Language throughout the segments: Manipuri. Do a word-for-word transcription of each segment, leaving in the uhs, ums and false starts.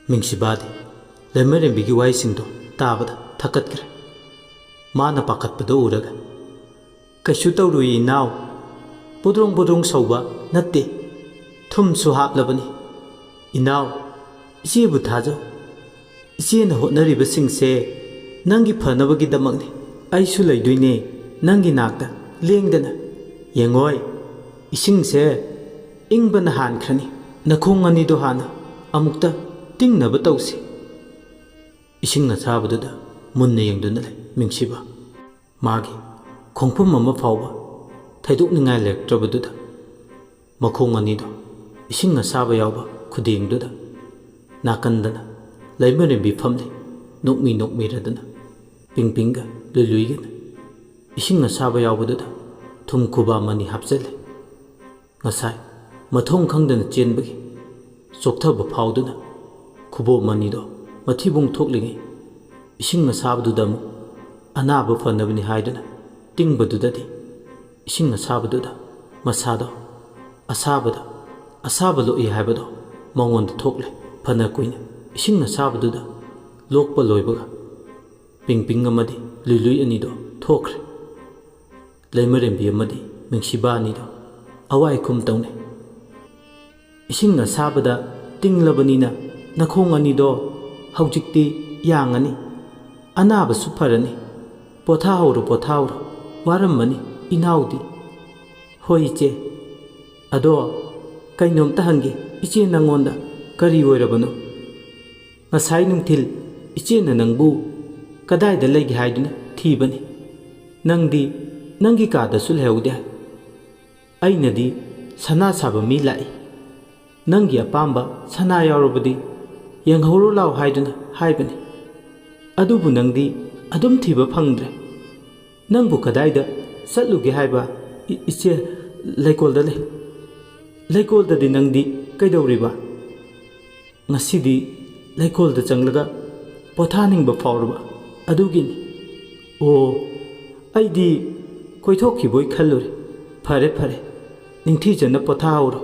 ꯃꯤꯡꯁꯤꯕꯥꯗꯤ ꯂꯩꯃꯔꯦꯝꯕꯤꯒꯤ ꯋꯥꯍꯩꯁꯤꯡꯗꯣ ꯇꯥꯕꯗ ꯊꯛꯀꯠꯈ꯭ꯔꯦ꯫ ꯃꯥꯅ ꯄꯥꯈꯠꯄꯗꯣ ꯎꯔꯒ, "ꯀꯩꯁꯨ ꯇꯧꯔꯨꯏ ꯏꯅꯥꯎ, ꯕꯨꯗ꯭ꯔꯣꯡ ꯕꯨꯗ꯭ꯔꯣꯡ ꯁꯧꯕ ꯅꯠꯇꯦ, ꯊꯨꯝꯁꯨ ꯍꯥꯞꯂꯕꯅꯤ꯫ ꯏꯅꯥꯎ, ꯏꯆꯦꯕꯨ ꯊꯥꯖꯧ꯫ ꯏꯆꯦꯅ ꯍꯣꯠꯅꯔꯤꯕꯁꯤꯡꯁꯦ ꯅꯪꯒꯤ ꯐꯅꯕꯒꯤꯗꯃꯛꯅꯤ꯫ ꯑꯩꯁꯨ ꯂꯩꯗꯣꯏꯅꯦ ꯅꯪꯒꯤ ꯅꯥꯛꯇ ꯂꯦꯡꯗꯅ꯫ ꯌꯦꯡꯉꯣꯏ, ꯏꯁꯤꯡꯁꯦ ꯏꯪꯕꯅ ꯍꯥꯟꯈ꯭ꯔꯅꯤ꯫ ꯅꯈꯣꯡ ꯑꯅꯤꯗꯣ ꯍꯥꯟꯅ ꯑꯃꯨꯛꯇ ꯇꯤꯡꯅꯕ ꯇꯧꯁꯤ꯫" ꯏꯁꯤꯡ ꯑꯁꯥꯕꯗꯨꯗ ꯃꯨꯟꯅ ꯌꯦꯡꯗꯨꯅ ꯂꯩ ꯃꯤꯡꯁꯤꯕ꯫ ꯃꯥꯒꯤ ꯈꯣꯡꯐꯝ ꯑꯃ ꯐꯥꯎꯕ ꯊꯩꯗꯣꯛꯅꯤꯡꯉꯥꯏ ꯂꯩꯔꯛꯇ꯭ꯔꯕꯗꯨꯗ ꯃꯈꯣꯡ ꯑꯅꯤꯗꯣ ꯏꯁꯤꯡ ꯑꯁꯥꯕ ꯌꯥꯎꯕ ꯈꯨꯗꯦꯡꯗꯨꯗ ꯅꯥꯀꯟꯗꯅ ꯂꯩꯃꯔꯦꯝꯕꯤ ꯐꯝꯂꯤ, ꯅꯣꯛꯃꯤ ꯅꯣꯛꯃꯤꯔꯗꯅ꯫ ꯄꯤꯡꯄꯤꯡꯒ ꯂꯨꯏꯂꯨꯏꯒꯅ ꯏꯁꯤꯡ ꯑꯁꯥꯕ ꯌꯥꯎꯕꯗꯨꯗ ꯊꯨꯝ ꯈꯨꯕꯥꯝ ꯑꯅꯤ ꯍꯥꯞꯆꯜꯂꯦ꯫ ꯉꯁꯥꯏ ꯃꯊꯣꯡ ꯈꯪꯗꯅ ꯆꯦꯟꯕꯒꯤ ꯆꯣꯛꯊꯕ ꯐꯥꯎꯗꯨꯅ ꯈꯨꯕꯣꯝ ꯑꯅꯤꯗꯣ ꯃꯊꯤꯕꯣꯡ ꯊꯣꯛꯂꯤꯉꯩ ꯏꯁꯤꯡ ꯑꯁꯥꯕꯗꯨꯗ ꯑꯃꯨꯛ ꯑꯅꯥꯕ ꯐꯅꯕꯅꯤ ꯍꯥꯏꯗꯨꯅ ꯇꯤꯡꯕꯗꯨꯗꯗꯤ ꯏꯁꯤꯡ ꯑꯁꯥꯕꯗꯨꯗ ꯃꯁꯥꯗꯣ ꯑꯁꯥꯕꯗ ꯑꯁꯥꯕ ꯂꯣꯛꯏ ꯍꯥꯏꯕꯗꯣ ꯃꯉꯣꯟꯗ ꯊꯣꯛꯂꯦ꯫ ꯐꯅ ꯀꯨꯏꯅ ꯏꯁꯤꯡ ꯑꯁꯥꯕꯗꯨꯗ ꯂꯣꯛꯄ ꯂꯣꯏꯕꯒ ꯄꯤꯡꯄꯤꯡ ꯑꯃꯗꯤ ꯂꯨꯏꯂꯨꯏ ꯑꯅꯤꯗꯣ ꯊꯣꯛꯈ꯭ꯔꯦ꯫ ꯂꯩꯃꯔꯦꯝꯕꯤ ꯑꯃꯗꯤ ꯃꯤꯡꯁꯤꯕꯥ ꯑꯅꯤꯗꯣ ꯑꯋꯥꯏ ꯈꯨꯝ ꯇꯧꯅꯩ꯫ "ꯏꯁꯤꯡ ꯑꯁꯥꯕꯗ ꯇꯤꯡꯂꯕꯅꯤꯅ ꯅꯈꯣꯡ ꯑꯅꯤꯗꯣ ꯍꯧꯖꯤꯛꯇꯤ ꯌꯥꯡꯉꯅꯤ, ꯑꯅꯥꯕꯁꯨ ꯐꯔꯅꯤ꯫ ꯄꯣꯊꯥꯍꯧꯔꯣ, ꯄꯣꯊꯥꯍꯧꯔꯣ, ꯋꯥꯔꯝꯃꯅꯤ ꯏꯅꯥꯎꯗꯤ꯫" "ꯍꯣꯏ ꯏꯆꯦ꯫ ꯑꯗꯣ ꯀꯩꯅꯣꯝꯇ ꯍꯪꯒꯦ ꯏꯆꯦ, ꯅꯪꯉꯣꯟꯗ ꯀꯔꯤ ꯑꯣꯏꯔꯕꯅꯣ? ꯉꯁꯥꯏ ꯅꯨꯡꯊꯤꯜ ꯏꯆꯦꯅ ꯅꯪꯕꯨ ꯀꯗꯥꯏꯗ ꯂꯩꯒꯦ ꯍꯥꯏꯗꯨꯅ ꯊꯤꯕꯅꯤ꯫ ꯅꯪꯗꯤ ꯅꯪꯒꯤ ꯀꯥꯗꯁꯨ ꯂꯩꯍꯧꯗꯦ꯫ ꯑꯩꯅꯗꯤ ꯁꯅꯥ ꯁꯥꯕ ꯃꯤ ꯂꯥꯛꯏ, ꯅꯪꯒꯤ ꯑꯄꯥꯝꯕ ꯁꯅꯥ ꯌꯥꯎꯔꯕꯗꯤ ꯌꯦꯡꯍꯧꯔꯣ ꯂꯥꯎ ꯍꯥꯏꯗꯨꯅ ꯍꯥꯏꯕꯅꯤ꯫ ꯑꯗꯨꯕꯨ ꯅꯪꯗꯤ ꯑꯗꯨꯝ ꯊꯤꯕ ꯐꯪꯗ꯭ꯔꯦ꯫ ꯅꯪꯕꯨ ꯀꯗꯥꯏꯗ ꯆꯠꯂꯨꯒꯦ ꯍꯥꯏꯕ?" "ꯏ-, ꯏꯆꯦ, ꯂꯩꯀꯣꯜꯗ ꯂꯩ꯫" "ꯂꯩꯀꯣꯜꯗꯗꯤ ꯅꯪꯗꯤ ꯀꯩꯗꯧꯔꯤꯕ?" "ꯉꯁꯤꯗꯤ ꯂꯩꯀꯣꯜꯗ ꯆꯪꯂꯒ ꯄꯣꯊꯥꯅꯤꯡꯕ ꯐꯥꯎꯔꯕ ꯑꯗꯨꯒꯤꯅꯤ꯫" "ꯑꯣ, ꯑꯩꯗꯤ ꯀꯣꯏꯊꯣꯛꯈꯤꯕꯣꯏ ꯈꯜꯂꯨꯔꯦ꯫ ꯐꯔꯦ, ꯐꯔꯦ, ꯅꯤꯡꯊꯤꯖꯅ ꯄꯣꯊꯥꯍꯧꯔꯣ꯫"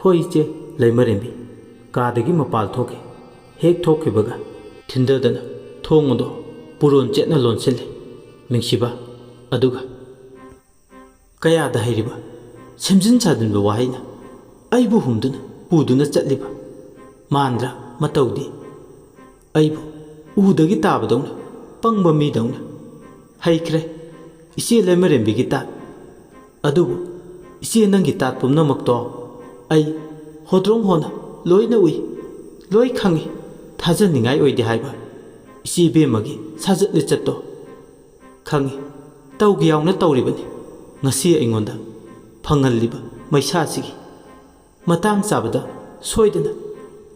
"ꯍꯣꯏ ꯏꯆꯦ꯫" ꯂꯩꯃꯔꯦꯝꯕꯤ ꯀꯥꯗꯒꯤ ꯃꯄꯥꯜ ꯊꯣꯛꯈꯤ꯫ ꯍꯦꯛ ꯊꯣꯛꯈꯤꯕꯒ ꯊꯤꯟꯗꯗꯅ ꯊꯣꯡ ꯑꯗꯣ ꯄꯨꯔꯣꯟ ꯆꯦꯠꯅ ꯂꯣꯟꯁꯤꯜꯂꯤ꯫ ꯃꯤꯡꯁꯤꯕ ꯑꯗꯨꯒ ꯀꯌꯥꯗ ꯍꯩꯔꯤꯕ ꯁꯦꯝꯖꯤꯟ ꯁꯥꯖꯤꯟꯕ ꯋꯥꯍꯩꯅ ꯑꯩꯕꯨ ꯍꯨꯝꯗꯨꯅ ꯄꯨꯗꯨꯅ ꯆꯠꯂꯤꯕ ꯃꯥꯟꯗ꯭ꯔꯥ ꯃꯇꯧꯗꯤ? ꯑꯩꯕꯨ ꯎꯗꯒꯤ ꯇꯥꯕꯗꯧꯅ, ꯄꯪꯕ ꯃꯤꯗꯧꯅ꯫ ꯍꯩꯈ꯭ꯔꯦ ꯏꯆꯦ ꯂꯩꯃꯔꯦꯝꯕꯤꯒꯤ ꯇꯥꯠ꯫ ꯑꯗꯨꯕꯨ ꯏꯆꯦ, ꯅꯪꯒꯤ ꯇꯥꯠ ꯄꯨꯝꯅꯃꯛꯇꯣ ꯑꯩ ꯍꯣꯗ꯭ꯔꯣꯡ ꯍꯣꯅ ꯂꯣꯏꯅ ꯎꯏ, ꯂꯣꯏ ꯈꯪꯏ꯫ ꯊꯥꯖꯅꯤꯡꯉꯥꯏ ꯑꯣꯏꯗꯦ ꯍꯥꯏꯕ ꯏꯆꯦ ꯏꯕꯦꯝꯃꯒꯤ ꯁꯥꯖꯠ ꯂꯤꯆꯠꯇꯣ ꯈꯪꯏ꯫ ꯇꯧꯒꯦ ꯌꯥꯎꯅ ꯇꯧꯔꯤꯕꯅꯤ ꯉꯁꯤ ꯑꯩꯉꯣꯟꯗ ꯐꯪꯍꯜꯂꯤꯕ ꯃꯩꯁꯥꯁꯤꯒꯤ꯫ ꯃꯇꯥꯡ ꯆꯥꯕꯗ ꯁꯣꯏꯗꯅ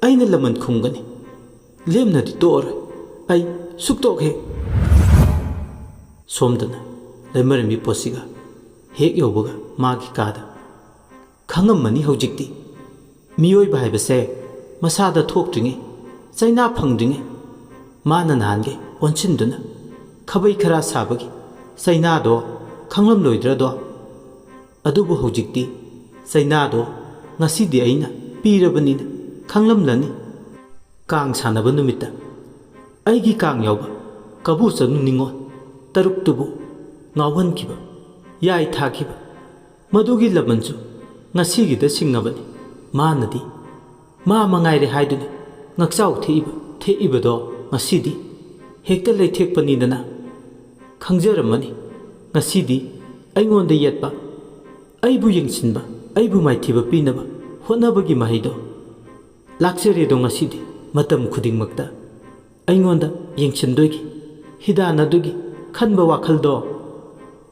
ꯑꯩꯅ ꯂꯃꯟ ꯈꯨꯝꯒꯅꯤ꯫ ꯂꯦꯝꯅꯗꯤ ꯇꯣꯛꯑꯔꯣꯏ꯫ ꯑꯩ ꯁꯨꯛꯇꯣꯛ ꯍꯦꯛ꯫ ꯁꯣꯝꯗꯅ ꯂꯩꯃꯔꯦꯝꯕꯤ ꯄꯣꯠꯁꯤꯒ ꯍꯦꯛ ꯌꯧꯕꯒ ꯃꯥꯒꯤ ꯀꯥꯗ꯫ ꯈꯪꯉꯝꯃꯅꯤ ꯍꯧꯖꯤꯛꯇꯤ꯫ ꯃꯤꯑꯣꯏꯕ ꯍꯥꯏꯕꯁꯦ ꯃꯁꯥꯗ ꯊꯣꯛꯇ꯭ꯔꯤꯉꯩ ꯆꯩꯅꯥ ꯐꯪꯗ꯭ꯔꯤꯉꯩ꯫ ꯃꯥꯅ ꯅꯍꯥꯟꯒꯩ ꯑꯣꯟꯁꯤꯟꯗꯨꯅ ꯈꯕꯩ ꯈꯔꯥ ꯁꯥꯕꯒꯤ ꯆꯩꯅꯥꯗꯣ ꯈꯪꯂꯝꯂꯣꯏꯗ꯭ꯔꯗꯣ? ꯑꯗꯨꯕꯨ ꯍꯧꯖꯤꯛꯇꯤ ꯆꯩꯅꯥꯗꯣ ꯉꯁꯤꯗꯤ ꯑꯩꯅ ꯄꯤꯔꯕꯅꯤꯅ ꯈꯪꯂꯝꯂꯅꯤ꯫ ꯀꯥꯡ ꯁꯥꯟꯅꯕ ꯅꯨꯃꯤꯠꯇ ꯑꯩꯒꯤ ꯀꯥꯡ ꯌꯥꯎꯕ ꯀꯕꯨ ꯆꯅꯨ ꯅꯤꯉꯣꯜ ꯇꯔꯨꯛꯇꯨꯕꯨ ꯉꯥꯎꯍꯟꯈꯤꯕ, ꯌꯥꯏ ꯊꯥꯈꯤꯕ, ꯃꯗꯨꯒꯤ ꯂꯃꯟꯁꯨ ꯉꯁꯤꯒꯤꯗ ꯁꯤꯡꯉꯕꯅꯤ꯫ ꯃꯥꯅꯗꯤ ꯃꯥ ꯃꯉꯥꯏꯔꯦ ꯍꯥꯏꯗꯨꯅ ꯉꯛꯆꯥꯎ ꯊꯦꯛꯏꯕ, ꯊꯦꯛꯏꯕꯗꯣ ꯉꯁꯤꯗꯤ ꯍꯦꯛꯇ ꯂꯩꯊꯦꯛꯄꯅꯤꯗꯅ꯫ ꯈꯪꯖꯔꯝꯃꯅꯤ ꯉꯁꯤꯗꯤ ꯑꯩꯉꯣꯟꯗ ꯌꯦꯠꯄ, ꯑꯩꯕꯨ ꯌꯦꯡꯁꯤꯟꯕ, ꯑꯩꯕꯨ ꯃꯥꯏꯊꯤꯕ ꯄꯤꯅꯕ ꯍꯣꯠꯅꯕꯒꯤ ꯃꯍꯩꯗꯣ꯫ ꯂꯥꯛꯆꯔꯦꯗꯣ ꯉꯁꯤꯗꯤ ꯃꯇꯝ ꯈꯨꯗꯤꯡꯃꯛꯇ ꯑꯩꯉꯣꯟꯗ ꯌꯦꯡꯁꯤꯟꯗꯣꯏꯒꯤ, ꯍꯤꯗꯥꯟꯅꯗꯣꯏꯒꯤ ꯈꯟꯕ ꯋꯥꯈꯜꯗꯣ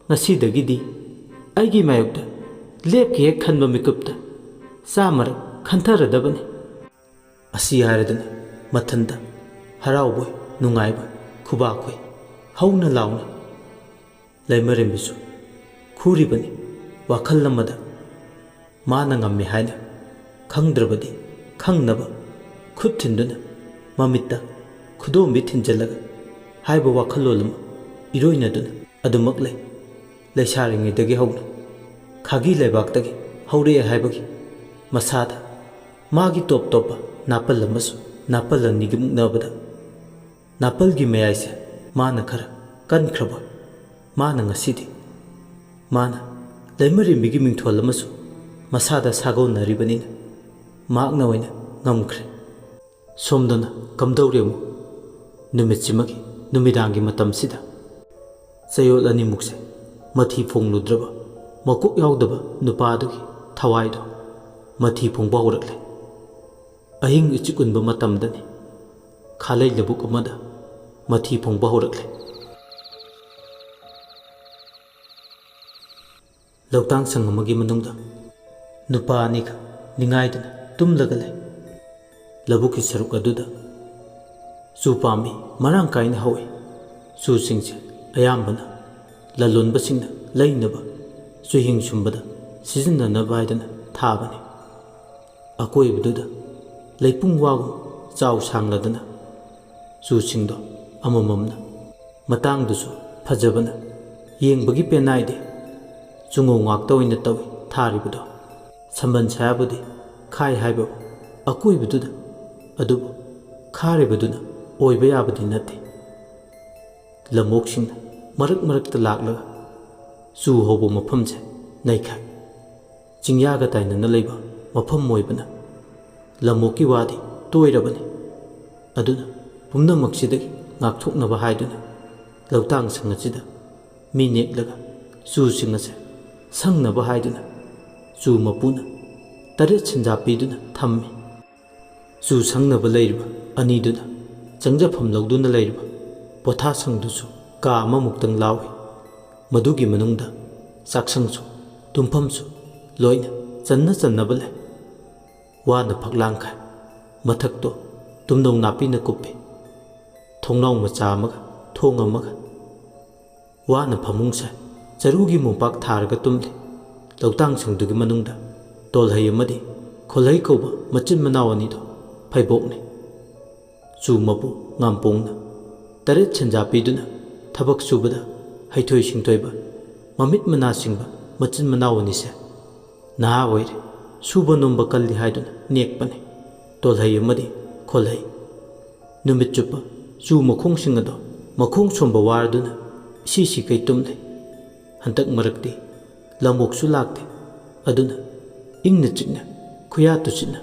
ꯉꯁꯤꯗꯒꯤꯗꯤ ꯑꯩꯒꯤ ꯃꯥꯌꯣꯛꯇ ꯂꯦꯞꯀꯦ ꯍꯦꯛ ꯈꯟꯕ ꯃꯤꯀꯨꯞꯇ ꯆꯥꯝꯃꯔꯛ ꯈꯟꯊꯔꯗꯕꯅꯤ꯫ ꯑꯁꯤ ꯍꯥꯏꯔꯗꯨꯅ ꯃꯊꯟꯇ ꯍꯔꯥꯎꯕꯣꯏ ꯅꯨꯡꯉꯥꯏꯕꯣꯏ ꯈꯨꯕꯥꯛ ꯈꯨꯏ ꯍꯧꯅ ꯂꯥꯎꯅ꯫ ꯂꯩꯃꯔꯦꯝꯕꯤꯁꯨ ꯈꯨꯔꯤꯕꯅꯤ ꯋꯥꯈꯜ ꯑꯃꯗ꯫ ꯃꯥꯅ ꯉꯝꯃꯤ ꯍꯥꯏꯅ ꯈꯪꯗ꯭ꯔꯕꯗꯤ ꯈꯪꯅꯕ ꯈꯨꯠ ꯊꯤꯟꯗꯨꯅ ꯃꯃꯤꯠꯇ ꯈꯨꯗꯣꯝꯕꯤ ꯊꯤꯟꯖꯤꯜꯂꯒ ꯍꯥꯏꯕ ꯋꯥꯈꯜꯂꯣꯟ ꯑꯃ ꯏꯔꯣꯏꯅꯗꯨꯅ ꯑꯗꯨꯃꯛ ꯂꯩ꯫ ꯂꯩꯁꯥꯔꯤꯉꯩꯗꯒꯤ ꯍꯧꯅ ꯈꯥꯒꯤ ꯂꯩꯕꯥꯛꯇꯒꯤ ꯍꯧꯔꯛꯑꯦ ꯍꯥꯏꯕꯒꯤ ꯃꯁꯥꯗ ꯃꯥꯒꯤ ꯇꯣꯞ ꯇꯣꯞꯄ ꯅꯥꯄꯜ ꯑꯃꯁꯨ ꯅꯥꯄꯜ ꯑꯅꯤꯒꯤ ꯃꯨꯛꯅꯕꯗ ꯅꯥꯄꯜꯒꯤ ꯃꯌꯥꯏꯁꯦ ꯃꯥꯅ ꯈꯔ ꯀꯟꯈ꯭ꯔꯕ꯫ ꯃꯥꯅ ꯉꯁꯤꯗꯤ ꯃꯥꯅ ꯂꯩꯃꯔꯦꯝꯕꯤꯒꯤ ꯃꯤꯡꯊꯣꯜ ꯑꯃꯁꯨ ꯃꯁꯥꯗ ꯁꯥꯒꯣꯟꯅꯔꯤꯕꯅꯤꯅ ꯃꯍꯥꯛꯅ ꯑꯣꯏꯅ ꯉꯝꯈ꯭ꯔꯦ꯫ ꯁꯣꯝꯗꯅ ꯀꯝꯗꯧꯔꯦ ꯑꯃꯨꯛ? ꯅꯨꯃꯤꯠꯁꯤꯃꯒꯤ ꯅꯨꯃꯤꯗꯥꯡꯒꯤ ꯃꯇꯝꯁꯤꯗ ꯆꯌꯣꯜ ꯑꯅꯤꯃꯨꯛꯁꯦ ꯃꯊꯤ ꯐꯣꯡꯂꯨꯗ꯭ꯔꯕ ꯃꯀꯣꯛ ꯌꯥꯎꯗꯕ ꯅꯨꯄꯥ ꯑꯗꯨꯒꯤ ꯊꯋꯥꯏꯗꯣ ꯃꯊꯤ ꯐꯣꯡꯕ ꯍꯧꯔꯛꯂꯦ꯫ ꯑꯍꯤꯡ ꯏꯆꯤꯛ ꯎꯟꯕ ꯃꯇꯝꯗꯅꯤ꯫ ꯈꯥꯂꯩ ꯂꯧꯕꯨꯛ ꯑꯃꯗ ꯃꯊꯤ ꯐꯣꯡꯕ ꯍꯧꯔꯛꯂꯦ꯫ ꯂꯧꯇꯥꯡ ꯁꯪ ꯑꯃꯒꯤ ꯃꯅꯨꯡꯗ ꯅꯨꯄꯥ ꯑꯅꯤꯈꯛ ꯅꯤꯡꯉꯥꯏꯗꯅ ꯇꯨꯝꯂꯒ ꯂꯩ꯫ ꯂꯧꯕꯨꯛꯀꯤ ꯁꯔꯨꯛ ꯑꯗꯨꯗ ꯆꯨ ꯄꯥꯝꯕꯤ ꯃꯔꯥꯡ ꯀꯥꯏꯅ ꯍꯧꯏ꯫ ꯆꯨꯁꯤꯡꯁꯦ ꯑꯌꯥꯝꯕꯅ ꯂꯂꯣꯟꯕꯁꯤꯡꯅ ꯂꯩꯅꯕ ꯆꯨꯍꯤꯡ ꯁꯨꯝꯕꯗ ꯁꯤꯖꯤꯟꯅꯅꯕ ꯍꯥꯏꯗꯅ ꯊꯥꯕꯅꯤ꯫ ꯑꯀꯣꯏꯕꯗꯨꯗ ꯂꯩꯄꯨꯡ ꯋꯥꯒꯨꯝ ꯆꯥꯎ ꯁꯥꯡꯂꯗꯅ ꯆꯨꯁꯤꯡꯗꯣ ꯑꯃꯃꯝꯅ ꯃꯇꯥꯡꯗꯨꯁꯨ ꯐꯖꯕꯅ ꯌꯦꯡꯕꯒꯤ ꯄꯦꯟꯅꯥꯏꯗꯦ꯫ ꯆꯨꯉꯧ ꯉꯥꯛꯇ ꯑꯣꯏꯅ ꯇꯧꯏ ꯊꯥꯔꯤꯕꯗꯣ꯫ ꯁꯝꯕꯟ ꯁꯥꯕꯨꯗꯤ ꯈꯥꯏ ꯍꯥꯏꯕꯕꯨ ꯑꯀꯣꯏꯕꯗꯨꯗ, ꯑꯗꯨꯕꯨ ꯈꯥꯔꯤꯕꯗꯨꯅ ꯑꯣꯏꯕ ꯌꯥꯕꯗꯤ ꯅꯠꯇꯦ꯫ ꯂꯝꯑꯣꯛꯁꯤꯡꯅ ꯃꯔꯛ ꯃꯔꯛꯇ ꯂꯥꯛꯂꯒ ꯆꯨ ꯍꯧꯕ ꯃꯐꯝꯁꯦ ꯅꯩꯈꯥꯏ꯫ ꯆꯤꯡꯌꯥꯒ ꯇꯥꯏꯅꯅ ꯂꯩꯕ ꯃꯐꯝ ꯑꯣꯏꯕꯅ ꯂꯝꯑꯣꯛꯀꯤ ꯋꯥꯗꯤ ꯇꯣꯏꯔꯕꯅꯤ꯫ ꯑꯗꯨꯅ ꯄꯨꯝꯅꯃꯛꯁꯤꯗꯒꯤ ꯉꯥꯛꯊꯣꯛꯅꯕ ꯍꯥꯏꯗꯨꯅ ꯂꯧꯇꯥꯡ ꯁꯪ ꯑꯁꯤꯗ ꯃꯤ ꯅꯦꯛꯂꯒ ꯆꯨꯁꯤꯡ ꯑꯁꯦ ꯁꯪꯅꯕ ꯍꯥꯏꯗꯨꯅ ꯆꯨ ꯃꯄꯨꯅ ꯇꯔꯦꯠ ꯁꯦꯟꯖꯥ ꯄꯤꯗꯨꯅ ꯊꯝꯃꯤ꯫ ꯆꯨ ꯁꯪꯅꯕ ꯂꯩꯔꯤꯕ ꯑꯅꯤꯗꯨꯅ ꯆꯪꯖꯐꯝ ꯂꯧꯗꯨꯅ ꯂꯩꯔꯤꯕ ꯄꯣꯊꯥꯁꯪꯗꯨꯁꯨ ꯀꯥ ꯑꯃꯃꯨꯛꯇꯪ ꯂꯥꯎꯏ꯫ ꯃꯗꯨꯒꯤ ꯃꯅꯨꯡꯗ ꯆꯥꯛꯁꯪꯁꯨ ꯇꯨꯝꯐꯝꯁꯨ ꯂꯣꯏꯅ ꯆꯟꯅ ꯆꯟꯅꯕ ꯂꯩ꯫ ꯋꯥꯅ ꯐꯛꯂꯥꯡ ꯈꯥꯏ꯫ ꯃꯊꯛꯇꯣ ꯇꯨꯝꯅꯧ ꯅꯥꯄꯤꯅ ꯀꯨꯞꯄꯤ꯫ ꯊꯣꯡꯅꯥꯎ ꯃꯆꯥ ꯑꯃꯒ ꯊꯣꯡ ꯑꯃꯒ꯫ ꯋꯥꯅ ꯐꯃꯨꯡ ꯁꯥꯏ꯫ ꯆꯔꯨꯒꯤ ꯃꯣꯝꯄꯥꯛ ꯊꯥꯔꯒ ꯇꯨꯝꯂꯤ꯫ ꯂꯧꯇꯥꯡ ꯁꯪꯗꯨꯒꯤ ꯃꯅꯨꯡꯗ ꯇꯣꯜꯍꯩ ꯑꯃꯗꯤ ꯈꯣꯜꯍꯩ ꯀꯧꯕ ꯃꯆꯤꯟ ꯃꯅꯥꯎ ꯑꯅꯤꯗꯣ ꯐꯩꯕꯣꯛꯅꯤ꯫ ꯆꯨ ꯃꯄꯨ ꯉꯥꯝꯄꯣꯡꯅ ꯇꯔꯦꯠ ꯁꯦꯟꯖꯥ ꯄꯤꯗꯨꯅ ꯊꯕꯛ ꯁꯨꯕꯗ ꯍꯩꯊꯣꯏ ꯁꯤꯡꯊꯣꯏꯕ, ꯃꯃꯤꯠ ꯃꯅꯥ ꯁꯤꯡꯕ ꯃꯆꯤꯟ ꯃꯅꯥꯎ ꯑꯅꯤꯁꯦ ꯅꯍꯥ ꯑꯣꯏꯔꯤ, ꯁꯨꯕ ꯅꯣꯝꯕ ꯀꯜꯂꯤ ꯍꯥꯏꯗꯨꯅ ꯅꯦꯛꯄꯅꯤ꯫ ꯇꯣꯜꯍꯩ ꯑꯃꯗꯤ ꯑꯣꯜꯍꯩ꯫ ꯅꯨꯃꯤꯠ ꯆꯨꯞꯄ ꯆꯨ ꯃꯈꯣꯡꯁꯤꯡ ꯑꯗꯣ ꯃꯈꯣꯡ ꯁꯣꯝꯕ ꯋꯥꯔꯗꯨꯅ ꯏꯁꯤ ꯁꯤꯈꯩ ꯇꯨꯝꯂꯦ꯫ ꯍꯟꯗꯛ ꯃꯔꯛꯇꯤ ꯂꯝꯑꯣꯛꯁꯨ ꯂꯥꯛꯇꯦ꯫ ꯑꯗꯨꯅ ꯏꯪꯅ ꯆꯤꯛꯅ ꯈꯨꯌꯥ ꯇꯨꯆꯤꯠꯅ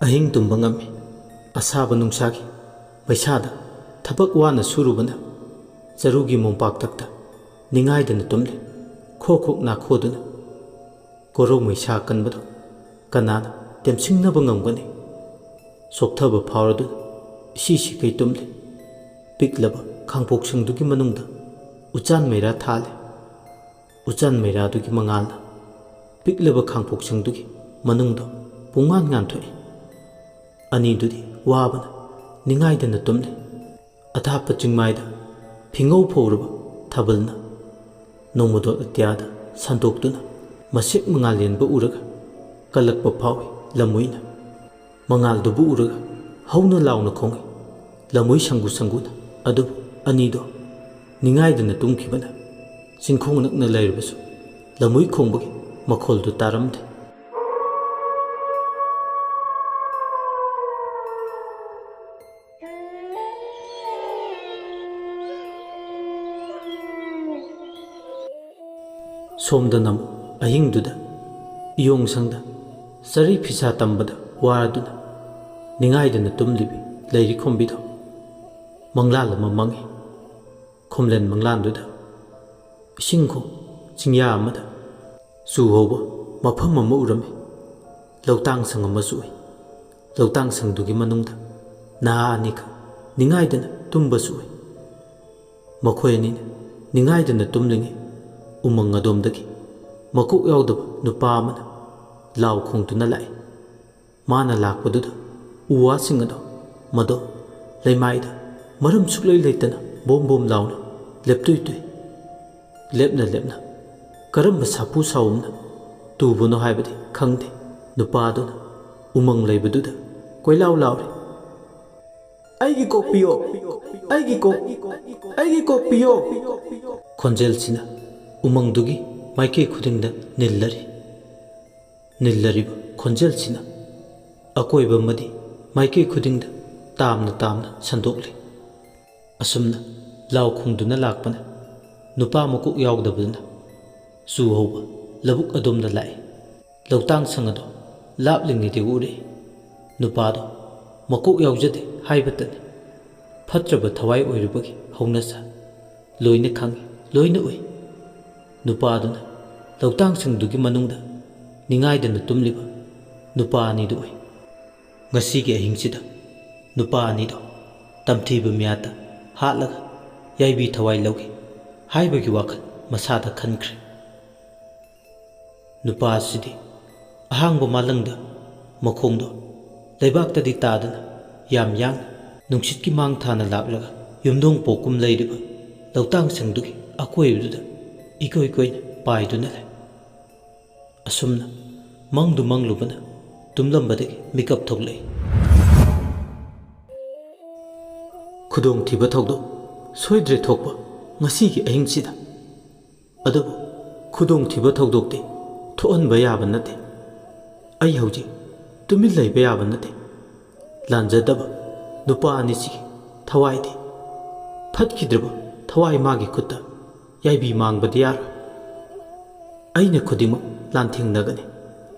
ꯑꯍꯤꯡ ꯇꯨꯝꯕ ꯉꯝꯃꯤ꯫ ꯑꯁꯥꯕ ꯅꯨꯡꯁꯥꯒꯤ ꯃꯩꯁꯥꯗ ꯊꯕꯛ ꯋꯥꯅ ꯁꯨꯔꯨꯕꯅ ꯆꯔꯨꯒꯤ ꯃꯣꯝꯄꯥꯛꯇꯛꯇ ꯅꯤꯡꯉꯥꯏꯗꯅ ꯇꯨꯝꯂꯤ꯫ ꯈꯣꯛ ꯈꯣꯛ ꯅꯥꯈꯣꯗꯨꯅ ꯀꯣꯔꯧ ꯃꯩꯁꯥ ꯀꯟꯕꯗꯣ ꯀꯅꯥꯅ ꯇꯦꯝꯁꯤꯡꯅꯕ ꯉꯝꯒꯅꯤ? ꯆꯣꯛꯊꯕ ꯐꯥꯎꯔꯗꯨꯅ ꯏꯁꯤ ꯁꯤꯈꯩ ꯇꯨꯝꯂꯤ꯫ ꯄꯤꯛꯂꯕ ꯈꯥꯡꯄꯣꯛꯁꯪꯗꯨꯒꯤ ꯃꯅꯨꯡꯗ ꯎꯆꯥꯟ ꯃꯩꯔꯥ ꯊꯥꯜꯂꯤ꯫ ꯎꯆꯥꯟ ꯃꯩꯔꯥꯗꯨꯒꯤ ꯃꯉꯥꯜꯅ ꯄꯤꯛꯂꯕ ꯈꯥꯡꯄꯣꯛꯁꯪꯗꯨꯒꯤ ꯃꯅꯨꯡꯗꯣ ꯄꯨꯡꯉꯥꯟ ꯉꯥꯟꯊꯣꯛꯏ꯫ ꯑꯅꯤꯗꯨꯗꯤ ꯋꯥꯕꯅ ꯅꯤꯡꯉꯥꯏꯗꯅ ꯇꯨꯝꯂꯤ꯫ ꯑꯊꯥꯞꯄ ꯆꯤꯡꯃꯥꯏꯗ ꯐꯤꯉꯧ ꯐꯧꯔꯕ ꯊꯥꯕꯜꯅ ꯅꯣꯡꯃꯗꯣꯜ ꯑꯇꯤꯌꯥꯗ ꯁꯟꯗꯣꯛꯇꯨꯅ ꯃꯁꯦꯛ ꯃꯉꯥꯜ ꯌꯦꯟꯕ ꯎꯔꯒ ꯀꯜꯂꯛꯄ ꯐꯥꯎꯏ ꯂꯝꯃꯨꯏꯅ꯫ ꯃꯉꯥꯜꯗꯨꯕꯨ ꯎꯔꯒ ꯍꯧꯅ ꯂꯥꯎꯅ ꯈꯣꯡꯏ ꯂꯝꯃꯨꯏ ꯁꯪꯒꯨ ꯁꯪꯒꯨꯅ꯫ ꯑꯗꯨꯕꯨ ꯑꯅꯤꯗꯣ ꯅꯤꯡꯉꯥꯏꯗꯅ ꯇꯨꯝꯈꯤꯕꯅ ꯆꯤꯡꯈꯣꯡ ꯅꯛꯅ ꯂꯩꯔꯕꯁꯨ ꯂꯝꯃꯨꯏ ꯈꯣꯡꯕꯒꯤ ꯃꯈꯣꯜꯗꯨ ꯇꯥꯔꯝꯗꯦ꯫ ꯁꯣꯝꯗꯅ ꯑꯃꯨꯛ ꯑꯍꯤꯡꯗꯨꯗ ꯏꯌꯣꯡꯁꯪꯗ ꯆꯔꯤ ꯐꯤꯁꯥ ꯇꯝꯕꯗ ꯋꯥꯔꯗꯨꯅ ꯅꯤꯡꯉꯥꯏꯗꯅ ꯇꯨꯝꯂꯤꯕꯤ ꯂꯩꯔꯤ ꯈꯣꯝꯕꯤꯗꯣ ꯃꯪꯂꯥꯟ ꯑꯃ ꯃꯪꯉꯤ꯫ ꯈꯣꯝꯂꯦꯟ ꯃꯪꯂꯥꯟꯗꯨꯗ ꯏꯁꯤꯡ ꯈꯣꯡ ꯆꯤꯡꯌꯥ ꯑꯃꯗ ꯆꯨ ꯍꯧꯕ ꯃꯐꯝ ꯑꯃ ꯎꯔꯝꯃꯤ꯫ ꯂꯧꯇꯥꯡ ꯁꯪ ꯑꯃꯁꯨ ꯎꯏ꯫ ꯂꯧꯇꯥꯡ ꯁꯪꯗꯨꯒꯤ ꯃꯅꯨꯡꯗ ꯅꯍꯥ ꯑꯅꯤꯈꯛ ꯅꯤꯡꯉꯥꯏꯗꯅ ꯇꯨꯝꯕꯁꯨ ꯎꯏ꯫ ꯃꯈꯣꯏ ꯑꯅꯤꯅ ꯅꯤꯡꯉꯥꯏꯗꯅ ꯇꯨꯝꯂꯤꯉꯩ ꯎꯃꯪ ꯑꯗꯣꯝꯗꯒꯤ ꯃꯀꯣꯛ ꯌꯥꯎꯗꯕ ꯅꯨꯄꯥ ꯑꯃꯅ ꯂꯥꯎ ꯈꯣꯡꯗꯨꯅ ꯂꯥꯛꯏ꯫ ꯃꯥꯅ ꯂꯥꯛꯄꯗꯨꯗ ꯎ ꯋꯥꯁꯤꯡ ꯑꯗꯣ ꯃꯗꯣ ꯂꯩꯃꯥꯏꯗ ꯃꯔꯝ ꯁꯨꯛꯂꯩ ꯂꯩꯇꯅ ꯕꯣꯝ ꯕꯣꯝ ꯂꯥꯎꯅ ꯂꯦꯞꯇꯨꯏ ꯇꯨꯏ꯫ ꯂꯦꯞꯅ ꯂꯦꯞꯅ ꯀꯔꯝꯕ ꯁꯥꯐꯨ ꯁꯥꯎꯝꯅ ꯇꯨꯕꯅꯣ ꯍꯥꯏꯕꯗꯤ ꯈꯪꯗꯦ꯫ ꯅꯨꯄꯥꯗꯨꯅ ꯎꯃꯪ ꯂꯩꯕꯗꯨꯗ ꯀꯣꯏꯂꯥꯎ ꯂꯥꯎꯔꯤ꯫ "ꯑꯩꯒꯤ ꯀꯣꯛ ꯄꯤꯌꯣ, ꯑꯩꯒꯤ ꯀꯣꯛ, ꯑꯩꯒꯤ ꯀꯣꯛ ꯄꯤꯌꯣ!" ꯈꯣꯟꯖꯦꯜꯁꯤꯅ ꯎꯃꯪꯗꯨꯒꯤ ꯃꯥꯏꯀꯩ ꯈꯨꯗꯤꯡꯗ ꯅꯤꯜꯂꯔꯤ꯫ ꯅꯤꯜꯂꯔꯤꯕ ꯈꯣꯟꯖꯦꯜꯁꯤꯅ ꯑꯀꯣꯏꯕ ꯑꯃꯗꯤ ꯃꯥꯏꯀꯩ ꯈꯨꯗꯤꯡꯗ ꯇꯥꯝꯅ ꯇꯥꯝꯅ ꯁꯟꯗꯣꯛꯂꯤ꯫ ꯑꯁꯨꯝꯅ ꯂꯥꯎ ꯈꯣꯡꯗꯨꯅ ꯂꯥꯛꯄꯅ ꯅꯨꯄꯥ ꯃꯀꯣꯛ ꯌꯥꯎꯗꯕꯗꯨꯅ ꯆꯨ ꯍꯧꯕ ꯂꯧꯕꯨꯛ ꯑꯗꯣꯝꯗ ꯂꯥꯛꯏ꯫ ꯂꯧꯇꯥꯡ ꯁꯪ ꯑꯗꯨ ꯂꯥꯞꯂꯤꯉꯩꯗꯒꯤ ꯎꯔꯛꯏ꯫ ꯅꯨꯄꯥꯗꯣ ꯃꯀꯣꯛ ꯌꯥꯎꯖꯗꯦ ꯍꯥꯏꯕꯇꯅꯤ꯫ ꯐꯠꯇ꯭ꯔꯕ ꯊꯋꯥꯏ ꯑꯣꯏꯔꯨꯕꯒꯤ ꯍꯧꯅꯁꯥ ꯂꯣꯏꯅ ꯈꯪꯏ, ꯂꯣꯏꯅ ꯎꯏ꯫ ꯅꯨꯄꯥꯗꯨꯅ ꯂꯧꯇꯥꯡ ꯁꯪꯗꯨꯒꯤ ꯃꯅꯨꯡꯗ ꯅꯤꯡꯉꯥꯏꯗꯅ ꯇꯨꯝꯂꯤꯕ ꯅꯨꯄꯥ ꯑꯅꯤꯗꯨ ꯎꯏ꯫ ꯉꯁꯤꯒꯤ ꯑꯍꯤꯡꯁꯤꯗ ꯅꯨꯄꯥ ꯑꯅꯤꯗꯣ ꯇꯝꯊꯤꯕ ꯃꯤꯌꯥꯠꯇ ꯍꯥꯠꯂꯒ ꯌꯥꯏꯕꯤ ꯊꯋꯥꯏ ꯂꯧꯒꯦ ꯍꯥꯏꯕꯒꯤ ꯋꯥꯈꯜ ꯃꯁꯥꯗ ꯈꯟꯈ꯭ꯔꯦ꯫ ꯅꯨꯄꯥ ꯑꯁꯤꯗꯤ ꯑꯍꯥꯡꯕ ꯃꯥꯂꯪꯗ ꯃꯈꯣꯡꯗꯣ ꯂꯩꯕꯥꯛꯇꯗꯤ ꯇꯥꯗꯅ ꯌꯥꯝ ꯌꯥꯡꯅ ꯅꯨꯡꯁꯤꯠꯀꯤ ꯃꯥꯡ ꯊꯥꯅ ꯂꯥꯛꯂꯒ ꯌꯨꯝꯗꯣꯡ ꯄꯣꯛꯀꯨꯝ ꯂꯩꯔꯤꯕ ꯂꯧꯇꯥꯡ ꯁꯪꯗꯨꯒꯤ ꯑꯀꯣꯏꯕꯗꯨꯗ ꯏꯀꯣꯏ ꯀꯣꯏꯅ ꯄꯥꯏꯗꯨꯅ ꯂꯩ꯫ ꯑꯁꯨꯝꯅ ꯃꯪꯗꯨ ꯃꯪꯂꯨꯕꯅ ꯇꯨꯝꯂꯝꯕꯗꯒꯤ ꯃꯤꯀꯞ ꯊꯣꯛꯂꯛꯏ꯫ ꯈꯨꯗꯣꯡꯊꯤꯕ ꯊꯧꯗꯣꯛ ꯁꯣꯏꯗ꯭ꯔꯦ ꯊꯣꯛꯄ ꯉꯁꯤꯒꯤ ꯑꯍꯤꯡꯁꯤꯗ꯫ ꯑꯗꯨꯕꯨ ꯈꯨꯗꯣꯡꯊꯤꯕ ꯊꯧꯗꯣꯛꯇꯤ ꯊꯣꯛꯍꯟꯕ ꯌꯥꯕ ꯅꯠꯇꯦ꯫ ꯑꯩ ꯍꯧꯖꯤꯛ ꯇꯨꯃꯤꯟ ꯂꯩꯕ ꯌꯥꯕ ꯅꯠꯇꯦ꯫ ꯂꯥꯟꯖꯗꯕ ꯅꯨꯄꯥ ꯑꯅꯤꯁꯤꯒꯤ ꯊꯋꯥꯏꯗꯤ, ꯐꯠꯈꯤꯗ꯭ꯔꯕ ꯊꯋꯥꯏ ꯃꯥꯒꯤ ꯈꯨꯠꯇ ꯌꯥꯏꯕꯤ ꯃꯥꯡꯕꯗꯤ ꯌꯥꯔꯣꯏ꯫ ꯑꯩꯅ ꯈꯨꯗꯤꯡꯃꯛ ꯂꯥꯟꯊꯦꯡꯅꯒꯅꯤ꯫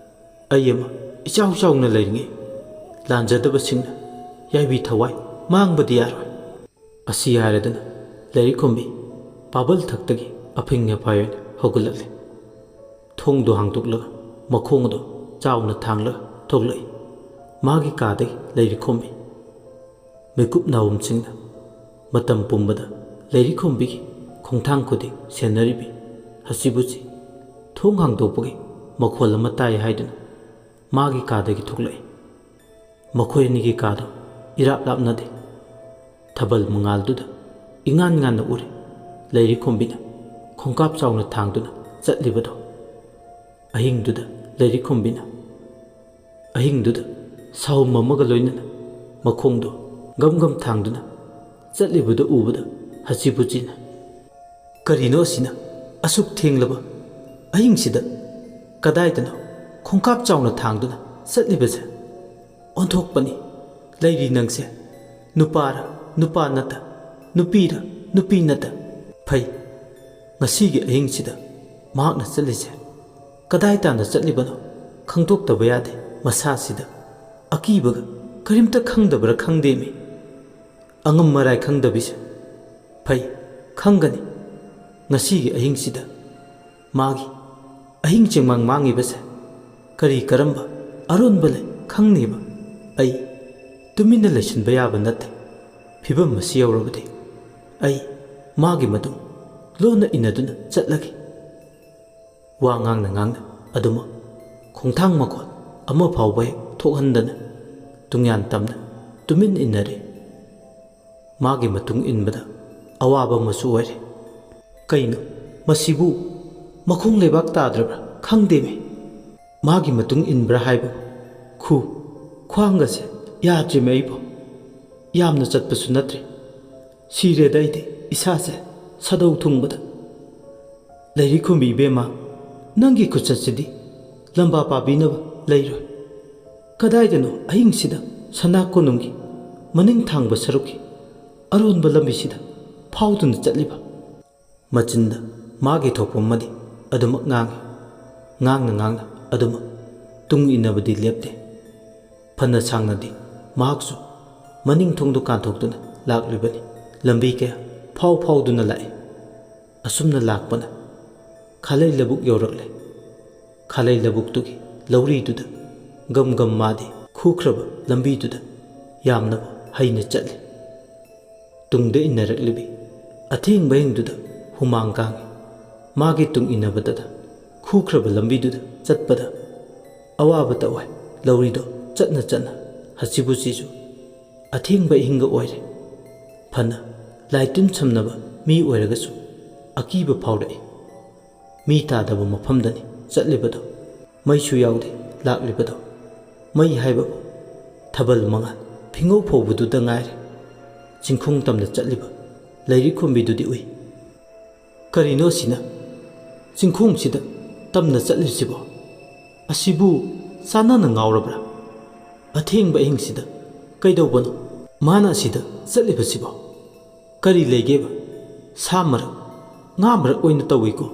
ꯑꯩ ꯑꯃ ꯏꯆꯥꯎ ꯆꯥꯎꯅ ꯂꯩꯔꯤꯉꯩ ꯂꯥꯟꯖꯗꯕꯁꯤꯡꯅ ꯌꯥꯏꯕꯤ ꯊꯋꯥꯏ ꯃꯥꯡꯕꯗꯤ ꯌꯥꯔꯣꯏ꯫ ꯑꯁꯤ ꯍꯥꯏꯔꯗꯨꯅ ꯂꯩꯔꯤꯈꯣꯝꯕꯤ ꯄꯥꯕꯜ ꯊꯛꯇꯒꯤ ꯑꯐꯤꯡ ꯑꯐꯥꯏ ꯑꯣꯏꯅ ꯍꯧꯒꯠꯂꯛꯂꯦ꯫ ꯊꯣꯡꯗꯨ ꯍꯥꯡꯗꯣꯛꯂꯒ ꯃꯈꯣꯡ ꯑꯗꯨ ꯆꯥꯎꯅ ꯊꯥꯡꯂꯒ ꯊꯣꯛꯂꯛꯏ꯫ ꯃꯥꯒꯤ ꯀꯥꯗꯒꯤ ꯂꯩꯔꯤꯈꯣꯝꯕꯤ꯫ ꯃꯤꯀꯨꯞ ꯅꯥꯎꯔꯝꯁꯤꯡꯅ ꯃꯇꯝ ꯄꯨꯝꯕꯗ ꯂꯩꯔꯤꯈꯣꯝꯕꯤꯒꯤ ꯈꯣꯡꯊꯥꯡ ꯈꯨꯗꯤꯡ ꯁꯦꯟꯅꯔꯤꯕꯤ ꯍꯁꯤꯕꯨꯁꯤ ꯊꯣꯡ ꯍꯥꯡꯗꯣꯛꯄꯒꯤ ꯃꯈꯣꯜ ꯑꯃ ꯇꯥꯏ ꯍꯥꯏꯗꯨꯅ ꯃꯥꯒꯤ ꯀꯥꯗꯒꯤ ꯊꯣꯛꯂꯛꯏ꯫ ꯃꯈꯣꯏ ꯑꯅꯤꯒꯤ ꯀꯥꯗꯨ ꯏꯔꯥꯞ ꯂꯥꯞꯅꯗꯦ꯫ ꯊꯥꯕꯜ ꯃꯉꯥꯜꯗꯨꯗ ꯏꯉꯥꯟ ꯉꯥꯟꯅ ꯎꯔꯦ ꯂꯩꯔꯤꯈꯣꯝꯕꯤꯅ ꯈꯣꯡꯀꯥꯞ ꯆꯥꯎꯅ ꯊꯥꯡꯗꯨꯅ ꯆꯠꯂꯤꯕꯗꯣ꯫ ꯑꯍꯤꯡꯗꯨꯗ ꯂꯩꯔꯤꯈꯣꯝꯕꯤꯅ, ꯑꯍꯤꯡꯗꯨꯗ ꯁꯥꯍꯨꯝ ꯑꯃꯒ ꯂꯣꯏꯅꯅ ꯃꯈꯣꯡꯗꯣ ꯒꯝ ꯒꯝ ꯊꯥꯡꯗꯨꯅ ꯆꯠꯂꯤꯕꯗꯨ ꯎꯕꯗ ꯍꯁꯤꯕꯨꯆꯤꯅ, "ꯀꯔꯤꯅꯣ ꯑꯁꯤꯅ ꯑꯁꯨꯛ ꯊꯦꯡꯂꯕ ꯑꯍꯤꯡꯁꯤꯗ ꯀꯗꯥꯏꯗꯅꯣ ꯈꯣꯡꯀꯥꯞ ꯆꯥꯎꯅ ꯊꯥꯡꯗꯨꯅ ꯆꯠꯂꯤꯕꯁꯦ? ꯑꯣꯟꯊꯣꯛꯄꯅꯤ, ꯂꯩꯔꯤ ꯅꯪꯁꯦ ꯅꯨꯄꯥꯔ ꯅꯨꯄꯥ ꯅꯠꯇ, ꯅꯨꯄꯤꯔ ꯅꯨꯄꯤ ꯅꯠꯇ꯫ ꯐꯩ, ꯉꯁꯤꯒꯤ ꯑꯍꯤꯡꯁꯤꯗ ꯃꯍꯥꯛꯅ ꯆꯠꯂꯤꯁꯦ ꯀꯗꯥꯏ ꯇꯥꯟꯅ ꯆꯠꯂꯤꯕꯅꯣ ꯈꯪꯗꯣꯛꯇꯕ ꯌꯥꯗꯦ꯫ ꯃꯁꯥꯁꯤꯗ ꯑꯀꯤꯕꯒ ꯀꯔꯤꯝꯇ ꯈꯪꯗꯕ꯭ꯔꯥ ꯈꯪꯗꯦꯃꯤ꯫ ꯑꯉꯝ ꯃꯔꯥꯏ ꯈꯪꯗꯕꯤꯁꯦ꯫ ꯐꯩ, ꯈꯪꯒꯅꯤ꯫ ꯉꯁꯤꯒꯤ ꯑꯍꯤꯡꯁꯤꯗ ꯃꯥꯒꯤ ꯑꯍꯤꯡ ꯆꯦꯡꯃꯥꯡ ꯃꯥꯡꯉꯤꯕꯁꯦ ꯀꯔꯤ ꯀꯔꯝꯕ ꯑꯔꯣꯟꯕ ꯂꯩ ꯈꯪꯅꯤꯕ꯫ ꯑꯩ ꯇꯨꯃꯤꯟꯅ ꯂꯩꯁꯤꯟꯕ ꯌꯥꯕ ꯅꯠꯇꯦ꯫ ꯐꯤꯕꯝ ꯑꯁꯤ ꯌꯧꯔꯕꯗꯤ ꯑꯩ ꯃꯥꯒꯤ ꯃꯇꯨꯡ ꯂꯣꯟꯅ ꯏꯟꯅꯗꯨꯅ ꯆꯠꯂꯒꯦ꯫ ꯋꯥ ꯉꯥꯡꯅ ꯉꯥꯡꯅ ꯑꯗꯨꯃꯛ ꯈꯣꯡꯊꯥꯡ ꯃꯈꯣꯜ ꯑꯃ ꯐꯥꯎꯕ ꯍꯦꯛ ꯊꯣꯛꯍꯟꯗꯅ ꯇꯨꯡꯌꯥꯟ ꯇꯝꯅ ꯇꯨꯃꯤꯟ ꯏꯟꯅꯔꯦ꯫ ꯃꯥꯒꯤ ꯃꯇꯨꯡ ꯏꯟꯕꯗ ꯑꯋꯥꯕ ꯑꯃꯁꯨ ꯑꯣꯏꯔꯦ꯫ ꯀꯩꯅꯣ ꯃꯁꯤꯕꯨ ꯃꯈꯣꯡ ꯂꯩꯕꯥꯛ ꯇꯥꯗ꯭ꯔꯕ꯭ꯔꯥ ꯈꯪꯗꯦꯃꯤ꯫ ꯃꯥꯒꯤ ꯃꯇꯨꯡ ꯏꯟꯕ꯭ꯔꯥ ꯍꯥꯏꯕ ꯈꯨ ꯈ꯭ꯋꯥꯡꯒꯁꯦ ꯌꯥꯗ꯭ꯔꯦꯃꯤ ꯑꯩꯕꯨ꯫ ꯌꯥꯝꯅ ꯆꯠꯄꯁꯨ ꯅꯠꯇ꯭ꯔꯦ꯫ ꯁꯤꯔꯦꯗ ꯑꯩꯗꯤ ꯏꯁꯥꯁꯦ ꯁꯥꯗꯧ ꯊꯨꯡꯕꯗ꯫ ꯂꯩꯔꯤ ꯈꯨꯝꯕꯤ ꯏꯕꯦꯝꯃ, ꯅꯪꯒꯤ ꯈꯨꯆꯠꯁꯤꯗꯤ ꯂꯝꯕꯥ ꯄꯥꯕꯤꯅꯕ ꯂꯩꯔꯣꯏ꯫ ꯀꯗꯥꯏꯗꯅꯣ ꯑꯍꯤꯡꯁꯤꯗ ꯁꯅꯥ ꯀꯣꯅꯨꯡꯒꯤ ꯃꯅꯤꯡ ꯊꯥꯡꯕ ꯁꯔꯨꯛꯀꯤ ꯑꯔꯣꯟꯕ ꯂꯝꯕꯤꯁꯤꯗ ꯐꯥꯎꯗꯨꯅ ꯆꯠꯂꯤꯕ? ꯃꯆꯤꯟꯗ ꯃꯥꯒꯤ ꯊꯣꯛꯄ ꯑꯃꯗꯤ ꯑꯗꯨꯃꯛ ꯉꯥꯡꯏ꯫ ꯉꯥꯡꯅ ꯉꯥꯡꯅ ꯑꯗꯨꯃꯛ ꯇꯨꯡ ꯏꯟꯅꯕꯗꯤ ꯂꯦꯞꯇꯦ꯫ ꯐꯅ ꯁꯥꯡꯅꯗꯤ ꯃꯍꯥꯛꯁꯨ ꯃꯅꯤꯡ ꯊꯣꯡꯗꯨ ꯀꯥꯟꯊꯣꯛꯇꯨꯅ ꯂꯥꯛꯂꯤꯕꯅꯤ꯫ ꯂꯝꯕꯤ ꯀꯌꯥ ꯐꯥꯎ ꯐꯥꯎꯗꯨꯅ ꯂꯥꯛꯏ꯫ ꯑꯁꯨꯝꯅ ꯂꯥꯛꯄꯅ ꯈꯥꯂꯩ ꯂꯧꯕꯨꯛ ꯌꯧꯔꯛꯂꯦ꯫ ꯈꯥꯂꯩ ꯂꯧꯕꯨꯛꯇꯨꯒꯤ ꯂꯧꯔꯤꯗꯨꯗ ꯒꯝ ꯒꯝ ꯃꯥꯗꯤ ꯈꯨꯈ꯭ꯔꯕ ꯂꯝꯕꯤꯗꯨꯗ ꯌꯥꯝꯅ ꯍꯩꯅ ꯆꯠꯂꯤ꯫ ꯇꯨꯡꯗ ꯏꯟꯅꯔꯛꯂꯤꯕꯤ ꯑꯊꯦꯡꯕ ꯍꯤꯡꯗꯨꯗ ꯍꯨꯃꯥꯡ ꯀꯥꯡꯏ꯫ ꯃꯥꯒꯤ ꯇꯨꯡ ꯏꯟꯅꯕꯗ ꯈꯨꯈ꯭ꯔꯕ ꯂꯝꯕꯤꯗꯨꯗ ꯆꯠꯄꯗ ꯑꯋꯥꯕ ꯇꯧꯏ꯫ ꯂꯧꯔꯤꯗꯣ ꯆꯠꯅ ꯆꯠꯅ ꯍꯁꯤꯕꯨꯁꯤꯁꯨ ꯑꯊꯦꯡꯕ ꯑꯍꯤꯡꯒ ꯑꯣꯏꯔꯦ꯫ ꯐꯅ ꯂꯥꯏ ꯇꯤꯟ ꯁꯝꯅꯕ ꯃꯤ ꯑꯣꯏꯔꯒꯁꯨ ꯑꯀꯤꯕ ꯐꯥꯎꯔꯛꯏ꯫ ꯃꯤ ꯇꯥꯗꯕ ꯃꯐꯝꯗꯅꯤ ꯆꯠꯂꯤꯕꯗꯣ꯫ ꯃꯩꯁꯨ ꯌꯥꯎꯗꯦ ꯂꯥꯛꯂꯤꯕꯗꯣ꯫ ꯃꯩ ꯍꯥꯏꯕꯕꯨ ꯊꯥꯕꯜ ꯃꯉꯥꯜ ꯐꯤꯉꯧ ꯐꯧꯕꯗꯨꯗ ꯉꯥꯏꯔꯦ꯫ ꯆꯤꯡꯈꯣꯡ ꯇꯝꯅ ꯆꯠꯂꯤꯕ ꯂꯩꯔꯤ ꯈꯨꯝꯕꯤꯗꯨꯗꯤ ꯎꯏ꯫ ꯀꯔꯤꯅꯣ ꯑꯁꯤꯅ ꯆꯤꯡꯈꯣꯡꯁꯤꯗ ꯇꯝꯅ ꯆꯠꯂꯤꯁꯤꯕꯣ? ꯑꯁꯤꯕꯨ ꯆꯥꯟꯅꯅ ꯉꯥꯎꯔꯕ꯭ꯔꯥ? ꯑꯊꯦꯡꯕ ꯑꯍꯤꯡꯁꯤꯗ ꯀꯩꯗꯧꯕꯅꯣ? "ꯃꯥꯅ ꯑꯁꯤꯗ ꯆꯠꯂꯤꯕꯁꯤꯕꯣ? ꯀꯔꯤ ꯂꯩꯒꯦꯕ? ꯁꯥ ꯃꯔꯛ, ꯉꯥ ꯃꯔꯛ ꯑꯣꯏꯅ ꯇꯧꯏꯀꯣ?"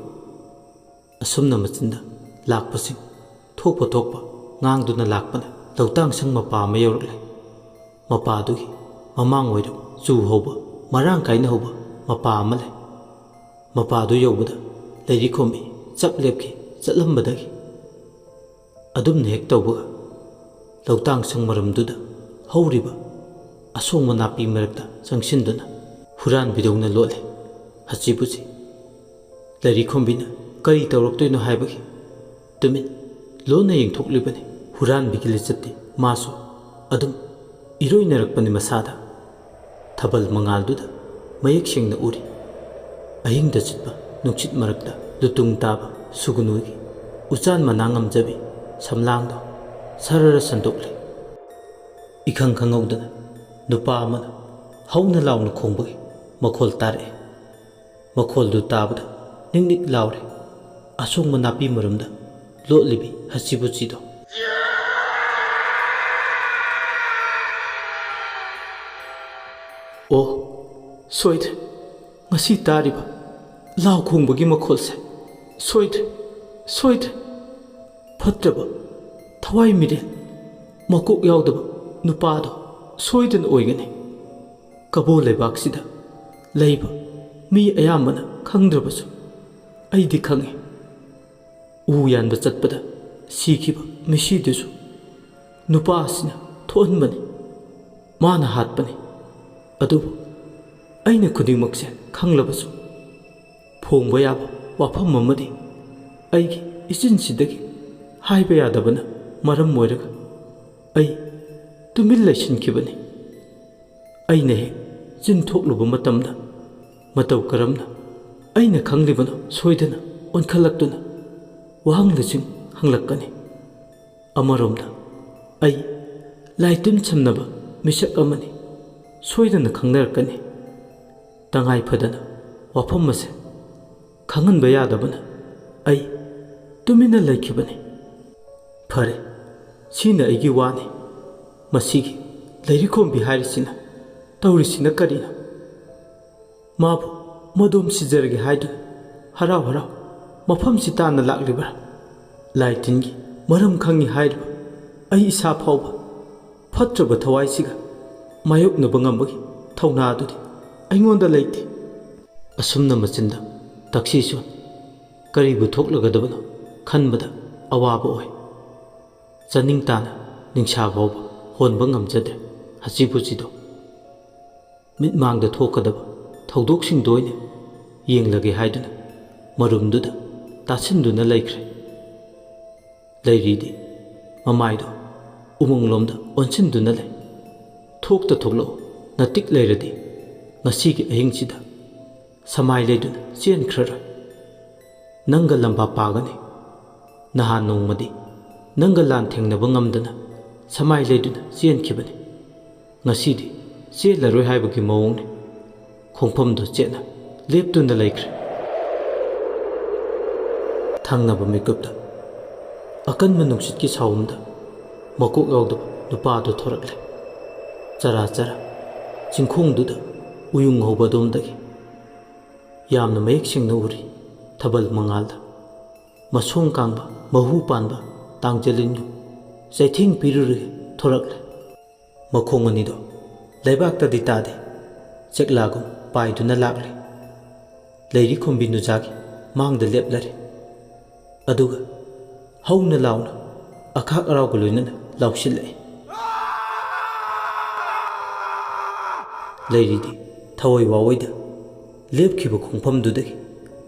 ꯑꯁꯨꯝꯅ ꯃꯆꯤꯟꯗ ꯂꯥꯛꯄꯁꯤꯡ ꯊꯣꯛꯄ ꯊꯣꯛꯄ ꯉꯥꯡꯗꯨꯅ ꯂꯥꯛꯄꯅ ꯂꯧꯇꯥꯡ ꯁꯪ ꯃꯄꯥ ꯑꯃ ꯌꯧꯔꯛꯂꯦ꯫ ꯃꯄꯥꯗꯨꯒꯤ ꯃꯃꯥꯡ ꯑꯣꯏꯔꯞ ꯆꯨ ꯍꯧꯕ, ꯃꯔꯥꯡ ꯀꯥꯏꯅ ꯍꯧꯕ ꯃꯄꯥ ꯑꯃ ꯂꯩ꯫ ꯃꯄꯥꯗꯨ ꯌꯧꯕꯗ ꯂꯩꯔꯤꯈꯣꯝꯕꯤ ꯆꯞ ꯂꯦꯞꯈꯤ꯫ ꯆꯠꯂꯝꯕꯗꯒꯤ ꯑꯗꯨꯝꯅ ꯍꯦꯛ ꯇꯧꯕꯒ ꯂꯧꯇꯥꯡ ꯁꯪ ꯃꯔꯝꯗꯨꯗ ꯍꯧꯔꯤꯕ ꯑꯁꯣꯡꯕ ꯅꯥꯄꯤ ꯃꯔꯛꯇ ꯆꯪꯁꯤꯟꯗꯨꯅ ꯍꯨꯔꯥꯟꯕꯤꯗꯧꯅ ꯂꯣꯠꯂꯦ꯫ ꯍꯆꯤꯕꯨꯆꯤ ꯂꯩꯔꯤꯈꯣꯝꯕꯤꯅ ꯀꯔꯤ ꯇꯧꯔꯛꯇꯣꯏꯅꯣ ꯍꯥꯏꯕꯒꯤ ꯇꯨꯃꯤꯟ ꯂꯣꯟꯅ ꯌꯦꯡꯊꯣꯛꯂꯤꯕꯅꯤ꯫ ꯍꯨꯔꯥꯟꯕꯤꯒꯤ ꯂꯤꯆꯠꯇꯤ ꯃꯥꯁꯨ ꯑꯗꯨꯝ ꯏꯔꯣꯏꯅꯔꯛꯄꯅꯤ ꯃꯁꯥꯗ꯫ ꯊꯥꯕꯜ ꯃꯉꯥꯜꯗꯨꯗ ꯃꯌꯦꯛ ꯁꯦꯡꯅ ꯎꯔꯤ꯫ ꯑꯍꯤꯡꯗ ꯆꯠꯄ ꯅꯨꯡꯁꯤꯠ ꯃꯔꯛꯇ ꯂꯨꯇꯨꯡ ꯇꯥꯕ ꯁꯨꯒꯨꯅꯨꯒꯤ ꯎꯆꯥꯟ ꯃꯅꯥ ꯉꯝꯖꯕꯤ ꯁꯝꯂꯥꯡꯗꯣ ꯁꯔꯔ ꯁꯟꯗꯣꯛꯂꯤ꯫ ꯏꯈꯪ ꯈꯪꯍꯧꯗꯅ ꯅꯨꯄꯥ ꯑꯃꯅ ꯍꯧꯅ ꯂꯥꯎꯅ ꯈꯣꯡꯕꯒꯤ ꯃꯈꯣꯜ ꯇꯥꯔꯛꯑꯦ꯫ ꯃꯈꯣꯜꯗꯨ ꯇꯥꯕꯗ ꯅꯤꯛ ꯅꯤꯛ ꯂꯥꯎꯔꯦ꯫ ꯑꯁꯣꯡꯕ ꯅꯥꯄꯤ ꯃꯔꯨꯝꯗ ꯂꯣꯠꯂꯤꯕꯤ ꯍꯆꯤꯕꯨꯆꯤꯗꯣ꯫ "ꯑꯣ, ꯁꯣꯏꯗ꯭ꯔꯦ꯫ ꯉꯁꯤ ꯇꯥꯔꯤꯕ ꯂꯥꯎ ꯈꯣꯡꯕꯒꯤ ꯃꯈꯣꯜꯁꯦ ꯁꯣꯏꯗ꯭ꯔꯦ, ꯁꯣꯏꯗ꯭ꯔꯦ꯫ ꯐꯠꯇ꯭ꯔꯕ, ꯊꯋꯥꯏ ꯃꯤꯔꯦꯜ, ꯃꯀꯣꯛ ꯌꯥꯎꯗꯕ ꯅꯨꯄꯥꯗꯣ ꯁꯣꯏꯗꯅ ꯑꯣꯏꯒꯅꯤ꯫ ꯀꯕꯣ ꯂꯩꯕꯥꯛꯁꯤꯗ ꯂꯩꯕ ꯃꯤ ꯑꯌꯥꯝꯕꯅ ꯈꯪꯗ꯭ꯔꯕꯁꯨ ꯑꯩꯗꯤ ꯈꯪꯉꯤ꯫ ꯎ ꯌꯥꯟꯕ ꯆꯠꯄꯗ ꯁꯤꯈꯤꯕ ꯃꯤꯁꯤꯗꯨꯁꯨ ꯅꯨꯄꯥ ꯑꯁꯤꯅ ꯊꯣꯛꯍꯟꯕꯅꯤ, ꯃꯥꯅ ꯍꯥꯠꯄꯅꯤ꯫ ꯑꯗꯨꯕꯨ ꯑꯩꯅ ꯈꯨꯗꯤꯡꯃꯛꯁꯦ ꯈꯪꯂꯕꯁꯨ, ꯐꯣꯡꯕ ꯌꯥꯕ ꯋꯥꯐꯝ ꯑꯃꯗꯤ ꯑꯩꯒꯤ ꯏꯆꯤꯟꯁꯤꯗꯒꯤ ꯍꯥꯏꯕ ꯌꯥꯗꯕꯅ ꯃꯔꯝ ꯑꯣꯏꯔꯒ ꯑꯩ ꯇꯨꯃꯤꯟ ꯂꯩꯁꯤꯟꯈꯤꯕꯅꯤ꯫ ꯑꯩꯅ ꯍꯦꯛ ꯆꯤꯟ ꯊꯣꯛꯂꯨꯕ ꯃꯇꯝꯗ ꯃꯇꯧ ꯀꯔꯝꯅ ꯑꯩꯅ ꯈꯪꯂꯤꯕꯅꯣ ꯁꯣꯏꯗꯅ ꯑꯣꯟꯈꯠꯂꯛꯇꯨꯅ ꯋꯥꯍꯪ ꯂꯤꯁꯤꯡ ꯍꯪꯂꯛꯀꯅꯤ꯫ ꯑꯃꯔꯣꯝꯗ ꯑꯩ ꯂꯥꯏꯇꯤꯟ ꯁꯝꯅꯕ ꯃꯤꯁꯛ ꯑꯃꯅꯤ꯫ ꯁꯣꯏꯗꯅ ꯈꯪꯅꯔꯛꯀꯅꯤ꯫ ꯇꯉꯥꯏ ꯐꯗꯅ ꯋꯥꯐꯝ ꯑꯁꯦ ꯈꯪꯍꯟꯕ ꯌꯥꯗꯕꯅ ꯑꯩ ꯇꯨꯃꯤꯟꯅ ꯂꯩꯈꯤꯕꯅꯤ꯫ ꯐꯔꯦ, ꯁꯤꯅ ꯑꯩꯒꯤ ꯋꯥꯅꯤ꯫ ꯃꯁꯤꯒꯤ ꯂꯩꯔꯤꯈꯣꯝꯕꯤ ꯍꯥꯏꯔꯤꯁꯤꯅ ꯇꯧꯔꯤꯁꯤꯅ ꯀꯔꯤꯅꯣ? ꯃꯥꯕꯨ ꯃꯗꯣꯝ ꯁꯤꯖꯔꯒꯦ ꯍꯥꯏꯗꯨꯅ ꯍꯔꯥꯎ ꯍꯔꯥꯎ ꯃꯐꯝꯁꯤ ꯇꯥꯟꯅ ꯂꯥꯛꯂꯤꯕ꯭ꯔꯥ? ꯂꯥꯏ ꯇꯤꯟꯒꯤ ꯃꯔꯝ ꯈꯪꯉꯤ ꯍꯥꯏꯔꯤꯕ ꯑꯩ ꯏꯁꯥ ꯐꯥꯎꯕ ꯐꯠꯇ꯭ꯔꯕ ꯊꯋꯥꯏꯁꯤꯒ ꯃꯥꯌꯣꯛꯅꯕ ꯉꯝꯕꯒꯤ ꯊꯧꯅꯥ ꯑꯗꯨꯗꯤ ꯑꯩꯉꯣꯟꯗ ꯂꯩꯇꯦ꯫ ꯑꯁꯨꯝꯅ ꯃꯆꯤꯟꯗ ꯇꯛꯁꯤꯁꯨ ꯀꯔꯤꯕꯨ ꯊꯣꯛꯂꯒꯗꯕꯅꯣ ꯈꯟꯕꯗ ꯑꯋꯥꯕ ꯑꯣꯏ꯫ ꯆꯥꯅꯤꯡ ꯇꯥꯅ ꯅꯤꯡꯁꯥ ꯐꯥꯎꯕ ꯍꯣꯟꯕ ꯉꯝꯖꯗ꯭ꯔꯦ꯫ ꯍꯆꯤꯕꯨꯆꯤꯗꯣ ꯃꯤꯠꯃꯥꯡꯗ ꯊꯣꯛꯀꯗꯕ ꯊꯧꯗꯣꯛꯁꯤꯡꯗꯣ ꯑꯣꯏꯅ ꯌꯦꯡꯂꯒꯦ ꯍꯥꯏꯗꯨꯅ ꯃꯔꯨꯝꯗꯨꯗ ꯇꯥꯁꯤꯟꯗꯨꯅ ꯂꯩꯈ꯭ꯔꯦ꯫ ꯂꯩꯔꯤꯗꯤ ꯃꯃꯥꯏꯗꯣ ꯎꯃꯪꯂꯣꯝꯗ ꯑꯣꯟꯁꯤꯟꯗꯨꯅ ꯂꯩ꯫ "ꯊꯣꯛꯇ ꯊꯣꯛꯂꯛꯑꯣ, ꯅꯇꯤꯛ ꯂꯩꯔꯗꯤ ꯉꯁꯤꯒꯤ ꯑꯍꯤꯡꯁꯤꯗ ꯁꯃꯥꯏ ꯂꯩꯗꯨꯅ ꯆꯦꯟꯈ꯭ꯔꯔꯣꯏ꯫ ꯅꯪꯒ ꯂꯝꯕꯥ ꯄꯥꯒꯅꯤ꯫ ꯅꯍꯥꯟ ꯅꯣꯡꯃꯗꯤ ꯅꯪꯒ ꯂꯥꯟ ꯊꯦꯡꯅꯕ ꯉꯝꯗꯅ ꯁꯃꯥꯏ ꯂꯩꯗꯨꯅ ꯆꯦꯟꯈꯤꯕꯅꯤ꯫ ꯉꯁꯤꯗꯤ ꯆꯦꯜꯂꯔꯣꯏ ꯍꯥꯏꯕꯒꯤ ꯃꯑꯣꯡꯅꯤ꯫" ꯈꯣꯡꯐꯝꯗꯨ ꯆꯦꯠꯅ ꯂꯦꯞꯇꯨꯅ ꯂꯩꯈ꯭ꯔꯦ꯫ ꯊꯪꯅꯕ ꯃꯤꯀꯨꯞꯇ ꯑꯀꯟꯕ ꯅꯨꯡꯁꯤꯠꯀꯤ ꯁꯥꯎꯝꯗ ꯃꯀꯣꯛ ꯌꯥꯎꯗꯕ ꯅꯨꯄꯥ ꯑꯗꯨ ꯊꯣꯔꯛꯂꯦ꯫ ꯆꯔꯥ ꯆꯔꯥ ꯆꯤꯡꯈꯣꯡꯗꯨꯗ ꯎꯌꯨꯡ ꯍꯧꯕ ꯑꯗꯣꯝꯗꯒꯤ ꯌꯥꯝꯅ ꯃꯌꯦꯛ ꯁꯦꯡꯅ ꯎꯔꯤ꯫ ꯊꯥꯕꯜ ꯃꯉꯥꯜꯗ ꯃꯁꯣꯡ ꯀꯥꯡꯕ ꯃꯍꯨ ꯄꯥꯟꯕ ꯇꯥꯡꯖꯂꯤꯟꯒꯨꯝ ꯆꯩꯊꯦꯡ ꯄꯤꯔꯨꯔꯦ ꯊꯣꯔꯛꯂꯦ꯫ ꯃꯈꯣꯡ ꯑꯅꯤꯗꯣ ꯂꯩꯕꯥꯛꯇꯗꯤ ꯇꯥꯗꯦ, ꯆꯦꯛꯂꯥꯒꯨꯝ ꯄꯥꯏꯗꯨꯅ ꯂꯥꯛꯂꯦ꯫ ꯂꯩꯔꯤ ꯈꯣꯝꯕꯤ ꯅꯨꯖꯥꯒꯤ ꯃꯥꯡꯗ ꯂꯦꯞꯂꯔꯦ꯫ ꯑꯗꯨꯒ ꯍꯧꯅ ꯂꯥꯎꯅ ꯑꯈꯥꯛ ꯑꯔꯥꯎꯒ ꯂꯣꯏꯅꯅ ꯂꯥꯎꯁꯤꯜꯂꯛꯏ꯫ ꯂꯩꯔꯤꯗꯤ ꯊꯋꯥꯏ ꯋꯥꯋꯣꯏꯗ ꯂꯦꯞꯈꯤꯕ ꯈꯣꯡꯐꯝꯗꯨꯗꯒꯤ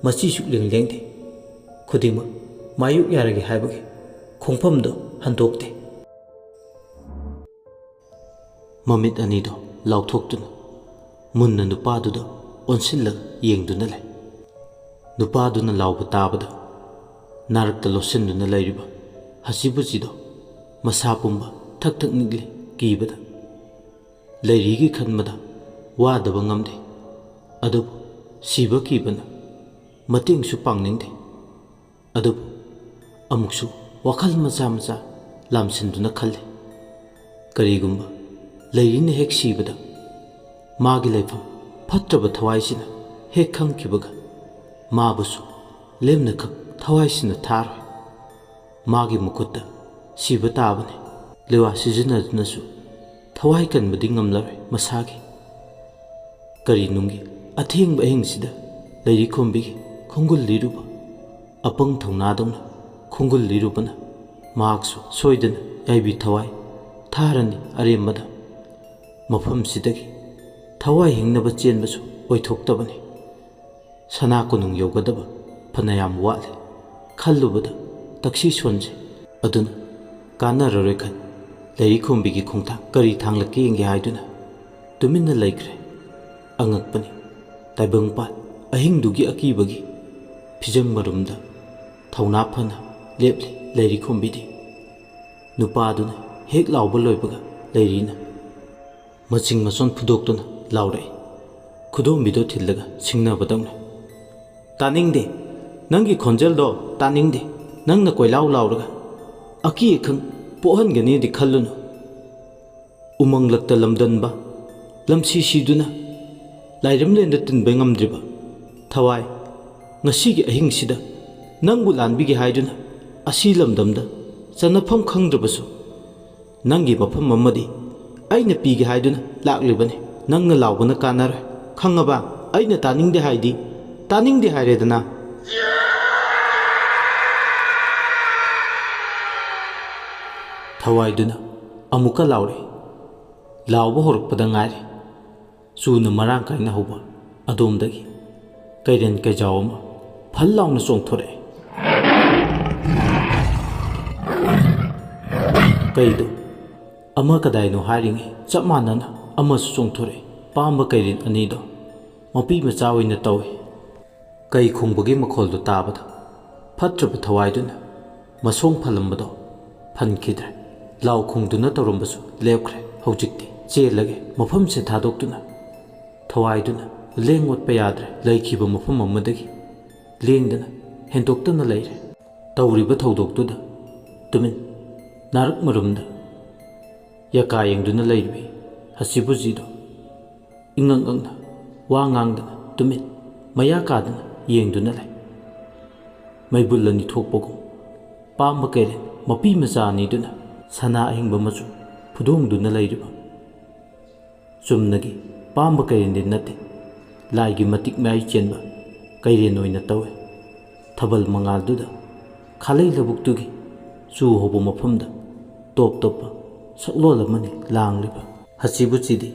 ꯃꯆꯤ ꯁꯨꯛꯂꯦꯡ ꯂꯦꯡꯗꯦ꯫ ꯈꯨꯗꯤꯡꯃꯛ ꯃꯥꯌꯣꯛ ꯌꯥꯔꯒꯦ ꯍꯥꯏꯕꯒꯤ ꯈꯣꯡꯐꯝꯗꯣ ꯍꯟꯗꯣꯛꯇꯦ꯫ ꯃꯃꯤꯠ ꯑꯅꯤꯗꯣ ꯂꯥꯎꯊꯣꯛꯇꯨꯅ ꯃꯨꯟꯅ ꯅꯨꯄꯥꯗꯨꯗ ꯑꯣꯟꯁꯤꯜꯂꯒ ꯌꯦꯡꯗꯨꯅ ꯂꯩ꯫ ꯅꯨꯄꯥꯗꯨꯅ ꯂꯥꯎꯕ ꯇꯥꯕꯗ ꯅꯥꯔꯛꯇ ꯂꯣꯠꯁꯤꯟꯗꯨꯅ ꯂꯩꯔꯤꯕ ꯍꯁꯤꯕꯨꯁꯤꯗꯣ ꯃꯁꯥ ꯄꯨꯝꯕ ꯊꯛ ꯊꯛ ꯅꯤꯛꯂꯤ ꯀꯤꯕꯗ꯫ ꯂꯩꯔꯤꯒꯤ ꯈꯟꯕꯗ ꯋꯥꯗꯕ ꯉꯝꯗꯦ, ꯑꯗꯨꯕꯨ ꯁꯤꯕ ꯀꯤꯕꯅ ꯃꯇꯦꯡꯁꯨ ꯄꯥꯡꯅꯤꯡꯗꯦ꯫ ꯑꯗꯨꯕꯨ ꯑꯃꯨꯛꯁꯨ ꯋꯥꯈꯜ ꯃꯆꯥ ꯃꯆꯥ ꯂꯥꯝꯁꯤꯟꯗꯨꯅ ꯈꯜꯂꯤ, ꯀꯔꯤꯒꯨꯝꯕ ꯂꯩꯔꯤꯅ ꯍꯦꯛ ꯁꯤꯕꯗ ꯃꯥꯒꯤ ꯂꯩꯐꯝ ꯐꯠꯇ꯭ꯔꯕ ꯊꯋꯥꯏꯁꯤꯅ ꯍꯦꯛ ꯈꯪꯈꯤꯕꯒ ꯃꯥꯕꯨꯁꯨ ꯂꯦꯝꯅꯈꯛ ꯊꯋꯥꯏꯁꯤꯅ ꯊꯥꯔꯣꯏ꯫ ꯃꯥꯒꯤ ꯃꯈꯨꯠꯇ ꯁꯤꯕ ꯇꯥꯕꯅꯤ꯫ ꯂꯤꯋꯥ ꯁꯤꯖꯤꯟꯅꯗꯨꯅꯁꯨ ꯊꯋꯥꯏ ꯀꯟꯕꯗꯤ ꯉꯝꯂꯔꯣꯏ ꯃꯁꯥꯒꯤ꯫ ꯀꯔꯤ ꯅꯨꯡꯒꯤ ꯑꯊꯦꯡꯕ ꯑꯍꯤꯡꯁꯤꯗ ꯂꯩꯔꯤ ꯈꯣꯝꯕꯤꯒꯤ ꯈꯣꯡꯒꯨꯜ ꯂꯤꯔꯨꯕ ꯑꯄꯪ ꯊꯧꯅꯥꯗꯧꯅ ꯈꯣꯡꯒꯨꯜ ꯂꯤꯔꯨꯕꯅ ꯃꯍꯥꯛꯁꯨ ꯁꯣꯏꯗꯅ ꯌꯥꯏꯕꯤ ꯊꯋꯥꯏ ꯊꯥꯔꯅꯤ ꯑꯔꯦꯝꯕꯗ꯫ ꯃꯐꯝꯁꯤꯗꯒꯤ ꯊꯋꯥꯏ ꯍꯤꯡꯅꯕ ꯆꯦꯟꯕꯁꯨ ꯑꯣꯏꯊꯣꯛꯇꯕꯅꯤ꯫ ꯁꯅꯥ ꯀꯣꯅꯨꯡ ꯌꯧꯒꯗꯕ ꯐꯅꯌꯥꯝ ꯋꯥꯠꯂꯤ ꯈꯜꯂꯨꯕꯗ ꯇꯛꯁꯤ ꯁꯣꯟꯖꯩ꯫ ꯑꯗꯨꯅ ꯀꯥꯟꯅꯔꯔꯣꯏ ꯈꯟ ꯂꯩꯔꯤ ꯈꯣꯝꯕꯤꯒꯤ ꯈꯣꯡꯊꯥꯡ ꯀꯔꯤ ꯊꯥꯡꯂꯛꯀꯦ ꯌꯦꯡꯒꯦ ꯍꯥꯏꯗꯨꯅ ꯇꯨꯃꯤꯟꯅ ꯂꯩꯈ꯭ꯔꯦ꯫ ꯑꯉꯛꯄꯅꯤ, ꯇꯥꯏꯕꯪꯄꯥꯟ ꯑꯍꯤꯡꯗꯨꯒꯤ ꯑꯀꯤꯕꯒꯤ ꯐꯤꯖꯪ ꯃꯔꯨꯝꯗ ꯊꯧꯅꯥ ꯐꯅ ꯂꯦꯞꯂꯤ ꯂꯩꯔꯤ ꯈꯣꯝꯕꯤꯗꯤ꯫ ꯅꯨꯄꯥꯗꯨꯅ ꯍꯦꯛ ꯂꯥꯎꯕ ꯂꯣꯏꯕꯒ ꯂꯩꯔꯤꯅ ꯃꯆꯤꯡ ꯃꯆꯣꯟ ꯐꯨꯗꯣꯛꯇꯨꯅ ꯂꯥꯎꯔꯛꯏ꯫ ꯈꯨꯗꯣꯝꯕꯤꯗꯣ ꯊꯤꯜꯂꯒ ꯁꯤꯡꯅꯕꯗꯧꯅ, "ꯇꯥꯅꯤꯡꯗꯦ, ꯅꯪꯒꯤ ꯈꯣꯟꯖꯦꯜꯗꯣ ꯇꯥꯅꯤꯡꯗꯦ꯫ ꯅꯪꯅ ꯀꯣꯏꯂꯥꯎ ꯂꯥꯎꯔꯒ ꯑꯀꯤ ꯑꯈꯪ ꯄꯣꯛꯍꯟꯒꯅꯤꯗꯤ ꯈꯜꯂꯨꯅꯨ꯫ ꯎꯃꯪꯂꯛꯇ ꯂꯝꯗꯟꯕ, ꯂꯝꯁꯤ ꯁꯤꯗꯨꯅ ꯂꯥꯏꯔꯝꯂꯦꯟꯗ ꯇꯤꯟꯕ ꯉꯝꯗ꯭ꯔꯤꯕ ꯊꯋꯥꯏ, ꯉꯁꯤꯒꯤ ꯑꯍꯤꯡꯁꯤꯗ ꯅꯪꯕꯨ ꯂꯥꯟꯕꯤꯒꯦ ꯍꯥꯏꯗꯨꯅ ꯑꯁꯤ ꯂꯝꯗꯝꯗ ꯆꯟꯅꯐꯝ ꯈꯪꯗ꯭ꯔꯕꯁꯨ, ꯅꯪꯒꯤ ꯃꯐꯝ ꯑꯃꯗꯤ ꯑꯩꯅ ꯄꯤꯒꯦ ꯍꯥꯏꯗꯨꯅ ꯂꯥꯛꯂꯤꯕꯅꯤ꯫ ꯅꯪꯅ ꯂꯥꯎꯕꯅ ꯀꯥꯟꯅꯔꯣꯏ, ꯈꯪꯉꯕ? ꯑꯩꯅ ꯇꯥꯅꯤꯡꯗꯦ ꯍꯥꯏꯗꯤ ꯇꯥꯅꯤꯡꯗꯦ ꯍꯥꯏꯔꯦꯗꯅ꯫" ꯊꯋꯥꯏꯗꯨꯅ ꯑꯃꯨꯛꯀ ꯂꯥꯎꯔꯛꯏ꯫ ꯂꯥꯎꯕ ꯍꯧꯔꯛꯄꯗ ꯉꯥꯏꯔꯤ꯫ ꯆꯨꯅ ꯃꯔꯥꯡ ꯀꯥꯏꯅ ꯍꯧꯕ ꯑꯗꯣꯝꯗꯒꯤ ꯀꯩꯔꯦꯟ ꯀꯩꯖꯥꯎ ꯑꯃ ꯐꯜ ꯂꯥꯎꯅ ꯆꯣꯡꯊꯣꯔꯛꯑꯦ꯫ ꯀꯩꯗꯣ ꯑꯃ ꯀꯗꯥꯏꯅꯣ ꯍꯥꯏꯔꯤꯉꯩ ꯆꯞ ꯃꯥꯟꯅꯅ ꯑꯃꯁꯨ ꯆꯣꯡꯊꯣꯔꯛꯑꯦ꯫ ꯄꯥꯝꯕ ꯀꯩꯔꯦꯟ ꯑꯅꯤꯗꯣ ꯃꯄꯤ ꯃꯆꯥ ꯑꯣꯏꯅ ꯇꯧꯏ꯫ ꯀꯩ ꯈꯣꯡꯕꯒꯤ ꯃꯈꯣꯜꯗꯨ ꯇꯥꯕꯗ ꯐꯠꯇ꯭ꯔꯕ ꯊꯋꯥꯏꯗꯨꯅ ꯃꯁꯣꯡ ꯐꯜꯂꯝꯕꯗꯣ ꯐꯟꯈꯤꯗ꯭ꯔꯦ꯫ ꯂꯥꯎ ꯈꯣꯡꯗꯨꯅ ꯇꯧꯔꯝꯕꯁꯨ ꯂꯦꯞꯈ꯭ꯔꯦ꯫ ꯍꯧꯖꯤꯛꯇꯤ ꯆꯦꯜꯂꯒꯦ꯫ ꯃꯐꯝꯁꯦ ꯊꯥꯗꯣꯛꯇꯨꯅ ꯊꯋꯥꯏꯗꯨꯅ ꯂꯦꯡ ꯑꯣꯠꯄ ꯌꯥꯗ꯭ꯔꯦ꯫ ꯂꯩꯈꯤꯕ ꯃꯐꯝ ꯑꯃꯗꯒꯤ ꯂꯦꯡꯗꯅ ꯍꯦꯟꯗꯣꯛꯇꯅ ꯂꯩꯔꯦ꯫ ꯇꯧꯔꯤꯕ ꯊꯧꯗꯣꯛꯇꯨꯗ ꯇꯨꯃꯤꯟ ꯅꯥꯔꯛ ꯃꯔꯨꯝꯗ ꯌꯀꯥ ꯌꯦꯡꯗꯨꯅ ꯂꯩꯔꯤꯕꯤ ꯍꯁꯤꯕꯨꯖꯤꯗꯣ ꯏꯉꯛ ꯉꯛꯅ, ꯋꯥ ꯉꯥꯡꯗꯅ, ꯇꯨꯃꯤꯟ ꯃꯌꯥ ꯀꯥꯗꯅ ꯌꯦꯡꯗꯨꯅ ꯂꯩ꯫ ꯃꯩꯕꯨꯜ ꯑꯅꯤ ꯊꯣꯛꯄꯒꯨꯝ ꯄꯥꯝꯕ ꯀꯩꯔꯦꯟ ꯃꯄꯤ ꯃꯆꯥ ꯑꯅꯤꯗꯨꯅ ꯁꯅꯥ ꯑꯍꯤꯡꯕ ꯃꯆꯨ ꯐꯨꯗꯣꯡꯗꯨꯅ ꯂꯩꯔꯤꯕ꯫ ꯆꯨꯝꯅꯒꯤ ꯄꯥꯝꯕ ꯀꯩꯔꯦꯟꯗꯤ ꯅꯠꯇꯦ, ꯂꯥꯏꯒꯤ ꯃꯇꯤꯛ ꯃꯌꯥꯏ ꯆꯦꯟꯕ ꯀꯩꯔꯦꯟ ꯑꯣꯏꯅ ꯇꯧꯏ꯫ ꯊꯥꯕꯜ ꯃꯉꯥꯜꯗꯨꯗ ꯈꯥꯂꯩ ꯂꯧꯕꯨꯛꯇꯨꯒꯤ ꯆꯨ ꯍꯧꯕ ꯃꯐꯝꯗ ꯇꯣꯞ ꯇꯣꯞꯄ ꯁꯛꯂꯣꯟ ꯑꯃꯅꯤ ꯂꯥꯡꯂꯤꯕ꯫ ꯍꯁꯤꯕꯨꯆꯤꯗꯤ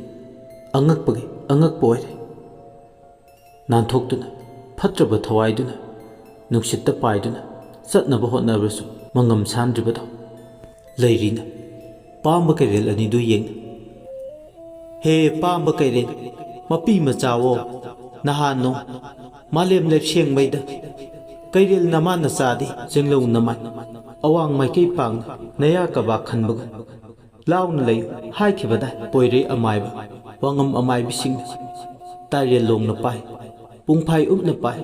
ꯑꯉꯛꯄꯒꯤ ꯑꯉꯛꯄ ꯑꯣꯏꯔꯦ꯫ ꯅꯥꯟꯊꯣꯛꯇꯨꯅ ꯐꯠꯇ꯭ꯔꯕ ꯊꯋꯥꯏꯗꯨꯅ ꯅꯨꯡꯁꯤꯠꯇ ꯄꯥꯏꯗꯨꯅ ꯆꯠꯅꯕ ꯍꯣꯠꯅꯔꯕꯁꯨ ꯃꯉꯝ ꯁꯥꯟꯗ꯭ꯔꯤꯕꯗꯣ꯫ ꯂꯩꯔꯤꯅ ꯄꯥꯝꯕ ꯀꯩꯔꯦꯜ ꯑꯅꯤꯗꯨ ꯌꯦꯡꯅ, "ꯍꯦ ꯄꯥꯝꯕ ꯀꯩꯔꯦꯜ, ꯃꯄꯤ ꯃꯆꯥꯋꯣ, ꯅꯍꯥꯟ ꯅꯣꯡ ꯃꯥꯂꯦꯝ ꯂꯩꯁꯦꯡꯃꯩꯗ ꯀꯩꯔꯦꯜ ꯅꯃꯥ ꯅꯆꯥꯗꯤ ꯆꯦꯡꯂꯧ ꯅꯃꯥꯏ ꯑꯋꯥꯡ ꯃꯥꯏꯀꯩ ꯄꯥꯡꯅ ꯅꯌꯥ ꯀꯕꯥꯛ ꯈꯟꯕꯒꯨꯝ ꯂꯥꯎꯅ ꯂꯩꯌꯨ ꯍꯥꯏꯈꯤꯕꯗꯥꯏ ꯄꯣꯏꯔꯩ ꯑꯃꯥꯏꯕ ꯋꯥꯉꯝ ꯑꯃꯥꯏꯕꯤꯁꯤꯡꯅ ꯇꯥꯏꯔꯦꯜ ꯂꯣꯡꯅ ꯄꯥꯏ, ꯄꯨꯡꯐꯥꯏ ꯎꯞꯅ ꯄꯥꯏ,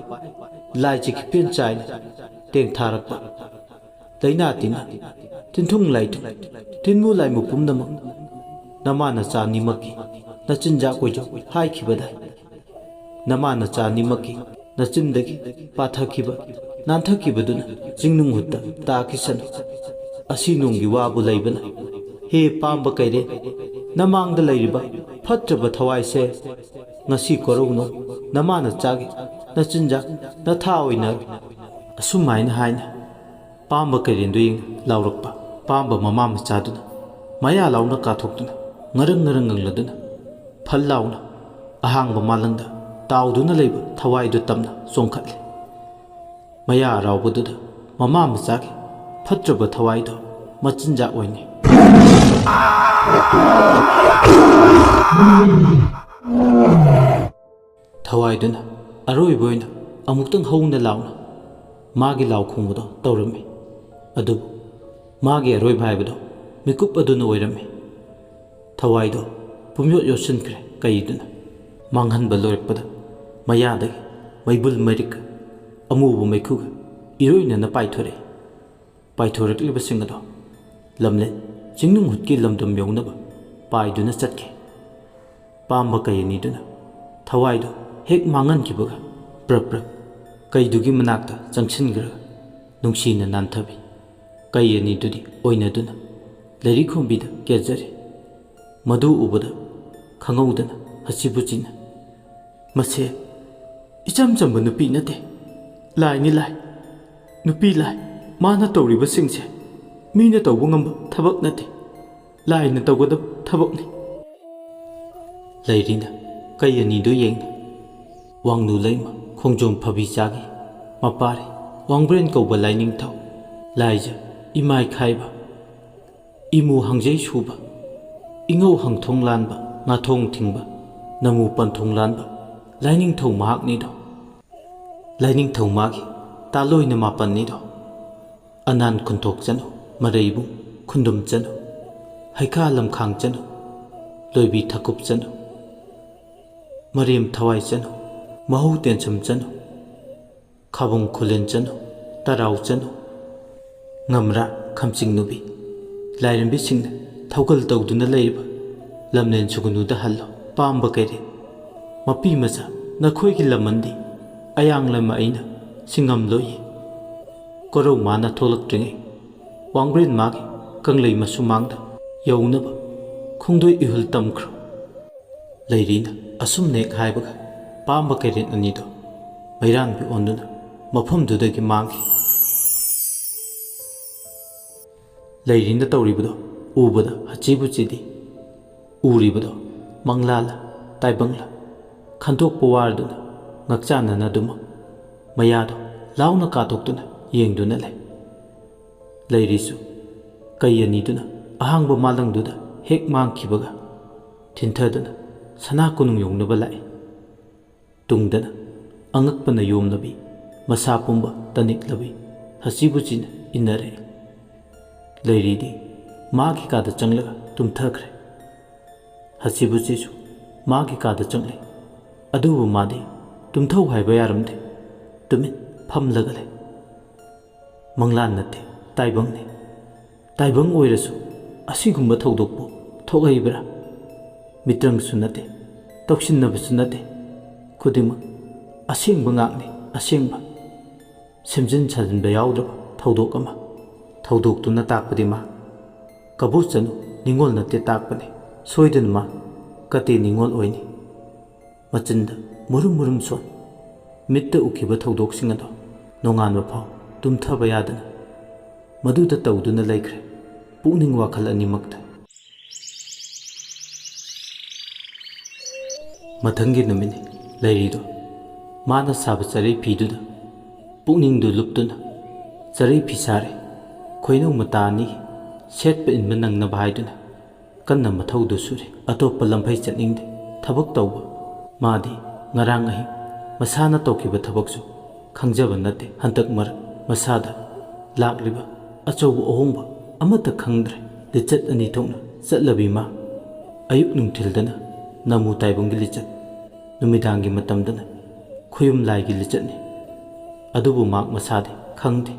ꯂꯥꯏꯆ ꯈꯤꯄꯦꯟ ꯆꯥꯏꯅ ꯇꯦꯡꯊꯥꯔꯛꯄ ꯂꯩꯅꯥ ꯇꯤꯟꯅꯥ, ꯇꯤꯟꯊꯨꯡ ꯂꯥꯏꯊꯨꯡ, ꯇꯤꯟꯃꯨ ꯂꯥꯏꯃꯨ ꯄꯨꯝꯅꯃꯛ ꯅꯃꯥ ꯅꯆꯥ ꯑꯅꯤꯃꯛꯀꯤ ꯅꯆꯤꯟꯖꯥꯛ ꯑꯣꯏꯖꯧ ꯍꯥꯏꯈꯤꯕꯗꯥꯏ꯫ ꯅꯃꯥ ꯅꯆꯥ ꯑꯅꯤꯃꯛꯀꯤ ꯅꯆꯤꯟꯗꯒꯤ ꯄꯥꯊꯈꯤꯕ, ꯅꯥꯟꯊꯈꯤꯕꯗꯨꯅ ꯆꯤꯡꯅꯨꯡ ꯍꯨꯠꯇ ꯇꯥꯈꯤꯁꯅꯨ꯫ ꯑꯁꯤ ꯅꯣꯡꯒꯤ ꯋꯥꯕꯨ ꯂꯩꯕꯅ, ꯍꯦ ꯄꯥꯝꯕ ꯀꯩꯔꯦꯜ, ꯅꯃꯥꯡꯗ ꯂꯩꯔꯤꯕ ꯐꯠꯇ꯭ꯔꯕ ꯊꯋꯥꯏꯁꯦ ꯉꯁꯤ ꯀꯣꯔꯧꯅꯣ ꯅꯃꯥ ꯅꯆꯥꯒꯤ ꯅꯆꯤꯟꯖꯥꯛ ꯅꯊꯥ ꯑꯣꯏꯅꯔꯣ꯫" ꯑꯁꯨꯝꯍꯥꯏꯅ ꯍꯥꯏꯅ ꯄꯥꯝꯕ ꯀꯩꯔꯦꯟꯗꯨ ꯌꯦꯡꯅ ꯂꯥꯎꯔꯛꯄ ꯄꯥꯝꯕ ꯃꯃꯥ ꯃꯆꯥꯗꯨꯅ ꯃꯌꯥ ꯂꯥꯎꯅ ꯀꯥꯊꯣꯛꯇꯨꯅ ꯉꯔꯪ ꯉꯔꯪ ꯉꯪꯂꯗꯨꯅ ꯐꯜ ꯂꯥꯎꯅ ꯑꯍꯥꯡꯕ ꯃꯥꯂꯪꯗ ꯇꯥꯎꯗꯨꯅ ꯂꯩꯕ ꯊꯋꯥꯏꯗꯨ ꯇꯝꯅ ꯆꯣꯡꯈꯠꯂꯦ꯫ ꯃꯌꯥ ꯑꯔꯥꯎꯕꯗꯨꯗ ꯃꯃꯥ ꯃꯆꯥꯒꯤ ꯐꯠꯇ꯭ꯔꯕ ꯊꯋꯥꯏꯗꯣ ꯃꯆꯤꯟꯖꯥꯛ ꯑꯣꯏꯅꯤ꯫ ꯊꯋꯥꯏꯗꯨꯅ ꯑꯔꯣꯏꯕ ꯑꯣꯏꯅ ꯑꯃꯨꯛꯇꯪ ꯍꯧꯅ ꯂꯥꯎꯅ ꯃꯥꯒꯤ ꯂꯥꯎ ꯈꯣꯡꯕꯗꯣ ꯇꯧꯔꯝꯃꯤ꯫ ꯑꯗꯨꯕꯨ ꯃꯥꯒꯤ ꯑꯔꯣꯏꯕ ꯍꯥꯏꯕꯗꯣ ꯃꯤꯀꯨꯞ ꯑꯗꯨꯅ ꯑꯣꯏꯔꯝꯃꯤ꯫ ꯊꯋꯥꯏꯗꯣ ꯄꯨꯝꯌꯣꯠ ꯌꯣꯠꯁꯤꯟꯈ꯭ꯔꯦ ꯀꯩꯗꯨꯅ꯫ ꯃꯥꯡꯍꯟꯕ ꯂꯣꯏꯔꯛꯄꯗ ꯃꯌꯥꯗꯒꯤ ꯃꯩꯕꯨꯜ ꯃꯩꯔꯤꯛ ꯑꯃꯨꯕ ꯃꯩꯈꯨꯒ ꯏꯔꯣꯏꯅꯅ ꯄꯥꯏꯊꯣꯔꯛꯏ꯫ ꯄꯥꯏꯊꯣꯔꯛꯂꯤꯕꯁꯤꯡ ꯑꯗꯣ ꯂꯝꯂꯦꯟ ꯆꯤꯡꯅꯨꯡ ꯍꯨꯠꯀꯤ ꯂꯝꯗꯝ ꯌꯧꯅꯕ ꯄꯥꯏꯗꯨꯅ ꯆꯠꯈꯤ꯫ ꯄꯥꯝꯕ ꯀꯩ ꯑꯅꯤꯗꯨꯅ ꯊꯋꯥꯏꯗꯨ ꯍꯦꯛ ꯃꯥꯡꯍꯟꯈꯤꯕꯒ ꯄ꯭ꯔꯞ ꯄ꯭ꯔꯞ ꯀꯩꯗꯨꯒꯤ ꯃꯅꯥꯛꯇ ꯆꯪꯁꯤꯟꯈ꯭ꯔꯒ ꯅꯨꯡꯁꯤꯅ ꯅꯥꯟꯊꯕꯤ꯫ ꯀꯩ ꯑꯅꯤꯗꯨꯗꯤ ꯑꯣꯏꯅꯗꯨꯅ ꯂꯩꯔꯤ ꯈꯣꯝꯕꯤꯗ ꯀꯦꯖꯔꯦ꯫ ꯃꯗꯨ ꯎꯕꯗ ꯈꯪꯍꯧꯗꯅ ꯍꯁꯤꯕꯨꯆꯤꯅ, "ꯃꯁꯦ ꯏꯆꯝ ꯆꯝꯕ ꯅꯨꯄꯤ ꯅꯠꯇꯦ, ꯂꯥꯏꯅꯤ ꯂꯥꯏ꯫ ꯅꯨꯄꯤ ꯂꯥꯏ, ꯃꯥꯅ ꯇꯧꯔꯤꯕꯁꯤꯡꯁꯦ ꯃꯤꯅ ꯇꯧꯕ ꯉꯝꯕ ꯊꯕꯛ ꯅꯠꯇꯦ, ꯂꯥꯏꯅ ꯇꯧꯒꯗꯕ ꯊꯕꯛꯅꯤ꯫" ꯂꯩꯔꯤꯅ ꯀꯩ ꯑꯅꯤꯗꯨ ꯌꯦꯡꯅ, ꯋꯥꯡꯂꯨ ꯂꯩꯃ ꯈꯣꯡꯖꯣꯝ ꯐꯕꯤ ꯆꯥꯒꯤ ꯃꯄꯥꯔꯤ ꯋꯥꯡꯕ꯭ꯔꯦꯟ ꯀꯧꯕ ꯂꯥꯏꯅꯤꯡꯊꯧ, ꯂꯥꯏꯖ ꯏꯃꯥꯏ ꯈꯥꯏꯕ, ꯏꯃꯨ ꯍꯪꯖꯩ ꯁꯨꯕ, ꯏꯉꯧ ꯍꯪꯊꯣꯡ ꯂꯥꯟꯕ, ꯉꯥꯊꯣꯡ ꯊꯤꯡꯕ, ꯅꯃꯨ ꯄꯟꯊꯣꯡ ꯂꯥꯟꯕ ꯂꯥꯏꯅꯤꯡꯊꯧ ꯃꯍꯥꯛꯅꯤꯗꯣ꯫ ꯂꯥꯏꯅꯤꯡꯊꯧ ꯃꯥꯒꯤ ꯇꯥꯂꯣꯏꯅ ꯃꯥꯄꯟꯅꯤꯗꯣ꯫ ꯑꯅꯥꯟ ꯈꯨꯟꯊꯣꯛ ꯆꯅꯨ, ꯃꯔꯩꯕꯨꯡ ꯈꯨꯟꯗꯨꯝ ꯆꯅꯨ, ꯍꯩꯈꯥ ꯂꯝꯈꯥꯡ ꯆꯅꯨ, ꯂꯣꯏꯕꯤ ꯊꯀꯨꯞ ꯆꯅꯨ, ꯃꯔꯦꯝ ꯊꯋꯥꯏ ꯆꯅꯨ, ꯃꯍꯧ ꯇꯦꯟꯁꯨꯝ ꯆꯅꯨ, ꯈꯥꯕꯨꯡ ꯈꯨꯂꯦꯟ ꯆꯅꯨ, ꯇꯔꯥꯎ ꯆꯅꯨ, ꯉꯝꯔꯥ ꯈꯝꯆꯤꯡ ꯅꯨꯕꯤ꯫ ꯂꯥꯏꯔꯦꯝꯕꯤꯁꯤꯡꯅ ꯊꯧꯒꯜ ꯇꯧꯗꯨꯅ ꯂꯩꯔꯤꯕ ꯂꯝꯂꯦꯟ ꯁꯨꯒꯅꯨꯗ ꯍꯜꯂꯣ꯫ ꯄꯥꯝꯕ ꯀꯩꯔꯦꯟ, ꯃꯄꯤ ꯃꯆꯥ, ꯅꯈꯣꯏꯒꯤ ꯂꯃꯟꯗꯤ ꯑꯌꯥꯡ ꯂꯩꯃ ꯑꯩꯅ ꯁꯤꯡꯉꯝꯂꯣꯏꯌꯦ꯫ ꯀꯣꯔꯧ ꯃꯥꯅ ꯊꯣꯛꯂꯛꯇ꯭ꯔꯤꯉꯩ ꯋꯥꯡꯕ꯭ꯔꯦꯟ ꯃꯥꯒꯤ ꯀꯪꯂꯩ ꯃꯁꯨꯃꯥꯡꯗ ꯌꯧꯅꯕ ꯈꯣꯡꯗꯣꯏ ꯏꯍꯨꯜ ꯇꯝꯈ꯭ꯔꯣ꯫ ꯂꯩꯔꯤꯅ ꯑꯁꯨꯝꯅ ꯍꯦꯛ ꯍꯥꯏꯕꯒ ꯄꯥꯝꯕ ꯀꯩꯔꯦꯟ ꯑꯅꯤꯗꯣ ꯃꯩꯔꯥꯟꯕꯤ ꯑꯣꯟꯗꯨꯅ ꯃꯐꯝꯗꯨꯗꯒꯤ ꯃꯥꯡꯈꯤ꯫ ꯂꯩꯔꯤꯅ ꯇꯧꯔꯤꯕꯗꯣ ꯎꯕꯗ ꯍꯆꯤꯕꯨꯆꯤꯗꯤ ꯎꯔꯤꯕꯗꯣ ꯃꯪꯂꯥꯂ ꯇꯥꯏꯕꯪꯂ ꯈꯟꯗꯣꯛꯄ ꯋꯥꯔꯗꯨꯅ ꯉꯛꯆꯥꯟꯅꯅꯗꯨꯃꯛ ꯃꯌꯥꯗꯣ ꯂꯥꯎꯅ ꯀꯥꯊꯣꯛꯇꯨꯅ ꯌꯦꯡꯗꯨꯅ ꯂꯩ꯫ ꯂꯩꯔꯤꯁꯨ ꯀꯩ ꯑꯅꯤꯗꯨꯅ ꯑꯍꯥꯡꯕ ꯃꯥꯂꯪꯗꯨꯗ ꯍꯦꯛ ꯃꯥꯡꯈꯤꯕꯒ ꯊꯤꯟꯊꯗꯨꯅ ꯁꯅꯥ ꯀꯣꯅꯨꯡ ꯌꯧꯅꯕ ꯂꯥꯛꯏ꯫ ꯇꯨꯡꯗꯅ ꯑꯉꯛꯄꯅ ꯌꯣꯝꯂꯕꯤ, ꯃꯁꯥ ꯄꯨꯝꯕ ꯇꯅꯤꯛꯂꯕꯤ ꯍꯁꯤꯕꯨꯆꯤꯅ ꯏꯟꯅꯔꯛꯏ꯫ ꯂꯩꯔꯤꯗꯤ ꯃꯥꯒꯤ ꯀꯥꯗ ꯆꯪꯂꯒ ꯇꯨꯝꯊꯈ꯭ꯔꯦ꯫ ꯍꯁꯤꯕꯨꯆꯤꯁꯨ ꯃꯥꯒꯤ ꯀꯥꯗ ꯆꯪꯂꯛꯏ꯫ ꯑꯗꯨꯕꯨ ꯃꯥꯗꯤ ꯇꯨꯝꯊꯧ ꯍꯥꯏꯕ ꯌꯥꯔꯝꯗꯦ꯫ ꯇꯨꯃꯤꯟ ꯐꯝꯂꯒ ꯂꯩ꯫ ꯃꯪꯂꯥꯟ ꯅꯠꯇꯦ, ꯇꯥꯏꯕꯪꯅꯤ꯫ ꯇꯥꯏꯕꯪ ꯑꯣꯏꯔꯁꯨ ꯑꯁꯤꯒꯨꯝꯕ ꯊꯧꯗꯣꯛꯄꯨ ꯊꯣꯛꯍꯩꯕ꯭ꯔꯥ? ꯃꯤꯇ꯭ꯔꯪꯁꯨ ꯅꯠꯇꯦ, ꯇꯧꯁꯤꯟꯅꯕꯁꯨ ꯅꯠꯇꯦ꯫ ꯈꯨꯗꯤꯡꯃꯛ ꯑꯁꯦꯡꯕ ꯉꯥꯛꯅꯤ, ꯑꯁꯦꯡꯕ꯫ ꯁꯦꯝꯖꯤꯟ ꯁꯥꯖꯤꯟꯕ ꯌꯥꯎꯗ꯭ꯔꯕ ꯊꯧꯗꯣꯛ ꯑꯃ꯫ ꯊꯧꯗꯣꯛꯇꯨꯅ ꯇꯥꯛꯄꯗꯤ ꯃꯥ ꯀꯕꯣꯆꯅꯨ ꯅꯤꯉꯣꯜ ꯅꯠꯇꯦ ꯇꯥꯛꯄꯅꯤ꯫ ꯁꯣꯏꯗꯅ ꯃꯥ ꯀꯇꯦ ꯅꯤꯉꯣꯜ ꯑꯣꯏꯅꯤ꯫ ꯃꯆꯤꯟꯗ ꯃꯨꯔꯨꯝ ꯃꯨꯔꯨꯝ ꯁꯣꯟ, ꯃꯤꯠꯇ ꯎꯈꯤꯕ ꯊꯧꯗꯣꯛꯁꯤꯡ ꯑꯗꯣ ꯅꯣꯡꯉꯥꯟꯕ ꯐꯥꯎ ꯇꯨꯝꯊꯕ ꯌꯥꯗꯅ ꯃꯗꯨꯗ ꯇꯧꯗꯨꯅ ꯂꯩꯈ꯭ꯔꯦ, ꯄꯨꯛꯅꯤꯡ ꯋꯥꯈꯜ ꯑꯅꯤꯃꯛꯇ꯫ ꯃꯊꯪꯒꯤ ꯅꯨꯃꯤꯠꯅꯤ꯫ ꯂꯩꯔꯤꯗꯣ ꯃꯥꯅ ꯁꯥꯕ ꯆꯔꯩ ꯐꯤꯗꯨꯗ ꯄꯨꯛꯅꯤꯡꯗꯨ ꯂꯨꯞꯇꯨꯅ ꯆꯔꯩ ꯐꯤ ꯁꯥꯔꯦ꯫ ꯈꯣꯏꯅꯧ ꯃꯇꯥ ꯑꯅꯤ ꯁꯦꯠꯄ ꯏꯟꯕ ꯅꯪꯅꯕ ꯍꯥꯏꯗꯨꯅ ꯀꯟꯅ ꯃꯊꯧꯗꯨ ꯁꯨꯔꯤ꯫ ꯑꯇꯣꯞꯄ ꯂꯝꯐꯩ ꯆꯠꯅꯤꯡꯗꯦ꯫ ꯊꯕꯛ ꯇꯧꯕ꯫ ꯃꯥꯗꯤ ꯉꯔꯥꯡ ꯑꯍꯤꯡ ꯃꯁꯥꯅ ꯇꯧꯈꯤꯕ ꯊꯕꯛꯁꯨ ꯈꯪꯖꯕ ꯅꯠꯇꯦ꯫ ꯍꯟꯗꯛ ꯃꯔꯛ ꯃꯁꯥꯗ ꯂꯥꯛꯂꯤꯕ ꯑꯆꯧꯕ ꯑꯍꯣꯡꯕ ꯑꯃꯠꯇ ꯈꯪꯗ꯭ꯔꯦ꯫ ꯂꯤꯆꯠ ꯑꯅꯤ ꯊꯣꯛꯅ ꯆꯠꯂꯕꯤ ꯃꯥ ꯑꯌꯨꯛ ꯅꯨꯡꯊꯤꯜꯗꯅ ꯅꯃꯨ ꯇꯥꯏꯕꯪꯒꯤ ꯂꯤꯆꯠ, ꯅꯨꯃꯤꯗꯥꯡꯒꯤ ꯃꯇꯝꯗꯅ ꯈꯨꯌꯨꯝ ꯂꯥꯏꯒꯤ ꯂꯤꯆꯠꯅꯤ꯫ ꯑꯗꯨꯕꯨ ꯃꯍꯥꯛ ꯃꯁꯥꯗꯤ ꯈꯪꯗꯦ꯫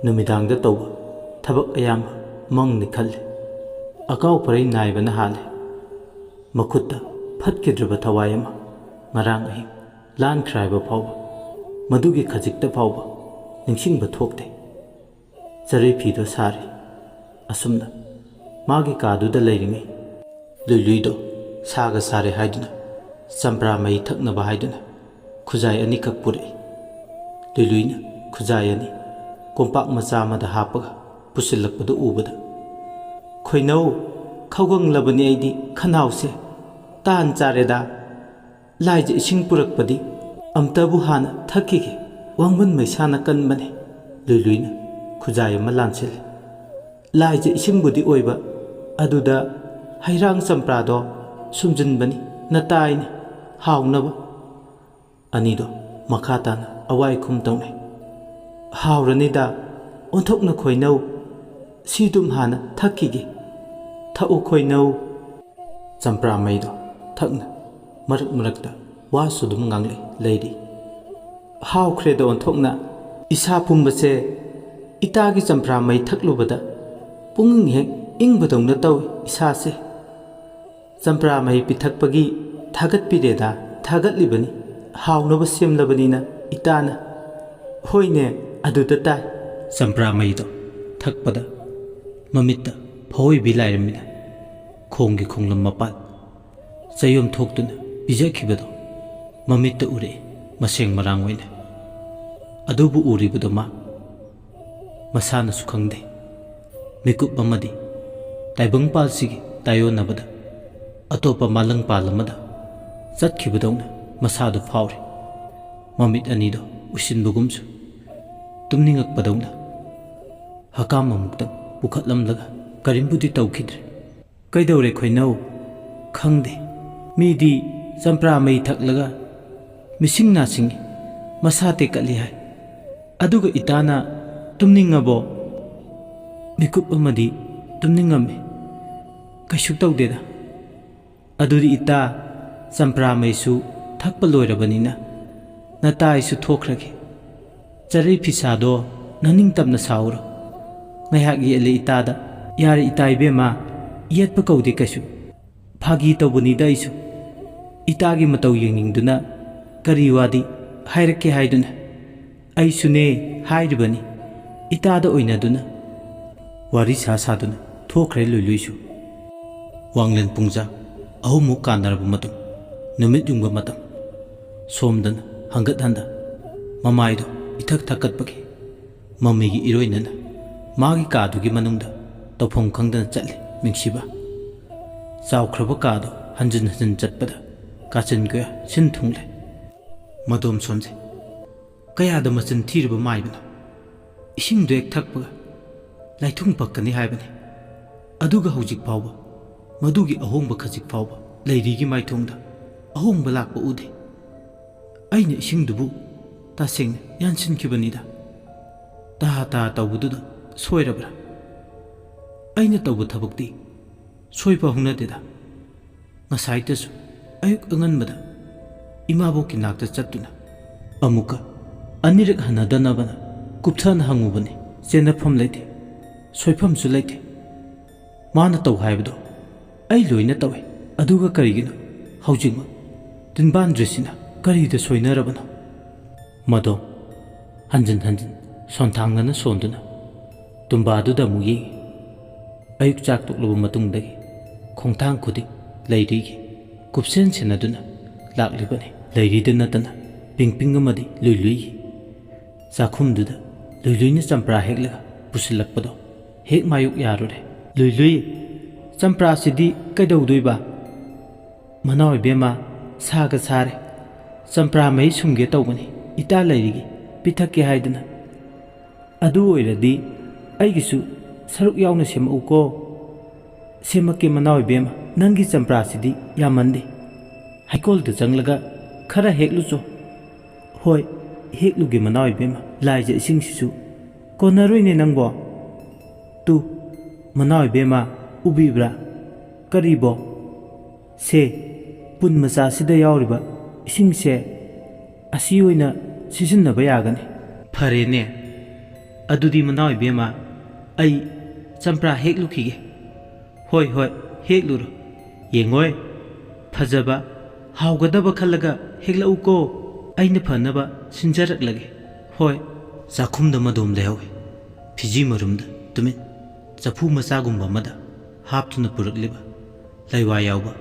ꯅꯨꯃꯤꯗꯥꯡꯗ ꯇꯧꯕ ꯊꯕꯛ ꯑꯌꯥꯝꯕ ꯃꯪꯅꯤ ꯈꯜꯂꯤ꯫ ꯑꯀꯥꯎ ꯄꯔꯩ ꯅꯥꯏꯕꯅ ꯍꯥꯜꯂꯤ꯫ ꯃꯈꯨꯠꯇ ꯐꯠꯈꯤꯗ꯭ꯔꯕ ꯊꯋꯥꯏ ꯑꯃ ꯉꯔꯥꯡ ꯑꯍꯤꯡ ꯂꯥꯟꯈ꯭ꯔꯦ ꯍꯥꯏꯕ ꯐꯥꯎꯕ ꯃꯗꯨꯒꯤ ꯈꯖꯤꯛꯇ ꯐꯥꯎꯕ ꯅꯤꯡꯁꯤꯡꯕ ꯊꯣꯛꯇꯦ꯫ ꯆꯔꯩ ꯐꯤꯗꯣ ꯁꯥꯔꯤ꯫ ꯑꯁꯨꯝꯅ ꯃꯥꯒꯤ ꯀꯥꯗꯨꯗ ꯂꯩꯔꯤꯉꯩ ꯂꯨꯏꯂꯨꯏꯗꯣ ꯁꯥꯒ ꯁꯥꯔꯦ ꯍꯥꯏꯗꯨꯅ ꯆꯝꯄ꯭ꯔꯥ ꯃꯍꯤ ꯊꯛꯅꯕ ꯍꯥꯏꯗꯨꯅ ꯈꯨꯖꯥꯏ ꯑꯅꯤꯈꯛ ꯄꯨꯔꯛꯏ꯫ ꯂꯨꯏꯂꯨꯏꯅ ꯈꯨꯖꯥꯏ ꯑꯅꯤ ꯀꯣꯝꯄꯥꯛ ꯃꯆꯥ ꯑꯃꯗ ꯍꯥꯞꯄꯒ ꯄꯨꯁꯤꯜꯂꯛꯄꯗꯨ ꯎꯕꯗ, "ꯈꯣꯏꯅꯧ, ꯈꯧꯒꯪꯂꯕꯅꯤ ꯑꯩꯗꯤ, ꯈꯅꯥꯎꯁꯦ ꯇꯥꯟ ꯆꯥꯔꯦꯗ꯫ ꯂꯥꯏꯖ ꯏꯁꯤꯡ ꯄꯨꯔꯛꯄꯗꯤ ꯑꯝꯇꯕꯨ ꯍꯥꯟꯅ ꯊꯛꯈꯤꯒꯦ꯫ ꯋꯥꯡꯕꯟ ꯃꯩꯁꯥꯅ ꯀꯟꯕꯅꯦ꯫" ꯂꯨꯏꯂꯨꯏꯅ ꯈꯨꯖꯥꯏ ꯑꯃ ꯂꯥꯟꯁꯤꯜꯂꯤ꯫ "ꯂꯥꯏꯖ ꯏꯁꯤꯡꯕꯨꯗꯤ ꯑꯣꯏꯕ, ꯑꯗꯨꯗ ꯍꯩꯔꯥꯡ ꯆꯝꯄ꯭ꯔꯥꯗꯣ ꯁꯨꯝꯖꯤꯟꯕꯅꯤ, ꯅꯇꯥꯏꯅꯤ, ꯍꯥꯎꯅꯕ꯫" ꯑꯅꯤꯗꯣ ꯃꯈꯥ ꯇꯥꯅ ꯑꯋꯥꯏ ꯈꯨꯝ ꯇꯧꯅꯩ꯫ "ꯍꯥꯎꯔꯅꯤꯗ, ꯑꯣꯟꯊꯣꯛꯅ ꯈꯣꯏꯅꯧ꯫ ꯁꯤꯗꯨꯝ ꯍꯥꯟꯅ ꯊꯛꯈꯤꯒꯦ꯫ ꯊꯛꯎ ꯈꯣꯏꯅꯧ꯫" ꯆꯝꯄ꯭ꯔꯥ ꯃꯩꯗꯣ ꯊꯛꯅ ꯃꯔꯛ ꯃꯔꯛꯇ ꯋꯥꯁꯨ ꯑꯗꯨꯝ ꯉꯥꯡꯂꯛꯏ꯫ ꯂꯩꯔꯤ꯫ "ꯍꯥꯎꯈ꯭ꯔꯦꯗ ꯑꯣꯟꯊꯣꯛꯅ꯫ ꯏꯁꯥ ꯄꯨꯝꯕꯁꯦ ꯏꯇꯥꯒꯤ ꯆꯝꯄ꯭ꯔꯥ ꯃꯩ ꯊꯛꯂꯨꯕꯗ ꯄꯨꯛꯅꯤꯡ ꯍꯦꯛ ꯏꯪꯕꯗꯧꯅ ꯇꯧꯏ ꯏꯁꯥꯁꯦ꯫" "ꯆꯝꯄ꯭ꯔꯥ ꯃꯍꯤ ꯄꯤꯊꯛꯄꯒꯤ ꯊꯥꯒꯠꯄꯤꯔꯦꯗ?" "ꯊꯥꯒꯠꯂꯤꯕꯅꯤ, ꯍꯥꯎꯅꯕ ꯁꯦꯝꯂꯕꯅꯤꯅ ꯏꯇꯥꯅ꯫" "ꯍꯣꯏꯅꯦ, ꯑꯗꯨꯗ ꯇꯥꯏ꯫" ꯆꯝꯄ꯭ꯔꯥ ꯃꯍꯤꯗꯣ ꯊꯛꯄꯗ ꯃꯃꯤꯠꯇ ꯐꯑꯣꯏꯕꯤ ꯂꯥꯏꯔꯝꯃꯤꯅ ꯈꯣꯡꯒꯤ ꯈꯣꯡꯂꯝ ꯃꯄꯥꯟ ꯆꯌꯣꯝ ꯊꯣꯛꯇꯨꯅ ꯄꯤꯖꯈꯤꯕꯗꯣ ꯃꯃꯤꯠꯇ ꯎꯔꯛꯏ, ꯃꯁꯦꯡ ꯃꯔꯥꯡ ꯑꯣꯏꯅ꯫ ꯑꯗꯨꯕꯨ ꯎꯔꯤꯕꯗꯣ ꯃꯥ ꯃꯁꯥꯅꯁꯨ ꯈꯪꯗꯦ꯫ ꯃꯤꯀꯨꯞ ꯑꯃꯗꯤ ꯇꯥꯏꯕꯪꯄꯥꯜꯁꯤꯒꯤ ꯇꯥꯏꯌꯣꯟꯅꯕꯗ ꯑꯇꯣꯞꯄ ꯃꯥꯂꯪꯄꯥꯜ ꯑꯃꯗ ꯆꯠꯈꯤꯕꯗꯧꯅ ꯃꯁꯥꯗꯨ ꯐꯥꯎꯔꯤ꯫ ꯃꯃꯤꯠ ꯑꯅꯤꯗꯣ ꯎꯏꯁꯤꯟꯕꯒꯨꯝꯁꯨ ꯇꯨꯝꯅꯤꯡꯉꯛꯄꯗꯧꯅ ꯍꯀꯥꯝ ꯑꯃꯨꯛꯇꯪ ꯄꯨꯈꯠꯂꯝꯂꯒ ꯀꯔꯤꯝꯕꯨꯗꯤ ꯇꯧꯈꯤꯗ꯭ꯔꯦ꯫ "ꯀꯩꯗꯧꯔꯦ ꯈꯣꯏꯅꯧ?" "ꯈꯪꯗꯦ꯫ ꯃꯤꯗꯤ ꯆꯝꯄ꯭ꯔꯥ ꯃꯩ ꯊꯛꯂꯒ ꯃꯤꯁꯤꯡ ꯅꯥꯁꯤꯡꯉꯤ, ꯃꯁꯥ ꯇꯦꯛꯀꯠꯂꯤ ꯍꯥꯏ꯫ ꯑꯗꯨꯒ ꯏꯇꯥꯅ ꯇꯨꯝꯅꯤꯡꯉꯕꯣ?" "ꯃꯤꯀꯨꯞ ꯑꯃꯗꯤ ꯇꯨꯝꯅꯤꯡꯉꯝꯃꯤ꯫ ꯀꯩꯁꯨ ꯇꯧꯗꯦꯗ꯫ ꯑꯗꯨꯗꯤ ꯏꯇꯥ, ꯆꯝꯄ꯭ꯔꯥ ꯃꯩꯁꯨ ꯊꯛꯄ ꯂꯣꯏꯔꯕꯅꯤꯅ ꯅꯇꯥꯏꯁꯨ ꯊꯣꯛꯈ꯭ꯔꯒꯦ꯫ ꯆꯔꯩ ꯐꯤꯁꯥꯗꯣ ꯅꯅꯤꯡꯇꯝꯅ ꯁꯥꯎꯔꯣ꯫ ꯉꯥꯏꯍꯥꯛ ꯌꯦꯠꯂꯦ ꯏꯇꯥꯗ꯫" "ꯌꯥꯔꯦ ꯏꯇꯥ ꯏꯕꯦꯝꯃ, ꯌꯦꯠꯄ ꯀꯧꯗꯦ ꯀꯩꯁꯨ꯫ ꯐꯥꯒꯤ ꯇꯧꯕꯅꯤꯗ ꯑꯩꯁꯨ꯫ ꯏꯇꯥꯒꯤ ꯃꯇꯧ ꯌꯦꯡꯅꯤꯡꯗꯨꯅ ꯀꯔꯤ ꯋꯥꯗꯤ ꯍꯥꯏꯔꯛꯀꯦ ꯍꯥꯏꯗꯨꯅ꯫ ꯑꯩꯁꯨꯅꯦ ꯍꯥꯏꯔꯤꯕꯅꯤ, ꯏꯇꯥꯗ ꯑꯣꯏꯅꯗꯨꯅ꯫" ꯋꯥꯔꯤ ꯁꯥ ꯁꯥꯗꯨꯅ ꯊꯣꯛꯈ꯭ꯔꯦ ꯂꯨꯏꯂꯨꯏꯁꯨ꯫ ꯋꯥꯡꯂꯦꯟ ꯄꯨꯡꯖꯥ ꯑꯍꯨꯝꯃꯨꯛ ꯀꯥꯟꯅꯔꯕ ꯃꯇꯨꯡ, ꯅꯨꯃꯤꯠ ꯌꯨꯡꯕ ꯃꯇꯝ꯫ ꯁꯣꯝꯗꯅ ꯍꯪꯒꯠ ꯍꯟꯗ ꯃꯃꯥꯏꯗꯣ ꯏꯊꯛ ꯊꯛꯀꯠꯄꯒꯤ ꯃꯃꯤꯒꯤ ꯏꯔꯣꯏꯅꯅ ꯃꯥꯒꯤ ꯀꯥꯗꯨꯒꯤ ꯃꯅꯨꯡꯗ ꯇꯧꯐꯝ ꯈꯪꯗꯅ ꯆꯠꯂꯤ ꯃꯤꯡꯁꯤꯕ꯫ ꯆꯥꯎꯈ꯭ꯔꯕ ꯀꯥꯗꯣ ꯍꯟꯖꯤꯟ ꯍꯟꯖꯤꯟ ꯆꯠꯄꯗ ꯀꯥꯆꯤꯟ ꯀꯣꯌꯥ ꯁꯤꯟ ꯊꯨꯡꯂꯦ꯫ ꯃꯗꯣꯝꯁꯣꯟꯁꯦ ꯀꯌꯥꯗ ꯃꯆꯤꯟ ꯊꯤꯔꯕ ꯃꯥꯏꯕꯅꯣ? ꯏꯁꯤꯡꯗꯣ ꯍꯦꯛ ꯊꯛꯄꯒ ꯂꯥꯏꯊꯨꯡ ꯄꯛꯀꯅꯤ ꯍꯥꯏꯕꯅꯤ꯫ ꯑꯗꯨꯒ ꯍꯧꯖꯤꯛ ꯐꯥꯎꯕ ꯃꯗꯨꯒꯤ ꯑꯍꯣꯡꯕ ꯈꯖꯤꯛ ꯐꯥꯎꯕ ꯂꯩꯔꯤꯒꯤ ꯃꯥꯏꯊꯣꯡꯗ ꯑꯍꯣꯡꯕ ꯂꯥꯛꯄ ꯎꯗꯦ꯫ ꯑꯩꯅ ꯏꯁꯤꯡꯗꯨꯕꯨ ꯇꯁꯦꯡꯅ ꯌꯥꯟꯁꯤꯟꯈꯤꯕꯅꯤꯗ꯫ ꯇꯥ ꯇꯥ ꯇꯧꯕꯗꯨꯗ ꯁꯣꯏꯔꯕ꯭ꯔꯥ? ꯑꯩꯅ ꯇꯧꯕ ꯊꯕꯛꯇꯤ ꯁꯣꯏꯕ ꯍꯧꯅꯗꯦꯗ꯫ ꯉꯁꯥꯏꯇꯁꯨ ꯑꯌꯨꯛ ꯑꯉꯟꯕꯗ ꯏꯃꯥꯕꯣꯛꯀꯤ ꯅꯥꯛꯇ ꯆꯠꯇꯨꯅ ꯑꯃꯨꯛꯀ ꯑꯅꯤꯔꯛ ꯍꯟꯅꯗꯅꯕꯅ ꯀꯨꯞꯊꯅ ꯍꯪꯉꯨꯕꯅꯤ꯫ ꯆꯦꯟꯅꯐꯝ ꯂꯩꯇꯦ, ꯁꯣꯏꯐꯝꯁꯨ ꯂꯩꯇꯦ꯫ ꯃꯥꯅ ꯇꯧ ꯍꯥꯏꯕꯗꯣ ꯑꯩ ꯂꯣꯏꯅ ꯇꯧꯏ꯫ ꯑꯗꯨꯒ ꯀꯔꯤꯒꯤꯅꯣ ꯍꯧꯖꯤꯛꯃꯛ ꯇꯤꯟꯕꯥꯟꯗ꯭ꯔꯤꯁꯤꯅ ꯀꯔꯤꯗ ꯁꯣꯏꯅꯔꯕꯅꯣ? ꯃꯗꯣ ꯍꯟꯖꯤꯟ ꯍꯟꯖꯤꯟ ꯁꯣꯟꯊꯥꯡꯅꯅ ꯁꯣꯟꯗꯨꯅ ꯇꯨꯝꯕꯥꯗꯨꯗ ꯑꯃꯨꯛ ꯌꯦꯡꯏ꯫ ꯑꯌꯨꯛ ꯆꯥꯛ ꯇꯣꯛꯂꯕ ꯃꯇꯨꯡꯗꯒꯤ ꯈꯣꯡꯊꯥꯡ ꯈꯨꯗꯤꯡ ꯂꯩꯔꯤꯒꯤ ꯀꯨꯞꯁꯦꯟ ꯁꯦꯟꯅꯗꯨꯅ ꯂꯥꯛꯂꯤꯕꯅꯤ꯫ ꯂꯩꯔꯤꯗ ꯅꯠꯇꯅ ꯄꯤꯡ ꯄꯤꯡ ꯑꯃꯗꯤ ꯂꯨꯏ ꯂꯨꯏꯒꯤ ꯆꯥꯛꯈꯨꯝꯗꯨꯗ ꯂꯨꯏ ꯂꯨꯏꯅ ꯆꯝꯄ꯭ꯔꯥ ꯍꯦꯛꯂꯒ ꯄꯨꯁꯤꯜꯂꯛꯄꯗꯣ ꯍꯦꯛ ꯃꯥꯌꯣꯛ ꯌꯥꯔꯨꯔꯦ꯫ "ꯂꯨꯏ ꯂꯨꯏ, ꯆꯝꯄ꯭ꯔꯥꯁꯤꯗꯤ ꯀꯩꯗꯧꯗꯣꯏꯕ?" "ꯃꯅꯥꯎ ꯏꯕꯦꯝꯃ, ꯁꯥꯒ ꯁꯥꯔꯦ꯫ ꯆꯝꯄ꯭ꯔꯥ ꯃꯍꯤ ꯁꯨꯝꯒꯦ ꯇꯧꯕꯅꯤ, ꯏꯇꯥ ꯂꯩꯔꯤꯒꯤ ꯄꯤꯊꯛꯀꯦ ꯍꯥꯏꯗꯅ꯫ ꯑꯗꯨ ꯑꯣꯏꯔꯗꯤ ꯑꯩꯒꯤꯁꯨ ꯁꯔꯨꯛ ꯌꯥꯎꯅ ꯁꯦꯝꯃꯛꯎꯀꯣ?" "ꯁꯦꯝꯃꯛꯀꯦ ꯃꯅꯥꯎ ꯏꯕꯦꯝꯃ, ꯅꯪꯒꯤ ꯆꯝꯄ꯭ꯔꯥꯁꯤꯗꯤ ꯌꯥꯝꯃꯟꯗꯦ꯫ ꯍꯩꯀꯣꯜꯗ ꯆꯪꯂꯒ ꯈꯔ ꯍꯦꯛꯂꯨꯆꯣ꯫" "ꯍꯣꯏ, ꯍꯦꯛꯂꯨꯒꯦ ꯃꯅꯥꯎ ꯏꯕꯦꯝꯃ, ꯂꯥꯏꯖ ꯏꯁꯤꯡꯁꯤꯁꯨ ꯀꯣꯟꯅꯔꯣꯏꯅꯦ ꯅꯪꯕꯣ꯫ ꯇꯨ, ꯃꯅꯥꯎ ꯏꯕꯦꯝꯃ, ꯎꯕꯤꯕ꯭ꯔꯥ? ꯀꯔꯤꯕꯣ? ꯁꯦ, ꯄꯨꯟ ꯃꯆꯥꯁꯤꯗ ꯌꯥꯎꯔꯤꯕ ꯏꯁꯤꯡꯁꯦ ꯑꯁꯤ ꯑꯣꯏꯅ ꯁꯤꯖꯤꯟꯅꯕ ꯌꯥꯒꯅꯤ꯫" "ꯐꯔꯦꯅꯦ, ꯑꯗꯨꯗꯤ ꯃꯅꯥꯎ ꯏꯕꯦꯝꯃ, ꯑꯩ ꯆꯝꯄ꯭ꯔꯥ ꯍꯦꯛꯂꯨꯈꯤꯒꯦ꯫" "ꯍꯣꯏ, ꯍꯣꯏ, ꯍꯦꯛꯂꯨꯔꯣ꯫ ꯌꯦꯡꯉꯣꯏ, ꯐꯖꯕ, ꯍꯥꯎꯒꯗꯕ ꯈꯜꯂꯒ ꯍꯦꯛꯂꯛꯎꯀꯣ꯫ ꯑꯩꯅ ꯐꯅꯕ ꯁꯤꯟꯖꯔꯛꯂꯒꯦ꯫" "ꯍꯣꯏ꯫" ꯆꯥꯛꯈꯨꯝꯗ ꯃꯗꯣꯝ ꯂꯩꯍꯧꯏ꯫ ꯐꯤꯖꯤ ꯃꯔꯨꯝꯗ ꯇꯨꯃꯤꯟ, ꯆꯐꯨ ꯃꯆꯥꯒꯨꯝꯕ ꯑꯃꯗ ꯍꯥꯞꯇꯨꯅ ꯄꯨꯔꯛꯂꯤꯕ ꯂꯩꯋꯥ ꯌꯥꯎꯕ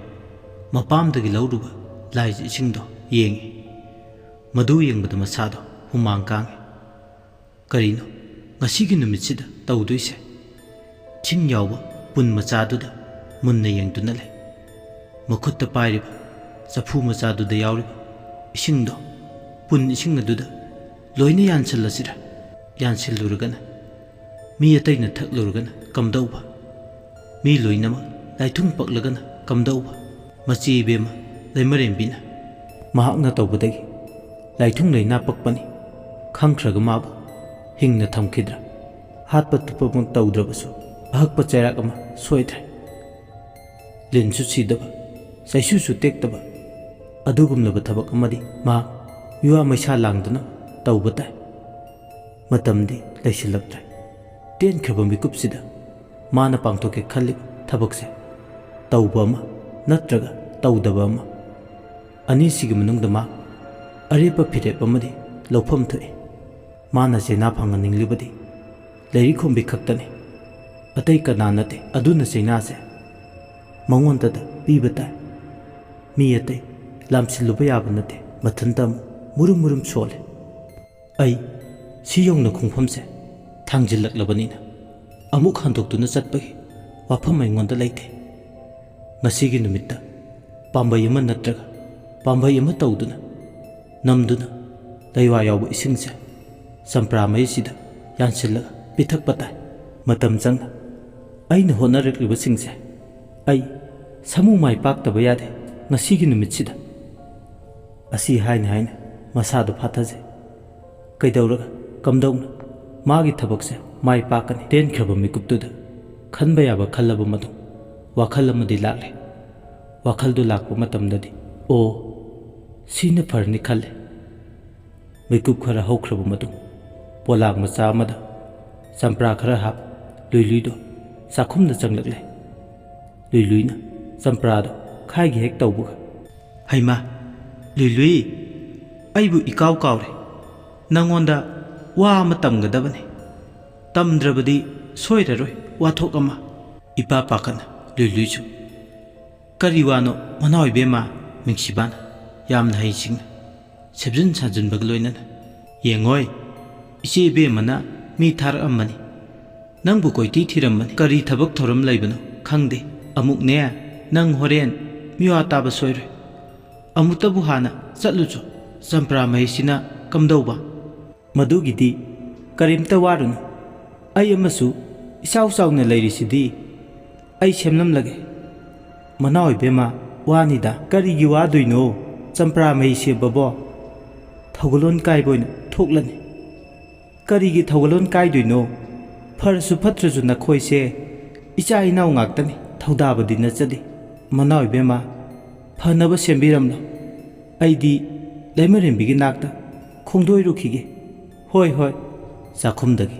ꯃꯄꯥꯝꯗꯒꯤ ꯂꯧꯔꯨꯕ ꯂꯥꯏꯖ ꯏꯁꯤꯡꯗꯣ ꯌꯦꯡꯏ꯫ ꯃꯗꯨ ꯌꯦꯡꯕꯗ ꯃꯁꯥꯗꯣ ꯍꯨꯃꯥꯡ ꯀꯥꯡꯏ꯫ ꯀꯔꯤꯅꯣ ꯉꯁꯤꯒꯤ ꯅꯨꯃꯤꯠꯁꯤꯗ ꯇꯧꯗꯣꯏꯁꯦ? ꯏꯁꯤꯡ ꯌꯥꯎꯕ ꯄꯨꯟ ꯃꯆꯥꯗꯨꯗ ꯃꯨꯟꯅ ꯌꯦꯡꯗꯨꯅ ꯂꯩ꯫ ꯃꯈꯨꯠꯇ ꯄꯥꯏꯔꯤꯕ ꯆꯐꯨ ꯃꯆꯥꯗꯨꯗ ꯌꯥꯎꯔꯤꯕ ꯏꯁꯤꯡꯗꯣ ꯄꯨꯟ ꯏꯁꯤꯡ ꯑꯗꯨꯗ ꯂꯣꯏꯅ ꯌꯥꯟꯁꯤꯜꯂꯁꯤꯔ? ꯌꯥꯟꯁꯤꯜꯂꯨꯔꯒꯅ ꯃꯤ ꯑꯇꯩꯅ ꯊꯛꯂꯨꯔꯒꯅ ꯀꯝꯗꯧꯕ? ꯃꯤ ꯂꯣꯏꯅꯃꯛ ꯂꯥꯏꯊꯨꯡ ꯄꯛꯂꯒꯅ ꯀꯝꯗꯧꯕ? ꯃꯆꯦ ꯏꯕꯦꯝꯃ ꯂꯩꯃꯔꯦꯝꯕꯤꯅ ꯃꯍꯥꯛꯅ ꯇꯧꯕꯗꯒꯤ ꯂꯥꯏꯊꯨꯡ ꯂꯩꯅꯥ ꯄꯛꯄꯅꯤ ꯈꯪꯈ꯭ꯔꯒ ꯃꯥꯕꯨ ꯍꯤꯡꯅ ꯊꯝꯈꯤꯗ꯭ꯔꯥ? ꯍꯥꯠꯄ ꯇꯨꯞꯄꯃꯛ ꯇꯧꯗ꯭ꯔꯕꯁꯨ ꯑꯍꯛꯄ ꯆꯩꯔꯥꯛ ꯑꯃ ꯁꯣꯏꯗ꯭ꯔꯦ꯫ ꯂꯤꯟꯁꯨ ꯁꯤꯗꯕ, ꯆꯩꯁꯨꯁꯨ ꯇꯦꯛꯇꯕ ꯑꯗꯨꯒꯨꯝꯂꯕ ꯊꯕꯛ ꯑꯃꯗꯤ ꯃꯍꯥꯛ ꯃꯤꯋꯥ ꯃꯩꯁꯥ ꯂꯥꯡꯗꯨꯅ ꯇꯧꯕ ꯇꯥꯏ꯫ ꯃꯇꯝꯗꯤ ꯂꯩꯁꯤꯜꯂꯛꯇ꯭ꯔꯦ꯫ ꯇꯦꯟꯈ꯭ꯔꯕ ꯃꯤꯀꯨꯞꯁꯤꯗ ꯃꯥꯅ ꯄꯥꯡꯊꯣꯛꯀꯦ ꯈꯜꯂꯤꯕ ꯊꯕꯛꯁꯦ ꯇꯧꯕ ꯑꯃ ꯅꯠꯇ꯭ꯔꯒ ꯇꯧꯗꯕ ꯑꯃ꯫ ꯑꯅꯤꯁꯤꯒꯤ ꯃꯅꯨꯡꯗ ꯃꯥ ꯑꯔꯦꯞꯄ ꯐꯤꯔꯦꯞ ꯑꯃꯗꯤ ꯂꯧꯐꯝ ꯊꯣꯛꯏ꯫ ꯃꯥꯅ ꯆꯩꯅꯥ ꯐꯪꯍꯟꯅꯤꯡꯂꯤꯕꯗꯤ ꯂꯩꯔꯤꯛ ꯈꯣꯝꯕꯤ ꯈꯛꯇꯅꯤ꯫ ꯑꯇꯩ ꯀꯅꯥ ꯅꯠꯇꯦ꯫ ꯑꯗꯨꯅ ꯆꯩꯅꯥꯁꯦ ꯃꯉꯣꯟꯗꯗ ꯄꯤꯕ ꯇꯥꯏ꯫ ꯃꯤ ꯑꯇꯩ ꯂꯥꯝꯁꯤꯜꯂꯨꯕ ꯌꯥꯕ ꯅꯠꯇꯦ꯫ ꯃꯊꯟꯇ ꯑꯃꯨꯛ ꯃꯨꯔꯨꯝ ꯃꯨꯔꯨꯝ ꯁꯣꯜꯂꯦ꯫ ꯑꯩ ꯁꯤ ꯌꯧꯅ ꯈꯣꯡꯐꯝꯁꯦ ꯊꯥꯡꯖꯤꯜꯂꯛꯂꯕꯅꯤꯅ ꯑꯃꯨꯛ ꯍꯟꯗꯣꯛꯇꯨꯅ ꯆꯠꯄꯒꯤ ꯋꯥꯐꯝ ꯑꯩꯉꯣꯟꯗ ꯂꯩꯇꯦ꯫ ꯉꯁꯤꯒꯤ ꯅꯨꯃꯤꯠꯇ ꯄꯥꯝꯕꯩ ꯑꯃ ꯅꯠꯇ꯭ꯔꯒ ꯄꯥꯝꯕꯩ ꯑꯃ ꯇꯧꯗꯨꯅ, ꯅꯝꯗꯨꯅ, ꯂꯩꯋꯥ ꯌꯥꯎꯕ ꯏꯁꯤꯡꯁꯦ ꯆꯝꯄ꯭ꯔꯥ ꯃꯩꯁꯤꯗ ꯌꯥꯟꯁꯤꯜꯂꯒ ꯄꯤꯊꯛꯄ ꯇꯥꯏ꯫ ꯃꯇꯝ ꯆꯪꯅ ꯑꯩꯅ ꯍꯣꯠꯅꯔꯛꯂꯤꯕꯁꯤꯡꯁꯦ ꯑꯩ ꯁꯥꯃꯨ ꯃꯥꯏ ꯄꯥꯛꯇꯕ ꯌꯥꯗꯦ ꯉꯁꯤꯒꯤ ꯅꯨꯃꯤꯠꯁꯤꯗ꯫ ꯑꯁꯤ ꯍꯥꯏꯅ ꯍꯥꯏꯅ ꯃꯁꯥꯗꯨ ꯐꯥꯊꯖꯩ꯫ ꯀꯩꯗꯧꯔꯒ, ꯀꯝꯗꯧꯅ ꯃꯥꯒꯤ ꯊꯕꯛꯁꯦ ꯃꯥꯏ ꯄꯥꯛꯀꯅꯤ? ꯇꯦꯟꯈ꯭ꯔꯕ ꯃꯤꯀꯨꯞꯇꯨꯗ ꯈꯟꯕ ꯌꯥꯕ ꯈꯜꯂꯕ ꯃꯇꯨꯡ ꯋꯥꯈꯜ ꯑꯃꯗꯤ ꯂꯥꯛꯂꯦ꯫ ꯋꯥꯈꯜꯗꯨ ꯂꯥꯛꯄ ꯃꯇꯝꯗꯗꯤ, "ꯑꯣ, ꯁꯤꯅ ꯐꯔꯅꯤ" ꯈꯜꯂꯦ꯫ ꯃꯤꯀꯨꯞ ꯈꯔ ꯍꯧꯈ꯭ꯔꯕ ꯃꯇꯨꯡ ꯄꯣꯂꯥꯡ ꯃꯆꯥ ꯑꯃꯗ ꯆꯝꯄ꯭ꯔꯥ ꯈꯔ ꯍꯥꯞ ꯂꯨꯏꯂꯨꯏꯗꯣ ꯆꯥꯛꯈꯨꯝꯗ ꯆꯪꯂꯛꯂꯦ꯫ ꯂꯨꯏꯂꯨꯏꯅ ꯆꯝꯄ꯭ꯔꯥꯗꯣ ꯈꯥꯏꯒꯦ ꯍꯦꯛ ꯇꯧꯕꯒ, "ꯍꯩꯃꯥ, ꯂꯨꯏꯂꯨꯏ, ꯑꯩꯕꯨ ꯏꯀꯥꯎ ꯀꯥꯎꯔꯦ꯫ ꯅꯪꯉꯣꯟꯗ ꯋꯥ ꯑꯃ ꯇꯝꯒꯗꯕꯅꯤ꯫ ꯇꯝꯗ꯭ꯔꯕꯗꯤ ꯁꯣꯏꯔꯔꯣꯏ ꯋꯥꯊꯣꯛ ꯑꯃ꯫" ꯏꯄꯥ ꯄꯥꯈꯠꯅ ꯂꯨꯏꯂꯨꯏꯁꯨ, "ꯀꯔꯤ ꯋꯥꯅꯣ ꯃꯅꯥꯎ ꯏꯕꯦꯝꯃ?" ꯃꯤꯡꯁꯤꯕꯥꯅ ꯌꯥꯝꯅ ꯍꯩꯁꯤꯡꯅ ꯁꯦꯝꯖꯤꯟ ꯁꯥꯖꯤꯟꯕꯒ ꯂꯣꯏꯅꯅ, "ꯌꯦꯡꯉꯣꯏ, ꯏꯆꯦ ꯏꯕꯦꯝꯃꯅ ꯃꯤ ꯊꯥꯔꯛꯑꯝꯕꯅꯤ꯫ ꯅꯪꯕꯨ ꯀꯣꯏꯊꯤ ꯊꯤꯔꯝꯕꯅꯤ꯫ ꯀꯔꯤ ꯊꯕꯛ ꯊꯧꯔꯝ ꯂꯩꯕꯅꯣ ꯈꯪꯗꯦ꯫ ꯑꯃꯨꯛꯅꯦ, ꯅꯪ ꯍꯣꯔꯦꯟ ꯃꯤꯋꯥ ꯇꯥꯕ ꯁꯣꯏꯔꯣꯏ꯫ ꯑꯃꯨꯛꯇꯕꯨ ꯍꯥꯟꯅ ꯆꯠꯂꯨꯆꯣ꯫ ꯆꯝꯄ꯭ꯔꯥ ꯃꯍꯤꯁꯤꯅ ꯀꯝꯗꯧꯕ?" "ꯃꯗꯨꯒꯤꯗꯤ ꯀꯔꯤꯝꯇ ꯋꯥꯔꯨꯅꯨ꯫ ꯑꯩ ꯑꯃꯁꯨ ꯏꯆꯥꯎ ꯆꯥꯎꯅ ꯂꯩꯔꯤꯁꯤꯗꯤ꯫ ꯑꯩ ꯁꯦꯝꯂꯝꯂꯒꯦ꯫" "ꯃꯅꯥꯎ ꯏꯕꯦꯝꯃ, ꯋꯥꯅꯤꯗ꯫" "ꯀꯔꯤꯒꯤ ꯋꯥꯗꯣꯏꯅꯣ? ꯆꯝꯄ꯭ꯔꯥ ꯃꯍꯤ ꯁꯦꯝꯕꯕꯣ ꯊꯧꯒꯜꯂꯣꯟ ꯀꯥꯏꯕ ꯑꯣꯏꯅ ꯊꯣꯛꯂꯅꯤ꯫" "ꯀꯔꯤꯒꯤ ꯊꯧꯒꯜꯂꯣꯟ ꯀꯥꯏꯗꯣꯏꯅꯣ? ꯐꯔꯁꯨ ꯐꯠꯇ꯭ꯔꯁꯨ ꯅꯈꯣꯏꯁꯦ ꯏꯆꯥ ꯏꯅꯥꯎ ꯉꯥꯛꯇꯅꯤ꯫ ꯊꯧꯗꯥꯕꯗꯤ ꯅꯠꯆꯗꯦ꯫ ꯃꯅꯥꯎ ꯏꯕꯦꯝꯃ, ꯐꯅꯕ ꯁꯦꯝꯕꯤꯔꯝꯂꯣ꯫ ꯑꯩꯗꯤ ꯂꯩꯃꯔꯦꯝꯕꯤꯒꯤ ꯅꯥꯛꯇ ꯈꯣꯡꯗꯣꯏꯔꯨꯈꯤꯒꯦ꯫" "ꯍꯣꯏ, ꯍꯣꯏ꯫" ꯆꯥꯛꯈꯨꯝꯗꯒꯤ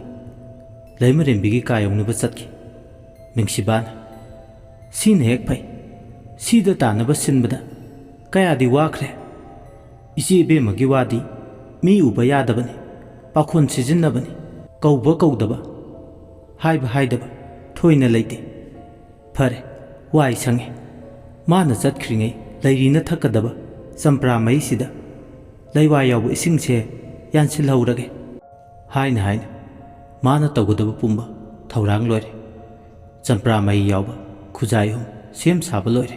ꯂꯩꯃꯔꯦꯝꯕꯤꯒꯤ ꯀꯥ ꯌꯧꯅꯕ ꯆꯠꯈꯤ꯫ ꯃꯤꯡꯁꯤꯕꯥꯅ, "ꯁꯤꯅ ꯍꯦꯛ ꯐꯩ꯫ ꯁꯤꯗ ꯇꯥꯅꯕ ꯁꯤꯟꯕꯗ ꯀꯌꯥꯗꯤ ꯋꯥꯈ꯭ꯔꯦ꯫ ꯏꯆꯦ ꯏꯕꯦꯝꯃꯒꯤ ꯋꯥꯗꯤ ꯃꯤ ꯎꯕ ꯌꯥꯗꯕꯅꯤ, ꯄꯥꯈꯣꯟ ꯁꯤꯖꯤꯟꯅꯕꯅꯤ, ꯀꯧꯕ ꯀꯧꯗꯕ, ꯍꯥꯏꯕ ꯍꯥꯏꯗꯕ ꯊꯣꯏꯅ ꯂꯩꯇꯦ꯫ ꯐꯔꯦ, ꯋꯥꯏ ꯁꯪꯉꯦ꯫ ꯃꯥꯅ ꯆꯠꯈ꯭ꯔꯤꯉꯩ ꯂꯩꯔꯤꯅ ꯊꯛꯀꯗꯕ ꯆꯝꯄ꯭ꯔꯥ ꯃꯍꯤꯁꯤꯗ ꯂꯩꯋꯥ ꯌꯥꯎꯕ ꯏꯁꯤꯡꯁꯦ ꯌꯥꯟꯁꯤꯜꯍꯧꯔꯒꯦ꯫ ꯍꯥꯏꯅ ꯍꯥꯏꯅ ꯃꯥꯅ ꯇꯧꯒꯗꯕ ꯄꯨꯝꯕ ꯊꯧꯔꯥꯡ ꯂꯣꯏꯔꯦ꯫ ꯆꯝꯄ꯭ꯔꯥ ꯃꯍꯤ ꯌꯥꯎꯕ ꯈꯨꯖꯥꯏ ꯑꯍꯨꯝ ꯁꯦꯝ ꯁꯥꯕ ꯂꯣꯏꯔꯦ꯫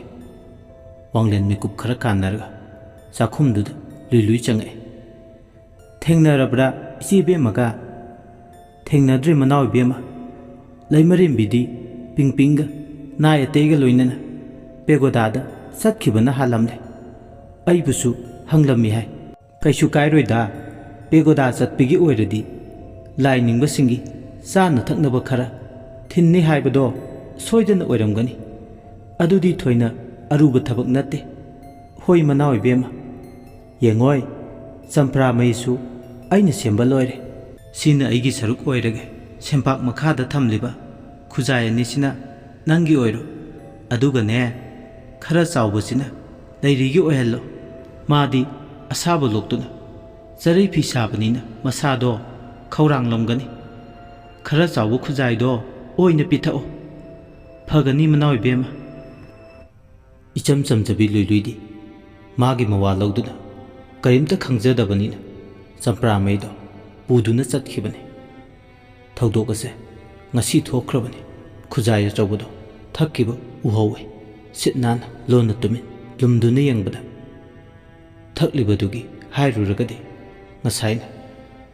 ꯋꯥꯡꯂꯦꯟ ꯃꯤꯀꯨꯞ ꯈꯔ ꯀꯥꯟꯅꯔꯒ ꯆꯥꯛꯈꯨꯝꯗꯨꯗ ꯂꯨꯏ ꯂꯨꯏ ꯆꯪꯉꯛꯑꯦ꯫ "ꯊꯦꯡꯅꯔꯕ꯭ꯔꯥ, ꯏꯆꯦ ꯏꯕꯦꯝꯃꯒ?" "ꯊꯦꯡꯅꯗ꯭ꯔꯤ, ꯃꯅꯥꯎ ꯏꯕꯦꯝꯃ꯫ ꯂꯩꯃꯔꯦꯝꯕꯤꯗꯤ ꯄꯤꯡꯄꯤꯡꯒ ꯅꯥꯏ ꯑꯇꯩꯒ ꯂꯣꯏꯅꯅ ꯄꯦꯒꯣꯗꯥꯗ ꯆꯠꯈꯤꯕꯅ ꯍꯥꯜꯂꯝꯂꯦ꯫ ꯑꯩꯕꯨꯁꯨ ꯍꯪꯂꯝꯃꯤ ꯍꯥꯏ꯫ ꯀꯩꯁꯨ ꯀꯥꯏꯔꯣꯏꯗ, ꯄꯦꯒꯣꯗꯥ ꯆꯠꯄꯒꯤ ꯑꯣꯏꯔꯗꯤ ꯂꯥꯏ ꯅꯤꯡꯕꯁꯤꯡꯒꯤ ꯆꯥꯅ ꯊꯛꯅꯕ ꯈꯔ ꯊꯤꯟꯅꯤ ꯍꯥꯏꯕꯗꯣ ꯁꯣꯏꯗꯅ ꯑꯣꯏꯔꯝꯒꯅꯤ꯫ ꯑꯗꯨꯗꯤ ꯊꯣꯏꯅ ꯑꯔꯨꯕ ꯊꯕꯛ ꯅꯠꯇꯦ꯫ ꯍꯣꯏ, ꯃꯅꯥꯎ ꯏꯕꯦꯝꯃ꯫ ꯌꯦꯡꯉꯣꯏ, ꯆꯝꯄ꯭ꯔꯥ ꯃꯩꯁꯨ ꯑꯩꯅ ꯁꯦꯝꯕ ꯂꯣꯏꯔꯦ꯫ ꯁꯤꯅ ꯑꯩꯒꯤ ꯁꯔꯨꯛ ꯑꯣꯏꯔꯒꯦ꯫ ꯁꯦꯝꯄꯥꯛ ꯃꯈꯥꯗ ꯊꯝꯂꯤꯕ ꯈꯨꯖꯥꯏ ꯑꯅꯤꯁꯤꯅ ꯅꯪꯒꯤ ꯑꯣꯏꯔꯣ꯫ ꯑꯗꯨꯒꯅꯦ, ꯈꯔ ꯆꯥꯎꯕꯁꯤꯅ ꯂꯩꯔꯤꯒꯤ ꯑꯣꯏꯍꯜꯂꯣ꯫ ꯃꯥꯗꯤ ꯑꯁꯥꯕ ꯂꯣꯛꯇꯨꯅ ꯆꯔꯩ ꯐꯤ ꯁꯥꯕꯅꯤꯅ ꯃꯁꯥꯗꯣ ꯈꯧꯔꯥꯡꯂꯝꯒꯅꯤ꯫ ꯈꯔ ꯆꯥꯎꯕ ꯈꯨꯖꯥꯏꯗꯣ ꯑꯣꯏꯅ ꯄꯤꯊꯛꯑꯣ꯫ ꯐꯒꯅꯤ, ꯃꯅꯥꯎ ꯏꯕꯦꯝꯃ꯫" ꯏꯆꯝ ꯆꯝꯖꯕꯤ ꯂꯨꯏꯂꯨꯏꯗꯤ ꯃꯥꯒꯤ ꯃꯋꯥ ꯂꯧꯗꯨꯅ ꯀꯔꯤꯝꯇ ꯈꯪꯖꯗꯕꯅꯤꯅ ꯆꯝꯄ꯭ꯔꯥ ꯃꯩꯗꯣ ꯄꯨꯗꯨꯅ ꯆꯠꯈꯤꯕꯅꯤ꯫ ꯊꯧꯗꯣꯛ ꯑꯁꯦ ꯉꯁꯤ ꯊꯣꯛꯈ꯭ꯔꯕꯅꯤ꯫ ꯈꯨꯖꯥꯏ ꯑꯆꯧꯕꯗꯣ ꯊꯛꯈꯤꯕ ꯎꯍꯧꯏ꯫ ꯁꯤꯠ ꯅꯥꯟꯅ ꯂꯣꯟꯅ ꯇꯨꯃꯤꯟ ꯂꯨꯝꯗꯨꯅ ꯌꯦꯡꯕꯗ ꯊꯛꯂꯤꯕꯗꯨꯒꯤ ꯍꯥꯏꯔꯨꯔꯒꯗꯤ ꯉꯁꯥꯏꯅ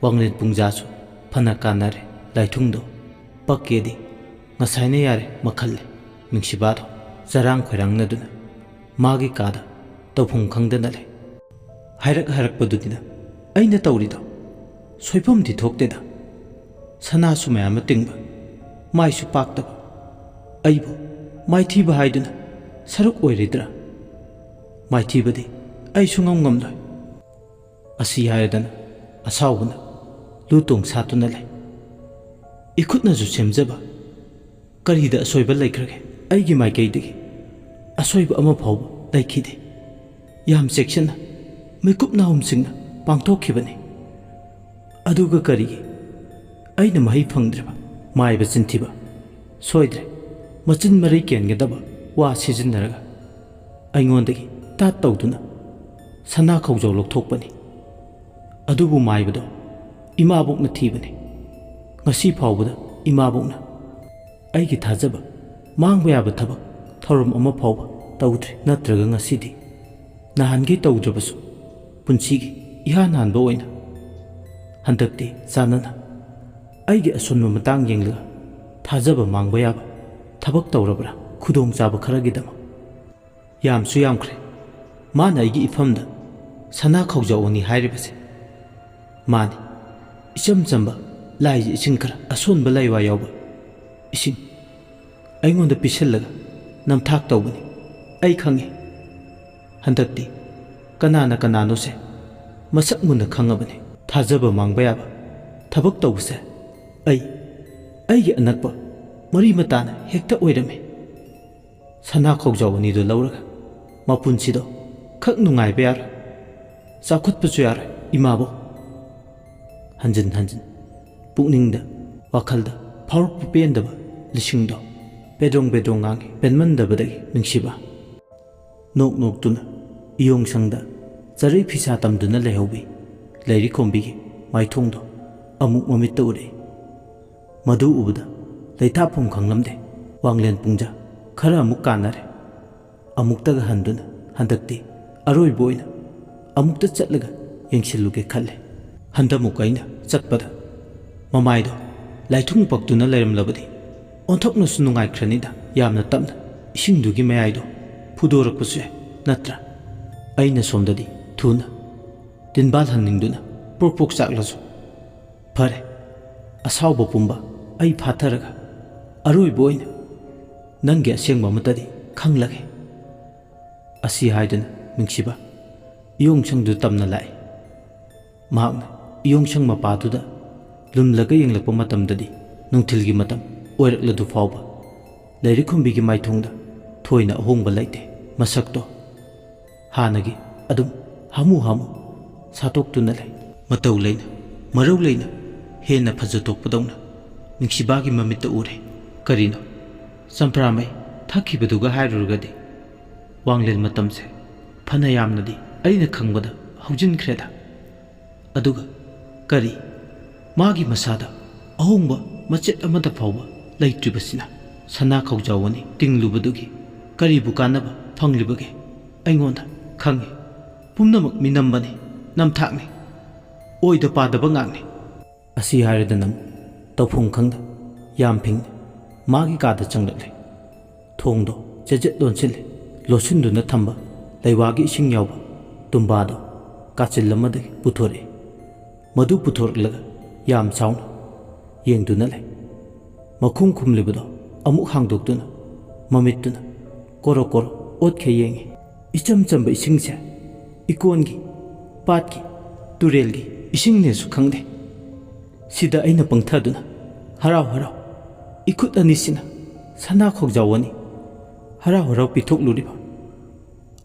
ꯋꯥꯡꯂꯦꯟ ꯄꯨꯡꯖꯥꯁꯨ ꯐꯅ ꯀꯥꯟꯅꯔꯦ꯫ ꯂꯥꯏꯊꯨꯡꯗꯣ ꯄꯛꯀꯦꯗꯤ ꯉꯁꯥꯏꯅ ꯌꯥꯔꯦ ꯃꯈꯜꯂꯦ꯫ ꯃꯤꯡꯁꯤꯕꯥꯗꯣ ꯆꯔꯥꯡ ꯈꯣꯏꯔꯥꯡꯅꯗꯨꯅ ꯃꯥꯒꯤ ꯀꯥꯗ ꯇꯧꯐꯝ ꯈꯪꯗꯅ ꯂꯩ꯫ ꯍꯥꯏꯔꯛ ꯍꯥꯏꯔꯛꯄꯗꯨꯅꯤꯅ ꯑꯩꯅ ꯇꯧꯔꯤꯗꯣ꯫ ꯁꯣꯏꯐꯝꯗꯤ ꯊꯣꯛꯇꯦꯗ꯫ ꯁꯅꯥꯁꯨ ꯃꯌꯥꯝ ꯑꯃ ꯇꯤꯡꯕ, ꯃꯥꯏꯁꯨ ꯄꯥꯛꯇꯕ꯫ ꯑꯩꯕꯨ ꯃꯥꯏꯊꯤꯕ ꯍꯥꯏꯗꯨꯅ ꯁꯔꯨꯛ ꯑꯣꯏꯔꯣꯏꯗ꯭ꯔꯥ? ꯃꯥꯏꯊꯤꯕꯗꯤ ꯑꯩ ꯁꯨꯡꯉꯝ ꯉꯝꯂꯣꯏ꯫ ꯑꯁꯤ ꯍꯥꯏꯔꯗꯅ ꯑꯁꯥꯎꯕꯅ ꯂꯨ ꯇꯣꯡ ꯁꯥꯠꯇꯨꯅ ꯂꯩ꯫ ꯏꯈꯨꯠꯅꯁꯨ ꯁꯦꯝꯖꯕ꯫ ꯀꯔꯤꯗ ꯑꯁꯣꯏꯕ ꯂꯩꯈ꯭ꯔꯒꯦ ꯑꯩꯒꯤ ꯃꯥꯏꯀꯩꯗꯒꯤ? ꯑꯁꯣꯏꯕ ꯑꯃ ꯐꯥꯎꯕ ꯂꯩꯈꯤꯗꯦ꯫ ꯌꯥꯝ ꯆꯦꯛꯁꯤꯟꯅ ꯃꯤꯀꯨꯞ ꯅꯥꯍꯨꯝꯁꯤꯡꯅ ꯄꯥꯡꯊꯣꯛꯈꯤꯕꯅꯤ꯫ ꯑꯗꯨꯒ ꯀꯔꯤꯒꯤ ꯑꯩꯅ ꯃꯍꯩ ꯐꯪꯗ꯭ꯔꯤꯕ? ꯃꯥꯏꯕ ꯆꯤꯟꯊꯤꯕ, ꯁꯣꯏꯗ꯭ꯔꯦ, ꯃꯆꯤꯟ ꯃꯔꯩ ꯀꯦꯟꯒꯗꯕ ꯋꯥ ꯁꯤꯖꯤꯟꯅꯔꯒ ꯑꯩꯉꯣꯟꯗꯒꯤ ꯇꯥꯠ ꯇꯧꯗꯨꯅ ꯁꯅꯥ ꯈꯧꯖꯥꯎ ꯂꯧꯊꯣꯛꯄꯅꯤ꯫ ꯑꯗꯨꯕꯨ ꯃꯥꯏꯕꯗꯣ ꯏꯃꯥꯕꯣꯛꯅ ꯊꯤꯕꯅꯤ꯫ ꯉꯁꯤ ꯐꯥꯎꯕꯗ ꯏꯃꯥꯕꯣꯛꯅ ꯑꯩꯒꯤ ꯊꯥꯖꯕ ꯃꯥꯡꯕ ꯌꯥꯕ ꯊꯕꯛ ꯊꯧꯔꯝ ꯑꯃ ꯐꯥꯎꯕ ꯇꯧꯗ꯭ꯔꯤ, ꯅꯠꯇ꯭ꯔꯒ ꯉꯁꯤꯗꯤ ꯅꯍꯥꯟꯈꯩ ꯇꯧꯗ꯭ꯔꯕꯁꯨ ꯄꯨꯟꯁꯤꯒꯤ ꯏꯍꯥꯟ ꯍꯥꯟꯕ ꯑꯣꯏꯅ ꯍꯟꯗꯛꯇꯤ ꯆꯥꯟꯅꯅ ꯑꯩꯒꯤ ꯑꯁꯣꯟꯕ ꯃꯇꯥꯡ ꯌꯦꯡꯂꯒ ꯊꯥꯖꯕ ꯃꯥꯡꯕ ꯌꯥꯕ ꯊꯕꯛ ꯇꯧꯔꯕ꯭ꯔꯥ? ꯈꯨꯗꯣꯡꯆꯥꯕ ꯈꯔꯒꯤꯗꯃꯛ꯫ ꯌꯥꯝꯁꯨ ꯌꯥꯝꯈ꯭ꯔꯦ ꯃꯥꯅ ꯑꯩꯒꯤ ꯏꯐꯝꯗ ꯁꯅꯥ ꯈꯧꯖꯥꯎ ꯑꯅꯤ ꯍꯥꯏꯔꯤꯕꯁꯦ꯫ ꯃꯥꯅꯤ, ꯏꯆꯝ ꯆꯝꯕ ꯂꯥꯏꯒꯤ ꯏꯁꯤꯡ ꯈꯔ ꯑꯁꯣꯟꯕ ꯂꯥꯏꯋꯥ ꯌꯥꯎꯕ ꯏꯁꯤꯡ ꯑꯩꯉꯣꯟꯗ ꯄꯤꯁꯤꯜꯂꯒ ꯅꯝꯊꯥꯛ ꯇꯧꯕꯅꯤ꯫ ꯑꯩ ꯈꯪꯉꯤ, ꯍꯟꯗꯛꯇꯤ ꯀꯅꯥꯅ ꯀꯅꯥꯅꯣꯁꯦ ꯃꯁꯛ ꯃꯨꯟꯅ ꯈꯪꯉꯕꯅꯤ꯫ ꯊꯥꯖꯕ ꯃꯥꯡꯕ ꯌꯥꯕ ꯊꯕꯛ ꯇꯧꯕꯁꯦ ꯑꯩ, ꯑꯩꯒꯤ ꯑꯅꯛꯄ ꯃꯔꯤ ꯃꯇꯥꯅ ꯍꯦꯛꯇ ꯑꯣꯏꯔꯝꯃꯤ꯫ ꯁꯅꯥ ꯈꯧꯖꯥꯎ ꯑꯅꯤꯗꯨ ꯂꯧꯔꯒ ꯃꯄꯨꯟꯁꯤꯗꯣ ꯈꯛ ꯅꯨꯡꯉꯥꯏꯕ ꯌꯥꯔꯣꯏ, ꯆꯥꯎꯈꯠꯄꯁꯨ ꯌꯥꯔꯣꯏ ꯏꯃꯥꯕꯣꯛ꯫ ꯍꯟꯖꯤꯟ ꯍꯟꯖꯤꯟ ꯄꯨꯛꯅꯤꯡꯗ, ꯋꯥꯈꯜꯗ ꯐꯥꯎꯔꯛꯄ ꯄꯦꯟꯗꯕ ꯂꯤꯁꯤꯡꯗꯣ ꯄꯦꯗ꯭ꯔꯣꯡ ꯄꯦꯗ꯭ꯔꯣꯡ ꯉꯥꯡꯉꯤ ꯄꯦꯟꯃꯟꯗꯕꯗꯒꯤ ꯅꯨꯡꯁꯤꯕ꯫ ꯅꯣꯛ ꯅꯣꯛꯇꯨꯅ ꯏꯌꯣꯡꯁꯪꯗ ꯆꯔꯩ ꯐꯤꯁꯥ ꯇꯝꯗꯨꯅ ꯂꯩꯍꯧꯕꯤ ꯂꯩꯔꯤꯈꯣꯝꯕꯤꯒꯤ ꯃꯥꯏꯊꯣꯡꯗꯣ ꯑꯃꯨꯛ ꯃꯃꯤꯠꯇ ꯎꯔꯛꯏ꯫ ꯃꯗꯨ ꯎꯕꯗ ꯂꯩꯊꯥꯞꯐꯝ ꯈꯪꯂꯝꯗꯦ꯫ ꯋꯥꯡꯂꯦꯟ ꯄꯨꯡꯖꯥ ꯈꯔ ꯑꯃꯨꯛ ꯀꯥꯟꯅꯔꯦ꯫ ꯑꯃꯨꯛꯇꯒ ꯍꯟꯗꯨꯅ ꯍꯟꯗꯛꯇꯤ ꯑꯔꯣꯏꯕ ꯑꯣꯏꯅ ꯑꯃꯨꯛꯇ ꯆꯠꯂꯒ ꯌꯦꯡꯁꯤꯜꯂꯨꯒꯦ ꯈꯜꯂꯦ꯫ ꯍꯟꯗꯃꯨꯛ ꯑꯩꯅ ꯆꯠꯄꯗ ꯃꯃꯥꯏꯗꯣ ꯂꯥꯏꯊꯨꯡ ꯄꯛꯇꯨꯅ ꯂꯩꯔꯝꯂꯕꯗꯤ ꯑꯣꯟꯊꯣꯛꯅꯁꯨ ꯅꯨꯡꯉꯥꯏꯈ꯭ꯔꯅꯤꯗ꯫ ꯌꯥꯝꯅ ꯇꯞꯅ ꯏꯁꯤꯡꯗꯨꯒꯤ ꯃꯌꯥꯏꯗꯣ ꯐꯨꯗꯣꯔꯛꯄꯁꯨ ꯌꯥꯏ, ꯅꯠꯇ꯭ꯔꯥ? ꯑꯩꯅ ꯁꯣꯝꯗꯗꯤ ꯊꯨꯅ ꯇꯤꯟꯕꯥꯜ ꯍꯟꯅꯤꯡꯗꯨꯅ ꯄ꯭ꯔꯣꯛ ꯄ꯭ꯔꯣꯛ ꯆꯥꯛꯂꯁꯨ꯫ ꯐꯔꯦ, ꯑꯁꯥꯎꯕ ꯄꯨꯝꯕ ꯑꯩ ꯐꯥꯊꯔꯒ ꯑꯔꯣꯏꯕ ꯑꯣꯏꯅ ꯅꯪꯒꯤ ꯑꯁꯦꯡꯕ ꯑꯃꯠꯇꯗꯤ ꯈꯪꯂꯒꯦ꯫ ꯑꯁꯤ ꯍꯥꯏꯗꯨꯅ ꯅꯨꯡꯁꯤꯕ ꯏꯌꯣꯡꯁꯪꯗꯨ ꯇꯝꯅ ꯂꯥꯛꯏ꯫ ꯃꯍꯥꯛꯅ ꯏꯌꯣꯡꯁꯪ ꯃꯄꯥꯗꯨꯗ ꯂꯨꯝꯂꯒ ꯌꯦꯡꯂꯛꯄ ꯃꯇꯝꯗꯗꯤ ꯅꯨꯡꯊꯤꯜꯒꯤ ꯃꯇꯝ ꯑꯣꯏꯔꯛꯂꯗꯨ ꯐꯥꯎꯕ ꯂꯩꯔꯤꯈꯣꯝꯕꯤꯒꯤ ꯃꯥꯏꯊꯣꯡꯗ ꯊꯣꯏꯅ ꯑꯍꯣꯡꯕ ꯂꯩꯇꯦ꯫ ꯃꯁꯛꯇꯣ ꯍꯥꯟꯅꯒꯤ ꯑꯗꯨꯝ ꯍꯥꯃꯨ ꯍꯥꯃꯨ ꯁꯥꯇꯣꯛꯇꯨꯅ ꯂꯩ꯫ ꯃꯇꯧ ꯂꯩꯅ, ꯃꯔꯧ ꯂꯩꯅ, ꯍꯦꯟꯅ ꯐꯖꯊꯣꯛꯄꯗꯧꯅ ꯅꯨꯡꯁꯤꯕꯥꯒꯤ ꯃꯃꯤꯠꯇ ꯎꯔꯦ꯫ ꯀꯔꯤꯅꯣ, ꯆꯝꯄ꯭ꯔꯥ ꯃꯩ ꯊꯛꯈꯤꯕꯗꯨꯒ ꯍꯥꯏꯔꯨꯔꯒꯗꯤ ꯋꯥꯡꯂꯦꯟ ꯃꯇꯝꯁꯦ ꯐꯅ ꯌꯥꯝꯅꯗꯤ ꯑꯩꯅ ꯈꯪꯕꯗ ꯍꯧꯖꯤꯟꯈ꯭ꯔꯦꯗ꯫ ꯑꯗꯨꯒ ꯀꯔꯤ, ꯃꯥꯒꯤ ꯃꯁꯥꯗ ꯑꯍꯣꯡꯕ ꯃꯆꯦꯠ ꯑꯃꯠꯇ ꯐꯥꯎꯕ ꯂꯩꯇ꯭ꯔꯤꯕꯁꯤꯅ ꯁꯅꯥ ꯈꯧꯖꯥꯎ ꯑꯅꯤ ꯇꯤꯡꯂꯨꯕꯗꯨꯒꯤ ꯀꯔꯤꯕꯨ ꯀꯥꯟꯅꯕ ꯐꯪꯂꯤꯕꯒꯦ? ꯑꯩꯉꯣꯟꯗ ꯈꯪꯉꯤ, ꯄꯨꯝꯅꯃꯛ ꯃꯤꯅꯝꯕꯅꯤ, ꯅꯝꯊꯥꯛꯅꯤ, ꯑꯣꯏꯗ ꯄꯥꯗꯕ ꯉꯥꯛꯅꯤ꯫ ꯑꯁꯤ ꯍꯥꯏꯔꯗꯅ ꯑꯃꯨꯛ ꯇꯧꯐꯝ ꯈꯪꯗ ꯌꯥꯝ ꯐꯤꯡꯅ ꯃꯥꯒꯤ ꯀꯥꯗ ꯆꯪꯂꯛꯂꯦ꯫ ꯊꯣꯡꯗꯣ ꯆꯦꯖꯦꯠ ꯂꯣꯟꯁꯤꯜꯂꯦ꯫ ꯂꯣꯠꯁꯤꯟꯗꯨꯅ ꯊꯝꯕ ꯂꯩꯋꯥꯒꯤ ꯏꯁꯤꯡ ꯌꯥꯎꯕ ꯇꯨꯝꯕꯥꯗꯣ ꯀꯥꯆꯤꯜ ꯑꯃꯗꯒꯤ ꯄꯨꯊꯣꯔꯛꯏ꯫ ꯃꯗꯨ ꯄꯨꯊꯣꯔꯛꯂꯒ ꯌꯥꯝ ꯆꯥꯎꯅ ꯌꯦꯡꯗꯨꯅ ꯂꯩ꯫ ꯃꯈꯨꯝ ꯈꯨꯝꯂꯤꯕꯗꯣ ꯑꯃꯨꯛ ꯍꯥꯡꯗꯣꯛꯇꯨꯅ ꯃꯃꯤꯠꯇꯨꯅ ꯀꯣꯔꯣ ꯀꯣꯔꯣ ꯑꯣꯠꯈꯩ ꯌꯦꯡꯉꯤ꯫ ꯏꯆꯝ ꯆꯝꯕ ꯏꯁꯤꯡꯁꯦ ꯏꯀꯣꯟꯒꯤ, ꯄꯥꯠꯀꯤ, ꯇꯨꯔꯦꯜꯒꯤ ꯏꯁꯤꯡꯅꯦꯁꯨ ꯈꯪꯗꯦ꯫ ꯁꯤꯗ ꯑꯩꯅ ꯄꯪꯊꯗꯨꯅ ꯍꯔꯥꯎ ꯍꯔꯥꯎ ꯏꯈꯨꯠ ꯑꯅꯤꯁꯤꯅ ꯁꯅꯥ ꯈꯧꯖꯥꯎ ꯑꯅꯤ ꯍꯔꯥꯎ ꯍꯔꯥꯎ ꯄꯤꯊꯣꯛꯂꯨꯔꯤꯕ꯫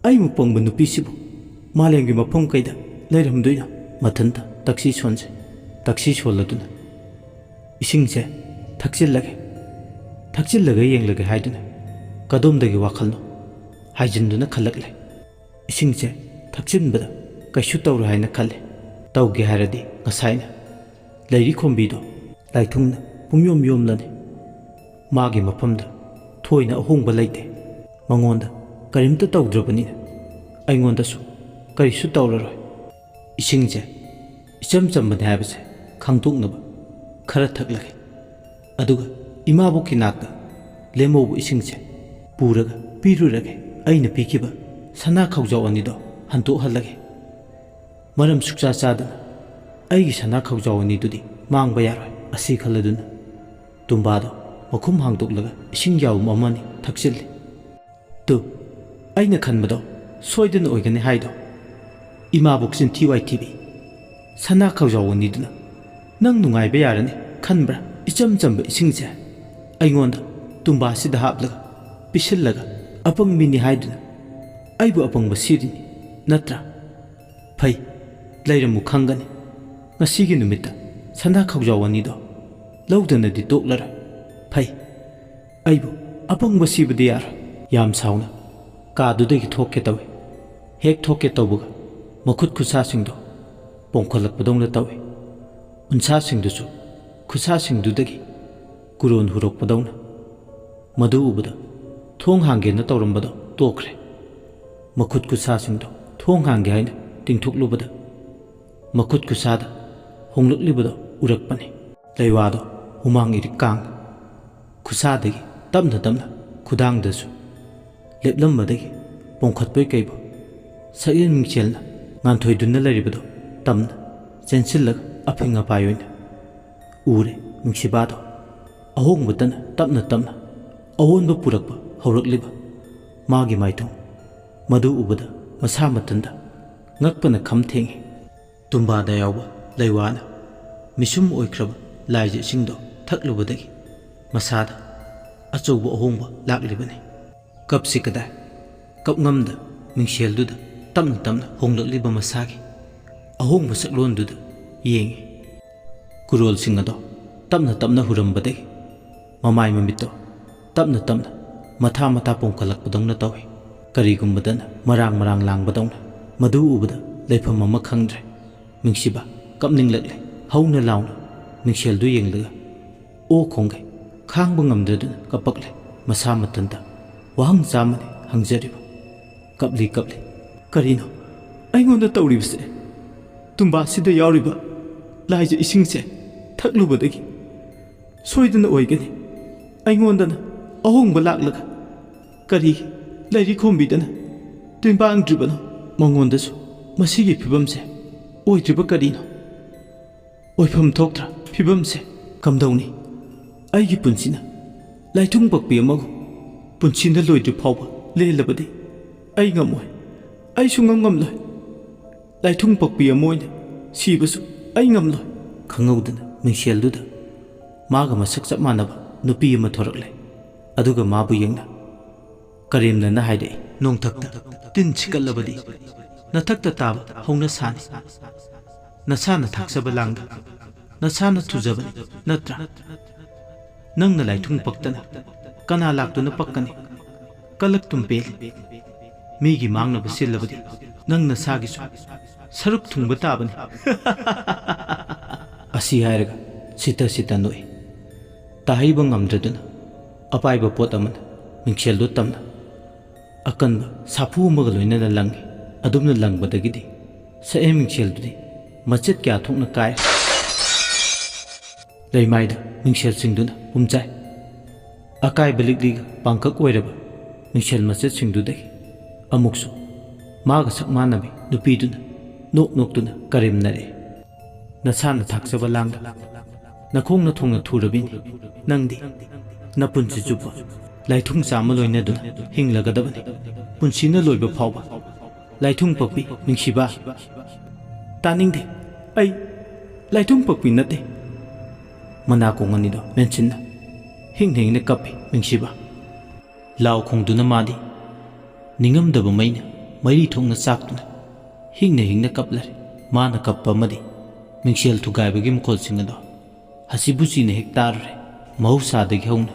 ꯑꯩꯃꯨꯛ ꯄꯪꯕ ꯅꯨꯄꯤꯁꯤꯕꯨ ꯃꯥꯂꯦꯝꯒꯤ ꯃꯐꯝ ꯀꯩꯗ ꯂꯩꯔꯝꯗꯣꯏꯅꯣ? ꯃꯊꯟꯇ ꯇꯛꯁꯤ ꯁꯣꯟꯖꯩ꯫ ꯇꯛꯁꯤ ꯁꯣꯜꯂꯗꯨꯅ ꯏꯁꯤꯡꯁꯦ ꯊꯛꯆꯤꯜꯂꯒꯦ, ꯊꯛꯆꯤꯜꯂꯒ ꯌꯦꯡꯂꯒꯦ ꯍꯥꯏꯗꯨꯅ ꯀꯗꯣꯝꯗꯒꯤ ꯋꯥꯈꯜꯅꯣ ꯍꯥꯏꯖꯤꯟꯗꯨꯅ ꯈꯜꯂꯛꯂꯦ꯫ ꯏꯁꯤꯡꯁꯦ ꯊꯛꯆꯤꯟꯕꯗ ꯀꯩꯁꯨ ꯇꯧꯔꯣꯏ ꯍꯥꯏꯅ ꯈꯜꯂꯦ꯫ ꯇꯧꯒꯦ ꯍꯥꯏꯔꯗꯤ ꯉꯁꯥꯏꯅ ꯂꯩꯔꯤ ꯈꯣꯝꯕꯤꯗꯣ ꯂꯥꯏꯊꯨꯡꯅ ꯄꯨꯝꯌꯣꯝ ꯌꯣꯝꯂꯅꯤ꯫ ꯃꯥꯒꯤ ꯃꯐꯝꯗ ꯊꯣꯏꯅ ꯑꯍꯣꯡꯕ ꯂꯩꯇꯦ꯫ ꯃꯉꯣꯟꯗ ꯀꯔꯤꯝꯇ ꯇꯧꯗ꯭ꯔꯕꯅꯤꯅ ꯑꯩꯉꯣꯟꯗꯁꯨ ꯀꯔꯤꯁꯨ ꯇꯧꯔꯔꯣꯏ꯫ ꯏꯁꯤꯡꯁꯦ ꯏꯆꯝ ꯆꯝꯕꯅꯤ ꯍꯥꯏꯕꯁꯦ ꯈꯪꯗꯣꯛꯅꯕ ꯈꯔ ꯊꯛꯂꯒꯦ꯫ ꯑꯗꯨꯒ ꯏꯃꯥꯕꯣꯛꯀꯤ ꯅꯥꯛꯇ ꯂꯦꯝꯍꯧꯕ ꯏꯁꯤꯡꯁꯦ ꯄꯨꯔꯒ ꯄꯤꯔꯨꯔꯒꯦ꯫ ꯑꯩꯅ ꯄꯤꯈꯤꯕ ꯁꯅꯥ ꯈꯧꯖꯥꯎ ꯑꯅꯤꯗꯣ ꯍꯟꯗꯣꯛꯍꯜꯂꯒꯦ꯫ ꯃꯔꯝ ꯁꯨꯛꯆꯥ ꯆꯥꯗꯅ ꯑꯩꯒꯤ ꯁꯅꯥ ꯈꯧꯖꯥꯎ ꯑꯅꯤꯗꯨꯗꯤ ꯃꯥꯡꯕ ꯌꯥꯔꯣꯏ꯫ ꯑꯁꯤ ꯈꯜꯂꯗꯨꯅ ꯇꯨꯝꯕꯥꯗꯣ ꯃꯈꯨꯝ ꯍꯥꯡꯗꯣꯛꯂꯒ ꯏꯁꯤꯡ ꯌꯥꯎꯝ ꯑꯃꯅꯤ ꯊꯛꯆꯤꯜꯂꯤ꯫ ꯇꯨ, ꯑꯩꯅ ꯈꯟꯕꯗꯣ ꯁꯣꯏꯗꯅ ꯑꯣꯏꯒꯅꯤ ꯍꯥꯏꯗꯣ꯫ ꯏꯃꯥꯕꯣꯛ ꯆꯤꯟꯊꯤ ꯋꯥꯏꯊꯤꯕꯤ ꯁꯅꯥ ꯈꯧꯖꯥꯎ ꯑꯅꯤꯗꯨꯅ ꯅꯪ ꯅꯨꯡꯉꯥꯏꯕ ꯌꯥꯔꯅꯤ ꯈꯟꯕ꯭ꯔꯥ? ꯏꯆꯝ ꯆꯝꯕ ꯏꯁꯤꯡꯁꯦ ꯑꯩꯉꯣꯟꯗ ꯇꯨꯝꯕꯥꯁꯤꯗ ꯍꯥꯞꯂꯒ ꯄꯤꯁꯤꯜꯂꯒ ꯑꯄꯪꯕꯤꯅꯤ ꯍꯥꯏꯗꯨꯅ ꯑꯩꯕꯨ ꯑꯄꯪꯕ ꯁꯤꯔꯤꯅꯤ ꯅꯠꯇ꯭ꯔꯥ? ꯐꯩ, ꯂꯩꯔꯝꯃꯨ ꯈꯪꯒꯅꯤ꯫ ꯉꯁꯤꯒꯤ ꯅꯨꯃꯤꯠꯇ ꯁꯅꯥ ꯈꯥꯎꯖꯥꯎ ꯑꯅꯤꯗꯣ ꯂꯧꯗꯅꯗꯤ ꯇꯣꯛꯂꯔꯣꯏ꯫ ꯐꯩ, ꯑꯩꯕꯨ ꯑꯄꯪꯕ ꯁꯤꯕꯗꯤ ꯌꯥꯔꯣꯏ꯫ ꯌꯥꯝ ꯁꯥꯎꯅ ꯀꯥꯗꯨꯗꯒꯤ ꯊꯣꯛꯀꯦ ꯇꯧꯏ꯫ ꯍꯦꯛ ꯊꯣꯛꯀꯦ ꯇꯧꯕꯒ ꯃꯈꯨꯠ ꯈꯨꯠꯁꯥꯁꯤꯡꯗꯣ ꯄꯣꯡꯈꯠꯂꯛꯄꯗꯧꯅ ꯇꯧꯏ꯫ ꯎꯟꯁꯥꯁꯤꯡꯗꯨꯁꯨ ꯈꯨꯠꯁꯥꯁꯤꯡꯗꯨꯗꯒꯤ ꯀꯨꯔꯣꯟ ꯍꯨꯔꯛꯄꯗꯧꯅ꯫ ꯃꯗꯨ ꯎꯕꯗ ꯊꯣꯡ ꯍꯥꯡꯒꯦꯅ ꯇꯧꯔꯝꯕꯗꯣ ꯇꯣꯛꯈ꯭ꯔꯦ꯫ ꯃꯈꯨꯠ ꯈꯨꯠꯁꯥꯁꯤꯡꯗꯣ ꯊꯣꯡ ꯍꯥꯡꯒꯦ ꯍꯥꯏꯅ ꯇꯤꯡꯊꯣꯛꯂꯨꯕꯗ ꯃꯈꯨꯠ ꯈꯨꯠꯁꯥꯗ ꯍꯣꯡꯂꯛꯂꯤꯕꯗꯣ ꯎꯔꯛꯄꯅꯤ꯫ ꯂꯩꯋꯥꯗꯣ ꯍꯨꯃꯥꯡ ꯏꯔꯤꯛ ꯀꯥꯡ ꯈꯨꯠꯁꯥꯗꯒꯤ ꯇꯞꯅ ꯇꯞꯅ ꯈꯨꯗꯥꯡꯗꯁꯨ ꯂꯦꯞꯂꯝꯕꯗꯒꯤ ꯄꯣꯡꯈꯠꯄꯣꯏ ꯀꯩꯕꯣꯏ ꯁꯛꯌꯦꯟ ꯃꯤꯡꯁꯦꯜꯅ ꯉꯥꯟꯊꯣꯏꯗꯨꯅ ꯂꯩꯔꯤꯕꯗꯣ ꯇꯝꯅ ꯆꯦꯟꯁꯤꯜꯂꯒ ꯑꯐꯤꯡ ꯑꯄꯥꯏ ꯑꯣꯏꯅ ꯎꯔꯦ ꯅꯨꯡꯁꯤꯕꯥꯗꯣ꯫ ꯑꯍꯣꯡꯕꯇꯅ ꯇꯞꯅ ꯇꯞꯅ ꯑꯑꯣꯟꯕ ꯄꯨꯔꯛꯄ ꯍꯧꯔꯛꯂꯤꯕ ꯃꯥꯒꯤ ꯃꯥꯏꯊꯣꯡ ꯃꯗꯨ ꯎꯕꯗ ꯃꯁꯥ ꯃꯊꯟꯇ ꯉꯛꯄꯅ ꯈꯝ ꯊꯦꯡꯉꯤ꯫ ꯇꯨꯝꯕꯥꯗ ꯌꯥꯎꯕ ꯂꯩꯋꯥꯅ ꯃꯤꯁꯨꯝ ꯑꯣꯏꯈ꯭ꯔꯕ ꯂꯥꯏꯖ ꯏꯁꯤꯡꯗꯣ ꯊꯛꯂꯨꯕꯗꯒꯤ ꯃꯁꯥꯗ ꯑꯆꯧꯕ ꯑꯍꯣꯡꯕ ꯂꯥꯛꯂꯤꯕꯅꯤ꯫ ꯀꯞꯁꯤ ꯀꯗꯥꯏ? ꯀꯞꯉꯝꯗ ꯃꯤꯡꯁꯦꯜꯗꯨꯗ ꯇꯞꯅ ꯇꯞꯅ ꯍꯣꯡꯂꯛꯂꯤꯕ ꯃꯁꯥꯒꯤ ꯑꯍꯣꯡꯕ ꯁꯛꯂꯣꯟꯗꯨꯗ ꯌꯦꯡꯉꯤ꯫ ꯀꯨꯔꯣꯜꯁꯤꯡ ꯑꯗꯣ ꯇꯞꯅ ꯇꯞꯅ ꯍꯨꯔꯝꯕꯗꯒꯤ ꯃꯃꯥꯏ ꯃꯃꯤꯠꯇꯣ ꯇꯞꯅ ꯇꯞꯅ ꯃꯊꯥ ꯃꯊꯥ ꯄꯣꯝꯈꯠꯂꯛꯄꯗꯧꯅ ꯇꯧꯏ꯫ ꯀꯔꯤꯒꯨꯝꯕꯗꯅ ꯃꯔꯥꯡ ꯃꯔꯥꯡ ꯂꯥꯡꯕꯗꯧꯅ꯫ ꯃꯗꯨ ꯎꯕꯗ ꯂꯩꯐꯝ ꯑꯃ ꯈꯪꯗ꯭ꯔꯦ꯫ ꯃꯤꯡꯁꯤꯕ ꯀꯞꯅꯤꯡꯂꯛꯂꯦ꯫ ꯍꯧꯅ ꯂꯥꯎꯅ ꯃꯤꯡꯁꯦꯜꯗꯨ ꯌꯦꯡꯂꯒ ꯑꯣ ꯈꯣꯡꯒꯩ ꯈꯥꯡꯕ ꯉꯝꯗ꯭ꯔꯗꯨꯅ ꯀꯞꯄꯛꯂꯦ꯫ ꯃꯁꯥ ꯃꯊꯟꯇ ꯋꯥꯍꯪ ꯆꯥꯝꯃꯅꯤ ꯍꯪꯖꯔꯤꯕ꯫ ꯀꯞꯂꯤ ꯀꯞꯂꯤ꯫ ꯀꯔꯤꯅꯣ ꯑꯩꯉꯣꯟꯗ ꯇꯧꯔꯤꯕꯁꯦ? ꯇꯨꯝꯕꯥꯁꯤꯗ ꯌꯥꯎꯔꯤꯕ ꯂꯥꯏꯖ ꯏꯁꯤꯡꯁꯦ ꯊꯛꯂꯨꯕꯗꯒꯤ ꯁꯣꯏꯗꯅ ꯑꯣꯏꯒꯅꯤ꯫ ꯑꯩꯉꯣꯟꯗꯅ ꯑꯍꯣꯡꯕ ꯂꯥꯛꯂꯒ ꯀꯔꯤ ꯂꯥꯏꯔꯤꯛ ꯈꯣꯝꯕꯤꯗꯅ ꯇꯤꯟꯕꯥꯡꯗ꯭ꯔꯤꯕꯅꯣ? ꯃꯉꯣꯟꯗꯁꯨ ꯃꯁꯤꯒꯤ ꯐꯤꯕꯝꯁꯦ ꯑꯣꯏꯗ꯭ꯔꯤꯕ ꯀꯔꯤꯅꯣ? ꯑꯣꯏꯐꯝ ꯊꯣꯛꯇ꯭ꯔ ꯐꯤꯕꯝꯁꯦ ꯀꯝꯗꯧꯅꯤ? ꯑꯩꯒꯤ ꯄꯨꯟꯁꯤꯅ ꯂꯥꯏꯊꯨꯡ ꯄꯛꯄꯤ ꯑꯃꯒꯨꯝ ꯄꯨꯟꯁꯤꯅ ꯂꯣꯏꯗ꯭ꯔꯤ ꯐꯥꯎꯕ ꯂꯦꯜꯂꯕꯗꯤ ꯑꯩ ꯉꯝꯃꯣꯏ꯫ ꯑꯩ ꯁꯨꯡꯉꯝ ꯉꯝꯂꯣꯏ꯫ ꯂꯥꯏꯊꯨꯡ ꯄꯛꯄꯤ ꯑꯃ ꯑꯣꯏꯅ ꯁꯤꯕꯁꯨ ꯑꯩ ꯉꯝꯂꯣꯏ꯫ ꯈꯪꯍꯧꯗꯅ ꯃꯤꯡꯁꯦꯜꯗꯨꯗ ꯃꯥꯒ ꯃꯁꯛ ꯆꯞ ꯃꯥꯟꯅꯕ ꯅꯨꯄꯤ ꯑꯃ ꯊꯣꯔꯛꯂꯦ꯫ ꯑꯗꯨꯒ ꯃꯥꯕꯨ ꯌꯦꯡꯅ ꯀꯔꯦꯝꯅꯅ ꯍꯥꯏꯔꯛꯏ꯫ ꯅꯣꯡꯊꯛꯇ ꯇꯤꯟ ꯁꯤꯀꯠꯂꯕꯗꯤ ꯅꯊꯛꯇ ꯇꯥꯕ ꯍꯧꯅꯁꯥꯅꯤ꯫ ꯅꯁꯥꯅ ꯊꯥꯛꯆꯕ ꯂꯥꯡꯗ ꯅꯁꯥꯅ ꯊꯨꯖꯕꯅꯤ ꯅꯠꯇ꯭ꯔꯥ? ꯅꯪꯅ ꯂꯥꯏꯊꯨꯡ ꯄꯛꯇꯅ ꯀꯅꯥ ꯂꯥꯛꯇꯨꯅ ꯄꯛꯀꯅꯤ? ꯀꯂꯛꯇꯨꯝ ꯄꯦꯜꯂꯤ꯫ ꯃꯤꯒꯤ ꯃꯥꯡꯅꯕ ꯁꯤꯜꯂꯕꯗꯤ ꯅꯪ ꯅꯁꯥꯒꯤꯁꯨ ꯁꯔꯨꯛ ꯊꯨꯡꯕ ꯇꯥꯕꯅꯤ꯫ ꯑꯁꯤ ꯍꯥꯏꯔꯒ ꯁꯤꯇ ꯁꯤꯇ ꯅꯣꯛꯏ꯫ ꯇꯥꯍꯩꯕ ꯉꯝꯗ꯭ꯔꯗꯨꯅ ꯑꯄꯥꯏꯕ ꯄꯣꯠ ꯑꯃꯅ ꯃꯤꯡꯁꯦꯜꯗꯨ ꯇꯝꯅ ꯑꯀꯟꯕ ꯁꯥꯐꯨ ꯑꯃꯒ ꯂꯣꯏꯅꯅ ꯂꯪꯉꯤ꯫ ꯑꯗꯨꯝꯅ ꯂꯪꯕꯗꯒꯤꯗꯤ ꯁꯛꯍꯦꯟ ꯃꯤꯡꯁꯦꯜꯗꯨꯗꯤ ꯃꯆꯦꯠ ꯀꯌꯥ ꯊꯣꯛꯅ ꯀꯥꯏ꯫ ꯂꯩꯃꯥꯏꯗ ꯃꯤꯡꯁꯦꯜꯁꯤꯡꯗꯨꯅ ꯄꯨꯝꯆꯥꯏ꯫ ꯑꯀꯥꯏꯕ ꯂꯤꯛꯂꯤꯒ ꯄꯥꯡꯀꯛ ꯑꯣꯏꯔꯕ ꯃꯤꯡꯁꯦꯜ ꯃꯆꯦꯠꯁꯤꯡꯗꯨꯗꯒꯤ ꯑꯃꯨꯛꯁꯨ ꯃꯥꯒ ꯁꯛ ꯃꯥꯟꯅꯕꯤ ꯅꯨꯄꯤꯗꯨꯅ ꯅꯣꯛ ꯅꯣꯛꯇꯨꯅ ꯀꯔꯦꯝꯅꯔꯛꯏ꯫ ꯅꯁꯥꯅ ꯊꯥꯛꯆꯕ ꯂꯥꯡꯗ ꯅꯈꯣꯡꯅ ꯊꯣꯡꯅ ꯊꯨꯔꯕꯤꯅꯤ꯫ ꯅꯪꯗꯤ ꯅꯄꯨꯟꯁꯤ ꯆꯨꯞꯄ ꯂꯥꯏꯊꯨꯡ ꯆꯥꯝꯃ ꯂꯣꯏꯅꯗꯨꯅ ꯍꯤꯡꯂꯒꯗꯕꯅꯤ꯫ ꯄꯨꯟꯁꯤꯅ ꯂꯣꯏꯕ ꯐꯥꯎꯕ꯫ ꯂꯥꯏꯊꯨꯡ ꯄꯛꯄꯤ ꯃꯤꯡꯁꯤꯕ꯫ ꯇꯥꯅꯤꯡꯗꯦ꯫ ꯑꯩ ꯂꯥꯏꯊꯨꯡ ꯄꯛꯄꯤ ꯅꯠꯇꯦ꯫ ꯃꯅꯥꯀꯣꯡ ꯑꯅꯤꯗꯣ ꯃꯦꯟꯁꯤꯟꯅ ꯍꯤꯡꯅ ꯍꯤꯡꯅ ꯀꯞꯄꯤ ꯃꯤꯡꯁꯤꯕ꯫ ꯂꯥꯎ ꯈꯣꯡꯗꯨꯅ ꯃꯥꯗꯤ ꯅꯤꯡꯉꯝꯗꯕ ꯃꯩꯅ ꯃꯩꯔꯤ ꯊꯣꯛꯅ ꯆꯥꯛꯇꯨꯅ ꯍꯤꯡꯅ ꯍꯤꯡꯅ ꯀꯞꯂꯔꯦ꯫ ꯃꯥꯅ ꯀꯞꯄ ꯑꯃꯗꯤ ꯃꯤꯡꯁꯦꯜ ꯊꯨꯒꯥꯏꯕꯒꯤ ꯃꯈꯣꯜꯁꯤꯡ ꯑꯗꯣ ꯍꯁꯤꯕꯨꯁꯤꯅ ꯍꯦꯛ ꯇꯥꯔꯨꯔꯦ꯫ ꯃꯍꯧꯁꯥꯗꯒꯤ ꯍꯧꯅ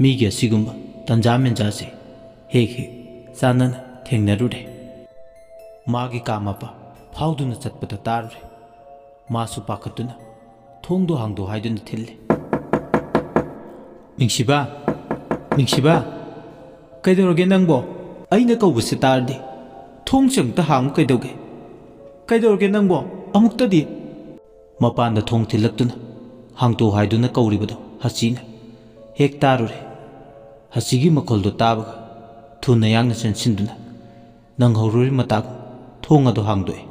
ꯃꯤꯒꯤ ꯑꯁꯤꯒꯨꯝꯕ ꯇꯟꯖꯥ ꯃꯦꯟꯖꯥꯁꯦ ꯍꯦꯛ ꯍꯦꯛ ꯆꯥꯟꯅꯅ ꯊꯦꯡꯅꯔꯨꯔꯦ꯫ ꯃꯥꯒꯤ ꯀꯥ ꯃꯄꯥ ꯐꯥꯎꯗꯨꯅ ꯆꯠꯄꯗ ꯇꯥꯔꯨꯔꯦ꯫ ꯃꯥꯁꯨ ꯄꯥꯈꯠꯇꯨꯅ ꯊꯣꯡꯗꯣ ꯍꯥꯡꯗꯣꯛ ꯍꯥꯏꯗꯨꯅ ꯊꯤꯜꯂꯦ꯫ "ꯃꯤꯡꯁꯤꯕ, ꯃꯤꯡꯁꯤꯕ, ꯀꯩꯗꯧꯔꯒꯦ ꯅꯪꯕꯣ? ꯑꯩꯅ ꯀꯧꯕꯁꯦ ꯇꯥꯔꯗꯤ ꯊꯣꯡꯁꯦ ꯑꯃꯨꯛꯇ ꯍꯥꯡꯉꯨ ꯀꯩꯗꯧꯒꯦ? ꯀꯩꯗꯧꯔꯒꯦ ꯅꯪꯕꯣ? ꯑꯃꯨꯛꯇꯗꯤ!" ꯃꯄꯥꯟꯗ ꯊꯣꯡ ꯊꯤꯜꯂꯛꯇꯨꯅ ꯍꯥꯡꯇꯣꯛ ꯍꯥꯏꯗꯨꯅ ꯀꯧꯔꯤꯕꯗꯣ ꯍꯁꯤꯅ ꯍꯦꯛ ꯇꯥꯔꯨꯔꯦ꯫ ꯍꯁꯤꯒꯤ ꯃꯈꯣꯜꯗꯣ ꯇꯥꯕꯒ ꯊꯨꯅ ꯌꯥꯡꯅ ꯆꯦꯟꯁꯤꯟꯗꯨꯅ ꯅꯪꯍꯧꯔꯣꯏ ꯃꯇꯥꯒꯨꯝ ꯊꯣꯡ ꯑꯗꯨ ꯍꯥꯡꯗꯣꯛꯑꯦ꯫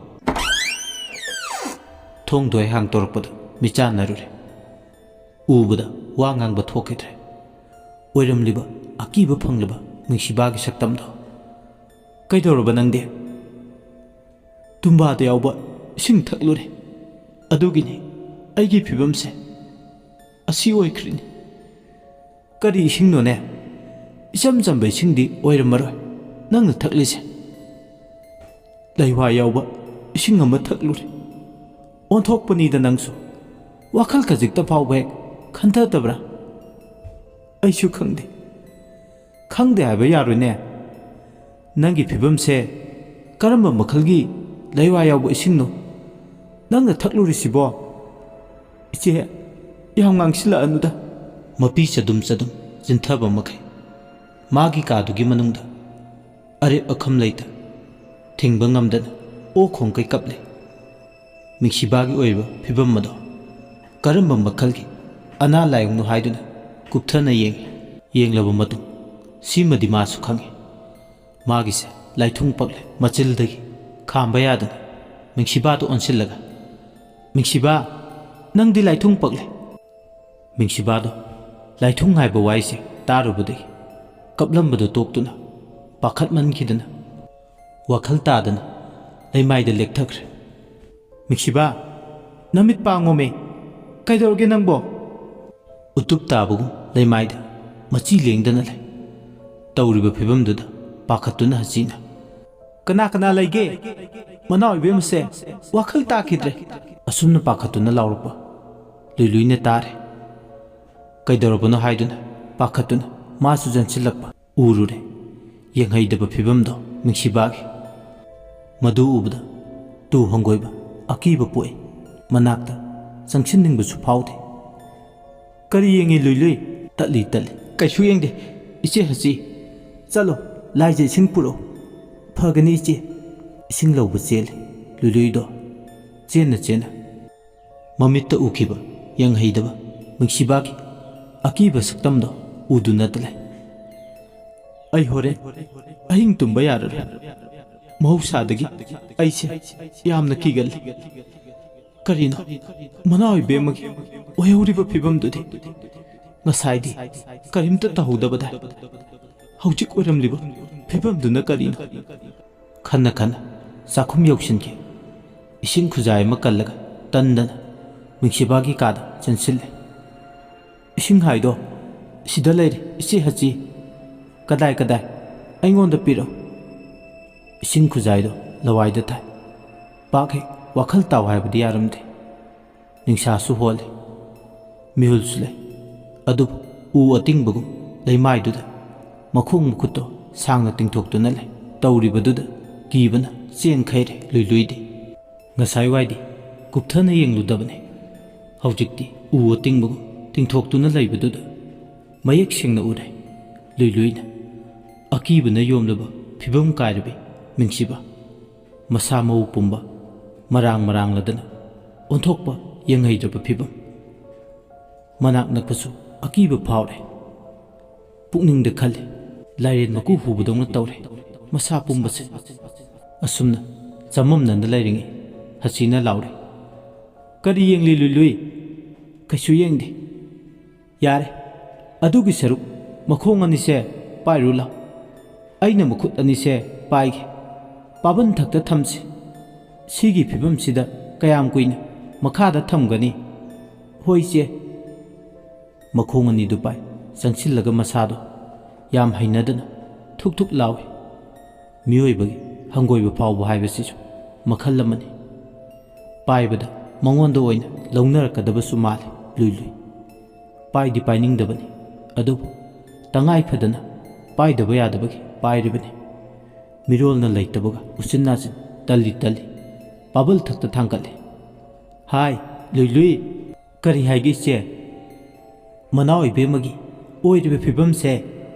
ꯊꯣꯡꯗꯣ ꯍꯦꯛ ꯍꯥꯡꯇꯣꯔꯛꯄꯗ ꯃꯤꯠꯆꯥꯟꯅꯔꯨꯔꯦ꯫ ꯎꯕꯗ ꯋꯥ ꯉꯥꯡꯕ ꯊꯣꯛꯈꯤꯗ꯭ꯔꯦ꯫ ꯑꯣꯏꯔꯝꯂꯤꯕ ꯑꯀꯤꯕ ꯐꯪꯂꯕ ꯃꯤꯡꯁꯤꯕꯥꯒꯤ ꯁꯛꯇꯝꯗꯣ꯫ "ꯀꯩꯗꯧꯔꯕ ꯅꯪꯗꯤ?" "ꯇꯨꯝꯕꯥꯗ ꯌꯥꯎꯕ ꯏꯁꯤꯡ ꯊꯛꯂꯨꯔꯦ꯫ ꯑꯗꯨꯒꯤꯅꯤ ꯑꯩꯒꯤ ꯐꯤꯕꯝꯁꯦ꯫ ꯑꯁꯤ ꯑꯣꯏꯈ꯭ꯔꯤꯅꯤ꯫" "ꯀꯔꯤ ꯏꯁꯤꯡꯅꯣꯅꯦ?" ꯏꯆꯝ ꯆꯝꯕ ꯏꯁꯤꯡꯗꯤ ꯑꯣꯏꯔꯝꯃꯔꯣꯏ ꯅꯪꯅ ꯊꯛꯂꯤꯁꯦ꯫ ꯂꯩꯋꯥ ꯌꯥꯎꯕ ꯏꯁꯤꯡ ꯑꯃ ꯊꯛꯂꯨꯔꯦ꯫ ꯑꯣꯟꯊꯣꯛꯄꯅꯤꯗ ꯅꯪꯁꯨ꯫ ꯋꯥꯈꯜ ꯈꯖꯤꯛꯇ ꯐꯥꯎꯕ ꯍꯦꯛ ꯈꯟꯊꯗꯕ꯭ꯔꯥ? ꯑꯩꯁꯨ ꯈꯪꯗꯦ꯫ ꯈꯪꯗꯦ ꯍꯥꯏꯕ ꯌꯥꯔꯣꯏꯅꯦ꯫ ꯅꯪꯒꯤ ꯐꯤꯕꯝꯁꯦ ꯀꯔꯝꯕ ꯃꯈꯜꯒꯤ ꯂꯩꯋꯥ ꯌꯥꯎꯕ ꯏꯁꯤꯡꯅꯣ ꯅꯪꯅ ꯊꯛꯂꯨꯔꯤꯁꯤꯕꯣ? ꯏꯆꯦ, ꯌꯥꯝ ꯉꯥꯡꯁꯤꯜꯂꯛꯑꯅꯨꯗ꯫ ꯃꯄꯤ ꯆꯗꯨꯝ ꯆꯗꯨꯝ ꯆꯤꯟꯊꯕ ꯃꯈꯩ ꯃꯥꯒꯤ ꯀꯥꯗꯨꯒꯤ ꯃꯅꯨꯡꯗ ꯑꯔꯦꯞ ꯑꯈꯝ ꯂꯩꯇ ꯊꯤꯡꯕ ꯉꯝꯗꯅ ꯑꯣ ꯈꯣꯡꯀꯩ ꯀꯞꯂꯦ꯫ ꯃꯤꯡꯁꯤꯕꯥꯒꯤ ꯑꯣꯏꯕ ꯐꯤꯕꯝ ꯑꯗꯣ ꯀꯔꯝꯕ ꯃꯈꯜꯒꯤ ꯑꯅꯥ ꯂꯥꯏꯌꯣꯡꯅꯣ ꯍꯥꯏꯗꯨꯅ ꯀꯨꯞꯊꯅ ꯌꯦꯡꯉꯤ꯫ ꯌꯦꯡꯂꯕ ꯃꯇꯨꯡ ꯁꯤꯃꯗꯤ ꯃꯥꯁꯨ ꯈꯪꯉꯤ꯫ ꯃꯥꯒꯤꯁꯦ ꯂꯥꯏꯊꯨꯡ ꯄꯛꯂꯦ꯫ ꯃꯆꯤꯜꯗꯒꯤ ꯈꯥꯝꯕ ꯌꯥꯗꯅ ꯃꯤꯡꯁꯤꯕꯥꯗ ꯑꯣꯟꯁꯤꯜꯂꯒ, "ꯃꯤꯡꯁꯤꯕꯥ, ꯅꯪꯗꯤ ꯂꯥꯏꯊꯨꯡ ꯄꯛꯂꯦ!" ꯃꯤꯡꯁꯤꯕꯥꯗꯣ ꯂꯥꯏꯊꯨꯡ ꯍꯥꯏꯕ ꯋꯥꯍꯩꯁꯦ ꯇꯥꯔꯨꯕꯗꯒꯤ ꯀꯞꯂꯝꯕꯗꯨ ꯇꯣꯛꯇꯨꯅ ꯄꯥꯈꯠꯃꯟꯈꯤꯗꯅ ꯋꯥꯈꯜ ꯇꯥꯗꯅ ꯂꯩꯃꯥꯏꯗ ꯂꯦꯛꯊꯈ꯭ꯔꯦ꯫ "ꯃꯤꯡꯁꯤꯕꯥ, ꯅꯃꯤꯠ ꯄꯥꯡꯉꯣꯃꯤ! ꯀꯩꯗꯧꯔꯒꯦ ꯅꯪꯕꯣ?" ꯎꯇꯨꯞ ꯇꯥꯕꯒꯨꯝ ꯂꯩꯃꯥꯏꯗ ꯃꯆꯤ ꯂꯦꯡꯗꯅ ꯂꯩ꯫ ꯇꯧꯔꯤꯕ ꯐꯤꯕꯝꯗꯨꯗ ꯄꯥꯈꯠꯇꯨꯅ ꯍꯆꯤꯅ, "ꯀꯅꯥ ꯀꯅꯥ ꯂꯩꯒꯦ? ꯃꯅꯥꯎ ꯏꯕꯦꯝꯃꯁꯦ ꯋꯥꯈꯜ ꯇꯥꯈꯤꯗ꯭ꯔꯦ!" ꯑꯁꯨꯝꯅ ꯄꯥꯈꯠꯇꯨꯅ ꯂꯥꯎꯔꯛꯄ ꯂꯨꯏꯂꯨꯏꯅ ꯇꯥꯔꯦ꯫ ꯀꯩꯗꯧꯔꯕꯅꯣ ꯍꯥꯏꯗꯨꯅ ꯄꯥꯈꯠꯇꯨꯅ ꯃꯥꯁꯨ ꯆꯪꯁꯤꯜꯂꯛꯄ ꯎꯔꯨꯔꯦ꯫ ꯌꯦꯡꯍꯩꯗꯕ ꯐꯤꯕꯝꯗꯣ ꯃꯤꯡꯁꯤꯕꯥꯒꯤ꯫ ꯃꯗꯨ ꯎꯕꯗ ꯇꯨ ꯍꯪꯒꯣꯏꯕ, ꯑꯀꯤꯕ ꯄꯣꯛꯏ꯫ ꯃꯅꯥꯛꯇ ꯆꯪꯁꯤꯟꯅꯤꯡꯕꯁꯨ ꯐꯥꯎꯗꯦ꯫ "ꯀꯔꯤ ꯌꯦꯡꯉꯤ, ꯂꯨꯏꯂꯨꯏ?" "ꯇꯠꯂꯤ, ꯇꯠꯂꯤ꯫ ꯀꯩꯁꯨ ꯌꯦꯡꯗꯦ, ꯏꯆꯦ ꯍꯆꯤ꯫ ꯆꯠꯂꯣ, ꯂꯥꯏꯖ ꯏꯁꯤꯡ ꯄꯨꯔꯛꯑꯣ꯫" "ꯐꯒꯅꯤ, ꯏꯆꯦ꯫" ꯏꯁꯤꯡ ꯂꯧꯕ ꯆꯦꯜꯂꯤ ꯂꯨꯏꯂꯨꯏꯗꯣ꯫ ꯆꯦꯟꯅ ꯆꯦꯟꯅ ꯃꯃꯤꯠꯇ ꯎꯈꯤꯕ ꯌꯦꯡꯍꯩꯗꯕ ꯃꯤꯡꯁꯤꯕꯥꯒꯤ ꯑꯀꯤꯕ ꯁꯛꯇꯝꯗꯣ ꯎꯗꯨꯅꯇ ꯂꯩ꯫ "ꯑꯩ ꯍꯣꯔꯦꯟ ꯑꯍꯤꯡ ꯇꯨꯝꯕ ꯌꯥꯔꯔꯣꯏ꯫ ꯃꯍꯧꯁꯥꯗꯒꯤ ꯑꯩꯁꯦ ꯌꯥꯝꯅ ꯀꯤꯒꯜꯂꯤ꯫ ꯀꯔꯤꯅꯣ, ꯃꯅꯥꯎ ꯏꯕꯦꯝꯃꯒꯤ ꯑꯣꯏꯍꯧꯔꯤꯕ ꯐꯤꯕꯝꯗꯨꯗꯤ? ꯉꯁꯥꯏꯗꯤ ꯀꯔꯤꯝꯇ ꯇꯧꯍꯧꯗꯕꯗꯥꯏ? ꯍꯧꯖꯤꯛ ꯑꯣꯏꯔꯝꯂꯤꯕ ꯐꯤꯕꯝꯗꯨꯅ ꯀꯔꯤꯅꯣ?" ꯈꯟꯅ ꯈꯟꯅ ꯆꯥꯛꯈꯨꯝ ꯌꯧꯁꯤꯟꯈꯤ꯫ ꯏꯁꯤꯡ ꯈꯨꯖꯥꯏ ꯑꯃ ꯀꯜꯂꯒ ꯇꯟꯗꯅ ꯃꯤꯡꯁꯤꯕꯥꯒꯤ ꯀꯥꯗ ꯆꯦꯟꯁꯤꯜꯂꯦ꯫ "ꯏꯁꯤꯡ ꯍꯥꯏꯗꯣ ꯁꯤꯗ ꯂꯩꯔꯦ, ꯏꯆꯦ ꯍꯆꯤ꯫ "ꯀꯗꯥꯏ, ꯀꯗꯥꯏ? ꯑꯩꯉꯣꯟꯗ ꯄꯤꯔꯛꯎ꯫" ꯏꯁꯤꯡ ꯈꯨꯖꯥꯏꯗꯣ ꯂꯋꯥꯏꯗ ꯊꯥꯏ꯫ ꯄꯥꯛ ꯍꯦꯛ ꯋꯥꯈꯜ ꯇꯥꯎ ꯍꯥꯏꯕꯗꯤ ꯌꯥꯔꯝꯗꯦ꯫ ꯅꯤꯡꯁꯥꯁꯨ ꯍꯣꯜꯂꯤ꯫ ꯃꯤꯍꯨꯜꯁꯨ ꯂꯩ꯫ ꯑꯗꯨꯕꯨ ꯎ ꯑꯇꯤꯡꯕꯒꯨꯝ ꯂꯩꯃꯥꯏꯗꯨꯗ ꯃꯈꯣꯡ ꯃꯈꯨꯠꯇꯣ ꯁꯥꯡꯅ ꯇꯤꯡꯊꯣꯛꯇꯨꯅ ꯂꯩ꯫ ꯇꯧꯔꯤꯕꯗꯨꯗ ꯀꯤꯕꯅ ꯆꯦꯟꯈꯩꯔꯦ ꯂꯨꯏꯂꯨꯏꯗꯤ꯫ ꯉꯁꯥꯏ ꯋꯥꯏꯗꯤ ꯀꯨꯞꯊꯅ ꯌꯦꯡꯂꯨꯗꯕꯅꯤ꯫ ꯍꯧꯖꯤꯛꯇꯤ ꯎ ꯑꯇꯤꯡꯕꯒꯨꯝ ꯇꯤꯡꯊꯣꯛꯇꯨꯅ ꯂꯩꯕꯗꯨꯗ ꯃꯌꯦꯛ ꯁꯦꯡꯅ ꯎꯔꯦ꯫ ꯂꯨꯏꯂꯨꯏꯅ ꯑꯀꯤꯕꯅ ꯌꯣꯝꯂꯕ ꯐꯤꯕꯝ ꯀꯥꯏꯔꯕꯤ ꯃꯤꯡꯁꯤꯕ꯫ ꯃꯁꯥ ꯃꯎ ꯄꯨꯝꯕ ꯃꯔꯥꯡ ꯃꯔꯥꯡꯂꯗꯅ ꯑꯣꯟꯊꯣꯛꯄ ꯌꯦꯡꯍꯩꯗ꯭ꯔꯕ ꯐꯤꯕꯝ꯫ ꯃꯅꯥꯛ ꯅꯛꯄꯁꯨ ꯑꯀꯤꯕ ꯐꯥꯎꯔꯦ꯫ ꯄꯨꯛꯅꯤꯡꯗ ꯈꯜꯂꯤ, ꯂꯥꯏꯔꯦꯟ ꯃꯀꯨ ꯍꯨꯕꯗꯧꯅ ꯇꯧꯔꯦ ꯃꯁꯥ ꯄꯨꯝꯕꯁꯦ꯫ ꯑꯁꯨꯝꯅ ꯆꯃꯝꯅꯅ ꯂꯩꯔꯤꯉꯩ ꯍꯁꯤꯅ ꯂꯥꯎꯔꯦ, "ꯀꯔꯤ ꯌꯦꯡꯂꯤ ꯂꯨꯏꯂꯨꯏ? ꯀꯩꯁꯨ ꯌꯦꯡꯗꯦ꯫ ꯌꯥꯔꯦ, ꯑꯗꯨꯒꯤ ꯁꯔꯨꯛ ꯃꯈꯣꯡ ꯑꯅꯤꯁꯦ ꯄꯥꯏꯔꯨ ꯂꯥꯎ꯫ ꯑꯩꯅ ꯃꯈꯨꯠ ꯑꯅꯤꯁꯦ ꯄꯥꯏꯒꯦ꯫ ꯄꯥꯕꯟ ꯊꯛꯇ ꯊꯝꯁꯤ꯫ ꯁꯤꯒꯤ ꯐꯤꯕꯝꯁꯤꯗ ꯀꯌꯥꯝ ꯀꯨꯏꯅ ꯃꯈꯥꯗ ꯊꯝꯒꯅꯤ?" "ꯍꯣꯏ, ꯏꯆꯦ꯫" ꯃꯈꯣꯡ ꯑꯅꯤꯗꯨ ꯄꯥꯏ ꯆꯪꯁꯤꯜꯂꯒ ꯃꯁꯥꯗꯣ ꯌꯥꯝ ꯍꯩꯅꯗꯅ ꯊꯨꯛ ꯊꯨꯛ ꯂꯥꯎꯏ꯫ ꯃꯤꯑꯣꯏꯕꯒꯤ ꯍꯪꯒꯣꯏꯕ ꯐꯥꯎꯕ ꯍꯥꯏꯕꯁꯤꯁꯨ ꯃꯈꯜ ꯑꯃꯅꯤ꯫ ꯄꯥꯏꯕꯗ ꯃꯉꯣꯟꯗ ꯑꯣꯏꯅ ꯂꯧꯅꯔꯛꯀꯗꯕꯁꯨ ꯃꯥꯜꯂꯤ ꯂꯨꯏ ꯂꯨꯏ꯫ ꯄꯥꯏꯗꯤ ꯄꯥꯏꯅꯤꯡꯗꯕꯅꯤ, ꯑꯗꯨꯕꯨ ꯇꯉꯥꯏ ꯐꯗꯅ ꯄꯥꯏꯗꯕ ꯌꯥꯗꯕꯒꯤ ꯄꯥꯏꯔꯤꯕꯅꯤ꯫ ꯃꯤꯔꯣꯜꯅ ꯂꯩꯇꯕꯒ ꯎꯆꯤꯟ ꯅꯥꯆꯤꯟ ꯇꯜꯂꯤ ꯇꯜꯂꯤ ꯄꯥꯕꯜ ꯊꯛꯇ ꯊꯥꯡꯒꯠꯂꯤ꯫ "ꯍꯥꯏ, ꯂꯨꯏ ꯂꯨꯏ, ꯀꯔꯤ ꯍꯥꯏꯒꯦ ꯏꯆꯦ? ꯃꯅꯥꯎ ꯏꯕꯦꯝꯃꯒꯤ ꯑꯣꯏꯔꯤꯕ ꯐꯤꯕꯝꯁꯦ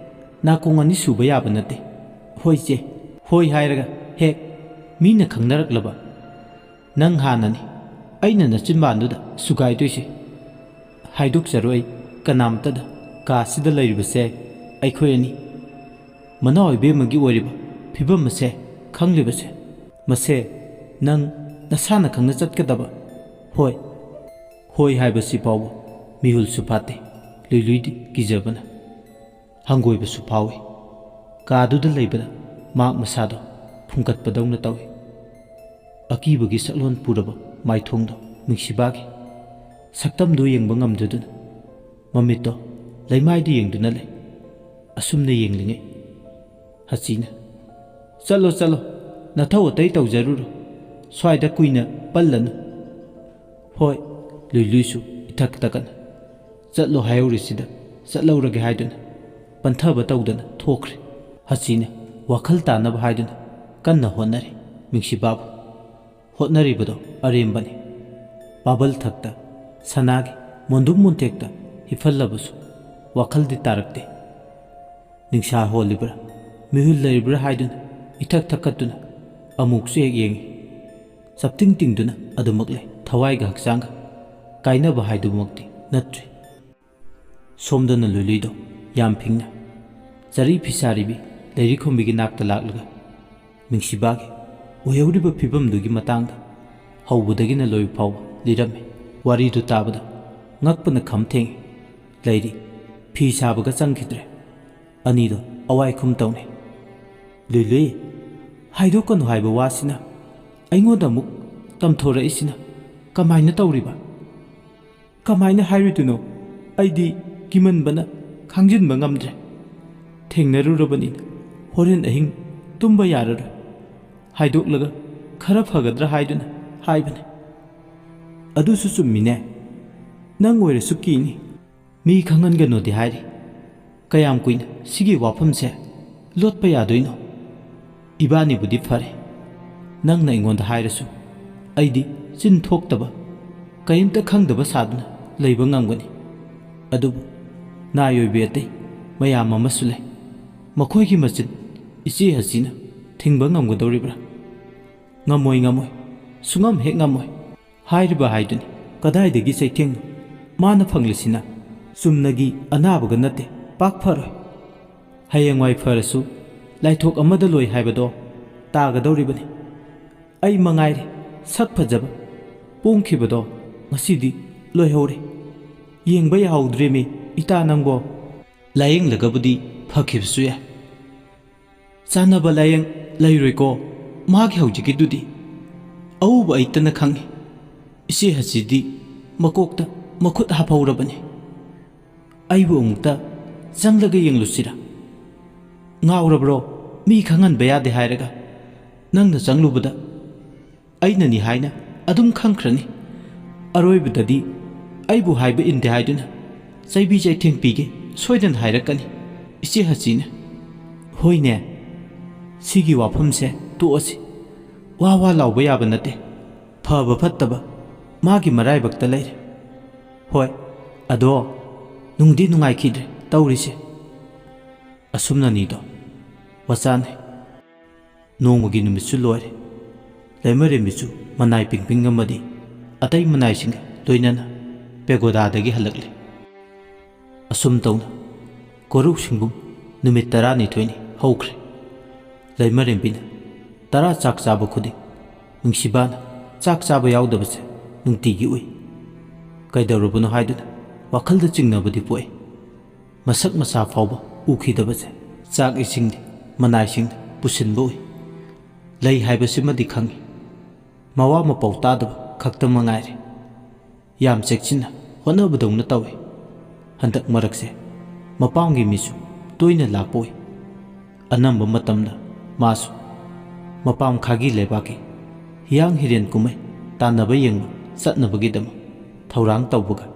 ꯅꯥꯀꯣꯡ ꯑꯅꯤ ꯁꯨꯕ ꯌꯥꯕ ꯅꯠꯇꯦ꯫ ꯍꯣꯏ ꯏꯆꯦ, ꯍꯣꯏ ꯍꯥꯏꯔꯒ ꯍꯦꯛ ꯃꯤꯅ ꯈꯪꯅꯔꯛꯂꯕ ꯅꯪ ꯍꯥꯟꯅꯅꯤ ꯑꯩꯅ ꯅꯆꯤꯟꯕꯥꯟꯗꯨꯗ ꯁꯨꯒꯥꯏꯗꯣꯏꯁꯦ꯫ ꯍꯥꯏꯗꯣꯛꯆꯔꯣꯏ ꯀꯅꯥꯝꯇꯗ, ꯀꯥꯁꯤꯗ ꯂꯩꯔꯤꯕꯁꯦ ꯑꯩꯈꯣꯏ ꯑꯅꯤ꯫ ꯃꯅꯥꯎ ꯏꯕꯦꯝꯃꯒꯤ ꯑꯣꯏꯔꯤꯕ ꯐꯤꯕꯝ ꯑꯁꯦ ꯈꯪꯂꯤꯕꯁꯦ, ꯃꯁꯦ ꯅꯪ ꯅꯁꯥꯅ ꯈꯪꯅ ꯆꯠꯀꯗꯕ꯫ ꯍꯣꯏ, ꯍꯣꯏ ꯍꯥꯏꯕꯁꯤ ꯐꯥꯎꯕ ꯃꯤꯍꯨꯜꯁꯨ ꯐꯥꯠꯇꯦ ꯂꯨꯏꯂꯨꯏꯗꯤ ꯀꯤꯖꯕꯅ꯫ ꯍꯪꯒꯣꯏꯕꯁꯨ ꯐꯥꯎꯏ꯫ ꯀꯥꯗꯨꯗ ꯂꯩꯕꯗ ꯃꯍꯥꯛ ꯃꯁꯥꯗꯣ ꯐꯨꯝꯒꯠꯄꯗꯧꯅ ꯇꯧꯏ꯫ ꯑꯀꯤꯕꯒꯤ ꯁꯛꯂꯣꯟ ꯄꯨꯔꯕ ꯃꯥꯏꯊꯣꯡꯗꯣ ꯃꯤꯡꯁꯤꯕꯥꯒꯤ ꯁꯛꯇꯝꯗꯨ ꯌꯦꯡꯕ ꯉꯝꯗꯗꯨꯅ ꯃꯃꯤꯠꯇꯣ ꯂꯩꯃꯥꯏꯗ ꯌꯦꯡꯗꯨꯅ ꯂꯩ꯫ ꯑꯁꯨꯝꯅ ꯌꯦꯡꯂꯤꯉꯩ ꯍꯁꯤꯅ, "ꯆꯠꯂꯣ, ꯆꯠꯂꯣ, ꯅꯊꯧ ꯑꯇꯩ ꯇꯧꯖꯔꯨꯔꯣ, ꯁ꯭ꯋꯥꯏꯗ ꯀꯨꯏꯅ ꯄꯜꯂꯅꯨ꯫" "ꯍꯣꯏ," ꯂꯨꯏꯂꯨꯏꯁꯨ ꯏꯊꯛ ꯇꯛꯀꯠꯅ, "ꯆꯠꯂꯣ ꯍꯥꯏꯍꯧꯔꯤꯁꯤꯗ ꯆꯠꯍꯧꯔꯒꯦ" ꯍꯥꯏꯗꯨꯅ ꯄꯟꯊꯕ ꯇꯧꯗꯅ ꯊꯣꯛꯈ꯭ꯔꯦ꯫ ꯍꯁꯤꯅ ꯋꯥꯈꯜ ꯇꯥꯅꯕ ꯍꯥꯏꯗꯨꯅ ꯀꯟꯅ ꯍꯣꯠꯅꯔꯤ꯫ ꯃꯤꯡꯁꯤꯕꯥꯕꯨ ꯍꯣꯠꯅꯔꯤꯕꯗꯣ ꯑꯔꯦꯝꯕꯅꯤ꯫ ꯕꯥꯕꯜ ꯊꯛꯇ ꯁꯅꯥꯒꯤ ꯃꯣꯟꯗꯨꯝ ꯃꯣꯟꯇꯦꯛꯇ ꯍꯤꯞꯍꯜꯂꯕꯁꯨ ꯋꯥꯈꯜꯗꯤ ꯇꯥꯔꯛꯇꯦ꯫ ꯅꯤꯡꯁꯥ ꯍꯣꯜꯂꯤꯕ꯭ꯔꯥ, ꯃꯤꯍꯨꯜ ꯂꯩꯔꯤꯕ꯭ꯔꯥ ꯍꯥꯏꯗꯨꯅ ꯏꯊꯛ ꯊꯛꯀꯠꯇꯨꯅ ꯑꯃꯨꯛꯁꯨ ꯍꯦꯛ ꯌꯦꯡꯏ꯫ ꯆꯞꯇꯤꯡ ꯇꯤꯡꯗꯨꯅ ꯑꯗꯨꯃꯛ ꯂꯩ, ꯊꯋꯥꯏꯒ ꯍꯛꯆꯥꯡꯒ ꯀꯥꯏꯅꯕ ꯍꯥꯏꯗꯨꯃꯛꯇꯤ ꯅꯠꯇ꯭ꯔꯤ꯫ ꯁꯣꯝꯗꯅ ꯂꯨꯏꯂꯨꯏꯗꯣ ꯌꯥꯝ ꯐꯤꯡꯅ ꯆꯔꯤ ꯐꯤꯁꯥꯔꯤꯕꯤ ꯂꯩꯔꯤꯈꯣꯝꯕꯤꯒꯤ ꯅꯥꯛꯇ ꯂꯥꯛꯂꯒ ꯃꯤꯡꯁꯤꯕꯥꯒꯤ ꯑꯣꯏꯍꯧꯔꯤꯕ ꯐꯤꯕꯝꯗꯨꯒꯤ ꯃꯇꯥꯡꯗ ꯍꯧꯕꯗꯒꯤꯅ ꯂꯣꯏꯕ ꯐꯥꯎꯕ ꯂꯤꯔꯝꯃꯤ꯫ ꯋꯥꯔꯤꯗꯨ ꯇꯥꯕꯗ ꯉꯛꯄꯅ ꯈꯝ ꯊꯦꯡꯏ꯫ ꯂꯩꯔꯤ ꯐꯤ ꯁꯥꯕꯒ ꯆꯪꯈꯤꯗ꯭ꯔꯦ꯫ ꯑꯅꯤꯗꯣ ꯑꯋꯥꯏ ꯈꯨꯝ ꯇꯧꯅꯩ꯫ "ꯂꯨꯏꯂꯨꯏ, ꯍꯥꯏꯗꯣꯛꯀꯅꯨ ꯍꯥꯏꯕ ꯋꯥꯁꯤꯅ ꯑꯩꯉꯣꯟꯗ ꯑꯃꯨꯛ ꯇꯝꯊꯣꯔꯛꯏꯁꯤꯅ ꯀꯃꯥꯏꯅ ꯇꯧꯔꯤꯕ?" "ꯀꯃꯥꯏꯅ ꯍꯥꯏꯔꯨꯗꯣꯏꯅꯣ? ꯑꯩꯗꯤ ꯀꯤꯃꯟꯕꯅ ꯈꯥꯡꯖꯤꯟꯕ ꯉꯝꯗ꯭ꯔꯦ꯫ ꯊꯦꯡꯅꯔꯨꯔꯕꯅꯤꯅ ꯍꯣꯔꯦꯟ ꯑꯍꯤꯡ ꯇꯨꯝꯕ ꯌꯥꯔꯔꯣꯏ꯫ ꯍꯥꯏꯗꯣꯛꯂꯒ ꯈꯔ ꯐꯒꯗ꯭ꯔꯥ ꯍꯥꯏꯗꯨꯅ ꯍꯥꯏꯕꯅꯤ꯫" "ꯑꯗꯨꯁꯨ ꯆꯨꯝꯃꯤꯅꯦ꯫ ꯅꯪ ꯑꯣꯏꯔꯁꯨ ꯀꯤꯅꯤ꯫ ꯃꯤ ꯈꯪꯍꯟꯒꯅꯨꯗꯤ ꯍꯥꯏꯔꯤ꯫ ꯀꯌꯥꯝ ꯀꯨꯏꯅ ꯁꯤꯒꯤ ꯋꯥꯐꯝꯁꯦ ꯂꯣꯠꯄ ꯌꯥꯗꯣꯏꯅꯣ? ꯏꯕꯥꯅꯤꯕꯨꯗꯤ ꯐꯔꯦ, ꯅꯪꯅ ꯑꯩꯉꯣꯟꯗ ꯍꯥꯏꯔꯁꯨ ꯑꯩꯗꯤ ꯆꯤꯟ ꯊꯣꯛꯇꯕ, ꯀꯔꯤꯝꯇ ꯈꯪꯗꯕ ꯁꯥꯗꯨꯅ ꯂꯩꯕ ꯉꯝꯒꯅꯤ꯫ ꯑꯗꯨꯕꯨ ꯅꯥꯏ ꯑꯣꯏꯕꯤ ꯑꯇꯩ ꯃꯌꯥꯝ ꯑꯃꯁꯨ ꯂꯩ꯫ ꯃꯈꯣꯏꯒꯤ ꯃꯆꯤꯟ ꯏꯆꯦ ꯍꯁꯤꯅ ꯊꯤꯡꯕ ꯉꯝꯒꯗꯧꯔꯤꯕ꯭ꯔꯥ? ꯉꯝꯃꯣꯏ, ꯉꯝꯃꯣꯏ, ꯁꯨꯡꯉꯝ ꯍꯦꯛ ꯉꯝꯃꯣꯏ꯫" ꯍꯥꯏꯔꯤꯕ ꯍꯥꯏꯗꯨꯅꯤ꯫ ꯀꯗꯥꯏꯗꯒꯤ ꯆꯩꯊꯦꯡꯅꯣ ꯃꯥꯅ ꯐꯪꯂꯤꯁꯤꯅ? ꯆꯨꯝꯅꯒꯤ ꯑꯅꯥꯕꯒ ꯅꯠꯇꯦ, ꯄꯥꯛ ꯐꯔꯣꯏ꯫ ꯍꯌꯦꯡꯋꯥꯏ ꯐꯔꯁꯨ ꯂꯥꯏꯊꯣꯛ ꯑꯃꯗ ꯂꯣꯏ ꯍꯥꯏꯕꯗꯣ ꯇꯥꯒꯗꯧꯔꯤꯕꯅꯤ꯫ ꯑꯩ ꯃꯉꯥꯏꯔꯦ ꯁꯛ ꯐꯖꯕ ꯄꯣꯡꯈꯤꯕꯗꯣ, ꯉꯁꯤꯗꯤ ꯂꯣꯏꯍꯧꯔꯦ꯫ ꯌꯦꯡꯕ ꯌꯥꯍꯧꯗ꯭ꯔꯦꯃꯤ ꯏꯇꯥ ꯅꯪꯕꯣ꯫ ꯂꯥꯌꯦꯡꯂꯒꯕꯨꯗꯤ ꯐꯈꯤꯕꯁꯨ ꯌꯥꯏ꯫ ꯆꯥꯟꯅꯕ ꯂꯥꯌꯦꯡ ꯂꯩꯔꯣꯏꯀꯣ ꯃꯥꯒꯤ ꯍꯧꯖꯤꯛꯀꯤꯗꯨꯗꯤ꯫ ꯑꯎꯕ ꯑꯩꯇꯅ ꯈꯪꯉꯤ꯫ ꯏꯆꯦ ꯍꯁꯤꯗꯤ ꯃꯀꯣꯛꯇ ꯃꯈꯨꯠ ꯍꯥꯞꯍꯧꯔꯕꯅꯤ꯫ ꯑꯩꯕꯨ ꯑꯃꯨꯛꯇ ꯆꯪꯂꯒ ꯌꯦꯡꯂꯨꯁꯤꯔꯥ? ꯉꯥꯎꯔꯕ꯭ꯔꯣ? ꯃꯤ ꯈꯪꯍꯟꯕ ꯌꯥꯗꯦ ꯍꯥꯏꯔꯒ ꯅꯪꯅ ꯆꯪꯂꯨꯕꯗ ꯑꯩꯅꯅꯤ ꯍꯥꯏꯅ ꯑꯗꯨꯝ ꯈꯪꯈ꯭ꯔꯅꯤ꯫ ꯑꯔꯣꯏꯕꯗꯗꯤ ꯑꯩꯕꯨ ꯍꯥꯏꯕ ꯏꯟꯗꯦ ꯍꯥꯏꯗꯨꯅ ꯆꯩꯕꯤ ꯆꯩꯊꯦꯡ ꯄꯤꯒꯦ ꯁꯣꯏꯗꯅ ꯍꯥꯏꯔꯛꯀꯅꯤ ꯏꯆꯦ ꯍꯁꯤꯅ꯫ ꯍꯣꯏꯅꯦ, ꯁꯤꯒꯤ ꯋꯥꯐꯝꯁꯦ ꯇꯣꯛꯑꯁꯤ꯫ ꯋꯥ ꯋꯥ ꯂꯥꯎꯕ ꯌꯥꯕ ꯅꯠꯇꯦ꯫ ꯐꯕ ꯐꯠꯇꯕ ꯃꯥꯒꯤ ꯃꯔꯥꯏꯕꯛꯇ ꯂꯩꯔꯦ꯫ ꯍꯣꯏ, ꯑꯗꯣ ꯅꯨꯡꯗꯤ ꯅꯨꯡꯉꯥꯏꯈꯤꯗ꯭ꯔꯦ ꯇꯧꯔꯤꯁꯦ꯫ ꯑꯁꯨꯝꯅꯅꯤꯗꯣ ꯋꯥꯆꯥꯟꯅꯩ꯫ ꯅꯣꯡꯃꯒꯤ ꯅꯨꯃꯤꯠꯁꯨ ꯂꯣꯏꯔꯦ꯫ ꯂꯩꯃꯔꯦꯝꯕꯤꯁꯨ ꯃꯅꯥꯏ ꯄꯤꯡꯄꯤꯡ ꯑꯃꯗꯤ ꯑꯇꯩ ꯃꯅꯥꯏꯁꯤꯡꯒ ꯂꯣꯏꯅꯅ ꯄꯦꯒꯣꯗꯥꯗꯒꯤ ꯍꯜꯂꯛꯂꯦ꯫ ꯑꯁꯨꯝ ꯇꯧꯅ ꯀꯣꯔꯧꯁꯤꯡꯕꯨꯝ ꯅꯨꯃꯤꯠ ꯇꯔꯥꯅꯤꯊꯣꯏꯅꯤ ꯍꯧꯈ꯭ꯔꯦ꯫ ꯂꯩꯃꯔꯦꯝꯕꯤꯅ ꯇꯔꯥ ꯆꯥꯛ ꯆꯥꯕ ꯈꯨꯗꯤꯡ ꯅꯨꯡꯁꯤꯕꯥꯅ ꯆꯥꯛ ꯆꯥꯕ ꯌꯥꯎꯗꯕꯁꯦ ꯅꯨꯡꯇꯤꯒꯤ ꯎꯏ꯫ ꯀꯩꯗꯧꯔꯕꯅꯣ ꯍꯥꯏꯗꯨꯅ ꯋꯥꯈꯜꯗ ꯆꯤꯡꯅꯕꯗꯤ ꯄꯣꯛꯏ꯫ ꯃꯁꯛ ꯃꯁꯥ ꯐꯥꯎꯕ ꯎꯈꯤꯗꯕꯁꯦ ꯆꯥꯛ ꯏꯁꯤꯡꯗꯤ ꯃꯅꯥꯏꯁꯤꯡꯅ ꯄꯨꯁꯤꯟꯕ ꯎꯏ꯫ ꯂꯩ ꯍꯥꯏꯕꯁꯤꯃꯗꯤ ꯈꯪꯏ, ꯃꯋꯥ ꯃꯄꯥꯎ ꯇꯥꯗꯕ ꯈꯛꯇ ꯃꯉꯥꯏꯔꯦ꯫ ꯌꯥꯝ ꯆꯦꯛꯁꯤꯟꯅ ꯍꯣꯠꯅꯕꯗꯧꯅ ꯇꯧꯏ꯫ ꯍꯟꯗꯛ ꯃꯔꯛꯁꯦ ꯃꯄꯥꯝꯒꯤ ꯃꯤꯁꯨ ꯇꯣꯏꯅ ꯂꯥꯛꯄ ꯎꯏ꯫ ꯑꯅꯝꯕ ꯃꯇꯝꯗ ꯃꯥꯁꯨ ꯃꯄꯥꯝ ꯈꯥꯒꯤ ꯂꯩꯕꯥꯛꯀꯤ ꯍꯤꯌꯥꯡ ꯍꯤꯔꯦꯟ ꯀꯨꯝꯍꯩ ꯇꯥꯟꯅꯕ ꯌꯦꯡꯕ ꯆꯠꯅꯕꯒꯤꯗꯃꯛ ꯊꯧꯔꯥꯡ ꯇꯧꯕꯒ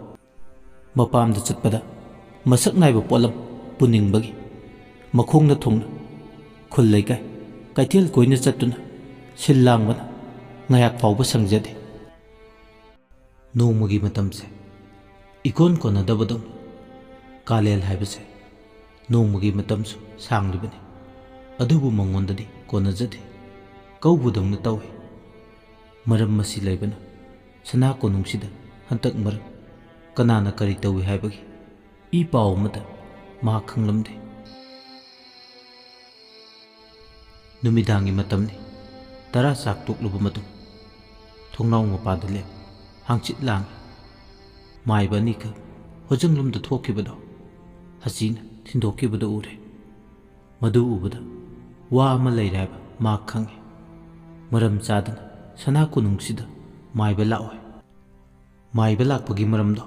ꯃꯄꯥꯝꯗ ꯆꯠꯄꯗ ꯃꯁꯛ ꯅꯥꯏꯕ ꯄꯣꯠꯂꯝ ꯄꯨꯅꯤꯡꯕꯒꯤ ꯃꯈꯣꯡꯅ ꯊꯨꯡꯅ ꯈꯨꯜ ꯂꯩꯀꯥꯏ ꯀꯩꯊꯦꯜ ꯀꯣꯏꯅ ꯆꯠꯇꯨꯅ ꯁꯤꯜ ꯂꯥꯡꯕꯅ ꯉꯥꯏꯍꯥꯛ ꯐꯥꯎꯕ ꯁꯪꯖꯗꯦ꯫ ꯅꯣꯡꯃꯒꯤ ꯃꯇꯝꯁꯦ ꯏꯀꯣꯟ ꯀꯣꯟꯅꯗꯕꯗꯧꯅ꯫ ꯀꯥꯂꯦꯟ ꯍꯥꯏꯕꯁꯦ ꯅꯣꯡꯃꯒꯤ ꯃꯇꯝꯁꯨ ꯁꯥꯡꯂꯤꯕꯅꯤ, ꯑꯗꯨꯕꯨ ꯃꯉꯣꯟꯗꯗꯤ ꯀꯣꯟꯅꯖꯗꯦ꯫ ꯀꯧꯕꯗꯧꯅ ꯇꯧꯏ꯫ ꯃꯔꯝ ꯑꯁꯤ ꯂꯩꯕꯅ ꯁꯅꯥ ꯀꯣꯅꯨꯡꯁꯤꯗ ꯍꯟꯇꯛ ꯃꯔꯛ ꯀꯅꯥꯅ ꯀꯔꯤ ꯇꯧꯏ ꯍꯥꯏꯕꯒꯤ ꯏ ꯄꯥꯎ ꯑꯃꯠꯇ ꯃꯍꯥꯛ ꯈꯪꯂꯝꯗꯦ꯫ ꯅꯨꯃꯤꯗꯥꯡꯒꯤ ꯃꯇꯝꯅꯤ꯫ ꯇꯔꯥ ꯆꯥꯛ ꯇꯣꯛꯂꯕ ꯃꯇꯨꯡ ꯊꯣꯡꯅꯥꯎ ꯃꯄꯥꯗ ꯂꯦꯞ ꯍꯥꯡꯆꯤꯠ ꯂꯥꯡꯏ꯫ ꯃꯥꯏꯕ ꯑꯅꯤꯈꯛ ꯍꯣꯖꯪꯂꯣꯝꯗ ꯊꯣꯛꯈꯤꯕꯗꯣ ꯍꯁꯤꯅ ꯊꯤꯟꯗꯣꯛꯈꯤꯕꯗꯨ ꯎꯔꯦ꯫ ꯃꯗꯨ ꯎꯕꯗ ꯋꯥ ꯑꯃ ꯂꯩꯔꯦ ꯍꯥꯏꯕ ꯃꯍꯥꯛ ꯈꯪꯏ꯫ ꯃꯔꯝ ꯆꯥꯗꯅ ꯁꯅꯥ ꯀꯣꯅꯨꯡꯁꯤꯗ ꯃꯥꯏꯕ ꯂꯥꯛꯑꯣꯏ꯫ ꯃꯥꯏꯕ ꯂꯥꯛꯄꯒꯤ ꯃꯔꯝꯗꯣ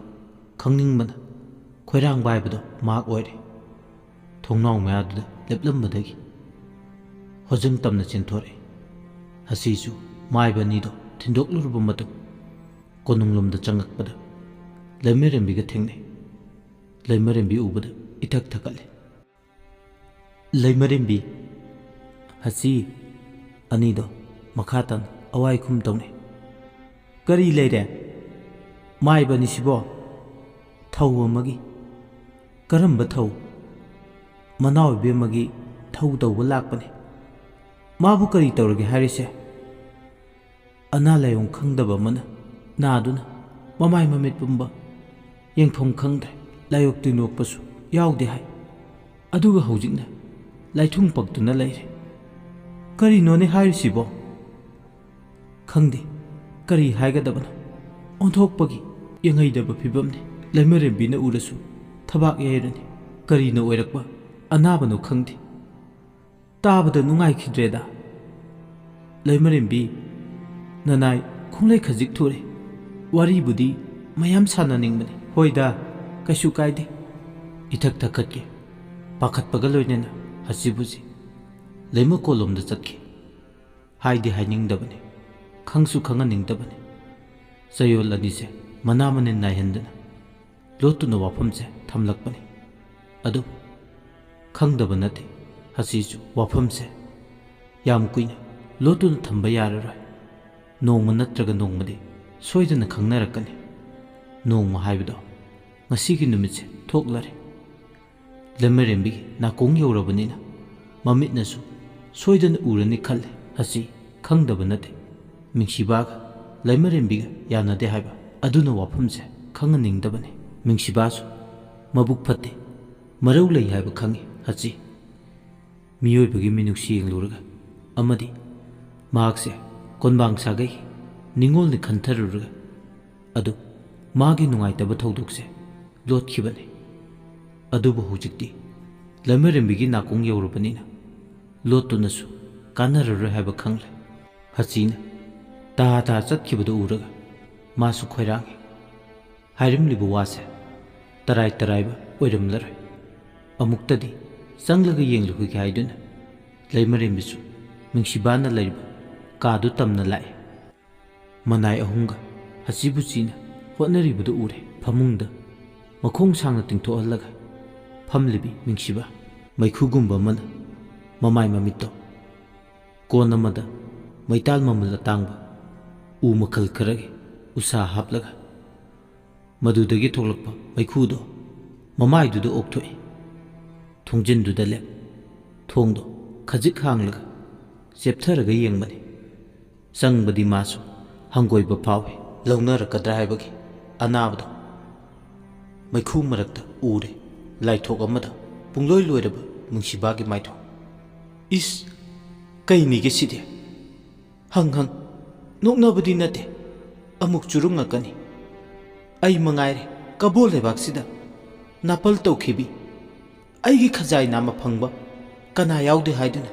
ꯈꯪꯅꯤꯡꯕꯅ ꯈꯣꯏꯔꯥꯡꯕ ꯍꯥꯏꯕꯗꯣ ꯃꯍꯥꯛ ꯑꯣꯏꯔꯦ꯫ ꯊꯣꯡꯅꯥꯎ ꯃꯌꯥꯗꯨꯗ ꯂꯦꯞꯂꯝꯕꯗꯒꯤ ꯍꯣꯖꯪ ꯇꯝꯅ ꯆꯦꯟꯊꯣꯔꯛꯏ꯫ ꯍꯁꯤꯁꯨ ꯃꯥꯏꯕ ꯑꯅꯤꯗꯣ ꯊꯤꯟꯗꯣꯛꯂꯨꯔꯕ ꯃꯇꯨꯡ ꯀꯣꯅꯨꯡꯂꯣꯝꯗ ꯆꯪꯉꯛꯄꯗ ꯂꯩꯃꯔꯦꯝꯕꯤꯒ ꯊꯦꯡꯅꯩ꯫ ꯂꯩꯃꯔꯦꯝꯕꯤ ꯎꯕꯗ ꯏꯊꯛ ꯊꯛꯀꯠꯂꯤ꯫ "ꯂꯩꯃꯔꯦꯝꯕꯤ, ꯍꯁꯤ" ꯑꯅꯤꯗꯣ ꯃꯈꯥ ꯇꯥꯅ ꯑꯋꯥꯏ ꯈꯨꯝ ꯇꯧꯅꯩ꯫ "ꯀꯔꯤ ꯂꯩꯔꯦ? ꯃꯥꯏꯕ ꯑꯅꯤꯁꯤꯕꯣ? ꯊꯧ ꯑꯃꯒꯤ꯫ ꯀꯔꯝꯕ ꯊꯧ? ꯃꯅꯥꯎ ꯏꯕꯦꯝꯃꯒꯤ ꯊꯧ ꯇꯧꯕ ꯂꯥꯛꯄꯅꯤ꯫ ꯃꯥꯕꯨ ꯀꯔꯤ ꯇꯧꯔꯒꯦ ꯍꯥꯏꯔꯤꯁꯦ? ꯑꯅꯥ ꯂꯥꯏꯑꯣꯡ ꯈꯪꯗꯕ ꯑꯃꯅ ꯅꯥꯗꯨꯅ ꯃꯃꯥꯏ ꯃꯃꯤꯠ ꯄꯨꯝꯕ ꯌꯦꯡꯐꯝ ꯈꯪꯗ꯭ꯔꯦ꯫ ꯂꯥꯏꯑꯣꯛ ꯇꯤꯟꯑꯣꯛꯄꯁꯨ ꯌꯥꯎꯗꯦ ꯍꯥꯏ꯫ ꯑꯗꯨꯒ ꯍꯧꯖꯤꯛꯅ ꯂꯥꯏꯊꯨꯡ ꯄꯛꯇꯨꯅ ꯂꯩꯔꯦ꯫ ꯀꯔꯤꯅꯣꯅꯦ ꯍꯥꯏꯔꯤꯁꯤꯕꯣ? ꯈꯪꯗꯦ, ꯀꯔꯤ ꯍꯥꯏꯒꯗꯕꯅꯣ? ꯑꯣꯟꯊꯣꯛꯄꯒꯤ ꯌꯦꯡꯍꯩꯗꯕ ꯐꯤꯕꯝꯅꯤ꯫ ꯂꯩꯃꯔꯦꯝꯕꯤꯅ ꯎꯔꯁꯨ ꯊꯕꯥꯛ ꯌꯩꯔꯅꯤ꯫ ꯀꯔꯤꯅ ꯑꯣꯏꯔꯛꯄ ꯑꯅꯥꯕꯅꯣ ꯈꯪꯗꯦ꯫ ꯇꯥꯕꯗ ꯅꯨꯡꯉꯥꯏꯈꯤꯗ꯭ꯔꯦꯗ꯫ ꯂꯩꯃꯔꯦꯝꯕꯤ, ꯅꯅꯥꯏ ꯈꯣꯡꯂꯩ ꯈꯖꯤꯛ ꯊꯨꯔꯦ꯫ ꯋꯥꯔꯤꯕꯨꯗꯤ ꯃꯌꯥꯝ ꯁꯥꯟꯅꯅꯤꯡꯕꯅꯤ꯫" "ꯍꯣꯏꯗ, ꯀꯩꯁꯨ ꯀꯥꯏꯗꯦ꯫" ꯏꯊꯛ ꯊꯛꯀꯠꯀꯦ ꯄꯥꯈꯠꯄꯒ ꯂꯣꯏꯅꯅ ꯍꯁꯤꯕꯨꯁꯤ ꯂꯩꯃꯀꯣꯜꯂꯣꯝꯗ ꯆꯠꯈꯤ꯫ ꯍꯥꯏꯗꯤ ꯍꯥꯏꯅꯤꯡꯗꯕꯅꯤ, ꯈꯪꯁꯨ ꯈꯪꯍꯟꯅꯤꯡꯗꯕꯅꯤ꯫ ꯆꯌꯣꯜ ꯑꯅꯤꯁꯦ ꯃꯅꯥ ꯃꯅꯤꯟ ꯅꯥꯏꯍꯟꯗꯅ ꯂꯣꯠꯇꯨꯅ ꯋꯥꯐꯝꯁꯦ ꯊꯝꯂꯛꯄꯅꯤ꯫ ꯑꯗꯨꯕꯨ ꯈꯪꯗꯕ ꯅꯠꯇꯦ, ꯍꯁꯤꯁꯨ ꯋꯥꯐꯝꯁꯦ ꯌꯥꯝ ꯀꯨꯏꯅ ꯂꯣꯠꯇꯨꯅ ꯊꯝꯕ ꯌꯥꯔꯔꯣꯏ꯫ ꯅꯣꯡꯃ ꯅꯠꯇ꯭ꯔꯒ ꯅꯣꯡꯃꯗꯤ ꯁꯣꯏꯗꯅ ꯈꯪꯅꯔꯛꯀꯅꯤ꯫ ꯅꯣꯡꯃ ꯍꯥꯏꯕꯗꯣ ꯉꯁꯤꯒꯤ ꯅꯨꯃꯤꯠꯁꯦ ꯊꯣꯛꯂꯔꯦ꯫ ꯂꯩꯃꯔꯦꯝꯕꯤꯒꯤ ꯅꯥꯀꯣꯡ ꯌꯧꯔꯕꯅꯤꯅ ꯃꯃꯤꯠꯅꯁꯨ ꯁꯣꯏꯗꯅ ꯎꯔꯅꯤ ꯈꯜꯂꯦ꯫ ꯍꯁꯤ ꯈꯪꯗꯕ ꯅꯠꯇꯦ, ꯃꯤꯡꯁꯤꯕꯥꯒ ꯂꯩꯃꯔꯦꯝꯕꯤꯒ ꯌꯥꯅꯗꯦ ꯍꯥꯏꯕ꯫ ꯑꯗꯨꯅ ꯋꯥꯐꯝꯁꯦ ꯈꯪꯍꯟꯅꯤꯡꯗꯕꯅꯤ꯫ ꯃꯤꯡꯁꯤꯕꯥꯁꯨ ꯃꯕꯨꯛ ꯐꯠꯇꯦ, ꯃꯔꯧ ꯂꯩ ꯍꯥꯏꯕ ꯈꯪꯉꯤ꯫ ꯍꯁꯤ ꯃꯤꯑꯣꯏꯕꯒꯤ ꯃꯤꯅꯨꯡꯁꯤ ꯌꯦꯡꯂꯨꯔꯒ ꯑꯃꯗꯤ ꯃꯍꯥꯛꯁꯦ ꯀꯣꯟꯕꯥꯡ ꯁꯥꯒꯩ ꯅꯤꯉꯣꯜꯅꯤ ꯈꯟꯊꯔꯨꯔꯒ ꯑꯗꯨ ꯃꯥꯒꯤ ꯅꯨꯡꯉꯥꯏꯇꯕ ꯊꯧꯗꯣꯛꯁꯦ ꯂꯣꯠꯈꯤꯕꯅꯤ꯫ ꯑꯗꯨꯕꯨ ꯍꯧꯖꯤꯛꯇꯤ ꯂꯩꯃꯔꯦꯝꯕꯤꯒꯤ ꯅꯥꯀꯣꯡ ꯌꯧꯔꯕꯅꯤꯅ ꯂꯣꯠꯇꯨꯅꯁꯨ ꯀꯥꯟꯅꯔꯔꯣꯏ ꯍꯥꯏꯕ ꯈꯪꯂꯦ꯫ ꯍꯁꯤꯅ ꯇꯥ ꯇꯥ ꯆꯠꯈꯤꯕꯗꯨ ꯎꯔꯒ ꯃꯥꯁꯨ ꯈꯣꯏꯔꯥꯡꯏ꯫ ꯍꯥꯏꯔꯝꯂꯤꯕ ꯋꯥꯁꯦ ꯇꯔꯥꯏ ꯇꯔꯥꯏꯕ ꯑꯣꯏꯔꯝꯂꯔꯣꯏ꯫ ꯑꯃꯨꯛꯇꯗꯤ ꯆꯪꯂꯒ ꯌꯦꯡꯂꯨꯈꯤꯒꯦ ꯍꯥꯏꯗꯨꯅ ꯂꯩꯃꯔꯦꯝꯕꯤꯁꯨ ꯃꯤꯡꯁꯤꯕꯥꯅ ꯂꯩꯔꯤꯕ ꯀꯥꯗꯨ ꯇꯝꯅ ꯂꯥꯛꯏ꯫ ꯃꯅꯥꯏ ꯑꯍꯨꯝꯒ ꯍꯆꯤꯕꯨꯆꯤꯅ ꯍꯣꯠꯅꯔꯤꯕꯗꯨ ꯎꯔꯦ꯫ ꯐꯃꯨꯡꯗ ꯃꯈꯣꯡ ꯁꯥꯡꯅ ꯇꯤꯡꯊꯣꯛꯍꯜꯂꯒ ꯐꯝꯂꯤꯕꯤ ꯃꯤꯡꯁꯤꯕ꯫ ꯃꯩꯈꯨꯒꯨꯝꯕ ꯑꯃꯅ ꯃꯃꯥꯏ ꯃꯃꯤꯠꯇꯣ꯫ ꯀꯣꯟ ꯑꯃꯗ ꯃꯩꯇꯥꯜ ꯃꯃꯜ ꯑꯇꯥꯡꯕ ꯎ ꯃꯈꯜ ꯈꯔꯒꯤ ꯎꯁꯥ ꯍꯥꯞꯂꯒ ꯃꯗꯨꯗꯒꯤ ꯊꯣꯛꯂꯛꯄ ꯃꯩꯈꯨꯗꯣ ꯃꯃꯥꯏꯗꯨꯗ ꯑꯣꯛꯊꯣꯛꯏ꯫ ꯊꯣꯡꯖꯤꯟꯗꯨꯗ ꯂꯦꯞ꯫ ꯊꯣꯡꯗꯣ ꯈꯖꯤꯛ ꯍꯥꯡꯂꯒ ꯆꯦꯞꯊꯔꯒ ꯌꯦꯡꯕꯅꯤ꯫ ꯆꯪꯕꯗꯤ ꯃꯥꯁꯨ ꯍꯪꯒꯣꯏꯕ ꯐꯥꯎꯏ꯫ ꯂꯧꯅꯔꯛꯀꯗ꯭ꯔꯥ ꯍꯥꯏꯕꯒꯤ ꯑꯅꯥꯕꯗꯣ ꯃꯩꯈꯨ ꯃꯔꯛꯇ ꯎꯔꯦ꯫ ꯂꯥꯏꯊꯣꯛ ꯑꯃꯗ ꯄꯨꯡꯂꯣꯏ ꯂꯣꯏꯔꯕ ꯅꯨꯡꯁꯤꯕꯥꯒꯤ ꯃꯥꯏꯊꯣꯡ꯫ "ꯏꯁ, ꯀꯩꯅꯤꯒꯦ ꯁꯤꯗꯤ? ꯍꯪ ꯍꯪ, ꯅꯣꯛꯅꯕꯗꯤ ꯅꯠꯇꯦ, ꯑꯃꯨꯛ ꯆꯨꯔꯨꯡꯉꯛꯀꯅꯤ꯫ ꯑꯩ ꯃꯉꯥꯏꯔꯦ ꯀꯕꯣ ꯂꯩꯕꯥꯛꯁꯤꯗ ꯅꯥꯄꯜ ꯇꯧꯈꯤꯕꯤ꯫ ꯑꯩꯒꯤ ꯈꯖꯥꯏ ꯅꯥꯝꯃ ꯐꯪꯕ ꯀꯅꯥ ꯌꯥꯎꯗꯦ ꯍꯥꯏꯗꯨꯅ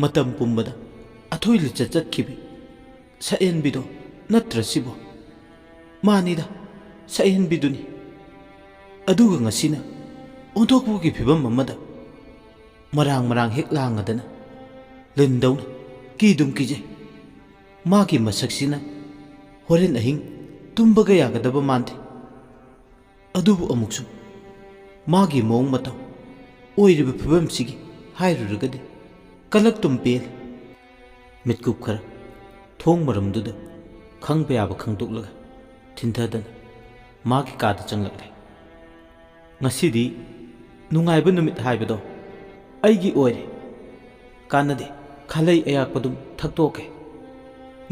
ꯃꯇꯝ ꯄꯨꯝꯕꯗ ꯑꯊꯣꯏ ꯂꯤꯆꯠ ꯆꯠꯈꯤꯕꯤ ꯁꯛꯍꯦꯟꯕꯤꯗꯣ ꯅꯠꯇ꯭ꯔ ꯁꯤꯕꯣ? ꯃꯥꯅꯤꯗ, ꯁꯛꯍꯦꯟꯕꯤꯗꯨꯅꯤ꯫ ꯑꯗꯨꯒ ꯉꯁꯤꯅ ꯑꯣꯟꯊꯣꯛꯄꯒꯤ ꯐꯤꯕꯝ ꯑꯃꯗ ꯃꯔꯥꯡ ꯃꯔꯥꯡ ꯍꯦꯛ ꯂꯥꯡꯉꯗꯅ ꯂꯤꯟꯗꯧꯅ ꯀꯤꯗꯨꯝ ꯀꯤꯖꯩ꯫ ꯃꯥꯒꯤ ꯃꯁꯛꯁꯤꯅ ꯍꯣꯔꯦꯟ ꯑꯍꯤꯡ ꯇꯨꯝꯕꯒ ꯌꯥꯒꯗꯕ ꯃꯥꯟꯗꯦ꯫ ꯑꯗꯨꯕꯨ ꯑꯃꯨꯛꯁꯨ ꯃꯥꯒꯤ ꯃꯑꯣꯡ ꯃꯇꯧ, ꯑꯣꯏꯔꯤꯕ ꯐꯤꯕꯝꯁꯤꯒꯤ ꯍꯥꯏꯔꯨꯔꯒꯗꯤ ꯀꯂꯛꯇꯨꯝ ꯄꯦꯜꯂꯤ꯫" ꯃꯤꯠꯀꯨꯞ ꯈꯔ ꯊꯣꯡ ꯃꯔꯝꯗꯨꯗ ꯈꯪꯕ ꯌꯥꯕ ꯈꯪꯗꯣꯛꯂꯒ ꯊꯤꯟꯊꯗꯅ ꯃꯥꯒꯤ ꯀꯥꯗ ꯆꯪꯂꯛꯂꯦ꯫ "ꯉꯁꯤꯗꯤ ꯅꯨꯡꯉꯥꯏꯕ ꯅꯨꯃꯤꯠ ꯍꯥꯏꯕꯗꯣ ꯑꯩꯒꯤ ꯑꯣꯏꯔꯦ꯫ ꯀꯥꯟꯅꯗꯦ, ꯈꯥꯂꯩ ꯑꯌꯥꯛꯄꯗꯨꯝ ꯊꯛꯇꯣꯛꯀꯦ꯫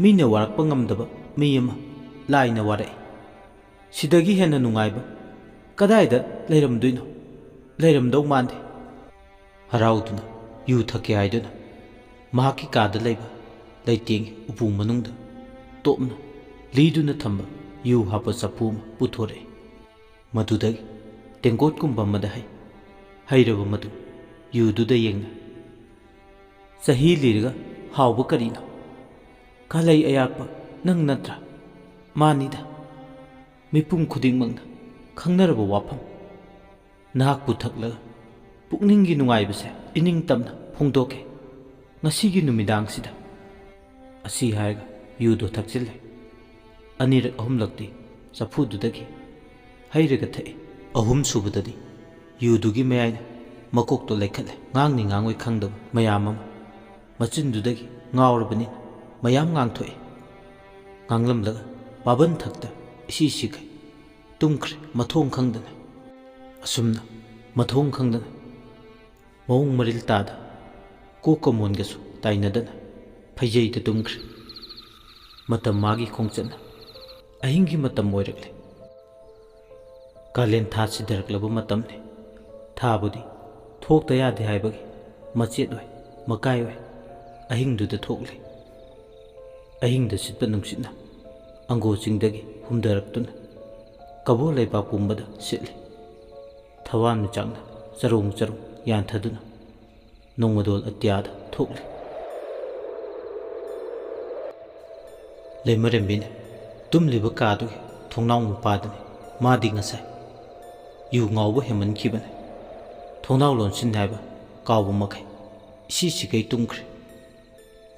ꯃꯤꯅ ꯋꯥꯔꯛꯄ ꯉꯝꯗꯕ ꯃꯤ ꯑꯃ ꯂꯥꯏꯅ ꯋꯥꯔꯛꯏ꯫ ꯁꯤꯗꯒꯤ ꯍꯦꯟꯅ ꯅꯨꯡꯉꯥꯏꯕ ꯀꯗꯥꯏꯗ ꯂꯩꯔꯝꯗꯣꯏꯅꯣ? ꯂꯩꯔꯝꯗꯧ ꯃꯥꯟꯗꯦ꯫" ꯍꯔꯥꯎꯗꯨꯅ ꯌꯨ ꯊꯛꯀꯦ ꯍꯥꯏꯗꯨꯅ ꯃꯍꯥꯛꯀꯤ ꯀꯥꯗ ꯂꯩꯕ ꯂꯩꯇꯦꯡꯒꯤ ꯎꯄꯨ ꯃꯅꯨꯡꯗ ꯇꯣꯞꯅ ꯂꯤꯗꯨꯅ ꯊꯝꯕ ꯌꯨ ꯍꯥꯞꯄ ꯆꯐꯨ ꯑꯃ ꯄꯨꯊꯣꯔꯛꯏ꯫ ꯃꯗꯨꯗꯒꯤ ꯇꯦꯡꯀꯣꯠꯀꯨꯝꯕ ꯑꯃꯗ ꯍꯩ, ꯍꯩꯔꯕ ꯃꯇꯨꯡ ꯌꯨꯗꯨꯗ ꯌꯦꯡꯅ, "ꯆꯍꯤ ꯂꯤꯔꯒ ꯍꯥꯎꯕ ꯀꯔꯤꯅꯣ? ꯈꯥꯂꯩ ꯑꯌꯥꯛꯄ ꯅꯪ ꯅꯠꯇ꯭ꯔꯥ?" "ꯃꯥꯅꯤꯗ, ꯃꯤꯄꯨꯝ ꯈꯨꯗꯤꯡꯃꯛꯅ ꯈꯪꯅꯔꯕ ꯋꯥꯐꯝ꯫ ꯅꯍꯥꯛꯄꯨ ꯊꯛꯂꯒ ꯄꯨꯛꯅꯤꯡꯒꯤ ꯅꯨꯡꯉꯥꯏꯕꯁꯦ ꯏꯅꯤꯡ ꯇꯝꯅ ꯐꯣꯡꯗꯣꯛꯀꯦ ꯉꯁꯤꯒꯤ ꯅꯨꯃꯤꯗꯥꯡꯁꯤꯗ꯫ ꯑꯁꯤ ꯍꯥꯏꯔꯒ ꯌꯨꯗꯣ ꯊꯛꯆꯤꯜꯂꯦ꯫ ꯑꯅꯤꯔꯛ ꯑꯍꯨꯝꯂꯛꯇꯤ ꯆꯐꯨꯗꯨꯗꯒꯤ ꯍꯩꯔꯒ ꯊꯛꯏ꯫ ꯑꯍꯨꯝ ꯁꯨꯕꯗꯗꯤ ꯌꯨꯗꯨꯒꯤ ꯃꯌꯥꯏꯅ ꯃꯀꯣꯛꯇꯣ ꯂꯩꯈꯠꯂꯦ꯫ ꯉꯥꯡꯅꯤ ꯉꯥꯡꯉꯣꯏ ꯈꯪꯗꯕ ꯃꯌꯥꯝ ꯑꯃ ꯃꯆꯤꯟꯗꯨꯗꯒꯤ ꯉꯥꯎꯔꯕꯅꯤꯅ ꯃꯌꯥꯝ ꯉꯥꯡꯊꯣꯛꯏ꯫ ꯉꯥꯡꯂꯝꯂꯒ ꯄꯥꯕꯟ ꯊꯛꯇ ꯏꯁꯤ ꯁꯤꯈꯩ ꯇꯨꯝꯈ꯭ꯔꯦ ꯃꯊꯣꯡ ꯈꯪꯗꯅ꯫ ꯑꯁꯨꯝꯅ ꯃꯊꯣꯡ ꯈꯪꯗꯅ ꯃꯑꯣꯡ ꯃꯔꯤꯜ ꯇꯥꯗ ꯀꯣꯛꯀ ꯃꯣꯟꯒꯁꯨ ꯇꯥꯏꯅꯗꯅ ꯐꯩꯖꯩꯗ ꯇꯨꯝꯈ꯭ꯔꯦ꯫ ꯃꯇꯝ ꯃꯥꯒꯤ ꯈꯣꯡꯆꯠꯅ ꯑꯍꯤꯡꯒꯤ ꯃꯇꯝ ꯑꯣꯏꯔꯛꯂꯦ꯫ ꯀꯥꯂꯦꯟ ꯊꯥ ꯁꯤꯗꯔꯛꯂꯕ ꯃꯇꯝꯅꯤ꯫ ꯊꯥꯕꯨꯗꯤ ꯊꯣꯛꯇ ꯌꯥꯗꯦ ꯍꯥꯏꯕꯒꯤ ꯃꯆꯦꯠ ꯑꯣꯏ, ꯃꯀꯥꯏ ꯑꯣꯏ꯫ ꯑꯍꯤꯡꯗꯨꯗ ꯊꯣꯛꯂꯤ꯫ ꯑꯍꯤꯡꯗ ꯁꯤꯠꯄ ꯅꯨꯡꯁꯤꯠꯅ ꯑꯪꯒꯣ ꯆꯤꯡꯗꯒꯤ ꯍꯨꯝꯊꯔꯛꯇꯨꯅ ꯀꯕꯣ ꯂꯩꯕꯥꯛ ꯄꯨꯝꯕꯗ ꯁꯤꯠꯂꯤ꯫ ꯊꯋꯥꯟꯃꯤꯆꯥꯛꯅ ꯆꯔꯣꯡ ꯆꯔꯣꯡ ꯌꯥꯟꯊꯗꯨꯅ ꯅꯣꯡꯃꯗꯣꯜ ꯑꯇꯤꯌꯥꯗ ꯊꯣꯛꯂꯤ꯫ ꯂꯩꯃꯔꯦꯝꯕꯤꯅ ꯇꯨꯝꯂꯤꯕ ꯀꯥꯗꯨꯒꯤ ꯊꯣꯡꯅꯥꯎ ꯃꯄꯥꯗꯅꯤ꯫ ꯃꯥꯗꯤ ꯉꯁꯥꯏ ꯌꯨ ꯉꯥꯎꯕ ꯍꯦꯟꯃꯟꯈꯤꯕꯅꯤ꯫ ꯊꯣꯡꯅꯥꯎ ꯂꯣꯟꯁꯤꯟ ꯍꯥꯏꯕ ꯀꯥꯎꯕ ꯃꯈꯩ ꯏꯁꯤ ꯁꯤꯒꯩ ꯇꯨꯝꯈ꯭ꯔꯦ꯫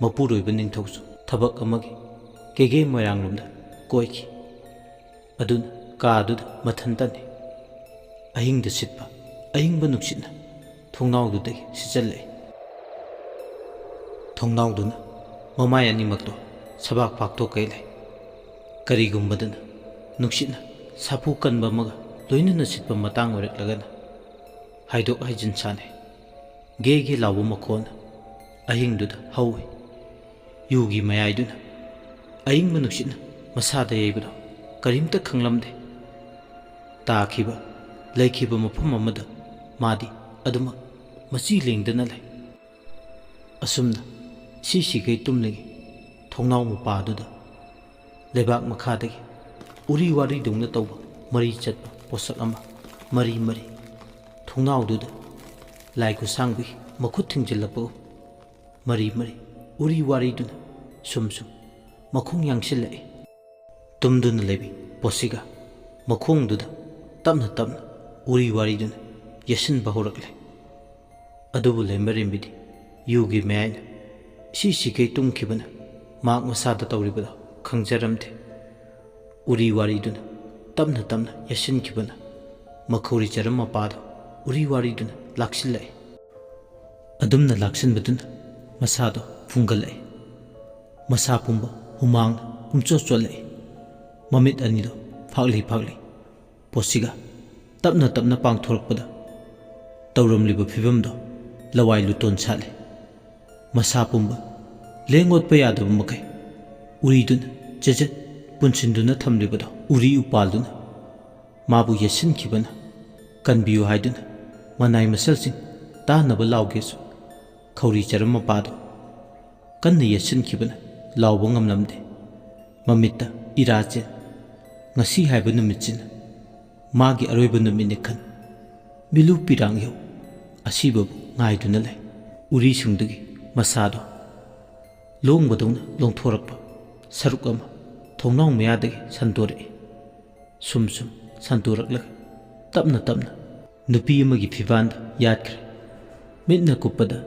ꯃꯄꯨꯔꯣꯏꯕ ꯅꯤꯡꯊꯧꯁꯨ ꯊꯕꯛ ꯑꯃꯒꯤ ꯀꯦꯒꯦ ꯃꯣꯏꯔꯥꯡꯂꯣꯝꯗ ꯀꯣꯏꯈꯤ꯫ ꯑꯗꯨꯅ ꯀꯥꯗꯨꯗ ꯃꯊꯟꯇꯅꯤ꯫ ꯑꯍꯤꯡꯗ ꯁꯤꯠꯄ ꯑꯏꯪꯕ ꯅꯨꯡꯁꯤꯠꯅ ꯊꯣꯡꯅꯥꯎꯗꯨꯗꯒꯤ ꯁꯤꯠꯆꯜꯂꯛꯏ꯫ ꯊꯣꯡꯅꯥꯎꯗꯨꯅ ꯃꯃꯥꯏ ꯑꯅꯤꯃꯛꯇꯣ ꯁꯕꯥꯛ ꯄꯥꯛꯊꯣꯛꯀꯩ ꯂꯩ꯫ ꯀꯔꯤꯒꯨꯝꯕꯗꯅ ꯅꯨꯡꯁꯤꯠꯅ ꯁꯥꯐꯨ ꯀꯟꯕ ꯑꯃꯒ ꯂꯣꯏꯅꯅ ꯁꯤꯠꯄ ꯃꯇꯥꯡ ꯑꯣꯏꯔꯛꯂꯒꯅ ꯍꯥꯏꯗꯣꯛ ꯍꯥꯏꯖꯤꯟ ꯁꯥꯟꯅꯩ꯫ ꯒꯦ ꯒꯦ ꯂꯥꯎꯕ ꯃꯈꯣꯟ ꯑꯍꯤꯡꯗꯨꯗ ꯍꯧꯏ꯫ ꯌꯨꯒꯤ ꯃꯌꯥꯏꯗꯨꯅ ꯑꯏꯪꯕ ꯅꯨꯡꯁꯤꯠꯅ ꯃꯁꯥꯗ ꯌꯩꯕꯗꯣ ꯀꯔꯤꯝꯇ ꯈꯪꯂꯝꯗꯦ꯫ ꯇꯥꯈꯤꯕ, ꯂꯩꯈꯤꯕ ꯃꯐꯝ ꯑꯃꯗ ꯃꯥꯗꯤ ꯑꯗꯨꯃꯛ ꯃꯆꯤ ꯂꯦꯡꯗꯅ ꯂꯩ꯫ ꯑꯁꯨꯝꯅ ꯁꯤꯁꯤꯈꯩ ꯇꯨꯝꯂꯤꯉꯩ ꯊꯣꯡꯅꯥꯎ ꯃꯄꯥꯗꯨꯗ ꯂꯩꯕꯥꯛ ꯃꯈꯥꯗꯒꯤ ꯎꯔꯤ ꯋꯥꯔꯤꯗꯧꯅ ꯇꯧꯕ ꯃꯔꯤ ꯆꯠꯄ ꯄꯣꯠꯁꯛ ꯑꯃ ꯃꯔꯤ ꯃꯔꯤ ꯊꯣꯡꯅꯥꯎꯗꯨꯗ ꯂꯥꯏ ꯈꯨꯠꯁꯥꯡꯕꯤ ꯃꯈꯨꯠ ꯊꯤꯡꯖꯤꯜꯂꯛꯄꯒꯨꯝ ꯃꯔꯤ ꯃꯔꯤ ꯎꯔꯤ ꯋꯥꯔꯤꯗꯨꯅ ꯁꯨꯝ ꯁꯨꯝ ꯃꯈꯣꯡ ꯌꯥꯡꯁꯤꯜꯂꯛꯏ꯫ ꯇꯨꯝꯗꯨꯅ ꯂꯩꯕꯤ ꯄꯣꯠꯁꯤꯒ ꯃꯈꯣꯡꯗꯨꯗ ꯇꯞꯅ ꯇꯞꯅ ꯎꯔꯤ ꯋꯥꯔꯤꯗꯨꯅ ꯌꯦꯠꯁꯤꯟꯕ ꯍꯧꯔꯛꯂꯦ꯫ ꯑꯗꯨꯕꯨ ꯂꯩꯃꯔꯦꯝꯕꯤꯗꯤ ꯌꯨꯒꯤ ꯃꯌꯥꯏꯅ ꯏꯁꯤ ꯁꯤꯈꯩ ꯇꯨꯝꯈꯤꯕꯅ ꯃꯍꯥꯛ ꯃꯁꯥꯗ ꯇꯧꯔꯤꯕꯗꯣ ꯈꯪꯖꯔꯝꯗꯦ꯫ ꯎꯔꯤ ꯋꯥꯔꯤꯗꯨꯅ ꯇꯞꯅ ꯇꯞꯅ ꯌꯦꯠꯁꯤꯟꯈꯤꯕꯅ ꯃꯈꯧꯔꯤ ꯆꯔꯝ ꯃꯄꯥꯗꯣ ꯎꯔꯤ ꯋꯥꯔꯤꯗꯨꯅ ꯂꯥꯛꯁꯤꯜꯂꯛꯏ꯫ ꯑꯗꯨꯝꯅ ꯂꯥꯛꯁꯤꯟꯕꯗꯨꯅ ꯃꯁꯥꯗꯣ ꯐꯨꯡꯒꯠꯂꯛꯏ꯫ ꯃꯁꯥ ꯄꯨꯝꯕ ꯍꯨꯃꯥꯡꯅ ꯄꯨꯝꯆꯣꯠ ꯆꯣꯠꯂꯛꯏ꯫ ꯃꯃꯤꯠ ꯑꯅꯤꯗꯣ ꯐꯥꯛꯂꯤ ꯐꯥꯛꯂꯤ ꯄꯣꯠꯁꯤꯒ ꯇꯞꯅ ꯇꯞꯅ ꯄꯥꯡꯊꯣꯔꯛꯄꯗ ꯇꯧꯔꯝꯂꯤꯕ ꯐꯤꯕꯝꯗꯣ ꯂꯋꯥꯏ ꯂꯨꯇꯣꯟ ꯁꯥꯠꯂꯦ꯫ ꯃꯁꯥ ꯄꯨꯝꯕ ꯂꯦꯡ ꯑꯣꯠꯄ ꯌꯥꯗꯕ ꯃꯈꯩ ꯎꯔꯤꯗꯨꯅ ꯆꯦꯖꯠ ꯄꯨꯟꯁꯤꯟꯗꯨꯅ ꯊꯝꯂꯤꯕꯗꯣ ꯎꯔꯤ ꯎꯄꯥꯜꯗꯨꯅ ꯃꯥꯕꯨ ꯌꯦꯠꯁꯤꯟꯈꯤꯕꯅ ꯀꯟꯕꯤꯌꯨ ꯍꯥꯏꯗꯨꯅ ꯃꯅꯥꯏ ꯃꯁꯜꯁꯤꯡ ꯇꯥꯅꯕ ꯂꯥꯎꯒꯦꯁꯨ ꯈꯧꯔꯤ ꯆꯔꯝ ꯃꯄꯥꯗꯣ ꯀꯟꯅ ꯌꯦꯠꯁꯤꯟꯈꯤꯕꯅ ꯂꯥꯎꯕ ꯉꯝꯂꯝꯗꯦ꯫ ꯃꯃꯤꯠꯇ ꯏꯔꯥ ꯆꯦꯟ꯫ ꯉꯁꯤ ꯍꯥꯏꯕ ꯅꯨꯃꯤꯠꯁꯤꯅ ꯃꯥꯒꯤ ꯑꯔꯣꯏꯕ ꯅꯨꯃꯤꯠꯅꯤ ꯈꯟ ꯃꯤꯂꯨ ꯄꯤꯔꯥꯡ ꯌꯧ ꯑꯁꯤꯕꯕꯨ ꯉꯥꯏꯗꯨꯅ ꯂꯩ꯫ ꯎꯔꯤꯁꯤꯡꯗꯨꯒꯤ ꯃꯁꯥꯗꯣ ꯂꯣꯡꯕꯗꯧꯅ ꯂꯣꯡꯊꯣꯔꯛꯄ ꯁꯔꯨꯛ ꯑꯃ ꯊꯣꯡꯅꯥꯎ ꯃꯌꯥꯗꯒꯤ ꯁꯟꯗꯣꯔꯛꯏ꯫ ꯁꯨꯝ ꯁꯨꯝ ꯁꯟꯗꯣꯔꯛꯂꯒ ꯇꯞꯅ ꯇꯞꯅ ꯅꯨꯄꯤ ꯑꯃꯒꯤ ꯐꯤꯕꯥꯟꯗ ꯌꯥꯠꯈ꯭ꯔꯦ꯫ ꯃꯤꯠꯅ ꯀꯨꯞꯄꯗ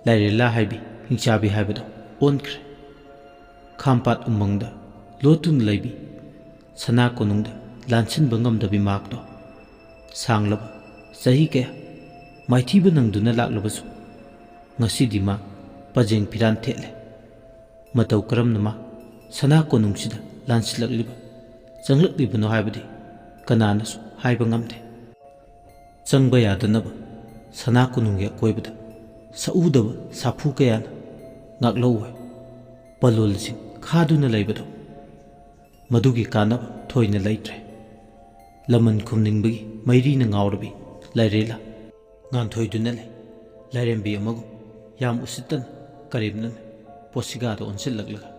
ꯂꯥꯏꯔꯦꯂꯥ ꯍꯥꯏꯕꯤ ꯍꯤꯡꯆꯥꯕꯤ ꯍꯥꯏꯕꯗꯣ ꯑꯣꯟꯈ꯭ꯔꯦ꯫ ꯈꯥꯝꯄꯥꯠ ꯎꯃꯪꯗ ꯂꯣꯠꯇꯨꯅ ꯂꯩꯕꯤ ꯁꯅꯥ ꯀꯣꯅꯨꯡꯗ ꯂꯥꯟꯁꯤꯟꯕ ꯉꯝꯗꯕꯤ ꯃꯍꯥꯛꯇꯣ ꯁꯥꯡꯂꯕ ꯆꯍꯤ ꯀꯌꯥ ꯃꯥꯏꯊꯤꯕ ꯅꯪꯗꯨꯅ ꯂꯥꯛꯂꯕꯁꯨ ꯉꯁꯤꯗꯤ ꯃꯥ ꯄꯖꯦꯡ ꯐꯤꯔꯥꯟ ꯊꯦꯠꯂꯦ꯫ ꯃꯇꯧ ꯀꯔꯝꯅ ꯃꯥ ꯁꯅꯥ ꯀꯣꯅꯨꯡꯁꯤꯗ ꯂꯥꯟꯁꯤꯜꯂꯛꯂꯤꯕ ꯆꯪꯂꯛꯂꯤꯕꯅꯣ ꯍꯥꯏꯕꯗꯤ ꯀꯅꯥꯅꯁꯨ ꯍꯥꯏꯕ ꯉꯝꯗꯦ꯫ ꯆꯪꯕ ꯌꯥꯗꯅꯕ ꯁꯅꯥ ꯀꯣꯅꯨꯡꯒꯤ ꯑꯀꯣꯏꯕꯗ ꯁꯛꯎꯗꯕ ꯁꯥꯐꯨ ꯀꯌꯥꯅ ꯉꯥꯛꯂꯧꯋꯦ꯫ ꯄꯂꯣꯜꯁꯤꯡ ꯈꯥꯗꯨꯅ ꯂꯩꯕꯗꯣ ꯃꯗꯨꯒꯤ ꯀꯥꯟꯅꯕ ꯊꯣꯏꯅ ꯂꯩꯇ꯭ꯔꯦ꯫ ꯂꯃꯟ ꯈꯨꯝꯅꯤꯡꯕꯒꯤ ꯃꯩꯔꯤꯅ ꯉꯥꯎꯔꯕꯤ ꯂꯥꯏꯔꯦꯂꯥ ꯉꯥꯟꯊꯣꯏꯗꯨꯅ ꯂꯩ꯫ ꯂꯥꯏꯔꯦꯝꯕꯤ ꯑꯃꯒꯨꯝ ꯌꯥꯝ ꯎꯁꯤꯠꯇꯅ ꯀꯔꯦꯝꯅꯅ ꯄꯣꯁꯤꯒꯥꯗ ꯑꯣꯟꯁꯤꯜꯂꯛꯂꯒ,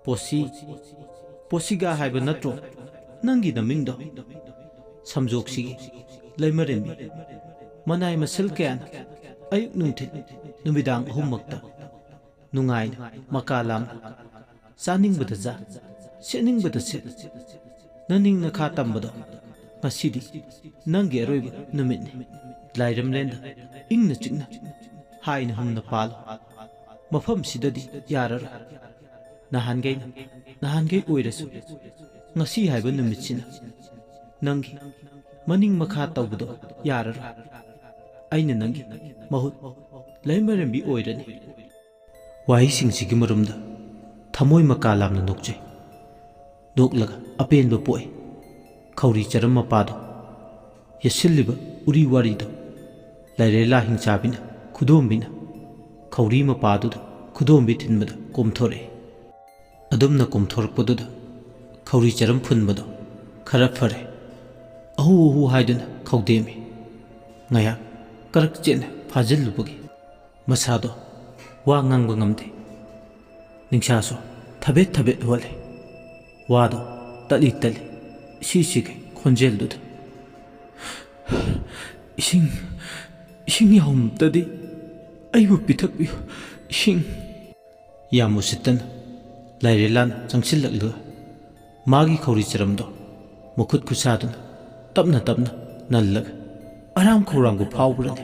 "ꯄꯣꯁꯤ, ꯄꯣꯁꯤꯒꯥ ꯍꯥꯏꯕ ꯅꯠꯇ꯭ꯔꯣ ꯅꯪꯒꯤ ꯅꯃꯤꯡꯗꯣ? ꯁꯝꯖꯣꯛꯁꯤꯒꯤ ꯂꯩꯃꯔꯦꯝꯕꯤ ꯃꯅꯥꯏ ꯃꯁꯤꯜ ꯀꯌꯥꯅ ꯑꯌꯨꯛ ꯅꯨꯡꯊꯤꯜ ꯅꯨꯃꯤꯗꯥꯡ ꯑꯍꯨꯝꯃꯛꯇ ꯅꯨꯡꯉꯥꯏꯅ ꯃꯀꯥ ꯂꯥꯝꯅ ꯆꯥꯅꯤꯡꯕꯗ ꯆꯥ, ꯁꯦꯠꯅꯤꯡꯕꯗ ꯁꯦꯠ, ꯅꯅꯤꯡ ꯅꯈꯥ ꯇꯝꯕꯗꯣ ꯉꯁꯤꯗꯤ ꯅꯪꯒꯤ ꯑꯔꯣꯏꯕ ꯅꯨꯃꯤꯠꯅꯤ꯫ ꯂꯥꯏꯔꯝꯂꯦꯟꯗ ꯏꯪꯅ ꯆꯤꯛꯅ ꯍꯥꯏꯅ ꯍꯨꯝꯅ ꯄꯥꯜꯂꯨ꯫ ꯃꯐꯝꯁꯤꯗꯗꯤ ꯌꯥꯔꯔꯣꯏ꯫ ꯅꯍꯥꯟꯈꯩꯅ ꯅꯍꯥꯟꯈꯩ ꯑꯣꯏꯔꯁꯨ ꯉꯁꯤ ꯍꯥꯏꯕ ꯅꯨꯃꯤꯠꯁꯤꯅ ꯅꯪꯒꯤ ꯃꯅꯤꯡ ꯃꯈꯥ ꯇꯧꯕꯗꯣ ꯌꯥꯔꯔꯣꯏ꯫ ꯑꯩꯅ ꯅꯪꯒꯤ ꯃꯍꯨꯠ ꯂꯩꯃꯔꯦꯝꯕꯤ ꯑꯣꯏꯔꯅꯤ꯫ ꯋꯥꯍꯩꯁꯤꯡꯁꯤꯒꯤ ꯃꯔꯨꯝꯗ ꯊꯃꯣꯏ ꯃꯀꯥ ꯂꯥꯝꯅ ꯅꯣꯛꯆꯩ꯫ ꯅꯣꯛꯂꯒ ꯑꯄꯦꯟꯕ ꯄꯣꯛꯏ꯫ ꯈꯧꯔꯤ ꯆꯔꯝ ꯃꯄꯥꯗꯣ ꯌꯦꯠꯁꯤꯜꯂꯤꯕ ꯎꯔꯤ ꯋꯥꯔꯤꯗꯣ ꯂꯥꯏꯔꯦꯂꯥ ꯍꯤꯡꯆꯥꯕꯤꯅ ꯈꯨꯗꯣꯝꯕꯤꯅ ꯈꯧꯔꯤ ꯃꯄꯥꯗꯨꯗ ꯈꯨꯗꯣꯝꯕꯤ ꯊꯤꯟꯕꯗ ꯀꯣꯝꯊꯣꯔꯛꯏ꯫ ꯑꯗꯨꯝꯅ ꯀꯣꯝꯊꯣꯔꯛꯄꯗꯨꯗ ꯈꯧꯔꯤ ꯆꯔꯝ ꯐꯨꯟꯕꯗꯣ ꯈꯔ ꯐꯔꯦ꯫ ꯑꯍꯨ ꯑꯍꯨ ꯍꯥꯏꯗꯨꯅ ꯈꯧꯗꯦꯝꯃꯤ꯫ ꯉꯥꯏꯍꯥꯛ ꯀꯔꯛ ꯆꯦꯠꯅ ꯐꯥꯖꯤꯜꯂꯨꯕꯒꯤ ꯃꯁꯥꯗꯣ ꯋꯥ ꯉꯥꯡꯕ ꯉꯝꯗꯦ꯫ ꯅꯤꯡꯁꯥꯁꯨ ꯊꯕꯦꯠ ꯊꯕꯦꯠ ꯍꯣꯜꯂꯦ꯫ ꯋꯥꯗꯣ ꯇꯠꯂꯤ ꯇꯠꯂꯤ ꯏꯁꯤ ꯁꯤꯒꯦ ꯈꯣꯟꯖꯦꯜꯗꯨꯗ, "ꯏꯁꯤꯡ, ꯏꯁꯤꯡ ꯌꯥꯎꯝꯇꯗꯤ ꯑꯩꯕꯨ ꯄꯤꯊꯛꯄꯤꯌꯨ, ꯏꯁꯤꯡ!" ꯌꯥꯝ ꯎꯁꯤꯠꯇꯅ ꯂꯥꯏꯔꯦꯂꯥꯅ ꯆꯪꯁꯤꯜꯂꯛꯂꯒ ꯃꯥꯒꯤ ꯈꯧꯔꯤ ꯆꯔꯝꯗꯣ ꯃꯈꯨꯠ ꯈꯨꯠꯁꯥꯗꯨꯅ ꯇꯞꯅ ꯇꯞꯅ ꯅꯜꯂꯒ, "ꯑꯔꯥꯝ ꯈꯧꯔꯥꯡꯕ ꯐꯥꯎꯕ꯭ꯔꯅꯦ?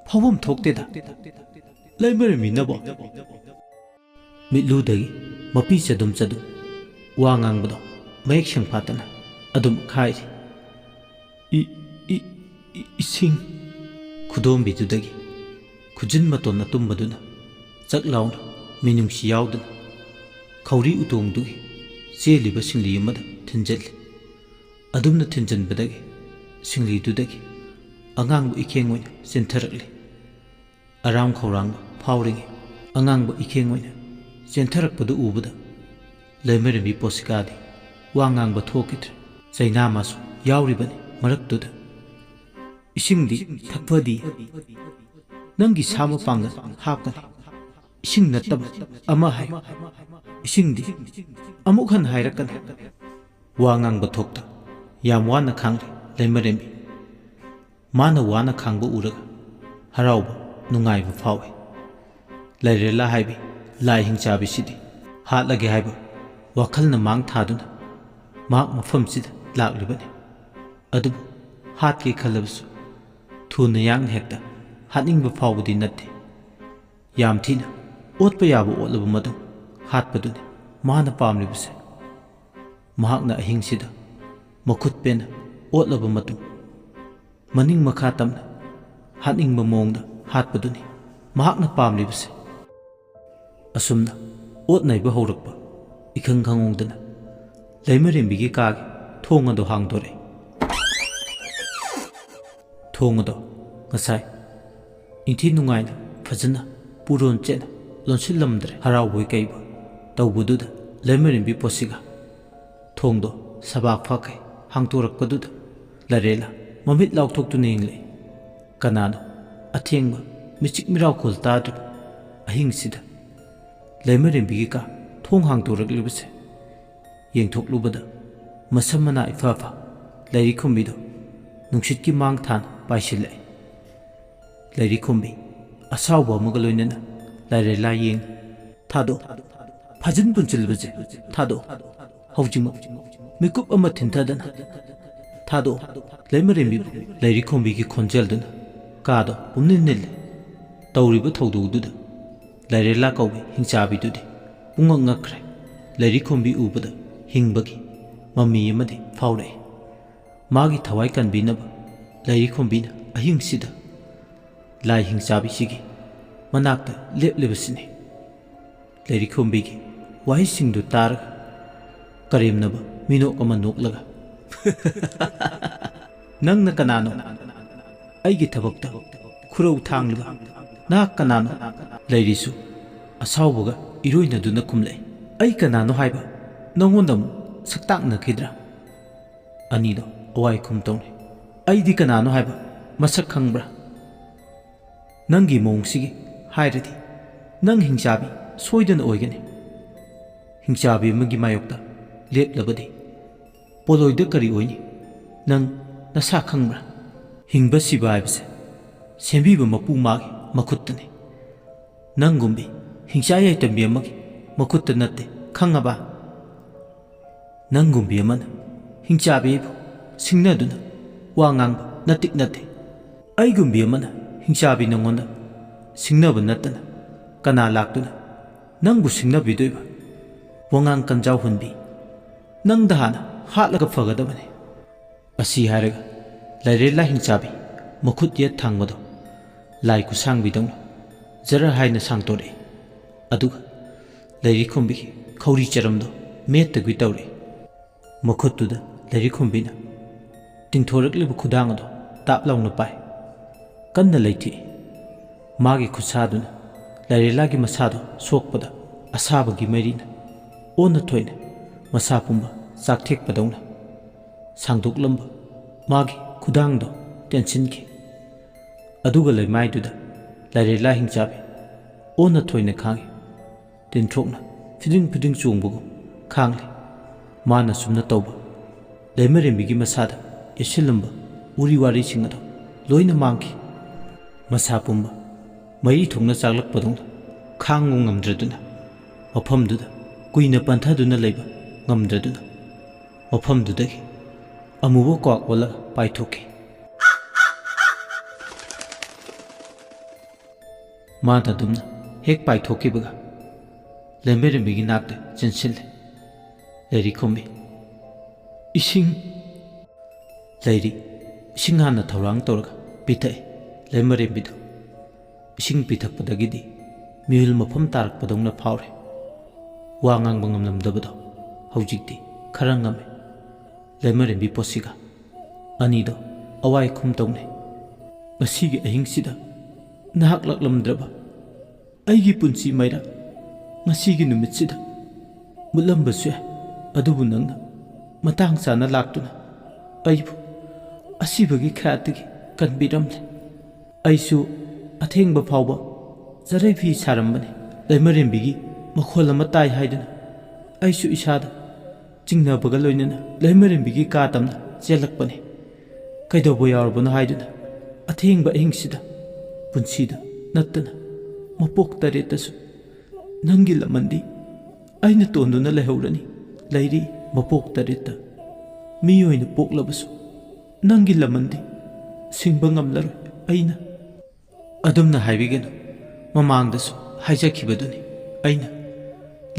ꯐꯥꯎꯐꯝ ꯊꯣꯛꯇꯦꯗ꯫ ꯂꯩꯃꯔꯦꯝꯕꯤꯅꯕꯣ?" ꯃꯤꯠꯂꯨꯗꯒꯤ ꯃꯄꯤ ꯆꯗꯨꯝ ꯆꯗꯨꯝ ꯋꯥ ꯉꯥꯡꯕꯗꯣ ꯃꯌꯦꯛ ꯁꯦꯡꯐꯥꯠꯇꯅ ꯑꯗꯨꯝ ꯈꯥꯏꯔꯤ꯫ "ꯏ-, ꯏ-, ꯏ-, ꯏꯁꯤꯡ!" ꯈꯨꯗꯣꯝꯕꯤꯗꯨꯗꯒꯤ ꯈꯨꯖꯤꯟ ꯃꯇꯣꯟ ꯑꯇꯨꯝꯕꯗꯨꯅ ꯆꯛ ꯂꯥꯎꯅ ꯃꯤꯅꯨꯡꯁꯤ ꯌꯥꯎꯗꯅ ꯈꯧꯔꯤ ꯎꯇꯣꯡꯗꯨꯒꯤ ꯆꯦꯜꯂꯤꯕ ꯁꯤꯡꯂꯤ ꯑꯃꯗ ꯊꯤꯟꯖꯤꯜꯂꯤ꯫ ꯑꯗꯨꯝꯅ ꯊꯤꯟꯖꯤꯟꯕꯗꯒꯤ ꯁꯤꯡꯂꯤꯗꯨꯗꯒꯤ ꯑꯉꯥꯡꯕ ꯏꯈꯦꯡ ꯑꯣꯏꯅ ꯆꯦꯟꯊꯔꯛꯂꯤ꯫ ꯑꯔꯥꯝ ꯈꯧꯔꯥꯡꯕ ꯐꯥꯎꯔꯤꯉꯩ ꯑꯉꯥꯡꯕ ꯏꯈꯦꯡ ꯑꯣꯏꯅ ꯆꯦꯟꯊꯔꯛꯄꯗꯨ ꯎꯕꯗ ꯂꯩꯃꯔꯦꯝꯕꯤ ꯄꯣꯁꯤꯀꯥꯗꯤ ꯋꯥ ꯉꯥꯡꯕ ꯊꯣꯛꯈꯤꯗ꯭ꯔꯦ꯫ ꯆꯩꯅꯥ ꯃꯥꯁꯨ ꯌꯥꯎꯔꯤꯕꯅꯤ ꯃꯔꯛꯇꯨꯗ꯫ "ꯏꯁꯤꯡꯗꯤ ꯊꯛꯄꯗꯤ ꯅꯪꯒꯤ ꯁꯥ ꯃꯄꯥꯡꯒꯜ ꯍꯥꯞꯀꯅꯤ꯫ ꯏꯁꯤꯡ ꯅꯠꯇꯕ ꯑꯃ ꯍꯥꯏꯌꯨ꯫ ꯏꯁꯤꯡꯗꯤ ꯑꯃꯨꯛ ꯍꯟꯅ ꯍꯥꯏꯔꯛꯀꯅꯤ꯫" ꯋꯥ ꯉꯥꯡꯕ ꯊꯣꯛꯇ ꯌꯥꯝ ꯋꯥꯅ ꯈꯥꯡꯂꯤ ꯂꯩꯃꯔꯦꯝꯕꯤ꯫ ꯃꯥꯅ ꯋꯥꯅ ꯈꯥꯡꯕ ꯎꯔꯒ ꯍꯔꯥꯎꯕ, ꯅꯨꯡꯉꯥꯏꯕ ꯐꯥꯎꯏ꯫ ꯂꯥꯏꯔꯦꯂꯥ ꯍꯥꯏꯕꯤ ꯂꯥꯏ ꯍꯤꯡꯆꯥꯕꯤꯁꯤꯗꯤ ꯍꯥꯠꯂꯒꯦ ꯍꯥꯏꯕ ꯋꯥꯈꯜꯅ ꯃꯥꯡ ꯊꯥꯗꯨꯅ ꯃꯍꯥꯛ ꯃꯐꯝꯁꯤꯗ ꯂꯥꯛꯂꯤꯕꯅꯤ꯫ ꯑꯗꯨꯕꯨ ꯍꯥꯠꯀꯦ ꯈꯜꯂꯕꯁꯨ ꯊꯨꯅ ꯌꯥꯡꯅ ꯍꯦꯛꯇ ꯍꯥꯠꯅꯤꯡꯕ ꯐꯥꯎꯕꯗꯤ ꯅꯠꯇꯦ꯫ ꯌꯥꯝ ꯊꯤꯅ ꯑꯣꯠꯄ ꯌꯥꯕ ꯑꯣꯠꯂꯕ ꯃꯇꯨꯡ ꯍꯥꯠꯄꯗꯨꯅꯤ ꯃꯥꯅ ꯄꯥꯝꯂꯤꯕꯁꯦ꯫ ꯃꯍꯥꯛꯅ ꯑꯍꯤꯡꯁꯤꯗ ꯃꯈꯨꯠ ꯄꯦꯟꯅ ꯑꯣꯠꯂꯕ ꯃꯇꯨꯡ, ꯃꯅꯤꯡ ꯃꯈꯥ ꯇꯝꯅ ꯍꯥꯠꯅꯤꯡꯕ ꯃꯑꯣꯡꯗ ꯍꯥꯠꯄꯗꯨꯅꯤ ꯃꯍꯥꯛꯅ ꯄꯥꯝꯂꯤꯕꯁꯦ꯫ ꯑꯁꯨꯝꯅ ꯑꯣꯠ ꯅꯩꯕ ꯍꯧꯔꯛꯄ ꯏꯈꯪ ꯈꯪꯍꯧꯗꯅ ꯂꯩꯃꯔꯦꯝꯕꯤꯒꯤ ꯀꯥꯒꯤ ꯊꯣꯡ ꯑꯗꯨ ꯍꯥꯡꯗꯣꯔꯛꯏ꯫ ꯊꯣꯡ ꯑꯗꯣ ꯉꯁꯥꯏ ꯏꯪꯊꯤ ꯅꯨꯡꯉꯥꯏꯅ ꯐꯖꯅ ꯄꯨꯔꯣꯟ ꯆꯦꯠꯅ ꯂꯣꯟꯁꯤꯜꯂꯝꯗ꯭ꯔꯦ꯫ ꯍꯔꯥꯎꯕꯣꯏ ꯀꯩꯕꯣꯏ ꯇꯧꯕꯗꯨꯗ ꯂꯩꯃꯔꯦꯝꯕꯤ ꯄꯣꯠꯁꯤꯒ ꯊꯣꯡꯗꯣ ꯁꯕꯥꯛ ꯐꯥꯈꯩ ꯍꯥꯡꯇꯣꯔꯛꯄꯗꯨꯗ ꯂꯥꯏꯔꯦꯂꯥ ꯃꯃꯤꯠ ꯂꯥꯎꯊꯣꯛꯇꯨꯅ ꯌꯦꯡꯂꯛꯏ꯫ ꯀꯅꯥꯅꯣ ꯑꯊꯦꯡꯕ ꯃꯤꯆꯤꯛ ꯃꯤꯔꯥꯎꯈꯣꯜ ꯇꯥꯗ꯭ꯔꯤꯕ ꯑꯍꯤꯡꯁꯤꯗ ꯂꯩꯃꯔꯦꯝꯕꯤꯒꯤ ꯀꯥ ꯊꯣꯡ ꯍꯥꯡꯗꯣꯔꯛꯂꯤꯕꯁꯦ? ꯌꯦꯡꯊꯣꯛꯂꯨꯕꯗ ꯃꯁꯝ ꯃꯅꯥ ꯏꯐꯥ ꯐꯥ ꯂꯥꯏꯔꯤꯛꯈꯨꯝꯕꯤꯗꯣ ꯅꯨꯡꯁꯤꯠꯀꯤ ꯃꯥꯡ ꯊꯥꯅ ꯄꯥꯏꯁꯤꯜꯂꯛꯏ꯫ ꯂꯥꯏꯔꯤꯛꯈꯨꯝꯕꯤ ꯑꯁꯥꯎꯕ ꯑꯃꯒ ꯂꯣꯏꯅꯅ ꯂꯥꯏꯔꯦꯂꯥ ꯌꯦꯡ, "ꯊꯥꯗꯣꯛ, ꯐꯥꯖꯤꯟ ꯄꯨꯟꯁꯤꯜꯂꯕꯁꯦ ꯊꯥꯗꯣꯛ, ꯍꯧꯖꯤꯛꯃꯛ ꯃꯤꯀꯨꯞ ꯑꯃ ꯊꯤꯟꯊꯗꯅ ꯊꯥꯗꯣꯛ!" ꯂꯩꯃꯔꯦꯝꯕꯤꯕꯨ ꯂꯥꯏꯔꯤꯛꯈꯨꯝꯕꯤꯒꯤ ꯈꯣꯟꯖꯦꯜꯗꯨꯅ ꯀꯥꯗꯣ ꯄꯨꯝꯅꯤꯜ ꯅꯤꯜꯂꯦ꯫ ꯇꯧꯔꯤꯕ ꯊꯧꯗꯣꯛꯗꯨꯗ ꯂꯥꯏꯔꯦꯂꯥ ꯀꯧꯕꯤ ꯍꯤꯡꯆꯥꯕꯤꯗꯨꯗꯤ ꯄꯨꯡꯉꯛ ꯉꯛꯈ꯭ꯔꯦ꯫ ꯂꯥꯏꯔꯤꯛꯈꯨꯝꯕꯤ ꯎꯕꯗ ꯍꯤꯡꯕꯒꯤ ꯃꯃꯤ ꯑꯃꯗꯤ ꯐꯥꯎꯔꯛꯏ꯫ ꯃꯥꯒꯤ ꯊꯋꯥꯏ ꯀꯟꯕꯤꯅꯕ ꯂꯥꯏꯔꯤꯛꯈꯨꯝꯕꯤꯅ ꯑꯍꯤꯡꯁꯤꯗ ꯂꯥꯏ ꯍꯤꯡꯆꯥꯕꯤꯁꯤꯒꯤ ꯃꯅꯥꯛꯇ ꯂꯦꯞꯂꯤꯕꯁꯤꯅꯤ꯫ ꯂꯥꯏꯔꯤꯛꯈꯨꯝꯕꯤꯒꯤ ꯋꯥꯍꯩꯁꯤꯡꯗꯨ ꯇꯥꯔꯒ ꯀꯔꯦꯝꯅꯕ ꯃꯤꯅꯣꯛ ꯑꯃ ꯅꯣꯛꯂꯒ, "ꯅꯪꯅ ꯀꯅꯥꯅꯣ? ꯑꯩꯒꯤ ꯊꯕꯛꯇ ꯈꯨꯔꯧ ꯊꯥꯡꯂꯤꯕ ꯅꯍꯥꯛ ꯀꯅꯥꯅꯣ?" ꯂꯩꯔꯤꯁꯨ ꯑꯁꯥꯎꯕꯒ ꯏꯔꯣꯏꯅꯗꯨꯅ ꯈꯨꯝꯂꯛꯏ꯫ "ꯑꯩ ꯀꯅꯥꯅꯣ ꯍꯥꯏꯕ ꯅꯪꯉꯣꯟꯗ ꯑꯃꯨꯛ ꯁꯛꯇꯥꯛꯅꯈꯤꯗ꯭ꯔꯥ?" ꯑꯅꯤꯗꯣ ꯑꯋꯥꯏ ꯈꯨꯝ ꯇꯧꯅꯩ꯫ "ꯑꯩꯗꯤ ꯀꯅꯥꯅꯣ ꯍꯥꯏꯕ ꯃꯁꯛ ꯈꯪꯕ꯭ꯔꯥ? ꯅꯪꯒꯤ ꯃꯑꯣꯡꯁꯤꯒꯤ ꯍꯥꯏꯔꯗꯤ ꯅꯪ ꯍꯤꯡꯆꯥꯕꯤ ꯁꯣꯏꯗꯅ ꯑꯣꯏꯒꯅꯤ꯫ ꯍꯤꯡꯆꯥꯕꯤ ꯑꯃꯒꯤ ꯃꯥꯌꯣꯛꯇ ꯂꯦꯞꯂꯕꯗꯤ ꯄꯣꯂꯣꯏꯗ ꯀꯔꯤ ꯑꯣꯏꯅꯤ? ꯅꯪ ꯅꯁꯥ ꯈꯪꯕ꯭ꯔꯥ? ꯍꯤꯡꯕ ꯁꯤꯕ ꯍꯥꯏꯕꯁꯦ ꯁꯦꯝꯕꯤꯕ ꯃꯄꯨ ꯃꯥꯒꯤ ꯃꯈꯨꯠꯇꯅꯤ꯫ ꯅꯪꯒꯨꯝꯕꯤ ꯍꯤꯡꯆꯥ ꯌꯥꯏꯇꯝꯕꯤ ꯑꯃꯒꯤ ꯃꯈꯨꯠꯇ ꯅꯠꯇꯦ, ꯈꯪꯉꯕ? ꯅꯪꯒꯨꯝꯕꯤ ꯑꯃꯅ ꯍꯤꯡꯆꯥꯕꯤꯕꯨ ꯁꯤꯡꯅꯗꯨꯅ ꯋꯥ ꯉꯥꯡꯕ ꯅꯠꯇꯤꯛ ꯅꯠꯇꯦ꯫ ꯑꯩꯒꯨꯝꯕꯤ ꯑꯃꯅ ꯍꯤꯡꯆꯥꯕꯤ ꯅꯪꯉꯣꯟꯗ ꯁꯤꯡꯅꯕ ꯅꯠꯇꯅ ꯀꯅꯥ ꯂꯥꯛꯇꯨꯅ ꯅꯪꯕꯨ ꯁꯤꯡꯅꯕꯤꯗꯣꯏꯕ? ꯋꯥꯉꯥꯡ ꯀꯟꯖꯥꯎ ꯍꯨꯟꯕꯤ, ꯅꯪꯗ ꯍꯥꯟꯅ ꯍꯥꯠꯂꯒ ꯐꯒꯗꯕꯅꯤ꯫ ꯑꯁꯤ ꯍꯥꯏꯔꯒ ꯂꯥꯏꯔꯦꯜꯂꯥ ꯍꯤꯡꯆꯥꯕꯤ ꯃꯈꯨꯠ ꯌꯦꯠ ꯊꯥꯡꯕꯗꯣ ꯂꯥꯏ ꯈꯨꯠꯁꯥꯡꯕꯤꯗꯧꯅ ꯖꯔ ꯍꯥꯏꯅ ꯁꯥꯡꯗꯣꯔꯛꯏ꯫ ꯑꯗꯨꯒ ꯂꯩꯔꯤꯈꯨꯝꯕꯤꯒꯤ ꯈꯧꯔꯤ ꯆꯔꯝꯗꯣ ꯃꯦꯠꯇꯒꯤ ꯇꯧꯔꯛꯏ꯫ ꯃꯈꯨꯠꯇꯨꯗ ꯂꯩꯔꯤꯈꯨꯝꯕꯤꯅ ꯇꯤꯡꯊꯣꯔꯛꯂꯤꯕ ꯈꯨꯗꯥꯡ ꯑꯗꯣ ꯇꯥꯞ ꯂꯥꯎꯅ ꯄꯥꯏ꯫ ꯀꯟꯅ ꯂꯩꯊꯦꯛꯏ꯫ ꯃꯥꯒꯤ ꯈꯨꯠꯁꯥꯗꯨꯅ ꯂꯥꯏꯔꯦꯜꯂꯥꯒꯤ ꯃꯁꯥꯗꯣ ꯁꯣꯛꯄꯗ ꯑꯁꯥꯕꯒꯤ ꯃꯩꯔꯤꯅ ꯑꯣꯟꯅ ꯊꯣꯏꯅ ꯃꯁꯥ ꯄꯨꯝꯕ ꯆꯥꯛꯊꯦꯛꯄꯗꯧꯅ ꯁꯥꯡꯗꯣꯛꯂꯝꯕ ꯃꯥꯒꯤ ꯈꯨꯗꯥꯡꯗꯣ ꯇꯦꯟꯁꯤꯟꯈꯤ꯫ ꯑꯗꯨꯒ ꯂꯩꯃꯥꯏꯗꯨꯗ ꯂꯥꯏꯔꯦꯜꯂꯥ ꯍꯤꯡꯆꯥꯕꯤ ꯑꯣꯟꯅ ꯊꯣꯏꯅ ꯈꯥꯡꯏ꯫ ꯇꯤꯟꯊ꯭ꯔꯣꯛꯅ ꯐꯤꯗꯤꯡ ꯐꯤꯗꯤꯡ ꯆꯣꯡꯕꯒꯨꯝ ꯈꯥꯡꯂꯤ꯫ ꯃꯥꯅ ꯁꯨꯝꯅ ꯇꯧꯕ ꯂꯩꯃꯔꯦꯝꯕꯤꯒꯤ ꯃꯁꯥꯗ ꯌꯦꯠꯁꯤꯜꯂꯝꯕ ꯎꯔꯤ ꯋꯥꯔꯤꯁꯤꯡ ꯑꯗꯨ ꯂꯣꯏꯅ ꯃꯥꯡꯈꯤ꯫ ꯃꯁꯥ ꯄꯨꯝꯕ ꯃꯩ ꯊꯣꯛꯅ ꯆꯥꯛꯂꯛꯄꯗꯧꯅ ꯈꯥꯡꯕ ꯉꯝꯗ꯭ꯔꯗꯨꯅ ꯃꯐꯝꯗꯨꯗ ꯀꯨꯏꯅ ꯄꯟꯊꯗꯨꯅ ꯂꯩꯕ ꯉꯝꯗ꯭ꯔꯗꯨꯅ ꯃꯐꯝꯗꯨꯗꯒꯤ ꯑꯃꯨꯕ ꯀ꯭ꯋꯥꯛ ꯑꯣꯜꯂꯒ ꯄꯥꯏꯊꯣꯛꯈꯤ꯫ ꯃꯥꯅ ꯑꯗꯨꯝꯅ ꯍꯦꯛ ꯄꯥꯏꯊꯣꯛꯈꯤꯕꯒ ꯂꯩꯃꯔꯦꯝꯕꯤꯒꯤ ꯅꯥꯛꯇ ꯆꯦꯟꯁꯤꯜꯂꯦ꯫ ꯂꯩꯔꯤ ꯈꯨꯝꯃꯤ, "ꯏꯁꯤꯡ!" ꯂꯩꯔꯤ ꯏꯁꯤꯡ ꯍꯥꯟꯅ ꯊꯧꯔꯥꯡ ꯇꯧꯔꯒ ꯄꯤꯊꯛꯏ꯫ ꯂꯩꯃꯔꯦꯝꯕꯤꯗꯨ ꯏꯁꯤꯡ ꯄꯤꯊꯛꯄꯗꯒꯤꯗꯤ ꯃꯤꯍꯨꯜ ꯃꯐꯝ ꯇꯥꯔꯛꯄꯗꯧꯅ ꯐꯥꯎꯔꯦ꯫ ꯋꯥ ꯉꯥꯡꯕ ꯉꯝꯂꯝꯗꯕꯗꯣ ꯍꯧꯖꯤꯛꯇꯤ ꯈꯔ ꯉꯝꯃꯦ꯫ ꯂꯩꯃꯔꯦꯝꯕꯤ ꯄꯣꯠꯁꯤꯒ ꯑꯅꯤꯗꯣ ꯑꯋꯥꯏ ꯈꯨꯝ ꯇꯧꯅꯩ꯫ ꯉꯁꯤꯒꯤ ꯑꯍꯤꯡꯁꯤꯗ ꯅꯍꯥꯛ ꯂꯥꯛꯂꯝꯗ꯭ꯔꯕ ꯑꯩꯒꯤ ꯄꯨꯟꯁꯤ ꯃꯩꯔꯥ ꯉꯁꯤꯒꯤ ꯅꯨꯃꯤꯠꯁꯤꯗ ꯃꯨꯠꯂꯝꯕꯁꯨ ꯌꯥꯏ, ꯑꯗꯨꯕꯨ ꯅꯪꯅ ꯃꯇꯥꯡ ꯆꯥꯅ ꯂꯥꯛꯇꯨꯅ ꯑꯩꯕꯨ ꯑꯁꯤꯕꯒꯤ ꯈꯌꯥꯠꯇꯒꯤ ꯀꯟꯕꯤꯔꯝꯂꯦ꯫ ꯑꯩꯁꯨ ꯑꯊꯦꯡꯕ ꯐꯥꯎꯕ ꯆꯔꯩ ꯐꯤ ꯁꯥꯔꯝꯕꯅꯤ꯫ ꯂꯩꯃꯔꯦꯝꯕꯤꯒꯤ ꯃꯈꯣꯜ ꯑꯃ ꯇꯥꯏ ꯍꯥꯏꯗꯨꯅ ꯑꯩꯁꯨ ꯏꯁꯥꯗ ꯆꯤꯡꯅꯕꯒ ꯂꯣꯏꯅꯅ ꯂꯩꯃꯔꯦꯝꯕꯤꯒꯤ ꯀꯥ ꯇꯝꯅ ꯆꯦꯜꯂꯛꯄꯅꯤ꯫ ꯀꯩꯗꯧꯕ ꯌꯥꯎꯔꯕꯅꯣ ꯍꯥꯏꯗꯨꯅ ꯑꯊꯦꯡꯕ ꯑꯍꯤꯡꯁꯤꯗ ꯄꯨꯟꯁꯤꯗ ꯅꯠꯇꯅ ꯃꯄꯣꯛ ꯇꯔꯦꯠꯇꯁꯨ ꯅꯪꯒꯤ ꯂꯃꯟꯗꯤ ꯑꯩꯅ ꯇꯣꯟꯗꯨꯅ ꯂꯩꯍꯧꯔꯅꯤ꯫ ꯂꯩꯔꯤ ꯃꯄꯣꯛ ꯇꯔꯦꯠꯇ ꯃꯤ ꯑꯣꯏꯅ ꯄꯣꯛꯂꯕꯁꯨ ꯅꯪꯒꯤ ꯂꯃꯟꯗꯤ ꯁꯤꯡꯕ ꯉꯝꯂꯔꯣꯏ꯫ ꯑꯩꯅ ꯑꯗꯨꯝꯅ ꯍꯥꯏꯕꯤꯒꯅꯨ꯫ ꯃꯃꯥꯡꯗꯁꯨ ꯍꯥꯏꯖꯈꯤꯕꯗꯨꯅꯤ ꯑꯩꯅ꯫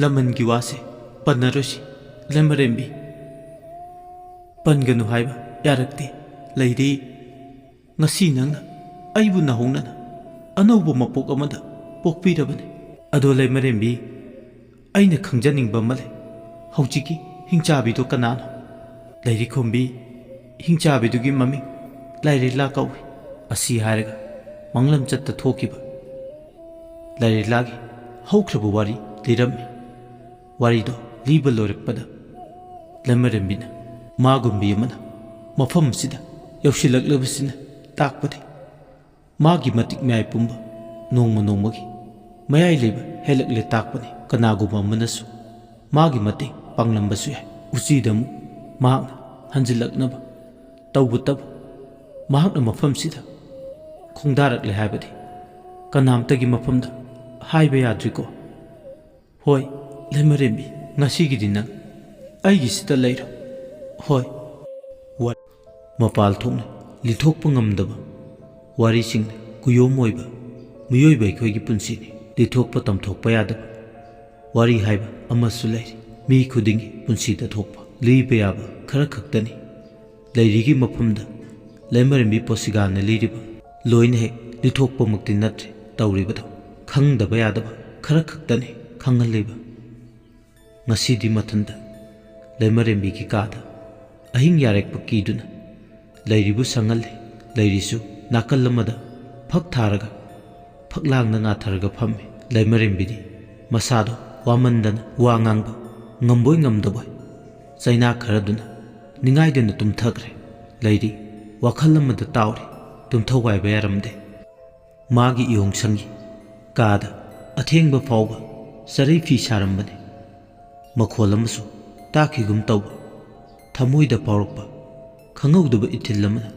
ꯂꯃꯟꯒꯤ ꯋꯥꯁꯦ ꯄꯟꯅꯔꯣꯏꯁꯤ, ꯂꯩꯃꯔꯦꯝꯕꯤ꯫ ꯄꯟꯒꯅꯨ ꯍꯥꯏꯕ ꯌꯥꯔꯛꯇꯦ, ꯂꯩꯔꯤ꯫ ꯉꯁꯤ ꯅꯪꯅ ꯑꯩꯕꯨ ꯅꯧꯍꯧꯅꯅ ꯑꯅꯧꯕ ꯃꯄꯣꯛ ꯑꯃꯗ ꯄꯣꯛꯄꯤꯔꯕꯅꯤ꯫ ꯑꯗꯣ ꯂꯩꯃꯔꯦꯝꯕꯤ, ꯑꯩꯅ ꯈꯪꯖꯅꯤꯡꯕ ꯑꯃ ꯂꯩ꯫ ꯍꯧꯖꯤꯛꯀꯤ ꯍꯤꯡꯆꯥꯕꯤꯗꯣ ꯀꯅꯥꯅꯣ? ꯂꯩꯔꯤꯈꯣꯝꯕꯤ, ꯍꯤꯡꯆꯥꯕꯤꯗꯨꯒꯤ ꯃꯃꯤꯡ ꯂꯥꯏꯔꯦꯂꯥ ꯀꯧꯏ꯫ ꯑꯁꯤ ꯍꯥꯏꯔꯒ ꯃꯪꯂꯝꯆꯠꯇ ꯊꯣꯛꯈꯤꯕ ꯂꯥꯏꯔꯦꯂꯥꯒꯤ ꯍꯧꯈ꯭ꯔꯕ ꯋꯥꯔꯤ ꯂꯤꯔꯝꯃꯤ꯫ ꯋꯥꯔꯤꯗꯣ ꯂꯤꯕ ꯂꯣꯏꯔꯛꯄꯗ ꯂꯩꯃꯔꯦꯝꯕꯤꯅ ꯃꯥꯒꯨꯝꯕꯤ ꯑꯃꯅ ꯃꯐꯝ ꯑꯁꯤꯗ ꯌꯧꯁꯤꯜꯂꯛꯂꯕꯁꯤꯅ ꯇꯥꯛꯄꯗꯤ ꯃꯥꯒꯤ ꯃꯇꯤꯛ ꯃꯌꯥꯏ ꯄꯨꯝꯕ ꯅꯣꯡꯃ ꯅꯣꯡꯃꯒꯤ ꯃꯌꯥꯏ ꯂꯩꯕ ꯍꯦꯜꯂꯛꯂꯦ ꯇꯥꯛꯄꯅꯤ꯫ ꯀꯅꯥꯒꯨꯝꯕ ꯑꯃꯅꯁꯨ ꯃꯥꯒꯤ ꯃꯇꯦꯡ ꯄꯥꯡꯂꯝꯕꯁꯨ ꯌꯥꯏ꯫ ꯎꯆꯤꯗ ꯑꯃꯨꯛ ꯃꯍꯥꯛꯅ ꯍꯟꯖꯤꯜꯂꯛꯅꯕ ꯇꯧꯕꯇꯕꯨ ꯃꯍꯥꯛꯅ ꯃꯐꯝꯁꯤꯗ ꯈꯣꯡꯗꯥꯔꯛꯂꯦ ꯍꯥꯏꯕꯗꯤ ꯀꯅꯥꯝꯇꯒꯤ ꯃꯐꯝꯗ ꯍꯥꯏꯕ ꯌꯥꯗ꯭ꯔꯤꯀꯣ꯫ ꯍꯣꯏ, ꯂꯩꯃꯔꯦꯝꯕꯤ, ꯉꯁꯤꯒꯤꯗꯤ ꯅꯪ ꯑꯩꯒꯤꯁꯤꯗ ꯂꯩꯔꯣ꯫ ꯍꯣꯏ꯫ ꯋꯥ-, ꯃꯄꯥꯜ ꯊꯣꯛꯅ ꯂꯤꯊꯣꯛꯄ ꯉꯝꯗꯕ ꯋꯥꯔꯤꯁꯤꯡꯅ ꯀꯨꯌꯣꯝ ꯑꯣꯏꯕ ꯃꯤꯑꯣꯏꯕ ꯑꯩꯈꯣꯏꯒꯤ ꯄꯨꯟꯁꯤꯅꯤ꯫ ꯂꯤꯊꯣꯛꯄ ꯇꯝꯊꯣꯛꯄ ꯌꯥꯗꯕ ꯋꯥꯔꯤ ꯍꯥꯏꯕ ꯑꯃꯁꯨ ꯂꯩꯔꯤ꯫ ꯃꯤ ꯈꯨꯗꯤꯡꯒꯤ ꯄꯨꯟꯁꯤꯗ ꯊꯣꯛꯄ ꯂꯤꯕ ꯌꯥꯕ ꯈꯔ ꯈꯛꯇꯅꯤ꯫ ꯂꯩꯔꯤꯒꯤ ꯃꯐꯝꯗ ꯂꯩꯃꯔꯦꯝꯕꯤ ꯄꯣꯁꯤꯒꯥꯅ ꯂꯤꯔꯤꯕ ꯂꯣꯏꯅ ꯍꯦꯛ ꯂꯤꯊꯣꯛꯄꯃꯛꯇꯤ ꯅꯠꯇ꯭ꯔꯦ ꯇꯧꯔꯤꯕꯗꯣ꯫ ꯈꯪꯗꯕ ꯌꯥꯗꯕ ꯈꯔ ꯈꯛꯇꯅꯤ ꯈꯪꯍꯜꯂꯤꯕ꯫ ꯉꯁꯤꯗꯤ ꯃꯊꯟꯇ ꯂꯩꯃꯔꯦꯝꯕꯤꯒꯤ ꯀꯥꯗ ꯑꯍꯤꯡ ꯌꯥꯔꯦꯛꯄ ꯀꯤꯗꯨꯅ ꯂꯩꯔꯤꯕꯨ ꯁꯪꯍꯜꯂꯤ꯫ ꯂꯩꯔꯤꯁꯨ ꯅꯥꯀꯜ ꯑꯃꯗ ꯐꯛ ꯊꯥꯔꯒ ꯐꯛꯂꯥꯡꯗ ꯉꯥꯊꯔꯒ ꯐꯝꯃꯤ꯫ ꯂꯩꯃꯔꯦꯝꯕꯤꯗꯤ ꯃꯁꯥꯗꯣ ꯋꯥꯃꯟꯗꯅ ꯋꯥ ꯉꯥꯡꯕ ꯉꯝꯕꯣꯏ ꯉꯝꯗꯕꯣꯏ ꯆꯩꯅꯥ ꯈꯔꯗꯨꯅ ꯅꯤꯡꯉꯥꯏꯗꯅ ꯇꯨꯝꯊꯈ꯭ꯔꯦ꯫ ꯂꯩꯔꯤ ꯋꯥꯈꯜ ꯑꯃꯗ ꯇꯥꯎꯔꯤ꯫ ꯇꯨꯝꯊꯧꯒꯥꯏꯕ ꯌꯥꯔꯝꯗꯦ꯫ ꯃꯥꯒꯤ ꯏꯌꯣꯡꯁꯪꯒꯤ ꯀꯥꯗ ꯑꯊꯦꯡꯕ ꯐꯥꯎꯕ ꯆꯔꯩ ꯐꯤ ꯁꯥꯔꯝꯕꯅꯤ꯫ ꯃꯈꯣꯜ ꯑꯃꯁꯨ ꯇꯥꯈꯤꯒꯨꯝ ꯇꯧꯕ, ꯊꯃꯣꯏꯗ ꯐꯥꯎꯔꯛꯄ ꯈꯪꯍꯧꯗꯕ ꯏꯊꯤꯜ ꯑꯃꯅ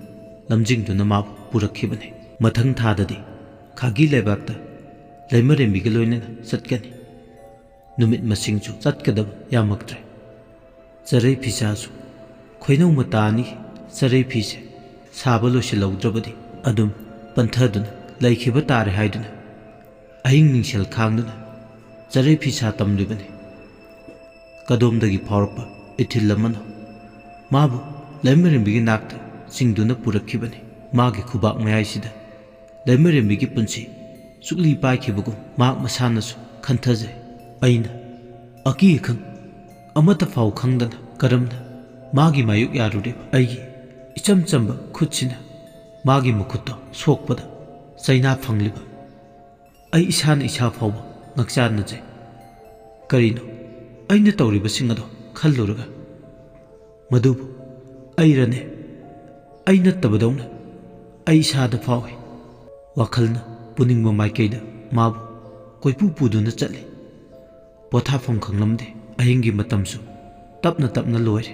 ꯂꯝꯖꯤꯡꯗꯨꯅ ꯃꯥꯕꯨ ꯄꯨꯔꯛꯈꯤꯕꯅꯤ꯫ ꯃꯊꯪ ꯊꯥꯗꯗꯤ ꯈꯥꯒꯤ ꯂꯩꯕꯥꯛꯇ ꯂꯩꯃꯔꯦꯝꯕꯤꯒ ꯂꯣꯏꯅꯅ ꯆꯠꯀꯅꯤ꯫ ꯅꯨꯃꯤꯠ ꯃꯁꯤꯡꯁꯨ ꯆꯠꯀꯗꯕ ꯌꯥꯝꯃꯛꯇ꯭ꯔꯦ꯫ ꯆꯔꯩ ꯐꯤꯁꯥꯁꯨ ꯈꯣꯏꯅꯧ ꯃꯇꯥ ꯑꯅꯤꯒꯤ ꯆꯔꯩ ꯐꯤꯁꯦ ꯁꯥꯕ ꯂꯣꯏꯁꯤꯜꯍꯧꯗ꯭ꯔꯕꯗꯤ ꯑꯗꯨꯝ ꯄꯟꯊꯗꯨꯅ ꯂꯩꯈꯤꯕ ꯇꯥꯔꯦ ꯍꯥꯏꯗꯨꯅ ꯑꯍꯤꯡ ꯃꯤꯡꯁꯦꯜ ꯈꯥꯡꯗꯨꯅ ꯆꯔꯩ ꯐꯤꯁꯥ ꯇꯝꯂꯤꯕꯅꯤ꯫ ꯀꯗꯣꯝꯗꯒꯤ ꯐꯥꯎꯔꯛꯄ ꯏꯊꯤꯜ ꯑꯃꯅꯣ ꯃꯥꯕꯨ ꯂꯩꯃꯔꯦꯝꯕꯤꯒꯤ ꯅꯥꯛꯇ ꯆꯤꯡꯗꯨꯅ ꯄꯨꯔꯛꯈꯤꯕꯅꯤ꯫ ꯃꯥꯒꯤ ꯈꯨꯕꯥꯛ ꯃꯌꯥꯏꯁꯤꯗ ꯂꯩꯃꯔꯦꯝꯕꯤꯒꯤ ꯄꯨꯟꯁꯤ ꯆꯨꯛꯂꯤ ꯄꯥꯏꯈꯤꯕꯒꯨꯝ ꯃꯍꯥꯛ ꯃꯁꯥꯅꯁꯨ ꯈꯟꯊꯖꯩ꯫ ꯑꯩꯅ ꯑꯀꯤ ꯑꯈꯪ ꯑꯃꯠꯇ ꯐꯥꯎ ꯈꯪꯗꯅ ꯀꯔꯝꯅ ꯃꯥꯒꯤ ꯃꯥꯌꯣꯛ ꯌꯥꯔꯨꯔꯤꯕ? ꯑꯩꯒꯤ ꯏꯆꯝ ꯆꯝꯕ ꯈꯨꯠꯁꯤꯅ ꯃꯥꯒꯤ ꯃꯈꯨꯠꯇꯣ ꯁꯣꯛꯄꯗ ꯆꯩꯅꯥ ꯐꯪꯂꯤꯕ ꯑꯩ ꯏꯁꯥꯅ ꯏꯁꯥ ꯐꯥꯎꯕ ꯉꯛꯆꯥꯟꯅꯖꯩ꯫ ꯀꯔꯤꯅꯣ ꯑꯩꯅ ꯇꯧꯔꯤꯕꯁꯤꯡ ꯑꯗꯣ ꯈꯜꯂꯨꯔꯒ? ꯃꯗꯨꯕꯨ ꯑꯩꯔꯅꯦ? ꯑꯩ ꯅꯠꯇꯕꯗꯧꯅ ꯑꯩ ꯏꯁꯥꯗ ꯐꯥꯎꯏ꯫ ꯋꯥꯈꯜꯅ ꯄꯨꯅꯤꯡꯕ ꯃꯥꯏꯀꯩꯗ ꯃꯥꯕꯨ ꯀꯣꯏꯄꯨ ꯄꯨꯗꯨꯅ ꯆꯠꯂꯤ꯫ ꯄꯣꯊꯥꯐꯝ ꯈꯪꯂꯝꯗꯦ꯫ ꯑꯍꯤꯡꯒꯤ ꯃꯇꯝꯁꯨ ꯇꯞꯅ ꯇꯞꯅ ꯂꯣꯏꯔꯦ꯫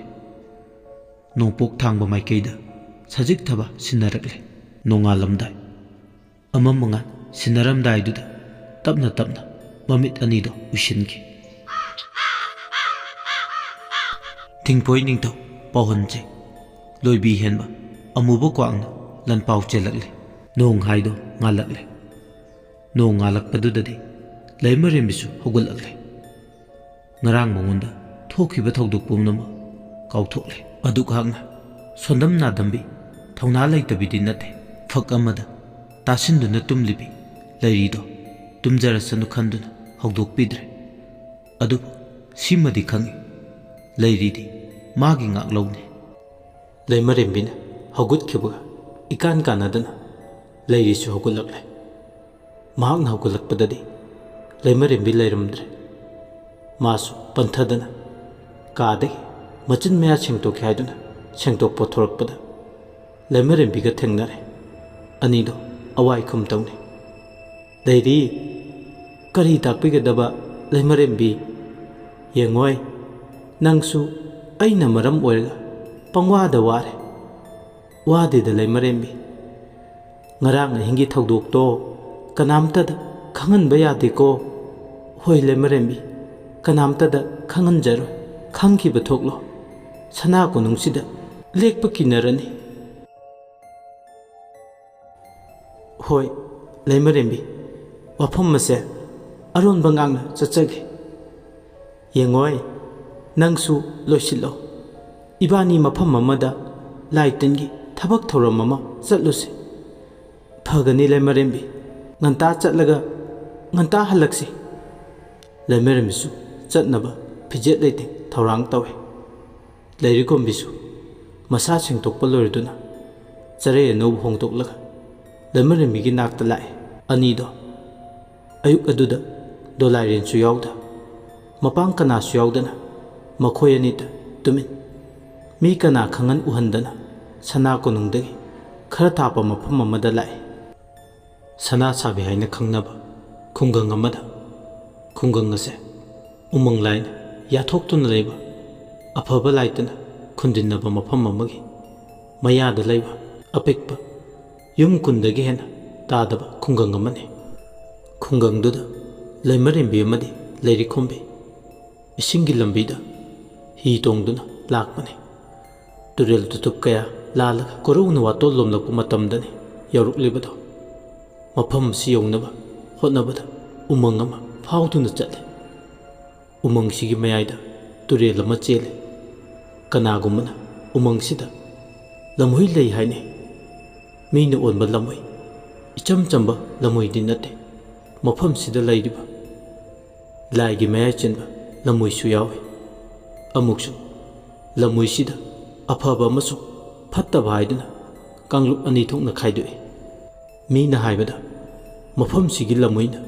ꯅꯣꯡꯄꯣꯛ ꯊꯥꯡꯕ ꯃꯥꯏꯀꯩꯗ ꯁꯖꯤꯛ ꯊꯕ ꯁꯤꯟꯅꯔꯛꯂꯦ꯫ ꯅꯣꯡꯉꯥꯜꯂꯝꯗꯥꯏ ꯑꯃ ꯃꯉꯥꯜ ꯁꯤꯟꯅꯔꯝꯗꯥꯏꯗꯨꯗ ꯇꯞꯅ ꯇꯞꯅ ꯃꯃꯤꯠ ꯑꯅꯤꯗꯣ ꯎꯏꯁꯤꯟꯈꯤ꯫ ꯊꯤꯡꯐꯣꯏ ꯅꯤꯡꯊꯧ ꯄꯥꯎꯍꯟꯁꯦ ꯂꯣꯏꯕꯤ ꯍꯦꯟꯕ ꯑꯃꯨꯕ ꯀ꯭ꯋꯥꯛꯅ ꯂꯟꯄꯥꯎ ꯆꯦꯜꯂꯛꯂꯦ꯫ ꯅꯣꯡ ꯍꯥꯏꯗꯣ ꯉꯥꯜꯂꯛꯂꯦ꯫ ꯅꯣꯡ ꯉꯥꯜꯂꯛꯄꯗꯨꯗꯗꯤ ꯂꯩꯃꯔꯦꯝꯕꯤꯁꯨ ꯍꯧꯒꯠꯂꯛꯂꯦ꯫ ꯉꯔꯥꯡ ꯃꯉꯣꯟꯗ ꯊꯣꯛꯈꯤꯕ ꯊꯧꯗꯣꯛ ꯄꯨꯝꯅꯃꯛ ꯀꯥꯎꯊꯣꯛꯂꯦ꯫ ꯑꯗꯨꯛ ꯍꯥꯛꯅ ꯁꯣꯟꯗꯝ ꯅꯥꯗꯝꯕꯤ ꯊꯧꯅꯥ ꯂꯩꯇꯕꯤꯗꯤ ꯅꯠꯇꯦ꯫ ꯐꯛ ꯑꯃꯗ ꯇꯥꯁꯤꯟꯗꯨꯅ ꯇꯨꯝꯂꯤꯕꯤ ꯂꯩꯔꯤꯗꯣ ꯇꯨꯝꯖꯔꯁꯅꯨ ꯈꯟꯗꯨꯅ ꯍꯧꯗꯣꯛꯄꯤꯗ꯭ꯔꯦ꯫ ꯑꯗꯨꯕꯨ ꯁꯤꯃꯗꯤ ꯈꯪꯏ, ꯂꯩꯔꯤꯗꯤ ꯃꯥꯒꯤ ꯉꯥꯛꯂꯧꯅꯤ꯫ ꯂꯩꯃꯔꯦꯝꯕꯤꯅ ꯍꯧꯒꯠꯈꯤꯕꯒ ꯏꯀꯥꯟ ꯀꯥꯟꯅꯗꯅ ꯂꯩꯔꯤꯁꯨ ꯍꯧꯒꯠꯂꯛꯂꯦ꯫ ꯃꯍꯥꯛꯅ ꯍꯧꯒꯠꯂꯛꯄꯗꯗꯤ ꯂꯩꯃꯔꯦꯝꯕꯤ ꯂꯩꯔꯝꯗ꯭ꯔꯦ꯫ ꯃꯥꯁꯨ ꯄꯟꯊꯗꯅ ꯀꯥꯗꯒꯤ ꯃꯆꯤꯟ ꯃꯌꯥ ꯁꯦꯡꯗꯣꯛꯀꯦ ꯍꯥꯏꯗꯨꯅ ꯁꯦꯡꯗꯣꯛꯄ ꯊꯣꯔꯛꯄꯗ ꯂꯩꯃꯔꯦꯝꯕꯤꯒ ꯊꯦꯡꯅꯔꯦ꯫ ꯑꯅꯤꯗꯣ ꯑꯋꯥꯏ ꯈꯨꯝ ꯇꯧꯅꯩ꯫ ꯂꯩꯔꯤ, ꯀꯔꯤ ꯇꯥꯛꯄꯤꯒꯗꯕ ꯂꯩꯃꯔꯦꯝꯕꯤ? ꯌꯦꯡꯉꯣꯏ, ꯅꯪꯁꯨ ꯑꯩꯅ ꯃꯔꯝ ꯑꯣꯏꯔꯒ ꯄꯪꯋꯥꯗ ꯋꯥꯔꯦ꯫ ꯋꯥꯗꯦꯗ ꯂꯩꯃꯔꯦꯝꯕꯤ꯫ ꯉꯔꯥꯡ ꯑꯍꯤꯡꯒꯤ ꯊꯧꯗꯣꯛꯇꯣ ꯀꯅꯥꯝꯇꯗ ꯈꯪꯍꯟꯕ ꯌꯥꯗꯦꯀꯣ꯫ ꯍꯣꯏ ꯂꯩꯃꯔꯦꯝꯕꯤ, ꯀꯅꯥꯝꯇꯗ ꯈꯪꯍꯟꯖꯔꯣꯏ꯫ ꯈꯪꯈꯤꯕ ꯊꯣꯛꯂꯣ꯫ ꯁꯅꯥ ꯀꯣꯅꯨꯡꯁꯤꯗ ꯂꯦꯛꯄ ꯀꯤꯅꯔꯅꯤ꯫ ꯍꯣꯏ, ꯂꯩꯃꯔꯦꯝꯕꯤ, ꯋꯥꯐꯝ ꯑꯁꯦ ꯑꯔꯣꯟꯕ ꯉꯥꯡꯅ ꯆꯠꯆꯒꯦ꯫ ꯌꯦꯡꯉꯣꯏ, ꯅꯪꯁꯨ ꯂꯣꯏꯁꯤꯜꯂꯣ꯫ ꯏꯕꯥꯅꯤ ꯃꯐꯝ ꯑꯃꯗ ꯂꯥꯏ ꯇꯤꯟꯒꯤ ꯊꯕꯛ ꯊꯧꯔꯝ ꯑꯃ ꯆꯠꯂꯨꯁꯤ꯫ ꯐꯒꯅꯤ ꯂꯩꯃꯔꯦꯝꯕꯤ, ꯉꯟꯇꯥ ꯆꯠꯂꯒ ꯉꯟꯇꯥ ꯍꯜꯂꯛꯁꯤ꯫ ꯂꯩꯃꯔꯦꯝꯕꯤꯁꯨ ꯆꯠꯅꯕ ꯐꯤꯖꯦꯠ ꯂꯩꯇꯦꯡ ꯊꯧꯔꯥꯡ ꯇꯧꯏ꯫ ꯂꯩꯔꯤꯀꯣꯝꯕꯤꯁꯨ ꯃꯁꯥ ꯁꯦꯡꯗꯣꯛꯄ ꯂꯣꯏꯔꯗꯨꯅ ꯆꯔꯩ ꯑꯅꯧꯕ ꯍꯣꯡꯗꯣꯛꯂꯒ ꯂꯩꯃꯔꯦꯝꯕꯤꯒꯤ ꯅꯥꯛꯇ ꯂꯥꯛꯏ꯫ ꯑꯅꯤꯗꯣ ꯑꯌꯨꯛ ꯑꯗꯨꯗ ꯗꯣꯂꯥꯏꯔꯦꯟꯁꯨ ꯌꯥꯎꯗ, ꯃꯄꯥꯡ ꯀꯅꯥꯁꯨ ꯌꯥꯎꯗꯅ ꯃꯈꯣꯏ ꯑꯅꯤꯗ ꯇꯨꯃꯤꯟ, ꯃꯤ ꯀꯅꯥ ꯈꯪꯍꯟ ꯎꯍꯟꯗꯅ ꯁꯅꯥ ꯀꯣꯅꯨꯡꯗꯒꯤ ꯈꯔ ꯊꯥꯞꯄ ꯃꯐꯝ ꯑꯃꯗ ꯂꯥꯛꯏ꯫ ꯁꯅꯥ ꯁꯥꯕꯤ ꯍꯥꯏꯅ ꯈꯪꯅꯕ ꯈꯨꯡꯒꯪ ꯑꯃꯗ꯫ ꯈꯨꯡꯒꯪ ꯑꯁꯦ ꯎꯃꯪ ꯂꯥꯏꯅ ꯌꯥꯊꯣꯛꯇꯨꯅ ꯂꯩꯕ ꯑꯐꯕ ꯂꯥꯏꯇꯅ ꯈꯨꯟꯗꯤꯟꯅꯕ ꯃꯐꯝ ꯑꯃꯒꯤ ꯃꯌꯥꯗ ꯂꯩꯕ ꯑꯄꯤꯛꯄ ꯌꯨꯝ ꯀꯨꯟꯗꯒꯤ ꯍꯦꯟꯅ ꯇꯥꯗꯕ ꯈꯨꯡꯒꯪ ꯑꯃꯅꯤ꯫ ꯈꯨꯡꯒꯪꯗꯨꯗ ꯂꯩꯃꯔꯦꯝꯕꯤ ꯑꯃꯗꯤ ꯂꯩꯔꯤꯈꯣꯝꯕꯤ ꯏꯁꯤꯡꯒꯤ ꯂꯝꯕꯤꯗ ꯍꯤ ꯇꯣꯡꯗꯨꯅ ꯂꯥꯛꯄꯅꯤ꯫ ꯇꯨꯔꯦꯜ ꯇꯨꯇꯨꯞ ꯀꯌꯥ ꯂꯥꯜꯂꯒ ꯀꯣꯔꯧꯅ ꯋꯥꯇꯣꯜ ꯂꯣꯝꯂꯛꯄ ꯃꯇꯝꯗꯅꯤ ꯌꯧꯔꯛꯂꯤꯕꯗꯣ꯫ ꯃꯐꯝ ꯑꯁꯤ ꯌꯧꯅꯕ ꯍꯣꯠꯅꯕꯗ ꯎꯃꯪ ꯑꯃ ꯐꯥꯎꯗꯨꯅ ꯆꯠꯂꯤ꯫ ꯎꯃꯪꯁꯤꯒꯤ ꯃꯌꯥꯏꯗ ꯇꯨꯔꯦꯜ ꯑꯃ ꯆꯦꯜꯂꯤ꯫ ꯀꯅꯥꯒꯨꯝꯕꯅ ꯎꯃꯪꯁꯤꯗ ꯂꯝꯍꯨꯏ ꯂꯩ ꯍꯥꯏꯅꯩ꯫ ꯃꯤꯅ ꯑꯣꯟꯕ ꯂꯝꯍꯨꯏ, ꯏꯆꯝ ꯆꯝꯕ ꯂꯝꯍꯨꯏꯗꯤ ꯅꯠꯇꯦ꯫ ꯃꯐꯝꯁꯤꯗ ꯂꯩꯔꯤꯕ ꯂꯥꯏꯒꯤ ꯃꯌꯥꯏ ꯆꯦꯟꯕ ꯂꯝꯍꯨꯏꯁꯨ ꯌꯥꯎꯏ꯫ ꯑꯃꯨꯛꯁꯨ ꯂꯝꯍꯨꯏꯁꯤꯗ ꯑꯐꯕ ꯑꯃꯁꯨꯡ ꯐꯠꯇꯕ ꯍꯥꯏꯗꯨꯅ ꯀꯥꯡꯂꯨꯞ ꯑꯅꯤ ꯊꯣꯛꯅ ꯈꯥꯏꯗꯣꯛꯏ꯫ ꯃꯤꯅ ꯍꯥꯏꯕꯗ ꯃꯐꯝꯁꯤꯒꯤ ꯂꯝꯍꯨꯏꯅ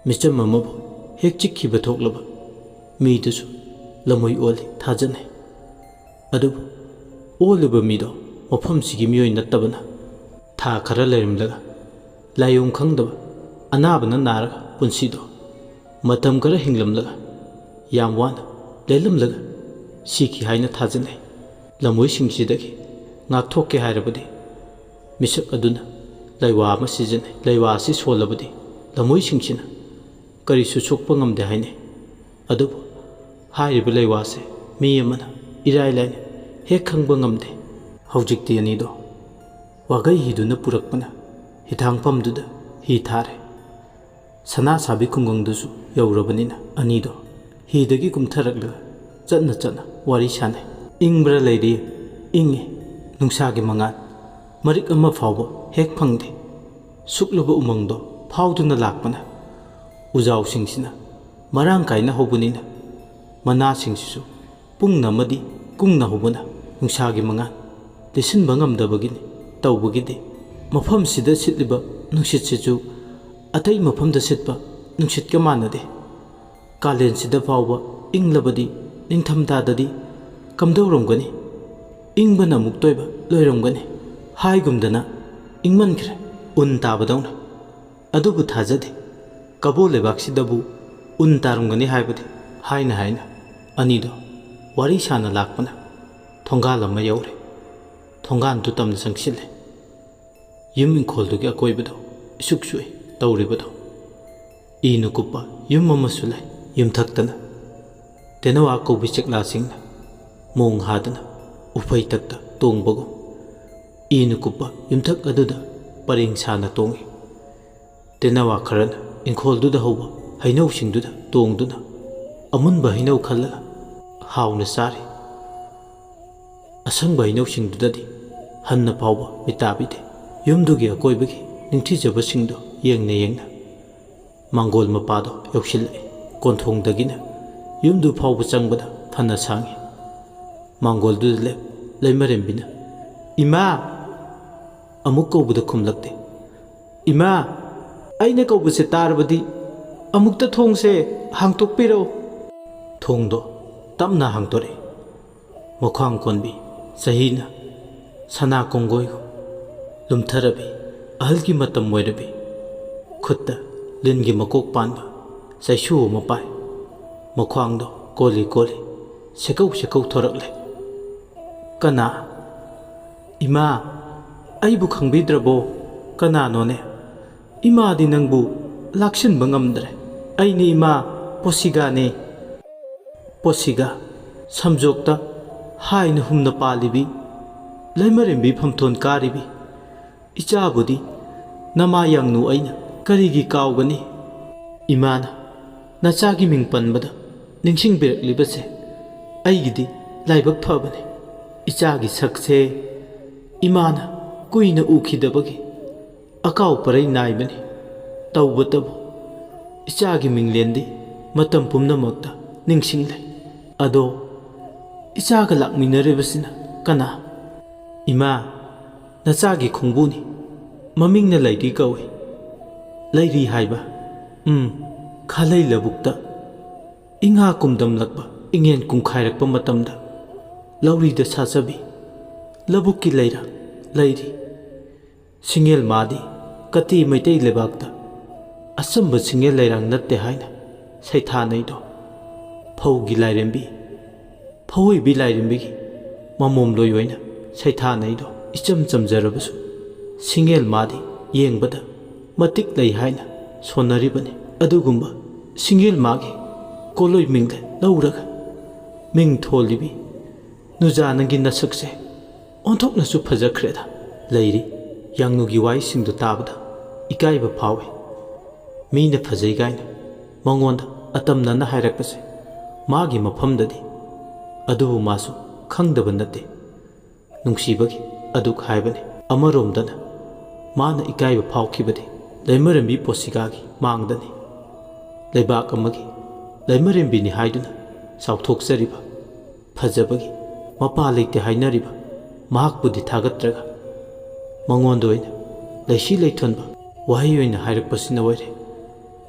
ꯃꯤꯆꯝ ꯑꯃꯕꯨ ꯍꯦꯛ ꯆꯤꯛꯈꯤꯕ ꯊꯣꯛꯂꯕ ꯃꯤꯗꯨꯁꯨ ꯂꯝꯍꯨꯏ ꯑꯣꯜꯂꯤ ꯊꯥꯖꯅꯩ꯫ ꯑꯗꯨꯕꯨ ꯑꯣꯜꯂꯤꯕ ꯃꯤꯗꯣ ꯃꯐꯝꯁꯤꯒꯤ ꯃꯤꯑꯣꯏ ꯅꯠꯇꯕꯅ ꯊꯥ ꯈꯔ ꯂꯩꯔꯝꯂꯒ ꯂꯥꯏꯑꯣꯡ ꯈꯪꯗꯕ ꯑꯅꯥꯕꯅ ꯅꯥꯔꯒ ꯄꯨꯟꯁꯤꯗꯣ ꯃꯇꯝ ꯈꯔ ꯍꯤꯡꯂꯝꯂꯒ ꯌꯥꯝ ꯋꯥꯅ ꯂꯦꯜꯂꯝꯂꯒ ꯁꯤꯈꯤ ꯍꯥꯏꯅ ꯊꯥꯖꯅꯩ꯫ ꯂꯝꯍꯨꯏꯁꯤꯡꯁꯤꯗꯒꯤ ꯉꯥꯛꯊꯣꯛꯀꯦ ꯍꯥꯏꯔꯕꯗꯤ ꯃꯤꯁꯛ ꯑꯗꯨꯅ ꯂꯩꯋꯥ ꯑꯃ ꯁꯤꯖꯤꯟꯅꯩ꯫ ꯂꯩꯋꯥ ꯑꯁꯤ ꯁꯣꯜꯂꯕꯗꯤ ꯂꯝꯍꯨꯏꯁꯤꯡꯁꯤꯅ ꯀꯔꯤꯁꯨ ꯁꯣꯛꯄ ꯉꯝꯗꯦ ꯍꯥꯏꯅꯩ꯫ ꯑꯗꯨꯕꯨ ꯍꯥꯏꯔꯤꯕ ꯂꯩꯋꯥꯁꯦ ꯃꯤ ꯑꯃꯅ ꯏꯔꯥꯏ ꯂꯥꯏꯅ ꯍꯦꯛ ꯈꯪꯕ ꯉꯝꯗꯦ꯫ ꯍꯧꯖꯤꯛꯇꯤ ꯑꯅꯤꯗꯣ ꯋꯥꯒꯩ ꯍꯤꯗꯨꯅ ꯄꯨꯔꯛꯄꯅ ꯍꯤꯊꯥꯡꯐꯝꯗꯨꯗ ꯍꯤ ꯊꯥꯔꯦ꯫ ꯁꯅꯥ ꯁꯥꯕꯤ ꯈꯨꯡꯒꯪꯗꯨꯁꯨ ꯌꯧꯔꯕꯅꯤꯅ ꯑꯅꯤꯗꯣ ꯍꯤꯗꯒꯤ ꯀꯨꯝꯊꯔꯛꯂꯒ ꯆꯠꯅ ꯆꯠꯅ ꯋꯥꯔꯤ ꯁꯥꯟꯅꯩ꯫ ꯏꯪꯕ꯭ꯔꯥ ꯂꯩꯔꯤ? ꯏꯪꯉꯤ꯫ ꯅꯨꯡꯁꯥꯒꯤ ꯃꯉꯥꯜ ꯃꯔꯤꯛ ꯑꯃ ꯐꯥꯎꯕ ꯍꯦꯛ ꯐꯪꯗꯦ꯫ ꯁꯨꯛꯂꯕ ꯎꯃꯪꯗꯣ ꯐꯥꯎꯗꯨꯅ ꯂꯥꯛꯄꯅ ꯎꯖꯥꯎꯁꯤꯡꯁꯤꯅ ꯃꯔꯥꯡ ꯀꯥꯏꯅ ꯍꯧꯕꯅꯤꯅ ꯃꯅꯥꯁꯤꯡꯁꯤꯁꯨ ꯄꯨꯡꯅ ꯑꯃꯗꯤ ꯀꯨꯡꯅ ꯍꯧꯕꯅ ꯅꯨꯡꯁꯥꯒꯤ ꯃꯉꯥꯜ ꯂꯤꯁꯤꯟꯕ ꯉꯝꯗꯕꯒꯤꯅꯤ꯫ ꯇꯧꯕꯒꯤꯗꯤ ꯃꯐꯝꯁꯤꯗ ꯁꯤꯠꯂꯤꯕ ꯅꯨꯡꯁꯤꯠꯁꯤꯁꯨ ꯑꯇꯩ ꯃꯐꯝꯗ ꯁꯤꯠꯄ ꯅꯨꯡꯁꯤꯠꯀ ꯃꯥꯟꯅꯗꯦ꯫ ꯀꯥꯂꯦꯟꯁꯤꯗ ꯐꯥꯎꯕ ꯏꯪꯂꯕꯗꯤ ꯅꯤꯡꯊꯝꯊꯥꯗꯗꯤ ꯀꯝꯗꯧꯔꯝꯒꯅꯤ? ꯏꯪꯕꯅ ꯑꯃꯨꯛꯇꯣꯏꯕ ꯂꯣꯏꯔꯝꯒꯅꯤ꯫ ꯍꯥꯏꯒꯨꯝꯗꯅ ꯏꯪꯃꯟꯈ꯭ꯔꯦ, ꯎꯟ ꯇꯥꯕꯗꯧꯅ꯫ ꯑꯗꯨꯕꯨ ꯊꯥꯖꯗꯦ꯫ ꯀꯕꯣ ꯂꯩꯕꯥꯛꯁꯤꯗꯕꯨ ꯎꯟ ꯇꯥꯔꯝꯒꯅꯤ ꯍꯥꯏꯕꯗꯤ꯫ ꯍꯥꯏꯅ ꯍꯥꯏꯅ ꯑꯅꯤꯗꯣ ꯋꯥꯔꯤ ꯁꯥꯅ ꯂꯥꯛꯄꯅ ꯊꯣꯡꯒꯥꯜ ꯑꯃ ꯌꯧꯔꯦ꯫ ꯊꯣꯡꯒꯥꯟꯗꯨ ꯇꯝꯅ ꯆꯪꯁꯤꯜꯂꯦ꯫ ꯌꯨꯝ ꯏꯪꯈꯣꯜꯗꯨꯒꯤ ꯑꯀꯣꯏꯕꯗꯣ ꯏꯁꯨꯛ ꯁꯨꯛꯏ ꯇꯧꯔꯤꯕꯗꯣ꯫ ꯏꯅ ꯀꯨꯞꯄ ꯌꯨꯝ ꯑꯃꯁꯨ ꯂꯩ꯫ ꯌꯨꯝꯊꯛꯇꯅ ꯇꯦꯅꯋꯥ ꯀꯧꯕꯤ ꯆꯦꯛꯂꯥꯁꯤꯡꯅ ꯃꯣꯡ ꯍꯥꯗꯨꯅ ꯎꯐꯩ ꯇꯛꯇ ꯇꯣꯡꯕꯒꯨꯝ, ꯏꯅ ꯀꯨꯞꯄ ꯌꯨꯝꯊꯛ ꯑꯗꯨꯗ ꯄꯔꯦꯡ ꯁꯥꯅ ꯇꯣꯡꯏ꯫ ꯇꯦꯅꯋꯥ ꯈꯔꯅ ꯏꯪꯈꯣꯜꯗꯨꯗ ꯍꯧꯕ ꯍꯩꯅꯧꯁꯤꯡꯗꯨꯗ ꯇꯣꯡꯗꯨꯅ ꯑꯃꯨꯟꯕ ꯍꯩꯅꯧ ꯈꯜꯂꯒ ꯍꯥꯎꯅ ꯆꯥꯔꯤ꯫ ꯑꯁꯪꯕ ꯍꯩꯅꯧꯁꯤꯡꯗꯨꯗꯗꯤ ꯍꯟꯅ ꯐꯥꯎꯕ ꯃꯤꯠ ꯇꯥꯕꯤꯗꯦ꯫ ꯌꯨꯝꯗꯨꯒꯤ ꯑꯀꯣꯏꯕꯒꯤ ꯅꯤꯡꯊꯤꯖꯕꯁꯤꯡꯗꯣ ꯌꯦꯡꯅ ꯌꯦꯡꯅ ꯃꯥꯡꯒꯣꯜ ꯃꯄꯥꯗꯣ ꯌꯧꯁꯤꯜꯂꯛꯏ꯫ ꯀꯣꯟꯊꯣꯡꯗꯒꯤꯅ ꯌꯨꯝꯗꯨ ꯐꯥꯎꯕ ꯆꯪꯕꯗ ꯐꯅ ꯁꯥꯡꯏ꯫ ꯃꯥꯡꯒꯣꯜꯗꯨꯗ ꯂꯦꯞ ꯂꯩꯃꯔꯦꯝꯕꯤꯅ, "ꯏꯃꯥ!" ꯑꯃꯨꯛ ꯀꯧꯕꯗ ꯈꯨꯝꯂꯛꯇꯦ꯫ "ꯏꯃꯥ, ꯑꯩꯅ ꯀꯧꯕꯁꯦ ꯇꯥꯔꯕꯗꯤ ꯑꯃꯨꯛꯇ ꯊꯣꯡꯁꯦ ꯍꯥꯡꯇꯣꯛꯄꯤꯔꯛꯎ꯫" ꯊꯣꯡꯗꯣ ꯇꯞꯅ ꯍꯥꯡꯗꯣꯔꯛꯏ꯫ ꯃꯈ꯭ꯋꯥꯡ ꯀꯣꯟꯕꯤ, ꯆꯍꯤꯅ ꯁꯅꯥ ꯀꯣꯡꯒꯣꯏꯒꯨꯝ ꯂꯨꯝꯊꯔꯕꯤ ꯑꯍꯜꯒꯤ ꯃꯇꯝ ꯑꯣꯏꯔꯕꯤ, ꯈꯨꯠꯇ ꯂꯤꯟꯒꯤ ꯃꯀꯣꯛ ꯄꯥꯟꯕ ꯆꯩꯁꯨ ꯑꯃ ꯄꯥꯏ꯫ ꯃꯈ꯭ꯋꯥꯡꯗꯣ ꯀꯣꯜꯂꯤ ꯀꯣꯜꯂꯤ, ꯁꯦꯀꯧ ꯁꯦꯀꯧ ꯊꯣꯔꯛꯂꯦ꯫ "ꯀꯅꯥ? ꯏꯃꯥ, ꯑꯩꯕꯨ ꯈꯪꯕꯤꯗ꯭ꯔꯕꯣ? ꯀꯅꯥꯅꯣꯅꯦ? ꯏꯃꯥꯗꯤ ꯅꯪꯕꯨ ꯂꯥꯛꯁꯤꯟꯕ ꯉꯝꯗ꯭ꯔꯦ꯫ ꯑꯩꯅꯤ ꯏꯃꯥ, ꯄꯣꯁꯤꯒꯥꯅꯤ꯫" ꯄꯣꯁꯤꯒꯥ, ꯁꯝꯖꯣꯛꯇ ꯍꯥꯏꯅ ꯍꯨꯝꯅ ꯄꯥꯜꯂꯤꯕꯤ, ꯂꯩꯃꯔꯦꯝꯕꯤ ꯐꯝꯊꯣꯟ ꯀꯥꯔꯤꯕꯤ꯫ ꯏꯆꯥꯕꯨꯗꯤ "ꯅꯃꯥ ꯌꯥꯡꯅꯨ ꯑꯩꯅ ꯀꯔꯤꯒꯤ ꯀꯥꯎꯒꯅꯤ? ꯏꯃꯥꯅ ꯅꯆꯥꯒꯤ ꯃꯤꯡ ꯄꯟꯕꯗ ꯅꯤꯡꯁꯤꯡꯕꯤꯔꯛꯂꯤꯕꯁꯦ ꯑꯩꯒꯤꯗꯤ ꯂꯥꯏꯕꯛ ꯐꯕꯅꯤ꯫ ꯏꯆꯥꯒꯤ ꯁꯛꯁꯦ ꯏꯃꯥꯅ ꯀꯨꯏꯅ ꯎꯈꯤꯗꯕꯒꯤ ꯑꯀꯥꯎ ꯄꯔꯩ ꯅꯥꯏꯕꯅꯤ꯫ ꯇꯧꯕꯇꯕꯨ ꯏꯆꯥꯒꯤ ꯃꯤꯡꯂꯦꯟꯗꯤ ꯃꯇꯝ ꯄꯨꯝꯅꯃꯛꯇ ꯅꯤꯡꯁꯤꯡꯂꯦ꯫ ꯑꯗꯣ ꯏꯆꯥꯒ ꯂꯥꯛꯃꯤꯟꯅꯔꯤꯕꯁꯤꯅ ꯀꯅꯥ?" "ꯏꯃꯥ, ꯅꯆꯥꯒꯤ ꯈꯣꯡꯕꯨꯅꯤ꯫ ꯃꯃꯤꯡꯅ ꯂꯩꯔꯤ ꯀꯧꯏ꯫" "ꯂꯩꯔꯤ ꯍꯥꯏꯕ?" "ꯎꯝ, ꯈꯥꯂꯩ ꯂꯧꯕꯨꯛꯇ ꯏꯉꯥ ꯀꯨꯝꯗꯝꯂꯛꯄ ꯏꯉꯦꯟ ꯀꯨꯝꯈꯥꯏꯔꯛꯄ ꯃꯇꯝꯗ ꯂꯧꯔꯤꯗ ꯁꯥꯖꯕꯤ ꯂꯧꯕꯨꯛꯀꯤ ꯂꯩꯔꯥ ꯂꯩꯔꯤ꯫ ꯁꯤꯡꯉꯦꯜ ꯃꯥꯗꯤ ꯀꯇꯤ ꯃꯩꯇꯩ ꯂꯩꯕꯥꯛꯇ ꯑꯆꯝꯕ ꯁꯤꯡꯉꯦꯜ ꯂꯩꯔꯥꯡ ꯅꯠꯇꯦ ꯍꯥꯏꯅ ꯁꯩꯊꯥꯅꯩꯗꯣ꯫ ꯐꯧꯒꯤ ꯂꯥꯏꯔꯦꯝꯕꯤ, ꯐꯧꯏꯕꯤ ꯂꯥꯏꯔꯦꯝꯕꯤꯒꯤ ꯃꯃꯣꯝꯂꯣꯏ ꯑꯣꯏꯅ ꯁꯩꯊꯥꯅꯩꯗꯣ ꯏꯆꯝ ꯆꯝꯖꯔꯕꯁꯨ ꯁꯤꯡꯉꯦꯜ ꯃꯥꯗꯤ ꯌꯦꯡꯕꯗ ꯃꯇꯤꯛ ꯂꯩ ꯍꯥꯏꯅ ꯁꯣꯟꯅꯔꯤꯕꯅꯤ꯫ ꯑꯗꯨꯒꯨꯝꯕ ꯁꯤꯡꯉꯦꯜ ꯃꯥꯒꯤ ꯀꯣꯂꯣꯏ ꯃꯤꯡꯗ ꯂꯧꯔꯒ ꯃꯤꯡ ꯊꯣꯜꯂꯤꯕꯤ ꯅꯨꯖꯥ ꯅꯪꯒꯤ ꯅꯁꯛꯁꯦ ꯑꯣꯟꯊꯣꯛꯅꯁꯨ ꯐꯖꯈ꯭ꯔꯦꯗ꯫ ꯂꯩꯔꯤ ꯌꯥꯡꯅꯨꯒꯤ ꯋꯥꯍꯩꯁꯤꯡꯗꯨ ꯇꯥꯕꯗ ꯏꯀꯥꯏꯕ ꯐꯥꯎꯏ꯫ ꯃꯤꯅ ꯐꯖꯩ ꯀꯥꯏꯅ ꯃꯉꯣꯟꯗ ꯑꯇꯝꯅꯅ ꯍꯥꯏꯔꯛꯄꯁꯦ ꯃꯥꯒꯤ ꯃꯐꯝꯗꯗꯤ꯫ ꯑꯗꯨꯕꯨ ꯃꯥꯁꯨ ꯈꯪꯗꯕ ꯅꯠꯇꯦ꯫ ꯅꯨꯡꯁꯤꯕꯒꯤ ꯑꯗꯨꯛ ꯍꯥꯏꯕꯅꯤ꯫ ꯑꯃꯔꯣꯝꯗꯅ ꯃꯥꯅ ꯏꯀꯥꯏꯕ ꯐꯥꯎꯈꯤꯕꯗꯤ ꯂꯩꯃꯔꯦꯝꯕꯤ ꯄꯣꯁꯤꯒꯥꯒꯤ ꯃꯥꯡꯗꯅꯤ꯫ ꯂꯩꯕꯥꯛ ꯑꯃꯒꯤ ꯂꯩꯃꯔꯦꯝꯕꯤꯅꯤ ꯍꯥꯏꯗꯨꯅ ꯆꯥꯎꯊꯣꯛꯆꯔꯤꯕ, ꯐꯖꯕꯒꯤ ꯃꯄꯥ ꯂꯩꯇꯦ ꯍꯥꯏꯅꯔꯤꯕ ꯃꯍꯥꯛꯄꯨꯗꯤ ꯊꯥꯒꯠꯇ꯭ꯔꯒ ꯃꯉꯣꯟꯗ ꯑꯣꯏꯅ ꯂꯩꯁꯤ ꯂꯩꯊꯣꯟꯕ ꯋꯥꯍꯩ ꯑꯣꯏꯅ ꯍꯥꯏꯔꯛꯄꯁꯤꯅ ꯑꯣꯏꯔꯦ꯫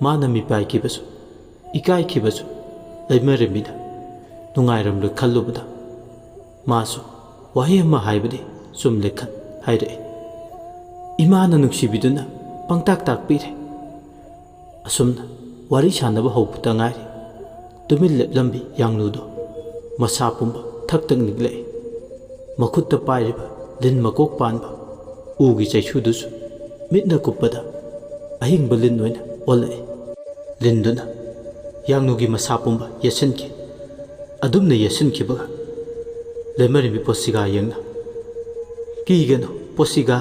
ꯃꯥꯅ ꯃꯤꯄꯥꯏꯈꯤꯕꯁꯨ ꯏꯀꯥꯏꯈꯤꯕꯁꯨ ꯂꯩꯃꯔꯦꯝꯕꯤꯅ ꯅꯨꯡꯉꯥꯏꯔꯝꯂꯣꯏ ꯈꯜꯂꯨꯕꯗ ꯃꯥꯁꯨ ꯋꯥꯍꯩ ꯑꯃ ꯍꯥꯏꯕꯗꯤ ꯆꯨꯝꯂꯦ ꯈꯟ ꯍꯥꯏꯔꯛꯏ꯫ ꯏꯃꯥꯅ ꯅꯨꯡꯁꯤꯕꯤꯗꯨꯅ ꯄꯪꯇꯥꯛ ꯇꯥꯛꯄꯤꯔꯦ꯫ ꯑꯁꯨꯝꯅ ꯋꯥꯔꯤ ꯁꯥꯟꯅꯕ ꯍꯧꯕꯇ ꯉꯥꯏꯔꯤ꯫ ꯇꯨꯃꯤꯟ ꯂꯦꯞꯂꯝꯕꯤ ꯌꯥꯡꯂꯨꯗꯣ ꯃꯁꯥ ꯄꯨꯝꯕ ꯊꯛ ꯊꯛ ꯅꯤꯛꯂꯛꯏ꯫ ꯃꯈꯨꯠꯇ ꯄꯥꯏꯔꯤꯕ ꯂꯤꯟ ꯃꯀꯣꯛ ꯄꯥꯟꯕ ꯎꯒꯤ ꯆꯩꯁꯨꯗꯨꯁꯨ ꯃꯤꯠꯅ ꯀꯨꯞꯄꯗ ꯑꯍꯤꯡꯕ ꯂꯤꯟ ꯑꯣꯏꯅ ꯑꯣꯜꯂꯛꯏ꯫ ꯂꯤꯟꯗꯨꯅ ꯌꯥꯡꯂꯨꯒꯤ ꯃꯁꯥ ꯄꯨꯝꯕ ꯌꯦꯠꯁꯤꯟꯈꯤ꯫ ꯑꯗꯨꯝꯅ ꯌꯦꯠꯁꯤꯟꯈꯤꯕꯒ ꯂꯩꯃꯔꯦꯝꯕꯤ ꯄꯣꯁꯤꯒꯥ ꯌꯦꯡꯅ, "ꯀꯤꯒꯅꯨ ꯄꯣꯁꯤꯒꯥ,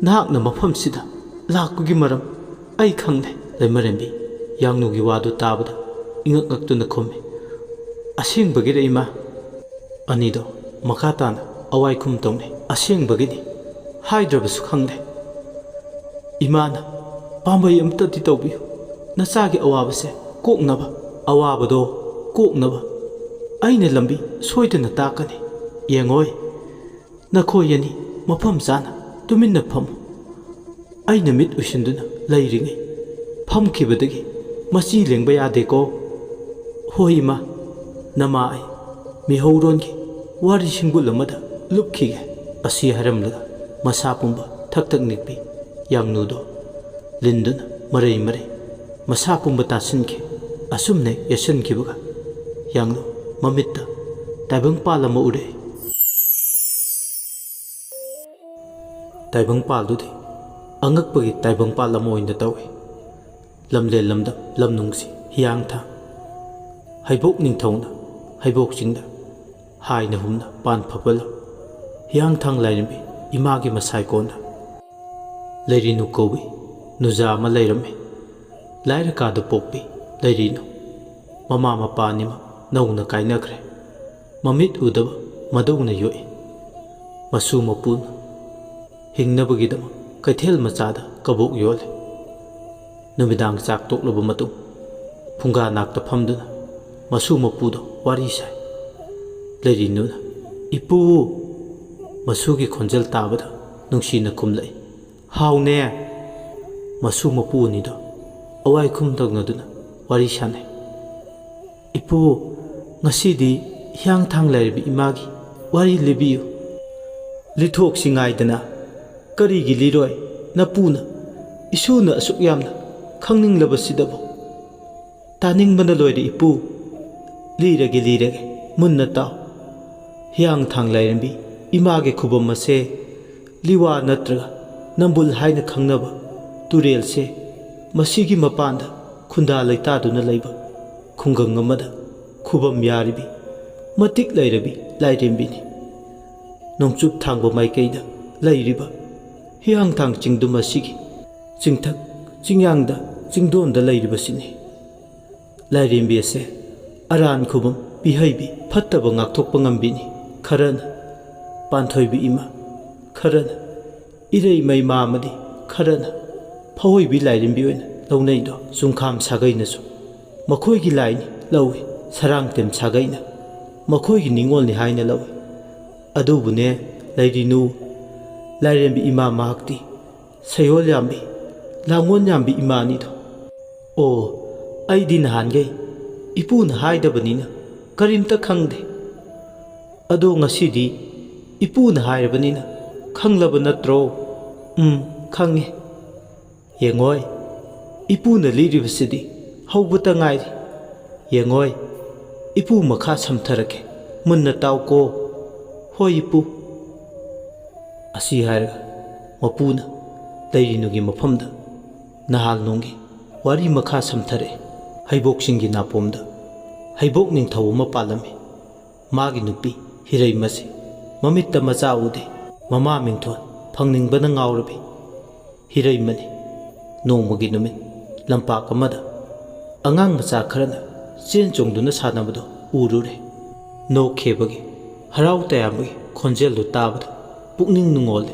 ꯅꯍꯥꯛꯅ ꯃꯐꯝꯁꯤꯗ "ꯂꯥꯛꯄꯒꯤ ꯃꯔꯝ ꯑꯩ ꯈꯪꯂꯦ", ꯂꯩꯃꯔꯦꯝꯕꯤ ꯌꯥꯡꯅꯨꯒꯤ ꯋꯥꯗꯨ ꯇꯥꯕꯗ ꯏꯉꯛ ꯉꯛꯇꯨꯅ ꯈꯨꯝꯃꯤ꯫ "ꯑꯁꯦꯡꯕꯒꯤꯔ ꯏꯃꯥ?" ꯑꯅꯤꯗꯣ ꯃꯈꯥ ꯇꯥꯅ ꯑꯋꯥꯏ ꯈꯨꯝ ꯇꯧꯅꯩ꯫ "ꯑꯁꯦꯡꯕꯒꯤꯅꯤ, ꯍꯥꯏꯗ꯭ꯔꯕꯁꯨ ꯈꯪꯂꯦ꯫ ꯏꯃꯥꯅ ꯄꯥꯝꯕꯩ ꯑꯃꯇꯗꯤ ꯇꯧꯕꯤꯌꯨ, ꯅꯆꯥꯒꯤ ꯑꯋꯥꯕꯁꯦ ꯀꯣꯛꯅꯕ, ꯑꯋꯥꯕꯗꯣ ꯀꯣꯛꯅꯕ꯫ ꯑꯩꯅ ꯂꯝꯕꯤ ꯁꯣꯏꯗꯅ ꯇꯥꯛꯀꯅꯤ꯫ ꯌꯦꯡꯉꯣꯏ, ꯅꯈꯣꯏ ꯑꯅꯤ ꯃꯐꯝ ꯆꯥꯅ ꯇꯨꯃꯤꯟꯅ ꯐꯝꯃꯨ꯫ ꯑꯩꯅ ꯃꯤꯠ ꯎꯏꯁꯤꯟꯗꯨꯅ ꯂꯩꯔꯤꯉꯩ ꯐꯝꯈꯤꯕꯗꯒꯤ ꯃꯆꯤ ꯂꯦꯡꯕ ꯌꯥꯗꯦꯀꯣ꯫ ꯍꯣꯏ ꯏꯃꯥ, ꯅꯃꯥ ꯑꯩ ꯃꯤꯍꯧꯔꯣꯟꯒꯤ ꯋꯥꯔꯤ ꯁꯤꯡꯕꯨꯜ ꯑꯃꯗ ꯂꯨꯞꯈꯤꯒꯦ"꯫ ꯑꯁꯤ ꯍꯥꯏꯔꯝꯂꯒ ꯃꯁꯥ ꯄꯨꯝꯕ ꯊꯛ ꯊꯛ ꯅꯤꯛꯄꯤ ꯌꯥꯡꯅꯨꯗꯣ ꯂꯤꯟꯗꯨꯅ ꯃꯔꯩ ꯃꯔꯩ ꯃꯁꯥ ꯄꯨꯝꯕ ꯇꯥꯁꯤꯟꯈꯤ꯫ ꯑꯁꯨꯝꯅ ꯌꯦꯠꯁꯤꯟꯈꯤꯕꯒ ꯌꯥꯡꯅꯨ ꯃꯃꯤꯠꯇ ꯇꯥꯏꯕꯪꯄꯥꯜ ꯑꯃ ꯎꯔꯛꯏ꯫ ꯇꯥꯏꯕꯪꯄꯥꯜꯗꯨꯗꯤ ꯑꯉꯛꯄꯒꯤ ꯇꯥꯏꯕꯪꯄꯥꯜ ꯑꯃ ꯑꯣꯏꯅ ꯇꯧꯏ꯫ ꯂꯝꯂꯦꯟ ꯂꯝꯗꯝ ꯂꯝꯅꯨꯡꯁꯤ ꯍꯤꯌꯥꯡꯊꯥꯡ, ꯍꯩꯕꯣꯛ ꯅꯤꯡꯊꯧꯅ ꯍꯩꯕꯣꯛ ꯆꯤꯡꯗ ꯍꯥꯏꯅ ꯍꯨꯝꯅ ꯄꯥꯟ ꯐꯕ ꯂꯝ꯫ ꯍꯤꯌꯥꯡꯊꯥꯡ ꯂꯥꯏꯔꯦꯝꯕꯤ ꯏꯃꯥꯒꯤ ꯃꯁꯥꯏꯀꯣꯟꯗ ꯂꯩꯔꯤꯅꯨ ꯀꯧꯕꯤ ꯅꯨꯖꯥ ꯑꯃ ꯂꯩꯔꯝꯃꯤ꯫ ꯂꯥꯏꯔ ꯀꯥꯗ ꯄꯣꯛꯄꯤ ꯂꯩꯔꯤꯅꯨ꯫ ꯃꯃꯥ ꯃꯄꯥ ꯑꯅꯤꯃꯛ ꯅꯧꯅ ꯀꯥꯏꯅꯈ꯭ꯔꯦ꯫ ꯃꯃꯤꯠ ꯎꯗꯕ ꯃꯗꯧꯅ ꯌꯣꯛꯏ꯫ ꯃꯁꯨ ꯃꯄꯨꯅ ꯍꯤꯡꯅꯕꯒꯤꯗꯃꯛ ꯀꯩꯊꯦꯜ ꯃꯆꯥꯗ ꯀꯕꯣꯛ ꯌꯣꯜꯂꯤ꯫ ꯅꯨꯃꯤꯗꯥꯡ ꯆꯥꯛ ꯇꯣꯛꯂꯕ ꯃꯇꯨꯡ ꯐꯨꯡꯒꯥ ꯅꯥꯛꯇ ꯐꯝꯗꯨꯅ ꯃꯁꯨ ꯃꯄꯨꯗꯣ ꯋꯥꯔꯤ ꯁꯥꯏ꯫ ꯂꯩꯔꯤꯅꯨꯅ, "ꯏꯄꯨ!" ꯃꯁꯨꯒꯤ ꯈꯣꯟꯖꯦꯜ ꯇꯥꯕꯗ ꯅꯨꯡꯁꯤꯅ ꯈꯨꯝꯂꯛꯏ꯫ "ꯍꯥꯎꯅꯦ!" ꯃꯁꯨ ꯃꯄꯨ ꯑꯅꯤꯗꯣ ꯑꯋꯥꯏ ꯈꯨꯝ ꯇꯧꯅꯗꯨꯅ ꯋꯥꯔꯤ ꯁꯥꯟꯅꯩ꯫ "ꯏꯄꯨ, ꯉꯁꯤꯗꯤ ꯍꯤꯌꯥꯡꯊꯥꯡ ꯂꯥꯏꯔꯦꯝꯕꯤ ꯏꯃꯥꯒꯤ ꯋꯥꯔꯤ ꯂꯤꯕꯤꯌꯨ꯫" "ꯂꯤꯊꯣꯛꯁꯤ ꯉꯥꯏꯗꯅ, ꯀꯔꯤꯒꯤ ꯂꯤꯔꯣꯏ? ꯅꯄꯨꯅ ꯏꯁꯨꯅ ꯑꯁꯨꯛ ꯌꯥꯝꯅ ꯈꯪꯅꯤꯡꯂꯕꯁꯤꯗꯕꯨ꯫" "ꯇꯥꯅꯤꯡꯕꯅ ꯂꯣꯏꯔꯦ ꯏꯄꯨ꯫ ꯂꯤꯔꯒꯦ, ꯂꯤꯔꯒꯦ, ꯃꯨꯟꯅ ꯇꯥꯎ꯫ ꯍꯤꯌꯥꯡꯊꯥꯡ ꯂꯥꯏꯔꯦꯝꯕꯤ ꯏꯃꯥꯒꯤ ꯈꯨꯕꯝ ꯑꯁꯦ ꯂꯤꯋꯥ ꯅꯠꯇ꯭ꯔꯒ ꯅꯝꯕꯨꯜ ꯍꯥꯏꯅ ꯈꯪꯅꯕ ꯇꯨꯔꯦꯜꯁꯦ, ꯃꯁꯤꯒꯤ ꯃꯄꯥꯟꯗ ꯈꯨꯟꯗꯥ ꯂꯩꯇꯥꯗꯨꯅ ꯂꯩꯕ ꯈꯨꯡꯒꯪ ꯑꯃꯗ ꯈꯨꯕꯝ ꯌꯥꯔꯤꯕꯤ, ꯃꯇꯤꯛ ꯂꯩꯔꯕꯤ ꯂꯥꯏꯔꯦꯝꯕꯤꯅꯤ꯫ ꯅꯣꯡꯆꯨꯞ ꯊꯥꯡꯕ ꯃꯥꯏꯀꯩꯗ ꯂꯩꯔꯤꯕ ꯍꯤꯌꯥꯡꯊꯥꯡ ꯆꯤꯡꯗꯨꯝ ꯑꯁꯤꯒꯤ ꯆꯤꯡꯊꯛ ꯆꯤꯡꯌꯥꯡꯗ ꯆꯤꯡꯗꯣꯟꯗ ꯂꯩꯔꯤꯕꯁꯤꯅꯤ꯫ ꯂꯥꯏꯔꯦꯝꯕꯤ ꯑꯁꯦ ꯑꯔꯥꯟ ꯈꯨꯕꯝ ꯄꯤꯍꯩꯕꯤ ꯐꯠꯇꯕ ꯉꯥꯛꯊꯣꯛꯄ ꯉꯝꯕꯤꯅꯤ꯫ ꯈꯔꯅ ꯄꯥꯟꯊꯣꯏꯕꯤ ꯏꯃꯥ, ꯈꯔꯅ ꯏꯔꯩꯃ ꯏꯃꯥ ꯑꯃꯗꯤ ꯈꯔꯅ ꯐꯑꯣꯏꯕꯤ ꯂꯥꯏꯔꯦꯝꯕꯤ ꯑꯣꯏꯅ ꯂꯧꯅꯩꯗꯣ꯫ ꯆꯨꯡꯈꯥꯝ ꯁꯥꯒꯩꯅꯁꯨ ꯃꯈꯣꯏꯒꯤ ꯂꯥꯏꯅꯤ ꯂꯧꯏ, ꯁꯔꯥꯡꯇꯦꯝ ꯁꯥꯒꯩꯅ ꯃꯈꯣꯏꯒꯤ ꯅꯤꯡꯉꯣꯜꯅꯤ ꯍꯥꯏꯅ ꯂꯧꯏ꯫ ꯑꯗꯨꯕꯨꯅꯦ, ꯂꯩꯔꯤꯅꯨ, ꯂꯥꯏꯔꯦꯝꯕꯤ ꯏꯃꯥ ꯃꯍꯥꯛꯇꯤ ꯁꯌꯣꯜ ꯌꯥꯝꯕꯤ, ꯂꯥꯡꯒꯣꯜ ꯌꯥꯝꯕꯤ ꯏꯃꯥꯅꯤꯗꯣ꯫ ꯑꯣ, ꯑꯩꯗꯤ ꯅꯍꯥꯟꯈꯩ ꯏꯄꯨꯅ ꯍꯥꯏꯗꯕꯅꯤꯅ ꯀꯔꯤꯝꯇ ꯈꯪꯗꯦ꯫ ꯑꯗꯣ ꯉꯁꯤꯗꯤ ꯏꯄꯨꯅ ꯍꯥꯏꯔꯕꯅꯤꯅ ꯈꯪꯂꯕ ꯅꯠꯇ꯭ꯔꯣ? ꯎꯝ, ꯈꯪꯉꯦ꯫ ꯌꯦꯡꯉꯣꯏ, ꯏꯄꯨꯅ ꯂꯤꯔꯤꯕꯁꯤꯗꯤ ꯍꯧꯕꯇ ꯉꯥꯏꯔꯤ꯫ ꯌꯦꯡꯉꯣꯏ, ꯏꯄꯨ ꯃꯈꯥ ꯁꯝꯊꯔꯛꯀꯦ, ꯃꯨꯟꯅ ꯇꯥꯎꯀꯣ꯫ ꯍꯣꯏ ꯏꯄꯨ꯫ ꯑꯁꯤ ꯍꯥꯏꯔꯒ ꯃꯄꯨꯅ ꯂꯩꯔꯤꯅꯨꯒꯤ ꯃꯐꯝꯗ ꯅꯍꯥꯜ ꯅꯣꯡꯒꯤ ꯋꯥꯔꯤ ꯃꯈꯥ ꯁꯝꯊꯔꯛꯏ꯫ ꯍꯩꯕꯣꯛꯁꯤꯡꯒꯤ ꯅꯥꯄꯣꯝꯗ ꯍꯩꯕꯣꯛ ꯅꯤꯡꯊꯧ ꯑꯃ ꯄꯥꯜꯂꯝꯃꯤ꯫ ꯃꯥꯒꯤ ꯅꯨꯄꯤ ꯍꯤꯔꯩꯃꯁꯤ ꯃꯃꯤꯠꯇ ꯃꯆꯥ ꯎꯗꯦ꯫ ꯃꯃꯥ ꯃꯤꯡꯊꯣꯜ ꯐꯪꯅꯤꯡꯕꯅ ꯉꯥꯎꯔꯕꯤ ꯍꯤꯔꯩꯃꯅꯤ꯫ ꯅꯣꯡꯃꯒꯤ ꯅꯨꯃꯤꯠ ꯂꯝꯄꯥꯛ ꯑꯃꯗ ꯑꯉꯥꯡ ꯃꯆꯥ ꯈꯔꯅ ꯆꯦꯟ ꯆꯣꯡꯗꯨꯅ ꯁꯥꯟꯅꯕꯗꯨ ꯎꯔꯨꯔꯦ꯫ ꯅꯣꯛꯈꯤꯕꯒꯤ, ꯍꯔꯥꯎ ꯇꯌꯥꯝꯕꯒꯤ ꯈꯣꯟꯖꯦꯜꯗꯨ ꯇꯥꯕꯗ ꯄꯨꯛꯅꯤꯡ ꯅꯨꯡꯉꯣꯜꯂꯦ꯫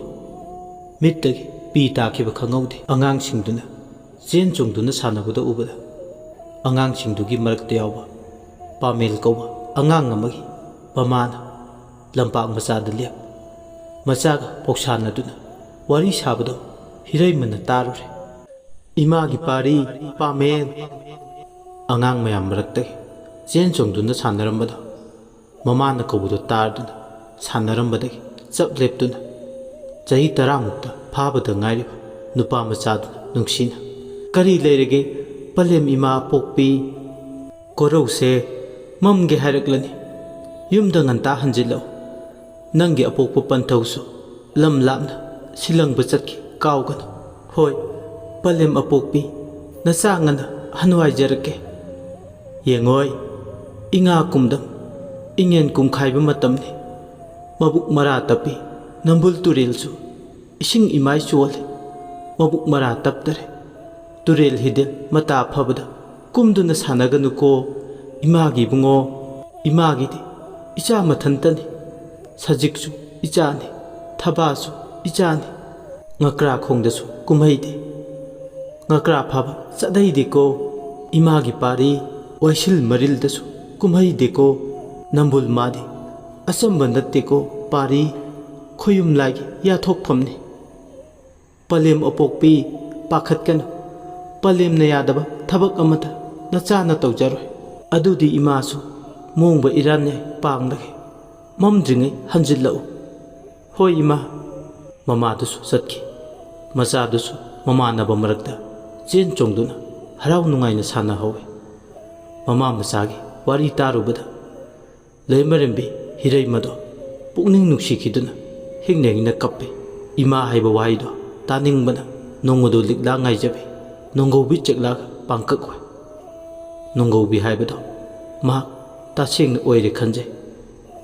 ꯃꯤꯠꯇꯒꯤ ꯄꯤ ꯇꯥꯈꯤꯕ ꯈꯪꯍꯧꯗꯦ꯫ ꯑꯉꯥꯡꯁꯤꯡꯗꯨꯅ ꯆꯦꯟ ꯆꯣꯡꯗꯨꯅ ꯁꯥꯟꯅꯕꯗ ꯎꯕꯗ, ꯑꯉꯥꯡꯁꯤꯡꯗꯨꯒꯤ ꯃꯔꯛꯇ ꯌꯥꯎꯕ ꯄꯥꯃꯦꯜ ꯀꯧꯕ ꯑꯉꯥꯡ ꯑꯃꯒꯤ ꯃꯃꯥꯅ ꯂꯝꯄꯥꯛ ꯃꯆꯥꯗ ꯂꯦꯞ, ꯃꯆꯥꯒ ꯄꯣꯛꯁꯥꯟꯅꯗꯨꯅ ꯋꯥꯔꯤ ꯁꯥꯕꯗꯣ ꯍꯤꯔꯩꯃꯅ ꯇꯥꯔꯨꯔꯦ꯫ "ꯏꯃꯥꯒꯤ ꯄꯥꯔꯤ, ꯄꯥꯃꯦꯜ!" ꯑꯉꯥꯡ ꯃꯌꯥꯝ ꯃꯔꯛꯇꯒꯤ ꯆꯦꯟ ꯆꯣꯡꯗꯨꯅ ꯁꯥꯟꯅꯔꯝꯕꯗꯣ ꯃꯃꯥꯅ ꯀꯧꯕꯗꯨ ꯇꯥꯗꯨꯅ ꯁꯥꯟꯅꯔꯝꯕꯗꯒꯤ ꯆꯞ ꯂꯦꯞꯇꯨꯅ ꯆꯍꯤ ꯇꯔꯥꯃꯨꯛꯇ ꯐꯥꯕꯗ ꯉꯥꯏꯔꯤꯕ ꯅꯨꯄꯥ ꯃꯆꯥꯗꯨꯅ ꯅꯨꯡꯁꯤꯅ, "ꯀꯔꯤ ꯂꯩꯔꯒꯦ, ꯄꯂꯦꯝ ꯏꯃꯥ ꯄꯣꯛꯄꯤ? ꯀꯣꯔꯧꯁꯦ ꯃꯝꯒꯦ ꯍꯥꯏꯔꯛꯂꯅꯤ꯫ ꯌꯨꯝꯗ ꯉꯟꯇꯥ ꯍꯟꯖꯤꯜꯂꯛꯎ꯫ ꯅꯪꯒꯤ ꯑꯄꯣꯛꯄ ꯄꯟꯊꯧꯁꯨ ꯂꯝ ꯂꯥꯞꯅ ꯁꯤꯂꯪꯕ ꯆꯠꯈꯤ, ꯀꯥꯎꯒꯅꯨ꯫ ꯍꯣꯏ, ꯄꯂꯦꯝ ꯑꯄꯣꯛꯄꯤ, ꯅꯆꯥ ꯉꯟꯅ ꯍꯟꯋꯥꯏꯖꯔꯛꯀꯦ꯫ ꯌꯦꯡꯉꯣꯏ, ꯏꯉꯥ ꯀꯨꯝꯗꯝ, ꯏꯉꯦꯟ ꯀꯨꯝꯈꯥꯏꯕ ꯃꯇꯝꯅꯤ꯫ ꯃꯕꯨꯛ ꯃꯔꯥ ꯇꯞꯄꯤ ꯅꯝꯕꯨꯜ ꯇꯨꯔꯦꯜꯁꯨ ꯏꯁꯤꯡ ꯏꯃꯥꯏ ꯆꯣꯜꯂꯤ꯫ ꯃꯕꯨꯛ ꯃꯔꯥ ꯇꯞꯇꯔꯦ꯫ ꯇꯨꯔꯦꯜ ꯍꯤꯗꯦꯜ ꯃꯇꯥ ꯐꯕꯗ ꯀꯨꯝꯗꯨꯅ ꯁꯥꯟꯅꯒꯅꯨꯀꯣ, ꯏꯃꯥꯒꯤ ꯏꯕꯨꯡꯉꯣ꯫ ꯏꯃꯥꯒꯤꯗꯤ ꯏꯆꯥ ꯃꯊꯟꯇꯅꯤ꯫ ꯁꯖꯤꯛꯁꯨ ꯏꯆꯥꯅꯤ, ꯊꯕꯥꯁꯨ ꯏꯆꯥꯅꯤ꯫ ꯉꯀ꯭ꯔꯥ ꯈꯣꯡꯗꯁꯨ ꯀꯨꯝꯍꯩꯗꯦ꯫ ꯉꯀ꯭ꯔꯥ ꯐꯥꯕ ꯆꯠꯍꯩꯗꯦꯀꯣ, ꯏꯃꯥꯒꯤ ꯄꯥꯔꯤ꯫ ꯋꯥꯏꯁꯤꯜ ꯃꯔꯤꯜꯗꯁꯨ ꯀꯨꯝꯍꯩꯗꯦꯀꯣ, ꯅꯝꯕꯨꯜ ꯃꯥꯗꯤ ꯑꯆꯝꯕ ꯅꯠꯇꯦꯀꯣ ꯄꯥꯔꯤ꯫ ꯈꯣꯌꯨꯝ ꯂꯥꯏꯒꯤ ꯌꯥꯊꯣꯛꯐꯝꯅꯤ꯫ ꯄꯂꯦꯝ ꯑꯄꯣꯛꯄꯤ, ꯄꯥꯈꯠꯀꯅꯨ꯫ ꯄꯂꯦꯝꯅ ꯌꯥꯗꯕ ꯊꯕꯛ ꯑꯃꯠꯇ ꯅꯆꯥꯅ ꯇꯧꯖꯔꯣꯏ꯫ ꯑꯗꯨꯗꯤ ꯏꯃꯥꯁꯨ ꯃꯣꯡꯕ ꯏꯔꯥꯟꯅꯦ ꯄꯥꯡꯂꯒꯦ꯫ ꯃꯝꯗ꯭ꯔꯤꯉꯩ ꯍꯟꯖꯤꯜꯂꯛꯎ꯫ ꯍꯣꯏ ꯏꯃꯥ꯫ ꯃꯃꯥꯗꯨꯁꯨ ꯆꯠꯈꯤ꯫ ꯃꯆꯥꯗꯨꯁꯨ ꯃꯃꯥꯟꯅꯕ ꯃꯔꯛꯇ ꯆꯦꯟ ꯆꯣꯡꯗꯨꯅ ꯍꯔꯥꯎ ꯅꯨꯡꯉꯥꯏꯅ ꯁꯥꯟꯅꯍꯧꯏ꯫ ꯃꯃꯥ ꯃꯆꯥꯒꯤ ꯋꯥꯔꯤ ꯇꯥꯔꯨꯕꯗ ꯂꯩꯃꯔꯦꯝꯕꯤ ꯍꯤꯔꯩꯃꯗꯣ ꯄꯨꯛꯅꯤꯡ ꯅꯨꯡꯁꯤꯈꯤꯗꯨꯅ ꯍꯤꯡꯅ ꯍꯤꯡꯅ ꯀꯞꯄꯤ꯫ ꯏꯃꯥ ꯍꯥꯏꯕ ꯋꯥꯍꯩꯗꯣ ꯇꯥꯅꯤꯡꯕꯅ ꯅꯣꯡꯃꯗꯣ ꯂꯤꯛꯂꯥ ꯉꯥꯏꯖꯕꯤ ꯅꯣꯡꯒꯧꯕꯤ ꯆꯦꯛꯂꯥꯒ ꯄꯥꯡꯀꯛ ꯑꯣꯏ꯫ ꯅꯣꯡꯒꯧꯕꯤ ꯍꯥꯏꯕꯗꯣ ꯃꯍꯥꯛ ꯇꯁꯦꯡꯅ ꯑꯣꯏꯔꯦ ꯈꯟꯖꯩ꯫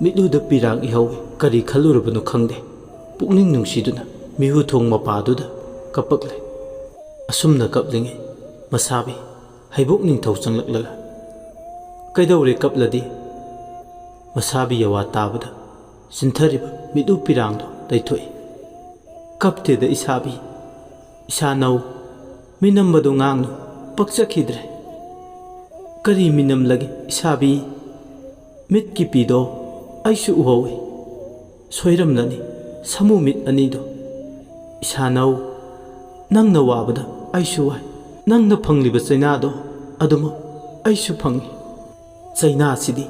ꯃꯤꯠꯂꯨꯗ ꯄꯤꯔꯥꯡ ꯏꯍꯧꯏ꯫ ꯀꯔꯤ ꯈꯜꯂꯨꯔꯕꯅꯣ ꯈꯪꯗꯦ, ꯄꯨꯛꯅꯤꯡ ꯅꯨꯡꯁꯤꯗꯨꯅ ꯃꯤꯍꯨ ꯊꯣꯡ ꯃꯄꯥꯗꯨꯗ ꯀꯞꯄꯛꯂꯦ꯫ ꯑꯁꯨꯝꯅ ꯀꯞꯂꯤꯉꯩ ꯃꯁꯥꯕꯤ ꯍꯩꯕꯣꯛ ꯅꯤꯡꯊꯧ ꯆꯪꯂꯛꯂꯒ "ꯀꯩꯗꯧꯔꯦ ꯀꯞꯂꯗꯤ?" ꯃꯁꯥꯕꯤ ꯌꯋꯥ ꯇꯥꯕꯗ ꯆꯤꯟꯊꯔꯤꯕ ꯃꯤꯠꯂꯨ ꯄꯤꯔꯥꯡꯗꯣ ꯂꯩꯊꯣꯛꯏ꯫ "ꯀꯞꯇꯦꯗ ꯏꯁꯥꯕꯤ, ꯏꯁꯥꯅꯧ, ꯃꯤꯅꯝꯕꯗꯣ ꯉꯥꯡꯅꯨ, ꯄꯛꯆꯈꯤꯗ꯭ꯔꯦ꯫" "ꯀꯔꯤ ꯃꯤꯅꯝꯂꯒꯦ ꯏꯁꯥꯕꯤ? ꯃꯤꯠꯀꯤ ꯄꯤꯗꯣ ꯑꯩꯁꯨ ꯎꯍꯧꯏ꯫ ꯁꯣꯏꯔꯝꯂꯅꯤ ꯁꯥꯃꯨ ꯃꯤꯠ ꯑꯅꯤꯗꯣ꯫ ꯏꯁꯥꯅꯧ, ꯅꯪꯅ ꯋꯥꯕꯗ ꯑꯩꯁꯨ ꯋꯥꯏ꯫ ꯅꯪꯅ ꯐꯪꯂꯤꯕ ꯆꯩꯅꯥꯗꯣ ꯑꯗꯨꯃꯛ ꯑꯩꯁꯨ ꯐꯪꯏ꯫ ꯆꯩꯅꯥꯁꯤꯗꯤ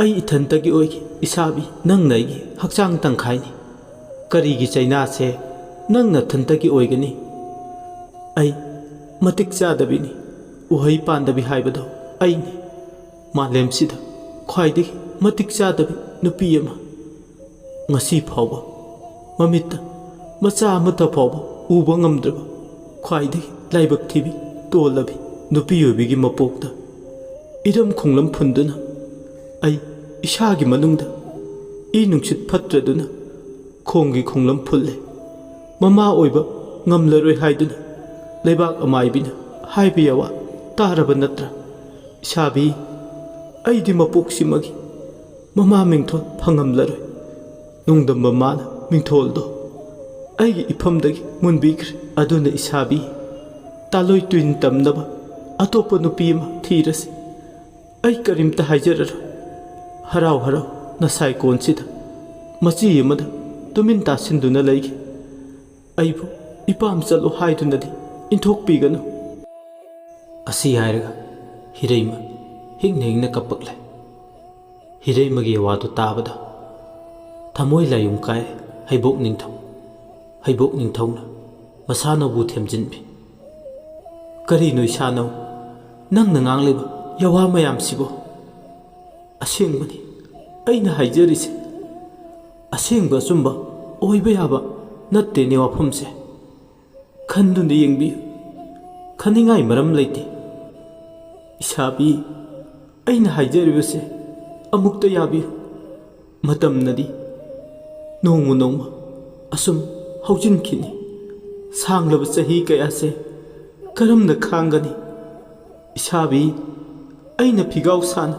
ꯑꯩ ꯏꯊꯟꯇꯒꯤ ꯑꯣꯏꯒꯦ ꯏꯁꯥꯕꯤ, ꯅꯪꯅ ꯑꯩꯒꯤ ꯍꯛꯆꯥꯡ ꯇꯪꯈꯥꯏꯅꯤ꯫ ꯀꯔꯤꯒꯤ ꯆꯩꯅꯥꯁꯦ ꯅꯪ ꯅꯊꯟꯇꯒꯤ ꯑꯣꯏꯒꯅꯤ? ꯑꯩ ꯃꯇꯤꯛ ꯆꯥꯗꯕꯤꯅꯤ, ꯎꯍꯩ ꯄꯥꯟꯗꯕꯤ ꯍꯥꯏꯕꯗꯣ ꯑꯩꯅꯤ꯫ ꯃꯥꯂꯦꯝꯁꯤꯗ ꯈ꯭ꯋꯥꯏꯗꯒꯤ ꯃꯇꯤꯛ ꯆꯥꯗꯕꯤ ꯅꯨꯄꯤ ꯑꯃ꯫ ꯉꯁꯤ ꯐꯥꯎꯕ ꯃꯃꯤꯠꯇ ꯃꯆꯥ ꯑꯃꯠꯇ ꯐꯥꯎꯕ ꯎꯕ ꯉꯝꯗ꯭ꯔꯕ, ꯈ꯭ꯋꯥꯏꯗꯒꯤ ꯂꯥꯏꯕꯛ ꯊꯤꯕꯤ, ꯇꯣꯜꯂꯕꯤ ꯅꯨꯄꯤ ꯑꯣꯏꯕꯤꯒꯤ ꯃꯄꯣꯛꯇ ꯏꯔꯝ ꯈꯣꯡꯂꯝ ꯐꯨꯟꯗꯨꯅ ꯑꯩ ꯏꯁꯥꯒꯤ ꯃꯅꯨꯡꯗ ꯏ ꯅꯨꯡꯁꯤꯠ ꯐꯠꯇ꯭ꯔꯗꯨꯅ ꯈꯣꯡꯒꯤ ꯈꯣꯡꯂꯝ ꯐꯨꯜꯂꯦ꯫ ꯃꯃꯥ ꯑꯣꯏꯕ ꯉꯝꯂꯔꯣꯏ ꯍꯥꯏꯗꯨꯅ ꯂꯩꯕꯥꯛ ꯑꯃꯥꯏꯕꯤꯅ ꯍꯥꯏꯕ ꯌꯥꯋꯥ ꯇꯥꯔꯕ ꯅꯠꯇ꯭ꯔꯥ? ꯏꯁꯥꯕꯤ, ꯑꯩꯗꯤ ꯃꯄꯣꯛꯁꯤꯃꯒꯤ ꯃꯃꯥ ꯃꯤꯡꯊꯣꯜ ꯐꯪꯉꯝꯂꯔꯣꯏ꯫ ꯅꯣꯡꯗꯝꯕ ꯃꯥꯅ ꯃꯤꯡꯊꯣꯜꯗꯣ ꯑꯩꯒꯤ ꯏꯐꯝꯗꯒꯤ ꯃꯨꯟꯕꯤꯈ꯭ꯔꯦ꯫ ꯑꯗꯨꯅ ꯏꯁꯥꯕꯤ, ꯇꯥꯂꯣꯏ ꯇꯨꯏꯟ ꯇꯝꯅꯕ ꯑꯇꯣꯞꯄ ꯅꯨꯄꯤ ꯑꯃ ꯊꯤꯔꯁꯤ꯫ ꯑꯩ ꯀꯔꯤꯝꯇ ꯍꯥꯏꯖꯔꯔꯣꯏ꯫ ꯍꯔꯥꯎ ꯍꯔꯥꯎ ꯅꯁꯥꯏ ꯀꯣꯟꯁꯤꯗ ꯃꯆꯤ ꯑꯃꯗ ꯇꯨꯃꯤꯟ ꯇꯥꯁꯤꯟꯗꯨꯅ ꯂꯩꯒꯦ꯫ ꯑꯩꯕꯨ ꯏꯄꯥꯝ ꯆꯠꯂꯣ ꯍꯥꯏꯗꯨꯅꯗꯤ ꯏꯟꯊꯣꯛꯄꯤꯒꯅꯨ꯫ ꯑꯁꯤ ꯍꯥꯏꯔꯒ ꯍꯤꯔꯩꯃ ꯍꯤꯡꯅ ꯍꯤꯡꯅ ꯀꯞꯄꯛꯂꯦ꯫ ꯍꯤꯔꯩꯃꯒꯤ ꯋꯥꯗꯨ ꯇꯥꯕꯗ ꯊꯃꯣꯏ ꯂꯥꯏꯌꯨꯝ ꯀꯥꯏ ꯍꯩꯕꯣꯛ ꯅꯤꯡꯊꯧ꯫ ꯍꯩꯕꯣꯛ ꯅꯤꯡꯊꯧꯅ ꯃꯁꯥꯅꯧꯕꯨ ꯊꯦꯝꯖꯤꯟꯕꯤ꯫ "ꯀꯔꯤꯅꯣ ꯏꯁꯥꯅꯧ, ꯅꯪꯅ ꯉꯥꯡꯂꯤꯕ ꯌꯥꯋꯥ ꯃꯌꯥꯝꯁꯤꯕꯣ?" "ꯑꯁꯦꯡꯕꯅꯤ ꯑꯩꯅ ꯍꯥꯏꯖꯔꯤꯁꯦ꯫ ꯑꯁꯦꯡꯕ ꯑꯆꯨꯝꯕ ꯑꯣꯏꯕ ꯌꯥꯕ ꯅꯠꯇꯦꯅꯦ ꯋꯥꯐꯝꯁꯦ꯫ ꯈꯟꯗꯨꯅ ꯌꯦꯡꯕꯤꯌꯨ꯫ ꯈꯟꯅꯤꯡꯉꯥꯏ ꯃꯔꯝ ꯂꯩꯇꯦ꯫ ꯏꯁꯥꯕꯤ, ꯑꯩꯅ ꯍꯥꯏꯖꯔꯤꯕꯁꯦ ꯑꯃꯨꯛꯇ ꯌꯥꯕꯤꯌꯨ꯫ ꯃꯇꯝꯅꯗꯤ ꯅꯣꯡꯃ ꯅꯣꯡꯃ ꯑꯁꯨꯝ ꯍꯧꯖꯤꯟꯈꯤꯅꯤ꯫ ꯁꯥꯡꯂꯕ ꯆꯍꯤ ꯀꯌꯥꯁꯦ ꯀꯔꯝꯅ ꯈꯥꯡꯒꯅꯤ? ꯏꯁꯥꯕꯤ, ꯑꯩꯅ ꯐꯤꯒꯥꯎ ꯁꯥꯅ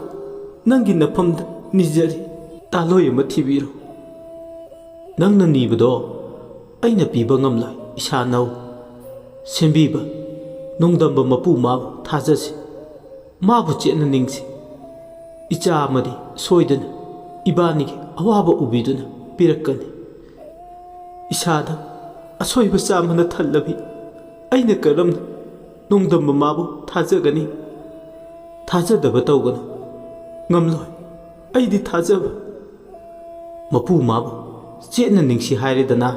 ꯅꯪꯒꯤ ꯅꯐꯝꯗ ꯅꯤꯖꯔꯤ, ꯇꯥꯂꯣꯏ ꯑꯃ ꯊꯤꯕꯤꯔꯣ꯫ ꯅꯪꯅ ꯅꯤꯕꯗꯣ ꯑꯩꯅ ꯄꯤꯕ ꯉꯝꯂꯣꯏ ꯏꯁꯥꯅꯧ꯫ ꯁꯦꯝꯕꯤꯕ ꯅꯣꯡꯗꯝꯕ ꯃꯄꯨ ꯃꯥꯕꯨ ꯊꯥꯖꯁꯤ꯫ ꯃꯥꯕꯨ ꯆꯦꯠꯅ ꯅꯤꯡꯁꯤ꯫ ꯏꯆꯥ ꯑꯃꯗꯤ ꯁꯣꯏꯗꯅ ꯏꯕꯥꯅꯤꯒꯤ ꯑꯋꯥꯕ ꯎꯕꯤꯗꯨꯅ ꯄꯤꯔꯛꯀꯅꯤ꯫ ꯏꯁꯥꯗ ꯑꯁꯣꯏꯕ ꯆꯥꯝꯃꯅ ꯊꯜꯂꯕꯤ ꯑꯩꯅ ꯀꯔꯝꯅ ꯅꯣꯡꯗꯝꯕ ꯃꯥꯕꯨ ꯊꯥꯖꯒꯅꯤ? ꯊꯥꯖꯗꯕ ꯇꯧꯒꯅꯨ꯫ ꯉꯝꯂꯣꯏ꯫ ꯑꯩꯗꯤ ꯊꯥꯖꯕ꯫ ꯃꯄꯨ ꯃꯥꯕꯨ ꯆꯦꯠꯅ ꯅꯤꯡꯁꯤ ꯍꯥꯏꯔꯦꯗꯅ꯫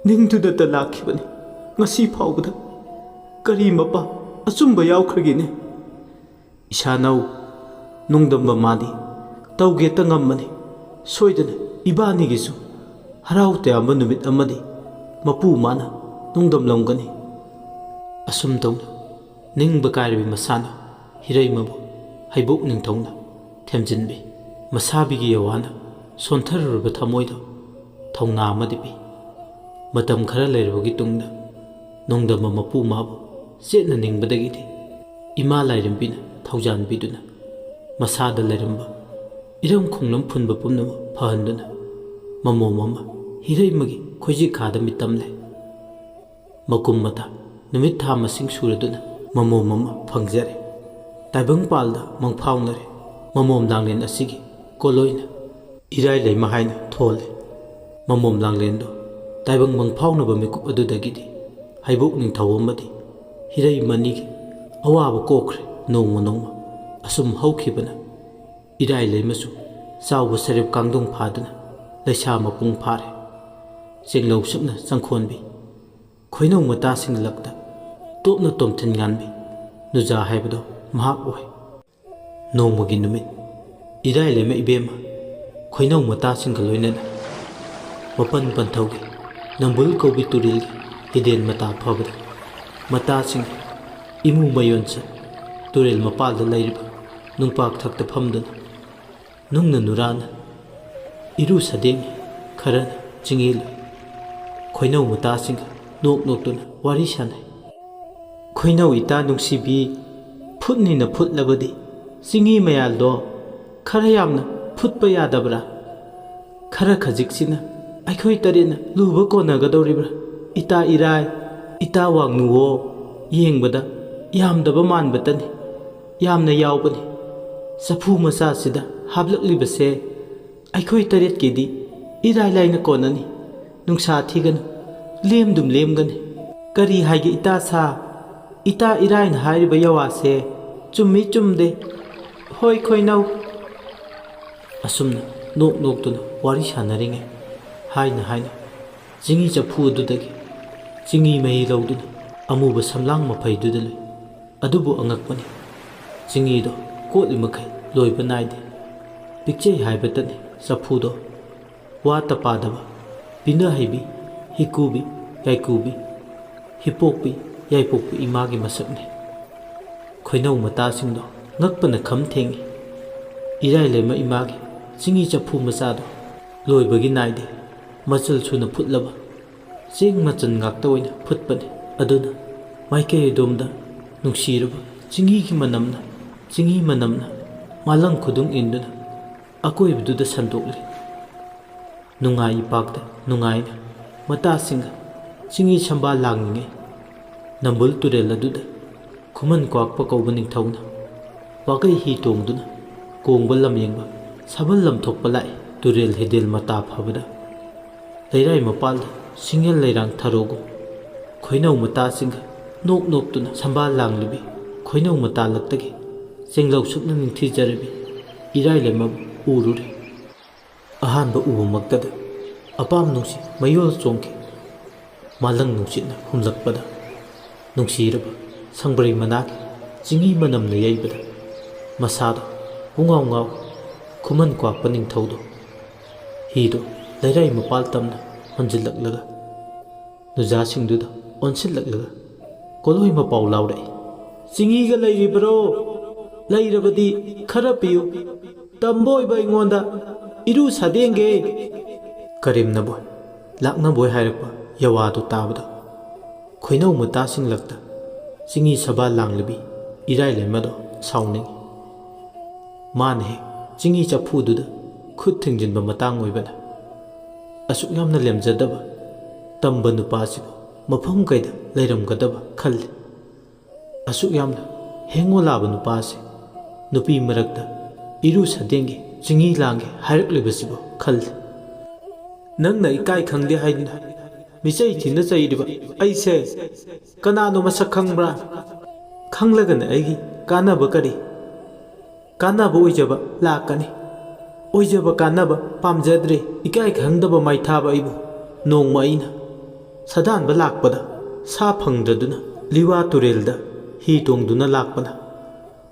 ꯅꯤꯡꯗꯨꯅꯇ ꯂꯥꯛꯈꯤꯕꯅꯤ꯫ ꯉꯁꯤ ꯐꯥꯎꯕꯗ ꯀꯔꯤ ꯃꯄꯥ ꯑꯆꯨꯝꯕ ꯌꯥꯎꯈ꯭ꯔꯒꯦꯅꯦ? ꯏꯁꯥꯅꯧ, ꯅꯣꯡꯗꯝꯕ ꯃꯥꯗꯤ ꯇꯧꯒꯦꯇ ꯉꯝꯕꯅꯤ꯫ ꯁꯣꯏꯗꯅ ꯏꯕꯥꯅꯤꯒꯤꯁꯨ ꯍꯔꯥꯎ ꯇꯌꯥꯝꯕ ꯅꯨꯃꯤꯠ ꯑꯃꯗꯤ ꯃꯄꯨ ꯃꯥꯅ ꯅꯣꯡꯗꯝꯂꯝꯒꯅꯤ꯫ ꯑꯁꯨꯝ ꯇꯧꯅ ꯅꯤꯡꯕ ꯀꯥꯏꯔꯕꯤ ꯃꯁꯥꯅ ꯍꯤꯔꯩꯃꯕꯨ ꯍꯩꯕꯣꯛ ꯅꯤꯡꯊꯧꯅ ꯊꯦꯝꯖꯤꯟꯕꯤ꯫ ꯃꯁꯥꯕꯤꯒꯤ ꯌꯥꯋꯥꯅ ꯁꯣꯟꯊꯔꯨꯔꯕ ꯊꯃꯣꯏꯗꯣ ꯊꯧꯅꯥ ꯑꯃꯗꯤ ꯄꯤ꯫ ꯃꯇꯝ ꯈꯔ ꯂꯩꯔꯕꯒꯤ ꯇꯨꯡꯗ ꯅꯣꯡꯗꯝꯕ ꯃꯄꯨ ꯃꯥꯕꯨ ꯆꯦꯠꯅ ꯅꯤꯡꯕꯗꯒꯤꯗꯤ ꯏꯃꯥ ꯂꯥꯏꯔꯦꯝꯕꯤꯅ ꯊꯧꯖꯥꯟꯕꯤꯗꯨꯅ ꯃꯁꯥꯗ ꯂꯩꯔꯝꯕ ꯏꯔꯝ ꯈꯣꯡꯂꯝ ꯐꯨꯟꯕ ꯄꯨꯝꯅꯃꯛ ꯐꯍꯟꯗꯨꯅ ꯃꯃꯣꯝ ꯑꯃ ꯍꯤꯔꯩꯃꯒꯤ ꯈꯣꯏꯖꯤꯈꯥꯗ ꯃꯤꯇꯝꯂꯦ꯫ ꯃꯀꯨꯝ ꯃꯇꯥ ꯅꯨꯃꯤꯠ ꯊꯥ ꯃꯁꯤꯡ ꯁꯨꯔꯗꯨꯅ ꯃꯃꯣꯝ ꯑꯃ ꯐꯪꯖꯔꯦ꯫ ꯇꯥꯏꯕꯪꯄꯥꯜꯗ ꯃꯪꯐꯥꯎꯅꯔꯦ꯫ ꯃꯃꯣꯝ ꯂꯥꯡꯂꯦꯟ ꯑꯁꯤꯒꯤ ꯀꯣꯂꯣꯏꯅ ꯏꯔꯥꯏ ꯂꯩꯃ ꯍꯥꯏꯅ ꯊꯣꯜꯂꯦ꯫ ꯃꯃꯣꯝ ꯂꯥꯡꯂꯦꯟꯗꯣ ꯇꯥꯏꯕꯪ ꯃꯪꯐꯥꯎꯅꯕ ꯃꯤꯀꯨꯞ ꯑꯗꯨꯗꯒꯤꯗꯤ ꯍꯩꯕꯣꯛ ꯅꯤꯡꯊꯧ ꯑꯃꯗꯤ ꯍꯤꯔꯩꯃꯅꯤꯒꯤ ꯑꯋꯥꯕ ꯀꯣꯛꯈ꯭ꯔꯦ꯫ ꯅꯣꯡꯃ ꯅꯣꯡꯃ ꯑꯁꯨꯝ ꯍꯧꯈꯤꯕꯅ ꯏꯔꯥꯏ ꯂꯩꯃꯁꯨ ꯆꯥꯎꯕ ꯁꯔꯦꯞ ꯀꯥꯡꯗꯣꯡ ꯐꯥꯗꯨꯅ ꯂꯩꯁꯥ ꯃꯄꯨꯡ ꯐꯥꯔꯦ꯫ ꯆꯦꯡꯂꯧ ꯁꯨꯞꯅ ꯆꯪꯈꯣꯟꯕꯤ ꯈꯣꯏꯅꯧ ꯃꯇꯥꯁꯤꯡ ꯂꯛꯇ ꯇꯣꯞꯅ ꯇꯣꯝꯊꯤꯟ ꯉꯥꯟꯕꯤ ꯅꯨꯖꯥ ꯍꯥꯏꯕꯗꯣ ꯃꯍꯥꯛ ꯑꯣꯏ꯫ ꯅꯣꯡꯃꯒꯤ ꯅꯨꯃꯤꯠ ꯏꯔꯥꯏ ꯂꯩꯃ ꯏꯕꯦꯝꯃ ꯈꯣꯏꯅꯧ ꯃꯇꯥꯁꯤꯡꯒ ꯂꯣꯏꯅꯅ ꯃꯄꯟ ꯄꯟꯊꯧꯒꯤ ꯅꯝꯕꯨꯜ ꯀꯧꯕꯤ ꯇꯨꯔꯦꯜꯒꯤ ꯍꯤꯗꯦꯟ ꯃꯇꯥ ꯐꯥꯎꯕꯗ ꯃꯇꯥꯁꯤꯡ ꯏꯃꯨ ꯃꯌꯣꯟꯆꯠ ꯇꯨꯔꯦꯜ ꯃꯄꯥꯜꯗ ꯂꯩꯔꯤꯕ ꯅꯨꯡꯄꯥꯛ ꯊꯛꯇ ꯐꯝꯗꯨꯅ ꯅꯨꯡꯅ ꯅꯨꯔꯥꯅ ꯏꯔꯨ ꯁꯗꯦꯡ ꯈꯔꯅ ꯆꯤꯡꯏꯜꯂꯨ꯫ ꯈꯣꯏꯅꯧ ꯃꯇꯥꯁꯤꯡꯒ ꯅꯣꯛ ꯅꯣꯛꯇꯨꯅ ꯋꯥꯔꯤ ꯁꯥꯟꯅꯩ꯫ "ꯈꯣꯏꯅꯧ ꯏꯇꯥ ꯅꯨꯡꯁꯤꯕꯤ, ꯐꯨꯠꯅꯤꯅ ꯐꯨꯠꯂꯕꯗꯤ ꯆꯤꯡꯏ ꯃꯌꯥꯜꯗꯣ ꯈꯔ ꯌꯥꯝꯅ ꯐꯨꯠꯄ ꯌꯥꯗꯕ꯭ꯔꯥ? ꯈꯔ ꯈꯖꯤꯛꯁꯤꯅ ꯑꯩꯈꯣꯏ ꯇꯔꯦꯠꯅ ꯂꯨꯕ ꯀꯣꯟꯅꯒꯗꯧꯔꯤꯕ꯭ꯔꯥ? ꯏꯇꯥ ꯏꯔꯥꯏ, ꯏꯇꯥ ꯋꯥꯡꯅꯨꯋꯣ, ꯌꯦꯡꯕꯗ ꯌꯥꯝꯗꯕ ꯃꯥꯟꯕꯇꯅꯤ, ꯌꯥꯝꯅ ꯌꯥꯎꯕꯅꯤ꯫ ꯆꯐꯨ ꯃꯆꯥꯁꯤꯗ ꯍꯥꯞꯂꯛꯂꯤꯕꯁꯦ ꯑꯩꯈꯣꯏ ꯇꯔꯦꯠꯀꯤꯗꯤ ꯏꯔꯥꯏ ꯂꯥꯏꯅ ꯀꯣꯟꯅꯅꯤ꯫ ꯅꯨꯡꯁꯥ ꯊꯤꯒꯅꯨ, ꯂꯦꯝꯗꯨꯝ ꯂꯦꯝꯒꯅꯤ꯫ ꯀꯔꯤ ꯍꯥꯏꯒꯦ ꯏꯇꯥ ꯁꯥ? ꯏꯇꯥ ꯏꯔꯥꯏꯅ ꯍꯥꯏꯔꯤꯕ ꯌꯥꯋꯥꯁꯦ ꯆꯨꯝꯃꯤ ꯆꯨꯝꯗꯦ? ꯍꯣꯏ ꯈꯣꯏꯅꯧ꯫" ꯑꯁꯨꯝꯅ ꯅꯣꯛ ꯅꯣꯛꯇꯨꯅ ꯋꯥꯔꯤ ꯁꯥꯟꯅꯔꯤꯉꯩ ꯍꯥꯏꯅ ꯍꯥꯏꯅ ꯆꯤꯡꯏ ꯆꯐꯨ ꯑꯗꯨꯗꯒꯤ ꯆꯤꯡꯏ ꯃꯍꯤ ꯂꯧꯗꯨꯅ ꯑꯃꯨꯕ ꯁꯝꯂꯥꯡ ꯃꯐꯩꯗꯨꯗ ꯂꯨꯏ꯫ ꯑꯗꯨꯕꯨ ꯑꯉꯛꯄꯅꯤ, ꯆꯤꯡꯏꯗꯣ ꯀꯣꯠꯂꯤ ꯃꯈꯩ ꯂꯣꯏꯕ ꯅꯥꯏꯗꯦ꯫ ꯄꯤꯛꯆꯩ ꯍꯥꯏꯕꯇꯅꯤ ꯆꯐꯨꯗꯣ꯫ ꯋꯥꯠꯇ ꯄꯥꯗꯕ ꯄꯤꯅ ꯍꯩꯕꯤ, ꯍꯤꯀꯨꯕꯤ, ꯌꯥꯏꯀꯨꯕꯤ, ꯍꯤꯄꯣꯛꯄꯤ, ꯌꯥꯏꯄꯣꯛꯄꯤ ꯏꯃꯥꯒꯤ ꯃꯁꯛꯅꯤ꯫ ꯈꯣꯏꯅꯧ ꯃꯇꯥꯁꯤꯡꯗꯣ ꯉꯛꯄꯅ ꯈꯝ ꯊꯦꯡꯏ꯫ ꯏꯔꯥꯏ ꯂꯩꯃ ꯏꯃꯥꯒꯤ ꯆꯤꯡꯏ ꯆꯐꯨ ꯃꯆꯥꯗꯣ ꯂꯣꯏꯕꯒꯤ ꯅꯥꯏꯗꯦ꯫ ꯃꯆꯜ ꯁꯨꯅ ꯐꯨꯠꯂꯕ ꯆꯦꯡ ꯃꯆꯜ ꯉꯥꯛꯇ ꯑꯣꯏꯅ ꯐꯨꯠꯄꯅꯤ꯫ ꯑꯗꯨꯅ ꯃꯥꯏꯀꯩ ꯑꯗꯣꯝꯗ ꯅꯨꯡꯁꯤꯔꯕ ꯆꯤꯡꯍꯤꯒꯤ ꯃꯅꯝꯅ, ꯆꯤꯡꯍꯤ ꯃꯅꯝꯅ ꯃꯥꯂꯪ ꯈꯨꯗꯨꯡ ꯏꯟꯗꯨꯅ ꯑꯀꯣꯏꯕꯗꯨꯗ ꯁꯟꯗꯣꯛꯂꯤ꯫ ꯅꯨꯡꯉꯥꯏ ꯏꯄꯥꯛꯇ ꯅꯨꯡꯉꯥꯏꯅ ꯃꯇꯥꯁꯤꯡꯒ ꯆꯤꯡꯍꯤ ꯁꯝꯕꯥꯜ ꯂꯥꯡꯂꯤꯉꯩ, ꯅꯝꯕꯨꯜ ꯇꯨꯔꯦꯜ ꯑꯗꯨꯗ ꯈꯨꯃꯟ ꯀ꯭ꯋꯥꯛꯄ ꯀꯧꯕ ꯅꯤꯡꯊꯧꯅ ꯋꯥꯒꯩ ꯍꯤ ꯇꯣꯡꯗꯨꯅ ꯀꯣꯡꯕ ꯂꯝꯌꯦꯡꯕ ꯁꯥꯕꯜ ꯂꯝꯊꯣꯛꯄ ꯂꯥꯛꯏ꯫ ꯇꯨꯔꯦꯜ ꯍꯤꯗꯦꯜ ꯃꯇꯥ ꯐꯕꯗ ꯂꯩꯔꯥꯏ ꯃꯄꯥꯜꯗ ꯁꯤꯡꯌꯦꯜ ꯂꯩꯔꯥꯡ ꯊꯔꯣꯒꯨꯝ ꯈꯣꯏꯅꯧ ꯃꯇꯥꯁꯤꯡꯒ ꯅꯣꯛ ꯅꯣꯛꯇꯨꯅ ꯁꯝꯕꯥꯜ ꯂꯥꯡꯂꯤꯕꯤ ꯈꯣꯏꯅꯧ ꯃꯇꯥ ꯂꯛꯇꯒꯤ ꯆꯦꯡꯂꯧ ꯁꯨꯞꯅ ꯅꯤꯡꯊꯤꯖꯔꯕꯤ ꯏꯔꯥꯏꯂꯩꯃꯕꯨ ꯎꯔꯨꯔꯦ꯫ ꯑꯍꯥꯟꯕ ꯎꯕꯃꯛꯇꯗ ꯑꯄꯥꯝ ꯅꯨꯡꯁꯤ ꯃꯌꯣꯜ ꯆꯣꯡꯈꯤ꯫ ꯃꯥꯂꯪ ꯅꯨꯡꯁꯤꯠꯅ ꯍꯨꯝꯂꯛꯄꯗ ꯅꯨꯡꯁꯤꯔꯕ ꯁꯪꯕ꯭ꯔꯩ ꯃꯅꯥꯒꯤ ꯆꯤꯡꯍꯤ ꯃꯅꯝꯅ ꯌꯩꯕꯗ ꯃꯁꯥꯗꯣ ꯄꯨꯡꯉꯥꯎ ꯉꯥꯎ꯫ ꯈꯨꯃꯟ ꯀ꯭ꯋꯥꯛꯄ ꯅꯤꯡꯊꯧꯗꯣ ꯍꯤꯗꯣ ꯂꯩꯔꯥꯏ ꯃꯄꯥꯜ ꯇꯝꯅ ꯍꯣꯟꯖꯤꯜꯂꯛꯂꯒ ꯅꯨꯖꯥꯁꯤꯡꯗꯨꯗ ꯑꯣꯟꯁꯤꯜꯂꯛꯂꯒ ꯀꯣꯂꯣꯏ ꯃꯄꯥꯎ ꯂꯥꯎꯔꯛꯏ꯫ "ꯆꯤꯡꯍꯤꯒ ꯂꯩꯔꯤꯕ꯭ꯔꯣ? ꯂꯩꯔꯕꯗꯤ ꯈꯔ ꯄꯤꯌꯨ꯫ ꯇꯝꯕ ꯑꯣꯏꯕ ꯑꯩꯉꯣꯟꯗ ꯏꯔꯨ ꯁꯥꯗꯦꯡꯒꯦ!" ꯀꯔꯦꯝꯅꯕꯣꯏ ꯂꯥꯛꯅꯕꯣꯏ ꯍꯥꯏꯔꯛꯄ ꯌꯋꯥꯗꯨ ꯇꯥꯕꯗ ꯈꯣꯏꯅꯧ ꯃꯇꯥꯁꯤꯡꯂꯛꯇ ꯆꯤꯡꯍꯤ ꯁꯕꯥ ꯂꯥꯡꯂꯕꯤ ꯏꯔꯥꯏꯂꯩꯃꯗꯣ ꯁꯥꯎꯅꯤꯡꯏ꯫ ꯃꯥꯅ ꯍꯦꯛ ꯆꯤꯡꯍꯤ ꯆꯐꯨꯗꯨꯗ ꯈꯨꯠ ꯊꯤꯡꯖꯤꯟꯕ ꯃꯇꯥꯡ ꯑꯣꯏꯕꯅ ꯑꯁꯨꯛ ꯌꯥꯝꯅ ꯂꯦꯝꯖꯗꯕ ꯇꯝꯕ ꯅꯨꯄꯥꯁꯤꯕꯨ ꯃꯐꯝ ꯀꯩꯗ ꯂꯩꯔꯝꯒꯗꯕ ꯈꯜꯂꯤ꯫ ꯑꯁꯨꯛ ꯌꯥꯝꯅ ꯍꯦꯡꯉꯣ ꯂꯥꯕ ꯅꯨꯄꯥꯁꯦ ꯅꯨꯄꯤ ꯃꯔꯛꯇ ꯏꯔꯨ ꯁꯗꯦꯡꯒꯤ ꯆꯤꯡꯍꯤ ꯂꯥꯡꯒꯦ ꯍꯥꯏꯔꯛꯂꯤꯕꯁꯤꯕꯨ ꯈꯜꯂꯤ꯫ "ꯅꯪꯅ ꯏꯀꯥꯏ ꯈꯪꯗꯦ ꯍꯥꯏꯗꯨꯅ ꯃꯤꯆꯩ ꯊꯤꯅ ꯆꯩꯔꯤꯕ ꯑꯩꯁꯦ ꯀꯅꯥꯅꯣ ꯃꯁꯛ ꯈꯪꯕ꯭ꯔꯥ? ꯈꯪꯂꯒꯅ ꯑꯩꯒꯤ ꯀꯥꯟꯅꯕ ꯀꯔꯤ? ꯀꯥꯟꯅꯕ ꯑꯣꯏꯖꯕ ꯂꯥꯛꯀꯅꯤ꯫ ꯑꯣꯏꯖꯕ ꯀꯥꯟꯅꯕ ꯄꯥꯝꯖꯗ꯭ꯔꯦ꯫ ꯏꯀꯥꯏ ꯈꯪꯗꯕ ꯃꯥꯏꯊꯥꯕ ꯑꯩꯕꯨ ꯅꯣꯡꯃ ꯑꯩꯅ ꯁꯥꯗꯥꯟꯕ ꯂꯥꯛꯄꯗ ꯁꯥ ꯐꯪꯗ꯭ꯔꯗꯨꯅ ꯂꯤꯋꯥ ꯇꯨꯔꯦꯜꯗ ꯍꯤ ꯇꯣꯡꯗꯨꯅ ꯂꯥꯛꯄꯅ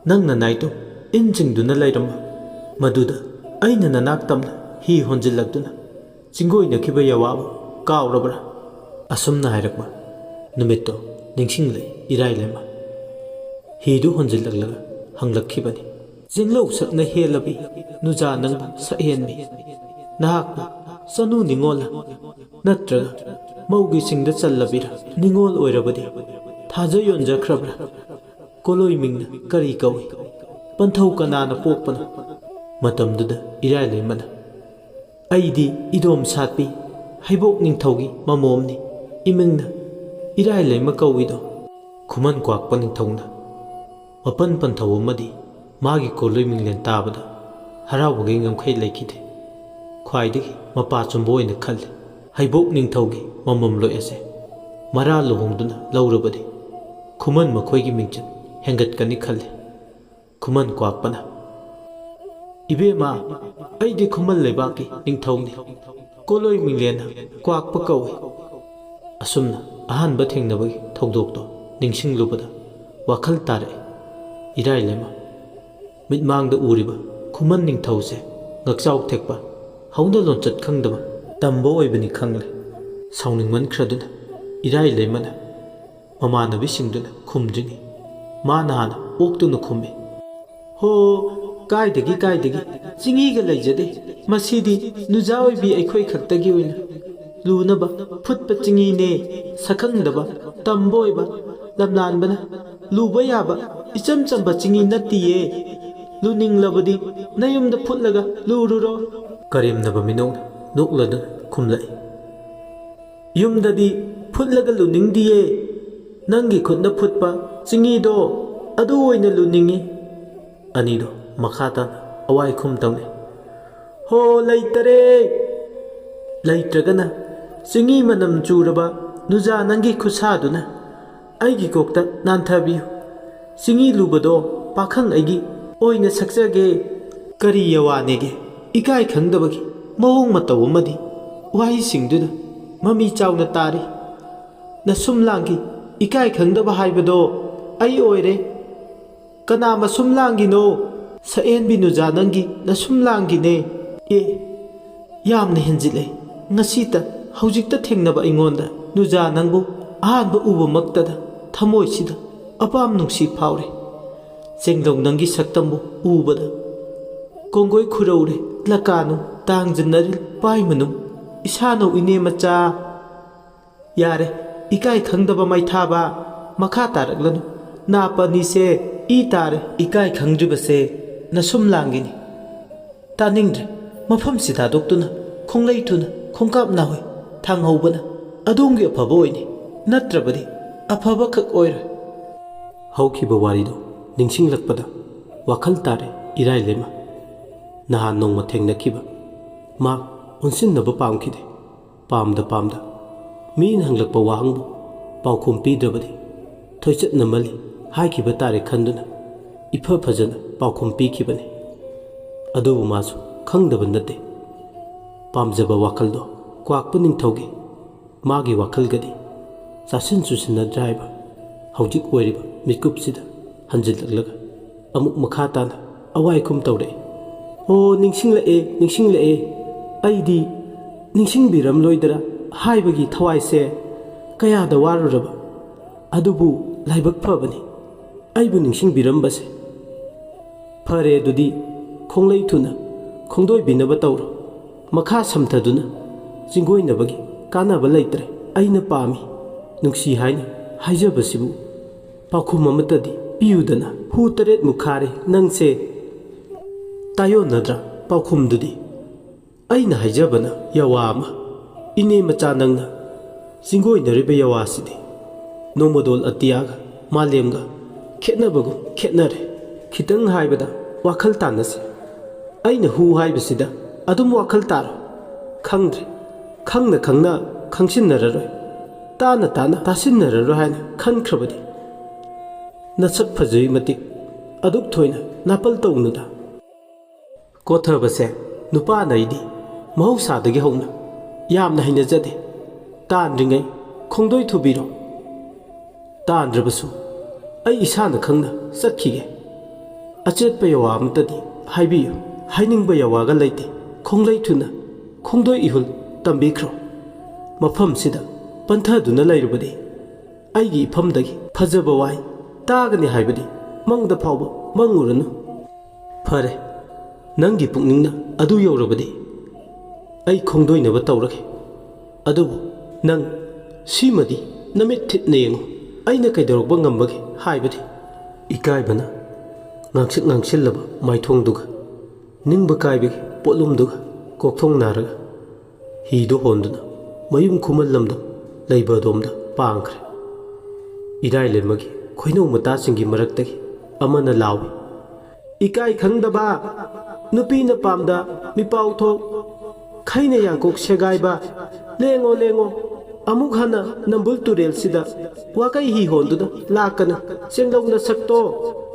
ꯅꯪꯅ ꯅꯥꯏꯇꯣꯝ ꯏꯟ ꯆꯤꯡꯗꯨꯅ ꯂꯩꯔꯝꯕ ꯃꯗꯨꯗ ꯑꯩꯅ ꯅꯅꯥꯛ ꯇꯝꯅ ꯍꯤ ꯍꯣꯟꯖꯤꯜꯂꯛꯇꯨꯅ ꯆꯤꯡꯒꯣꯏꯅꯈꯤꯕ ꯌꯋꯥꯕꯨ ꯀꯥꯎꯔꯕ꯭ꯔꯥ?" ꯑꯁꯨꯝꯅ ꯍꯥꯏꯔꯛꯄ ꯅꯨꯃꯤꯠꯇꯣ ꯅꯤꯡꯁꯤꯡꯂꯛꯏ ꯏꯔꯥꯏꯂꯩꯃ꯫ ꯍꯤꯗꯨ ꯍꯣꯟꯖꯤꯜꯂꯛꯂꯒ ꯍꯪꯂꯛꯈꯤꯕꯅꯤ꯫ "ꯆꯤꯡꯂꯧ ꯁꯛꯅ ꯍꯦꯜꯂꯕꯤ ꯅꯨꯖꯥ ꯅꯪꯕꯨ ꯁꯛꯍꯦꯟꯕꯤ, ꯅꯍꯥꯛꯄꯨ ꯆꯅꯨ ꯅꯤꯉꯣꯜꯂ ꯅꯠꯇ꯭ꯔꯒ ꯃꯧꯒꯤ ꯁꯤꯡꯗ ꯆꯜꯂꯕꯤꯔ? ꯅꯤꯉꯣꯜ ꯑꯣꯏꯔꯕꯗꯤ ꯊꯥꯖ ꯌꯣꯟꯖꯈ꯭ꯔꯕ꯭ꯔꯥ? ꯀꯣꯂꯣꯏ ꯃꯤꯡꯅ ꯀꯔꯤ ꯀꯧꯏ? ꯄꯟꯊꯧ ꯀꯅꯥꯅ ꯄꯣꯛꯄꯅꯣ? ꯃꯇꯝꯗꯨꯗ ꯏꯔꯥꯏ ꯂꯩꯃꯅ, "ꯑꯩꯗꯤ ꯏꯗꯣꯝ ꯁꯥꯠꯄꯤ ꯍꯩꯕꯣꯛ ꯅꯤꯡꯊꯧꯒꯤ ꯃꯃꯣꯝꯅꯤ꯫ ꯏꯃꯤꯡꯅ ꯏꯔꯥꯏ ꯂꯩꯃ ꯀꯧꯏꯗꯣ꯫" ꯈꯨꯃꯟ ꯀ꯭ꯋꯥꯛꯄ ꯅꯤꯡꯊꯧꯅ ꯃꯄꯟ ꯄꯟꯊꯧ ꯑꯃꯗꯤ ꯃꯥꯒꯤ ꯀꯣꯂꯣꯏ ꯃꯤꯡꯂꯦꯟ ꯇꯥꯕꯗ ꯍꯔꯥꯎꯕꯒꯤ ꯉꯝꯈꯩ ꯂꯩꯈꯤꯗꯦ꯫ ꯈ꯭ꯋꯥꯏꯗꯒꯤ ꯃꯄꯥ ꯆꯨꯝꯕ ꯑꯣꯏꯅ ꯈꯜꯂꯤ꯫ ꯍꯩꯕꯣꯛ ꯅꯤꯡꯊꯧꯒꯤ ꯃꯃꯣꯝ ꯂꯣꯏ ꯑꯁꯦ ꯃꯔꯥ ꯂꯨꯍꯣꯡꯗꯨꯅ ꯂꯧꯔꯕꯗꯤ ꯈꯨꯃꯟ ꯃꯈꯣꯏꯒꯤ ꯃꯤꯡꯆꯠ ꯍꯦꯟꯒꯠꯀꯅꯤ ꯈꯜꯂꯤ꯫ ꯈꯨꯃꯟ ꯀ꯭ꯋꯥꯛꯄꯅ, "ꯏꯕꯦꯝꯃ, ꯑꯩꯗꯤ ꯈꯨꯃꯟ ꯂꯩꯕꯥꯛꯀꯤ ꯅꯤꯡꯊꯧꯅꯤ꯫ ꯀꯣꯂꯣꯏ ꯃꯤꯡꯂꯦꯟꯅ ꯀ꯭ꯋꯥꯛꯄ ꯀꯧꯏ꯫" ꯑꯁꯨꯝꯅ ꯑꯍꯥꯟꯕ ꯊꯦꯡꯅꯕꯒꯤ ꯊꯧꯗꯣꯛꯇꯣ ꯅꯤꯡꯁꯤꯡꯂꯨꯕꯗ ꯋꯥꯈꯜ ꯇꯥꯔꯛꯏ꯫ ꯏꯔꯥꯏ ꯂꯩꯃ ꯃꯤꯠꯃꯥꯡꯗ ꯎꯔꯤꯕ ꯈꯨꯃꯟ ꯅꯤꯡꯊꯧꯁꯦ ꯉꯛꯆꯥꯎ ꯊꯦꯛꯄ, ꯍꯧꯅ ꯂꯣꯟꯆꯠ ꯈꯪꯗꯕ, ꯇꯝꯕ ꯑꯣꯏꯕꯅꯤ ꯈꯪꯂꯦ꯫ ꯁꯥꯎꯅꯤꯡꯃꯟꯈ꯭ꯔꯗꯨꯅ ꯏꯔꯥꯏ ꯂꯩꯃꯅ ꯃꯃꯥꯟꯅꯕꯤꯁꯤꯡꯗꯨꯅ ꯈꯨꯝꯗ꯭ꯔꯤꯉꯩ ꯃꯥꯅ ꯍꯥꯟꯅ ꯑꯣꯛꯇꯨꯅ ꯈꯨꯝꯃꯤ꯫ "ꯍꯣ, ꯀꯥꯏꯗꯒꯤ, ꯀꯥꯏꯗꯒꯤ, ꯆꯤꯡꯍꯤꯒ ꯂꯩꯖꯗꯦ꯫ ꯃꯁꯤꯗꯤ ꯅꯨꯖꯥ ꯑꯣꯏꯕꯤ ꯑꯩꯈꯣꯏ ꯈꯛꯇꯒꯤ ꯑꯣꯏꯅ ꯂꯨꯅꯕ ꯐꯨꯠꯄ ꯆꯤꯡꯍꯤꯅꯦ꯫ ꯁꯛꯈꯪꯗꯕ, ꯇꯝꯕ ꯑꯣꯏꯕ, ꯂꯝꯂꯥꯟꯕꯅ ꯂꯨꯕ ꯌꯥꯕ ꯏꯆꯝ ꯆꯝꯕ ꯆꯤꯡꯍꯤ ꯅꯠꯇꯤꯌꯦ꯫ ꯂꯨꯅꯤꯡꯂꯕꯗꯤ ꯅꯌꯨꯝꯗ ꯐꯨꯠꯂꯒ ꯂꯨꯔꯨꯔꯣ꯫" ꯀꯔꯦꯝꯅꯕ ꯃꯤꯅꯣꯛꯅ ꯅꯣꯛꯂꯗꯨꯅ ꯈꯨꯝꯂꯛꯏ꯫ "ꯌꯨꯝꯗꯗꯤ ꯐꯨꯠꯂꯒ ꯂꯨꯅꯤꯡꯗꯤꯌꯦ꯫ ꯅꯪꯒꯤ ꯈꯨꯠꯅ ꯐꯨꯠꯄ ꯆꯤꯡꯍꯤꯗꯣ, ꯑꯗꯨ ꯑꯣꯏꯅ ꯂꯨꯅꯤꯡꯉꯤ꯫" ꯑꯅꯤꯗꯣ ꯃꯈꯥ ꯇꯥꯅ ꯑꯋꯥꯏ ꯈꯨꯝ ꯇꯧꯅꯩ꯫ "ꯍꯣ, ꯂꯩꯇꯔꯦ꯫ ꯂꯩꯇ꯭ꯔꯒꯅ ꯆꯤꯡꯍꯤ ꯃꯅꯝ ꯆꯨꯔꯕ ꯅꯨꯖꯥ ꯅꯪꯒꯤ ꯈꯨꯠꯁꯥꯗꯨꯅ ꯑꯩꯒꯤ ꯀꯣꯛꯇ ꯅꯥꯟꯊꯕꯤꯌꯨ꯫ ꯆꯤꯡꯍꯤ ꯂꯨꯕꯗꯣ ꯄꯥꯈꯪ ꯑꯩꯒꯤ ꯑꯣꯏꯅ ꯁꯛꯆꯒꯦ꯫" ꯀꯔꯤ ꯌꯥꯋꯥꯅꯦꯒꯦ? ꯏꯀꯥꯏ ꯈꯪꯗꯕꯒꯤ ꯃꯑꯣꯡ ꯃꯇꯧ ꯑꯃꯗꯤ ꯋꯥꯍꯩꯁꯤꯡꯗꯨꯗ ꯃꯃꯤ ꯆꯥꯎꯅ ꯇꯥꯔꯤ꯫ "ꯅꯁꯨꯝ ꯂꯥꯡꯒꯤ ꯏꯀꯥꯏ ꯈꯪꯗꯕ ꯍꯥꯏꯕꯗꯣ ꯑꯩ ꯑꯣꯏꯔꯦ꯫" "ꯀꯅꯥ ꯃꯁꯨꯝ ꯂꯥꯡꯒꯤꯅꯣ?" "ꯁꯛꯍꯦꯟꯕꯤ ꯅꯨꯖꯥ ꯅꯪꯒꯤ ꯅꯁꯨꯝ ꯂꯥꯡꯒꯤꯅꯦ꯫ ꯑꯦ, ꯌꯥꯝꯅ ꯍꯦꯟꯖꯤꯜꯂꯦ꯫ ꯉꯁꯤꯇ, ꯍꯧꯖꯤꯛꯇ ꯊꯦꯡꯅꯕ ꯑꯩꯉꯣꯟꯗ ꯅꯨꯖꯥ ꯅꯪꯕꯨ ꯑꯍꯥꯟꯕ ꯎꯕꯃꯛꯇꯗ ꯊꯃꯣꯏꯁꯤꯗ ꯑꯄꯥꯝ ꯅꯨꯡꯁꯤ ꯐꯥꯎꯔꯦ꯫ ꯆꯦꯡꯗꯧ ꯅꯪꯒꯤ ꯁꯛꯇꯝꯕꯨ ꯎꯕꯗ ꯀꯣꯡꯒꯣꯏ ꯈꯨꯔꯧꯔꯦ꯫ ꯂꯀꯥꯅꯨ ꯇꯥꯡꯖꯅꯔꯤꯜ ꯄꯥꯏꯃꯅꯨ ꯏꯁꯥꯅꯧ ꯏꯅꯦ ꯃꯆꯥ꯫" ꯌꯥꯔꯦ, ꯏꯀꯥꯏ ꯈꯪꯗꯕ ꯃꯩꯊꯥꯕ, ꯃꯈꯥ ꯇꯥꯔꯛꯂꯅꯨ꯫ ꯅꯥꯄ ꯑꯅꯤꯁꯦ ꯏ ꯇꯥꯔꯦ꯫ ꯏꯀꯥꯏ ꯈꯪꯗ꯭ꯔꯤꯕꯁꯦ ꯅꯁꯨꯝ ꯂꯥꯡꯒꯤꯅꯤ꯫ ꯇꯥꯅꯤꯡꯗ꯭ꯔꯦ꯫ ꯃꯐꯝꯁꯤ ꯊꯥꯗꯣꯛꯇꯨꯅ ꯈꯣꯡꯂꯩ ꯊꯨꯅ ꯈꯣꯡꯀꯥꯞ ꯅꯥꯍꯨꯏ ꯊꯥꯡꯍꯧꯕꯅ ꯑꯗꯣꯝꯒꯤ ꯑꯐꯕ ꯑꯣꯏꯅꯤ, ꯅꯠꯇ꯭ꯔꯕꯗꯤ ꯑꯐꯕꯈꯛ ꯑꯣꯏꯔꯣꯏ꯫ ꯍꯧꯈꯤꯕ ꯋꯥꯔꯤꯗꯨ ꯅꯤꯡꯁꯤꯡꯂꯛꯄꯗ ꯋꯥꯈꯜ ꯇꯥꯔꯦ ꯏꯔꯥꯏ ꯂꯩꯃ꯫ ꯅꯍꯥꯟ ꯅꯣꯡꯃ ꯊꯦꯡꯅꯈꯤꯕ ꯃꯥ ꯑꯣꯟꯁꯤꯟꯅꯕ ꯄꯥꯝꯈꯤꯗꯦ꯫ ꯄꯥꯝꯗ ꯄꯥꯝꯗ ꯃꯤꯅ ꯍꯪꯂꯛꯄ ꯋꯥꯍꯪꯕꯨ ꯄꯥꯎꯈꯨꯝ ꯄꯤꯗ꯭ꯔꯕꯗꯤ ꯊꯣꯏꯆꯠꯅ ꯃꯜꯂꯤ ꯍꯥꯏꯈꯤꯕ ꯇꯥꯔꯦ ꯈꯟꯗꯨꯅ ꯏꯐ ꯐꯖꯅ ꯄꯥꯎꯈꯨꯝ ꯄꯤꯈꯤꯕꯅꯤ꯫ ꯑꯗꯨꯕꯨ ꯃꯥꯁꯨ ꯈꯪꯗꯕ ꯅꯠꯇꯦ꯫ ꯄꯥꯝꯖꯕ ꯋꯥꯈꯜꯗꯣ ꯀ꯭ꯋꯥꯛꯄ ꯅꯤꯡꯊꯧꯒꯤ ꯃꯥꯒꯤ ꯋꯥꯈꯜꯒꯗꯤ ꯆꯥꯁꯤꯟ ꯆꯨꯁꯤꯟꯅꯗ꯭ꯔꯦ ꯍꯥꯏꯕ ꯍꯧꯖꯤꯛ ꯑꯣꯏꯔꯤꯕ ꯃꯤꯀꯨꯞꯁꯤꯗ ꯍꯟꯖꯤꯜꯂꯛꯂꯒ ꯑꯃꯨꯛ ꯃꯈꯥ ꯇꯥꯅ ꯑꯋꯥꯏꯈꯨꯝ ꯇꯧꯔꯛꯏ꯫ "ꯑꯣ, ꯅꯤꯡꯁꯤꯡꯂꯛꯑꯦ, ꯅꯤꯡꯁꯤꯡꯂꯛꯑꯦ꯫ ꯑꯩꯗꯤ ꯅꯤꯡꯁꯤꯡꯕꯤꯔꯝꯂꯣꯏꯗ꯭ꯔꯥ ꯍꯥꯏꯕꯒꯤ ꯊꯋꯥꯏꯁꯦ ꯀꯌꯥꯗ ꯋꯥꯔꯨꯔꯕ꯫ ꯑꯗꯨꯕꯨ ꯂꯥꯏꯕꯛ ꯐꯕꯅꯤ ꯑꯩꯕꯨ ꯅꯤꯡꯁꯤꯡꯕꯤꯔꯝꯕꯁꯦ꯫ ꯐꯔꯦ, ꯑꯗꯨꯗꯤ ꯈꯣꯡꯂꯩ ꯊꯨꯅ ꯈꯣꯡꯗꯣꯏꯕꯤꯅꯕ ꯇꯧꯔꯣ꯫ ꯃꯈꯥ ꯁꯝꯊꯗꯨꯅ ꯆꯤꯡꯒꯣꯏꯅꯕꯒꯤ ꯀꯥꯟꯅꯕ ꯂꯩꯇ꯭ꯔꯦ꯫ ꯑꯩꯅ ꯄꯥꯝꯃꯤ, ꯅꯨꯡꯁꯤ ꯍꯥꯏꯅ ꯍꯥꯏꯖꯕꯁꯤꯕꯨ ꯄꯥꯎꯈꯨꯝ ꯑꯃꯠꯇꯗꯤ ꯄꯤꯌꯨꯗꯅ꯫ ꯍꯨ ꯇꯔꯦꯠꯃꯨꯛ ꯈꯥꯔꯦ ꯅꯪꯁꯦ꯫ ꯇꯥꯏꯌꯣꯟꯅꯗ꯭ꯔꯥ ꯄꯥꯎꯈꯨꯝꯗꯨꯗꯤ?" ꯑꯩꯅ ꯍꯥꯏꯖꯕꯅ ꯌꯥꯋꯥ ꯑꯃ, ꯏꯅꯦ ꯃꯆꯥ ꯅꯪꯅ ꯆꯤꯡꯒꯣꯏꯅꯔꯤꯕ ꯌꯥꯋꯥꯁꯤꯗꯤ ꯅꯣꯡꯃꯗꯣꯜ ꯑꯇꯤꯌꯥꯒ ꯃꯥꯂꯦꯝꯒ ꯈꯦꯠꯅꯕꯒꯨꯝ ꯈꯦꯠꯅꯔꯦ꯫ ꯈꯤꯇꯪ ꯍꯥꯏꯕꯗ ꯋꯥꯈꯜ ꯇꯥꯅꯁꯤ꯫ ꯑꯩꯅ ꯍꯨ ꯍꯥꯏꯕꯁꯤꯗ ꯑꯗꯨꯝ ꯋꯥꯈꯜ ꯇꯥꯔꯣ꯫ ꯈꯪꯗ꯭ꯔꯦ, ꯈꯪꯅ ꯈꯪꯅ ꯈꯪꯁꯤꯟꯅꯔꯔꯣꯏ, ꯇꯥꯅ ꯇꯥꯅ ꯇꯥꯁꯤꯟꯅꯔꯔꯣꯏ ꯍꯥꯏꯅ ꯈꯟꯈ꯭ꯔꯕꯗꯤ ꯅꯁꯛ ꯐꯖꯩ ꯃꯇꯤꯛ ꯑꯗꯨꯛ ꯊꯣꯏꯅ ꯅꯥꯄꯜ ꯇꯧꯅꯨꯗ꯫ ꯀꯣꯊꯕꯁꯦ ꯅꯨꯄꯥꯅ ꯑꯩꯗꯤ ꯃꯍꯧꯁꯥꯗꯒꯤ ꯍꯧꯅ ꯌꯥꯝꯅ ꯍꯩꯅꯖꯗꯦ꯫ ꯇꯥꯟꯗ꯭ꯔꯤꯉꯩ ꯈꯣꯡꯗꯣꯏ ꯊꯨꯕꯤꯔꯣ꯫ ꯇꯥꯟꯗ꯭ꯔꯕꯁꯨ ꯑꯩ ꯏꯁꯥꯅ ꯈꯪꯅ ꯆꯠꯈꯤꯒꯦ꯫ ꯑꯆꯦꯠꯄ ꯌꯥꯋꯥ ꯑꯃꯇꯗꯤ ꯍꯥꯏꯕꯤꯌꯨ꯫ ꯍꯥꯏꯅꯤꯡꯕ ꯌꯥꯋꯥꯒ ꯂꯩꯇꯦ꯫ ꯈꯣꯡꯂꯩ ꯊꯨꯅ ꯈꯣꯡꯗꯣꯏ ꯏꯍꯨꯜ ꯇꯝꯕꯤꯈ꯭ꯔꯣ꯫ ꯃꯐꯝꯁꯤꯗ ꯄꯟꯊꯗꯨꯅ ꯂꯩꯔꯨꯕꯗꯤ ꯑꯩꯒꯤ ꯏꯐꯝꯗꯒꯤ ꯐꯖꯕ ꯋꯥꯍꯩ ꯇꯥꯒꯅꯤ ꯍꯥꯏꯕꯗꯤ ꯃꯪꯗ ꯐꯥꯎꯕ ꯃꯪꯉꯨꯔꯅꯨ꯫ ꯐꯔꯦ, ꯅꯪꯒꯤ ꯄꯨꯛꯅꯤꯡꯅ ꯑꯗꯨ ꯌꯧꯔꯕꯗꯤ ꯑꯩ ꯈꯣꯡꯗꯣꯏꯅꯕ ꯇꯧꯔꯒꯦ꯫ ꯑꯗꯨꯕꯨ ꯅꯪ "ꯁꯤꯃꯗꯤ ꯅꯃꯤꯠ ꯊꯤꯠꯅ ꯌꯦꯡꯉꯨ, ꯑꯩꯅ ꯀꯩꯗꯧꯔꯛꯄ ꯉꯝꯕꯒꯦ ꯍꯥꯏꯕꯗꯤ?" ꯏꯀꯥꯏꯕꯅ ꯉꯥꯡꯁꯛ ꯉꯥꯡꯁꯤꯜꯂꯕ ꯃꯥꯏꯊꯣꯡꯗꯨꯒ ꯅꯤꯡꯕ ꯀꯥꯏꯕꯒꯤ ꯄꯣꯠꯂꯨꯝꯗꯨꯒ ꯀꯣꯛꯊꯣꯡ ꯅꯥꯔꯒ ꯍꯤꯗꯨ ꯍꯣꯟꯗꯨꯅ ꯃꯌꯨꯝ ꯈꯨꯃꯟ ꯂꯝꯗꯝ ꯂꯩꯕ ꯑꯗꯣꯝꯗ ꯄꯥꯡꯈ꯭ꯔꯦ꯫ ꯏꯔꯥꯏ ꯂꯩꯃꯒꯤ ꯈꯣꯏꯅꯧ ꯃꯇꯥꯁꯤꯡꯒꯤ ꯃꯔꯛꯇꯒꯤ ꯑꯃꯅ ꯂꯥꯎꯏ, "ꯏꯀꯥꯏ ꯈꯪꯗꯕ, ꯅꯨꯄꯤꯅ ꯄꯥꯝꯗ ꯃꯤꯄꯥꯎ ꯊꯣꯛ, ꯈꯩꯅ ꯌꯥꯡꯀꯣꯛ ꯁꯦꯒꯥꯏꯕ, ꯂꯦꯡꯉꯣ, ꯂꯦꯡꯉꯣ, ꯑꯃꯨꯛ ꯍꯟꯅ ꯅꯝꯕꯨꯜ ꯇꯨꯔꯦꯜꯁꯤꯗ ꯋꯥꯀꯩ ꯍꯤ ꯍꯣꯟꯗꯨꯅ ꯂꯥꯛꯀꯅꯨ, ꯆꯦꯡꯂꯧ ꯅꯁꯛꯇꯣ,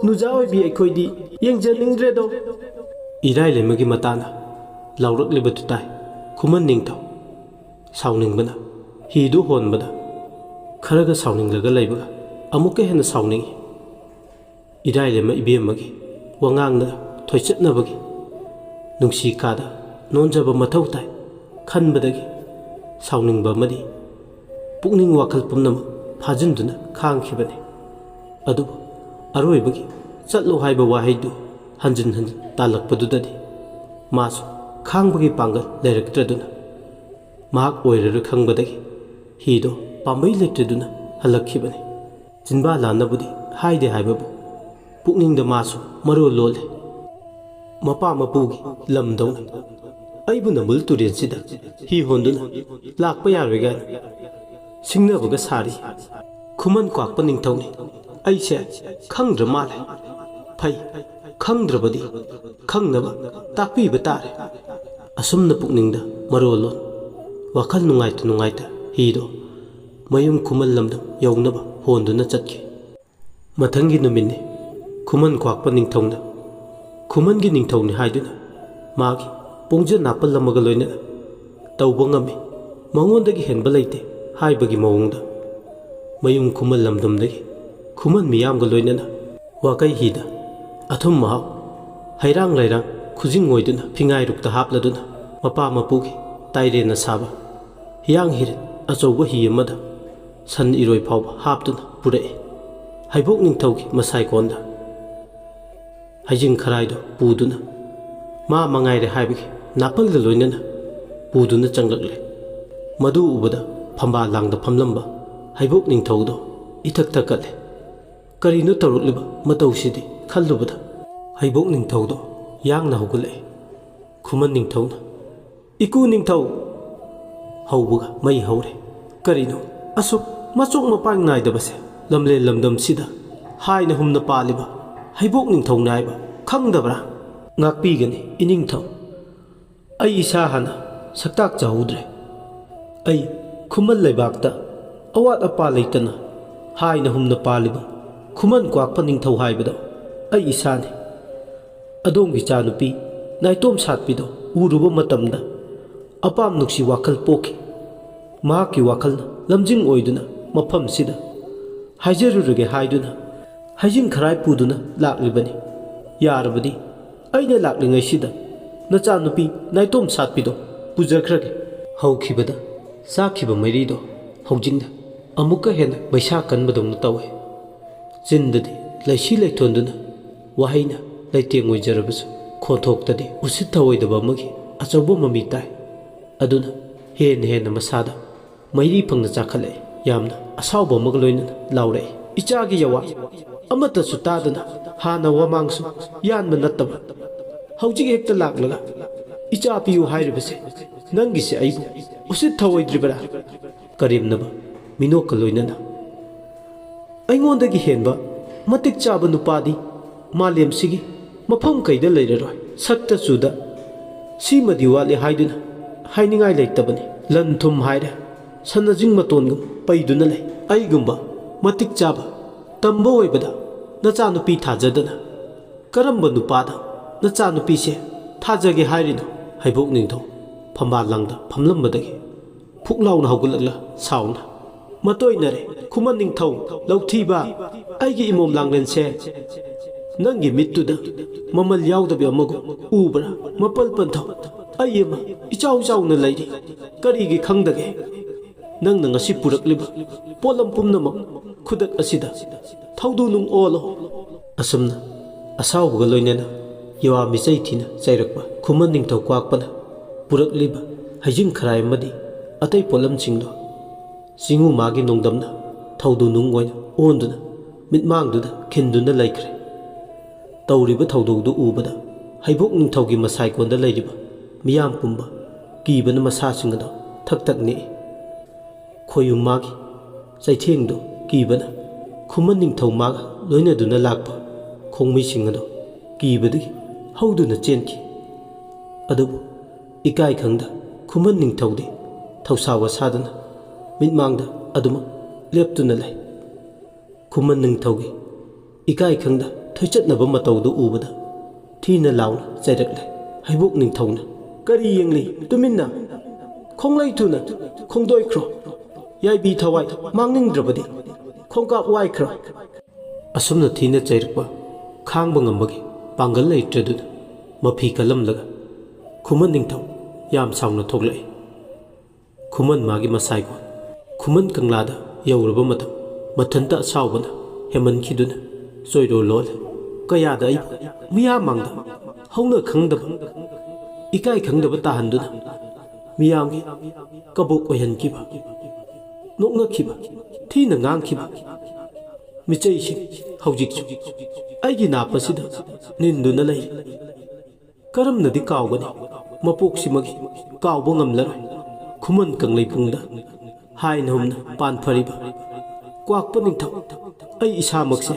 ꯅꯨꯖꯥ ꯑꯣꯏꯕꯤ ꯑꯩꯈꯣꯏꯗꯤ ꯌꯦꯡꯖꯅꯤꯡꯗ꯭ꯔꯦꯗꯣ"꯫ ꯏꯔꯥꯏ ꯂꯩꯃꯒꯤ ꯃꯇꯥꯅ ꯂꯥꯎꯔꯛꯂꯤꯕꯗꯨ ꯇꯥꯏ ꯈꯨꯃꯟ ꯅꯤꯡꯊꯧ꯫ ꯁꯥꯎꯅꯤꯡꯕꯅ ꯍꯤꯗꯨ ꯍꯣꯟꯕꯗ ꯈꯔꯒ ꯁꯥꯎꯅꯤꯡꯂꯒ ꯂꯩꯕꯒ ꯑꯃꯨꯛꯀ ꯍꯦꯟꯅ ꯁꯥꯎꯅꯤꯡꯏ꯫ ꯏꯔꯥꯏ ꯂꯩꯃ ꯏꯕꯦꯝꯃꯒꯤ ꯋꯥꯉꯥꯡꯅ ꯊꯣꯏꯆꯠꯅꯕꯒꯤ ꯅꯨꯡꯁꯤ ꯀꯥꯗ ꯅꯣꯟꯖꯕ ꯃꯊꯧ ꯇꯥꯏ ꯈꯟꯕꯗꯒꯤ ꯁꯥꯎꯅꯤꯡꯕ ꯑꯃꯗꯤ ꯄꯨꯛꯅꯤꯡ ꯋꯥꯈꯜ ꯄꯨꯝꯅꯃꯛ ꯐꯥꯖꯤꯟꯗꯨꯅ ꯈꯥꯡꯈꯤꯕꯅꯤ꯫ ꯑꯗꯨꯕꯨ ꯑꯔꯣꯏꯕꯒꯤ "ꯆꯠꯂꯣ" ꯍꯥꯏꯕ ꯋꯥꯍꯩꯗꯨ ꯍꯟꯖꯤꯟ ꯍꯟꯖꯤꯟ ꯇꯥꯜꯂꯛꯄꯗꯨꯗꯗꯤ ꯃꯥꯁꯨ ꯈꯥꯡꯕꯒꯤ ꯄꯥꯡꯒꯜ ꯂꯩꯔꯛꯇ꯭ꯔꯗꯨꯅ ꯃꯍꯥꯛ ꯑꯣꯏꯔꯔꯣꯏ ꯈꯪꯕꯗꯒꯤ ꯍꯤꯗꯣ ꯄꯥꯝꯕꯩ ꯂꯩꯇ꯭ꯔꯗꯨꯅ ꯍꯜꯂꯛꯈꯤꯕꯅꯤ꯫ ꯆꯤꯟꯕꯥ ꯂꯥꯟꯅꯕꯨꯗꯤ ꯍꯥꯏꯗꯦ ꯍꯥꯏꯕꯕꯨ ꯄꯨꯛꯅꯤꯡꯗ ꯃꯥꯁꯨ ꯃꯔꯣꯜ ꯂꯣꯜꯂꯤ꯫ ꯃꯄꯥ ꯃꯄꯨꯒꯤ ꯂꯝꯗꯧꯅ ꯑꯩꯕꯨ ꯅꯝꯕꯨꯜ ꯇꯨꯔꯦꯜꯁꯤꯗ ꯍꯤ ꯍꯣꯟꯗꯨꯅ ꯂꯥꯛꯄ ꯌꯥꯔꯣꯏ ꯀꯥꯏꯅ ꯁꯤꯡꯅꯕꯒ ꯁꯥꯔꯤ꯫ ꯈꯨꯃꯟ ꯀ꯭ꯋꯥꯛꯄ ꯅꯤꯡꯊꯧꯅꯤ꯫ ꯑꯩꯁꯦ ꯈꯪꯗ꯭ꯔ ꯃꯥꯜꯂꯦ꯫ ꯐꯩ, ꯈꯪꯗ꯭ꯔꯕꯗꯤ ꯈꯪꯅꯕ ꯇꯥꯛꯄꯤꯕ ꯇꯥꯔꯦ꯫ ꯑꯁꯨꯝꯅ ꯄꯨꯛꯅꯤꯡꯗ ꯃꯔꯣꯜꯂꯣꯟ ꯋꯥꯈꯜ ꯅꯨꯡꯉꯥꯏꯇ ꯅꯨꯡꯉꯥꯏꯇ ꯍꯤꯗꯣ ꯃꯌꯨꯝ ꯈꯨꯃꯟ ꯂꯝꯗꯝ ꯌꯧꯅꯕ ꯍꯣꯟꯗꯨꯅ ꯆꯠꯈꯤ꯫ ꯃꯊꯪꯒꯤ ꯅꯨꯃꯤꯠꯅꯤ꯫ ꯈꯨꯃꯟ ꯈ꯭ꯋꯥꯛꯄ ꯅꯤꯡꯊꯧꯅ ꯈꯨꯃꯟꯒꯤ ꯅꯤꯡꯊꯧꯅꯤ ꯍꯥꯏꯗꯨꯅ ꯃꯥꯒꯤ ꯄꯨꯡꯖ ꯅꯥꯄꯜ ꯑꯃꯒ ꯂꯣꯏꯅꯅ ꯇꯧꯕ ꯉꯝꯃꯤ, ꯃꯉꯣꯟꯗꯒꯤ ꯍꯦꯟꯕ ꯂꯩꯇꯦ ꯍꯥꯏꯕꯒꯤ ꯃꯑꯣꯡꯗ ꯃꯌꯨꯝ ꯈꯨꯃꯟ ꯂꯝꯗꯝꯗꯒꯤ ꯈꯨꯃꯟ ꯃꯤꯌꯥꯝꯒ ꯂꯣꯏꯅꯅ ꯋꯥꯀꯩ ꯍꯤꯗ ꯑꯊꯨꯝ ꯑꯍꯥꯎ, ꯍꯩꯔꯥꯡ ꯂꯩꯔꯥꯡ ꯈꯨꯖꯤꯡ ꯑꯣꯏꯗꯨꯅ ꯐꯤꯉꯥꯏꯔꯨꯛꯇ ꯍꯥꯞꯂꯗꯨꯅ ꯃꯄꯥ ꯃꯄꯨꯒꯤ ꯇꯥꯏꯔꯦꯟꯅ ꯁꯥꯕ ꯍꯤꯌꯥꯡ ꯍꯤꯔꯦꯟ ꯑꯆꯧꯕ ꯍꯤ ꯑꯃꯗ ꯁꯟ ꯏꯔꯣꯏ ꯐꯥꯎꯕ ꯍꯥꯞꯇꯨꯅ ꯄꯨꯔꯛꯏ꯫ ꯍꯩꯕꯣꯛ ꯅꯤꯡꯊꯧꯒꯤ ꯃꯁꯥꯏꯀꯣꯟꯗ ꯍꯩꯖꯤꯡ ꯈꯔꯥꯏꯗꯨ ꯄꯨꯗꯨꯅ ꯃꯥ ꯃꯉꯥꯏꯔꯦ ꯍꯥꯏꯕꯒꯤ ꯅꯥꯄꯜꯒ ꯂꯣꯏꯅꯅ ꯄꯨꯗꯨꯅ ꯆꯪꯂꯛꯂꯦ꯫ ꯃꯗꯨ ꯎꯕꯗ ꯐꯝꯕꯥꯜ ꯂꯥꯡꯗ ꯐꯝꯂꯝꯕ ꯍꯩꯕꯣꯛ ꯅꯤꯡꯊꯧꯗꯣ ꯏꯊꯛ ꯊꯛꯀꯠꯂꯦ꯫ ꯀꯔꯤꯅꯣ ꯇꯧꯔꯛꯂꯤꯕ ꯃꯇꯧꯁꯤꯗꯤ ꯈꯜꯂꯨꯕꯗ ꯍꯩꯕꯣꯛ ꯅꯤꯡꯊꯧꯗꯣ ꯌꯥꯡꯅ ꯍꯧꯒꯠꯂꯛꯏ꯫ ꯈꯨꯃꯟ ꯅꯤꯡꯊꯧꯅ, "ꯏꯀꯨ ꯅꯤꯡꯊꯧ!" ꯍꯧꯕꯒ ꯃꯩ ꯍꯧꯔꯦ꯫ ꯀꯔꯤꯅꯣ ꯑꯁꯨꯛ ꯃꯆꯣꯛ ꯃꯄꯥꯡ ꯅꯥꯏꯗꯕꯁꯦ? ꯂꯝꯂꯦꯟ ꯂꯝꯗꯝꯁꯤꯗ ꯍꯥꯏꯅ ꯍꯨꯝꯅ ꯄꯥꯜꯂꯤꯕ ꯍꯩꯕꯣꯛ ꯅꯤꯡꯊꯧꯅꯤ ꯍꯥꯏꯕ ꯈꯪꯗꯕ꯭ꯔꯥ? ꯉꯥꯛꯄꯤꯒꯅꯤ ꯏꯅꯤꯡꯊꯧ꯫ ꯑꯩ ꯏꯁꯥ ꯍꯥꯟꯅ ꯁꯛꯇꯥꯛ ꯆꯥꯍꯧꯗ꯭ꯔꯦ꯫ ꯑꯩ ꯈꯨꯃꯟ ꯂꯩꯕꯥꯛꯇ ꯑꯋꯥꯠ ꯑꯄꯥ ꯂꯩꯇꯅ ꯍꯥꯏꯅ ꯍꯨꯝꯅ ꯄꯥꯜꯂꯤꯕ ꯈꯨꯃꯟ ꯀ꯭ꯋꯥꯛꯄ ꯅꯤꯡꯊꯧ ꯍꯥꯏꯕꯗꯣ ꯑꯩ ꯏꯁꯥꯅꯤ꯫ ꯑꯗꯣꯝꯒꯤ ꯏꯆꯥꯅꯨꯄꯤ ꯅꯥꯏꯇꯣꯝ ꯁꯥꯠꯄꯤꯗꯣ ꯎꯔꯨꯕ ꯃꯇꯝꯗ ꯑꯄꯥꯝ ꯅꯨꯡꯁꯤ ꯋꯥꯈꯜ ꯄꯣꯛꯈꯤ꯫ ꯃꯍꯥꯛꯀꯤ ꯋꯥꯈꯜꯅ ꯂꯝꯖꯤꯡ ꯑꯣꯏꯗꯨꯅ ꯃꯐꯝꯁꯤꯗ ꯍꯥꯏꯖꯔꯨꯔꯒꯦ ꯍꯥꯏꯗꯨꯅ ꯍꯩꯖꯤꯡ ꯈꯔꯥꯏ ꯄꯨꯗꯨꯅ ꯂꯥꯛꯂꯤꯕꯅꯤ꯫ ꯌꯥꯔꯕꯗꯤ ꯑꯩꯅ ꯂꯥꯛꯂꯤꯉꯩꯁꯤꯗ ꯅꯆꯥꯅꯨꯄꯤ ꯅꯥꯏꯇꯣꯝ ꯁꯥꯠꯄꯤꯗꯣ ꯄꯨꯖꯈ꯭ꯔꯒꯦ꯫ ꯍꯧꯈꯤꯕꯗ ꯆꯥꯈꯤꯕ ꯃꯩꯔꯤꯗꯣ ꯍꯧꯖꯤꯛꯅ ꯑꯃꯨꯛꯀ ꯍꯦꯟꯅ ꯃꯩꯁꯥ ꯀꯟꯕꯗꯧꯅ ꯇꯧꯏ꯫ ꯆꯤꯟꯗꯗꯤ ꯂꯩꯁꯤ ꯂꯩꯊꯣꯟꯗꯨꯅ ꯋꯥꯍꯩꯅ ꯂꯩꯇꯦꯡ ꯑꯣꯏꯖꯔꯕꯁꯨ ꯈꯣꯟꯊꯣꯛꯇꯗꯤ ꯎꯁꯤꯠ ꯊꯑꯣꯏꯗꯕ ꯑꯃꯒꯤ ꯑꯆꯧꯕ ꯃꯃꯤ ꯇꯥꯏ꯫ ꯑꯗꯨꯅ ꯍꯦꯟꯅ ꯍꯦꯟꯅ ꯃꯁꯥꯗ ꯃꯩꯔꯤ ꯐꯪꯅ ꯆꯥꯈꯠꯂꯛꯏ꯫ ꯌꯥꯝꯅ ꯑꯁꯥꯎꯕ ꯑꯃꯒ ꯂꯣꯏꯅꯅ ꯂꯥꯎꯔꯛꯏ, "ꯏꯆꯥꯒꯤ ꯌꯥꯋꯥ ꯑꯃꯠꯇꯁꯨ ꯇꯥꯗꯅ ꯍꯥꯟꯅ ꯋꯥꯃꯥꯡꯁꯨ ꯌꯥꯟꯕ ꯅꯠꯇꯕ ꯍꯧꯖꯤꯛ ꯍꯦꯛꯇ ꯂꯥꯛꯂꯒ ꯏꯆꯥ ꯄꯤꯌꯨ ꯍꯥꯏꯔꯤꯕꯁꯦ ꯅꯪꯒꯤꯁꯦ ꯑꯩꯕꯨ ꯎꯁꯤꯠ ꯊꯑꯣꯏꯗ꯭ꯔꯤꯕꯔꯥ?" ꯀꯔꯦꯝꯅꯕ ꯃꯤꯅꯣꯛꯀ ꯂꯣꯏꯅꯅ꯫ ꯑꯩꯉꯣꯟꯗꯒꯤ ꯍꯦꯟꯕ ꯃꯇꯤꯛ ꯆꯥꯕ ꯅꯨꯄꯥꯗꯤ ꯃꯥꯂꯦꯝꯁꯤꯒꯤ ꯃꯐꯝ ꯀꯩꯗ ꯂꯩꯔꯔꯣꯏ꯫ ꯁꯛꯇ ꯆꯨꯗ ꯁꯤꯃꯗꯤ ꯋꯥꯠꯂꯤ ꯍꯥꯏꯗꯨꯅ ꯍꯥꯏꯅꯤꯡꯉꯥꯏ ꯂꯩꯇꯕꯅꯤ꯫ ꯂꯟ ꯊꯨꯝ ꯍꯥꯏꯔꯦ ꯁꯅꯖꯤꯡ ꯃꯇꯣꯟꯒꯨꯝ ꯄꯩꯗꯨꯅ ꯂꯩ꯫ ꯑꯩꯒꯨꯝꯕ ꯃꯇꯤꯛ ꯆꯥꯕ ꯇꯝꯕ ꯑꯣꯏꯕꯗ ꯅꯆꯥꯅꯨꯄꯤ ꯊꯥꯖꯗꯅ ꯀꯔꯝꯕ ꯅꯨꯄꯥꯗ ꯅꯆꯥꯅꯨꯄꯤꯁꯦ ꯊꯥꯖꯒꯦ ꯍꯥꯏꯔꯤꯅꯣ? ꯍꯩꯕꯣꯛ ꯅꯤꯡꯊꯧ ꯐꯝꯕꯥꯜ ꯂꯥꯡꯗ ꯐꯝꯂꯝꯕꯗꯒꯤ ꯐꯨꯛ ꯂꯥꯎꯅ ꯍꯧꯒꯠꯂꯛꯂ ꯁꯥꯎꯅ, "ꯃꯇꯣꯏꯅꯔꯦ ꯈꯨꯃꯟ ꯅꯤꯡꯊꯧ ꯂꯧꯊꯤꯕ! ꯑꯩꯒꯤ ꯏꯃꯣꯝ ꯂꯥꯡꯂꯦꯟꯁꯦ ꯅꯪꯒꯤ ꯃꯤꯠꯇꯨꯗ ꯃꯃꯜ ꯌꯥꯎꯗꯕꯤ ꯑꯃꯒꯨꯝ ꯎꯕ꯭ꯔꯥ? ꯃꯄꯜ ꯄꯟꯊꯧ ꯑꯩ ꯑꯃ ꯏꯆꯥꯎ ꯆꯥꯎꯅ ꯂꯩꯔꯤ꯫ ꯀꯔꯤꯒꯤ ꯈꯪꯗꯒꯦ? ꯅꯪꯅ ꯉꯁꯤ ꯄꯨꯔꯛꯂꯤꯕ ꯄꯣꯠꯂꯝ ꯄꯨꯝꯅꯃꯛ ꯈꯨꯗꯛ ꯑꯁꯤꯗ ꯊꯧꯗꯨ ꯅꯨꯡ ꯑꯣꯜꯂꯣ!" ꯑꯁꯨꯝꯅ ꯑꯁꯥꯎꯕꯒ ꯂꯣꯏꯅꯅ ꯌꯥꯋꯥ ꯃꯤꯆꯩ ꯊꯤꯅ ꯆꯩꯔꯛꯄ ꯈꯨꯃꯟ ꯅꯤꯡꯊꯧ ꯀ꯭ꯋꯥꯛꯄꯅ ꯄꯨꯔꯛꯂꯤꯕ ꯍꯩꯖꯤꯡ ꯈꯔꯥꯏ ꯑꯃꯗꯤ ꯑꯇꯩ ꯄꯣꯠꯂꯝꯁꯤꯡꯗꯣ ꯆꯤꯡꯉꯨ ꯃꯥꯒꯤ ꯅꯣꯡꯗꯝꯅ ꯊꯧꯗꯨ ꯅꯨꯡ ꯑꯣꯏꯅ ꯑꯣꯟꯗꯨꯅ ꯃꯤꯠꯃꯥꯡꯗꯨꯗ ꯈꯤꯟꯗꯨꯅ ꯂꯩꯈ꯭ꯔꯦ꯫ ꯇꯧꯔꯤꯕ ꯊꯧꯗꯣꯛꯗꯨ ꯎꯕꯗ ꯍꯩꯕꯣꯛ ꯅꯤꯡꯊꯧꯒꯤ ꯃꯁꯥꯏꯀꯣꯟꯗ ꯂꯩꯔꯤꯕ ꯃꯤꯌꯥꯝ ꯄꯨꯝꯕ ꯀꯤꯕꯅ ꯃꯁꯥꯁꯤꯡ ꯑꯗꯨ ꯊꯛ ꯊꯛ ꯅꯤꯛꯏ꯫ ꯈꯣꯌꯨꯝ ꯃꯥꯒꯤ ꯆꯩꯊꯦꯡꯗꯨ ꯀꯤꯕꯅ ꯈꯨꯃꯟ ꯅꯤꯡꯊꯧ ꯃꯥꯒ ꯂꯣꯏꯅꯗꯨꯅ ꯂꯥꯛꯄ ꯈꯣꯡꯃꯤꯁꯤꯡ ꯑꯗꯨ ꯀꯤꯕꯗꯒꯤ ꯍꯧꯗꯨꯅ ꯆꯦꯟꯈꯤ꯫ ꯑꯗꯨꯕꯨ ꯏꯀꯥꯏ ꯈꯪꯗ ꯈꯨꯃꯟ ꯅꯤꯡꯊꯧꯗꯤ ꯊꯧꯁꯥ ꯋꯥꯁꯥꯗꯅ ꯃꯤꯠꯃꯥꯡꯗ ꯑꯗꯨꯃꯛ ꯂꯦꯞꯇꯨꯅ ꯂꯩ꯫ ꯈꯨꯃꯟ ꯅꯤꯡꯊꯧꯒꯤ ꯏꯀꯥꯏ ꯈꯪꯗ ꯊꯣꯏꯆꯠꯅꯕ ꯃꯇꯧꯗꯨ ꯎꯕꯗ ꯊꯤꯅ ꯂꯥꯎꯅ ꯆꯩꯔꯛꯂꯦ꯫ ꯍꯩꯕꯣꯛ ꯅꯤꯡꯊꯧꯅ, "ꯀꯔꯤ ꯌꯦꯡꯂꯤ? ꯇꯨꯃꯤꯟꯅ ꯈꯣꯡꯂꯩ ꯊꯨꯅ ꯈꯣꯡꯗꯣꯏꯈ꯭ꯔꯣ꯫ ꯌꯥꯏꯕꯤ ꯊꯋꯥꯏ ꯃꯥꯡꯅꯤꯡꯗ꯭ꯔꯕꯗꯤ ꯈꯣꯡꯀꯥꯞ ꯋꯥꯏꯈ꯭ꯔꯣ"꯫ ꯑꯁꯨꯝꯅ ꯊꯤꯅ ꯆꯩꯔꯛꯄ ꯈꯥꯡꯕ ꯉꯝꯕꯒꯤ ꯄꯥꯡꯒꯜ ꯂꯩꯇ꯭ꯔꯗꯨꯅ ꯃꯐꯤ ꯀꯜꯂꯝꯂꯒ ꯈꯨꯃꯟ ꯅꯤꯡꯊꯧ ꯌꯥꯝ ꯁꯥꯎꯅ ꯊꯣꯛꯂꯛꯏ꯫ ꯈꯨꯃꯟ ꯃꯥꯒꯤ ꯃꯁꯥꯏꯀꯣꯟ ꯈꯨꯃꯟ ꯀꯪꯂꯥꯗ ꯌꯧꯔꯕ ꯃꯇꯝ, ꯃꯊꯟꯇ ꯑꯁꯥꯎꯕꯅ ꯍꯦꯟꯃꯟꯈꯤꯗꯨꯅ ꯆꯣꯏꯔꯣꯜ ꯂꯣꯜꯂꯦ꯫ ꯀꯌꯥꯗ ꯑꯩꯕꯨ ꯃꯤꯌꯥꯝ ꯃꯥꯡꯗ ꯍꯧꯅ ꯈꯪꯗꯕ, ꯏꯀꯥꯏ ꯈꯪꯗꯕ ꯇꯥꯍꯟꯗꯨꯅ ꯃꯤꯌꯥꯝꯒꯤ ꯀꯕꯣꯛ ꯑꯣꯏꯍꯟꯈꯤꯕ, ꯅꯣꯛꯅꯈꯤꯕ, ꯊꯤꯅ ꯉꯥꯡꯈꯤꯕ ꯃꯤꯆꯩꯁꯤꯡ ꯍꯧꯖꯤꯛꯁꯨ ꯑꯩꯒꯤ ꯅꯥꯞ ꯑꯁꯤꯗ ꯅꯤꯟꯗꯨꯅ ꯂꯩ꯫ ꯀꯔꯝꯅꯗꯤ ꯀꯥꯎꯒꯅꯤ? ꯃꯄꯣꯛꯁꯤꯃꯒꯤ ꯀꯥꯎꯕ ꯉꯝꯂꯔꯣꯏ꯫ ꯈꯨꯃꯟ ꯀꯪꯂꯩꯄꯨꯡꯗ ꯍꯥꯏꯅ ꯍꯨꯝꯅ ꯄꯥꯟꯐꯔꯤꯕ ꯀ꯭ꯋꯥꯛꯄ ꯅꯤꯡꯊꯧ, ꯑꯩ ꯏꯁꯥꯃꯛꯁꯦ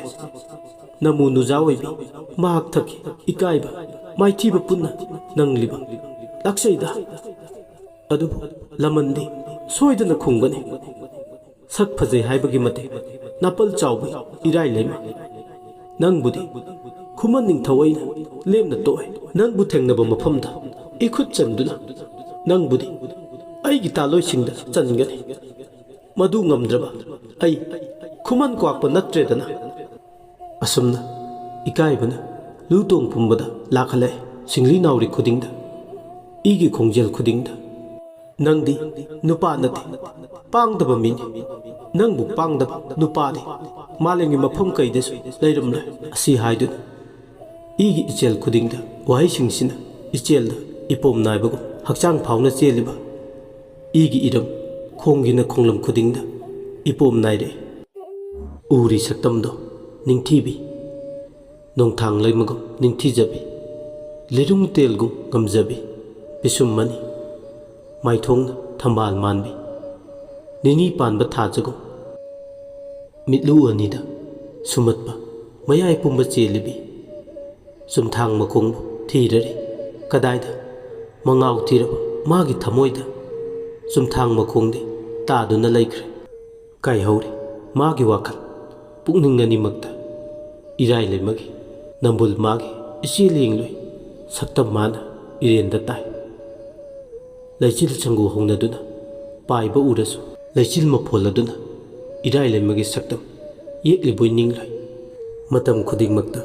ꯅꯃꯨ ꯅꯨꯖꯥ ꯑꯣꯏꯕꯤ, ꯃꯍꯥꯛ ꯊꯛꯀꯤ ꯏꯀꯥꯏꯕ, ꯃꯥꯏꯊꯤꯕ ꯄꯨꯟꯅ ꯅꯪꯂꯤꯕ ꯂꯥꯛꯆꯩꯗ꯫ ꯑꯗꯨꯕꯨ ꯂꯃꯟꯗꯤ ꯁꯣꯏꯗꯅ ꯈꯨꯝꯒꯅꯤ꯫ ꯁꯛ ꯐꯖꯩ ꯍꯥꯏꯕꯒꯤ ꯃꯇꯤꯛ ꯅꯥꯄꯜ ꯆꯥꯎꯕꯤ ꯏꯔꯥꯏ ꯂꯩꯃ, ꯅꯪꯕꯨꯗꯤ ꯈꯨꯃꯟ ꯅꯤꯡꯊꯧ ꯑꯩꯅ ꯂꯦꯝꯅ ꯇꯣꯛꯑꯦ꯫ ꯅꯪꯕꯨ ꯊꯦꯡꯅꯕ ꯃꯐꯝꯗ ꯏꯈꯨꯠ ꯆꯟꯗꯨꯅ ꯅꯪꯕꯨꯗꯤ ꯑꯩꯒꯤ ꯇꯥꯂꯣꯏꯁꯤꯡꯗ ꯆꯟꯒꯅꯤ꯫ ꯃꯗꯨ ꯉꯝꯗ꯭ꯔꯕ ꯑꯩ ꯈꯨꯃꯟ ꯀ꯭ꯋꯥꯛꯄ ꯅꯠꯇ꯭ꯔꯦꯗꯅ꯫ ꯑꯁꯨꯝꯅ ꯏꯀꯥꯏꯕꯅ ꯂꯨ ꯇꯣꯡ ꯄꯨꯝꯕꯗ ꯂꯥꯛꯍꯜꯂꯛꯏ꯫ ꯁꯤꯡꯂꯤ ꯅꯥꯎꯔꯤ ꯈꯨꯗꯤꯡꯗ, ꯏꯒꯤ ꯈꯣꯡꯖꯦꯜ ꯈꯨꯗꯤꯡꯗ, "ꯅꯪꯗꯤ ꯅꯨꯄꯥ ꯅꯠꯇꯦ, ꯄꯥꯡꯗꯕ ꯃꯤꯅꯤ꯫ ꯅꯪꯕꯨ ꯄꯥꯡꯗꯕ ꯅꯨꯄꯥꯗꯤ ꯃꯥꯂꯦꯝꯒꯤ ꯃꯐꯝ ꯀꯩꯗꯁꯨ ꯂꯩꯔꯝꯂꯣꯏ" ꯑꯁꯤ ꯍꯥꯏꯗꯨꯅ ꯏꯒꯤ ꯏꯆꯦꯜ ꯈꯨꯗꯤꯡꯗ ꯋꯥꯍꯩꯁꯤꯡꯁꯤꯅ ꯏꯆꯦꯜꯗ ꯏꯄꯣꯝ ꯅꯥꯏꯕꯒꯨꯝ ꯍꯛꯆꯥꯡ ꯐꯥꯎꯅ ꯆꯦꯜꯂꯤꯕ ꯏꯒꯤ ꯏꯔꯝ ꯈꯣꯡꯒꯤꯅ ꯈꯣꯡꯂꯝ ꯈꯨꯗꯤꯡꯗ ꯏꯄꯣꯝ ꯅꯥꯏꯔꯛꯏ꯫ ꯎꯔꯤ ꯁꯛꯇꯝꯗꯣ ꯅꯤꯡꯊꯤꯕꯤ, ꯅꯣꯡꯊꯥꯡ ꯂꯩꯃꯒꯨꯝ ꯅꯤꯡꯊꯤꯖꯕꯤ, ꯂꯤꯔꯨꯡ ꯇꯦꯜꯒꯨꯝ ꯉꯝꯖꯕꯤ, ꯄꯤꯁꯨꯝ ꯑꯅꯤ, ꯃꯥꯏꯊꯣꯡꯅ ꯊꯝꯕꯥꯜ ꯃꯥꯟꯕꯤ, ꯅꯤꯅꯤ ꯄꯥꯟꯕ ꯊꯥꯖꯒꯨꯝ ꯃꯤꯠꯂꯨ ꯑꯅꯤꯗ ꯁꯨꯝꯍꯠꯄ, ꯃꯌꯥꯏ ꯄꯨꯝꯕ ꯆꯦꯜꯂꯤꯕꯤ, ꯆꯨꯝꯊꯥꯡ ꯃꯈꯣꯡꯕꯨ ꯊꯤꯔꯔꯤ꯫ ꯀꯗꯥꯏꯗ ꯃꯉꯥꯎ ꯊꯤꯔꯕ ꯃꯥꯒꯤ ꯊꯃꯣꯏꯗ ꯆꯨꯝꯊꯥꯡ ꯃꯈꯣꯡꯗꯤ ꯇꯥꯗꯨꯅ ꯂꯩꯈ꯭ꯔꯦ꯫ ꯀꯥꯏꯍꯧꯔꯤ ꯃꯥꯒꯤ ꯋꯥꯈꯜ, ꯄꯨꯛꯅꯤꯡ ꯑꯅꯤꯃꯛꯇ ꯏꯔꯥꯏ ꯂꯩꯃꯒꯤ ꯅꯝꯕꯨꯜ ꯃꯥꯒꯤ ꯏꯆꯦꯜ ꯌꯦꯡꯂꯨꯏ꯫ ꯁꯛꯇꯝ ꯃꯥꯅ ꯏꯔꯦꯟꯗ ꯇꯥꯏ꯫ ꯂꯩꯆꯤꯜ ꯁꯪꯒꯨ ꯍꯧꯅꯗꯨꯅ ꯄꯥꯏꯕ ꯎꯔꯁꯨ, ꯂꯩꯆꯤꯜ ꯃꯐꯣꯜ ꯑꯗꯨꯅ ꯏꯔꯥꯏ ꯂꯩꯃꯒꯤ ꯁꯛꯇꯝ ꯌꯦꯛꯂꯤꯕꯣꯏ ꯅꯤꯡꯂꯣꯏ꯫ ꯃꯇꯝ ꯈꯨꯗꯤꯡꯃꯛꯇ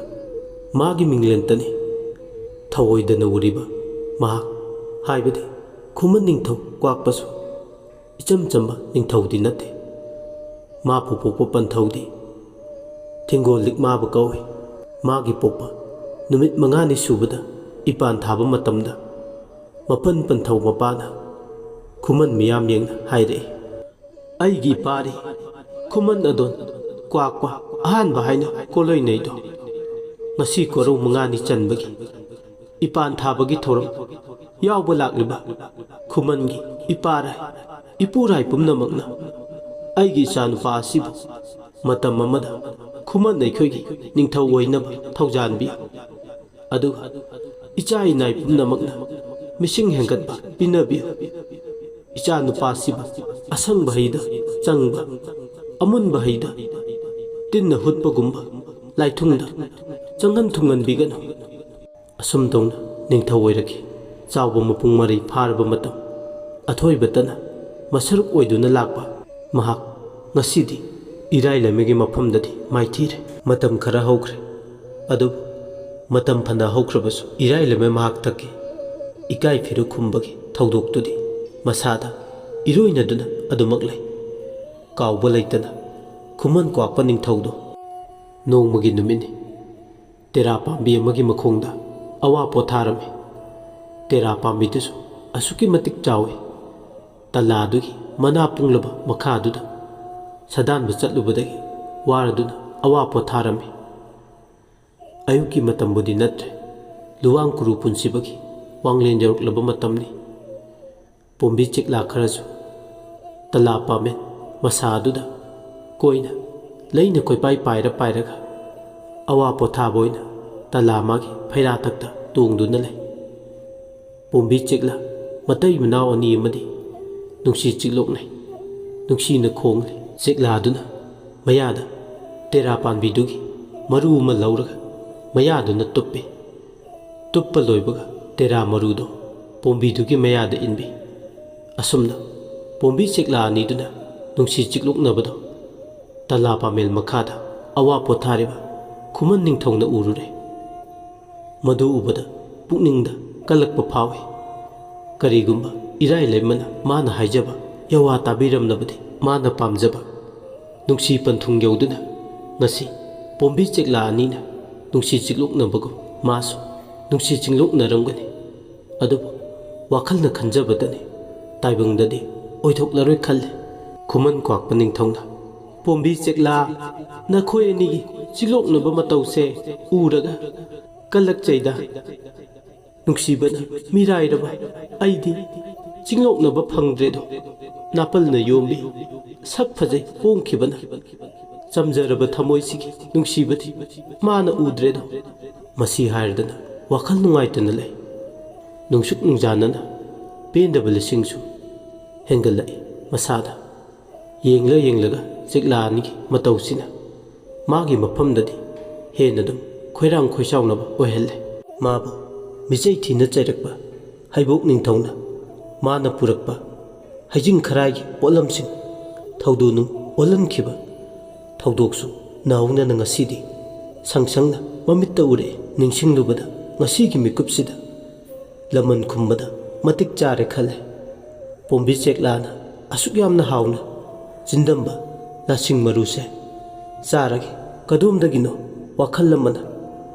ꯃꯥꯒꯤ ꯃꯤꯡꯂꯦꯟꯇꯅꯤ ꯊꯑꯣꯏꯗꯅ ꯎꯔꯤꯕ ꯃꯍꯥꯛ꯫ ꯍꯥꯏꯕꯗꯤ ꯈꯨꯃꯟ ꯅꯤꯡꯊꯧ ꯀ꯭ꯋꯥꯛꯄꯁꯨ ꯏꯆꯝ ꯆꯝꯕ ꯅꯤꯡꯊꯧꯗꯤ ꯅꯠꯇꯦ꯫ ꯃꯥꯕꯨ ꯄꯣꯛꯄ ꯄꯟꯊꯧꯗꯤ ꯊꯤꯡꯒꯣꯜ ꯂꯤꯛꯃꯥꯕ ꯀꯧꯏ꯫ ꯃꯥꯒꯤ ꯄꯣꯛꯄ ꯅꯨꯃꯤꯠ ꯃꯉꯥꯅꯤ ꯁꯨꯕꯗ ꯏꯄꯥꯟ ꯊꯥꯕ ꯃꯇꯝꯗ ꯃꯄꯟ ꯄꯟꯊꯧ ꯃꯄꯥꯅ ꯈꯨꯃꯟ ꯃꯤꯌꯥꯝ ꯌꯦꯡꯅ ꯍꯥꯏꯔꯛꯏ, "ꯑꯩꯒꯤ ꯏꯄꯥꯔꯤ ꯈꯨꯃꯟ ꯑꯗꯣꯟ ꯀ꯭ꯋꯥꯛꯄ ꯑꯍꯥꯟꯕ ꯍꯥꯏꯅ ꯀꯣꯂꯣꯏꯅꯩꯗꯣ ꯉꯁꯤ ꯀꯣꯔꯧ ꯃꯉꯥꯅꯤ ꯆꯟꯕꯒꯤ ꯏꯄꯥꯟ ꯊꯥꯕꯒꯤ ꯊꯧꯔꯝ ꯌꯥꯎꯕ ꯂꯥꯛꯂꯤꯕ ꯈꯨꯃꯟꯒꯤ ꯏꯄꯥꯔꯥꯏ, ꯏꯄꯨꯔꯥꯏ ꯄꯨꯝꯅꯃꯛꯅ ꯑꯩꯒꯤ ꯏꯆꯥꯅꯨꯄꯥ ꯑꯁꯤꯕꯨ ꯃꯇꯝ ꯑꯃꯗ ꯈꯨꯃꯟ ꯑꯩꯈꯣꯏꯒꯤ ꯅꯤꯡꯊꯧ ꯑꯣꯏꯅꯕ ꯊꯧꯖꯥꯟꯕꯤꯌꯨ꯫ ꯑꯗꯨꯒ ꯏꯆꯥ ꯏꯅꯥꯏ ꯄꯨꯝꯅꯃꯛꯅ ꯃꯤꯁꯤꯡ ꯍꯦꯟꯒꯠꯄ ꯄꯤꯅꯕꯤꯌꯨ꯫ ꯏꯆꯥ ꯅꯨꯄꯥꯁꯤꯕꯨ ꯑꯁꯪꯕ ꯍꯩꯗ ꯆꯪꯕ, ꯑꯃꯨꯟꯕ ꯍꯩꯗ ꯇꯤꯟꯅ ꯍꯨꯠꯄꯒꯨꯝꯕ ꯂꯥꯏꯊꯨꯡꯗ ꯆꯪꯍꯟ ꯊꯨꯡꯍꯟꯕꯤꯒꯅꯨ"꯫ ꯑꯁꯨꯝ ꯇꯧꯅ ꯅꯤꯡꯊꯧ ꯑꯣꯏꯔꯛꯈꯤ꯫ ꯆꯥꯎꯕ ꯃꯄꯨꯡ ꯃꯔꯩ ꯐꯥꯔꯕ ꯃꯇꯝ, ꯑꯊꯣꯏꯕꯇꯅ ꯃꯁꯔꯨꯛ ꯑꯣꯏꯗꯨꯅ ꯂꯥꯛꯄ ꯃꯍꯥꯛ ꯉꯁꯤꯗꯤ ꯏꯔꯥꯏ ꯂꯩꯃꯒꯤ ꯃꯐꯝꯗꯗꯤ ꯃꯥꯏꯊꯤꯔꯦ꯫ ꯃꯇꯝ ꯈꯔ ꯍꯧꯈ꯭ꯔꯦ꯫ ꯑꯗꯨꯕꯨ ꯃꯇꯝ ꯐꯅ ꯍꯧꯈ꯭ꯔꯕꯁꯨ ꯏꯔꯥꯏ ꯂꯩꯃ ꯃꯍꯥꯛꯇꯒꯤ ꯏꯀꯥꯏ ꯐꯤꯔꯨꯛ ꯈꯨꯝꯕꯒꯤ ꯊꯧꯗꯣꯛꯇꯨꯗꯤ ꯃꯁꯥꯗ ꯏꯔꯣꯏꯅꯗꯨꯅ ꯑꯗꯨꯃꯛ ꯂꯩ꯫ ꯀꯥꯎꯕ ꯂꯩꯇꯅ ꯈꯨꯃꯟ ꯀ꯭ꯋꯥꯛꯄ ꯅꯤꯡꯊꯧꯗꯣ ꯅꯣꯡꯃꯒꯤ ꯅꯨꯃꯤꯠꯅꯤ꯫ ꯇꯦꯔꯥ ꯄꯥꯝꯕꯤ ꯑꯃꯒꯤ ꯃꯈꯣꯡꯗ ꯑꯋꯥ ꯄꯣꯊꯥꯔꯝꯃꯤ꯫ ꯇꯦꯔꯥ ꯄꯥꯝꯕꯤꯗꯨꯁꯨ ꯑꯁꯨꯛꯀꯤ ꯃꯇꯤꯛ ꯆꯥꯎꯏ꯫ ꯇꯂꯥꯗꯨꯒꯤ ꯃꯅꯥ ꯄꯨꯡꯂꯕ ꯃꯈꯥꯗꯨꯗ ꯁꯥꯗꯥꯟꯕ ꯆꯠꯂꯨꯕꯗꯒꯤ ꯋꯥꯔꯗꯨꯅ ꯑꯋꯥ ꯄꯣꯊꯥꯔꯝꯃꯤ꯫ ꯑꯌꯨꯛꯀꯤ ꯃꯇꯝꯕꯨꯗꯤ ꯅꯠꯇ꯭ꯔꯦ꯫ ꯂꯨꯋꯥꯡ ꯀꯨꯔꯨ ꯄꯨꯟꯁꯤꯕꯒꯤ ꯋꯥꯡꯂꯦꯟ ꯌꯧꯔꯛꯂꯕ ꯃꯇꯝꯅꯤ꯫ ꯄꯣꯝꯕꯤ ꯆꯦꯛꯂꯥ ꯈꯔꯁꯨ ꯇꯂꯥ ꯄꯥꯃꯦꯟ ꯃꯁꯥ ꯑꯗꯨꯗ ꯀꯣꯏꯅ ꯂꯩꯅ ꯀꯣꯏꯄꯥꯏ ꯄꯥꯏꯔ ꯄꯥꯏꯔꯒ ꯑꯋꯥ ꯄꯣꯊꯥꯕ ꯑꯣꯏꯅ ꯇꯂꯥ ꯃꯥꯒꯤ ꯐꯩꯔꯥꯇꯛꯇ ꯇꯣꯡꯗꯨꯅ ꯂꯩ꯫ ꯄꯣꯝꯕꯤ ꯆꯦꯛꯂꯥ ꯃꯇꯩ ꯃꯅꯥꯎ ꯑꯅꯤ ꯑꯃꯗꯤ ꯅꯨꯡꯁꯤ ꯆꯤꯛꯂꯣꯛꯅꯩ꯫ ꯅꯨꯡꯁꯤꯅ ꯈꯣꯡꯂꯤ꯫ ꯆꯦꯛꯂꯥꯗꯨꯅ ꯃꯌꯥꯗ ꯇꯦꯔꯥ ꯄꯥꯟꯕꯤꯗꯨꯒꯤ ꯃꯔꯨ ꯑꯃ ꯂꯧꯔꯒ ꯃꯌꯥꯗꯨꯅ ꯇꯨꯞꯄꯤ꯫ ꯇꯨꯞꯄ ꯂꯣꯏꯕꯒ ꯇꯦꯔꯥ ꯃꯔꯨꯗꯣ ꯄꯣꯝꯕꯤꯗꯨꯒꯤ ꯃꯌꯥꯗ ꯏꯟꯕꯤ꯫ ꯑꯁꯨꯝꯅ ꯄꯣꯝꯕꯤ ꯆꯦꯛꯂꯥ ꯑꯅꯤꯗꯨꯅ ꯅꯨꯡꯁꯤ ꯆꯤꯛꯂꯣꯛꯅꯕꯗꯣ ꯇꯂꯥ ꯄꯥꯃꯦꯜ ꯃꯈꯥꯗ ꯑꯋꯥ ꯄꯣꯊꯥꯔꯤꯕ ꯈꯨꯃꯟ ꯅꯤꯡꯊꯧꯅ ꯎꯔꯨꯔꯦ꯫ ꯃꯗꯨ ꯎꯕꯗ ꯄꯨꯛꯅꯤꯡꯗ ꯀꯜꯂꯛꯄ ꯐꯥꯎꯏ꯫ ꯀꯔꯤꯒꯨꯝꯕ ꯏꯔꯥꯏ ꯂꯩꯃꯅ ꯃꯥꯅ ꯍꯥꯏꯖꯕ ꯌꯋꯥ ꯇꯥꯕꯤꯔꯝꯂꯕꯗꯤ ꯃꯥꯅ ꯄꯥꯝꯖꯕ ꯅꯨꯡꯁꯤ ꯄꯟꯊꯨꯡ ꯌꯧꯗꯨꯅ ꯉꯁꯤ ꯄꯣꯝꯕꯤ ꯆꯦꯛꯂꯥ ꯑꯅꯤꯅ ꯅꯨꯡꯁꯤ ꯆꯤꯛꯂꯣꯛꯅꯕꯒꯨꯝ ꯃꯥꯁꯨ ꯅꯨꯡꯁꯤ ꯆꯤꯡꯂꯣꯛꯅꯔꯝꯒꯅꯤ꯫ ꯑꯗꯨꯕꯨ ꯋꯥꯈꯜꯅ ꯈꯟꯖꯕꯇꯅꯤ, ꯇꯥꯏꯕꯪꯗꯗꯤ ꯑꯣꯏꯊꯣꯛꯂꯔꯣꯏ ꯈꯜꯂꯤ꯫ ꯈꯨꯃꯟ ꯀ꯭ꯋꯥꯛꯄ ꯅꯤꯡꯊꯧꯅ, "ꯄꯣꯝꯕꯤ ꯆꯦꯛꯂꯥ, ꯅꯈꯣꯏ ꯑꯅꯤꯒꯤ ꯆꯤꯛꯂꯣꯛꯅꯕ ꯃꯇꯧꯁꯦ ꯎꯔꯒ ꯀꯜꯂꯛꯆꯩꯗ꯫ ꯅꯨꯡꯁꯤꯕꯅ ꯃꯤꯔꯥꯏꯔꯕ ꯑꯩꯗꯤ ꯆꯤꯡꯂꯣꯛꯅꯕ ꯐꯪꯗ꯭ꯔꯦꯗꯣ꯫ ꯅꯥꯄꯜꯅ ꯌꯣꯝꯕꯤ ꯁꯛ ꯐꯖꯩ ꯄꯣꯡꯈꯤꯕꯅ ꯆꯝꯖꯔꯕ ꯊꯃꯣꯏꯁꯤꯒꯤ ꯅꯨꯡꯁꯤꯕꯗꯤ ꯃꯥꯅ ꯎꯗ꯭ꯔꯦꯗꯣ꯫" ꯃꯁꯤ ꯍꯥꯏꯔꯗꯅ ꯋꯥꯈꯜ ꯅꯨꯡꯉꯥꯏꯇꯅ ꯂꯩ꯫ ꯅꯨꯡꯁꯨꯛ ꯅꯨꯡꯖꯥꯅꯅ ꯄꯦꯟꯗꯕ ꯂꯤꯁꯤꯡꯁꯨ ꯍꯦꯟꯒꯠꯂꯛꯏ ꯃꯁꯥꯗ꯫ ꯌꯦꯡꯂ ꯌꯦꯡꯂꯒ ꯆꯦꯛꯂꯥ ꯑꯅꯤꯒꯤ ꯃꯇꯧꯁꯤꯅ ꯃꯥꯒꯤ ꯃꯐꯝꯗꯗꯤ ꯍꯦꯟꯅ ꯑꯗꯨꯝ ꯈꯣꯏꯔꯥꯡ ꯈꯣꯏꯁꯥꯎꯅꯕ ꯑꯣꯏꯍꯜꯂꯦ꯫ ꯃꯥꯕꯨ ꯃꯤꯆꯩ ꯊꯤꯅ ꯆꯩꯔꯛꯄ ꯍꯩꯕꯣꯛ ꯅꯤꯡꯊꯧꯅ ꯃꯥꯅ ꯄꯨꯔꯛꯄ ꯍꯩꯖꯤꯡ ꯈꯔꯥꯏꯒꯤ ꯄꯣꯠꯂꯝꯁꯤꯡ ꯊꯧꯗꯣꯛꯅꯨꯡ ꯑꯣꯜꯍꯟꯈꯤꯕ ꯊꯧꯗꯣꯛꯁꯨ ꯅꯧꯍꯧꯅꯅ ꯉꯁꯤꯗꯤ ꯁꯪ ꯁꯪꯅ ꯃꯃꯤꯠꯇ ꯎꯔꯛꯑꯦ꯫ ꯅꯤꯡꯁꯤꯡꯂꯨꯕꯗ ꯉꯁꯤꯒꯤ ꯃꯤꯀꯨꯞꯁꯤꯗ ꯂꯃꯟ ꯈꯨꯝꯕꯗ ꯃꯇꯤꯛ ꯆꯥꯔꯦ ꯈꯜꯂꯦ꯫ ꯄꯣꯝꯕꯤ ꯆꯦꯛꯂꯥꯅ ꯑꯁꯨꯛ ꯌꯥꯝꯅ ꯍꯥꯎꯅ ꯆꯤꯟꯗꯝꯕ ꯂꯁꯤꯡ ꯃꯔꯨꯁꯦ ꯆꯥꯔꯒꯦ ꯀꯗꯣꯝꯗꯒꯤꯅꯣ ꯋꯥꯈꯜ ꯑꯃꯅ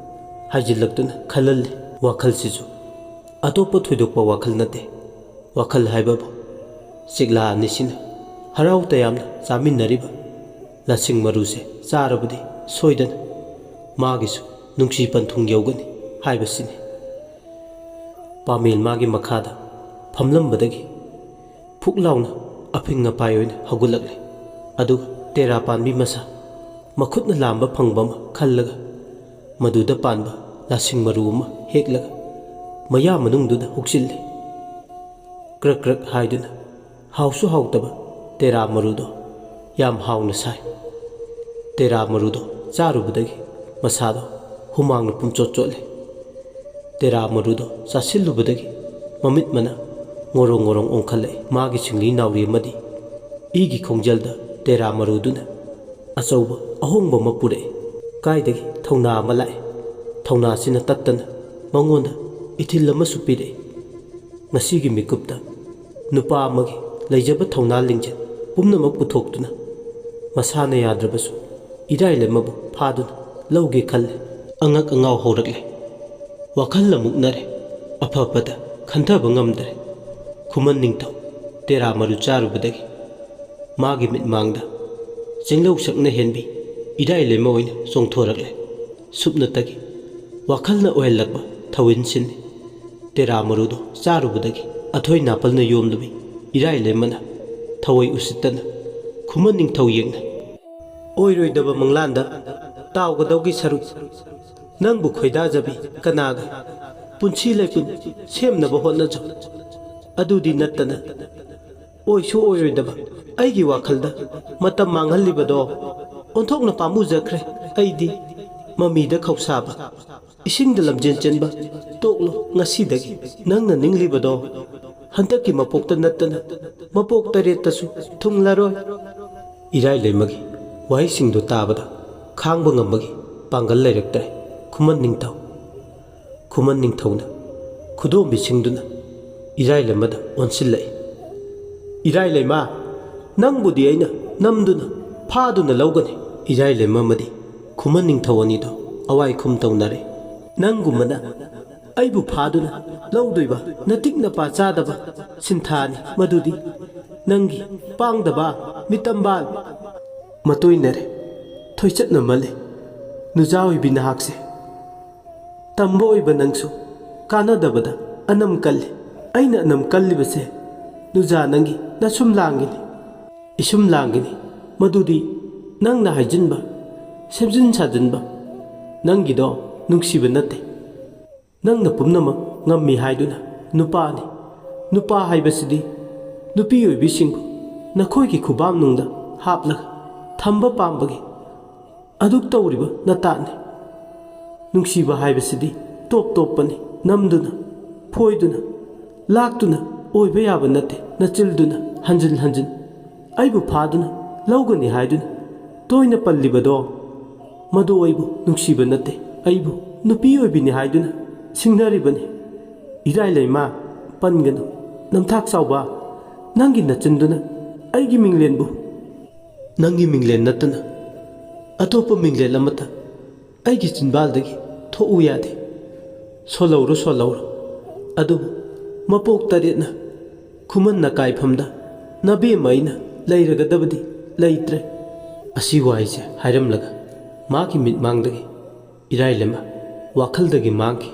ꯍꯥꯏꯖꯤꯜꯂꯛꯇꯨꯅ ꯈꯜꯍꯜꯂꯤ꯫ ꯋꯥꯈꯜꯁꯤꯁꯨ ꯑꯇꯣꯞꯄ ꯊꯣꯏꯗꯣꯛꯄ ꯋꯥꯈꯜ ꯅꯠꯇꯦ꯫ ꯋꯥꯈꯜ ꯍꯥꯏꯕꯕꯨ ꯆꯤꯛꯂꯥ ꯑꯅꯤꯁꯤꯅ ꯍꯔꯥꯎ ꯇꯌꯥꯝꯅ ꯆꯥꯃꯤꯟꯅꯔꯤꯕ ꯂꯁꯤꯡ ꯃꯔꯨꯁꯦ ꯆꯥꯔꯕꯗꯤ ꯁꯣꯏꯗꯅ ꯃꯥꯒꯤꯁꯨ ꯅꯨꯡꯁꯤ ꯄꯟꯊꯨꯡ ꯌꯧꯒꯅꯤ ꯍꯥꯏꯕꯁꯤꯅꯤ꯫ ꯄꯥꯃꯦꯜ ꯃꯥꯒꯤ ꯃꯈꯥꯗ ꯐꯝꯂꯝꯕꯗꯒꯤ ꯐꯨꯛ ꯂꯥꯎꯅ ꯑꯐꯤꯡ ꯑꯄꯥꯏ ꯑꯣꯏꯅ ꯍꯧꯒꯠꯂꯛꯂꯦ꯫ ꯑꯗꯨꯒ ꯇꯦꯔꯥ ꯄꯥꯟꯕꯤ ꯃꯁꯥ ꯃꯈꯨꯠꯅ ꯂꯥꯝꯕ ꯐꯪꯕ ꯑꯃ ꯈꯜꯂꯒ ꯃꯗꯨꯗ ꯄꯥꯟꯕ ꯂꯁꯤꯡ ꯃꯔꯨ ꯑꯃ ꯍꯦꯛꯂꯒ ꯃꯌꯥ ꯃꯅꯨꯡꯗꯨꯗ ꯍꯨꯛꯆꯤꯜꯂꯦ꯫ ꯀ꯭ꯔꯛ ꯀ꯭ꯔꯛ ꯍꯥꯏꯗꯨꯅ ꯍꯥꯎꯁꯨ ꯍꯥꯎꯇꯕ ꯇꯦꯔꯥ ꯃꯔꯨꯗꯣ ꯌꯥꯝ ꯍꯥꯎꯅ ꯁꯥꯏ꯫ ꯇꯦꯔꯥ ꯃꯔꯨꯗꯣ ꯆꯥꯔꯨꯕꯗꯒꯤ ꯃꯁꯥꯗꯣ ꯍꯨꯃꯥꯡꯅ ꯄꯨꯝꯆꯣꯠ ꯆꯣꯠꯂꯦ꯫ ꯇꯦꯔꯥ ꯃꯔꯨꯗꯣ ꯆꯥꯁꯤꯜꯂꯨꯕꯗꯒꯤ ꯃꯃꯤꯠ ꯃꯅꯥ ꯉꯣꯔꯣꯡ ꯉꯣꯔꯣꯡ ꯑꯣꯟꯈꯠꯂꯛꯏ꯫ ꯃꯥꯒꯤ ꯁꯤꯡꯂꯤ ꯅꯥꯎꯔꯤ ꯑꯃꯗꯤ ꯏꯒꯤ ꯈꯣꯡꯖꯦꯜꯗ ꯇꯦꯔꯥ ꯃꯔꯨꯗꯨꯅ ꯑꯆꯧꯕ ꯑꯍꯣꯡꯕ ꯑꯃ ꯄꯨꯔꯛꯏ꯫ ꯀꯥꯏꯗꯒꯤ ꯊꯧꯅꯥ ꯑꯃ ꯂꯥꯛꯏ꯫ ꯊꯧꯅꯥꯁꯤꯅ ꯇꯠꯇꯅ ꯃꯉꯣꯟꯗ ꯏꯊꯤꯜ ꯑꯃꯁꯨ ꯄꯤꯔꯛꯏ꯫ ꯉꯁꯤꯒꯤ ꯃꯤꯀꯨꯞꯇ ꯅꯨꯄꯥ ꯑꯃꯒꯤ ꯂꯩꯖꯕ ꯊꯧꯅꯥ ꯂꯤꯡꯖꯦꯜ ꯄꯨꯝꯅꯃꯛ ꯄꯨꯊꯣꯛꯇꯨꯅ ꯃꯁꯥꯅ ꯌꯥꯗ꯭ꯔꯕꯁꯨ ꯏꯔꯥꯏ ꯂꯩꯃꯕꯨ ꯐꯥꯗꯨꯅ ꯂꯧꯒꯦ ꯈꯜꯂꯦ꯫ ꯑꯉꯛ ꯑꯉꯥꯎ ꯍꯧꯔꯛꯂꯦ꯫ ꯋꯥꯈꯜ ꯑꯃꯨꯛꯅꯔꯦ꯫ ꯑꯐꯕꯗ ꯈꯟꯊꯕ ꯉꯝꯗ꯭ꯔꯦ꯫ ꯈꯨꯃꯟ ꯅꯤꯡꯊꯧ ꯇꯦꯔꯥ ꯃꯔꯨ ꯆꯥꯔꯨꯕꯗꯒꯤ ꯃꯥꯒꯤ ꯃꯤꯠꯃꯥꯡꯗ ꯆꯤꯡꯂꯧ ꯁꯛꯅ ꯍꯦꯟꯕꯤ ꯏꯔꯥꯏ ꯂꯩꯃ ꯑꯣꯏꯅ ꯆꯣꯡꯊꯣꯔꯛꯂꯦ꯫ ꯁꯨꯞꯅꯇꯒꯤ ꯋꯥꯈꯜꯅ ꯑꯣꯏꯍꯜꯂꯛꯄ ꯊꯧꯋꯤꯟꯁꯤꯟꯅꯤ꯫ ꯇꯦꯔꯥ ꯃꯔꯨꯗꯣ ꯆꯥꯔꯨꯕꯗꯒꯤ ꯑꯊꯣꯏ ꯅꯥꯄꯜꯅ ꯌꯣꯝꯂꯨꯕꯤ ꯏꯔꯥꯏ ꯂꯩꯃꯅ ꯊꯋꯥꯏ ꯎꯁꯤꯠꯇꯅ ꯈꯨꯃꯟ ꯅꯤꯡꯊꯧ ꯌꯦꯡꯅ ꯑꯣꯏꯔꯣꯏꯗꯕ ꯃꯪꯂꯥꯟꯗ ꯇꯥꯎꯒꯗꯧꯒꯤ ꯁꯔꯨꯛ ꯅꯪꯕꯨ ꯈꯣꯏꯗꯥꯖꯕꯤ ꯀꯅꯥꯒ ꯄꯨꯟꯁꯤ ꯂꯩꯄꯨꯟ ꯁꯦꯝꯅꯕ ꯍꯣꯠꯅꯖꯧ꯫ ꯑꯗꯨꯗꯤ ꯅꯠꯇꯅ ꯑꯣꯏꯁꯨ ꯑꯣꯏꯔꯣꯏꯗꯕ ꯑꯩꯒꯤ ꯋꯥꯈꯜꯗ ꯃꯇꯝ ꯃꯥꯡꯍꯜꯂꯤꯕꯗꯣ ꯑꯣꯟꯊꯣꯛꯅ ꯄꯥꯝꯃꯨꯖꯈ꯭ꯔꯦ꯫ ꯑꯩꯗꯤ ꯃꯃꯤꯗ ꯈꯧꯁꯥꯕ, ꯏꯁꯤꯡꯗ ꯂꯝꯖꯦꯟ ꯆꯦꯟꯕ ꯇꯣꯛꯂꯣ꯫ ꯉꯁꯤꯗꯒꯤ ꯅꯪꯅ ꯅꯤꯡꯂꯤꯕꯗꯣ ꯍꯟꯗꯛꯀꯤ ꯃꯄꯣꯛꯇ ꯅꯠꯇꯅ ꯃꯄꯣꯛ ꯇꯔꯦꯠꯇꯁꯨ ꯊꯨꯡꯂꯔꯣꯏ꯫ ꯏꯔꯥꯏ ꯂꯩꯃꯒꯤ ꯋꯥꯍꯩꯁꯤꯡꯗꯨ ꯇꯥꯕꯗ ꯈꯥꯡꯕ ꯉꯝꯕꯒꯤ ꯄꯥꯡꯒꯜ ꯂꯩꯔꯛꯇ꯭ꯔꯦ꯫ ꯈꯨꯃꯟ ꯅꯤꯡꯊꯧ ꯈꯨꯃꯟ ꯅꯤꯡꯊꯧꯅ ꯈꯨꯗꯣꯝꯕꯤꯁꯤꯡꯗꯨꯅ ꯏꯔꯥꯏ ꯂꯩꯃꯗ ꯑꯣꯟꯁꯤꯜꯂꯛꯏ꯫ ꯏꯔꯥꯏ ꯂꯩꯃ, ꯅꯪꯕꯨꯗꯤ ꯑꯩꯅ ꯅꯝꯗꯨꯅ ꯐꯥꯗꯨꯅ ꯂꯧꯒꯅꯤ꯫ ꯏꯔꯥꯏ ꯂꯩꯃ ꯑꯃꯗꯤ ꯈꯨꯃꯟ ꯅꯤꯡꯊꯧ ꯑꯅꯤꯗꯣ ꯑꯋꯥꯏ ꯈꯨꯝ ꯇꯧꯅꯔꯦ꯫ ꯅꯪꯒꯨꯝꯕꯅ ꯑꯩꯕꯨ ꯐꯥꯗꯨꯅ ꯂꯧꯗꯣꯏꯕ ꯅꯇꯤꯛ ꯅꯄꯥ ꯆꯥꯗꯕ ꯁꯤꯟꯊꯥꯅꯤ ꯃꯗꯨꯗꯤ꯫ ꯅꯪꯒꯤ ꯄꯥꯡꯗꯕ ꯃꯤꯇꯝꯕꯥꯜ ꯃꯇꯣꯏꯅꯔꯦ꯫ ꯊꯣꯏꯆꯠꯅ ꯃꯜꯂꯤ ꯅꯨꯖꯥ ꯑꯣꯏꯕꯤ ꯅꯍꯥꯛꯁꯦ꯫ ꯇꯝꯕ ꯑꯣꯏꯕ ꯅꯪꯁꯨ ꯀꯥꯟꯅꯗꯕꯗ ꯑꯅꯝ ꯀꯜꯂꯤ꯫ ꯑꯩꯅ ꯑꯅꯝ ꯀꯜꯂꯤꯕꯁꯦ ꯅꯨꯖꯥ ꯅꯪꯒꯤ ꯅꯁꯨꯝ ꯂꯥꯡꯒꯤꯅꯤ, ꯏꯁꯨꯝ ꯂꯥꯡꯒꯤꯅꯤ꯫ ꯃꯗꯨꯗꯤ ꯅꯪꯅ ꯍꯥꯏꯖꯤꯟꯕ, ꯁꯦꯝꯖꯤꯟ ꯁꯥꯖꯤꯟꯕ, ꯅꯪꯒꯤꯗꯣ ꯅꯨꯡꯁꯤꯕ ꯅꯠꯇꯦ꯫ ꯅꯪꯅ ꯄꯨꯝꯅꯃꯛ ꯉꯝꯃꯤ ꯍꯥꯏꯗꯨꯅ ꯅꯨꯄꯥꯅꯤ꯫ ꯅꯨꯄꯥ ꯍꯥꯏꯕꯁꯤꯗꯤ ꯅꯨꯄꯤ ꯑꯣꯏꯕꯤꯁꯤꯡꯕꯨ ꯅꯈꯣꯏꯒꯤ ꯈꯨꯕꯥꯝꯅꯨꯡꯗ ꯍꯥꯞꯂꯒ ꯊꯝꯕ ꯄꯥꯝꯕꯒꯤ ꯑꯗꯨꯛ ꯇꯧꯔꯤꯕ ꯅꯇꯥꯠꯅꯤ꯫ ꯅꯨꯡꯁꯤꯕ ꯍꯥꯏꯕꯁꯤꯗꯤ ꯇꯣꯞ ꯇꯣꯞꯄꯅꯤ, ꯅꯝꯗꯨꯅ, ꯐꯣꯏꯗꯨꯅ, ꯂꯥꯛꯇꯨꯅ ꯑꯣꯏꯕ ꯌꯥꯕ ꯅꯠꯇꯦ꯫ ꯅꯆꯤꯜꯗꯨꯅ ꯍꯟꯖꯤꯟ ꯍꯟꯖꯤꯟ ꯑꯩꯕꯨ ꯐꯥꯗꯨꯅ ꯂꯧꯒꯅꯤ ꯍꯥꯏꯗꯨꯅ ꯇꯣꯏꯅ ꯄꯜꯂꯤꯕꯗꯣ, ꯃꯗꯨ ꯑꯩꯕꯨ ꯅꯨꯡꯁꯤꯕ ꯅꯠꯇꯦ, ꯑꯩꯕꯨ ꯅꯨꯄꯤ ꯑꯣꯏꯕꯤꯅꯤ ꯍꯥꯏꯗꯨꯅ ꯁꯤꯡꯅꯔꯤꯕꯅꯤ꯫ ꯏꯔꯥꯏ ꯂꯩꯃ, ꯄꯟꯒꯅꯨ꯫ ꯅꯝꯊꯥꯛ ꯆꯥꯎꯕ, ꯅꯪꯒꯤ ꯅꯆꯤꯟꯗꯨꯅ ꯑꯩꯒꯤ ꯃꯤꯡꯂꯦꯟꯕꯨ, ꯅꯪꯒꯤ ꯃꯤꯡꯂꯦꯟ ꯅꯠꯇꯅ ꯑꯇꯣꯞꯄ ꯃꯤꯡꯂꯦꯟ ꯑꯃꯠꯇ ꯑꯩꯒꯤ ꯆꯤꯟꯕꯥꯜꯗꯒꯤ ꯊꯣꯛꯎ ꯌꯥꯗꯦ꯫ ꯁꯣꯜꯂꯧꯔꯣ, ꯁꯣꯜꯂꯧꯔꯣ꯫ ꯑꯗꯨꯕꯨ ꯃꯄꯣꯛ ꯇꯔꯦꯠꯅ ꯈꯨꯃꯟ ꯅꯀꯥꯏꯐꯝꯗ ꯅꯕꯦꯝꯃ ꯑꯩꯅ ꯂꯩꯔꯒꯗꯕꯗꯤ ꯂꯩꯇ꯭ꯔꯦ꯫ ꯑꯁꯤ ꯋꯥꯍꯩꯁꯦ ꯍꯥꯏꯔꯝꯂꯒ ꯃꯥꯒꯤ ꯃꯤꯠꯃꯥꯡꯗꯒꯤ ꯏꯔꯥꯏꯂꯩꯃ ꯋꯥꯈꯜꯗꯒꯤ ꯃꯥꯡꯈꯤ꯫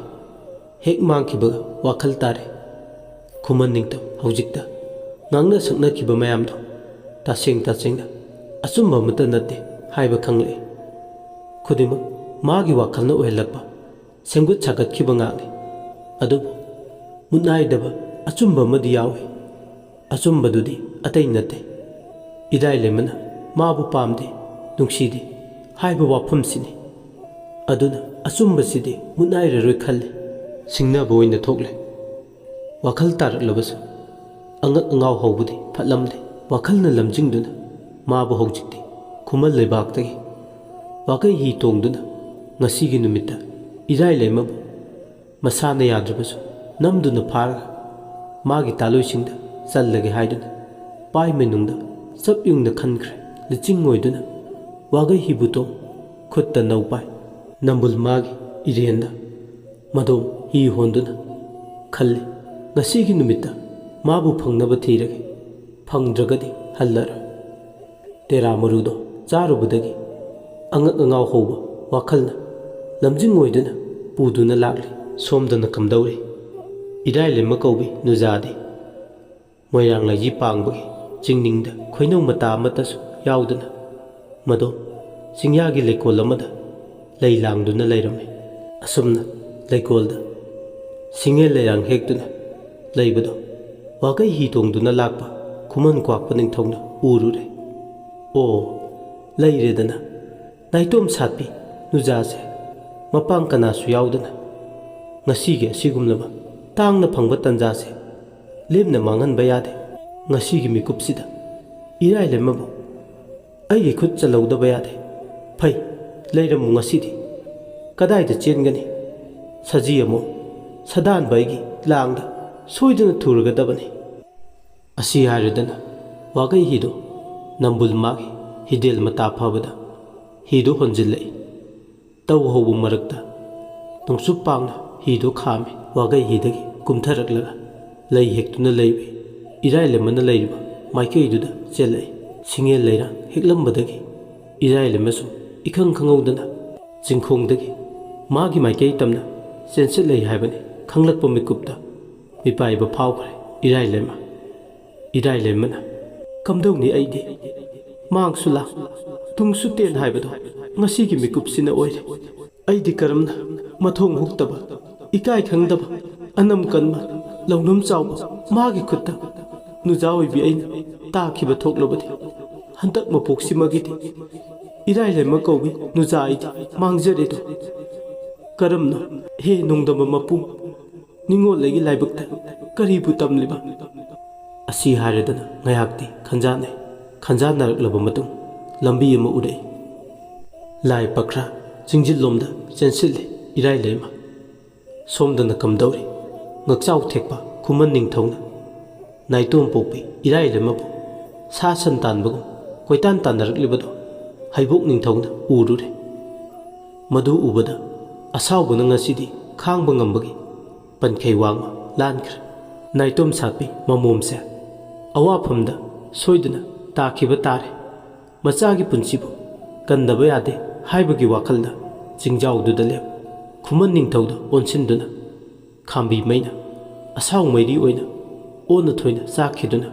ꯍꯦꯛ ꯃꯥꯡꯈꯤꯕꯒ ꯋꯥꯈꯜ ꯇꯥꯔꯦ꯫ ꯈꯨꯃꯟ ꯅꯤꯡꯊꯧ ꯍꯧꯖꯤꯛꯇ ꯉꯥꯡꯅ ꯁꯛꯅꯈꯤꯕ ꯃꯌꯥꯝꯗꯣ ꯇꯁꯦꯡ ꯇꯁꯦꯡꯅ ꯑꯆꯨꯝꯕ ꯑꯃꯠꯇ ꯅꯠꯇꯦ ꯍꯥꯏꯕ ꯈꯪꯂꯛꯏ꯫ ꯈꯨꯗꯤꯡꯃꯛ ꯃꯥꯒꯤ ꯋꯥꯈꯜꯅ ꯑꯣꯏꯍꯜꯂꯛꯄ, ꯁꯦꯝꯒꯠ ꯁꯥꯒꯠꯈꯤꯕ ꯉꯥꯛꯅꯤ꯫ ꯑꯗꯨꯕꯨ ꯃꯨꯠꯅꯥꯏꯗꯕ ꯑꯆꯨꯝꯕ ꯑꯃꯗꯤ ꯌꯥꯎꯏ꯫ ꯑꯆꯨꯝꯕꯗꯨꯗꯤ ꯑꯇꯩ ꯅꯠꯇꯦ, ꯏꯔꯥꯏ ꯂꯩꯃꯅ ꯃꯥꯕꯨ ꯄꯥꯝꯗꯦ, ꯅꯨꯡꯁꯤꯗꯦ ꯍꯥꯏꯕ ꯋꯥꯐꯝꯁꯤꯅꯤ꯫ ꯑꯗꯨꯅ ꯑꯆꯨꯝꯕꯁꯤꯗꯤ ꯃꯨꯠꯅꯥꯏꯔꯔꯣꯏ ꯈꯜꯂꯤ꯫ ꯁꯤꯡꯅꯕ ꯑꯣꯏꯅ ꯊꯣꯛꯂꯦ꯫ ꯋꯥꯈꯜ ꯇꯥꯔꯛꯂꯕꯁꯨ ꯑꯉꯛ ꯑꯉꯥꯎ ꯍꯧꯕꯗꯤ ꯐꯠꯂꯝꯗꯦ꯫ ꯋꯥꯈꯜꯅ ꯂꯝꯖꯤꯡꯗꯨꯅ ꯃꯥꯕꯨ ꯍꯧꯖꯤꯛꯇꯤ ꯈꯨꯃꯟ ꯂꯩꯕꯥꯛꯇꯒꯤ ꯋꯥꯒꯩ ꯍꯤ ꯇꯣꯡꯗꯨꯅ ꯉꯁꯤꯒꯤ ꯅꯨꯃꯤꯠꯇ ꯏꯔꯥꯏ ꯂꯩꯃꯕꯨ ꯃꯁꯥꯅ ꯌꯥꯗ꯭ꯔꯕꯁꯨ ꯅꯝꯗꯨꯅ ꯐꯥꯔꯒ ꯃꯥꯒꯤ ꯇꯥꯂꯣꯏꯁꯤꯡꯗ ꯆꯜꯂꯒꯦ ꯍꯥꯏꯗꯨꯅ ꯄꯥꯏ ꯃꯅꯨꯡꯗ ꯆꯞ ꯌꯨꯡꯅ ꯈꯟꯈ꯭ꯔꯦ꯫ ꯂꯤꯆꯤꯡ ꯑꯣꯏꯗꯨꯅ ꯋꯥꯒꯩ ꯍꯤꯕꯨ ꯇꯣꯡ, ꯈꯨꯠꯇ ꯅꯧ ꯄꯥꯏ, ꯅꯝꯕꯨꯜ ꯃꯥꯒꯤ ꯏꯔꯦꯟꯗ ꯃꯗꯣꯝ ꯍꯤ ꯍꯣꯟꯗꯨꯅ ꯈꯜꯂꯤ, ꯉꯁꯤꯒꯤ ꯅꯨꯃꯤꯠꯇ ꯃꯥꯕꯨ ꯐꯪꯅꯕ ꯊꯤꯔꯒꯦ, ꯐꯪꯗ꯭ꯔꯒꯗꯤ ꯍꯜꯂꯔꯣꯏ꯫ ꯇꯦꯔꯥ ꯃꯔꯨꯗꯣ ꯆꯥꯔꯨꯕꯗꯒꯤ ꯑꯉꯛ ꯑꯉꯥꯎ ꯍꯧꯕ ꯋꯥꯈꯜꯅ ꯂꯝꯖꯤꯡ ꯑꯣꯏꯗꯨꯅ ꯄꯨꯗꯨꯅ ꯂꯥꯛꯂꯤ꯫ ꯁꯣꯝꯗꯅ ꯀꯝꯗꯧꯔꯤ? ꯏꯔꯥꯏꯂꯦꯝꯕ ꯀꯧꯕꯤ ꯅꯨꯖꯥꯗꯤ ꯃꯣꯏꯔꯥꯡ ꯂꯩꯖꯤ ꯄꯥꯡꯕꯒꯤ ꯆꯤꯡꯅꯤꯡꯗ ꯈꯣꯏꯅꯧ ꯃꯇꯥ ꯑꯃꯠꯇꯁꯨ ꯌꯥꯎꯗꯅ ꯃꯗꯣ ꯆꯤꯡꯌꯥꯒꯤ ꯂꯩꯀꯣꯜ ꯑꯃꯗ ꯂꯩ ꯂꯥꯡꯗꯨꯅ ꯂꯩꯔꯝꯃꯤ꯫ ꯑꯁꯨꯝꯅ ꯂꯩꯀꯣꯜꯗ ꯁꯤꯡꯉꯦꯜ ꯂꯩꯔꯥꯡ ꯍꯦꯛꯇꯨꯅ ꯂꯩꯕꯗꯣ ꯋꯥꯒꯩ ꯍꯤ ꯇꯣꯡꯗꯨꯅ ꯂꯥꯛꯄ ꯈꯨꯃꯟ ꯀ꯭ꯋꯥꯛꯄ ꯅꯤꯡꯊꯧꯅ ꯎꯔꯨꯔꯦ꯫ ꯑꯣ, ꯂꯩꯔꯦꯗꯅ ꯅꯥꯏꯇꯣꯝ ꯁꯥꯠꯄꯤ ꯅꯨꯖꯥꯁꯦ ꯃꯄꯥꯡ ꯀꯅꯥꯁꯨ ꯌꯥꯎꯗꯅ ꯉꯁꯤꯒꯤ ꯑꯁꯤꯒꯨꯝꯂꯕ ꯇꯥꯡꯅ ꯐꯪꯕ ꯇꯟꯖꯥꯁꯦ ꯂꯦꯝꯅ ꯃꯥꯡꯍꯟꯕ ꯌꯥꯗꯦ꯫ ꯉꯁꯤꯒꯤ ꯃꯤꯀꯨꯞꯁꯤꯗ ꯏꯔꯥꯏꯂꯦꯝꯕꯕꯨ ꯑꯩꯒꯤ ꯈꯨꯠ ꯆꯜꯍꯧꯗꯕ ꯌꯥꯗꯦ꯫ ꯐꯩ, ꯂꯩꯔꯝꯃꯨ ꯉꯁꯤꯗꯤ꯫ ꯀꯗꯥꯏꯗ ꯆꯦꯟꯒꯅꯤ? ꯁꯖꯤ ꯑꯃꯨꯛ ꯁꯗꯥꯟꯕ ꯑꯩꯒꯤ ꯂꯥꯡꯗ ꯁꯣꯏꯗꯅ ꯊꯨꯔꯒꯗꯕꯅꯤ꯫ ꯑꯁꯤ ꯍꯥꯏꯔꯗꯅ ꯋꯥꯒꯩ ꯍꯤꯗꯨ ꯅꯝꯕꯨꯜ ꯃꯥꯒꯤ ꯍꯤꯗꯦꯜ ꯃꯇꯥ ꯐꯥꯕꯗ ꯍꯤꯗꯨ ꯍꯣꯟꯖꯤꯜꯂꯛꯏ꯫ ꯇꯧ ꯍꯧꯕ ꯃꯔꯛꯇ ꯅꯣꯡꯆꯨꯞ ꯄꯥꯡꯅ ꯍꯤꯗꯨ ꯈꯥꯝꯃꯤ꯫ ꯋꯥꯒꯩ ꯍꯤꯗꯒꯤ ꯀꯨꯝꯊꯔꯛꯂꯒ ꯂꯩ ꯍꯦꯛꯇꯨꯅ ꯂꯩꯕꯤ ꯏꯔꯥꯏꯂꯦꯝꯕꯅ ꯂꯩꯔꯤꯕ ꯃꯥꯏꯀꯩꯗꯨꯗ ꯆꯦꯜꯂꯛꯏ꯫ ꯁꯤꯡꯉꯦꯜ ꯂꯩꯔꯥꯡ ꯍꯦꯛꯂꯝꯕꯗꯒꯤ ꯏꯔꯥꯏꯂꯦꯝꯕꯁꯨ ꯏꯈꯪ ꯈꯪꯍꯧꯗꯅ ꯆꯤꯡꯈꯣꯡꯗꯒꯤ ꯃꯥꯒꯤ ꯃꯥꯏꯀꯩ ꯇꯝꯅ ꯆꯦꯟꯁꯤꯜꯂꯛꯏ ꯍꯥꯏꯕꯅꯤ꯫ ꯈꯪꯂꯛꯄ ꯃꯤꯀꯨꯞꯇ ꯃꯤꯄꯥꯏꯕ ꯐꯥꯎꯈ꯭ꯔꯦ ꯏꯔꯥꯏꯂꯦꯝꯕ꯫ ꯏꯔꯥꯏꯂꯦꯝꯕꯅ, "ꯀꯝꯗꯧꯅꯤ ꯑꯩꯗꯤ? ꯃꯥꯡꯁꯨ ꯂꯥꯛ, ꯇꯨꯡꯁꯨ ꯇꯦꯟ ꯍꯥꯏꯕꯗꯣ ꯉꯁꯤꯒꯤ ꯃꯤꯀꯨꯞꯁꯤꯅ ꯑꯣꯏꯔꯦ꯫ ꯑꯩꯗꯤ ꯀꯔꯝꯅ ꯃꯊꯣꯡ ꯍꯨꯛꯇꯕ, ꯏꯀꯥꯏ ꯈꯪꯗꯕ, ꯑꯅꯝ ꯀꯟꯕ, ꯂꯧꯅꯝ ꯆꯥꯎꯕ ꯃꯥꯒꯤ ꯈꯨꯠꯇ ꯅꯨꯖꯥ ꯑꯣꯏꯕꯤ ꯑꯩꯅ ꯇꯥꯈꯤꯕ ꯊꯣꯛꯂꯕꯗꯤ? ꯍꯟꯗꯛ ꯃꯄꯣꯛꯁꯤꯃꯒꯤꯗꯤ ꯏꯔꯥꯏꯂꯦꯝꯕ ꯀꯧꯕꯤ ꯅꯨꯖꯥ ꯑꯩꯗꯤ ꯃꯥꯡꯖꯔꯦꯗꯣ꯫ ꯀꯔꯝꯅ ꯍꯦ ꯅꯣꯡꯗꯝꯕ ꯃꯄꯨ, ꯅꯤꯡꯉꯣꯜ ꯑꯩꯒꯤ ꯂꯥꯏꯕꯛꯇ ꯀꯔꯤꯕꯨ ꯇꯝꯂꯤꯕ?" ꯑꯁꯤ ꯍꯥꯏꯔꯗꯅ ꯉꯥꯏꯍꯥꯛꯇꯤ ꯈꯟꯖꯥꯟꯅꯩ꯫ ꯈꯟꯖꯥꯟꯅꯔꯛꯂꯕ ꯃꯇꯨꯡ ꯂꯝꯕꯤ ꯑꯃ ꯎꯔꯛꯏ꯫ ꯂꯥꯏ ꯄꯈ꯭ꯔꯥ ꯆꯤꯡꯖꯤꯜꯂꯣꯝꯗ ꯆꯦꯟꯁꯤꯜꯂꯤ ꯏꯔꯥꯏꯂꯩꯃ꯫ ꯁꯣꯝꯗꯅ ꯀꯝꯗꯧꯔꯤ? ꯉꯛꯆꯥꯎ ꯊꯦꯛꯄ ꯈꯨꯃꯟ ꯅꯤꯡꯊꯧꯅ ꯅꯥꯏꯇꯣꯝ ꯄꯣꯛꯄꯤ ꯏꯔꯥꯏꯂꯩꯃꯕꯨ ꯁꯥ ꯁꯟ ꯇꯥꯟꯕꯒꯨꯝ ꯀꯣꯏꯇꯥꯟ ꯇꯥꯟꯅꯔꯛꯂꯤꯕꯗꯣ ꯍꯩꯕꯣꯛ ꯅꯤꯡꯊꯧꯅ ꯎꯔꯨꯔꯦ꯫ ꯃꯗꯨ ꯎꯕꯗ ꯑꯁꯥꯎꯕꯅ ꯉꯁꯤꯗꯤ ꯈꯥꯡꯕ ꯉꯝꯕꯒꯤ ꯄꯟꯈꯩ ꯋꯥꯡꯃ ꯂꯥꯟꯈ꯭ꯔꯦ꯫ ꯅꯥꯏꯇꯣꯝ ꯁꯥꯠꯄꯤ ꯃꯃꯣꯝꯁꯦ ꯑꯋꯥꯐꯝꯗ ꯁꯣꯏꯗꯨꯅ ꯇꯥꯈꯤꯕ ꯇꯥꯔꯦ꯫ ꯃꯆꯥꯒꯤ ꯄꯨꯟꯁꯤꯕꯨ ꯀꯟꯗꯕ ꯌꯥꯗꯦ ꯍꯥꯏꯕꯒꯤ ꯋꯥꯈꯜꯗ ꯆꯤꯡꯖꯥꯎꯗꯨꯗ ꯂꯦꯞ ꯈꯨꯃꯟ ꯅꯤꯡꯊꯧꯗ ꯑꯣꯟꯁꯤꯟꯗꯨꯅ ꯈꯥꯝꯕꯤ ꯃꯩꯅ ꯑꯁꯥꯎ ꯃꯩꯔꯤ ꯑꯣꯏꯅ ꯑꯣꯟꯅ ꯊꯣꯏꯅ ꯆꯥꯛꯈꯤꯗꯨꯅ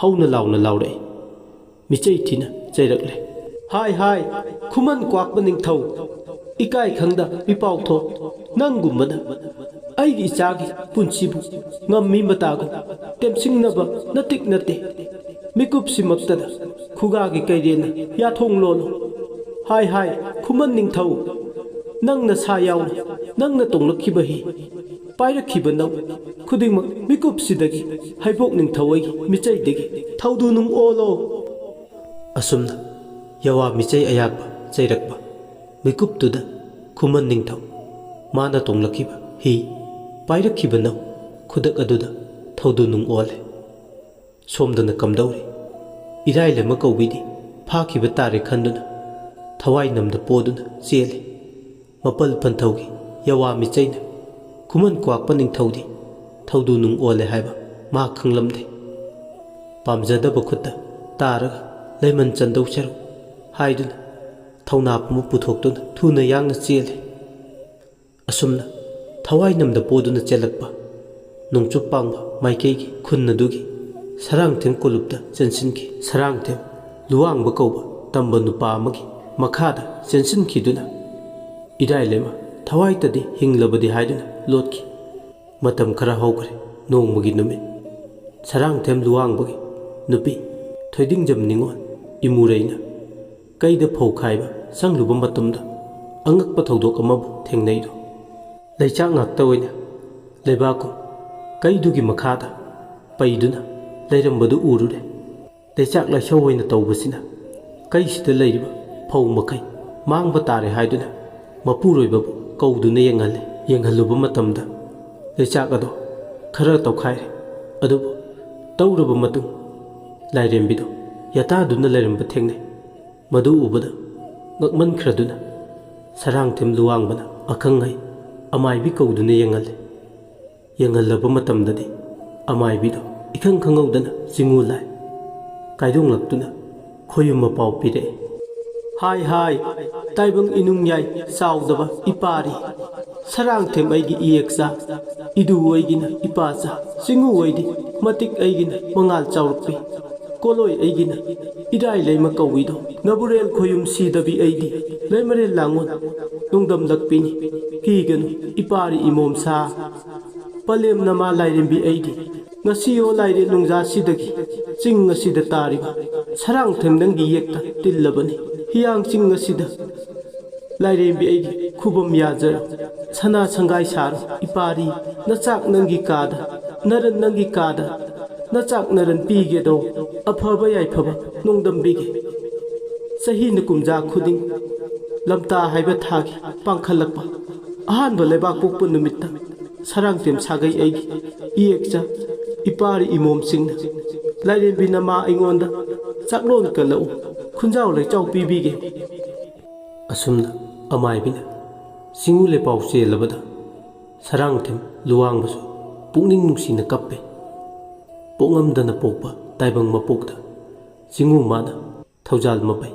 ꯍꯧꯅ ꯂꯥꯎꯅ ꯂꯥꯎꯔꯛꯏ꯫ ꯃꯤꯆꯩ ꯊꯤꯅ ꯆꯩꯔꯛꯂꯦ꯫ "ꯍꯥꯏ ꯍꯥꯏ, ꯈꯨꯃꯟ ꯀ꯭ꯋꯥꯛꯄ ꯅꯤꯡꯊꯧ, ꯏꯀꯥꯏ ꯈꯪꯗ ꯃꯤꯄꯥꯎꯊꯣꯛ, ꯅꯪꯒꯨꯝꯕꯅ ꯑꯩꯒꯤ ꯏꯆꯥꯒꯤ ꯄꯨꯟꯁꯤꯕꯨ ꯉꯝꯃꯤ ꯃꯇꯥꯒꯨꯝ ꯇꯦꯝꯁꯤꯡꯅꯕ ꯅꯇꯤꯛ ꯅꯠꯇꯦ꯫ ꯃꯤꯀꯨꯞꯁꯤꯃꯛꯇꯗ ꯈꯨꯒꯥꯒꯤ ꯀꯩꯔꯦꯟꯅ ꯌꯥꯊꯣꯡ ꯂꯣꯜꯂꯣ꯫ ꯍꯥꯏ ꯍꯥꯏ, ꯈꯨꯃꯟ ꯅꯤꯡꯊꯧ, ꯅꯪꯅ ꯁꯥ ꯌꯥꯎꯅ ꯅꯪꯅ ꯇꯣꯡꯂꯛꯈꯤꯕ ꯍꯤ, ꯄꯥꯏꯔꯛꯈꯤꯕ ꯅꯧ ꯈꯨꯗꯤꯡꯃꯛ ꯃꯤꯀꯨꯞꯁꯤꯗꯒꯤ ꯍꯩꯕꯣꯛ ꯅꯤꯡꯊꯧ ꯑꯩꯒꯤ ꯃꯤꯆꯩꯗꯒꯤ ꯊꯧꯗꯨ ꯅꯨꯡ ꯑꯣꯜꯂꯣ"꯫ ꯑꯁꯨꯝꯅ ꯌꯋꯥ ꯃꯤꯆꯩ ꯑꯌꯥꯛꯄ ꯆꯩꯔꯛꯄ ꯃꯤꯀꯨꯞꯇꯨꯗ ꯈꯨꯃꯟ ꯅꯤꯡꯊꯧ ꯃꯥꯅ ꯇꯣꯡꯂꯛꯈꯤꯕ ꯍꯤ, ꯄꯥꯏꯔꯛꯈꯤꯕ ꯅꯧ ꯈꯨꯗꯛ ꯑꯗꯨꯗ ꯊꯧꯗꯨ ꯅꯨꯡ ꯑꯣꯜꯂꯦ꯫ ꯁꯣꯝꯗꯅ ꯀꯝꯗꯧꯔꯤ? ꯏꯔꯥꯏꯂꯩꯃ ꯀꯧꯕꯤꯗꯤ ꯐꯥꯈꯤꯕ ꯇꯥꯔꯦ ꯈꯟꯗꯨꯅ ꯊꯋꯥꯏ ꯅꯝꯗ ꯄꯣꯗꯨꯅ ꯆꯦꯜꯂꯤ꯫ ꯃꯄꯜ ꯄꯟꯊꯧꯒꯤ ꯌꯋꯥ ꯃꯤꯆꯩꯅ ꯈꯨꯃꯟ ꯀ꯭ꯋꯥꯛꯄ ꯅꯤꯡꯊꯧꯗꯤ ꯊꯧꯗꯨ ꯅꯨꯡ ꯑꯣꯜꯂꯦ ꯍꯥꯏꯕ ꯃꯍꯥꯛ ꯈꯪꯂꯝꯗꯦ꯫ ꯄꯥꯝꯖꯗꯕ ꯈꯨꯠꯇ ꯇꯥꯔꯒ ꯂꯩꯃꯟ ꯆꯟꯗꯧ ꯁꯔꯨꯛ ꯍꯥꯏꯗꯨꯅ ꯊꯧꯅꯥ ꯄꯨꯝꯕ ꯄꯨꯊꯣꯛꯇꯨꯅ ꯊꯨꯅ ꯌꯥꯡꯅ ꯆꯦꯜꯂꯤ꯫ ꯑꯁꯨꯝꯅ ꯊꯋꯥꯏ ꯅꯝꯗ ꯄꯣꯗꯨꯅ ꯆꯦꯜꯂꯛꯄ ꯅꯣꯡꯆꯨꯞ ꯄꯥꯡꯕ ꯃꯥꯏꯀꯩꯒꯤ ꯈꯨꯟ ꯑꯗꯨꯒꯤ ꯁꯔꯥꯡꯊꯦꯝ ꯀꯣꯂꯨꯞꯇ ꯆꯦꯟꯁꯤꯟꯈꯤ꯫ ꯁꯔꯥꯡꯊꯦꯝ ꯂꯨꯋꯥꯡꯕ ꯀꯧꯕ ꯇꯝꯕ ꯅꯨꯄꯥ ꯑꯃꯒꯤ ꯃꯈꯥꯗ ꯆꯦꯟꯁꯤꯟꯈꯤꯗꯨꯅ ꯏꯔꯥꯏꯂꯩꯃ ꯊꯋꯥꯏꯇꯗꯤ ꯍꯤꯡꯂꯕꯗꯤ ꯍꯥꯏꯗꯨꯅ ꯂꯣꯠꯈꯤ꯫ ꯃꯇꯝ ꯈꯔ ꯍꯧꯈ꯭ꯔꯦ꯫ ꯅꯣꯡꯃꯒꯤ ꯅꯨꯃꯤꯠ, ꯁꯔꯥꯡꯊꯦꯝ ꯂꯨꯋꯥꯡꯕꯒꯤ ꯅꯨꯄꯤ ꯊꯣꯏꯗꯤꯡꯖꯝ ꯅꯤꯉꯣꯜ ꯏꯃꯨꯔꯩꯅ ꯀꯩꯗ ꯐꯧ ꯈꯥꯏꯕ ꯆꯪꯂꯨꯕ ꯃꯇꯝꯗ ꯑꯉꯛꯄ ꯊꯧꯗꯣꯛ ꯑꯃꯕꯨ ꯊꯦꯡꯅꯩꯗꯣ꯫ ꯂꯩꯆꯥꯛ ꯉꯥꯛꯇ ꯑꯣꯏꯅ ꯂꯩꯕꯥꯛꯀꯨꯝ ꯀꯩꯗꯨꯒꯤ ꯃꯈꯥꯗ ꯄꯩꯗꯨꯅ ꯂꯩꯔꯝꯕꯗꯨ ꯎꯔꯨꯔꯦ꯫ ꯂꯩꯆꯥꯛ ꯂꯩꯁꯧ ꯑꯣꯏꯅ ꯇꯧꯕꯁꯤꯅ ꯀꯩꯁꯤꯗ ꯂꯩꯔꯤꯕ ꯐꯧ ꯃꯈꯩ ꯃꯥꯡꯕ ꯇꯥꯔꯦ ꯍꯥꯏꯗꯨꯅ ꯃꯄꯨꯔꯣꯏꯕꯕꯨ ꯀꯧꯗꯨꯅ ꯌꯦꯡꯍꯜꯂꯦ꯫ ꯌꯦꯡꯍꯜꯂꯨꯕ ꯃꯇꯝꯗ ꯂꯩꯆꯥꯛ ꯑꯗꯣ ꯈꯔ ꯇꯧꯈꯥꯏꯔꯦ꯫ ꯑꯗꯨꯕꯨ ꯇꯧꯔꯕ ꯃꯇꯨꯡ ꯂꯥꯏꯔꯦꯝꯕꯤꯗꯣ ꯌꯥꯇꯥꯗꯨꯅ ꯂꯩꯔꯝꯕ ꯊꯦꯡꯅꯩ꯫ ꯃꯗꯨ ꯎꯕꯗ ꯉꯛꯃꯟꯈ꯭ꯔꯗꯨꯅ ꯁꯔꯥꯡꯊꯦꯝ ꯂꯨꯋꯥꯡꯕꯅ ꯑꯈꯪ ꯑꯍꯩ ꯑꯃꯥꯏꯕꯤ ꯀꯧꯗꯨꯅ ꯌꯦꯡꯍꯜꯂꯦ꯫ ꯌꯦꯡꯍꯜꯂꯕ ꯃꯇꯝꯗꯗꯤ ꯑꯃꯥꯏꯕꯤꯗꯣ ꯏꯈꯪ ꯈꯪꯍꯧꯗꯅ ꯆꯤꯡꯉꯨ ꯂꯥꯏ ꯀꯥꯏꯗꯣꯡꯂꯛꯇꯨꯅ ꯈꯣꯌꯨꯝ ꯃꯄꯥꯎ ꯄꯤꯔꯛꯏ꯫ ꯍꯥꯏ ꯍꯥꯏ, ꯇꯥꯏꯕꯪ ꯏꯅꯨꯡ ꯌꯥꯏ ꯆꯥꯎꯗꯕ ꯏꯄꯥꯔꯤ, ꯁꯔꯥꯡꯊꯦꯝ ꯑꯩꯒꯤ ꯏꯌꯦꯛꯆꯥ, ꯏꯗꯨ ꯑꯩꯒꯤꯅ ꯏꯄꯥꯆꯥ, ꯆꯤꯡꯉꯨ ꯑꯩꯗꯤ ꯃꯇꯤꯛ ꯑꯩꯒꯤꯅ ꯃꯉꯥꯜ ꯆꯥꯎꯔꯛꯄꯤ, ꯀꯣꯂꯣꯏ ꯑꯩꯒꯤꯅ ꯏꯔꯥꯏ ꯂꯩꯃ ꯀꯧꯏꯗꯣ, ꯅꯕꯨꯔꯦꯜ ꯈꯣꯌꯨꯝ ꯁꯤꯗꯕꯤ ꯑꯩꯗꯤ ꯂꯩꯃꯔꯦꯜ ꯂꯥꯡꯉꯣꯟ ꯅꯣꯡꯗꯝꯂꯛꯄꯤꯅꯤ꯫ ꯀꯤꯒꯅꯨ ꯏꯄꯥꯔꯤ ꯏꯃꯣꯝꯁꯥ, ꯄꯂꯦꯝ ꯅꯃꯥ ꯂꯥꯏꯔꯦꯝꯕꯤ ꯑꯩꯗꯤ ꯉꯁꯤ ꯑꯣ ꯂꯥꯏꯔꯦꯟ ꯅꯨꯡꯖꯥꯁꯤꯗꯒꯤ ꯆꯤꯡ ꯑꯁꯤꯗ ꯇꯥꯔꯤꯕ ꯁꯔꯥꯡꯊꯦꯝ ꯅꯪꯒꯤ ꯌꯦꯛꯇ ꯇꯤꯜꯂꯕꯅꯤ꯫ ꯍꯤꯌꯥꯡ ꯆꯤꯡ ꯑꯁꯤꯗ ꯂꯥꯏꯔꯦꯝꯕꯤ ꯑꯩꯒꯤ ꯈꯨꯕꯝ ꯌꯥꯖꯔꯣ꯫ ꯁꯅꯥ ꯁꯪꯒꯥꯏ ꯁꯥꯔꯣ ꯏꯄꯥꯔꯤ, ꯅꯆꯥꯛ ꯅꯪꯒꯤ ꯀꯥꯗ, ꯅꯔꯟ ꯅꯪꯒꯤ ꯀꯥꯗ, ꯅꯆꯥꯛ ꯅꯔꯟ ꯄꯤꯒꯦꯗꯣ, ꯑꯐꯕ ꯌꯥꯏꯐꯕ ꯅꯣꯡꯗꯝꯕꯤꯒꯦ꯫ ꯆꯍꯤꯅ ꯀꯨꯝꯖꯥ ꯈꯨꯗꯤꯡ ꯂꯝꯇꯥ ꯍꯥꯏꯕ ꯊꯥꯒꯤ ꯄꯥꯡꯈꯠꯂꯛꯄ ꯑꯍꯥꯟꯕ ꯂꯩꯕꯥꯛ ꯄꯣꯛꯄ ꯅꯨꯃꯤꯠꯇ ꯁꯔꯥꯡꯊꯦꯝ ꯁꯥꯒꯩ ꯑꯩꯒꯤ ꯏꯌꯦꯛꯆꯥ ꯏꯄꯥꯔꯤ ꯏꯃꯣꯝꯁꯤꯡꯅ ꯂꯥꯏꯔꯦꯝꯕꯤ ꯅꯃꯥ ꯑꯩꯉꯣꯟꯗ ꯆꯥꯛꯂꯣꯟ ꯀꯜꯂꯛꯎ, ꯈꯨꯟꯖꯥꯎ ꯂꯩꯆꯥꯎ ꯄꯤꯕꯤꯒꯦ꯫ ꯑꯁꯨꯝꯅ ꯑꯃꯥꯏꯕꯤꯅ ꯆꯤꯡꯉꯨ ꯂꯩꯄꯥꯎ ꯆꯦꯜꯂꯕꯗ ꯁꯔꯥꯡꯊꯦꯝ ꯂꯨꯋꯥꯡꯕꯁꯨ ꯄꯨꯛꯅꯤꯡ ꯅꯨꯡꯁꯤꯅ ꯀꯞꯄꯦ꯫ ꯄꯣꯛꯉꯝꯗꯅ ꯄꯣꯛꯄ ꯇꯥꯏꯕꯪ ꯃꯄꯣꯛꯇ ꯆꯤꯡꯉꯨ ꯃꯥꯅ ꯊꯧꯖꯥꯜ ꯃꯄꯩ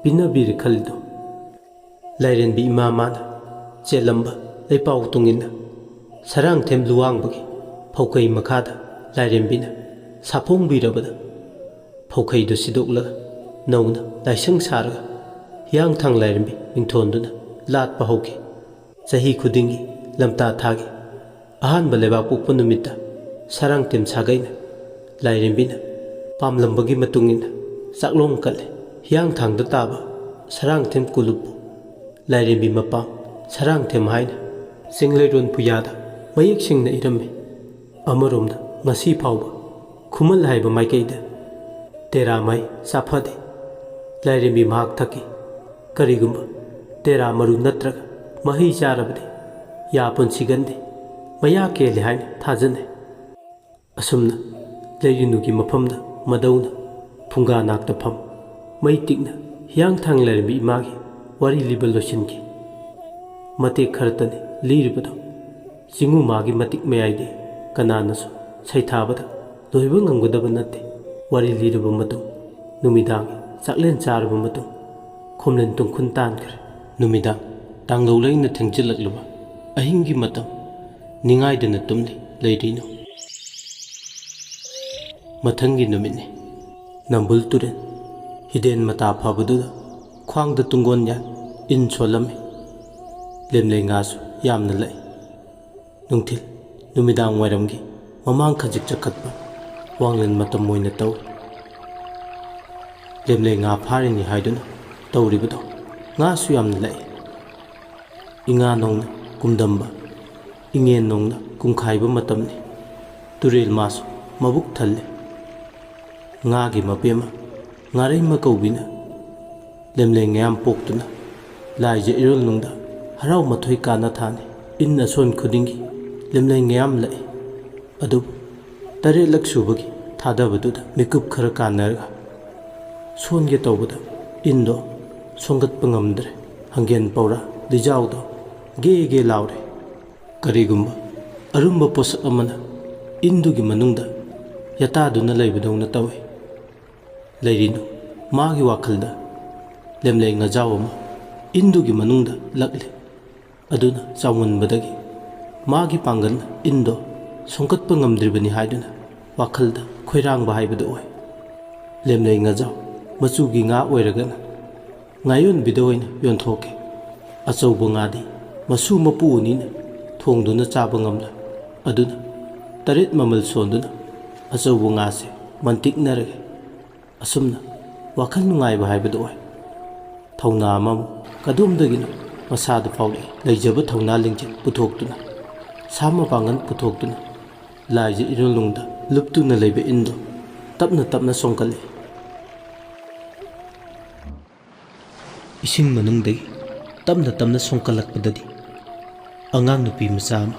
ꯄꯤꯅꯕꯤꯔꯦ ꯈꯜꯂꯤꯗꯣ꯫ ꯂꯥꯏꯔꯦꯝꯕꯤ ꯏꯃꯥ ꯃꯥꯅ ꯆꯦꯜꯂꯝꯕ ꯂꯩꯄꯥꯎ ꯇꯨꯡꯏꯟꯅ ꯁꯔꯥꯡꯊꯦꯝ ꯂꯨꯋꯥꯡꯕꯒꯤ ꯐꯧꯈꯩ ꯃꯈꯥꯗ ꯂꯥꯏꯔꯦꯝꯕꯤꯅ ꯁꯥꯐꯣꯡꯕꯤꯔꯕꯗ ꯐꯧꯈꯩꯗꯨ ꯁꯤꯗꯣꯛꯂꯒ ꯅꯧꯅ ꯂꯥꯏꯁꯪ ꯁꯥꯔꯒ ꯍꯤꯌꯥꯡꯊꯥꯡ ꯂꯥꯏꯔꯦꯝꯕꯤ ꯃꯤꯡꯊꯣꯟꯗꯨꯅ ꯂꯥꯠꯄ ꯍꯧꯈꯤ꯫ ꯆꯍꯤ ꯈꯨꯗꯤꯡꯒꯤ ꯂꯝꯇꯥ ꯊꯥꯒꯤ ꯑꯍꯥꯟꯕ ꯂꯩꯕꯥꯛ ꯄꯣꯛꯄ ꯅꯨꯃꯤꯠꯇ ꯁꯔꯥꯡꯊꯦꯝ ꯁꯥꯒꯩꯅ ꯂꯥꯏꯔꯦꯝꯕꯤꯅ ꯄꯥꯝꯂꯝꯕꯒꯤ ꯃꯇꯨꯡ ꯏꯟꯅ ꯆꯥꯛꯂꯣꯡ ꯀꯠꯂꯤ꯫ ꯍꯤꯌꯥꯡꯊꯥꯡꯗ ꯇꯥꯕ ꯁꯔꯥꯡꯊꯦꯝ ꯀꯣꯂꯨꯞꯄꯨ ꯂꯥꯏꯔꯦꯝꯕꯤ ꯃꯄꯥꯝ ꯁꯔꯥꯡꯊꯦꯝ ꯍꯥꯏꯅ ꯆꯤꯡꯂꯩꯔꯣꯟ ꯄꯨꯌꯥꯗ ꯃꯌꯦꯛ ꯁꯦꯡꯅ ꯏꯔꯝꯃꯤ꯫ ꯑꯃꯔꯣꯝꯗ ꯉꯁꯤ ꯐꯥꯎꯕ ꯈꯨꯃꯜ ꯍꯥꯏꯕ ꯃꯥꯏꯀꯩꯗ ꯇꯦꯔꯥ ꯃꯩ ꯆꯥꯐꯗꯦ꯫ ꯂꯥꯏꯔꯦꯝꯕꯤ ꯃꯍꯥꯛ ꯊꯛꯈꯤ꯫ ꯀꯔꯤꯒꯨꯝꯕ ꯇꯦꯔꯥ ꯃꯔꯨ ꯅꯠꯇ꯭ꯔꯒ ꯃꯍꯩ ꯆꯥꯔꯕꯗꯤ ꯌꯥ ꯄꯨꯟꯁꯤꯒꯟꯗꯦ, ꯃꯌꯥ ꯀꯦꯜꯂꯦ ꯍꯥꯏꯅ ꯊꯥꯖꯅꯩ꯫ ꯑꯁꯨꯝꯅ ꯂꯩꯔꯤꯅꯨꯒꯤ ꯃꯐꯝꯗ ꯃꯗꯧꯅ ꯐꯨꯡꯒꯥ ꯅꯥꯛꯇ ꯐꯝ ꯃꯩ ꯇꯤꯛꯅ ꯍꯤꯌꯥꯡꯊꯥꯡ ꯂꯥꯏꯔꯦꯝꯕꯤ ꯏꯃꯥꯒꯤ ꯋꯥꯔꯤ ꯂꯤꯕ ꯂꯣꯏꯁꯤꯟꯈꯤ꯫ ꯃꯇꯦꯛ ꯈꯔꯇꯅꯤ ꯂꯤꯔꯤꯕꯗꯣ꯫ ꯆꯤꯡꯉꯨ ꯃꯥꯒꯤ ꯃꯇꯤꯛ ꯃꯌꯥꯏꯗꯤ ꯀꯅꯥꯅꯁꯨ ꯁꯩꯊꯥꯕꯗ ꯂꯣꯏꯕ ꯉꯝꯒꯗꯕ ꯅꯠꯇꯦ꯫ ꯋꯥꯔꯤ ꯂꯤꯔꯕ ꯃꯇꯨꯡ, ꯅꯨꯃꯤꯗꯥꯡ ꯆꯥꯛꯂꯦꯟ ꯆꯥꯔꯕ ꯃꯇꯨꯡ, ꯈꯣꯝꯂꯦꯟ ꯇꯨꯡꯈꯨꯟ ꯇꯥꯟꯈ꯭ꯔꯦ꯫ ꯅꯨꯃꯤꯗꯥꯡ ꯇꯥꯡꯂꯧ ꯂꯩꯅ ꯊꯦꯡꯖꯤꯜꯂꯛꯂꯕ ꯑꯍꯤꯡꯒꯤ ꯃꯇꯝ, ꯅꯤꯡꯉꯥꯏꯗꯅ ꯇꯨꯝꯂꯤ ꯂꯩꯔꯤꯅꯨ꯫ ꯃꯊꯪꯒꯤ ꯅꯨꯃꯤꯠꯅꯤ꯫ ꯅꯝꯕꯨꯜ ꯇꯨꯔꯦꯜ ꯍꯤꯗꯦꯟ ꯃꯇꯥ ꯐꯕꯗꯨꯗ ꯈ꯭ꯋꯥꯡꯗ ꯇꯨꯡꯒꯣꯟ ꯌꯥꯟ ꯏꯟ ꯁꯣꯜꯂꯝꯃꯤ꯫ ꯂꯦꯝꯂꯩ ꯉꯥꯁꯨ ꯌꯥꯝꯅ ꯂꯛꯏ꯫ ꯅꯨꯡꯊꯤꯜ ꯅꯨꯃꯤꯗꯥꯡ ꯋꯥꯏꯔꯝꯒꯤ ꯃꯃꯥꯡ ꯈꯖꯤꯛ ꯆꯈꯠꯄ ꯋꯥꯡꯂꯦꯟ ꯃꯇꯝ ꯑꯣꯏꯅ ꯇꯧꯏ꯫ ꯂꯦꯝꯂꯩ ꯉꯥ ꯐꯥꯔꯤꯅꯤ ꯍꯥꯏꯗꯨꯅ ꯇꯧꯔꯤꯕꯗꯣ ꯉꯥꯁꯨ ꯌꯥꯝꯅ ꯂꯛꯏ꯫ ꯏꯉꯥ ꯅꯣꯡꯅ ꯀꯨꯝꯗꯝꯕ, ꯏꯉꯦꯟ ꯅꯣꯡꯅ ꯀꯨꯝꯈꯥꯏꯕ ꯃꯇꯝꯅꯤ꯫ ꯇꯨꯔꯦꯜ ꯃꯥꯁꯨ ꯃꯕꯨꯛ ꯊꯜꯂꯤ꯫ ꯉꯥꯒꯤ ꯃꯄꯦꯝꯃ ꯉꯥꯔꯩꯃ ꯀꯧꯕꯤꯅ ꯂꯦꯝꯂꯩ ꯉꯌꯥꯝ ꯄꯣꯛꯇꯨꯅ ꯂꯥꯏꯖ ꯏꯔꯣꯜꯅꯨꯡꯗ ꯍꯔꯥꯎ ꯃꯊꯣꯏ ꯀꯥꯅ ꯊꯥꯅꯤ꯫ ꯏꯟ ꯑꯁꯣꯟ ꯈꯨꯗꯤꯡꯒꯤ ꯂꯦꯝꯂꯩ ꯉꯌꯥꯝ ꯂꯛꯏ꯫ ꯑꯗꯨꯕꯨ ꯇꯔꯦꯠꯂꯛ ꯁꯨꯕꯒꯤ ꯊꯥꯗꯕꯗꯨꯗ ꯃꯤꯀꯨꯞ ꯈꯔ ꯀꯥꯟꯅꯔꯒ ꯁꯣꯟꯒꯦ ꯇꯧꯕꯗ ꯏꯟꯗꯣ ꯁꯣꯟꯒꯠꯄ ꯉꯝꯗ꯭ꯔꯦ꯫ ꯍꯪꯒꯦꯟ ꯄꯧꯔꯥ ꯂꯤꯖꯥꯎꯗꯣ ꯒꯦ ꯒꯦ ꯂꯥꯎꯔꯦ꯫ ꯀꯔꯤꯒꯨꯝꯕ ꯑꯔꯨꯝꯕ ꯄꯣꯠꯁꯛ ꯑꯃꯅ ꯏꯟꯗꯨꯒꯤ ꯃꯅꯨꯡꯗ ꯌꯥꯇꯥꯗꯨꯅ ꯂꯩꯕꯗꯧꯅ ꯇꯧꯏ꯫ ꯂꯩꯔꯤꯅꯨ ꯃꯥꯒꯤ ꯋꯥꯈꯜꯗ ꯂꯦꯝꯂꯩ ꯉꯥꯖꯥꯎ ꯑꯃ ꯏꯟꯗꯨꯒꯤ ꯃꯅꯨꯡꯗ ꯂꯛꯂꯤ꯫ ꯑꯗꯨꯅ ꯆꯥꯎꯃꯟꯕꯗꯒꯤ ꯃꯥꯒꯤ ꯄꯥꯡꯒꯜ ꯏꯟꯗꯣ ꯁꯣꯡꯀꯠꯄ ꯉꯝꯗ꯭ꯔꯤꯕꯅꯤ ꯍꯥꯏꯗꯨꯅ ꯋꯥꯈꯜꯗ ꯈꯣꯏꯔꯥꯡꯕ ꯍꯥꯏꯕꯗꯨ ꯑꯣꯏ꯫ ꯂꯦꯝꯂꯩ ꯉꯥꯖꯥꯎ ꯃꯆꯨꯒꯤ ꯉꯥ ꯑꯣꯏꯔꯒꯅ ꯉꯥꯌꯣꯟꯕꯤꯗ ꯑꯣꯏꯅ ꯌꯣꯟꯊꯣꯛꯀꯦ꯫ ꯑꯆꯧꯕ ꯉꯥꯗꯤ ꯃꯁꯨ ꯃꯄꯨ ꯑꯅꯤꯅ ꯊꯣꯡꯗꯨꯅ ꯆꯥꯕ ꯉꯝꯂꯣꯏ꯫ ꯑꯗꯨꯅ ꯇꯔꯦꯠ ꯃꯃꯜ ꯁꯣꯟꯗꯨꯅ ꯑꯆꯧꯕ ꯉꯥꯁꯦ ꯃꯟꯇꯤꯛꯅꯔꯒꯦ꯫ ꯑꯁꯨꯝꯅ ꯋꯥꯈꯜ ꯅꯨꯡꯉꯥꯏꯕ ꯍꯥꯏꯕꯗꯨ ꯑꯣꯏ꯫ ꯊꯧꯅꯥ ꯑꯃꯃꯨꯛ ꯀꯗꯣꯝꯗꯒꯤꯅꯣ ꯃꯁꯥꯗ ꯐꯥꯎꯔꯛꯏ꯫ ꯂꯩꯖꯕ ꯊꯧꯅꯥ ꯂꯤꯡꯖꯦꯜ ꯄꯨꯊꯣꯛꯇꯨꯅ, ꯁꯥ ꯃꯄꯥꯡꯒꯜ ꯄꯨꯊꯣꯛꯇꯨꯅ, ꯂꯥꯏꯖ ꯏꯔꯣꯜꯅꯨꯡꯗ ꯂꯨꯞꯇꯨꯅ ꯂꯩꯕ ꯏꯟꯗꯨ ꯇꯞꯅ ꯇꯞꯅ ꯁꯣꯡꯀꯠꯂꯛꯏ꯫ ꯏꯁꯤꯡ ꯃꯅꯨꯡꯗꯒꯤ ꯇꯞꯅ ꯇꯞꯅ ꯁꯣꯡꯀꯠꯂꯛꯄꯗꯗꯤ ꯑꯉꯥꯡ ꯅꯨꯄꯤ ꯃꯆꯥ ꯑꯃ,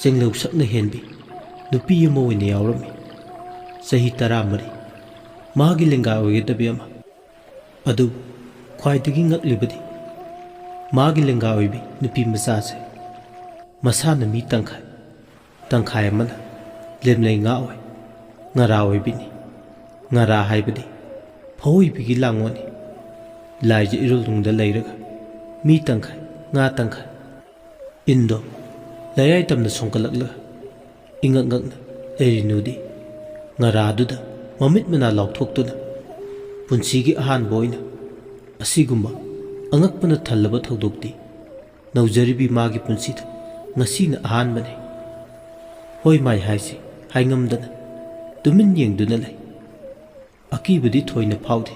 ꯆꯦꯡꯂꯧ ꯁꯛꯅ ꯍꯦꯟꯕꯤ ꯅꯨꯄꯤ ꯑꯃ ꯑꯣꯏꯅ ꯌꯥꯎꯔꯝꯃꯤ꯫ ꯆꯍꯤ ꯇꯔꯥꯃꯔꯤ, ꯃꯥꯒꯤ ꯂꯦꯡꯒꯥ ꯑꯣꯏꯒꯗꯕꯤ ꯑꯃ꯫ ꯑꯗꯨꯕꯨ ꯈ꯭ꯋꯥꯏꯗꯒꯤ ꯉꯛꯂꯤꯕꯗꯤ ꯃꯥꯒꯤ ꯂꯦꯡꯒꯥ ꯑꯣꯏꯕꯤ ꯅꯨꯄꯤ ꯃꯆꯥꯁꯦ ꯃꯁꯥꯅ ꯃꯤ ꯇꯪꯈꯥꯏ, ꯇꯪꯈꯥꯏ ꯑꯃꯅ ꯂꯦꯝꯂꯩ ꯉꯥ ꯑꯣꯏ꯫ ꯉꯔꯥ ꯑꯣꯏꯕꯤꯅꯤ꯫ ꯉꯔꯥ ꯍꯥꯏꯕꯗꯤ ꯐꯧ ꯑꯣꯏꯕꯤꯒꯤ ꯂꯥꯡꯉꯣꯜꯅꯤ꯫ ꯂꯥꯏꯖ ꯏꯔꯨꯜꯅꯨꯡꯗ ꯂꯩꯔꯒ ꯃꯤ ꯇꯪꯈꯥꯏ, ꯉꯥ ꯇꯪꯈꯥꯏ꯫ ꯏꯟꯗꯣ ꯂꯩꯔꯥꯏ ꯇꯝꯅ ꯁꯣꯟꯒꯠꯂꯛꯂꯒ ꯏꯉꯛ ꯉꯛꯅ ꯂꯩꯔꯤꯅꯨꯗꯤ꯫ ꯉꯔꯥꯗꯨꯗ ꯃꯃꯤꯠ ꯃꯅꯥ ꯂꯥꯎꯊꯣꯛꯇꯨꯅ ꯄꯨꯟꯁꯤꯒꯤ ꯑꯍꯥꯟꯕ ꯑꯣꯏꯅ ꯑꯁꯤꯒꯨꯝꯕ ꯑꯉꯛꯄꯅ ꯊꯜꯂꯕ ꯊꯧꯗꯣꯛꯇꯤ ꯅꯧꯖꯔꯤꯕꯤ ꯃꯥꯒꯤ ꯄꯨꯟꯁꯤꯗ ꯉꯁꯤꯅ ꯑꯍꯥꯟꯕꯅꯤ꯫ ꯍꯣꯏ ꯃꯥꯏ ꯍꯥꯏꯁꯤ ꯍꯥꯏꯉꯝꯗꯅ ꯇꯨꯃꯤꯟ ꯌꯦꯡꯗꯨꯅ ꯂꯩ꯫ ꯑꯀꯤꯕꯗꯤ ꯊꯣꯏꯅ ꯐꯥꯎꯗꯦ꯫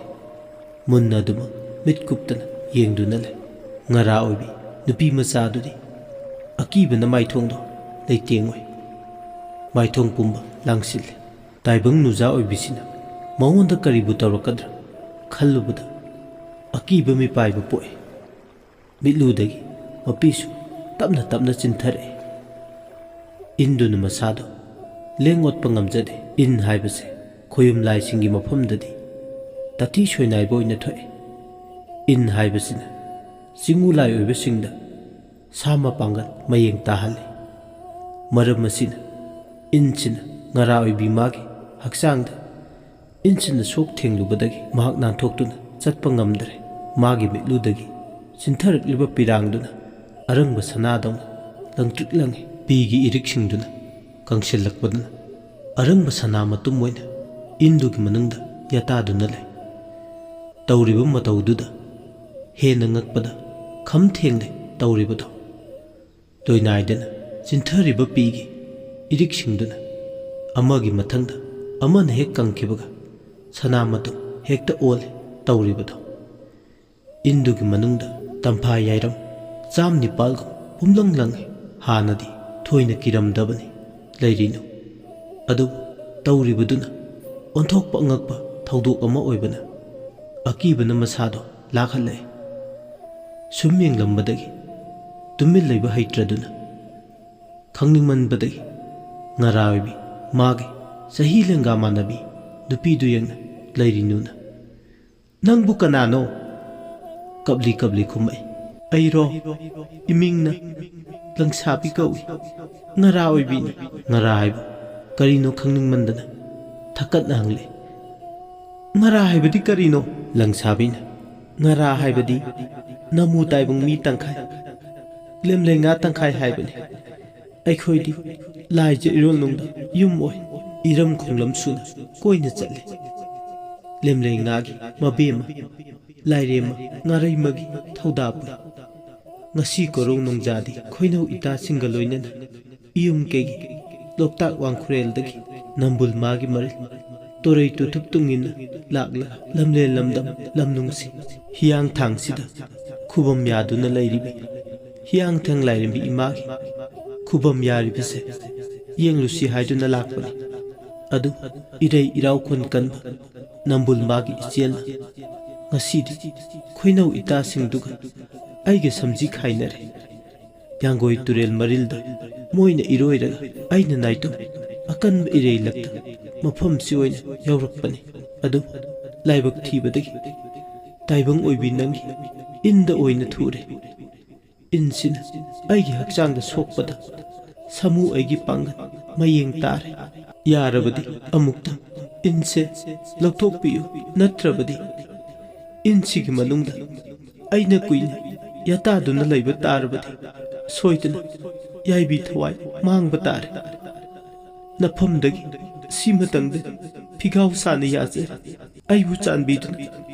ꯃꯨꯟꯅ ꯑꯗꯨꯃꯛ ꯃꯤꯠ ꯀꯨꯞꯇꯅ ꯌꯦꯡꯗꯨꯅ ꯂꯩ꯫ ꯉꯔꯥ ꯑꯣꯏꯕꯤ ꯅꯨꯄꯤ ꯃꯆꯥꯗꯨꯗꯤ ꯑꯀꯤꯕꯅ ꯃꯥꯏꯊꯣꯡꯗꯣ ꯂꯩꯇꯦꯡꯉꯣꯏ꯫ ꯃꯥꯏꯊꯣꯡ ꯄꯨꯝꯕ ꯂꯥꯡꯁꯤꯜꯂꯤ꯫ ꯇꯥꯏꯕꯪ ꯅꯨꯖꯥ ꯑꯣꯏꯕꯤꯁꯤꯅ ꯃꯉꯣꯟꯗ ꯀꯔꯤꯕꯨ ꯇꯧꯔꯛꯀꯗ꯭ꯔꯥ ꯈꯜꯂꯨꯕꯗ ꯑꯀꯤꯕ ꯃꯤꯄꯥꯏꯕ ꯄꯣꯛꯏ꯫ ꯃꯤꯠꯂꯨꯗꯒꯤ ꯃꯄꯤꯁꯨ ꯇꯞꯅ ꯇꯞꯅ ꯆꯤꯟꯊꯔꯛꯏ꯫ ꯏꯟꯗꯨꯅ ꯃꯁꯥꯗꯣ ꯂꯦꯡ ꯑꯣꯠꯄ ꯉꯝꯖꯗꯦ꯫ ꯏꯟ ꯍꯥꯏꯕꯁꯦ ꯈꯣꯌꯨꯝ ꯂꯥꯏꯁꯤꯡꯒꯤ ꯃꯐꯝꯗꯗꯤ ꯇꯥꯊꯤ ꯁꯣꯏꯅꯥꯏꯕ ꯑꯣꯏꯅ ꯊꯣꯛꯏ꯫ ꯏꯟ ꯍꯥꯏꯕꯁꯤꯅ ꯆꯤꯡꯉꯨ ꯂꯥꯏ ꯑꯣꯏꯕꯁꯤꯡꯗ ꯁꯥ ꯃꯄꯥꯡꯒꯜ ꯃꯌꯦꯡ ꯇꯥꯍꯜꯂꯤ꯫ ꯃꯔꯝ ꯑꯁꯤꯅ ꯏꯟꯁꯤꯅ ꯉꯔꯥ ꯑꯣꯏꯕꯤ ꯃꯥꯒꯤ ꯍꯛꯆꯥꯡꯗ ꯏꯟꯁꯤꯅ ꯁꯣꯛ ꯊꯦꯡꯂꯨꯕꯗꯒꯤ ꯃꯍꯥꯛ ꯅꯥꯟꯊꯣꯛꯇꯨꯅ ꯆꯠꯄ ꯉꯝꯗ꯭ꯔꯦ꯫ ꯃꯥꯒꯤ ꯃꯤꯠꯂꯨꯗꯒꯤ ꯆꯤꯟꯊꯔꯛꯂꯤꯕ ꯄꯤꯔꯥꯡꯗꯨꯅ ꯑꯔꯪꯕ ꯁꯅꯥꯗꯧꯅ ꯂꯪꯇ꯭ꯔꯤꯛ ꯂꯪꯏ꯫ ꯄꯤꯒꯤ ꯏꯔꯤꯛꯁꯤꯡꯗꯨꯅ ꯀꯪꯁꯤꯜꯂꯛꯄꯗꯨꯅ ꯑꯔꯪꯕ ꯁꯅꯥ ꯃꯇꯨꯝ ꯑꯣꯏꯅ ꯏꯟꯗꯨꯒꯤ ꯃꯅꯨꯡꯗ ꯌꯥꯇꯥꯗꯨꯅ ꯂꯩ꯫ ꯇꯧꯔꯤꯕ ꯃꯇꯧꯗꯨꯗ ꯍꯦꯟꯅ ꯉꯛꯄꯗ ꯈꯝ ꯊꯦꯡꯂꯦ ꯇꯧꯔꯤꯕꯗꯣ꯫ ꯂꯣꯏꯅꯥꯏꯗꯅ ꯆꯤꯟꯊꯔꯤꯕ ꯄꯤꯒꯤ ꯏꯔꯤꯛꯁꯤꯡꯗꯨꯅ ꯑꯃꯒꯤ ꯃꯊꯪꯗ ꯑꯃꯅ ꯍꯦꯛ ꯀꯪꯈꯤꯕꯒ ꯁꯅꯥ ꯃꯇꯨꯝ ꯍꯦꯛꯇ ꯑꯣꯜꯂꯦ ꯇꯧꯔꯤꯕꯗꯣ꯫ ꯏꯟꯗꯨꯒꯤ ꯃꯅꯨꯡꯗ ꯇꯝꯐꯥ ꯌꯥꯏꯔꯝ ꯆꯥꯝ ꯅꯤꯄꯥꯜꯒꯨꯝ ꯄꯨꯝꯂꯪ ꯂꯪꯉꯤ꯫ ꯍꯥꯟꯅꯗꯤ ꯊꯣꯏꯅ ꯀꯤꯔꯝꯗꯕꯅꯤ ꯂꯩꯔꯤꯅꯨ꯫ ꯑꯗꯨꯕꯨ ꯇꯧꯔꯤꯕꯗꯨꯅ ꯑꯣꯟꯊꯣꯛꯄ ꯑꯉꯛꯄ ꯊꯧꯗꯣꯛ ꯑꯃ ꯑꯣꯏꯕꯅ ꯑꯀꯤꯕꯅ ꯃꯁꯥꯗꯣ ꯂꯥꯛꯍꯜꯂꯛꯏ꯫ ꯁꯨꯝ ꯌꯦꯡꯂꯝꯕꯗꯒꯤ ꯇꯨꯃꯤꯟ ꯂꯩꯕ ꯍꯩꯇ꯭ꯔꯗꯨꯅ ꯈꯪꯅꯤꯡꯃꯟꯕꯗꯒꯤ ꯉꯔꯥ ꯑꯣꯏꯕꯤ ꯃꯥꯒꯤ ꯆꯍꯤ ꯂꯦꯡꯒꯥ ꯃꯥꯟꯅꯕꯤ ꯅꯨꯄꯤꯗꯨ ꯌꯦꯡꯅ ꯂꯩꯔꯤꯅꯨꯅ "ꯅꯪꯕꯨ ꯀꯅꯥꯅꯣ?" ꯀꯞꯂꯤ ꯀꯞꯂꯤ ꯈꯨꯝꯃꯛꯏ꯫ "ꯑꯩꯔꯣ? ꯏꯃꯤꯡꯅ ꯂꯪꯁꯥꯕꯤ ꯀꯧꯏ꯫ ꯉꯔꯥ ꯑꯣꯏꯕꯤꯅꯤ꯫" ꯉꯔꯥ ꯍꯥꯏꯕ ꯀꯔꯤꯅꯣ ꯈꯪꯅꯤꯡꯃꯟꯗꯅ ꯊꯛꯀꯠꯅ ꯍꯪꯂꯦ꯫ "ꯉꯔꯥ ꯍꯥꯏꯕꯗꯤ ꯀꯔꯤꯅꯣ?" ꯂꯪꯁꯥꯕꯤꯅ, "ꯉꯔꯥ ꯍꯥꯏꯕꯗꯤ ꯅꯃꯨ ꯇꯥꯏꯕꯪ ꯃꯤ ꯇꯪꯈꯥꯏ, ꯂꯦꯝꯂꯩ ꯉꯥ ꯇꯪꯈꯥꯏ ꯍꯥꯏꯕꯅꯤ꯫ ꯑꯩꯈꯣꯏꯗꯤ ꯂꯥꯏꯖ ꯏꯔꯣꯜꯅꯨꯡꯗ ꯌꯨꯝ ꯑꯣꯏ, ꯏꯔꯝ ꯈꯣꯡꯂꯝ ꯁꯨꯅ ꯀꯣꯏꯅ ꯆꯠꯂꯤ꯫ ꯂꯦꯝꯂꯩ ꯉꯥꯒꯤ ꯃꯕꯦꯝꯃ, ꯂꯥꯏꯔꯦꯝꯃ, ꯉꯥꯔꯩꯃꯒꯤ ꯊꯧꯗꯥ ꯄꯨꯏ꯫ ꯉꯁꯤ ꯀꯣꯔꯧ ꯅꯣꯡꯖꯥꯗꯤ ꯈꯣꯏꯅꯧ ꯏꯇꯥꯁꯤꯡꯒ ꯂꯣꯏꯅꯅ ꯏꯌꯨꯝ ꯀꯩꯒꯤ ꯂꯣꯛꯇꯥꯛ ꯋꯥꯡꯈꯨꯔꯦꯜꯗꯒꯤ ꯅꯝꯕꯨꯜ ꯃꯥꯒꯤ ꯃꯔꯤꯜ ꯇꯣꯔꯩ ꯇꯨꯊꯨꯞ ꯇꯨꯡꯏꯟꯅ ꯂꯥꯛꯂꯒ ꯂꯝꯂꯦꯟ ꯂꯝꯗꯝ ꯂꯝꯅꯨꯡꯁꯤ ꯍꯤꯌꯥꯡꯊꯥꯡꯁꯤꯗ ꯈꯨꯕꯝ ꯌꯥꯗꯨꯅ ꯂꯩꯔꯤꯕ ꯍꯤꯌꯥꯡꯊꯥꯡ ꯂꯥꯏꯔꯦꯝꯕꯤ ꯏꯃꯥꯒꯤ ꯈꯨꯕꯝ ꯌꯥꯔꯤꯕꯁꯦ ꯌꯦꯡꯂꯨꯁꯤ ꯍꯥꯏꯗꯨꯅ ꯂꯥꯛꯄꯅꯤ꯫ ꯑꯗꯨ ꯏꯔꯩ ꯏꯔꯥꯎ ꯈꯨꯟ ꯀꯟꯕ ꯅꯝꯕꯨꯜ ꯃꯥꯒꯤ ꯏꯆꯦꯜꯅ ꯉꯁꯤꯗꯤ ꯈꯣꯏꯅꯧ ꯏꯇꯥꯁꯤꯡꯗꯨꯒ ꯑꯩꯒ ꯁꯝꯖꯤ ꯈꯥꯏꯅꯔꯦ꯫ ꯌꯥꯡꯒꯣꯏ ꯇꯨꯔꯦꯜ ꯃꯔꯤꯜꯗ ꯃꯣꯏꯅ ꯏꯔꯣꯏꯔꯒ ꯑꯩꯅ ꯅꯥꯏꯇꯣꯝ ꯑꯀꯟꯕ ꯏꯔꯩ ꯂꯛꯇ ꯃꯐꯝꯁꯤ ꯑꯣꯏꯅ ꯌꯧꯔꯛꯄꯅꯤ꯫ ꯑꯗꯨ ꯂꯥꯏꯕꯛ ꯊꯤꯕꯗꯒꯤ ꯇꯥꯏꯕꯪ ꯑꯣꯏꯕꯤ ꯅꯪꯒꯤ ꯏꯟꯗ ꯑꯣꯏꯅ ꯊꯨꯔꯦ꯫ ꯏꯟꯁꯤꯅ ꯑꯩꯒꯤ ꯍꯛꯆꯥꯡꯗ ꯁꯣꯛꯄꯗ ꯁꯥꯃꯨ ꯑꯩꯒꯤ ꯄꯥꯡꯒꯜ ꯃꯌꯦꯡ ꯇꯥꯔꯦ꯫ ꯌꯥꯔꯕꯗꯤ ꯑꯃꯨꯛꯇ ꯏꯟꯁꯦ ꯂꯧꯊꯣꯛꯄꯤꯌꯨ, ꯅꯠꯇ꯭ꯔꯕꯗꯤ ꯏꯟꯁꯤꯒꯤ ꯃꯅꯨꯡꯗ ꯑꯩꯅ ꯀꯨꯏꯅ ꯌꯥꯇꯥꯗꯨꯅ ꯂꯩꯕ ꯇꯥꯔꯕꯗꯤ ꯁꯣꯏꯗꯅ ꯌꯥꯏꯕꯤ ꯊꯋꯥꯏ ꯃꯥꯡꯕ ꯇꯥꯔꯦ꯫ ꯅꯐꯝꯗꯒꯤ ꯁꯤꯃꯇꯪꯗꯤ ꯐꯤꯒꯥꯎ ꯁꯥꯅ ꯌꯥꯖꯔꯤ꯫ ꯑꯩꯕꯨ ꯆꯥꯟꯕꯤꯗꯨꯅ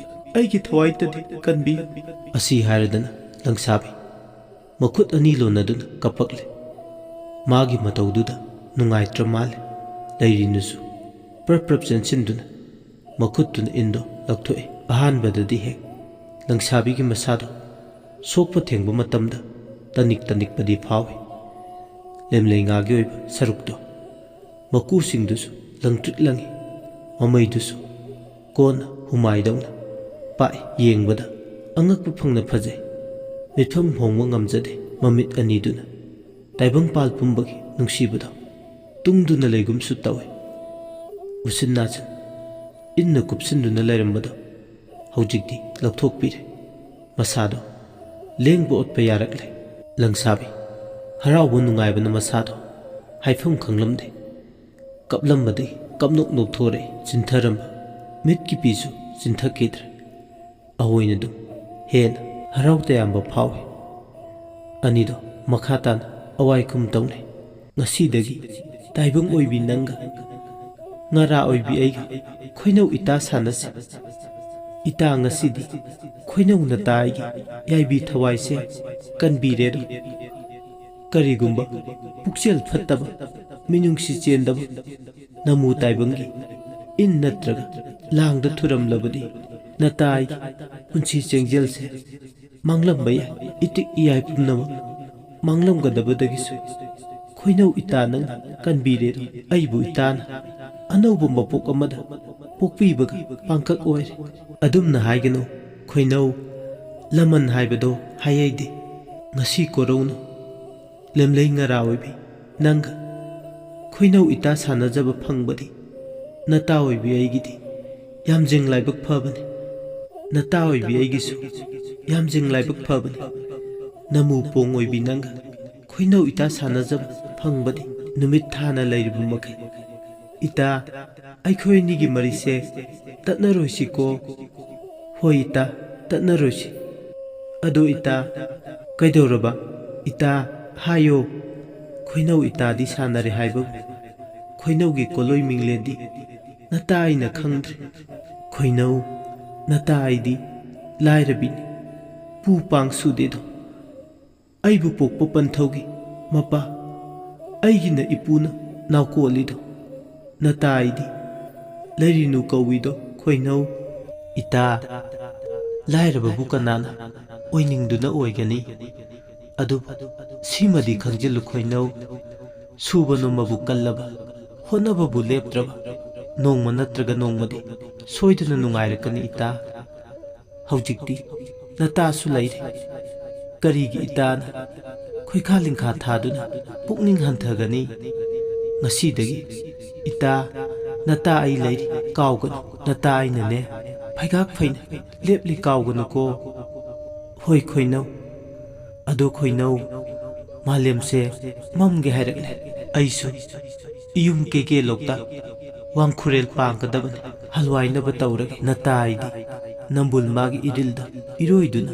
ꯑꯩꯒꯤ ꯊꯋꯥꯏꯇꯗꯤ ꯀꯟꯕꯤꯌꯨ꯫" ꯑꯁꯤ ꯍꯥꯏꯔꯗꯅ ꯂꯪꯁꯥꯕꯤ ꯃꯈꯨꯠ ꯑꯅꯤ ꯂꯣꯟꯅꯗꯨꯅ ꯀꯞꯄꯛꯂꯦ꯫ ꯃꯥꯒꯤ ꯃꯇꯧꯗꯨꯗ ꯅꯨꯡꯉꯥꯏꯇ꯭ꯔ ꯃꯥꯜꯂꯦ꯫ ꯂꯩꯔꯤꯅꯨꯁꯨ ꯄ꯭ꯔꯞ ꯄ꯭ꯔꯞ ꯆꯦꯟꯁꯤꯟꯗꯨꯅ ꯃꯈꯨꯠꯇꯨꯅ ꯏꯟꯗꯣ ꯂꯧꯊꯣꯛꯑꯦ꯫ ꯑꯍꯥꯟꯕꯗꯗꯤ ꯍꯦꯛ ꯂꯪꯁꯥꯕꯤꯒꯤ ꯃꯁꯥꯗꯣ ꯁꯣꯛꯄ ꯊꯦꯡꯕ ꯃꯇꯝꯗ ꯇꯅꯤꯛ ꯇꯅꯤꯛꯄꯗꯤ ꯐꯥꯎꯏ꯫ ꯂꯦꯝꯂꯩ ꯉꯥꯒꯤ ꯑꯣꯏꯕ ꯁꯔꯨꯛꯇꯣ ꯃꯀꯨꯁꯤꯡꯗꯨꯁꯨ ꯂꯪꯇ꯭ꯔꯤꯛ ꯂꯪꯏ꯫ ꯃꯃꯩꯗꯨꯁꯨ ꯀꯣꯟꯅ ꯍꯨꯃꯥꯏꯗꯧꯅ ꯄꯥꯛꯏ꯫ ꯌꯦꯡꯕꯗ ꯑꯉꯛꯄ ꯐꯪꯅ ꯐꯖꯩ꯫ ꯃꯤꯠꯐꯝ ꯍꯣꯡꯕ ꯉꯝꯖꯗꯦ꯫ ꯃꯃꯤꯠ ꯑꯅꯤꯗꯨꯅ ꯇꯥꯏꯕꯪꯄꯥꯜ ꯄꯨꯝꯕꯒꯤ ꯅꯨꯡꯁꯤꯕꯗꯣ ꯇꯨꯡꯗꯨꯅ ꯂꯩꯒꯨꯝꯁꯨ ꯇꯧꯏ꯫ ꯎꯆꯤꯟ ꯅꯥꯆꯤꯟ ꯏꯟꯅ ꯀꯨꯞꯁꯤꯟꯗꯨꯅ ꯂꯩꯔꯝꯕꯗꯣ ꯍꯧꯖꯤꯛꯇꯤ ꯂꯧꯊꯣꯛꯄꯤꯔꯦ꯫ ꯃꯁꯥꯗꯣ ꯂꯦꯡꯕ ꯑꯣꯠꯄ ꯌꯥꯔꯛꯂꯦ꯫ ꯂꯪꯁꯥꯕꯤ ꯍꯔꯥꯎꯕ ꯅꯨꯡꯉꯥꯏꯕꯅ ꯃꯁꯥꯗꯣ ꯍꯥꯏꯐꯝ ꯈꯪꯂꯝꯗꯦ꯫ ꯀꯞꯂꯝꯕꯗꯒꯤ ꯀꯞꯅꯣꯛ ꯅꯣꯛꯊꯣꯔꯛꯏ꯫ ꯆꯤꯟꯊꯔꯝꯕ ꯃꯤꯠꯀꯤ ꯄꯤꯁꯨ ꯆꯤꯟꯊꯈꯤꯗ꯭ꯔꯦ꯫ ꯑꯍꯣꯏꯅ ꯑꯗꯨꯝ ꯍꯦꯟꯅ ꯍꯔꯥꯎ ꯇꯌꯥꯝꯕ ꯐꯥꯎꯏ꯫ ꯑꯅꯤꯗꯣ ꯃꯈꯥ ꯇꯥꯅ ꯑꯋꯥꯏ ꯈꯨꯝ ꯇꯧꯅꯩ꯫ "ꯉꯁꯤꯗꯒꯤ ꯇꯥꯏꯕꯪ ꯑꯣꯏꯕꯤ ꯅꯪꯒ ꯉꯔꯥ ꯑꯣꯏꯕꯤ ꯑꯩꯒ ꯈꯣꯏꯅꯧ ꯏꯇꯥ ꯁꯥꯟꯅꯁꯤ꯫ ꯏꯇꯥ ꯉꯁꯤꯗꯤ ꯈꯣꯏꯅꯧ ꯅꯇꯥ ꯑꯩꯒꯤ ꯌꯥꯏꯕꯤ ꯊꯋꯥꯏꯁꯦ ꯀꯟꯕꯤꯔꯦꯔꯣ꯫ ꯀꯔꯤꯒꯨꯝꯕ ꯄꯨꯛꯆꯦꯜ ꯐꯠꯇꯕ, ꯃꯤꯅꯨꯡꯁꯤ ꯆꯦꯟꯗꯕ ꯅꯃꯨ ꯇꯥꯏꯕꯪꯒꯤ ꯏꯟ ꯅꯠꯇ꯭ꯔꯒ ꯂꯥꯡꯗ ꯊꯨꯔꯝꯂꯕꯗꯤ ꯅꯇꯥ ꯑꯩꯒꯤ ꯄꯨꯟꯁꯤ ꯆꯦꯡꯖꯦꯜꯁꯦ ꯃꯥꯡꯂꯝꯕ ꯌꯥꯏ꯫ ꯏꯇꯤꯛ ꯏꯌꯥꯏ ꯄꯨꯝꯅꯃꯛ ꯃꯥꯡꯂꯝꯒꯗꯕꯗꯒꯤꯁꯨ ꯈꯣꯏꯅꯧ ꯏꯇꯥ ꯅꯪ ꯀꯟꯕꯤꯔꯦꯔꯣ꯫ ꯑꯩꯕꯨ ꯏꯇꯥꯅ ꯑꯅꯧꯕ ꯃꯄꯣꯛ ꯑꯃꯗ ꯄꯣꯛꯄꯤꯕꯒ ꯄꯥꯡꯀꯛ ꯑꯣꯏꯔꯦ꯫ ꯑꯗꯨꯝꯅ ꯍꯥꯏꯒꯅꯨ ꯈꯣꯏꯅꯧ, ꯂꯃꯟ ꯍꯥꯏꯕꯗꯣ ꯍꯥꯏꯍꯩꯗꯦ꯫ ꯉꯁꯤ ꯀꯣꯔꯧꯅ ꯂꯦꯝꯂꯩ ꯉꯔꯥ ꯑꯣꯏꯕꯤ ꯅꯪꯒ ꯈꯣꯏꯅꯧ ꯏꯇꯥ ꯁꯥꯟꯅꯖꯕ ꯐꯪꯕꯗꯤ ꯅꯇꯥ ꯑꯣꯏꯕꯤ ꯑꯩꯒꯤꯗꯤ ꯌꯥꯝꯖꯤꯡ ꯂꯥꯏꯕꯛ ꯐꯕꯅꯤ꯫ ꯅꯇꯥ ꯑꯣꯏꯕꯤ ꯑꯩꯒꯤꯁꯨ ꯌꯥꯝꯖꯤꯡ ꯂꯥꯏꯕꯛ ꯐꯕꯅꯤ꯫ ꯅꯃꯨ ꯄꯣꯡ ꯑꯣꯏꯕꯤ ꯅꯪꯒ ꯈꯣꯏꯅꯧ ꯏꯇꯥ ꯁꯥꯟꯅꯖꯕ ꯐꯪꯕꯗꯤ ꯅꯨꯃꯤꯠ ꯊꯥꯅ ꯂꯩꯔꯤꯕ ꯃꯈꯩ ꯏꯇꯥ, ꯑꯩꯈꯣꯏ ꯑꯅꯤꯒꯤ ꯃꯔꯤꯁꯦ ꯇꯠꯅꯔꯣꯏꯁꯤꯀꯣ꯫ ꯍꯣꯏ ꯏꯇꯥ, ꯇꯠꯅꯔꯣꯏꯁꯤ꯫ ꯑꯗꯣ ꯏꯇꯥ, ꯀꯩꯗꯧꯔꯕ? ꯏꯇꯥ, ꯍꯥꯏꯌꯣ꯫ ꯈꯣꯏꯅꯧ ꯏꯇꯥꯗꯤ ꯁꯥꯟꯅꯔꯦ ꯍꯥꯏꯕꯕꯨ ꯈꯣꯏꯅꯧꯒꯤ ꯀꯣꯂꯣꯏ ꯃꯤꯡꯂꯦꯟꯗꯤ ꯅꯇꯥ ꯑꯩꯅ ꯈꯪꯗ꯭ꯔꯦ꯫ ꯈꯣꯏꯅꯧ, ꯅꯇꯥ ꯑꯩꯗꯤ ꯂꯥꯏꯔꯕꯤꯅꯤ, ꯄꯨ ꯄꯥꯡ ꯁꯨꯗꯦꯗꯣ꯫ ꯑꯩꯕꯨ ꯄꯣꯛꯄ ꯄꯟꯊꯧꯒꯤ ꯃꯄꯥ, ꯑꯩꯒꯤꯅ ꯏꯄꯨꯅ ꯅꯥꯎꯀꯣꯜꯂꯤꯗꯣ꯫ ꯅꯇꯥ ꯑꯩꯗꯤ ꯂꯩꯔꯤꯅꯨ ꯀꯧꯏꯗꯣ ꯈꯣꯏꯅꯧ꯫ ꯏꯇꯥ, ꯂꯥꯏꯔꯕꯕꯨ ꯀꯅꯥꯅ ꯑꯣꯏꯅꯤꯡꯗꯨꯅ ꯑꯣꯏꯒꯅꯤ? ꯑꯗꯨꯕꯨ ꯁꯤꯃꯗꯤ ꯈꯪꯖꯤꯜꯂꯨ ꯈꯣꯏꯅꯧ, ꯁꯨꯕ ꯅꯣꯝꯕꯕꯨ ꯀꯜꯂꯕ, ꯍꯣꯠꯅꯕꯕꯨ ꯂꯦꯞꯇ꯭ꯔꯕ, ꯅꯣꯡꯃ ꯅꯠꯇ꯭ꯔꯒ ꯅꯣꯡꯃꯗꯤ ꯁꯣꯏꯗꯅ ꯅꯨꯡꯉꯥꯏꯔꯛꯀꯅꯤ ꯏꯇꯥ꯫ ꯍꯧꯖꯤꯛꯇꯤ ꯅꯇꯥꯁꯨ ꯂꯩꯔꯦ꯫ ꯀꯔꯤꯒꯤ ꯏꯇꯥꯅ ꯈꯣꯏꯈꯥ ꯂꯤꯡꯈꯥ ꯊꯥꯗꯨꯅ ꯄꯨꯛꯅꯤꯡ ꯍꯟꯊꯒꯅꯤ? ꯉꯁꯤꯗꯒꯤ ꯏꯇꯥ, ꯅꯇꯥ ꯑꯩ ꯂꯩꯔꯤ ꯀꯥꯎꯒꯅꯨ꯫ ꯅꯇꯥ ꯑꯩꯅꯅꯦ ꯐꯩꯒꯥꯛ ꯐꯩꯅ ꯂꯦꯞꯂꯤ ꯀꯥꯎꯒꯅꯨꯀꯣ꯫ ꯍꯣꯏ ꯈꯣꯏꯅꯧ꯫ ꯑꯗꯣ ꯈꯣꯏꯅꯧ, ꯃꯥꯂꯦꯝꯁꯦ ꯃꯝꯒꯦ ꯍꯥꯏꯔꯛꯂꯦ꯫ ꯑꯩꯁꯨ ꯏꯌꯨꯝ ꯀꯦꯀꯦ ꯂꯣꯛꯇꯥꯛ ꯋꯥꯡꯈꯨꯔꯦꯜ ꯄꯥꯡꯒꯗꯕꯅꯤ꯫ ꯍꯜꯋꯥꯏꯅꯕ ꯇꯧꯔꯒꯦ꯫ ꯅꯇꯥꯏꯗꯤ ꯅꯝꯕꯨꯜ ꯃꯥꯒꯤ ꯏꯔꯤꯜꯗ ꯏꯔꯣꯏꯗꯨꯅ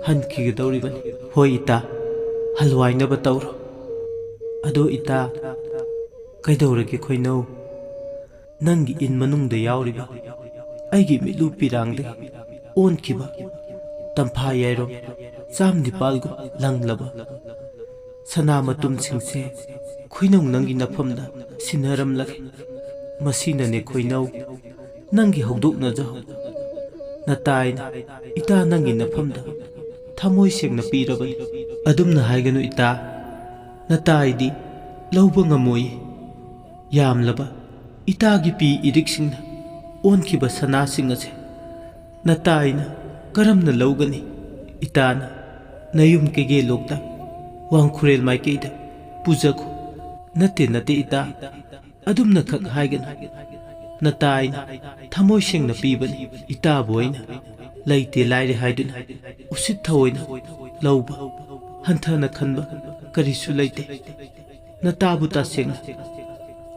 ꯍꯟꯈꯤꯒꯗꯧꯔꯤꯕꯅꯤ꯫ ꯍꯣꯏ ꯏꯇꯥ, ꯍꯜꯋꯥꯏꯅꯕ ꯇꯧꯔꯣ꯫ ꯑꯗꯣ ꯏꯇꯥ, ꯀꯩꯗꯧꯔꯒꯦ ꯈꯣꯏꯅꯧ? ꯅꯪꯒꯤ ꯏꯟ ꯃꯅꯨꯡꯗ ꯌꯥꯎꯔꯤꯕ ꯑꯩꯒꯤ ꯃꯤꯠꯂꯨ ꯄꯤꯔꯥꯡꯗꯒꯤ ꯑꯣꯟꯈꯤꯕ ꯇꯝꯐꯥ ꯌꯥꯏꯔꯣꯝ ꯆꯥꯝ ꯅꯤꯄꯥꯜꯒꯨꯝ ꯂꯪꯂꯕ ꯁꯅꯥ ꯃꯇꯨꯝꯁꯤꯡꯁꯦ ꯈꯣꯏꯅꯧ ꯅꯪꯒꯤ ꯅꯐꯝꯗ ꯁꯤꯟꯅꯔꯝꯂꯒꯦ꯫ ꯃꯁꯤꯅꯅꯦ ꯈꯣꯏꯅꯧ, ꯅꯪꯒꯤ ꯍꯧꯗꯣꯛꯅꯖꯍꯧ꯫ ꯅꯇꯥꯏꯅ ꯏꯇꯥ ꯅꯪꯒꯤ ꯅꯐꯝꯗ ꯊꯃꯣꯏ ꯁꯦꯡꯅ ꯄꯤꯔꯕꯅꯤ꯫ ꯑꯗꯨꯝꯅ ꯍꯥꯏꯒꯅꯨ ꯏꯇꯥ, ꯅꯇꯥꯏꯗꯤ ꯂꯧꯕ ꯉꯝꯃꯣꯏꯌꯦ꯫ ꯌꯥꯝꯂꯕ ꯏꯇꯥꯒꯤ ꯄꯤ ꯏꯔꯤꯛꯁꯤꯡꯅ ꯑꯣꯟꯈꯤꯕ ꯁꯅꯥꯁꯤꯡ ꯑꯁꯦ ꯅꯇꯥꯏꯅ ꯀꯔꯝꯅ ꯂꯧꯒꯅꯤ? ꯏꯇꯥꯅ ꯅꯌꯨꯝ ꯀꯩꯒꯦꯜꯂꯣꯛꯇ ꯋꯥꯡꯈꯨꯔꯦꯜ ꯃꯥꯏꯀꯩꯗ ꯄꯨꯖꯈꯣ꯫ ꯅꯠꯇꯦ, ꯅꯠꯇꯦ ꯏꯇꯥ, ꯑꯗꯨꯝꯅ ꯈꯛ ꯍꯥꯏꯒꯅꯨ꯫ ꯅꯇꯥꯏꯅ ꯊꯃꯣꯏ ꯁꯦꯡꯅ ꯄꯤꯕꯅꯤ꯫ ꯏꯇꯥꯕꯨ ꯑꯩꯅ ꯂꯩꯇꯦ ꯂꯥꯏꯔꯦ ꯍꯥꯏꯗꯨꯅ ꯎꯁꯤꯠ ꯊꯑꯣꯏꯅ ꯂꯧꯕ, ꯍꯟꯊꯅ ꯈꯟꯕ ꯀꯔꯤꯁꯨ ꯂꯩꯇꯦ꯫ ꯅꯇꯥꯕꯨ ꯇꯁꯦꯡꯅ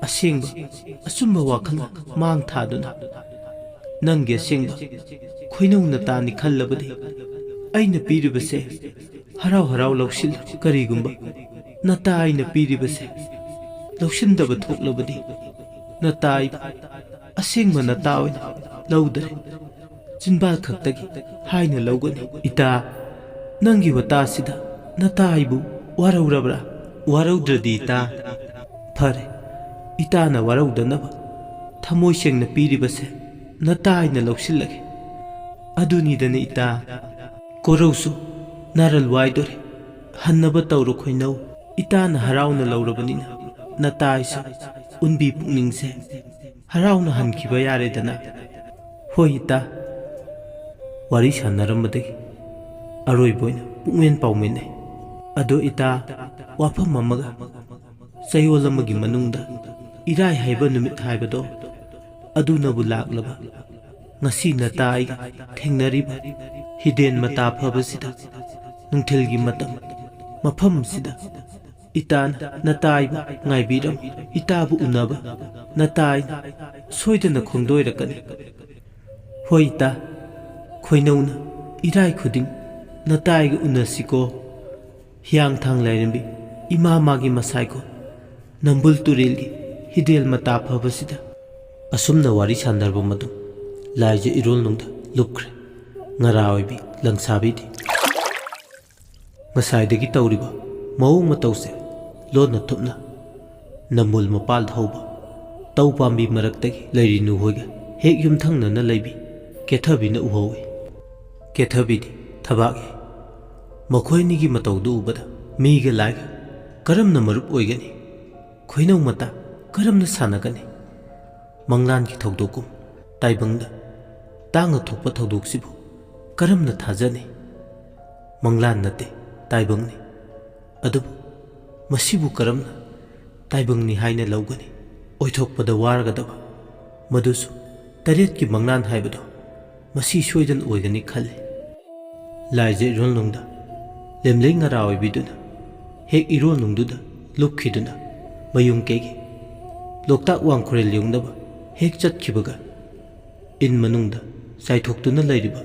ꯑꯁꯦꯡꯕ ꯑꯆꯨꯝꯕ ꯋꯥꯈꯜ ꯃꯥꯡ ꯊꯥꯗꯨꯅ ꯅꯪꯒꯤ ꯑꯁꯦꯡꯕ ꯈꯣꯏꯅꯧ ꯅꯇꯥꯅꯤ ꯈꯜꯂꯕꯗꯤ ꯑꯩꯅ ꯄꯤꯔꯤꯕꯁꯦ ꯍꯔꯥꯎ ꯍꯔꯥꯎ ꯂꯧꯁꯤꯜꯂꯨ꯫ ꯀꯔꯤꯒꯨꯝꯕ ꯅꯇꯥ ꯑꯩꯅ ꯄꯤꯔꯤꯕꯁꯦ ꯂꯧꯁꯤꯟꯗꯕ ꯊꯣꯛꯂꯕꯗꯤ ꯅꯇꯥ ꯑꯩꯕꯨ ꯑꯁꯦꯡꯕ ꯅꯇꯥ ꯑꯣꯏꯅ ꯂꯧꯗꯔꯦ꯫ ꯆꯤꯟꯕꯥꯜ ꯈꯛꯇꯒꯤ ꯍꯥꯏꯅ ꯂꯧꯒꯅꯤ꯫ ꯏꯇꯥ, ꯅꯪꯒꯤ ꯋꯥꯇꯥꯁꯤꯗ ꯅꯇꯥ ꯑꯩꯕꯨ ꯋꯥꯔꯧꯔꯕ꯭ꯔꯥ? ꯋꯥꯔꯧꯗ꯭ꯔꯗꯤ ꯏꯇꯥ꯫ ꯐꯔꯦ, ꯏꯇꯥꯅ ꯋꯥꯔꯧꯗꯅꯕ ꯊꯃꯣꯏ ꯁꯦꯡꯅ ꯄꯤꯔꯤꯕꯁꯦ ꯅꯇꯥ ꯑꯩꯅ ꯂꯧꯁꯤꯜꯂꯒꯦ꯫ ꯑꯗꯨꯅꯤꯗꯅ ꯏꯇꯥ꯫ ꯀꯣꯔꯧꯁꯨ ꯅꯥꯔꯜ ꯋꯥꯏꯗꯣꯔꯦ꯫ ꯍꯟꯅꯕ ꯇꯧꯔꯣ ꯈꯣꯏꯅꯧ꯫ ꯏꯇꯥꯅ ꯍꯔꯥꯎꯅ ꯂꯧꯔꯕꯅꯤꯅ ꯅꯇꯥꯏꯁꯨ ꯎꯟꯕꯤ ꯄꯨꯛꯅꯤꯡꯁꯦ ꯍꯔꯥꯎꯅ ꯍꯟꯈꯤꯕ ꯌꯥꯔꯦꯗꯅ꯫ ꯍꯣꯏ ꯏꯇꯥ꯫ ꯋꯥꯔꯤ ꯁꯥꯟꯅꯔꯝꯕꯗꯒꯤ ꯑꯔꯣꯏꯕ ꯑꯣꯏꯅ ꯄꯨꯛꯃꯦꯟ ꯄꯥꯎꯃꯤꯟꯅꯩ꯫ ꯑꯗꯣ ꯏꯇꯥ, ꯋꯥꯐꯝ ꯑꯃꯒ, ꯆꯌꯣꯜ ꯑꯃꯒꯤ ꯃꯅꯨꯡꯗ ꯏꯔꯥꯏ ꯍꯥꯏꯕ ꯅꯨꯃꯤꯠ ꯍꯥꯏꯕꯗꯣ ꯑꯗꯨꯅꯕꯨ ꯂꯥꯛꯂꯕ ꯉꯁꯤ ꯅꯇꯥ ꯑꯩꯒ ꯊꯦꯡꯅꯔꯤꯕ ꯍꯤꯗꯦꯟ ꯃꯇꯥ ꯐꯕꯁꯤꯗ ꯅꯨꯡꯊꯤꯜꯒꯤ ꯃꯇꯝ ꯃꯐꯝꯁꯤꯗ "ꯏꯇꯥꯅ ꯅꯇꯥꯏꯕꯨ ꯉꯥꯏꯕꯤꯔꯝꯃꯨ, ꯏꯇꯥꯕꯨ ꯎꯅꯕ ꯅꯇꯥꯏꯅ ꯁꯣꯏꯗꯅ ꯈꯣꯡꯗꯣꯏꯔꯛꯀꯅꯤ꯫ ꯍꯣꯏ ꯏꯇꯥ, ꯈꯣꯏꯅꯧꯅ ꯏꯔꯥꯏ ꯈꯨꯗꯤꯡ ꯅꯇꯥꯏꯒ ꯎꯅꯁꯤꯀꯣ꯫ ꯍꯤꯌꯥꯡꯊꯥꯡ ꯂꯥꯏꯔꯦꯝꯕꯤ ꯏꯃꯥ ꯃꯥꯒꯤ ꯃꯁꯥꯏꯀꯣ, ꯅꯝꯕꯨꯜ ꯇꯨꯔꯦꯜꯒꯤ ꯍꯤꯗꯦꯜ ꯃꯇꯥ ꯐꯕꯁꯤꯗ"꯫ ꯑꯁꯨꯝꯅ ꯋꯥꯔꯤ ꯁꯥꯟꯅꯔꯕ ꯃꯇꯨꯡ, ꯂꯥꯏꯖ ꯏꯔꯣꯜꯅꯨꯡꯗ ꯂꯨꯞꯈ꯭ꯔꯦ꯫ ꯉꯔꯥ ꯑꯣꯏꯕꯤ ꯂꯪꯁꯥꯕꯤꯗꯤ ꯉꯁꯥꯏꯗꯒꯤ ꯇꯧꯔꯤꯕ ꯃꯑꯣꯡ ꯃꯇꯧꯁꯦ ꯂꯣꯟꯅ ꯊꯨꯞꯅ ꯅꯝꯕꯨꯜ ꯃꯄꯥꯜꯗ ꯍꯧꯕ ꯇꯧ ꯄꯥꯝꯕꯤ ꯃꯔꯛꯇꯒꯤ ꯂꯩꯔꯤꯅꯨ ꯍꯣꯏꯒ ꯍꯦꯛ ꯌꯨꯝꯊꯪꯅꯅ ꯂꯩꯕꯤ ꯀꯦꯊꯕꯤꯅ ꯎꯍꯧꯏ꯫ ꯀꯦꯊꯕꯤꯗꯤ ꯊꯕꯥꯛ ꯌꯩ꯫ ꯃꯈꯣꯏ ꯑꯅꯤꯒꯤ ꯃꯇꯧꯗꯨ ꯎꯕꯗ ꯃꯤꯒ ꯂꯥꯏꯒ ꯀꯔꯝꯅ ꯃꯔꯨꯞ ꯑꯣꯏꯒꯅꯤ? ꯈꯣꯏꯅꯧ ꯃꯇꯥ ꯀꯔꯝꯅ ꯁꯥꯟꯅꯒꯅꯤ? ꯃꯪꯂꯥꯟꯒꯤ ꯊꯧꯗꯣꯛꯀꯨꯝ ꯇꯥꯏꯕꯪꯗ ꯇꯥꯡꯅ ꯊꯣꯛꯄ ꯊꯧꯗꯣꯛꯁꯤꯕꯨ ꯀꯔꯝꯅ ꯊꯥꯖꯅꯤ? ꯃꯪꯂꯥꯟ ꯅꯠꯇꯦ, ꯇꯥꯏꯕꯪꯅꯤ꯫ ꯑꯗꯨꯕꯨ ꯃꯁꯤꯕꯨ ꯀꯔꯝꯅ ꯇꯥꯏꯕꯪꯅꯤ ꯍꯥꯏꯅ ꯂꯧꯒꯅꯤ? ꯑꯣꯏꯊꯣꯛꯄꯗ ꯋꯥꯔꯒꯗꯕ, ꯃꯗꯨꯁꯨ ꯇꯔꯦꯠꯀꯤ ꯃꯪꯂꯥꯟ ꯍꯥꯏꯕꯗꯣ ꯃꯁꯤ ꯁꯣꯏꯗꯅ ꯑꯣꯏꯒꯅꯤ ꯈꯜꯂꯤ꯫ ꯂꯥꯏꯖ ꯏꯔꯣꯜꯅꯨꯡꯗ ꯂꯦꯝꯂꯩ ꯉꯔꯥ ꯑꯣꯏꯕꯤꯗꯨꯅ ꯍꯦꯛ ꯏꯔꯣꯜꯅꯨꯡꯗꯨꯗ ꯂꯨꯞꯈꯤꯗꯨꯅ ꯃꯌꯨꯝ ꯀꯩꯒꯤ ꯂꯣꯛꯇꯥꯛ ꯋꯥꯡꯈꯨꯔꯦꯜ ꯌꯧꯅꯕ ꯍꯦꯛ ꯆꯠꯈꯤꯕꯒ, ꯏꯟ ꯃꯅꯨꯡꯗ ꯆꯥꯏꯊꯣꯛꯇꯨꯅ ꯂꯩꯔꯤꯕ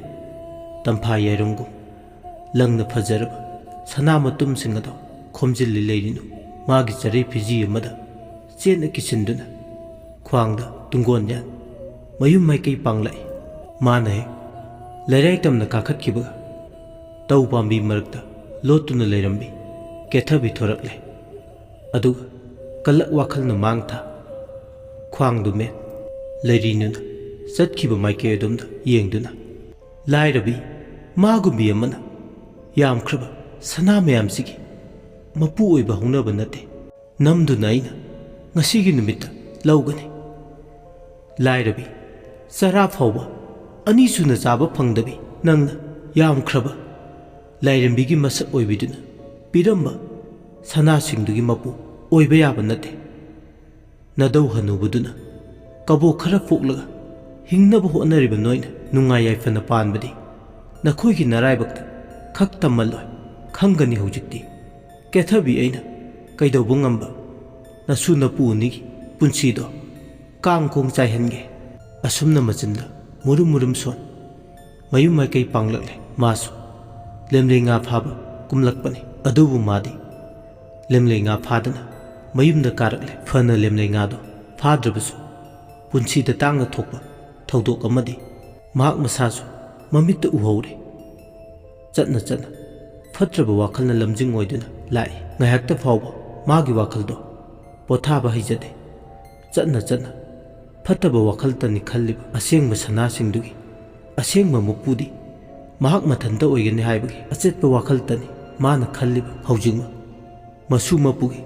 ꯇꯝꯐꯥ ꯌꯥꯏꯔꯪꯒꯨꯝ ꯂꯪꯅ ꯐꯖꯔꯕ ꯁꯅꯥ ꯃꯇꯨꯝꯁꯤꯡ ꯑꯗꯣ ꯈꯣꯝꯖꯤꯜꯂꯤ ꯂꯩꯔꯤꯅꯨ ꯃꯥꯒꯤ ꯆꯔꯩ ꯐꯤꯖꯤ ꯑꯃꯗ ꯆꯦꯠꯅ ꯀꯤꯁꯤꯟꯗꯨꯅ ꯈ꯭ꯋꯥꯡꯗ ꯇꯨꯡꯒꯣꯟ ꯌꯥꯟ ꯃꯌꯨꯝ ꯃꯥꯏꯀꯩ ꯄꯥꯡꯂꯛꯏ꯫ ꯃꯥꯅ ꯍꯦꯛ ꯂꯩꯔꯥꯏ ꯇꯝꯅ ꯀꯥꯈꯠꯈꯤꯕꯒ ꯇꯧ ꯄꯥꯝꯕꯤ ꯃꯔꯛꯇ ꯂꯣꯠꯇꯨꯅ ꯂꯩꯔꯝꯕꯤ ꯀꯦꯊꯕꯤ ꯊꯣꯔꯛꯂꯦ꯫ ꯑꯗꯨꯒ ꯀꯂꯛ ꯋꯥꯈꯜꯅ ꯃꯥꯡ ꯊꯥ ꯈ꯭ꯋꯥꯡꯗꯨ ꯃꯦꯠ ꯂꯩꯔꯤꯅꯨꯅ ꯆꯠꯈꯤꯕ ꯃꯥꯏꯀꯩ ꯑꯗꯣꯝꯗ ꯌꯦꯡꯗꯨꯅ, "ꯂꯥꯏꯔꯕꯤ ꯃꯥꯒꯨꯝꯕꯤ ꯑꯃꯅ ꯌꯥꯝꯈ꯭ꯔꯕ ꯁꯅꯥ ꯃꯌꯥꯝꯁꯤꯒꯤ ꯃꯄꯨ ꯑꯣꯏꯕ ꯍꯧꯅꯕ ꯅꯠꯇꯦ꯫ ꯅꯝꯗꯨꯅ ꯑꯩꯅ ꯉꯁꯤꯒꯤ ꯅꯨꯃꯤꯠꯇ ꯂꯧꯒꯅꯤ꯫ ꯂꯥꯏꯔꯕꯤ ꯆꯔꯥ ꯐꯥꯎꯕ ꯑꯅꯤꯁꯨꯅ ꯆꯥꯕ ꯐꯪꯗꯕꯤ ꯅꯪꯅ ꯌꯥꯝꯈ꯭ꯔꯕ ꯂꯥꯏꯔꯦꯝꯕꯤꯒꯤ ꯃꯁꯛ ꯑꯣꯏꯕꯤꯗꯨꯅ ꯄꯤꯔꯝꯕ ꯁꯅꯥꯁꯤꯡꯗꯨꯒꯤ ꯃꯄꯨ ꯑꯣꯏꯕ ꯌꯥꯕ ꯅꯠꯇꯦ꯫ ꯅꯗꯧ ꯍꯅꯨꯕꯗꯨꯅ ꯀꯕꯣꯛ ꯈꯔ ꯄꯣꯛꯂꯒ ꯍꯤꯡꯅꯕ ꯍꯣꯠꯅꯔꯤꯕ ꯅꯣꯏꯅ ꯅꯨꯡꯉꯥꯏ ꯌꯥꯏꯐꯅ ꯄꯥꯟꯕꯗꯤ ꯅꯈꯣꯏꯒꯤ ꯅꯔꯥꯏꯕꯛꯇ ꯈꯛ ꯇꯝꯃꯜꯂꯣꯏ, ꯈꯪꯒꯅꯤ ꯍꯧꯖꯤꯛꯇꯤ꯫ ꯀꯦꯊꯕꯤ ꯑꯩꯅ ꯀꯩꯗꯧꯕ ꯉꯝꯕ? ꯅꯁꯨ ꯅꯄꯨ ꯑꯅꯤꯒꯤ ꯄꯨꯟꯁꯤꯗꯣ ꯀꯥꯡ ꯈꯣꯡ ꯆꯥꯏꯍꯟꯒꯦ꯫ ꯑꯁꯨꯝꯅ ꯃꯆꯤꯟꯗ ꯃꯨꯔꯨꯝ ꯃꯨꯔꯨꯝ ꯁꯣꯟ꯫ ꯃꯌꯨꯝ ꯃꯥꯏꯀꯩ ꯄꯥꯡꯂꯛꯂꯦ ꯃꯥꯁꯨ꯫ ꯂꯦꯝꯂꯩ ꯉꯥ ꯐꯥꯕ ꯀꯨꯝꯂꯛꯄꯅꯤ꯫ ꯑꯗꯨꯕꯨ ꯃꯥꯗꯤ ꯂꯦꯝꯂꯩ ꯉꯥ ꯐꯥꯗꯅ ꯃꯌꯨꯝꯗ ꯀꯥꯔꯛꯂꯦ꯫ ꯐꯅ ꯂꯦꯝꯂꯩ ꯉꯥꯗꯣ ꯐꯥꯗ꯭ꯔꯕꯁꯨ, ꯄꯨꯟꯁꯤꯗ ꯇꯥꯡꯅ ꯊꯣꯛꯄ ꯊꯧꯗꯣꯛ ꯑꯃꯗꯤ ꯃꯍꯥꯛ ꯃꯁꯥꯁꯨ ꯃꯃꯤꯠꯇ ꯎꯍꯧꯔꯦ꯫ ꯆꯠꯅ ꯆꯠꯅ ꯐꯠꯇ꯭ꯔꯕ ꯋꯥꯈꯜꯅ ꯂꯝꯖꯤꯡ ꯑꯣꯏꯗꯨꯅ ꯂꯥꯛꯏ꯫ ꯉꯥꯏꯍꯥꯛꯇ ꯐꯥꯎꯕ ꯃꯥꯒꯤ ꯋꯥꯈꯜꯗꯣ ꯄꯣꯊꯥꯕ ꯍꯩꯖꯗꯦ꯫ ꯆꯠꯅ ꯆꯠꯅ ꯐꯠꯇꯕ ꯋꯥꯈꯜꯇꯅꯤ ꯈꯜꯂꯤꯕ ꯑꯁꯦꯡꯕ ꯁꯅꯥꯁꯤꯡꯗꯨꯒꯤ ꯑꯁꯦꯡꯕ ꯃꯄꯨꯗꯤ ꯃꯍꯥꯛ ꯃꯊꯟꯇ ꯑꯣꯏꯒꯅꯤ ꯍꯥꯏꯕꯒꯤ ꯑꯆꯦꯠꯄ ꯋꯥꯈꯜꯇꯅꯤ ꯃꯥꯅ ꯈꯜꯂꯤꯕ ꯍꯧꯖꯤꯛꯃꯛ꯫ ꯃꯁꯨ ꯃꯄꯨꯒꯤ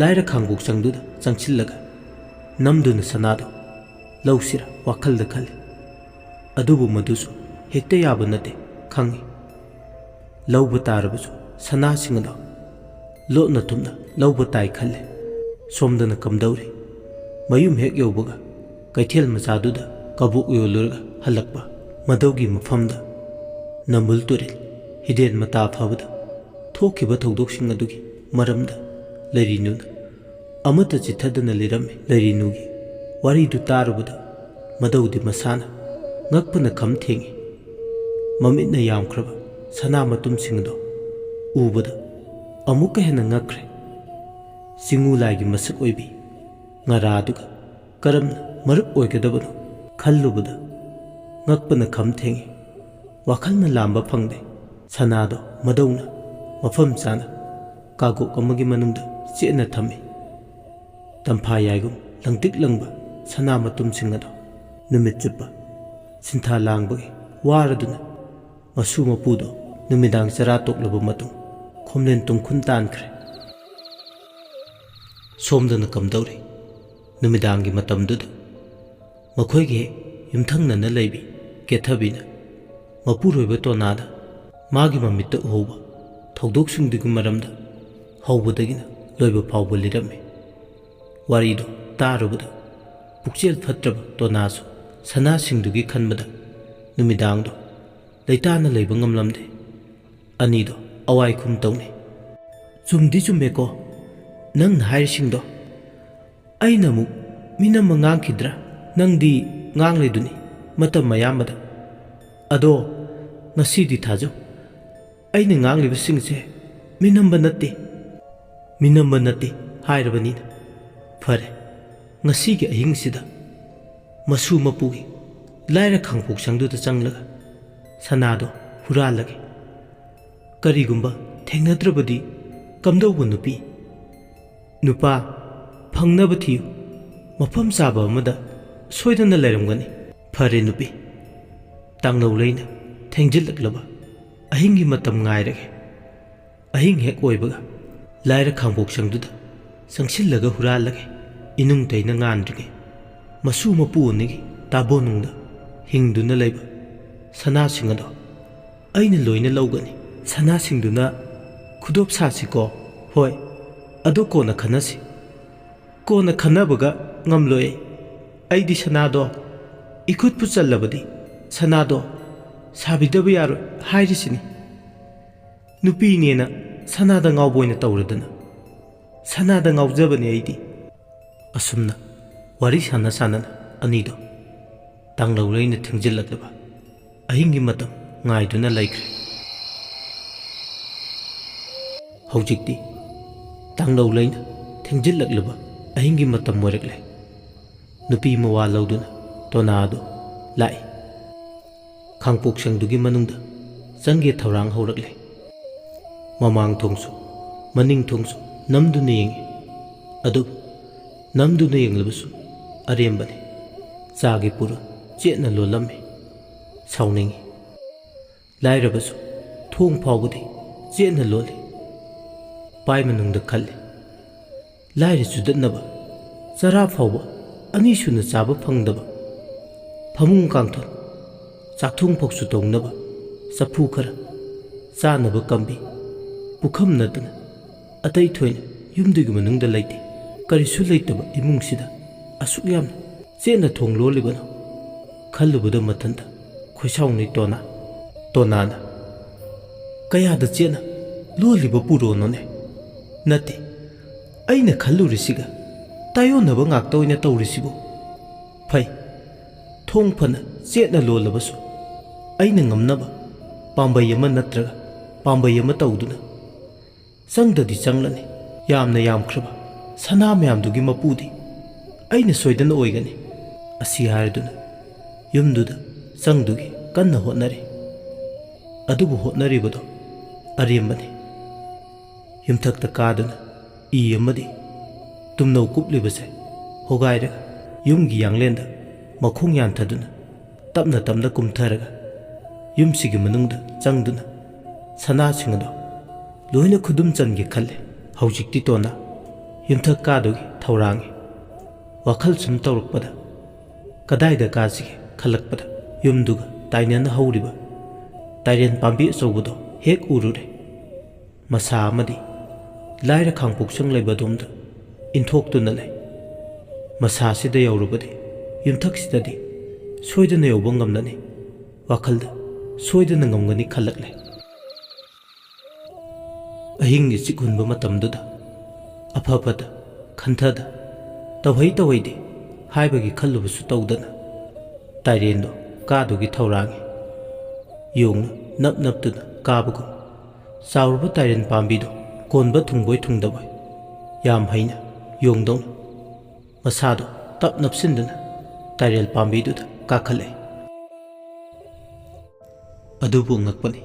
ꯂꯥꯏꯔ ꯈꯥꯡꯕꯣꯛ ꯆꯪꯗꯨꯗ ꯆꯪꯁꯤꯜꯂꯒ ꯅꯝꯗꯨꯅ ꯁꯅꯥꯗꯣ ꯂꯧꯁꯤꯔ ꯋꯥꯈꯜꯗ ꯈꯜꯂꯤ꯫ ꯑꯗꯨꯕꯨ ꯃꯗꯨꯁꯨ ꯍꯦꯛꯇ ꯌꯥꯕ ꯅꯠꯇꯦ ꯈꯪꯉꯤ꯫ ꯂꯧꯕ ꯇꯥꯔꯕꯁꯨ ꯁꯅꯥꯁꯤꯡ ꯑꯗꯣ ꯂꯣꯠꯅ ꯊꯨꯞꯅ ꯂꯧꯕ ꯇꯥꯏ ꯈꯜꯂꯦ꯫ ꯁꯣꯝꯗꯅ ꯀꯝꯗꯧꯔꯤ? ꯃꯌꯨꯝ ꯍꯦꯛ ꯌꯧꯕꯒ ꯀꯩꯊꯦꯜ ꯃꯆꯥꯗꯨꯗ ꯀꯕꯣꯛ ꯌꯣꯜꯂꯨꯔꯒ ꯍꯜꯂꯛꯄ꯫ ꯃꯗꯧꯒꯤ ꯃꯐꯝꯗ ꯅꯝꯕꯨꯜ ꯇꯨꯔꯦꯜ ꯍꯤꯗꯦꯟ ꯃꯇꯥ ꯐꯕꯗ ꯊꯣꯛꯈꯤꯕ ꯊꯧꯗꯣꯛꯁꯤꯡ ꯑꯗꯨꯒꯤ ꯃꯔꯝꯗ ꯂꯩꯔꯤꯅꯨꯅ ꯑꯃꯠꯇ ꯆꯤꯠꯊꯗꯅ ꯂꯤꯔꯝꯃꯤ꯫ ꯂꯩꯔꯤꯅꯨꯒꯤ ꯋꯥꯔꯤꯗꯨ ꯇꯥꯔꯨꯕꯗ ꯃꯗꯧꯗꯤ ꯃꯁꯥꯅ ꯉꯛꯄꯅ ꯈꯝ ꯊꯦꯡꯉꯤ꯫ ꯃꯃꯤꯠꯅ ꯌꯥꯝꯈ꯭ꯔꯕ ꯁꯅꯥ ꯃꯇꯨꯝꯁꯤꯡ ꯑꯗꯨ ꯎꯕꯗ ꯑꯃꯨꯛꯀ ꯍꯦꯟꯅ ꯉꯛꯈ꯭ꯔꯦ꯫ ꯆꯤꯡꯉꯨ ꯂꯥꯏꯒꯤ ꯃꯁꯛ ꯑꯣꯏꯕꯤ ꯉꯔꯥꯗꯨꯒ ꯀꯔꯝꯅ ꯃꯔꯨꯞ ꯑꯣꯏꯒꯗꯕꯅꯣ ꯈꯜꯂꯨꯕꯗ ꯉꯛꯄꯅ ꯈꯝ ꯊꯦꯡꯉꯤ꯫ ꯋꯥꯈꯜꯅ ꯂꯥꯝꯕ ꯐꯪꯗꯦ꯫ ꯁꯅꯥꯗꯣ ꯃꯗꯧꯅ ꯃꯐꯝ ꯆꯥꯅ ꯀꯥꯒꯣꯛ ꯑꯃꯒꯤ ꯃꯅꯨꯡꯗ ꯆꯦꯠꯅ ꯊꯝꯃꯤ꯫ ꯇꯝꯐꯥ ꯌꯥꯏꯒꯨꯝ ꯂꯪꯇꯤꯛ ꯂꯪꯕ ꯁꯅꯥ ꯃꯇꯨꯝꯁꯤꯡ ꯑꯗꯣ ꯅꯨꯃꯤꯠ ꯆꯨꯞꯄ ꯁꯤꯟꯊꯥ ꯂꯥꯡꯕꯒꯤ ꯋꯥꯔꯗꯨꯅ ꯃꯁꯨ ꯃꯄꯨꯗꯣ ꯅꯨꯃꯤꯗꯥꯡ ꯆꯔꯥ ꯇꯣꯛꯂꯕ ꯃꯇꯨꯡ ꯈꯣꯝꯂꯦꯟ ꯇꯨꯡꯈꯨꯟ ꯇꯥꯟꯈ꯭ꯔꯦ꯫ ꯁꯣꯝꯗꯅ ꯀꯝꯗꯧꯔꯤ? ꯅꯨꯃꯤꯗꯥꯡꯒꯤ ꯃꯇꯝꯗꯨꯗ ꯃꯈꯣꯏꯒꯤ ꯍꯦꯛ ꯌꯨꯝꯊꯪꯅꯅ ꯂꯩꯕꯤ ꯀꯦꯊꯕꯤꯅ ꯃꯄꯨꯔꯣꯏꯕ ꯇꯣꯅꯥꯗ ꯃꯥꯒꯤ ꯃꯃꯤꯠꯇ ꯎꯍꯧꯕ ꯊꯧꯗꯣꯛꯁꯤꯡꯗꯨꯒꯤ ꯃꯔꯝꯗ ꯍꯧꯕꯗꯒꯤꯅ ꯂꯣꯏꯕ ꯐꯥꯎꯕ ꯂꯤꯔꯝꯃꯤ꯫ ꯋꯥꯔꯤꯗꯨ ꯇꯥꯔꯨꯕꯗ ꯄꯨꯛꯆꯦꯜ ꯐꯠꯇ꯭ꯔꯕ ꯇꯣꯅꯥꯁꯨ ꯁꯅꯥꯁꯤꯡꯗꯨꯒꯤ ꯈꯟꯕꯗ ꯅꯨꯃꯤꯗꯥꯡꯗꯣ ꯂꯩꯇꯥꯅ ꯂꯩꯕ ꯉꯝꯂꯝꯗꯦ꯫ ꯑꯅꯤꯗꯣ ꯑꯋꯥꯏ ꯈꯨꯝ ꯇꯧꯅꯩ꯫ "ꯆꯨꯝꯗꯤ ꯆꯨꯝꯃꯦꯀꯣ, "ꯅꯪꯅ ꯍꯥꯏꯔꯤꯁꯤꯡꯗꯣ ꯑꯩꯅ ꯑꯃꯨꯛ ꯃꯤꯅꯝꯕ ꯉꯥꯡꯈꯤꯗ꯭ꯔꯥ? ꯅꯪꯗꯤ ꯉꯥꯡꯂꯤꯗꯨꯅꯤ ꯃꯇꯝ ꯑꯌꯥꯝꯕꯗ꯫ ꯑꯗꯣ ꯉꯁꯤꯗꯤ ꯊꯥꯖꯧ, ꯑꯩꯅ ꯉꯥꯡꯂꯤꯕꯁꯤꯡꯁꯦ ꯃꯤꯅꯝꯕ ꯅꯠꯇꯦ꯫ ꯃꯤꯅꯝꯕ ꯅꯠꯇꯦ ꯍꯥꯏꯔꯕꯅꯤꯅ ꯐꯔꯦ, ꯉꯁꯤꯒꯤ ꯑꯍꯤꯡꯁꯤꯗ ꯃꯁꯨ ꯃꯄꯨꯒꯤ ꯂꯥꯏꯔ ꯈꯥꯡꯄꯣꯛꯁꯪꯗꯨꯗ ꯆꯪꯂꯒ ꯁꯅꯥꯗꯣ ꯍꯨꯔꯥꯜꯂꯒꯦ꯫ ꯀꯔꯤꯒꯨꯝꯕ ꯊꯦꯡꯅꯗ꯭ꯔꯕꯗꯤ ꯀꯝꯗꯧꯕ ꯅꯨꯄꯤ? ꯅꯨꯄꯥ ꯐꯪꯅꯕ ꯊꯤꯌꯨ꯫ ꯃꯐꯝ ꯆꯥꯕ ꯑꯃꯗ ꯁꯣꯏꯗꯅ ꯂꯩꯔꯝꯒꯅꯤ꯫ ꯐꯔꯦ ꯅꯨꯄꯤ, ꯇꯥꯡꯂꯧ ꯂꯩꯅ ꯊꯦꯡꯖꯤꯜꯂꯛꯂꯕ ꯑꯍꯤꯡꯒꯤ ꯃꯇꯝ ꯉꯥꯏꯔꯒꯦ꯫ ꯑꯍꯤꯡ ꯍꯦꯛ ꯑꯣꯏꯕꯒ ꯂꯥꯏꯔ ꯈꯥꯡꯄꯣꯛꯁꯪꯗꯨꯗ ꯆꯪꯁꯤꯜꯂꯒ ꯍꯨꯔꯥꯜꯂꯒꯦ꯫ ꯏꯅꯨꯡ ꯇꯩꯅ ꯉꯥꯟꯗ꯭ꯔꯤꯉꯩ ꯃꯁꯨ ꯃꯄꯨ ꯑꯅꯤꯒꯤ ꯇꯥꯕꯣꯟꯅꯨꯡꯗ ꯍꯤꯡꯗꯨꯅ ꯂꯩꯕ ꯁꯅꯥꯁꯤꯡ ꯑꯗꯣ ꯑꯩꯅ ꯂꯣꯏꯅ ꯂꯧꯒꯅꯤ꯫ ꯁꯅꯥꯁꯤꯡꯗꯨꯅ ꯈꯨꯗꯣꯞ ꯁꯥꯁꯤꯀꯣ꯫ ꯍꯣꯏ, ꯑꯗꯨ ꯀꯣꯟꯅ ꯈꯟꯅꯁꯤ꯫ ꯀꯣꯟꯅ ꯈꯟꯅꯕꯒ ꯉꯝꯂꯣꯏ ꯑꯩ꯫ ꯑꯩꯗꯤ ꯁꯅꯥꯗꯣ ꯏꯈꯨꯠꯄꯨ ꯆꯜꯂꯕꯗꯤ ꯁꯅꯥꯗꯣ ꯁꯥꯕꯤꯗꯕ ꯌꯥꯔꯣꯏ ꯍꯥꯏꯔꯤꯁꯤꯅꯤ꯫ ꯅꯨꯄꯤꯅꯦꯅ ꯁꯅꯥꯗ ꯉꯥꯎꯕ ꯑꯣꯏꯅ ꯇꯧꯔꯗꯅ꯫ ꯁꯅꯥꯗ ꯉꯥꯎꯖꯕꯅꯦ ꯑꯩꯗꯤ꯫ ꯑꯁꯨꯝꯅ ꯋꯥꯔꯤ ꯁꯥꯟꯅ ꯁꯥꯟꯅꯅ ꯑꯅꯤꯗꯣ ꯇꯥꯡꯂꯧ ꯂꯩꯅ ꯊꯦꯡꯖꯤꯜꯂꯛꯂꯕ ꯑꯍꯤꯡꯒꯤ ꯃꯇꯝ ꯉꯥꯏꯗꯨꯅ ꯂꯩꯈ꯭ꯔꯦ꯫ ꯍꯧꯖꯤꯛꯇꯤ ꯇꯥꯡꯂꯧ ꯂꯩꯅ ꯊꯦꯡꯖꯤꯜꯂꯛꯂꯕ ꯑꯍꯤꯡꯒꯤ ꯃꯇꯝ ꯑꯣꯏꯔꯛꯂꯦ꯫ ꯅꯨꯄꯤ ꯃꯋꯥ ꯂꯧꯗꯨꯅ ꯇꯣꯅꯥ ꯑꯗꯨ ꯂꯥꯛꯏ꯫ ꯈꯥꯡꯄꯣꯛꯁꯪꯗꯨꯒꯤ ꯃꯅꯨꯡꯗ ꯆꯪꯒꯦ ꯊꯧꯔꯥꯡ ꯍꯧꯔꯛꯂꯦ꯫ ꯃꯃꯥꯡ ꯊꯣꯡꯁꯨ ꯃꯅꯤꯡ ꯊꯣꯡꯁꯨ ꯅꯝꯗꯨꯅ ꯌꯦꯡꯉꯤ꯫ ꯑꯗꯨꯕꯨ ꯅꯝꯗꯨꯅ ꯌꯦꯡꯂꯕꯁꯨ ꯑꯔꯦꯝꯕꯅꯤ꯫ ꯆꯥꯒꯤ ꯄꯨꯔꯣꯟ ꯆꯦꯠꯅ ꯂꯣꯜꯂꯝꯃꯤ꯫ ꯁꯥꯎꯅꯤꯡꯉꯤ꯫ ꯂꯥꯏꯔꯕꯁꯨ ꯊꯣꯡ ꯐꯥꯎꯕꯗꯤ ꯆꯦꯠꯅ ꯂꯣꯜꯂꯤ꯫ ꯄꯥꯏ ꯃꯅꯨꯡꯗ ꯈꯜꯂꯤ꯫ ꯂꯥꯏꯔ ꯆꯨꯗꯠꯅꯕ ꯆꯔꯥ ꯐꯥꯎꯕ ꯑꯅꯤꯁꯨꯅ ꯆꯥꯕ ꯐꯪꯗꯕ, ꯐꯃꯨꯡ ꯀꯥꯡꯊꯣꯟ ꯆꯥꯛꯊꯣꯡ ꯐꯥꯎꯁꯨ ꯇꯧꯅꯕ ꯆꯐꯨ ꯈꯔ, ꯆꯥꯅꯕ ꯀꯝꯕꯤ, ꯄꯨꯈꯝ ꯅꯠꯇꯅ ꯑꯇꯩ ꯊꯣꯏꯅ ꯌꯨꯝꯗꯨꯒꯤ ꯃꯅꯨꯡꯗ ꯂꯩꯇꯦ꯫ ꯀꯔꯤꯁꯨ ꯂꯩꯇꯕ ꯏꯃꯨꯡꯁꯤꯗ ꯑꯁꯨꯛ ꯌꯥꯝꯅ ꯆꯦꯠꯅ ꯊꯣꯡ ꯂꯣꯜꯂꯤꯕꯅꯣ ꯈꯜꯂꯨꯕꯗ ꯃꯊꯟꯇ ꯈꯣꯏꯁꯥꯎꯅꯩ ꯇꯣꯅꯥ꯫ ꯇꯣꯅꯥꯅ, "ꯀꯌꯥꯗ ꯆꯦꯠꯅ ꯂꯣꯜꯂꯤꯕ ꯄꯨꯔꯣꯅꯣꯅꯦ? ꯅꯠꯇꯦ, ꯑꯩꯅ ꯈꯜꯂꯨꯔꯤꯁꯤꯒ ꯇꯥꯏꯌꯣꯟꯅꯕ ꯉꯥꯛꯇ ꯑꯣꯏꯅ ꯇꯧꯔꯤꯁꯤꯕꯨ꯫ ꯐꯩ, ꯊꯣꯡ ꯐꯅ ꯆꯦꯠꯅ ꯂꯣꯜꯂꯕꯁꯨ ꯑꯩꯅ ꯉꯝꯅꯕ ꯄꯥꯝꯕꯩ ꯑꯃ ꯅꯠꯇ꯭ꯔꯒ ꯄꯥꯝꯕꯩ ꯑꯃ ꯇꯧꯗꯨꯅ ꯆꯪꯗꯗꯤ ꯆꯪꯂꯅꯤ꯫ ꯌꯥꯝꯅ ꯌꯥꯝꯈ꯭ꯔꯕ ꯁꯅꯥ ꯃꯌꯥꯝꯗꯨꯒꯤ ꯃꯄꯨꯗꯤ ꯑꯩꯅ ꯁꯣꯏꯗꯅ ꯑꯣꯏꯒꯅꯤ꯫ ꯑꯁꯤ ꯍꯥꯏꯔꯗꯨꯅ ꯌꯨꯝꯗꯨꯗ ꯆꯪꯗꯨꯒꯤ ꯀꯟꯅ ꯍꯣꯠꯅꯔꯤ꯫ ꯑꯗꯨꯕꯨ ꯍꯣꯠꯅꯔꯤꯕꯗꯣ ꯑꯔꯦꯝꯕꯅꯤ꯫ ꯌꯨꯝꯊꯛꯇ ꯀꯥꯗꯨꯅ ꯏ ꯑꯃꯗꯤ ꯇꯨꯝꯅꯧ ꯀꯨꯞꯂꯤꯕꯁꯦ ꯍꯣꯒꯥꯏꯔꯒ ꯌꯨꯝꯒꯤ ꯌꯥꯡꯂꯦꯟꯗ ꯃꯈꯣꯡ ꯌꯥꯟꯊꯗꯨꯅ ꯇꯞꯅ ꯇꯞꯅ ꯀꯨꯝꯊꯔꯒ ꯌꯨꯝꯁꯤꯒꯤ ꯃꯅꯨꯡꯗ ꯆꯪꯗꯨꯅ ꯁꯅꯥꯁꯤꯡ ꯑꯗꯣ ꯂꯣꯏꯅ ꯈꯨꯗꯨꯝ ꯆꯟꯒꯦ ꯈꯜꯂꯦ꯫ ꯍꯧꯖꯤꯛꯇꯤ ꯇꯣꯟꯅ ꯌꯨꯝꯊꯛ ꯀꯥꯗꯨꯒꯤ ꯊꯧꯔꯥꯡꯉꯤ꯫ ꯋꯥꯈꯜ ꯁꯨꯝ ꯇꯧꯔꯛꯄꯗ ꯀꯗꯥꯏꯗ ꯀꯥꯁꯤꯒꯦ ꯈꯜꯂꯛꯄꯗ ꯌꯨꯝꯗꯨꯒ ꯇꯥꯏꯅꯅ ꯍꯧꯔꯤꯕ ꯇꯥꯏꯔꯦꯟ ꯄꯥꯝꯕꯤ ꯑꯆꯧꯕꯗꯣ ꯍꯦꯛ ꯎꯔꯨꯔꯦ꯫ ꯃꯁꯥ ꯑꯃꯗꯤ ꯂꯥꯏꯔ ꯈꯥꯡꯄꯣꯛꯁꯪ ꯂꯩꯕ ꯑꯗꯣꯝꯗ ꯏꯟꯊꯣꯛꯇꯨꯅ ꯂꯩ꯫ ꯃꯁꯥꯁꯤꯗ ꯌꯧꯔꯕꯗꯤ ꯌꯨꯝꯊꯛꯁꯤꯗꯗꯤ ꯁꯣꯏꯗꯅ ꯌꯧꯕ ꯉꯝꯂꯅꯤ꯫ ꯋꯥꯈꯜꯗ ꯁꯣꯏꯗꯅ ꯉꯝꯒꯅꯤ ꯈꯜꯂꯛꯂꯦ꯫ ꯑꯍꯤꯡꯒꯤ ꯆꯤꯛ ꯍꯨꯟꯕ ꯃꯇꯝꯗꯨꯗ ꯑꯐ ꯐꯠꯇ ꯈꯟꯊꯗ, ꯇꯧꯍꯩ ꯇꯧꯍꯩꯗꯦ ꯍꯥꯏꯕꯒꯤ ꯈꯜꯂꯨꯕꯁꯨ ꯇꯧꯗꯅ ꯇꯥꯏꯔꯦꯟꯗꯣ ꯀꯥꯗꯨꯒꯤ ꯊꯧꯔꯥꯡꯉꯤ꯫ ꯌꯣꯡꯅ ꯅꯞ ꯅꯞꯇꯨꯅ ꯀꯥꯕꯒꯨꯝ ꯆꯥꯎꯔꯕ ꯇꯥꯏꯔꯦꯟ ꯄꯥꯝꯕꯤꯗꯣ ꯀꯣꯟꯕ ꯊꯨꯡꯕꯣꯏ ꯊꯨꯡꯗꯕꯣꯏ ꯌꯥꯝ ꯍꯩꯅ ꯌꯣꯡꯗꯧꯅ ꯃꯁꯥꯗꯣ ꯇꯞ ꯅꯞꯁꯤꯟꯗꯨꯅ ꯇꯥꯏꯔꯦꯜ ꯄꯥꯝꯕꯤꯗꯨꯗ ꯀꯥꯈꯠꯂꯛꯏ꯫ ꯑꯗꯨꯕꯨ ꯑꯉꯛꯄꯅꯤ,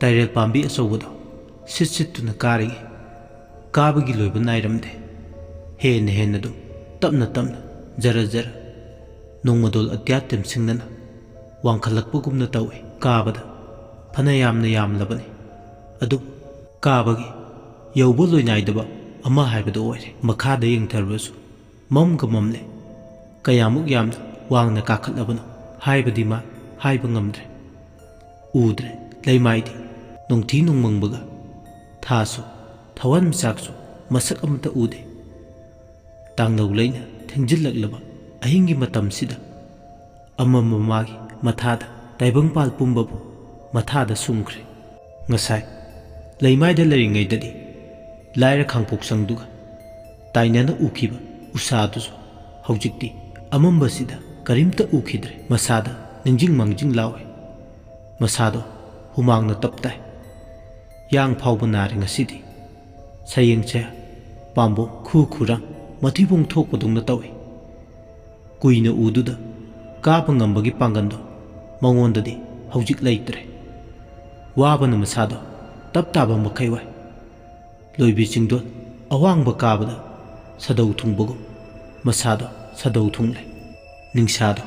ꯇꯥꯏꯔꯦꯜ ꯄꯥꯝꯕꯤ ꯑꯆꯧꯕꯗꯣ ꯁꯤꯠ ꯁꯤꯠꯇꯨꯅ ꯀꯥꯔꯤꯉꯩ ꯀꯥꯕꯒꯤ ꯂꯣꯏꯕ ꯅꯥꯏꯔꯝꯗꯦ꯫ ꯍꯦꯟꯅ ꯍꯦꯟꯅ ꯑꯗꯨꯝ ꯇꯞꯅ ꯇꯞꯅ, ꯖꯔ ꯖꯔ, ꯅꯣꯡꯃꯗꯣꯜ ꯑꯇꯤꯌꯥ ꯇꯦꯝꯁꯤꯡꯅꯅ ꯋꯥꯡꯈꯠꯂꯛꯄꯒꯨꯝꯅ ꯇꯧꯏ꯫ ꯀꯥꯕꯗ ꯐꯅ ꯌꯥꯝꯅ ꯌꯥꯝꯂꯕꯅꯤ꯫ ꯑꯗꯨꯕꯨ ꯀꯥꯕꯒꯤ ꯌꯧꯕ ꯂꯣꯏꯅꯥꯏꯗꯕ ꯑꯃ ꯍꯥꯏꯕꯗꯨ ꯑꯣꯏꯔꯦ꯫ ꯃꯈꯥꯗ ꯌꯦꯡꯊꯔꯕꯁꯨ ꯃꯝꯒ ꯃꯝꯂꯦ꯫ ꯀꯌꯥꯃꯨꯛ ꯌꯥꯝꯅ ꯋꯥꯡꯅ ꯀꯥꯈꯠꯂꯕꯅꯣ ꯍꯥꯏꯕꯗꯤ ꯃꯥ ꯍꯥꯏꯕ ꯉꯝꯗ꯭ꯔꯦ꯫ ꯎꯗ꯭ꯔꯦ꯫ ꯂꯩꯃꯥꯏꯗꯤ ꯅꯣꯡꯊꯤ ꯅꯣꯡꯃꯪꯕꯒ ꯊꯥꯁꯨ, ꯊꯋꯥꯟꯃꯤꯆꯥꯛꯁꯨ ꯃꯁꯛ ꯑꯃꯠꯇ ꯎꯗꯦ꯫ ꯇꯥꯡꯅꯧ ꯂꯩꯅ ꯊꯦꯡꯖꯤꯜꯂꯛꯂꯕ ꯑꯍꯤꯡꯒꯤ ꯃꯇꯝꯁꯤꯗ ꯑꯃꯝꯕ ꯃꯥꯒꯤ ꯃꯊꯥꯗ ꯇꯥꯏꯕꯪꯄꯥꯜ ꯄꯨꯝꯕꯕꯨ ꯃꯊꯥꯗ ꯁꯨꯝꯈ꯭ꯔꯦ꯫ ꯉꯁꯥꯏ ꯂꯩꯃꯥꯏꯗ ꯂꯩꯔꯤꯉꯩꯗꯗꯤ ꯂꯥꯏꯔ ꯈꯥꯡꯄꯣꯛꯁꯪꯗꯨꯒ ꯇꯥꯏꯅꯅ ꯎꯈꯤꯕ ꯎꯁꯥꯗꯨꯁꯨ ꯍꯧꯖꯤꯛꯇꯤ ꯑꯃꯝꯕꯁꯤꯗ ꯀꯔꯤꯝꯇ ꯎꯈꯤꯗ꯭ꯔꯦ꯫ ꯃꯁꯥꯗ ꯅꯤꯡꯖꯤꯡ ꯃꯥꯡꯖꯤꯡ ꯂꯥꯎꯏ꯫ ꯃꯁꯥꯗꯣ ꯍꯨꯃꯥꯡꯅ ꯇꯞ ꯇꯥꯏ꯫ ꯌꯥꯡ ꯐꯥꯎꯕ ꯅꯥꯔꯦ ꯉꯁꯤꯗꯤ꯫ ꯁꯌꯦꯡꯁꯦ ꯄꯥꯝꯕꯣꯝ ꯈꯨ ꯈꯨꯔꯥꯡ ꯃꯊꯤꯕꯣꯡ ꯊꯣꯛꯄꯗꯧꯅ ꯇꯧꯏ꯫ ꯀꯨꯏꯅ ꯎꯗꯨꯗ ꯀꯥꯕ ꯉꯝꯕꯒꯤ ꯄꯥꯡꯒꯜꯗꯣ ꯃꯉꯣꯟꯗꯗꯤ ꯍꯧꯖꯤꯛ ꯂꯩꯇ꯭ꯔꯦ꯫ ꯋꯥꯕꯅ ꯃꯁꯥꯗꯣ ꯇꯞ ꯇꯥꯕ ꯃꯈꯩ ꯋꯥꯏ꯫ ꯂꯣꯏꯕꯤ ꯆꯤꯡꯗꯣꯟ ꯑꯋꯥꯡꯕ ꯀꯥꯕꯗ ꯁꯥꯗꯧ ꯊꯨꯡꯕꯒꯨꯝ ꯃꯁꯥꯗꯣ ꯁꯥꯗꯧ ꯊꯨꯡꯂꯦ꯫ ꯅꯤꯡꯁꯥꯗꯣ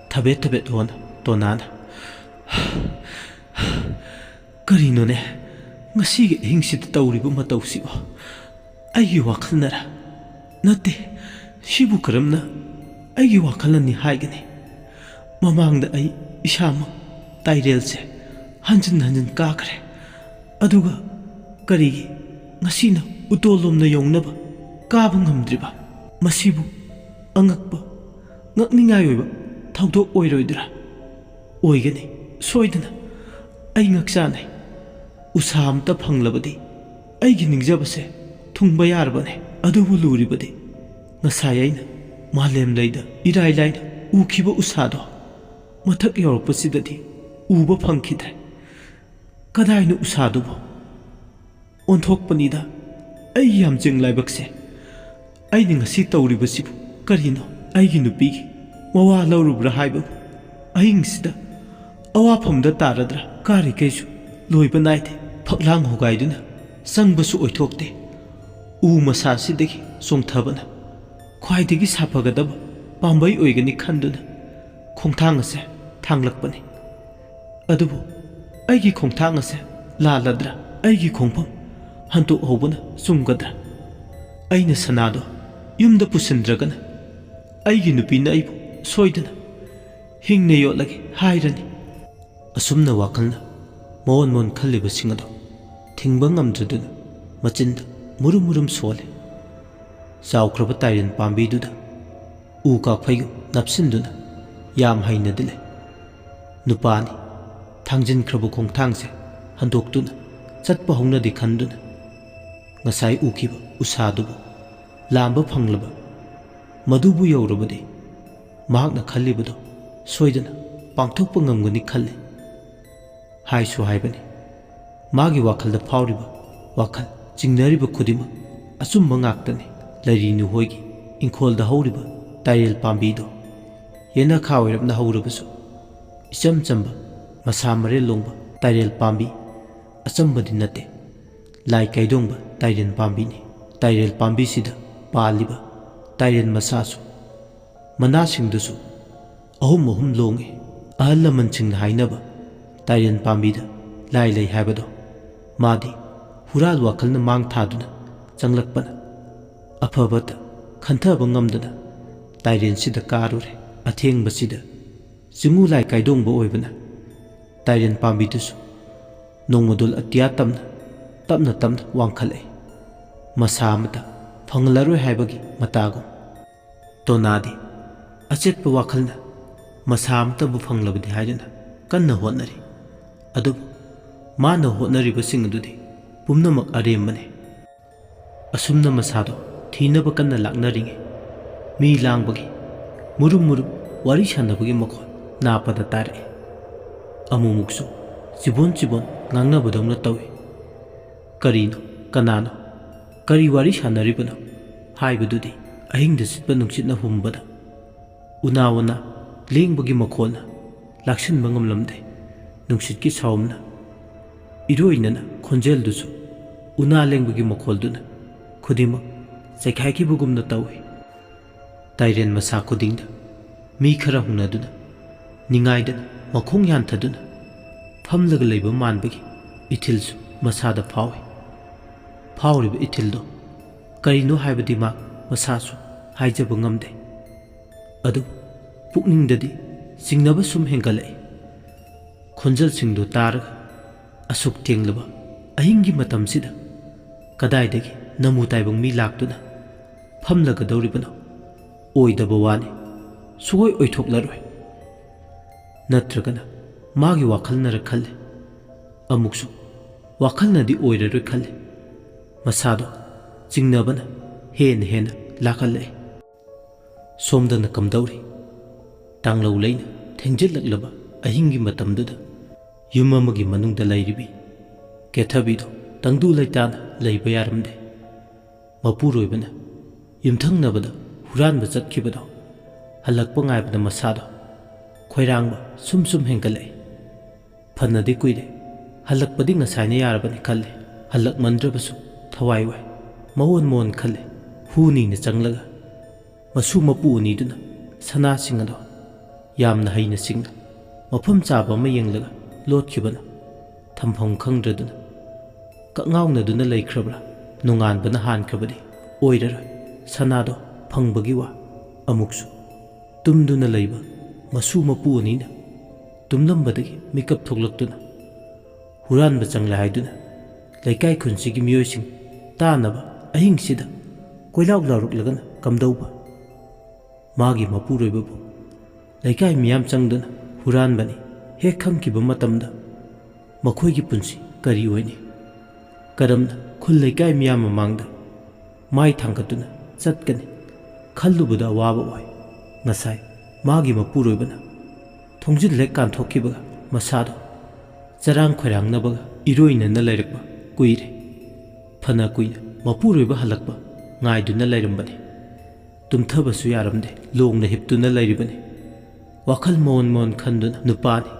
ꯊꯕꯦꯠ ꯊꯕꯦꯠ ꯍꯣꯟ ꯇꯣꯅꯥꯅ, "ꯀꯔꯤꯅꯣꯅꯦ ꯉꯁꯤꯒꯤ ꯑꯍꯤꯡꯁꯤꯗ ꯇꯧꯔꯤꯕ ꯃꯇꯧꯁꯤꯕꯣ? ꯑꯩꯒꯤ ꯋꯥꯈꯜꯅꯔ? ꯅꯠꯇꯦ, ꯁꯤꯕꯨ ꯀꯔꯝꯅ ꯑꯩꯒꯤ ꯋꯥꯈꯜꯅꯅꯤ ꯍꯥꯏꯒꯅꯤ? ꯃꯃꯥꯡꯗ ꯑꯩ ꯏꯁꯥꯃꯛ ꯇꯥꯏꯔꯦꯜꯁꯦ ꯍꯟꯖꯤꯟ ꯍꯟꯖꯤꯟ ꯀꯥꯈ꯭ꯔꯦ꯫ ꯑꯗꯨꯒ ꯀꯔꯤꯒꯤ ꯉꯁꯤꯅ ꯎꯇꯣꯜꯂꯣꯝꯅ ꯌꯧꯅꯕ ꯀꯥꯕ ꯉꯝꯗ꯭ꯔꯤꯕ? ꯃꯁꯤꯕꯨ ꯑꯉꯛꯄ, ꯉꯛꯅꯤꯡꯉꯥꯏ ꯑꯣꯏꯕ ꯊꯧꯗꯣꯛ ꯑꯣꯏꯔꯣꯏꯗ꯭ꯔꯥ? ꯑꯣꯏꯒꯅꯤ, ꯁꯣꯏꯗꯅ꯫ ꯑꯩ ꯉꯛꯆꯥꯅꯩ꯫ ꯎꯁꯥ ꯑꯝꯇ ꯐꯪꯂꯕꯗꯤ ꯑꯩꯒꯤ ꯅꯤꯡꯖꯕꯁꯦ ꯊꯨꯡꯕ ꯌꯥꯔꯕꯅꯦ꯫ ꯑꯗꯨꯕꯨ ꯂꯨꯔꯤꯕꯗꯤ ꯉꯁꯥꯏ ꯑꯩꯅ ꯃꯥꯂꯦꯝ ꯂꯩꯗ ꯏꯔꯥꯏ ꯂꯥꯏꯅ ꯎꯈꯤꯕ ꯎꯁꯥꯗꯣ ꯃꯊꯛ ꯌꯧꯔꯛꯄꯁꯤꯗꯗꯤ ꯎꯕ ꯐꯪꯈꯤꯗ꯭ꯔꯦ꯫ ꯀꯗꯥꯏꯅꯣ ꯎꯁꯥꯗꯨꯕꯨ? ꯑꯣꯟꯊꯣꯛꯄꯅꯤꯗ ꯑꯩꯒꯤ ꯌꯥꯝꯖꯦꯡ ꯂꯥꯏꯕꯛꯁꯦ꯫ ꯑꯩꯅ ꯉꯁꯤ ꯇꯧꯔꯤꯕꯁꯤꯕꯨ ꯀꯔꯤꯅꯣ? ꯑꯩꯒꯤ ꯅꯨꯄꯤꯒꯤ ꯃꯋꯥ ꯂꯧꯔꯨꯕ꯭ꯔꯥ ꯍꯥꯏꯕꯕꯨ? ꯑꯍꯤꯡꯁꯤꯗ ꯑꯋꯥꯐꯝꯗ ꯇꯥꯔꯗ꯭ꯔꯥ? ꯀꯥꯔꯤꯈꯩꯁꯨ ꯂꯣꯏꯕ ꯅꯥꯏꯗꯦ꯫ ꯐꯛꯂꯥꯡ ꯍꯣꯒꯥꯏꯗꯨꯅ ꯆꯪꯕꯁꯨ ꯑꯣꯏꯊꯣꯛꯇꯦ꯫ ꯎ ꯃꯁꯥꯁꯤꯗꯒꯤ ꯆꯣꯡꯊꯕꯅ ꯈ꯭ꯋꯥꯏꯗꯒꯤ ꯁꯥꯐꯒꯗꯕ ꯄꯥꯝꯕꯩ ꯑꯣꯏꯒꯅꯤ ꯈꯟꯗꯨꯅ ꯈꯣꯡꯊꯥꯡ ꯑꯁꯦ ꯊꯥꯡꯂꯛꯄꯅꯤ꯫ ꯑꯗꯨꯕꯨ ꯑꯩꯒꯤ ꯈꯣꯡꯊꯥꯡ ꯑꯁꯦ ꯂꯥꯜꯂꯗ꯭ꯔꯥ? ꯑꯩꯒꯤ ꯈꯣꯡꯐꯝ ꯍꯟꯗꯣꯛꯍꯧꯕꯅ ꯆꯨꯝꯒꯗ꯭ꯔꯥ? ꯑꯩꯅ ꯁꯅꯥꯗꯣ ꯌꯨꯝꯗ ꯄꯨꯁꯤꯟꯗ꯭ꯔꯒꯅ ꯑꯩꯒꯤ ꯅꯨꯄꯤꯅ ꯑꯩꯕꯨ ꯁꯣꯏꯗꯅ ꯍꯤꯡꯅ ꯌꯣꯠꯂꯒꯦ ꯍꯥꯏꯔꯅꯤ꯫ ꯑꯁꯨꯝꯅ ꯋꯥꯈꯜꯅ ꯃꯑꯣꯟ ꯃꯑꯣꯟ ꯈꯜꯂꯤꯕꯁꯤꯡ ꯑꯗꯣ ꯊꯤꯡꯕ ꯉꯝꯗ꯭ꯔꯗꯨꯅ ꯃꯆꯤꯟꯗ ꯃꯨꯔꯨꯝ ꯃꯨꯔꯨꯝ ꯁꯣꯜꯂꯦ꯫ ꯆꯥꯎꯈ꯭ꯔꯕ ꯇꯥꯏꯔꯦꯟ ꯄꯥꯝꯕꯤꯗꯨꯗ ꯎ ꯀꯥꯛꯐꯩꯒꯨꯝ ꯅꯞꯁꯤꯟꯗꯨꯅ ꯌꯥꯝ ꯍꯩꯅꯗꯤ ꯂꯩ꯫ ꯅꯨꯄꯥꯅꯤ, ꯊꯥꯡꯖꯤꯟꯈ꯭ꯔꯕ ꯈꯣꯡꯊꯥꯡꯁꯦ ꯍꯟꯗꯣꯛꯇꯨꯅ ꯆꯠꯄ ꯍꯧꯅꯗꯦ ꯈꯟꯗꯨꯅ ꯉꯁꯥꯏ ꯎꯈꯤꯕ ꯎꯁꯥꯗꯨꯕꯨ ꯂꯥꯝꯕ ꯐꯪꯂꯕ꯫ ꯃꯗꯨꯕꯨ ꯌꯧꯔꯕꯗꯤ ꯃꯍꯥꯛꯅ ꯈꯜꯂꯤꯕꯗꯣ ꯁꯣꯏꯗꯅ ꯄꯥꯡꯊꯣꯛꯄ ꯉꯝꯒꯅꯤ ꯈꯜꯂꯤ꯫ ꯍꯥꯏꯁꯨ ꯍꯥꯏꯕꯅꯤ, ꯃꯥꯒꯤ ꯋꯥꯈꯜꯗ ꯐꯥꯎꯔꯤꯕ, ꯋꯥꯈꯜ ꯆꯤꯡꯅꯔꯤꯕ ꯈꯨꯗꯤꯡꯃꯛ ꯑꯆꯨꯝꯕ ꯉꯥꯛꯇꯅꯤ꯫ ꯂꯩꯔꯤꯅꯨ ꯍꯣꯏꯒꯤ ꯏꯪꯈꯣꯜꯗ ꯍꯧꯔꯤꯕ ꯇꯥꯏꯔꯦꯜ ꯄꯥꯝꯕꯤꯗꯣ ꯌꯦꯅꯈꯥ ꯑꯣꯏꯔꯞꯅ ꯍꯧꯔꯕꯁꯨ, ꯏꯆꯝ ꯆꯝꯕ ꯃꯁꯥ ꯃꯔꯦꯜ ꯂꯣꯡꯕ ꯇꯥꯏꯔꯦꯜ ꯄꯥꯝꯕꯤ ꯑꯆꯝꯕꯗꯤ ꯅꯠꯇꯦ꯫ ꯂꯥꯏ ꯀꯩꯗꯣꯡꯕ ꯇꯥꯏꯔꯦꯟ ꯄꯥꯝꯕꯤꯅꯤ꯫ ꯇꯥꯏꯔꯦꯟ ꯄꯥꯝꯕꯤꯁꯤꯗ ꯄꯥꯜꯂꯤꯕ ꯇꯥꯏꯔꯦꯟ ꯃꯁꯥꯁꯨ, ꯃꯅꯥꯁꯤꯡꯗꯨꯁꯨ ꯑꯍꯨꯝ ꯑꯍꯨꯝ ꯂꯣꯡꯉꯤ꯫ ꯑꯍꯜ ꯂꯃꯟꯁꯤꯡꯅ ꯍꯥꯏꯅꯕ ꯇꯥꯏꯔꯦꯟ ꯄꯥꯝꯕꯤꯗ ꯂꯥꯏ ꯂꯩ ꯍꯥꯏꯕꯗꯣ, ꯃꯥꯗꯤ ꯍꯨꯔꯥꯜ ꯋꯥꯈꯜꯅ ꯃꯥꯡ ꯊꯥꯗꯨꯅ ꯆꯪꯂꯛꯄꯅ ꯑꯐꯕꯇ ꯈꯟꯊꯕ ꯉꯝꯗꯅ ꯇꯥꯏꯔꯦꯟꯁꯤꯗ ꯀꯥꯔꯨꯔꯦ꯫ ꯑꯊꯦꯡꯕꯁꯤꯗ ꯆꯤꯡꯉꯨ ꯂꯥꯏ ꯀꯥꯏꯗꯣꯡꯕ ꯑꯣꯏꯕꯅ ꯇꯥꯏꯔꯦꯟ ꯄꯥꯝꯕꯤꯗꯨꯁꯨ ꯅꯣꯡꯃꯗꯣꯜ ꯑꯇꯤꯌꯥ ꯇꯝꯅ ꯇꯞꯅ ꯇꯞꯅ ꯋꯥꯡꯈꯠꯂꯛꯏ꯫ ꯃꯁꯥ ꯑꯃꯇ ꯐꯪꯂꯔꯣꯏ ꯍꯥꯏꯕꯒꯤ ꯃꯇꯥꯒꯨꯝ꯫ ꯇꯣꯅꯥꯗꯤ ꯑꯆꯦꯠꯄ ꯋꯥꯈꯜꯅ ꯃꯁꯥ ꯑꯃꯇꯕꯨ ꯐꯪꯂꯕꯗꯤ ꯍꯥꯏꯗꯨꯅ ꯀꯟꯅ ꯍꯣꯠꯅꯔꯤ꯫ ꯑꯗꯨꯕꯨ ꯃꯥꯅ ꯍꯣꯠꯅꯔꯤꯕꯁꯤꯡ ꯑꯗꯨꯗꯤ ꯄꯨꯝꯅꯃꯛ ꯑꯔꯦꯝꯕꯅꯤ꯫ ꯑꯁꯨꯝꯅ ꯃꯁꯥꯗꯣ ꯊꯤꯅꯕ ꯀꯟꯅ ꯂꯥꯛꯅꯔꯤꯉꯩ, ꯃꯤ ꯂꯥꯡꯕꯒꯤ, ꯃꯨꯔꯨꯝ ꯃꯨꯔꯨꯝ ꯋꯥꯔꯤ ꯁꯥꯟꯅꯕꯒꯤ ꯃꯈꯣꯟ ꯅꯥꯄꯗ ꯇꯥꯔꯛꯏ꯫ ꯑꯃꯨꯛꯃꯨꯛꯁꯨ ꯆꯤꯕꯣꯟ ꯆꯤꯕꯣꯟ ꯉꯥꯡꯅꯕꯗꯧꯅ ꯇꯧꯏ꯫ ꯀꯔꯤꯅꯣ? ꯀꯅꯥꯅꯣ? ꯀꯔꯤ ꯋꯥꯔꯤ ꯁꯥꯟꯅꯔꯤꯕꯅꯣ? ꯍꯥꯏꯕꯗꯨꯗꯤ ꯑꯍꯤꯡꯗ ꯁꯤꯠꯄ ꯅꯨꯡꯁꯤꯠꯅ ꯍꯨꯝꯕꯗ ꯎꯅꯥ ꯋꯥꯅꯥ ꯂꯦꯡꯕꯒꯤ ꯃꯈꯣꯜꯅ ꯂꯥꯛꯁꯤꯟꯕ ꯉꯝꯂꯝꯗꯦ꯫ ꯅꯨꯡꯁꯤꯠꯀꯤ ꯁꯥꯎꯝꯅ ꯏꯔꯣꯏꯅꯅ ꯈꯣꯟꯖꯦꯜꯗꯨꯁꯨ ꯎꯅꯥ ꯂꯦꯡꯕꯒꯤ ꯃꯈꯣꯜꯗꯨꯅ ꯈꯨꯗꯤꯡꯃꯛ ꯆꯥꯏꯈꯥꯏꯈꯤꯕꯒꯨꯝꯅ ꯇꯧꯏ꯫ ꯇꯥꯏꯔꯦꯟ ꯃꯁꯥ ꯈꯨꯗꯤꯡꯗ ꯃꯤ ꯈꯔ ꯍꯨꯡꯅꯗꯨꯅ, ꯅꯤꯡꯉꯥꯏꯗꯅ ꯃꯈꯣꯡ ꯌꯥꯟꯊꯗꯨꯅ ꯐꯝꯂꯒ ꯂꯩꯕ ꯃꯥꯟꯕꯒꯤ ꯏꯊꯤꯜꯁꯨ ꯃꯁꯥꯗ ꯐꯥꯎꯏ꯫ ꯐꯥꯎꯔꯤꯕ ꯏꯊꯤꯜꯗꯣ ꯀꯔꯤꯅꯣ ꯍꯥꯏꯕꯗꯤ ꯃꯥ ꯃꯁꯥꯁꯨ ꯍꯥꯏꯖꯕ ꯉꯝꯗꯦ꯫ ꯑꯗꯨꯕꯨ ꯄꯨꯛꯅꯤꯡꯗꯗꯤ ꯆꯤꯡꯅꯕ ꯁꯨꯝ ꯍꯦꯟꯒꯠꯂꯛꯏ꯫ ꯈꯣꯟꯖꯦꯜꯁꯤꯡꯗꯨ ꯇꯥꯔꯒ ꯑꯁꯨꯛ ꯊꯦꯡꯂꯕ ꯑꯍꯤꯡꯒꯤ ꯃꯇꯝꯁꯤꯗ ꯀꯗꯥꯏꯗꯒꯤ ꯅꯃꯨ ꯇꯥꯏꯕꯪ ꯃꯤ ꯂꯥꯛꯇꯨꯅ ꯐꯝꯂꯒꯗꯧꯔꯤꯕꯅꯣ? ꯑꯣꯏꯗꯕ ꯋꯥꯅꯤ꯫ ꯁꯨꯡꯑꯣꯏ ꯑꯣꯏꯊꯣꯛꯂꯔꯣꯏ꯫ ꯅꯠꯇ꯭ꯔꯒꯅ ꯃꯥꯒꯤ ꯋꯥꯈꯜꯅꯔ ꯈꯜꯂꯦ꯫ ꯑꯃꯨꯛꯁꯨ ꯋꯥꯈꯜꯅꯗꯤ ꯑꯣꯏꯔꯔꯣꯏ ꯈꯜꯂꯦ꯫ ꯃꯁꯥꯗꯣ ꯆꯤꯡꯅꯕꯅ ꯍꯦꯟꯅ ꯍꯦꯟꯅ ꯂꯥꯛꯍꯜꯂꯛꯏ꯫ ꯁꯣꯝꯗꯅ ꯀꯝꯗꯧꯔꯤ? ꯇꯥꯡꯂꯧ ꯂꯩꯅ ꯊꯦꯡꯖꯤꯜꯂꯛꯂꯕ ꯑꯍꯤꯡꯒꯤ ꯃꯇꯝꯗꯨꯗ ꯌꯨꯝ ꯑꯃꯒꯤ ꯃꯅꯨꯡꯗ ꯂꯩꯔꯤꯕꯤ ꯀꯦꯊꯕꯤꯗꯣ ꯇꯪꯗꯨ ꯂꯩꯇꯥꯅ ꯂꯩꯕ ꯌꯥꯔꯝꯗꯦ꯫ ꯃꯄꯨꯔꯣꯏꯕꯅ ꯌꯨꯝꯊꯪꯅꯕꯗ ꯍꯨꯔꯥꯟꯕ ꯆꯠꯈꯤꯕꯗꯣ ꯍꯜꯂꯛꯄ ꯉꯥꯏꯕꯗ ꯃꯁꯥꯗꯣ ꯈꯣꯏꯔꯥꯡꯕ ꯁꯨꯝ ꯁꯨꯝ ꯍꯦꯟꯒꯠꯂꯛꯏ꯫ ꯐꯅꯗꯤ ꯀꯨꯏꯔꯦ, ꯍꯜꯂꯛꯄꯗꯤ ꯉꯁꯥꯏꯅ ꯌꯥꯔꯕꯅꯤ ꯈꯜꯂꯦ꯫ ꯍꯜꯂꯛꯃꯟꯗ꯭ꯔꯕꯁꯨ ꯊꯋꯥꯏ ꯋꯥꯏ, ꯃꯑꯣꯟ ꯃꯑꯣꯟ ꯈꯜꯂꯦ꯫ ꯍꯨ ꯅꯤꯅ ꯆꯪꯂꯒ ꯃꯁꯨ ꯃꯄꯨ ꯑꯅꯤꯗꯨꯅ ꯁꯅꯥꯁꯤꯡ ꯑꯗꯣ ꯌꯥꯝꯅ ꯍꯩꯅ ꯁꯤꯡꯅ ꯃꯐꯝ ꯆꯥꯕ ꯑꯃ ꯌꯦꯡꯂꯒ ꯂꯣꯠꯈꯤꯕꯅ ꯊꯝꯐꯝ ꯈꯪꯗ꯭ꯔꯗꯨꯅ ꯀꯛꯉꯥꯎꯅꯗꯨꯅ ꯂꯩꯈ꯭ꯔꯕ꯭ꯔꯥ? ꯅꯣꯡꯉꯥꯟꯕꯅ ꯍꯥꯟꯈ꯭ꯔꯕꯗꯤ ꯑꯣꯏꯔꯔꯣꯏ꯫ ꯁꯅꯥꯗꯣ ꯐꯪꯕꯒꯤ ꯋꯥ ꯑꯃꯨꯛꯁꯨ꯫ ꯇꯨꯝꯗꯨꯅ ꯂꯩꯕ ꯃꯁꯨ ꯃꯄꯨ ꯑꯅꯤꯅ ꯇꯨꯝꯂꯝꯕꯗꯒꯤ ꯃꯤꯀꯞ ꯊꯣꯛꯂꯛꯇꯨꯅ ꯍꯨꯔꯥꯟꯕ ꯆꯪꯂꯦ ꯍꯥꯏꯗꯨꯅ ꯂꯩꯀꯥꯏ ꯈꯨꯟꯁꯤꯒꯤ ꯃꯤꯑꯣꯏꯁꯤꯡ ꯇꯥꯅꯕ ꯑꯍꯤꯡꯁꯤꯗ ꯀꯣꯏꯂꯥꯎ ꯂꯥꯎꯔꯛꯂꯒꯅ ꯀꯝꯗꯧꯕ? ꯃꯥꯒꯤ ꯃꯄꯨꯔꯣꯏꯕꯕꯨ ꯂꯩꯀꯥꯏ ꯃꯤꯌꯥꯝ ꯆꯪꯗꯨꯅ ꯍꯨꯔꯥꯟꯕꯅꯤ ꯍꯦꯛ ꯈꯪꯈꯤꯕ ꯃꯇꯝꯗ ꯃꯈꯣꯏꯒꯤ ꯄꯨꯟꯁꯤ ꯀꯔꯤ ꯑꯣꯏꯅꯤ? ꯀꯔꯝꯅ ꯈꯨꯜ ꯂꯩꯀꯥꯏ ꯃꯤꯌꯥꯝ ꯃꯃꯥꯡꯗ ꯃꯥꯏ ꯊꯥꯡꯒꯠꯇꯨꯅ ꯆꯠꯀꯅꯤ ꯈꯜꯂꯨꯕꯗ ꯑꯋꯥꯕ ꯑꯣꯏ꯫ ꯉꯁꯥꯏ ꯃꯥꯒꯤ ꯃꯄꯨꯔꯣꯏꯕꯅ ꯊꯣꯡꯖꯤꯜ ꯍꯦꯛ ꯀꯥꯟꯊꯣꯛꯈꯤꯕꯒ ꯃꯁꯥꯗꯣ ꯆꯔꯥꯡ ꯈꯣꯏꯔꯥꯡꯅꯕꯒ ꯏꯔꯣꯏꯅꯅ ꯂꯩꯔꯛꯄ ꯀꯨꯏꯔꯦ꯫ ꯐꯅ ꯀꯨꯏꯅ ꯃꯄꯨꯔꯣꯏꯕ ꯍꯜꯂꯛꯄ ꯉꯥꯏꯗꯨꯅ ꯂꯩꯔꯝꯕꯅꯤ꯫ ꯇꯨꯝꯊꯕꯁꯨ ꯌꯥꯔꯝꯗꯦ, ꯂꯣꯡꯅ ꯍꯤꯞꯇꯨꯅ ꯂꯩꯔꯤꯕꯅꯤ꯫ ꯋꯥꯈꯜ ꯃꯑꯣꯟ ꯃꯑꯣꯟ ꯈꯟꯗꯨꯅ ꯅꯨꯄꯥꯅꯤ꯫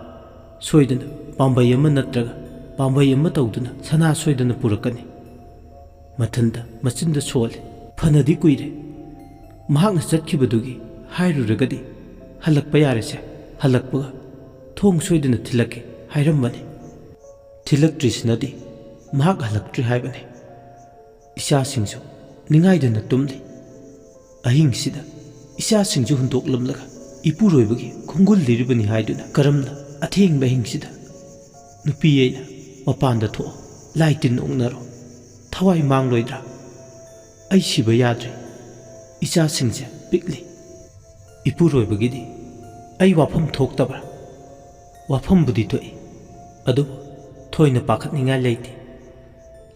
ꯁꯣꯏꯗꯅ ꯄꯥꯝꯕꯩ ꯑꯃ ꯅꯠꯇ꯭ꯔꯒ ꯄꯥꯝꯕꯩ ꯑꯃ ꯇꯧꯗꯨꯅ ꯁꯅꯥ ꯁꯣꯏꯗꯅ ꯄꯨꯔꯛꯀꯅꯤ꯫ ꯃꯊꯟꯇ ꯃꯆꯤꯟꯗ ꯁꯣꯜꯂꯤ꯫ ꯐꯅꯗꯤ ꯀꯨꯏꯔꯦ꯫ ꯃꯍꯥꯛꯅ ꯆꯠꯈꯤꯕꯗꯨꯒꯤ ꯍꯥꯏꯔꯨꯔꯒꯗꯤ ꯍꯜꯂꯛꯄ ꯌꯥꯔꯦꯁꯦ, ꯍꯜꯂꯛꯄꯒ ꯊꯣꯡ ꯁꯣꯏꯗꯅ ꯊꯤꯜꯂꯛꯀꯦ ꯍꯥꯏꯔꯝꯕꯅꯤ꯫ ꯊꯤꯜꯂꯛꯇ꯭ꯔꯤꯁꯤꯅꯗꯤ ꯃꯍꯥꯛ ꯍꯜꯂꯛꯇ꯭ꯔꯤ ꯍꯥꯏꯕꯅꯤ꯫ ꯏꯆꯥꯁꯤꯡꯁꯨ ꯅꯤꯡꯉꯥꯏꯗꯅ ꯇꯨꯝꯂꯤ꯫ ꯑꯍꯤꯡꯁꯤꯗ ꯏꯆꯥꯁꯤꯡꯁꯨ ꯍꯨꯟꯗꯣꯛꯂꯝꯂꯒ ꯏꯄꯨꯔꯣꯏꯕꯒꯤ ꯈꯣꯡꯒꯨꯜ ꯂꯤꯔꯤꯕꯅꯤ ꯍꯥꯏꯗꯨꯅ ꯀꯔꯝꯅ ꯑꯊꯦꯡꯕ ꯑꯍꯤꯡꯁꯤꯗ ꯅꯨꯄꯤ ꯑꯩꯅ ꯃꯄꯥꯟꯗ ꯊꯣꯛꯑꯣ, ꯂꯥꯏ ꯇꯤꯟ ꯑꯣꯛꯅꯔꯣ, ꯊꯋꯥꯏ ꯃꯥꯡꯂꯣꯏꯗ꯭ꯔꯥ? ꯑꯩ ꯁꯤꯕ ꯌꯥꯗ꯭ꯔꯤ꯫ ꯏꯆꯥꯁꯤꯡꯁꯦ ꯄꯤꯛꯂꯤ꯫ ꯏꯄꯨꯔꯣꯏꯕꯒꯤꯗꯤ ꯑꯩ ꯋꯥꯐꯝ ꯊꯣꯛꯇꯕ꯭ꯔꯥ? ꯋꯥꯐꯝꯕꯨꯗꯤ ꯊꯣꯛꯏ, ꯑꯗꯨꯕꯨ ꯊꯣꯏꯅ ꯄꯥꯈꯠꯅꯤꯡꯉꯥꯏ ꯂꯩꯇꯦ꯫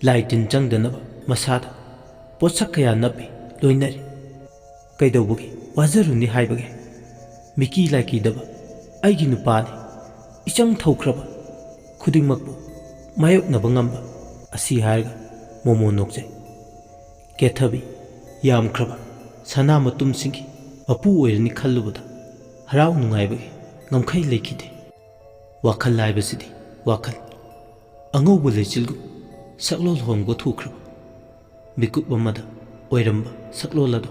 ꯂꯥꯏ ꯇꯤꯟ ꯆꯪꯗꯅꯕ ꯃꯁꯥꯗ ꯄꯣꯠꯁꯛ ꯀꯌꯥ ꯅꯞꯄꯤ, ꯂꯣꯏꯅꯔꯤ꯫ ꯀꯩꯗꯧꯕꯒꯤ ꯋꯥꯖꯔꯨꯅꯤ ꯍꯥꯏꯕꯒꯦ? ꯃꯤꯀꯤ ꯂꯥꯏꯀꯤꯗꯕ ꯑꯩꯒꯤ ꯅꯨꯄꯥꯅꯤ, ꯏꯆꯪ ꯊꯧꯈ꯭ꯔꯕ ꯈꯨꯗꯤꯡꯃꯛꯄꯨ ꯃꯥꯌꯣꯛꯅꯕ ꯉꯝꯕ꯫ ꯑꯁꯤ ꯍꯥꯏꯔꯒ ꯃꯣꯃꯣ ꯅꯣꯛꯆꯩ꯫ ꯀꯦꯊꯕꯤ, ꯌꯥꯝꯈ꯭ꯔꯕ ꯁꯅꯥ ꯃꯇꯨꯝꯁꯤꯡꯒꯤ ꯃꯄꯨ ꯑꯣꯏꯔꯅꯤ ꯈꯜꯂꯨꯕꯗ ꯍꯔꯥꯎ ꯅꯨꯡꯉꯥꯏꯕꯒꯤ ꯉꯝꯈꯩ ꯂꯩꯈꯤꯗꯦ꯫ ꯋꯥꯈꯜ ꯍꯥꯏꯕꯁꯤꯗꯤ ꯋꯥꯈꯜ꯫ ꯑꯉꯧꯕ ꯂꯩꯆꯤꯜꯒꯨꯝ ꯁꯛꯂꯣꯟ ꯍꯣꯡꯕ ꯊꯨꯈ꯭ꯔꯕ ꯃꯤꯀꯨꯞ ꯑꯃꯗ ꯑꯣꯏꯔꯝꯕ ꯁꯛꯂꯣꯟ ꯑꯗꯣ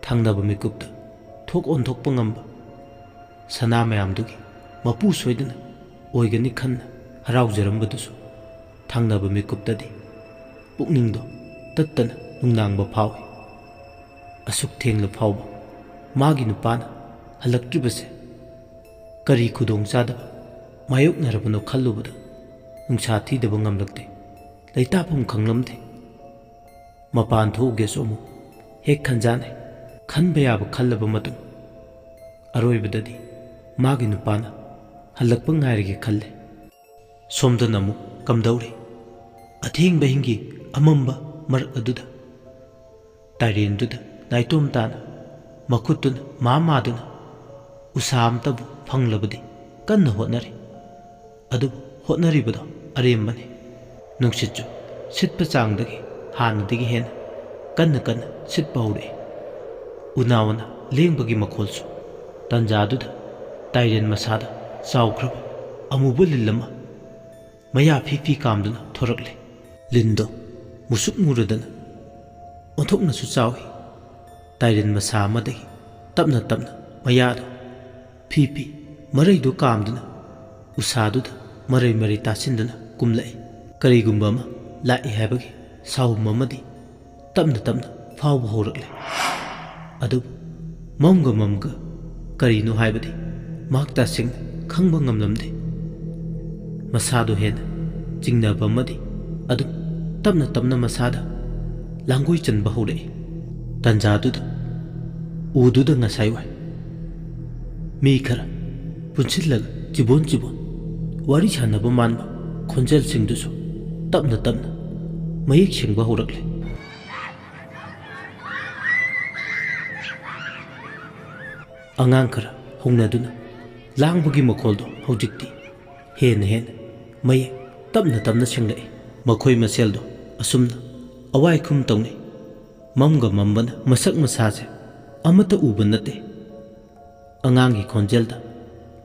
ꯊꯪꯅꯕ ꯃꯤꯀꯨꯞꯇ ꯊꯣꯛ ꯑꯣꯟꯊꯣꯛꯄ ꯉꯝꯕ ꯁꯅꯥ ꯃꯌꯥꯝꯗꯨꯒꯤ ꯃꯄꯨ ꯁꯣꯏꯗꯅ ꯑꯣꯏꯒꯅꯤ ꯈꯟꯅ ꯍꯔꯥꯎꯖꯔꯝꯕꯗꯨꯁꯨ ꯊꯪꯅꯕ ꯃꯤꯀꯨꯞꯇꯗꯤ ꯄꯨꯛꯅꯤꯡꯗꯣ ꯇꯠꯇꯅ ꯅꯨꯡꯅꯥꯡꯕ ꯐꯥꯎꯏ꯫ ꯑꯁꯨꯛ ꯊꯦꯡꯂ ꯐꯥꯎꯕ ꯃꯥꯒꯤ ꯅꯨꯄꯥꯅ ꯍꯜꯂꯛꯇ꯭ꯔꯤꯕꯁꯦ ꯀꯔꯤ ꯈꯨꯗꯣꯡꯆꯥꯗꯕ ꯃꯥꯌꯣꯛꯅꯔꯕꯅꯣ ꯈꯜꯂꯨꯕꯗ ꯅꯨꯡꯁꯥ ꯊꯤꯗꯕ ꯉꯝꯂꯛꯇꯦ꯫ ꯂꯩꯇꯥꯐꯝ ꯈꯪꯂꯝꯗꯦ꯫ ꯃꯄꯥꯟ ꯊꯣꯛꯎꯒꯦꯁꯨ ꯑꯃꯨꯛ ꯍꯦꯛ ꯈꯟꯖꯥꯟꯅꯩ꯫ ꯈꯟꯕ ꯌꯥꯕ ꯈꯜꯂꯕ ꯃꯇꯨꯡ ꯑꯔꯣꯏꯕꯗꯗꯤ ꯃꯥꯒꯤ ꯅꯨꯄꯥꯅ ꯍꯜꯂꯛꯄ ꯉꯥꯏꯔꯒꯦ ꯈꯜꯂꯦ꯫ ꯁꯣꯝꯗꯅ ꯑꯃꯨꯛ ꯀꯝꯗꯧꯔꯤ? ꯑꯊꯦꯡꯕ ꯑꯍꯤꯡꯒꯤ ꯑꯃꯝꯕ ꯃꯔꯛ ꯑꯗꯨꯗ ꯇꯥꯏꯔꯦꯟꯗꯨꯗ ꯅꯥꯏꯇꯣꯝ ꯇꯥꯅ ꯃꯈꯨꯠꯇꯨꯅ ꯃꯥ ꯃꯥꯗꯨꯅ ꯎꯁꯥ ꯑꯝꯇꯕꯨ ꯐꯪꯂꯕꯗꯤ ꯀꯟꯅ ꯍꯣꯠꯅꯔꯤ꯫ ꯑꯗꯨꯕꯨ ꯍꯣꯠꯅꯔꯤꯕꯗꯣ ꯑꯔꯦꯝꯕꯅꯤ꯫ ꯅꯨꯡꯁꯤꯠꯁꯨ ꯁꯤꯠꯄ ꯆꯥꯡꯗꯒꯤ ꯍꯥꯟꯅꯗꯒꯤ ꯍꯦꯟꯅ ꯀꯟꯅ ꯀꯟꯅ ꯁꯤꯠꯄ ꯍꯧꯔꯛꯏ꯫ ꯎꯅꯥ ꯋꯥꯅ ꯂꯦꯡꯕꯒꯤ ꯃꯈꯣꯜꯁꯨ꯫ ꯇꯟꯖꯥꯗꯨꯗ ꯇꯥꯏꯔꯦꯟ ꯃꯁꯥꯗ ꯆꯥꯎꯈ꯭ꯔꯕ ꯑꯃꯨꯕ ꯂꯤꯟ ꯑꯃ ꯃꯌꯥ ꯐꯤ ꯐꯤ ꯀꯥꯝꯗꯨꯅ ꯊꯣꯔꯛꯂꯦ꯫ ꯂꯤꯟꯗꯣ ꯃꯨꯁꯨꯛ ꯃꯨꯔꯗꯅ ꯑꯣꯟꯊꯣꯛꯅꯁꯨ ꯆꯥꯎꯏ꯫ ꯇꯥꯏꯔꯦꯟ ꯃꯁꯥ ꯑꯃꯗꯒꯤ ꯇꯞꯅ ꯇꯞꯅ ꯃꯌꯥꯗꯣ ꯐꯤ ꯐꯤ ꯃꯔꯩꯗꯨ ꯀꯥꯝꯗꯨꯅ ꯎꯁꯥꯗꯨꯗ ꯃꯔꯩ ꯃꯔꯩ ꯇꯥꯁꯤꯟꯗꯨꯅ ꯀꯨꯝꯂꯛꯏ꯫ ꯀꯔꯤꯒꯨꯝꯕ ꯑꯃ ꯂꯥꯛꯏ ꯍꯥꯏꯕꯒꯤ ꯁꯥꯎꯍꯨꯝ ꯑꯃꯗꯤ ꯇꯞꯅ ꯇꯞꯅ ꯐꯥꯎꯕ ꯍꯧꯔꯛꯂꯦ꯫ ꯑꯗꯨꯕꯨ ꯃꯝꯒ ꯃꯝꯒ ꯀꯔꯤꯅꯣ ꯍꯥꯏꯕꯗꯤ ꯃꯍꯥꯛ ꯇꯁꯦꯡꯅ ꯈꯪꯕ ꯉꯝꯂꯝꯗꯦ꯫ ꯃꯁꯥꯗꯨ ꯍꯦꯟꯅ ꯆꯤꯡꯅꯕ ꯑꯃꯗꯤ ꯑꯗꯨꯝ ꯇꯞꯅ ꯇꯞꯅ ꯃꯁꯥꯗ ꯂꯥꯡꯒꯣꯏ ꯆꯟꯕ ꯍꯧꯔꯛꯏ꯫ ꯇꯟꯖꯥꯗꯨꯗ ꯎꯗꯨꯗ ꯉꯁꯥꯏ ꯋꯥꯏ ꯃꯤ ꯈꯔ ꯄꯨꯟꯁꯤꯜꯂꯒ ꯆꯤꯕꯣꯟ ꯆꯤꯕꯣꯟ ꯋꯥꯔꯤ ꯁꯥꯟꯅꯕ ꯃꯥꯟꯕ ꯈꯣꯟꯖꯦꯜꯁꯤꯡꯗꯨꯁꯨ ꯇꯞꯅ ꯇꯞꯅ ꯃꯌꯦꯛ ꯁꯦꯡꯕ ꯍꯧꯔꯛꯂꯦ꯫ ꯑꯉꯥꯡ ꯈꯔ ꯍꯧꯅꯗꯨꯅ ꯂꯥꯡꯕꯒꯤ ꯃꯈꯣꯜꯗꯣ ꯍꯧꯖꯤꯛꯇꯤ ꯍꯦꯟꯅ ꯍꯦꯟꯅ ꯃꯌꯦꯛ ꯇꯞꯅ ꯇꯞꯅ ꯁꯦꯡꯂꯛꯏ꯫ ꯃꯈꯣꯏ ꯃꯁꯦꯜꯗꯣ ꯑꯁꯨꯝꯅ ꯑꯋꯥꯏꯈꯨꯝ ꯇꯧꯅꯩ꯫ ꯃꯝꯒ ꯃꯝꯕꯅ ꯃꯁꯛ ꯃꯁꯥꯁꯦ ꯑꯃꯠꯇ ꯎꯕ ꯅꯠꯇꯦ꯫ ꯑꯉꯥꯡꯒꯤ ꯈꯣꯟꯖꯦꯜꯗ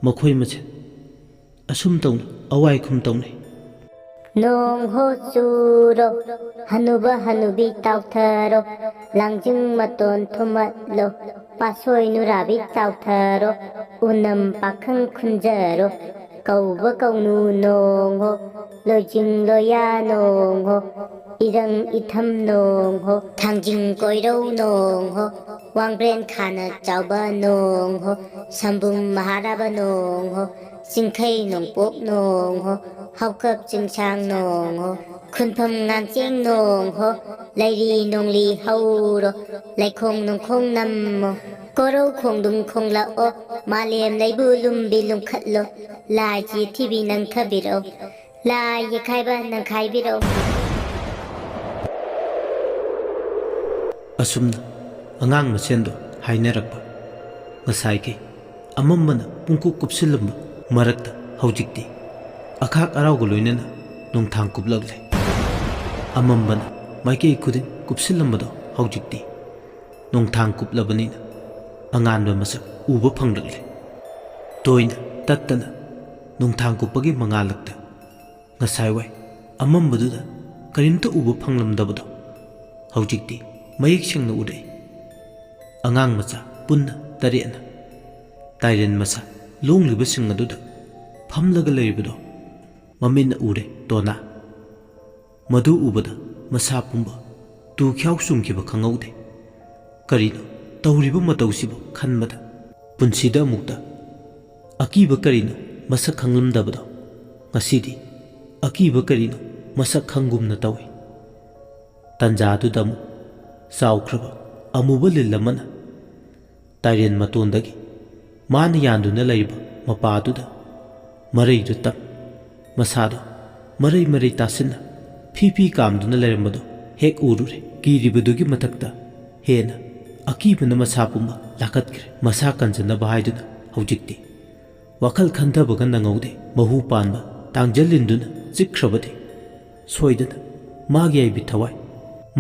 ꯃꯈꯣꯏ ꯃꯁꯦꯜ ꯑꯁꯨꯝ ꯇꯧꯅ ꯑꯋꯥꯏꯈꯨꯝ ꯇꯧꯅꯩ꯫ ꯅꯣꯡ ꯍꯣ ꯆꯨꯔꯣ, ꯍꯅꯨꯕ ꯍꯅꯨꯕꯤ ꯇꯥꯎꯊꯔꯣ, ꯂꯥꯡꯖꯤꯡ ꯃꯇꯣꯟ ꯊꯨꯝꯃꯠꯂꯣ, ꯄꯥꯁꯣꯏ ꯅꯨꯔꯥꯕꯤ ꯇꯥꯎꯊꯔꯣ, ꯎꯅꯝ ꯄꯥꯈꯪ ꯈꯨꯟꯖꯔꯣ, ꯀꯧꯕ ꯀꯧꯅꯨ ꯅꯣꯡ ꯍꯣ, ꯂꯣꯏꯖꯤꯡ ꯂꯣꯌꯥ ꯅꯣꯡ ꯍꯣ, ꯏꯔꯪ ꯏꯊꯝ ꯅꯣꯡ ꯍꯣ, ꯊꯥꯡꯖꯤꯡ ꯀꯣꯏꯔꯧ ꯅꯣꯡ ꯍꯣ, ꯋꯥꯡꯕ꯭ꯔꯦꯟ ꯈꯥꯅ ꯆꯥꯎꯕ ꯅꯣꯡ ꯍꯣ, ꯁꯝꯕꯨꯝ ꯃꯍꯥꯔꯥꯕ ꯅꯣꯡ ꯍꯣ, ꯆꯤꯡꯈꯩ ꯅꯣꯡꯄꯣꯛ ꯅꯣꯡ ꯍꯣ, ꯍꯧꯈꯞ ꯆꯤꯡꯁꯥꯡ ꯅꯣꯡ ꯍꯣ, ꯈꯨꯟꯐꯝ ꯉꯥꯡꯆꯦꯡ ꯅꯣꯡ ꯍꯣ, ꯂꯩꯔꯤ ꯅꯣꯡꯂꯤ ꯍꯧꯔꯣ, ꯂꯩꯈꯣꯡ ꯅꯨꯡꯈꯣꯡ ꯅꯝꯃꯣ, ꯀꯣꯔꯧ ꯈꯣꯡꯗꯨꯝ ꯈꯣꯡꯂꯛꯑꯣ, ꯃꯥꯂꯦꯝ ꯂꯩꯕꯨ ꯂꯨꯝꯕꯤ ꯂꯨꯝꯈꯠꯂꯣ, ꯂꯥꯏ ꯆꯤꯊꯤꯕꯤ ꯅꯪꯊꯕꯤꯔꯛꯑꯣ, ꯂꯥꯏ ꯌꯦꯛꯈꯥꯏꯕ ꯅꯪꯈꯥꯏꯕꯤꯔꯛꯑꯣ꯫ ꯑꯁꯨꯝꯅ ꯑꯉꯥꯡ ꯃꯁꯦꯟꯗꯣ ꯍꯥꯏꯅꯔꯛꯄ ꯉꯁꯥꯏꯒꯤ ꯑꯃꯝꯕꯅ ꯄꯨꯡꯀꯨꯞ ꯀꯨꯞꯁꯤꯜꯂꯝꯕ ꯃꯔꯛꯇ ꯍꯧꯖꯤꯛꯇꯤ ꯑꯈꯥꯛ ꯑꯔꯥꯎꯒ ꯂꯣꯏꯅꯅ ꯅꯣꯡꯊꯥꯡ ꯀꯨꯞꯂꯛꯂꯦ꯫ ꯑꯃꯝꯕꯅ ꯃꯥꯏꯀꯩ ꯈꯨꯗꯤꯡ ꯀꯨꯞꯁꯤꯜꯂꯝꯕꯗꯣ ꯍꯧꯖꯤꯛꯇꯤ ꯅꯣꯡꯊꯥꯡ ꯀꯨꯞꯂꯕꯅꯤꯅ ꯑꯉꯥꯟꯕ ꯃꯁꯛ ꯎꯕ ꯐꯪꯂꯛꯂꯦ꯫ ꯇꯣꯏꯅ ꯇꯠꯇꯅ ꯅꯣꯡꯊꯥꯡ ꯀꯨꯞꯄꯒꯤ ꯃꯉꯥꯜꯂꯛꯇ ꯉꯁꯥꯏꯋꯥꯏ ꯑꯃꯝꯕꯗꯨꯗ ꯀꯔꯤꯝꯇ ꯎꯕ ꯐꯪꯂꯝꯗꯕꯗꯣ ꯍꯧꯖꯤꯛꯇꯤ ꯃꯌꯦꯛ ꯁꯦꯡꯅ ꯎꯔꯛꯏ꯫ ꯑꯉꯥꯡ ꯃꯆꯥ ꯄꯨꯟꯅ ꯇꯔꯦꯠꯅ ꯇꯥꯏꯔꯦꯟ ꯃꯁꯥ ꯂꯣꯡꯂꯤꯕꯁꯤꯡ ꯑꯗꯨꯗ ꯐꯝꯂꯒ ꯂꯩꯔꯤꯕꯗꯣ ꯃꯃꯤꯠꯅ ꯎꯔꯦ ꯇꯣꯅꯥ꯫ ꯃꯗꯨ ꯎꯕꯗ ꯃꯁꯥ ꯄꯨꯝꯕ ꯇꯨ ꯈ꯭ꯌꯥꯎ ꯆꯨꯝꯈꯤꯕ ꯈꯪꯍꯧꯗꯦ꯫ ꯀꯔꯤꯅꯣ ꯇꯧꯔꯤꯕ ꯃꯇꯧꯁꯤꯕꯨ ꯈꯟꯕꯗ ꯄꯨꯟꯁꯤꯗ ꯑꯃꯨꯛꯇ ꯑꯀꯤꯕ ꯀꯔꯤꯅꯣ ꯃꯁꯛ ꯈꯪꯂꯝꯗꯕꯗꯣ ꯉꯁꯤꯗꯤ ꯑꯀꯤꯕ ꯀꯔꯤꯅꯣ ꯃꯁꯛ ꯈꯪꯒꯨꯝꯅ ꯇꯧꯏ꯫ ꯇꯟꯖꯥꯗꯨꯗ ꯑꯃꯨꯛ ꯆꯥꯎꯈ꯭ꯔꯕ ꯑꯃꯨꯕ ꯂꯤꯜ ꯑꯃꯅ ꯇꯥꯏꯔꯦꯟ ꯃꯇꯣꯟꯗꯒꯤ ꯃꯥꯅ ꯌꯥꯟꯗꯨꯅ ꯂꯩꯔꯤꯕ ꯃꯄꯥꯗꯨꯗ ꯃꯔꯩꯗꯨ ꯇꯝ, ꯃꯁꯥꯗꯣ ꯃꯔꯩ ꯃꯔꯩ ꯇꯥꯁꯤꯟꯅ ꯐꯤ ꯐꯤ ꯀꯥꯝꯗꯨꯅ ꯂꯩꯔꯝꯕꯗꯨ ꯍꯦꯛ ꯎꯔꯨꯔꯦ꯫ ꯀꯤꯔꯤꯕꯗꯨꯒꯤ ꯃꯊꯛꯇ ꯍꯦꯟꯅ ꯑꯀꯤꯕꯅ ꯃꯁꯥ ꯄꯨꯝꯕ ꯂꯥꯈꯠꯈ꯭ꯔꯦ꯫ ꯃꯁꯥ ꯀꯟꯖꯅꯕ ꯍꯥꯏꯗꯨꯅ ꯍꯧꯖꯤꯛꯇꯤ ꯋꯥꯈꯜ ꯈꯟꯊꯕꯒ ꯅꯪꯍꯧꯗꯦ꯫ ꯃꯍꯨ ꯄꯥꯟꯕ ꯇꯥꯡꯖꯜꯂꯤꯟꯗꯨꯅ ꯆꯤꯛꯈ꯭ꯔꯕꯗꯤ ꯁꯣꯏꯗꯅ ꯃꯥꯒꯤ ꯑꯩꯕꯤ ꯊꯋꯥꯏ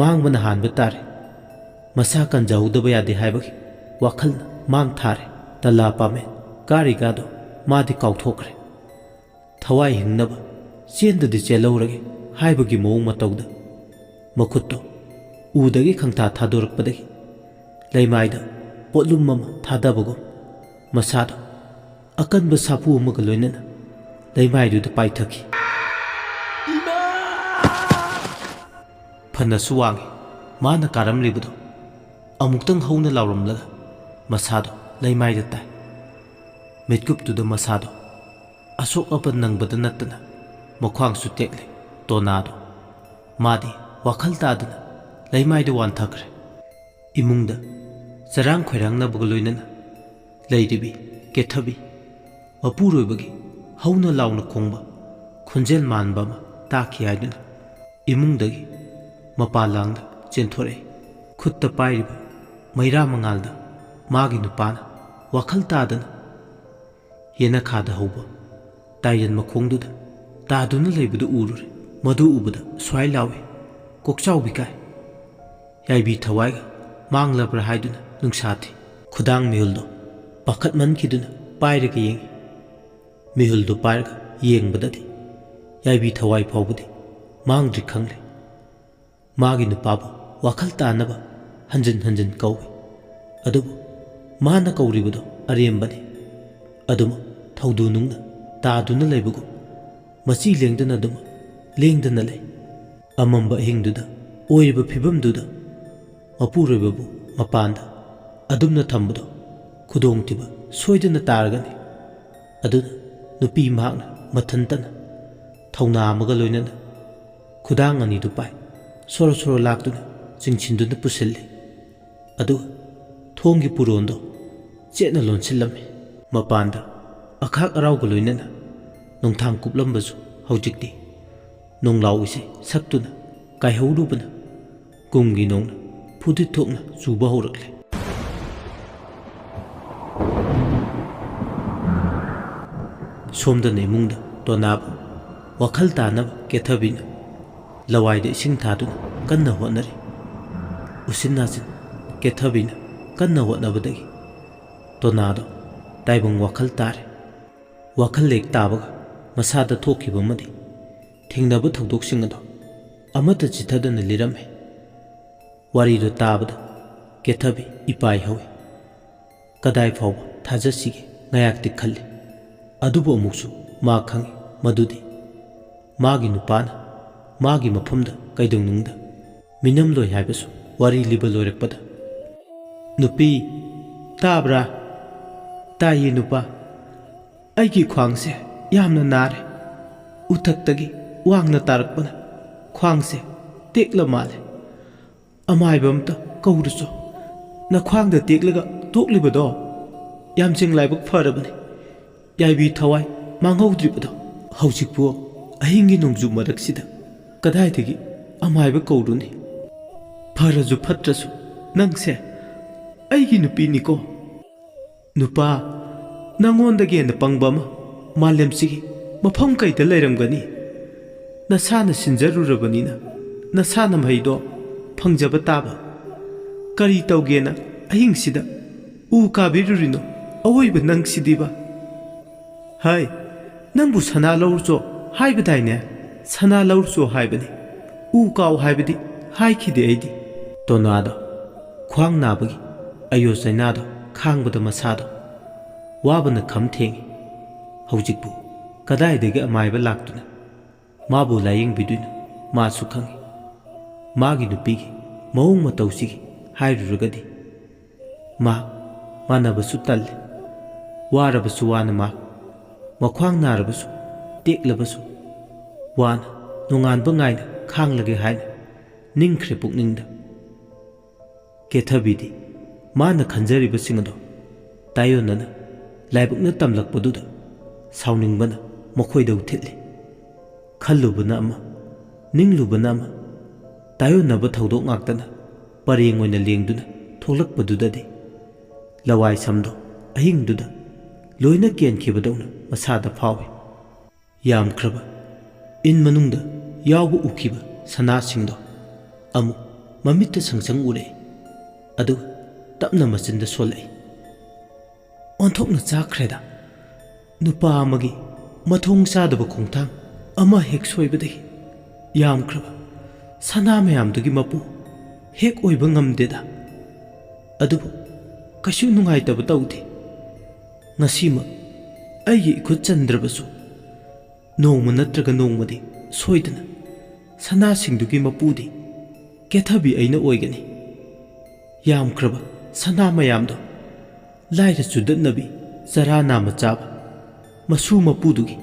ꯃꯥꯡꯕꯅ ꯍꯥꯟꯕ ꯇꯥꯔꯦ꯫ ꯃꯁꯥ ꯀꯟꯖꯍꯧꯗꯕ ꯌꯥꯗꯦ ꯍꯥꯏꯕꯒꯤ ꯋꯥꯈꯜꯅ ꯃꯥꯡ ꯊꯥꯔꯦ꯫ ꯇꯂꯥ ꯄꯥꯃꯦꯟ ꯀꯥꯔꯤꯒꯥꯗꯣ ꯃꯥꯗꯤ ꯀꯥꯎꯊꯣꯛꯈ꯭ꯔꯦ꯫ ꯊꯋꯥꯏ ꯍꯤꯡꯅꯕ ꯆꯦꯟꯗꯗꯤ ꯆꯦꯜꯍꯧꯔꯒꯦ ꯍꯥꯏꯕꯒꯤ ꯃꯑꯣꯡ ꯃꯇꯧꯗ ꯃꯈꯨꯠꯇꯣ ꯎꯗꯒꯤ ꯈꯪꯊꯥ ꯊꯥꯗꯣꯔꯛꯄꯗꯒꯤ ꯂꯩꯃꯥꯏꯗ ꯄꯣꯠꯂꯨꯝ ꯑꯃ ꯊꯥꯗꯕꯒꯨꯝ ꯃꯁꯥꯗꯣ ꯑꯀꯟꯕ ꯁꯥꯐꯨ ꯑꯃꯒ ꯂꯣꯏꯅꯅ ꯂꯩꯃꯥꯏꯗꯨꯗ ꯄꯥꯏꯊꯈꯤ꯫ ꯐꯅꯁꯨ ꯋꯥꯡꯏ ꯃꯥꯅ ꯀꯥꯔꯝꯂꯤꯕꯗꯣ꯫ ꯑꯃꯨꯛꯇꯪ ꯍꯧꯅ ꯂꯥꯎꯔꯝꯂꯒ ꯃꯁꯥꯗꯣ ꯂꯩꯃꯥꯏꯗ ꯇꯥꯏ꯫ ꯃꯤꯠꯀꯨꯞꯇꯨꯗ ꯃꯁꯥꯗꯣ ꯑꯁꯣꯛ ꯑꯄꯟ ꯅꯪꯕꯗ ꯅꯠꯇꯅ ꯃꯈ꯭ꯋꯥꯡꯁꯨ ꯇꯦꯛꯂꯦ꯫ ꯇꯣꯅꯥꯗꯣ ꯃꯥꯗꯤ ꯋꯥꯈꯜ ꯇꯥꯗꯅ ꯂꯩꯃꯥꯏꯗ ꯋꯥꯟꯊꯈ꯭ꯔꯦ꯫ ꯏꯃꯨꯡꯗ ꯆꯔꯥꯡ ꯈꯣꯏꯔꯥꯡꯅꯕꯒ ꯂꯣꯏꯅꯅ ꯂꯩꯔꯤꯕꯤ ꯀꯦꯊꯕꯤ ꯃꯄꯨꯔꯣꯏꯕꯒꯤ ꯍꯧꯅ ꯂꯥꯎꯅ ꯈꯣꯡꯕ ꯈꯣꯟꯖꯦꯜ ꯃꯥꯟꯕ ꯑꯃ ꯇꯥꯈꯤ ꯍꯥꯏꯗꯨꯅ ꯏꯃꯨꯡꯗꯒꯤ ꯃꯄꯥ ꯂꯥꯡꯅ ꯆꯦꯟꯊꯣꯔꯛꯏ꯫ ꯈꯨꯠꯇ ꯄꯥꯏꯔꯤꯕ ꯃꯩꯔꯥ ꯃꯉꯥꯜꯗ ꯃꯥꯒꯤ ꯅꯨꯄꯥꯅ ꯋꯥꯈꯜ ꯇꯥꯗꯅ ꯌꯦꯅꯈꯥꯗ ꯍꯧꯕ ꯇꯥꯏꯔꯟ ꯃꯈꯣꯡꯗꯨꯗ ꯇꯥꯗꯨꯅ ꯂꯩꯕꯗꯨ ꯎꯔꯨꯔꯦ꯫ ꯃꯗꯨ ꯎꯕꯗ ꯁ꯭ꯋꯥꯏ ꯂꯥꯎꯏ, ꯀꯣꯛꯆꯥꯎꯕꯤ ꯀꯥꯏ꯫ ꯌꯥꯏꯕꯤ ꯊꯋꯥꯏꯒ ꯃꯥꯡꯂꯕ꯭ꯔꯥ ꯍꯥꯏꯗꯨꯅ ꯅꯨꯡꯁꯥ ꯊꯤ꯫ ꯈꯨꯗꯥꯡ ꯃꯤꯍꯨꯜꯗꯣ ꯄꯥꯈꯠꯃꯟꯈꯤꯗꯨꯅ ꯄꯥꯏꯔꯒ ꯌꯦꯡꯏ꯫ ꯃꯤꯍꯨꯜꯗꯨ ꯄꯥꯏꯔꯒ ꯌꯦꯡꯕꯗꯗꯤ ꯌꯥꯏꯕꯤ ꯊꯋꯥꯏ ꯐꯥꯎꯕꯗꯤ ꯃꯥꯡꯗ꯭ꯔꯤ ꯈꯪꯂꯦ꯫ ꯃꯥꯒꯤ ꯅꯨꯄꯥꯕꯨ ꯋꯥꯈꯜ ꯇꯥꯅꯕ ꯍꯟꯖꯤꯟ ꯍꯟꯖꯤꯟ ꯀꯧꯏ꯫ ꯑꯗꯨꯕꯨ ꯃꯥꯅ ꯀꯧꯔꯤꯕꯗꯨ ꯑꯔꯦꯝꯕꯅꯤ꯫ ꯑꯗꯨꯃꯛ ꯊꯧꯗꯨ ꯅꯨꯡꯅ ꯇꯥꯗꯨꯅ ꯂꯩꯕꯒꯨꯝ ꯃꯆꯤ ꯂꯦꯡꯗꯅ ꯑꯗꯨꯃꯛ ꯂꯦꯡꯗꯅ ꯂꯩ꯫ ꯑꯃꯝꯕ ꯑꯍꯤꯡꯗꯨꯗ ꯑꯣꯏꯔꯤꯕ ꯐꯤꯕꯝꯗꯨꯗ ꯃꯄꯨꯔꯣꯏꯕꯕꯨ ꯃꯄꯥꯟꯗ ꯑꯗꯨꯝꯅ ꯊꯝꯕꯗꯨ ꯈꯨꯗꯣꯡꯊꯤꯕ ꯁꯣꯏꯗꯅ ꯇꯥꯔꯒꯅꯤ꯫ ꯑꯗꯨꯅ ꯅꯨꯄꯤ ꯃꯍꯥꯛꯅ ꯃꯊꯟꯇꯅ ꯊꯧꯅꯥ ꯑꯃꯒ ꯂꯣꯏꯅꯅ ꯈꯨꯗꯥꯡ ꯑꯅꯤꯗꯨ ꯄꯥꯏ ꯁꯣꯔꯣ ꯁꯣꯔꯣ ꯂꯥꯛꯇꯨꯅ ꯆꯤꯡꯁꯤꯟꯗꯨꯅ ꯄꯨꯁꯤꯜꯂꯤ꯫ ꯑꯗꯨꯒ ꯊꯣꯡꯒꯤ ꯄꯨꯔꯣꯟꯗꯣ ꯆꯦꯠꯅ ꯂꯣꯟꯁꯤꯜꯂꯝꯃꯤ꯫ ꯃꯄꯥꯟꯗ ꯑꯈꯥꯛ ꯑꯔꯥꯎꯒ ꯂꯣꯏꯅꯅ ꯅꯣꯡꯊꯥꯡ ꯀꯨꯞꯂꯝꯕꯁꯨ ꯍꯧꯖꯤꯛꯇꯤ ꯅꯣꯡꯂꯥꯎ ꯏꯁꯩ ꯁꯛꯇꯨꯅ ꯀꯥꯏꯍꯧꯔꯨꯕꯅ ꯀꯨꯝꯒꯤ ꯅꯣꯡꯅ ꯐꯨꯗꯤꯠ ꯊꯣꯛꯅ ꯆꯨꯕ ꯍꯧꯔꯛꯂꯦ꯫ ꯁꯣꯝꯗꯅ ꯏꯃꯨꯡꯗ ꯇꯣꯅꯥꯕꯨ ꯋꯥꯈꯜ ꯇꯥꯅꯕ ꯀꯦꯊꯕꯤꯅ ꯂꯋꯥꯏꯗ ꯏꯁꯤꯡ ꯊꯥꯗꯨꯅ ꯀꯟꯅ ꯍꯣꯠꯅꯔꯤ꯫ ꯎꯆꯤꯟ ꯅꯥꯆꯤꯟ ꯀꯦꯊꯕꯤꯅ ꯀꯟꯅ ꯍꯣꯠꯅꯕꯗꯒꯤ ꯇꯣꯅꯥꯗꯣ ꯇꯥꯏꯕꯪ ꯋꯥꯈꯜ ꯇꯥꯔꯦ꯫ ꯋꯥꯈꯜ ꯂꯦꯛ ꯇꯥꯕꯒ ꯃꯁꯥꯗ ꯊꯣꯛꯈꯤꯕ ꯑꯃꯗꯤ ꯊꯦꯡꯅꯕ ꯊꯧꯗꯣꯛꯁꯤꯡ ꯑꯗꯣ ꯑꯃꯠꯇ ꯆꯤꯊꯗꯅ ꯂꯤꯔꯝꯃꯦ꯫ ꯋꯥꯔꯤꯗꯨ ꯇꯥꯕꯗ ꯀꯦꯊꯕꯤ ꯏꯄꯥꯏ ꯍꯧꯏ꯫ ꯀꯗꯥꯏ ꯐꯥꯎꯕ ꯊꯥꯖꯁꯤꯒꯦ? ꯉꯥꯌꯥꯛꯇꯤ ꯈꯜꯂꯤ꯫ ꯑꯗꯨꯕꯨ ꯑꯃꯨꯛꯁꯨ ꯃꯥ ꯈꯪꯏ ꯃꯗꯨꯗꯤ ꯃꯥꯒꯤ ꯅꯨꯄꯥꯅ ꯃꯥꯒꯤ ꯃꯐꯝꯗ ꯀꯩꯗꯧꯅꯨꯡꯗ ꯃꯤꯅꯝꯂꯣꯏ ꯍꯥꯏꯕꯁꯨ꯫ ꯋꯥꯔꯤ ꯂꯤꯕ ꯂꯣꯏꯔꯛꯄꯗ, "ꯅꯨꯄꯤ, ꯇꯥꯕ꯭ꯔꯥ?" "ꯇꯥꯏꯌꯦ ꯅꯨꯄꯥ꯫ ꯑꯩꯒꯤ ꯈ꯭ꯋꯥꯡꯁꯦ ꯌꯥꯝꯅ ꯅꯥꯔꯦ꯫ ꯎꯊꯛꯇꯒꯤ ꯋꯥꯡꯅ ꯇꯥꯔꯛꯄꯅ ꯈ꯭ꯋꯥꯡꯁꯦ ꯇꯦꯛꯂ ꯃꯥꯜꯂꯦ꯫ ꯑꯃꯥꯏꯕ ꯑꯝꯇ ꯀꯧꯔꯨꯆꯣ꯫ ꯅꯈ꯭ꯋꯥꯡꯗ ꯇꯦꯛꯂꯒ ꯇꯣꯛꯂꯤꯕꯗꯣ ꯌꯥꯝꯖꯦꯡ ꯂꯥꯏꯕꯛ ꯐꯔꯕꯅꯤ꯫ ꯌꯥꯏꯕꯤ ꯊꯋꯥꯏ ꯃꯥꯡꯍꯧꯗ꯭ꯔꯤꯕꯗꯣ꯫ ꯍꯧꯖꯤꯛꯄꯨ ꯑꯍꯤꯡꯒꯤ ꯅꯣꯡꯖꯨ ꯃꯔꯛꯁꯤꯗ ꯀꯗꯥꯏꯗꯒꯤ ꯑꯃꯥꯏꯕ ꯀꯧꯔꯨꯅꯤ? ꯐꯔꯁꯨ ꯐꯠꯇ꯭ꯔꯁꯨ ꯅꯪꯁꯦ ꯑꯩꯒꯤ ꯅꯨꯄꯤꯅꯤꯀꯣ꯫ ꯅꯨꯄꯥ, ꯅꯪꯉꯣꯟꯗꯒꯤ ꯍꯦꯟꯅ ꯄꯪꯕ ꯑꯃ ꯃꯥꯂꯦꯝꯁꯤꯒꯤ ꯃꯐꯝ ꯀꯩꯗ ꯂꯩꯔꯝꯒꯅꯤ? ꯅꯁꯥꯅ ꯁꯤꯟꯖꯔꯨꯔꯕꯅꯤꯅ ꯅꯁꯥꯅ ꯃꯍꯩꯗꯣ ꯐꯪꯖꯕ ꯇꯥꯕ꯫ ꯀꯔꯤ ꯇꯧꯒꯦꯅ ꯑꯍꯤꯡꯁꯤꯗ ꯎ ꯀꯥꯕꯤꯔꯨꯔꯤꯅꯣ? ꯑꯋꯣꯏꯕ ꯅꯪꯁꯤꯗꯤꯕ꯫ ꯍꯩ, ꯅꯪꯕꯨ ꯁꯅꯥ ꯂꯧꯔꯨꯆꯣ ꯍꯥꯏꯕꯗꯥꯏꯅꯦ? ꯁꯅꯥ ꯂꯧꯔꯨꯆꯣ ꯍꯥꯏꯕꯅꯤ, ꯎ ꯀꯥꯎ ꯍꯥꯏꯕꯗꯤ ꯍꯥꯏꯈꯤꯗꯦ ꯑꯩꯗꯤ꯫ ꯇꯣꯅꯥꯗꯣ ꯈ꯭ꯋꯥꯡ ꯅꯥꯕꯒꯤ ꯑꯌꯣ ꯆꯩꯅꯥꯗꯣ ꯈꯥꯡꯕꯗ ꯃꯁꯥꯗꯣ ꯋꯥꯕꯅ ꯈꯝ ꯊꯦꯡꯉꯤ꯫ ꯍꯧꯖꯤꯛꯄꯨ ꯀꯗꯥꯏꯗꯒꯤ ꯑꯃꯥꯏꯕ ꯂꯥꯛꯇꯨꯅ ꯃꯥꯕꯨ ꯂꯥꯌꯦꯡꯕꯤꯗꯣꯏꯅꯣ ꯃꯥꯁꯨ ꯈꯪꯏ꯫ ꯃꯥꯒꯤ ꯅꯨꯄꯤꯒꯤ ꯃꯑꯣꯡ ꯃꯇꯧꯁꯤꯒꯤ ꯍꯥꯏꯔꯨꯔꯒꯗꯤ ꯃꯥ ꯃꯥꯟꯅꯕꯁꯨ ꯇꯜꯂꯤ꯫ ꯋꯥꯔꯕꯁꯨ ꯋꯥꯅ ꯃꯥ, ꯃꯈ꯭ꯋꯥꯡ ꯅꯥꯔꯕꯁꯨ, ꯇꯦꯛꯂꯕꯁꯨ ꯋꯥꯅ ꯅꯣꯡꯉꯥꯟꯕ ꯉꯥꯏꯅ ꯈꯥꯡꯂꯒꯦ ꯍꯥꯏꯅ ꯅꯤꯡꯈ꯭ꯔꯦ ꯄꯨꯛꯅꯤꯡꯗ꯫ ꯀꯦꯊꯕꯤꯗꯤ ꯃꯥꯅ ꯈꯟꯖꯔꯤꯕꯁꯤꯡ ꯑꯗꯣ ꯇꯥꯏꯑꯣꯟꯅꯅ ꯂꯥꯏꯕꯛꯅ ꯇꯝꯂꯛꯄꯗꯨꯗ ꯁꯥꯎꯅꯤꯡꯕꯅ ꯃꯈꯣꯏꯗ ꯎꯊꯤꯠꯂꯤ꯫ ꯈꯜꯂꯨꯕꯅ ꯑꯃ, ꯅꯤꯡꯂꯨꯕꯅ ꯑꯃ, ꯇꯥꯏꯑꯣꯟꯅꯕ ꯊꯧꯗꯣꯛ ꯉꯥꯛꯇꯅ ꯄꯔꯦꯡ ꯑꯣꯏꯅ ꯂꯦꯡꯗꯨꯅ ꯊꯣꯛꯂꯛꯄꯗꯨꯗꯗꯤ ꯂꯋꯥꯏ ꯁꯝꯗꯣ ꯑꯍꯤꯡꯗꯨꯗ ꯂꯣꯏꯅ ꯀꯦꯟꯈꯤꯕꯗꯧꯅ ꯃꯁꯥꯗ ꯐꯥꯎꯏ꯫ ꯌꯥꯝꯈ꯭ꯔꯕ ꯏꯟ ꯃꯅꯨꯡꯗ ꯌꯥꯎꯕ ꯎꯈꯤꯕ ꯁꯅꯥꯁꯤꯡꯗꯣ ꯑꯃꯨꯛ ꯃꯃꯤꯠꯇ ꯁꯪꯁꯪ ꯎꯔꯛꯏ꯫ ꯑꯗꯨꯒ ꯇꯞꯅ ꯃꯆꯤꯟꯗ ꯁꯣꯜꯂꯛꯏ, "ꯑꯣꯟꯊꯣꯛꯅ ꯆꯥꯛꯈ꯭ꯔꯦꯗ꯫ ꯅꯨꯄꯥ ꯑꯃꯒꯤ ꯃꯊꯣꯡ ꯆꯥꯗꯕ ꯈꯣꯡꯊꯥꯡ ꯑꯃ ꯍꯦꯛ ꯁꯣꯏꯕꯗꯒꯤ ꯌꯥꯝꯈ꯭ꯔꯕ ꯁꯅꯥ ꯃꯌꯥꯝꯗꯨꯒꯤ ꯃꯄꯨ ꯍꯦꯛ ꯑꯣꯏꯕ ꯉꯝꯗꯦꯗ꯫ ꯑꯗꯨꯕꯨ ꯀꯩꯁꯨ ꯅꯨꯡꯉꯥꯏꯇꯕ ꯇꯧꯗꯦ꯫ ꯉꯁꯤꯃꯛ ꯑꯩꯒꯤ ꯏꯈꯨꯠ ꯆꯟꯗ꯭ꯔꯕꯁꯨ ꯅꯣꯡꯃ ꯅꯠꯇ꯭ꯔꯒ ꯅꯣꯡꯃꯗꯤ ꯁꯣꯏꯗꯅ ꯁꯅꯥꯁꯤꯡꯗꯨꯒꯤ ꯃꯄꯨꯗꯤ ꯀꯦꯊꯕꯤ ꯑꯩꯅ ꯑꯣꯏꯒꯅꯤ꯫ ꯌꯥꯝꯈ꯭ꯔꯕ ꯁꯅꯥ ꯃꯌꯥꯝꯗꯣ ꯂꯥꯏꯔ ꯆꯨꯗꯠꯅꯕꯤ, ꯆꯔꯥ ꯅꯥꯝꯃ ꯆꯥꯕ ꯃꯁꯨ ꯃꯄꯨꯗꯨꯒꯤ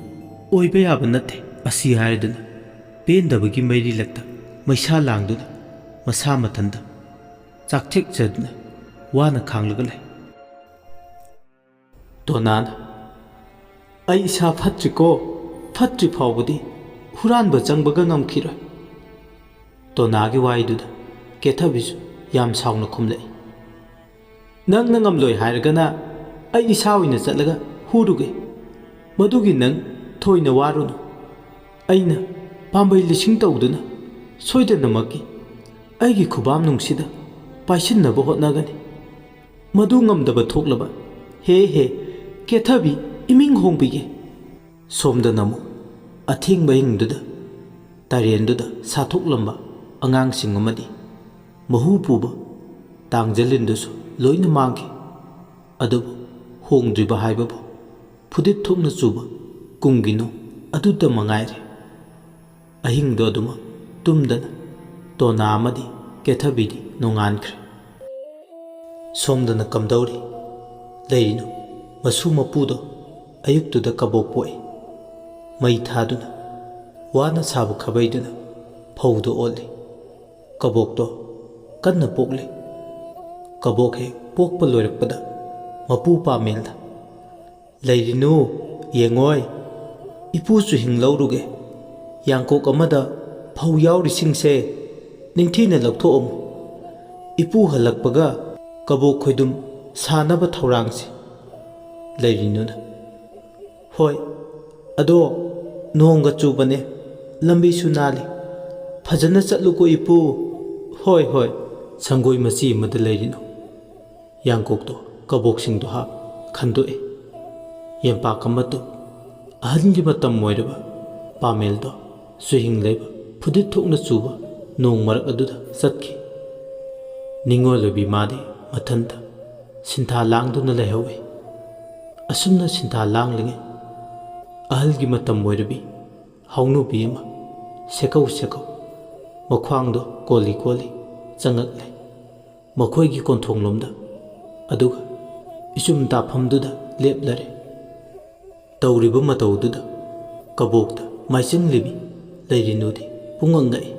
ꯑꯣꯏꯕ ꯌꯥꯕ ꯅꯠꯇꯦ"꯫ ꯑꯁꯤ ꯍꯥꯏꯔꯗꯨꯅ ꯄꯦꯟꯗꯕꯒꯤ ꯃꯩꯔꯤ ꯂꯛꯇ ꯃꯩꯁꯥ ꯂꯥꯡꯗꯨꯅ ꯃꯁꯥ ꯃꯊꯟꯇ ꯆꯥꯛꯊꯦꯛꯆꯗꯨꯅ ꯋꯥꯅ ꯈꯥꯡꯂꯒ ꯂꯩ꯫ ꯇꯣꯅꯥꯅ, "ꯑꯩ ꯏꯁꯥ ꯐꯠꯇ꯭ꯔꯤꯀꯣ, ꯐꯠꯇ꯭ꯔꯤ ꯐꯥꯎꯕꯗꯤ ꯍꯨꯔꯥꯟꯕ ꯆꯪꯕꯒ ꯉꯝꯈꯤꯔꯣꯏ"꯫ ꯇꯣꯅꯥꯒꯤ ꯋꯥꯍꯩꯗꯨꯗ ꯀꯦꯊꯕꯤꯁꯨ ꯌꯥꯝ ꯁꯥꯎꯅ ꯈꯨꯝꯂꯛꯏ, "ꯅꯪꯅ ꯉꯝꯂꯣꯏ ꯍꯥꯏꯔꯒꯅ ꯑꯩ ꯏꯁꯥ ꯑꯣꯏꯅ ꯆꯠꯂꯒ ꯍꯨꯔꯨꯒꯦ꯫ ꯃꯗꯨꯒꯤ ꯅꯪ ꯊꯣꯏꯅ ꯋꯥꯔꯨꯅꯨ꯫ ꯑꯩꯅ ꯄꯥꯝꯕꯩ ꯂꯤꯁꯤꯡ ꯇꯧꯗꯨꯅ ꯁꯣꯏꯗꯅꯃꯛꯀꯤ ꯑꯩꯒꯤ ꯈꯨꯕꯥꯝ ꯅꯨꯡꯁꯤꯗ ꯄꯥꯏꯁꯤꯟꯅꯕ ꯍꯣꯠꯅꯒꯅꯤ꯫ ꯃꯗꯨ ꯉꯝꯗꯕ ꯊꯣꯛꯂꯕ, ꯍꯦ ꯍꯦ, ꯀꯦꯊꯕꯤ ꯏꯃꯤꯡ ꯍꯣꯡꯕꯤꯒꯦ"꯫ ꯁꯣꯝꯗꯅ ꯑꯃꯨꯛ ꯑꯊꯦꯡꯕ ꯑꯍꯤꯡꯗꯨꯗ ꯇꯔꯦꯟꯗꯨꯗ ꯁꯥꯊꯣꯛꯂꯝꯕ ꯑꯉꯥꯡꯁꯤꯡ ꯑꯃꯗꯤ ꯃꯍꯨ ꯄꯨꯕ ꯇꯥꯡꯖꯂꯤꯟꯗꯨꯁꯨ ꯂꯣꯏꯅ ꯃꯥꯡꯈꯤ꯫ ꯑꯗꯨꯕꯨ ꯍꯣꯡꯗ꯭ꯔꯤꯕ ꯍꯥꯏꯕꯕꯨ ꯐꯨꯗꯤꯠ ꯊꯣꯛꯅ ꯆꯨꯕ ꯀꯨꯝꯒꯤ ꯅꯣꯡ ꯑꯗꯨꯇ ꯃꯉꯥꯏꯔꯦ꯫ ꯑꯍꯤꯡꯗꯣ ꯑꯗꯨꯃꯛ ꯇꯨꯝꯗꯅ ꯇꯣꯅꯥ ꯑꯃꯗꯤ ꯀꯦꯊꯕꯤꯗꯤ ꯅꯣꯡꯉꯥꯟꯈ꯭ꯔꯦ꯫ ꯁꯣꯝꯗꯅ ꯀꯝꯗꯧꯔꯤ? ꯂꯩꯔꯤꯅꯣ? ꯃꯁꯨ ꯃꯄꯨꯗꯣ ꯑꯌꯨꯛꯇꯨꯗ ꯀꯕꯣꯛ ꯄꯣꯛꯏ꯫ ꯃꯩ ꯊꯥꯗꯨꯅ ꯋꯥꯅ ꯁꯥꯕ ꯈꯥꯕꯩꯗꯨꯅ ꯐꯧꯗꯣ ꯑꯣꯠꯂꯤ꯫ ꯀꯕꯣꯛꯇꯣ ꯀꯟꯅ ꯄꯣꯛꯂꯤ꯫ ꯀꯕꯣꯛ ꯍꯦꯛ ꯄꯣꯛꯄ ꯂꯣꯏꯔꯛꯄꯗ ꯃꯄꯨ ꯄꯥꯃꯦꯜꯗ, "ꯂꯩꯔꯤꯅꯨ, ꯌꯦꯡꯉꯣꯏ, ꯏꯄꯨꯁꯨ ꯍꯤꯡ ꯂꯧꯔꯨꯒꯦ, ꯌꯥꯡꯀꯣꯛ ꯑꯃꯗ ꯐꯧ ꯌꯥꯎꯔꯤꯁꯤꯡꯁꯦ ꯅꯤꯡꯊꯤꯅ ꯂꯧꯊꯣꯛꯑꯝꯃꯨ꯫ ꯏꯄꯨ ꯍꯜꯂꯛꯄꯒ ꯀꯕꯣꯛ ꯈꯣꯏꯗꯨꯝ ꯁꯥꯅꯕ ꯊꯧꯔꯥꯡꯁꯤ꯫ ꯂꯩꯔꯤꯅꯨꯅ, "ꯍꯣꯏ, ꯑꯗꯣ ꯅꯣꯡꯒ ꯆꯨꯕꯅꯦ, ꯂꯝꯕꯤꯁꯨ ꯅꯥꯜꯂꯤ꯫ ꯐꯖꯅ ꯆꯠꯂꯨꯀꯣ ꯏꯄꯨ꯫" "ꯍꯣꯏ, ꯍꯣꯏ꯫" ꯁꯪꯒꯣꯏ ꯃꯆꯤ ꯑꯃꯗ ꯂꯩꯔꯤꯅꯨ꯫ ꯌꯥꯡꯀꯣꯛꯇꯣ ꯀꯕꯣꯛꯁꯤꯡꯗꯣ ꯍꯥꯞ ꯈꯟꯗꯣꯛꯑꯦ꯫ ꯌꯦꯝꯄꯥꯛ ꯑꯃ ꯇꯨꯞ꯫ ꯑꯍꯟꯒꯤ ꯃꯇꯝ ꯑꯣꯏꯔꯕ ꯄꯥꯃꯦꯜꯗꯣ ꯆꯨꯍꯤꯡ ꯂꯩꯕ ꯐꯨꯗꯤꯠ ꯊꯣꯛꯅ ꯆꯨꯕ ꯅꯣꯡ ꯃꯔꯛ ꯑꯗꯨꯗ ꯆꯠꯈꯤ꯫ ꯅꯤꯡꯉꯣꯜ ꯑꯣꯏꯕꯤ ꯃꯥꯗꯤ ꯃꯊꯟꯇ ꯁꯤꯟꯊꯥ ꯂꯥꯡꯗꯨꯅ ꯂꯩꯍꯧꯏ꯫ ꯑꯁꯨꯝꯅ ꯁꯤꯟꯊꯥ ꯂꯥꯡꯂꯤꯉꯩ ꯑꯍꯜꯒꯤ ꯃꯇꯝ ꯑꯣꯏꯔꯕꯤ ꯍꯧꯅꯨꯕꯤ ꯑꯃ ꯁꯦꯀꯧ ꯁꯦꯀꯧ ꯃꯈ꯭ꯋꯥꯡꯗꯣ ꯀꯣꯜꯂꯤ ꯀꯣꯜꯂꯤ ꯆꯪꯉꯛꯂꯦ꯫ ꯃꯈꯣꯏꯒꯤ ꯀꯣꯟꯊꯣꯡꯂꯣꯝꯗ, ꯑꯗꯨꯒ ꯏꯆꯨꯝ ꯇꯥꯐꯝꯗꯨꯗ ꯂꯦꯞꯂꯔꯦ꯫ ꯇꯧꯔꯤꯕ ꯃꯇꯧꯗꯨꯗ ꯀꯕꯣꯛꯇ ꯃꯥꯏꯆꯪꯂꯤꯕꯤ ꯂꯩꯔꯤꯅꯨꯗꯤ ꯄꯨꯡꯉꯛ ꯉꯛꯏ꯫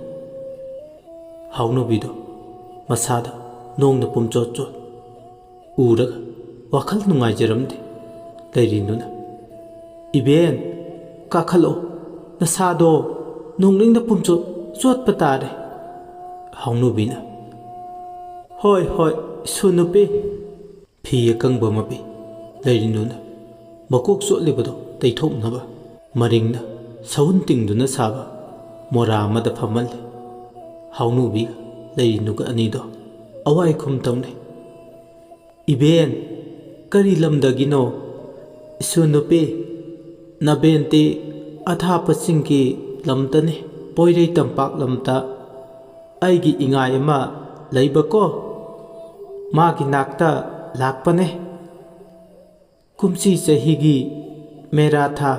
ꯍꯥꯎꯅꯨꯕꯤꯗꯣ ꯃꯁꯥꯗ ꯅꯣꯡꯅ ꯄꯨꯝꯆꯣꯠ ꯆꯣꯠ ꯎꯔꯒ ꯋꯥꯈꯜ ꯅꯨꯡꯉꯥꯏꯖꯔꯝꯗꯦ꯫ ꯂꯩꯔꯤꯅꯨꯅ, "ꯏꯕꯦꯟ, ꯀꯥꯈꯠꯂꯛꯑꯣ, ꯅꯁꯥꯗꯣ ꯅꯣꯡꯅꯤꯡꯅ ꯄꯨꯝꯆꯣꯠ ꯆꯣꯠꯄ ꯇꯥꯔꯦ꯫" ꯍꯥꯎꯅꯨꯕꯤꯅ, "ꯍꯣꯏ, ꯍꯣꯏ, ꯏꯁꯨ ꯅꯨꯄꯤ꯫" ꯐꯤ ꯑꯀꯪꯕ ꯑꯃ ꯄꯤ꯫ ꯂꯩꯔꯤꯅꯨꯅ ꯃꯀꯣꯛ ꯆꯣꯠꯂꯤꯕꯗꯣ ꯇꯩꯊꯣꯛꯅꯕ ꯃꯔꯤꯡꯅ ꯁꯎꯟ ꯇꯤꯡꯗꯨꯅ ꯁꯥꯕ ꯃꯣꯔꯥ ꯑꯃꯗ ꯐꯝꯍꯜꯂꯤ꯫ ꯍꯥꯎꯅꯨꯕꯤꯒ ꯂꯩꯔꯤꯅꯨꯒ ꯑꯅꯤꯗꯣ ꯑꯋꯥꯏꯈꯨꯝ ꯇꯧꯅꯩ꯫ "ꯏꯕꯦꯟ, ꯀꯔꯤ ꯂꯝꯗꯒꯤꯅꯣ?" "ꯏꯁꯨ ꯅꯨꯄꯤ, ꯅꯕꯦꯟꯇꯤ ꯑꯊꯥꯞꯄ ꯆꯤꯡꯒꯤ ꯂꯝꯗꯅꯤ, ꯄꯣꯏꯔꯩ ꯇꯝꯄꯥꯛ ꯂꯝꯗ꯫ ꯑꯩꯒꯤ ꯏꯉꯥꯏ ꯑꯃ ꯂꯩꯕꯀꯣ, ꯃꯥꯒꯤ ꯅꯥꯛꯇ ꯂꯥꯛꯄꯅꯦ꯫ ꯀꯨꯝꯁꯤ ꯆꯍꯤꯒꯤ ꯃꯦꯔꯥ ꯊꯥ,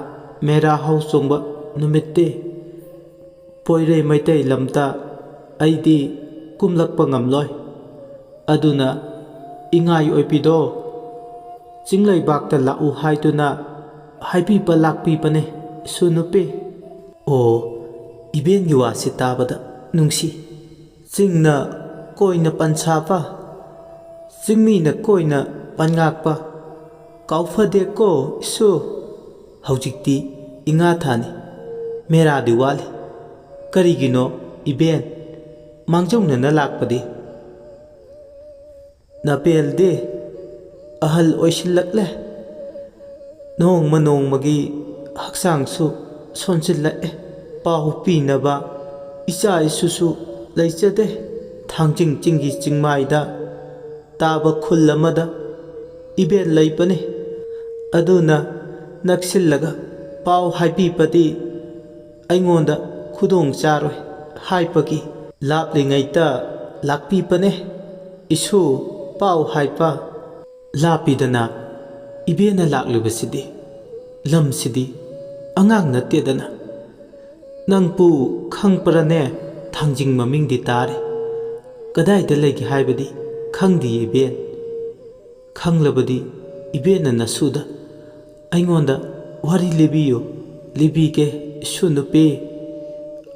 ꯃꯦꯔꯥ ꯍꯧ ꯆꯣꯡꯕ ꯅꯨꯃꯤꯠꯇꯤ ꯄꯣꯏꯔꯩ ꯃꯩꯇꯩ ꯂꯝꯗ ꯑꯩꯗꯤ ꯀꯨꯝꯂꯛꯄ ꯉꯝꯂꯣꯏ꯫ ꯑꯗꯨꯅ ꯏꯉꯥꯏ ꯑꯣꯏꯕꯤꯗꯣ ꯆꯤꯡꯂꯩꯕꯥꯛꯇ ꯂꯥꯛꯎ ꯍꯥꯏꯗꯨꯅ ꯍꯥꯏꯕꯤꯕ ꯂꯥꯛꯄꯤꯕꯅꯦ, ꯏꯁꯨ ꯅꯨꯄꯤ꯫" ꯑꯣ, ꯏꯕꯦꯟꯒꯤ ꯋꯥꯁꯤ ꯇꯥꯕꯗ ꯅꯨꯡꯁꯤ꯫ ꯆꯤꯡꯅ ꯀꯣꯏꯅ ꯄꯟꯁꯥꯕ, ꯆꯤꯡꯃꯤꯅ ꯀꯣꯏꯅ ꯄꯟꯉꯥꯛꯄ, ꯀꯥꯎꯐꯗꯦꯀꯣ ꯏꯁꯨ꯫ ꯍꯧꯖꯤꯛꯇꯤ ꯏꯉꯥ ꯊꯥꯅꯤ, ꯃꯦꯔꯥꯗꯤ ꯋꯥꯠꯂꯤ꯫ "ꯀꯔꯤꯒꯤꯅꯣ ꯏꯕꯦꯟ, ꯃꯥꯡꯖꯧꯅꯅ ꯂꯥꯛꯄꯗꯤ?" "ꯅꯥꯕꯦꯜꯗꯤ ꯑꯍꯜ ꯑꯣꯏꯁꯤꯜꯂꯛꯂꯦ, ꯅꯣꯡꯃ ꯅꯣꯡꯃꯒꯤ ꯍꯛꯆꯥꯡꯁꯨ ꯁꯣꯟꯖꯤꯜꯂꯛꯑꯦ꯫ ꯄꯥꯎ ꯄꯤꯅꯕ ꯏꯆꯥ ꯏꯁꯨꯁꯨ ꯂꯩꯖꯗꯦ꯫ ꯊꯥꯡꯖꯤꯡ ꯆꯤꯡꯒꯤ ꯆꯤꯡꯃꯥꯏꯗ ꯇꯥꯕ ꯈꯨꯜ ꯑꯃꯗ ꯏꯕꯦꯟ ꯂꯩꯕꯅꯤ꯫ ꯑꯗꯨꯅ ꯅꯛꯁꯤꯜꯂꯒ ꯄꯥꯎ ꯍꯥꯏꯕꯤꯕꯗꯤ ꯑꯩꯉꯣꯟꯗ ꯈꯨꯗꯣꯡ ꯆꯥꯔꯣꯏ ꯍꯥꯏꯕꯒꯤ ꯂꯥꯞꯂꯤꯉꯩꯗ ꯂꯥꯛꯄꯤꯕꯅꯦ꯫ ꯏꯁꯨ, ꯄꯥꯎ ꯍꯥꯏꯕ ꯂꯥꯞꯄꯤꯗꯅ ꯏꯕꯦꯟꯅ ꯂꯥꯛꯂꯤꯕꯁꯤꯗꯤ, ꯂꯝꯁꯤꯗꯤ ꯑꯉꯥꯡ ꯅꯠꯇꯦꯗꯅ꯫ ꯅꯪꯕꯨ ꯈꯪꯕ꯭ꯔꯅꯦ? ꯊꯥꯡꯖꯤꯡ ꯃꯃꯤꯡꯗꯤ ꯇꯥꯔꯦ, ꯀꯗꯥꯏꯗ ꯂꯩꯒꯦ ꯍꯥꯏꯕꯗꯤ ꯈꯪꯗꯤꯌꯦ ꯏꯕꯦꯟ꯫ ꯈꯪꯂꯕꯗꯤ ꯏꯕꯦꯟꯅ ꯅꯁꯨꯗ ꯑꯩꯉꯣꯟꯗ ꯋꯥꯔꯤ ꯂꯤꯕꯤꯌꯨ꯫" "ꯂꯤꯕꯤꯒꯦ ꯏꯁꯨ ꯅꯨꯄꯤ꯫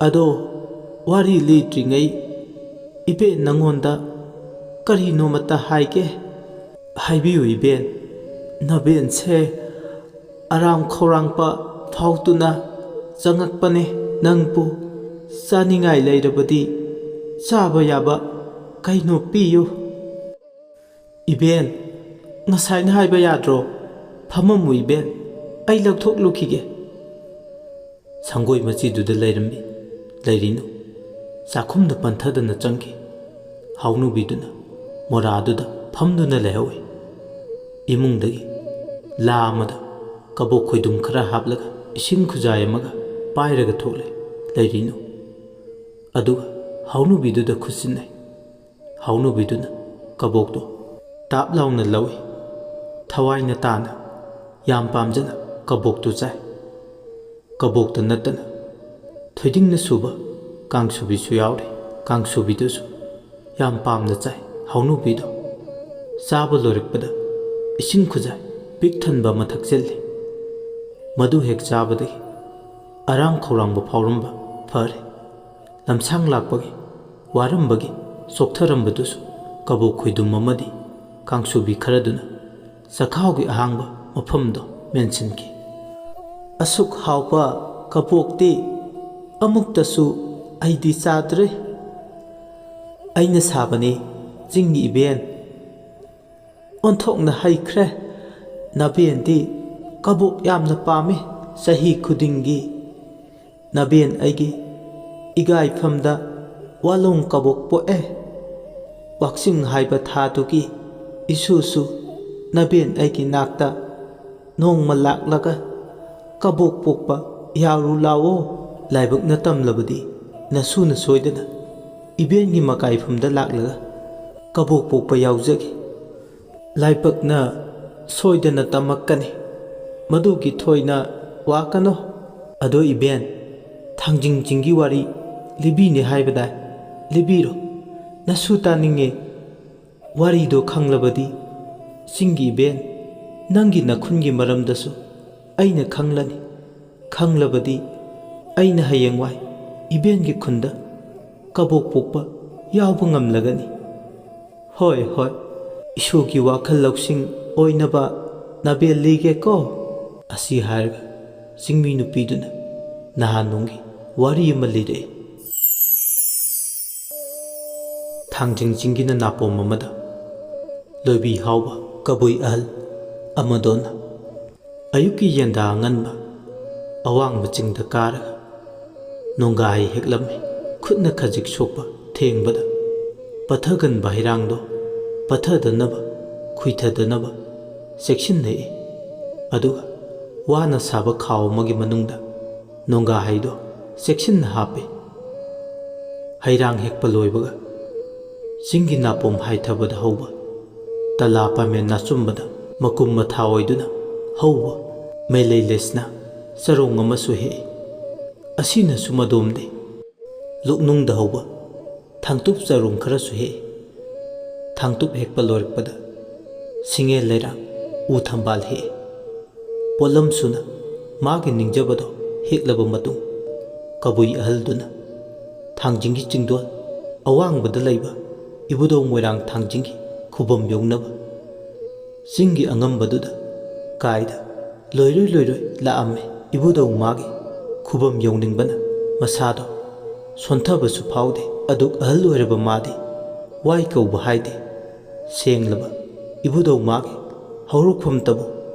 ꯑꯗꯣ ꯋꯥꯔꯤ ꯂꯤꯗ꯭ꯔꯤꯉꯩ ꯏꯕꯦꯟ ꯅꯉꯣꯟꯗ ꯀꯔꯤꯅꯣꯃꯇ ꯍꯥꯏꯒꯦ꯫" "ꯍꯥꯏꯕꯤꯌꯨ ꯏꯕꯦꯟ꯫" "ꯅꯕꯦꯟꯁꯦ ꯑꯔꯥꯝ ꯈꯧꯔꯥꯡꯕ ꯐꯥꯎꯗꯨꯅ ꯆꯪꯉꯛꯄꯅꯦ꯫ ꯅꯪꯕꯨ ꯆꯥꯅꯤꯡꯉꯥꯏ ꯂꯩꯔꯕꯗꯤ ꯆꯥꯕ ꯌꯥꯕ ꯀꯩꯅꯣ ꯄꯤꯌꯨ꯫" "ꯏꯕꯦꯟ, ꯉꯁꯥꯏꯅ ꯍꯥꯏꯕ ꯌꯥꯗ꯭ꯔꯣ? ꯐꯝꯃꯝꯃꯨ ꯏꯕꯦꯟ, ꯑꯩ ꯂꯧꯊꯣꯛꯂꯨꯈꯤꯒꯦ꯫" ꯁꯪꯒꯣꯏ ꯃꯆꯤꯗꯨꯗ ꯂꯩꯔꯝꯃꯤ ꯂꯩꯔꯤꯅꯨ ꯆꯥꯛꯈꯨꯝꯗ ꯄꯟꯊꯗꯅ ꯆꯪꯈꯤ꯫ ꯍꯥꯎꯅꯨꯕꯤꯗꯨꯅ ꯃꯣꯔꯥꯗꯨꯗ ꯐꯝꯗꯨꯅ ꯂꯩꯍꯧꯏ꯫ ꯏꯃꯨꯡꯗꯒꯤ ꯂꯥ ꯑꯃꯗ ꯀꯕꯣꯛ ꯈꯣꯏꯗꯨꯝ ꯈꯔ ꯍꯥꯞꯂꯒ ꯏꯁꯤꯡ ꯈꯨꯖꯥꯏ ꯑꯃꯒ ꯄꯥꯏꯔꯒ ꯊꯣꯛꯂꯦ ꯂꯩꯔꯤꯅꯨ꯫ ꯑꯗꯨꯒ ꯍꯥꯎꯅꯨꯕꯤꯗꯨꯗ ꯈꯨꯠꯁꯤꯟꯅꯩ꯫ ꯍꯥꯎꯅꯨꯕꯤꯗꯨꯅ ꯀꯕꯣꯛꯇꯨ ꯇꯥꯞ ꯂꯥꯎꯅ ꯂꯧꯏ꯫ ꯊꯋꯥꯏꯅ ꯇꯥꯅ, ꯌꯥꯝ ꯄꯥꯝꯖꯅ ꯀꯕꯣꯛꯇꯨ ꯆꯥꯏ꯫ ꯀꯕꯣꯛꯇ ꯅꯠꯇꯅ ꯊꯣꯏꯗꯤꯡꯅ ꯁꯨꯕ ꯀꯥꯡꯁꯨꯕꯤꯁꯨ ꯌꯥꯎꯔꯤ꯫ ꯀꯥꯡꯁꯨꯕꯤꯗꯨꯁꯨ ꯌꯥꯝ ꯄꯥꯝꯅ ꯆꯥꯏ ꯍꯥꯎꯅꯨꯕꯤꯗꯣ꯫ ꯆꯥꯕ ꯂꯣꯏꯔꯛꯄꯗ ꯏꯁꯤꯡ ꯈꯨꯖꯥꯏ ꯄꯤꯛ ꯊꯟꯕ ꯑꯃ ꯊꯛꯆꯤꯜꯂꯤ꯫ ꯃꯗꯨ ꯍꯦꯛ ꯆꯥꯕꯗꯒꯤ ꯑꯔꯥꯝ ꯈꯧꯔꯥꯡꯕ ꯐꯥꯎꯔꯝꯕ ꯐꯔꯦ꯫ ꯂꯝꯁꯥꯡ ꯂꯥꯛꯄꯒꯤ ꯋꯥꯔꯝꯕꯒꯤ ꯆꯣꯛꯊꯔꯝꯕꯗꯨꯁꯨ ꯀꯕꯣꯛ ꯈꯣꯏꯗꯨꯝ ꯑꯃꯗꯤ ꯀꯥꯡꯁꯨꯕꯤ ꯈꯔꯗꯨꯅ ꯆꯈꯥꯎꯒꯤ ꯑꯍꯥꯡꯕ ꯃꯐꯝꯗꯣ ꯃꯦꯟꯁꯤꯟꯈꯤ꯫ "ꯑꯁꯨꯛ ꯍꯥꯎꯕ ꯀꯕꯣꯛꯇꯤ ꯑꯃꯨꯛꯇꯁꯨ ꯑꯩꯗꯤ ꯆꯥꯗ꯭ꯔꯤ꯫ ꯑꯩꯅ ꯁꯥꯕꯅꯤ ꯆꯤꯡꯒꯤ ꯏꯕꯦꯟ꯫ ꯑꯣꯟꯊꯣꯛꯅ ꯍꯩꯈ꯭ꯔꯦ꯫ ꯅꯕꯦꯟꯗꯤ ꯀꯕꯣꯛ ꯌꯥꯝꯅ ꯄꯥꯝꯃꯤ꯫ ꯆꯍꯤ ꯈꯨꯗꯤꯡꯒꯤ ꯅꯕꯦꯟ ꯑꯩꯒꯤ ꯏꯒꯥꯏꯐꯝꯗ ꯋꯥꯂꯣꯡ ꯀꯕꯣꯛ ꯄꯣꯛꯑꯦ꯫ ꯋꯥꯛꯆꯤꯡ ꯍꯥꯏꯕ ꯊꯥꯗꯨꯒꯤ ꯏꯁꯨꯁꯨ ꯅꯕꯦꯟ ꯑꯩꯒꯤ ꯅꯥꯛꯇ ꯅꯣꯡꯃ ꯂꯥꯛꯂꯒ "ꯀꯕꯣꯛ ꯄꯣꯛꯄ ꯌꯥꯎꯔꯨ ꯂꯥꯛꯑꯣ, ꯂꯥꯏꯕꯛꯅ ꯇꯝꯂꯕꯗꯤ ꯅꯁꯨꯅ ꯁꯣꯏꯗꯅ ꯏꯕꯦꯟꯒꯤ ꯃꯀꯥꯏꯐꯝꯗ ꯂꯥꯛꯂꯒ ꯀꯕꯣꯛ ꯄꯣꯛꯄ ꯌꯥꯎꯖꯒꯦ꯫ ꯂꯥꯏꯕꯛꯅ ꯁꯣꯏꯗꯅ ꯇꯝꯃꯛꯀꯅꯤ, ꯃꯗꯨꯒꯤ ꯊꯣꯏꯅ ꯋꯥꯀꯅꯣ꯫ ꯑꯗꯣ ꯏꯕꯦꯟ, ꯊꯥꯡꯖꯤꯡ ꯆꯤꯡꯒꯤ ꯋꯥꯔꯤ ꯂꯤꯕꯤꯅꯤ ꯍꯥꯏꯕꯗꯥꯏ? ꯂꯤꯕꯤꯔꯣ, ꯅꯁꯨ ꯇꯥꯅꯤꯡꯉꯦ꯫ ꯋꯥꯔꯤꯗꯣ ꯈꯪꯂꯕꯗꯤ ꯆꯤꯡꯒꯤ ꯏꯕꯦꯟ, ꯅꯪꯒꯤ ꯅꯈꯨꯟꯒꯤ ꯃꯔꯝꯗꯁꯨ ꯑꯩꯅ ꯈꯪꯂꯅꯤ꯫ ꯈꯪꯂꯕꯗꯤ ꯑꯩꯅ ꯍꯌꯦꯡꯋꯥꯏ ꯏꯕꯦꯟꯒꯤ ꯈꯨꯟꯗ ꯀꯕꯣꯛ ꯄꯣꯛꯄ ꯌꯥꯎꯕ ꯉꯝꯂꯒꯅꯤ꯫ ꯍꯣꯏ, ꯍꯣꯏ, ꯏꯁꯣꯔꯒꯤ ꯋꯥꯈꯜ ꯂꯧꯁꯤꯡ ꯑꯣꯏꯅꯕ ꯅꯥꯕꯦꯜ ꯂꯤꯒꯦꯀꯣ꯫" ꯑꯁꯤ ꯍꯥꯏꯔꯒ ꯆꯤꯡꯃꯤ ꯅꯨꯄꯤꯗꯨꯅ ꯅꯍꯥꯟ ꯅꯣꯡꯒꯤ ꯋꯥꯔꯤ ꯑꯃ ꯂꯤꯔꯛꯏ꯫ ꯊꯥꯡꯖꯤꯡ ꯆꯤꯡꯒꯤꯅ ꯅꯥꯄꯣꯝ ꯑꯃꯗ ꯂꯣꯏꯕꯤ ꯍꯥꯎꯕ ꯀꯕꯨꯏ ꯑꯍꯜ ꯑꯃꯗꯣꯅ ꯑꯌꯨꯛꯀꯤ ꯌꯦꯟꯗꯥ ꯑꯉꯟꯕ ꯑꯋꯥꯡꯕ ꯆꯤꯡꯗ ꯀꯥꯔꯒ ꯅꯣꯡꯒꯥ ꯍꯩ ꯍꯦꯛꯂꯝꯃꯤ꯫ ꯈꯨꯠꯅ ꯈꯖꯤꯛ ꯁꯣꯛꯄ ꯊꯦꯡꯕꯗ ꯄꯠꯊꯒꯟꯕ ꯍꯩꯔꯥꯡꯗꯣ ꯄꯠꯊꯗꯅꯕ, ꯈꯨꯏꯊꯗꯅꯕ ꯆꯦꯛꯁꯤꯟꯅ ꯍꯦꯛꯏ꯫ ꯑꯗꯨꯒ ꯋꯥꯅ ꯁꯥꯕ ꯈꯥꯎ ꯑꯃꯒꯤ ꯃꯅꯨꯡꯗ ꯅꯣꯡꯒꯥ ꯍꯩꯗꯣ ꯆꯦꯛꯁꯤꯟꯅ ꯍꯥꯞꯄꯤ꯫ ꯍꯩꯔꯥꯡ ꯍꯦꯛꯄ ꯂꯣꯏꯕꯒ ꯆꯤꯡꯒꯤ ꯅꯥꯄꯣꯝ ꯍꯥꯏꯊꯕꯗ ꯍꯧꯕ ꯇꯂꯥ ꯄꯥꯃꯦꯟ ꯅꯥꯆꯨꯝꯕꯗ ꯃꯀꯨꯝ ꯃꯊꯥ ꯑꯣꯏꯗꯨꯅ ꯍꯧꯕ ꯃꯩꯂꯩ ꯂꯩꯁꯅꯥ ꯆꯔꯣꯡ ꯑꯃꯁꯨ ꯍꯦꯛꯏ꯫ ꯑꯁꯤꯅꯁꯨ ꯃꯗꯣꯝꯗꯤ ꯂꯨꯛꯅꯨꯡꯗ ꯍꯧꯕ ꯊꯥꯡꯇꯨꯞ ꯆꯔꯣꯡ ꯈꯔꯁꯨ ꯍꯦꯛꯏ꯫ ꯊꯥꯡꯇꯨꯞ ꯍꯦꯛꯄ ꯂꯣꯏꯔꯛꯄꯗ ꯁꯤꯡꯉꯦꯜ ꯂꯩꯔꯥꯡ ꯎ ꯊꯝꯕꯥꯜ ꯍꯦꯛꯏ꯫ ꯄꯣꯠꯂꯝ ꯁꯨꯅ ꯃꯥꯒꯤ ꯅꯤꯡꯖꯕꯗꯣ ꯍꯦꯛꯂꯕ ꯃꯇꯨꯡ, ꯀꯕꯨꯏ ꯑꯍꯜꯗꯨꯅ ꯊꯥꯡꯖꯤꯡꯒꯤ ꯆꯤꯡꯗꯣꯜ ꯑꯋꯥꯡꯕꯗ ꯂꯩꯕ ꯏꯕꯨꯙꯧ ꯃꯣꯏꯔꯥꯡ ꯊꯥꯡꯖꯤꯡꯒꯤ ꯈꯨꯕꯝ ꯌꯧꯅꯕ ꯆꯤꯡꯒꯤ ꯑꯉꯝꯕꯗꯨꯗ ꯀꯥꯏꯗ ꯂꯣꯏꯔꯣꯏ ꯂꯣꯏꯔꯣꯏ ꯂꯥꯛꯑꯝꯃꯤ꯫ ꯏꯕꯨꯙꯧ ꯃꯥꯒꯤ ꯈꯨꯕꯝ ꯌꯧꯅꯤꯡꯕꯅ ꯃꯁꯥꯗꯣ ꯁꯣꯟꯊꯕꯁꯨ ꯐꯥꯎꯗꯦ꯫ ꯑꯗꯨꯛ ꯑꯍꯜ ꯑꯣꯏꯔꯕ ꯃꯥꯗꯤ ꯋꯥꯏ ꯀꯧꯕ ꯍꯥꯏꯗꯦ꯫ ꯁꯦꯡꯂꯕ ꯏꯕꯨꯙꯧ ꯃꯥꯒꯤ ꯍꯧꯔꯛꯐꯝꯇꯕꯨ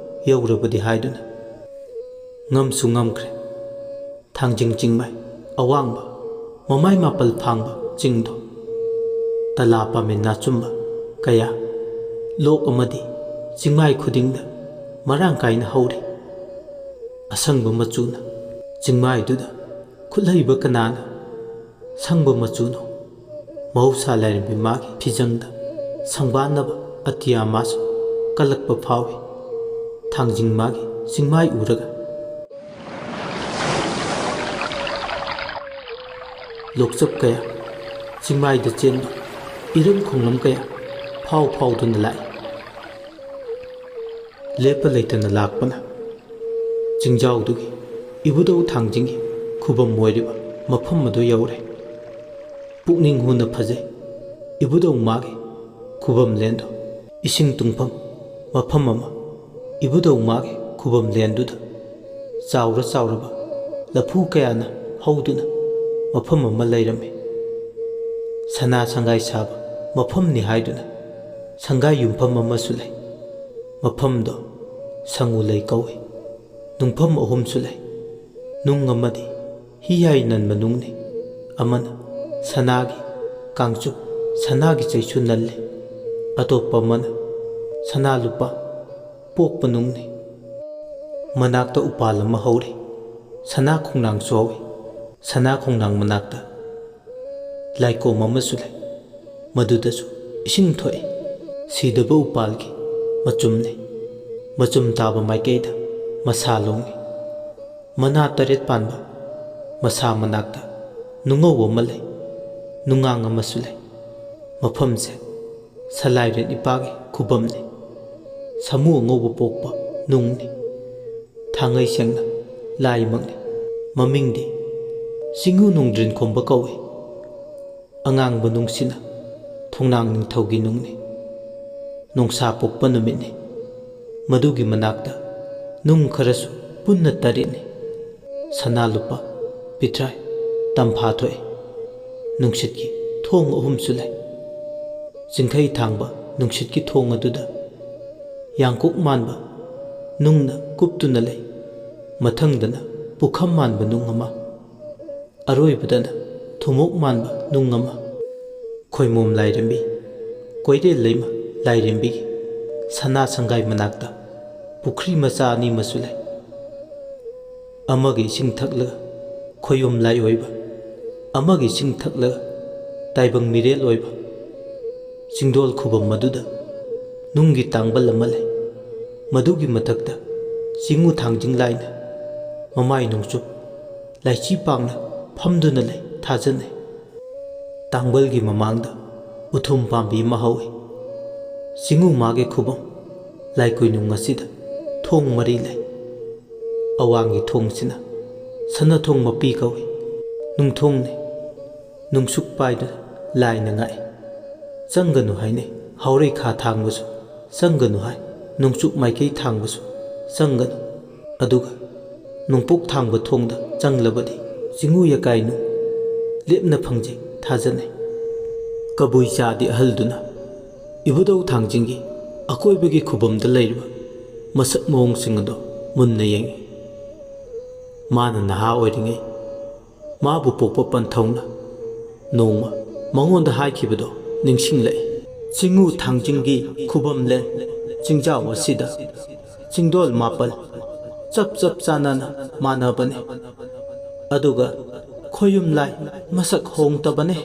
ꯌꯧꯔꯕꯗꯤ ꯍꯥꯏꯗꯨꯅ ꯉꯝꯁꯨ ꯉꯝꯈ꯭ꯔꯦ꯫ ꯊꯥꯡꯖꯤꯡ ꯆꯤꯡꯃꯥꯏ ꯑꯋꯥꯡꯕ, ꯃꯃꯥꯏ ꯃꯥꯄꯜ ꯐꯥꯡꯕ ꯆꯤꯡꯗꯣ, ꯇꯂꯥ ꯄꯥꯃꯦꯟ ꯅꯥꯆꯨꯝꯕ ꯀꯌꯥ, ꯂꯣꯛ ꯑꯃꯗꯤ ꯆꯤꯡꯃꯥꯏ ꯈꯨꯗꯤꯡꯗ ꯃꯔꯥꯡ ꯀꯥꯏꯅ ꯍꯧꯔꯤ꯫ ꯑꯁꯪꯕ ꯃꯆꯨꯅ ꯆꯤꯡꯃꯥꯏꯗꯨꯗ ꯈꯨꯠꯍꯩꯕ ꯀꯅꯥꯅ ꯁꯪꯕ ꯃꯆꯨꯅꯣ? ꯃꯍꯧꯁꯥ ꯂꯥꯏꯔꯦꯝꯕꯤ ꯃꯥꯒꯤ ꯐꯤꯖꯪꯗ ꯁꯪꯕꯥꯟꯅꯕ ꯑꯇꯤꯌꯥ ꯃꯥꯁꯨ ꯀꯜꯂꯛꯄ ꯐꯥꯎꯏ꯫ ꯊꯥꯡꯖꯤꯡ ꯃꯥꯒꯤ ꯆꯤꯡꯃꯥꯏ ꯎꯔꯒ ꯂꯣꯛꯆꯞ ꯀꯌꯥ ꯆꯤꯡꯃꯥꯏꯗ ꯆꯦꯟꯕ, ꯏꯔꯝ ꯈꯣꯡꯂꯝ ꯀꯌꯥ ꯐꯥꯎ ꯐꯥꯎꯗꯨꯅ ꯂꯥꯛꯏ꯫ ꯂꯦꯞꯄ ꯂꯩꯇꯅ ꯂꯥꯛꯄꯅ ꯆꯤꯡꯖꯥꯎꯗꯨꯒꯤ ꯏꯕꯨꯙꯧ ꯊꯥꯡꯖꯤꯡꯒꯤ ꯈꯨꯕꯝ ꯑꯣꯏꯔꯤꯕ ꯃꯐꯝ ꯑꯗꯨ ꯌꯧꯔꯦ꯫ ꯄꯨꯛꯅꯤꯡ ꯍꯨꯅ ꯐꯖꯩ ꯏꯕꯨꯙꯧ ꯃꯥꯒꯤ ꯈꯨꯕꯝ ꯂꯦꯟꯗꯣ꯫ ꯏꯁꯤꯡ ꯇꯨꯡꯐꯝ ꯃꯐꯝ ꯑꯃ, ꯏꯕꯨꯙꯧ ꯃꯥꯒꯤ ꯈꯨꯕꯝ ꯂꯦꯟꯗꯨꯗ ꯆꯥꯎꯔ ꯆꯥꯎꯔꯕ ꯂꯐꯨ ꯀꯌꯥꯅ ꯍꯧꯗꯨꯅ ꯃꯐꯝ ꯑꯃ ꯂꯩꯔꯝꯃꯤ꯫ ꯁꯅꯥ ꯁꯪꯒꯥꯏ ꯁꯥꯕ ꯃꯐꯝꯅꯤ ꯍꯥꯏꯗꯨꯅ ꯁꯪꯒꯥꯏ ꯌꯨꯝꯐꯝ ꯑꯃꯁꯨ ꯂꯩ꯫ ꯃꯐꯝꯗꯣ ꯁꯉꯨ ꯂꯩ ꯀꯧꯏ꯫ ꯅꯨꯡꯐꯝ ꯑꯍꯨꯝꯁꯨ ꯂꯩ꯫ ꯅꯨꯡ ꯑꯃꯗꯤ ꯍꯤ ꯌꯥꯏ ꯅꯟꯕ ꯅꯨꯡꯅꯤ꯫ ꯑꯃꯅ ꯁꯅꯥꯒꯤ ꯀꯥꯡꯆꯨꯞ, ꯁꯅꯥꯒꯤ ꯆꯩꯁꯨ ꯅꯜꯂꯤ꯫ ꯑꯇꯣꯞꯄ ꯑꯃꯅ ꯁꯅꯥ ꯂꯨꯄꯥ ꯄꯣꯛꯄ ꯅꯨꯡꯅꯤ꯫ ꯃꯅꯥꯛꯇ ꯎꯄꯥꯜ ꯑꯃ ꯍꯧꯔꯤ꯫ ꯁꯅꯥ ꯈꯣꯡꯅꯥꯡꯁꯨ ꯍꯧꯏ꯫ ꯁꯅꯥ ꯈꯣꯡꯅꯥꯡ ꯃꯅꯥꯛꯇ ꯂꯥꯏꯀꯣꯝ ꯑꯃꯁꯨ ꯂꯩ꯫ ꯃꯗꯨꯗꯁꯨ ꯏꯁꯤꯡ ꯊꯣꯛꯏ꯫ ꯁꯤꯗꯕ ꯎꯄꯥꯜꯒꯤ ꯃꯆꯨꯝꯅꯤ꯫ ꯃꯆꯨꯝ ꯇꯥꯕ ꯃꯥꯏꯀꯩꯗ ꯃꯁꯥ ꯂꯣꯡꯏ꯫ ꯃꯅꯥ ꯇꯔꯦꯠ ꯄꯥꯟꯕ ꯃꯁꯥ ꯃꯅꯥꯛꯇ ꯅꯨꯡꯉꯧ ꯑꯃ ꯂꯩ꯫ ꯅꯨꯡꯉꯥꯡ ꯑꯃꯁꯨ ꯂꯩ꯫ ꯃꯐꯝꯁꯦ ꯁꯂꯥꯏꯔꯦꯟ ꯏꯄꯥꯒꯤ ꯈꯨꯕꯝꯅꯤ꯫ ꯁꯥꯃꯨ ꯑꯉꯧꯕ ꯄꯣꯛꯄ ꯅꯨꯡꯅꯤ꯫ ꯊꯥꯡꯉꯩ ꯁꯦꯡꯅ ꯂꯥꯏꯃꯛꯅꯤ꯫ ꯃꯃꯤꯡꯗꯤ ꯆꯤꯡꯉꯨ ꯅꯣꯡꯗ꯭ꯔꯤꯟ ꯈꯣꯝꯕ ꯀꯧꯏ꯫ ꯑꯉꯥꯡꯕ ꯅꯨꯡꯁꯤꯅ ꯊꯣꯡꯅꯥꯡ ꯅꯤꯡꯊꯧꯒꯤ ꯅꯨꯡꯅꯤ꯫ ꯅꯣꯡꯁꯥ ꯄꯣꯛꯄ ꯅꯨꯃꯤꯠꯅꯤ꯫ ꯃꯗꯨꯒꯤ ꯃꯅꯥꯛꯇ ꯅꯨꯡ ꯈꯔꯁꯨ ꯄꯨꯟꯅ ꯇꯔꯦꯠꯅꯤ꯫ ꯁꯅꯥ ꯂꯨꯄꯥ, ꯄꯤꯊ꯭ꯔꯥꯏ, ꯇꯝꯐꯥ ꯊꯣꯛꯏ꯫ ꯅꯨꯡꯁꯤꯠꯀꯤ ꯊꯣꯡ ꯑꯍꯨꯝꯁꯨ ꯂꯩ꯫ ꯆꯤꯡꯈꯩ ꯊꯥꯡꯕ ꯅꯨꯡꯁꯤꯠꯀꯤ ꯊꯣꯡ ꯑꯗꯨꯗ ꯌꯥꯡꯀꯣꯛ ꯃꯥꯟꯕ ꯅꯨꯡꯅ ꯀꯨꯞꯇꯨꯅ ꯂꯩ꯫ ꯃꯊꯪꯗꯅ ꯄꯨꯈꯝ ꯃꯥꯟꯕ ꯅꯨꯡ ꯑꯃ, ꯑꯔꯣꯏꯕꯗꯅ ꯊꯨꯝꯃꯣꯛ ꯃꯥꯟꯕ ꯅꯨꯡ ꯑꯃ꯫ ꯈꯣꯏꯃꯣꯝ ꯂꯥꯏꯔꯦꯝꯕꯤ, ꯀꯣꯏꯔꯦꯜ ꯂꯩꯃ ꯂꯥꯏꯔꯦꯝꯕꯤꯒꯤ ꯁꯅꯥ ꯁꯪꯒꯥꯏ ꯃꯅꯥꯛꯇ ꯄꯨꯈ꯭ꯔꯤ ꯃꯆꯥ ꯑꯅꯤ ꯑꯃꯁꯨ ꯂꯩ꯫ ꯑꯃꯒꯤ ꯏꯁꯤꯡ ꯊꯛꯂꯒ ꯈꯣꯌꯨꯝ ꯂꯥꯏ ꯑꯣꯏꯕ, ꯑꯃꯒꯤ ꯏꯁꯤꯡ ꯊꯛꯂꯒ ꯇꯥꯏꯕꯪ ꯃꯤꯔꯦꯜ ꯑꯣꯏꯕ꯫ ꯆꯤꯡꯗꯣꯜ ꯈꯨꯕꯝ ꯑꯗꯨꯗ ꯅꯨꯡꯒꯤ ꯇꯥꯡꯕꯜ ꯑꯃ ꯂꯩ꯫ ꯃꯗꯨꯒꯤ ꯃꯊꯛꯇ ꯆꯤꯡꯉꯨ ꯊꯥꯡꯖꯤꯡ ꯂꯥꯏꯅ ꯃꯃꯥꯏ ꯅꯣꯡꯆꯨꯞ ꯂꯥꯏꯆꯤ ꯄꯥꯡꯅ ꯐꯝꯗꯨꯅ ꯂꯩ ꯊꯥꯖꯅꯩ꯫ ꯇꯥꯡꯕꯜꯒꯤ ꯃꯃꯥꯡꯗ ꯎꯊꯨꯝ ꯄꯥꯝꯕꯤ ꯑꯃ ꯍꯧꯏ꯫ ꯆꯤꯡꯉꯨ ꯃꯥꯒꯤ ꯈꯨꯕꯝ ꯂꯥꯏꯀꯨꯏꯅꯨꯡ ꯑꯁꯤꯗ ꯊꯣꯡ ꯃꯔꯤ ꯂꯩ꯫ ꯑꯋꯥꯡꯒꯤ ꯊꯣꯡꯁꯤꯅ ꯁꯅꯥꯊꯣꯡ ꯃꯄꯤ ꯀꯧꯏ꯫ ꯅꯨꯡꯊꯣꯡꯅꯤ꯫ ꯅꯨꯡꯁꯨꯛ ꯄꯥꯏꯗꯨꯅ ꯂꯥꯏꯅ ꯉꯥꯛꯏ꯫ ꯆꯪꯒꯅꯨ ꯍꯥꯏꯅꯩ꯫ ꯍꯥꯎꯔꯩꯈꯥ ꯊꯥꯡꯕꯁꯨ ꯆꯪꯒꯅꯨ ꯍꯥꯏ꯫ ꯅꯣꯡꯆꯨꯞ ꯃꯥꯏꯀꯩ ꯊꯥꯡꯕꯁꯨ ꯆꯪꯒꯅꯨ꯫ ꯑꯗꯨꯒ ꯅꯣꯡꯄꯣꯛ ꯊꯥꯡꯕ ꯊꯣꯡꯗ ꯆꯪꯂꯕꯗꯤ ꯆꯤꯡꯉꯨ ꯌꯥꯀꯥꯏꯅꯨ ꯂꯦꯞꯅ ꯐꯪꯖꯩ ꯊꯥꯖꯅꯩ꯫ ꯀꯕꯨꯏ ꯆꯥꯗꯤ ꯑꯍꯜꯗꯨꯅ ꯏꯕꯨꯙꯧ ꯊꯥꯡꯖꯤꯡꯒꯤ ꯑꯀꯣꯏꯕꯒꯤ ꯈꯨꯕꯝꯗ ꯂꯩꯔꯤꯕ ꯃꯁꯛ ꯃꯑꯣꯡꯁꯤꯡ ꯑꯗꯨ ꯃꯨꯟꯅ ꯌꯦꯡꯏ꯫ ꯃꯥꯅ ꯅꯍꯥ ꯑꯣꯏꯔꯤꯉꯩ ꯃꯥꯕꯨ ꯄꯣꯛꯄ ꯄꯟꯊꯧꯅ ꯅꯣꯡꯃ ꯃꯉꯣꯟꯗ ꯍꯥꯏꯈꯤꯕꯗꯣ ꯅꯤꯡꯁꯤꯡꯂꯛꯏ꯫ ꯆꯤꯡꯉꯨ ꯊꯥꯡꯖꯤꯡꯒꯤ ꯈꯨꯕꯝꯂꯦꯟ ꯆꯤꯡꯖꯥꯎ ꯑꯁꯤꯗ ꯆꯤꯡꯗꯣꯜ ꯃꯥꯄꯜ ꯆꯞ ꯆꯞ ꯆꯥꯟꯅꯅ ꯃꯥꯟꯅꯕꯅꯤ꯫ ꯑꯗꯨꯒ ꯈꯣꯌꯨꯝ ꯂꯥꯏ ꯃꯁꯛ ꯍꯣꯡꯗꯕꯅꯤ꯫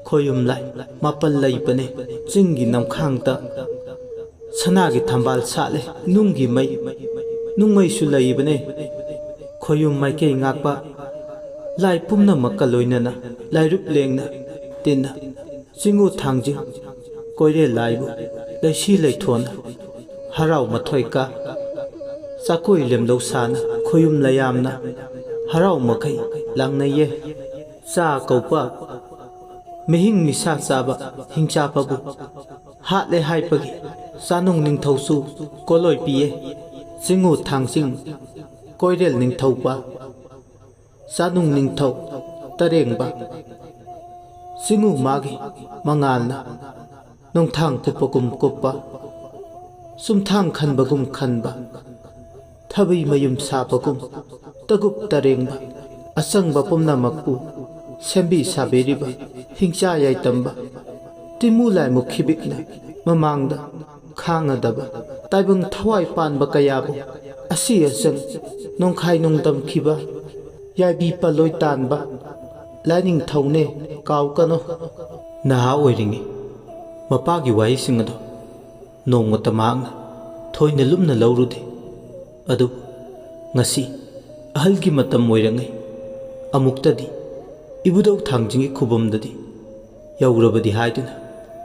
ꯈꯣꯌꯨꯝ ꯂꯥꯏ ꯃꯥꯄꯜ ꯂꯩꯕꯅꯤ꯫ ꯆꯤꯡꯒꯤ ꯅꯝꯈꯥꯡꯗ ꯁꯅꯥꯒꯤ ꯊꯝꯕꯥꯜ ꯁꯥꯠꯂꯦ꯫ ꯅꯨꯡꯒꯤ ꯃꯩ, ꯅꯨꯡꯃꯩꯁꯨ ꯂꯩꯕꯅꯦ꯫ ꯈꯣꯌꯨꯝ ꯃꯥꯏꯀꯩ ꯉꯥꯛꯄ ꯂꯥꯏ ꯄꯨꯝꯅꯃꯛꯀ ꯂꯣꯏꯅꯅ ꯂꯥꯏꯔꯨꯞ ꯂꯦꯡꯅ ꯇꯤꯟꯅ ꯆꯤꯡꯉꯨ ꯊꯥꯡꯖꯤꯡ ꯀꯣꯏꯔꯦꯜ ꯂꯥꯏꯕꯨ ꯂꯩꯁꯤ ꯂꯩꯊꯣꯟꯅ ꯍꯔꯥꯎ ꯃꯊꯣꯏ ꯀꯥ꯫ ꯆꯥꯀꯣꯏ ꯂꯦꯝꯂꯧ ꯁꯥꯅ ꯈꯣꯌꯨꯝ ꯂꯌꯥꯝꯅ ꯍꯔꯥꯎ ꯃꯈꯩ ꯂꯥꯡꯅꯩꯌꯦ꯫ ꯆꯥ ꯀꯧꯕ ꯃꯤꯍꯤꯡ ꯃꯤꯁꯥ ꯆꯥꯕ ꯍꯤꯡꯆꯥꯄꯕꯨ ꯍꯥꯠꯂꯦ ꯍꯥꯏꯕꯒꯤ ꯆꯥꯅꯨꯡ ꯅꯤꯡꯊꯧꯁꯨ ꯀꯣꯂꯣꯏ ꯄꯤꯌꯦ꯫ ꯆꯤꯡꯉꯨ ꯊꯥꯡꯖꯤꯡ ꯀꯣꯏꯔꯦꯜ ꯅꯤꯡꯊꯧꯕ ꯆꯥꯅꯨꯡ ꯅꯤꯡꯊꯧ ꯇꯔꯦꯡꯕ꯫ ꯆꯤꯡꯉꯨ ꯃꯥꯒꯤ ꯃꯉꯥꯜꯅ ꯅꯣꯡꯊꯥꯡ ꯀꯨꯞꯄꯒꯨꯝ ꯀꯨꯞꯄ, ꯆꯨꯝꯊꯥꯡ ꯈꯟꯕꯒꯨꯝ ꯈꯟꯕ, ꯊꯕꯩ ꯃꯌꯨꯝ ꯁꯥꯕꯒꯨꯝ ꯇꯒꯨꯞ ꯇꯔꯦꯡꯕ, ꯑꯆꯪꯕ ꯄꯨꯝꯅꯃꯛꯄꯨ ꯁꯦꯝꯕꯤ ꯁꯥꯕꯤꯔꯤꯕ ꯍꯤꯡꯆꯥ ꯌꯥꯏꯇꯝꯕ, ꯇꯤꯃꯨ ꯂꯥꯏꯃꯨꯛ ꯈꯤꯕꯤꯛꯅ ꯃꯃꯥꯡꯗ ꯈꯥꯡꯉꯗꯕ ꯇꯥꯏꯕꯪ ꯊꯋꯥꯏ ꯄꯥꯟꯕ ꯀꯌꯥꯕꯨ ꯑꯁꯤ ꯑꯆꯪ ꯅꯣꯡꯈꯥꯏ ꯅꯨꯡꯗꯝꯈꯤꯕ ꯌꯥꯏꯕꯤ ꯄꯥꯂꯣꯏ ꯇꯥꯟꯕ ꯂꯥꯏꯅꯤꯡꯊꯧꯅꯦ, ꯀꯥꯎꯀꯅꯨ꯫ ꯅꯍꯥ ꯑꯣꯏꯔꯤꯉꯩ ꯃꯄꯥꯒꯤ ꯋꯥꯍꯩꯁꯤꯡ ꯑꯗꯣ ꯅꯣꯡꯃꯇ ꯃꯍꯥꯛꯅ ꯊꯣꯏꯅ ꯂꯨꯝꯅ ꯂꯧꯔꯨꯗꯦ꯫ ꯑꯗꯨꯕꯨ ꯉꯁꯤ ꯑꯍꯜꯒꯤ ꯃꯇꯝ ꯑꯣꯏꯔꯉꯩ ꯑꯃꯨꯛꯇꯗꯤ ꯏꯕꯨꯙꯧ ꯊꯥꯡꯖꯤꯡꯒꯤ ꯈꯨꯕꯝꯗꯗꯤ ꯌꯧꯔꯕꯗꯤ ꯍꯥꯏꯗꯨꯅ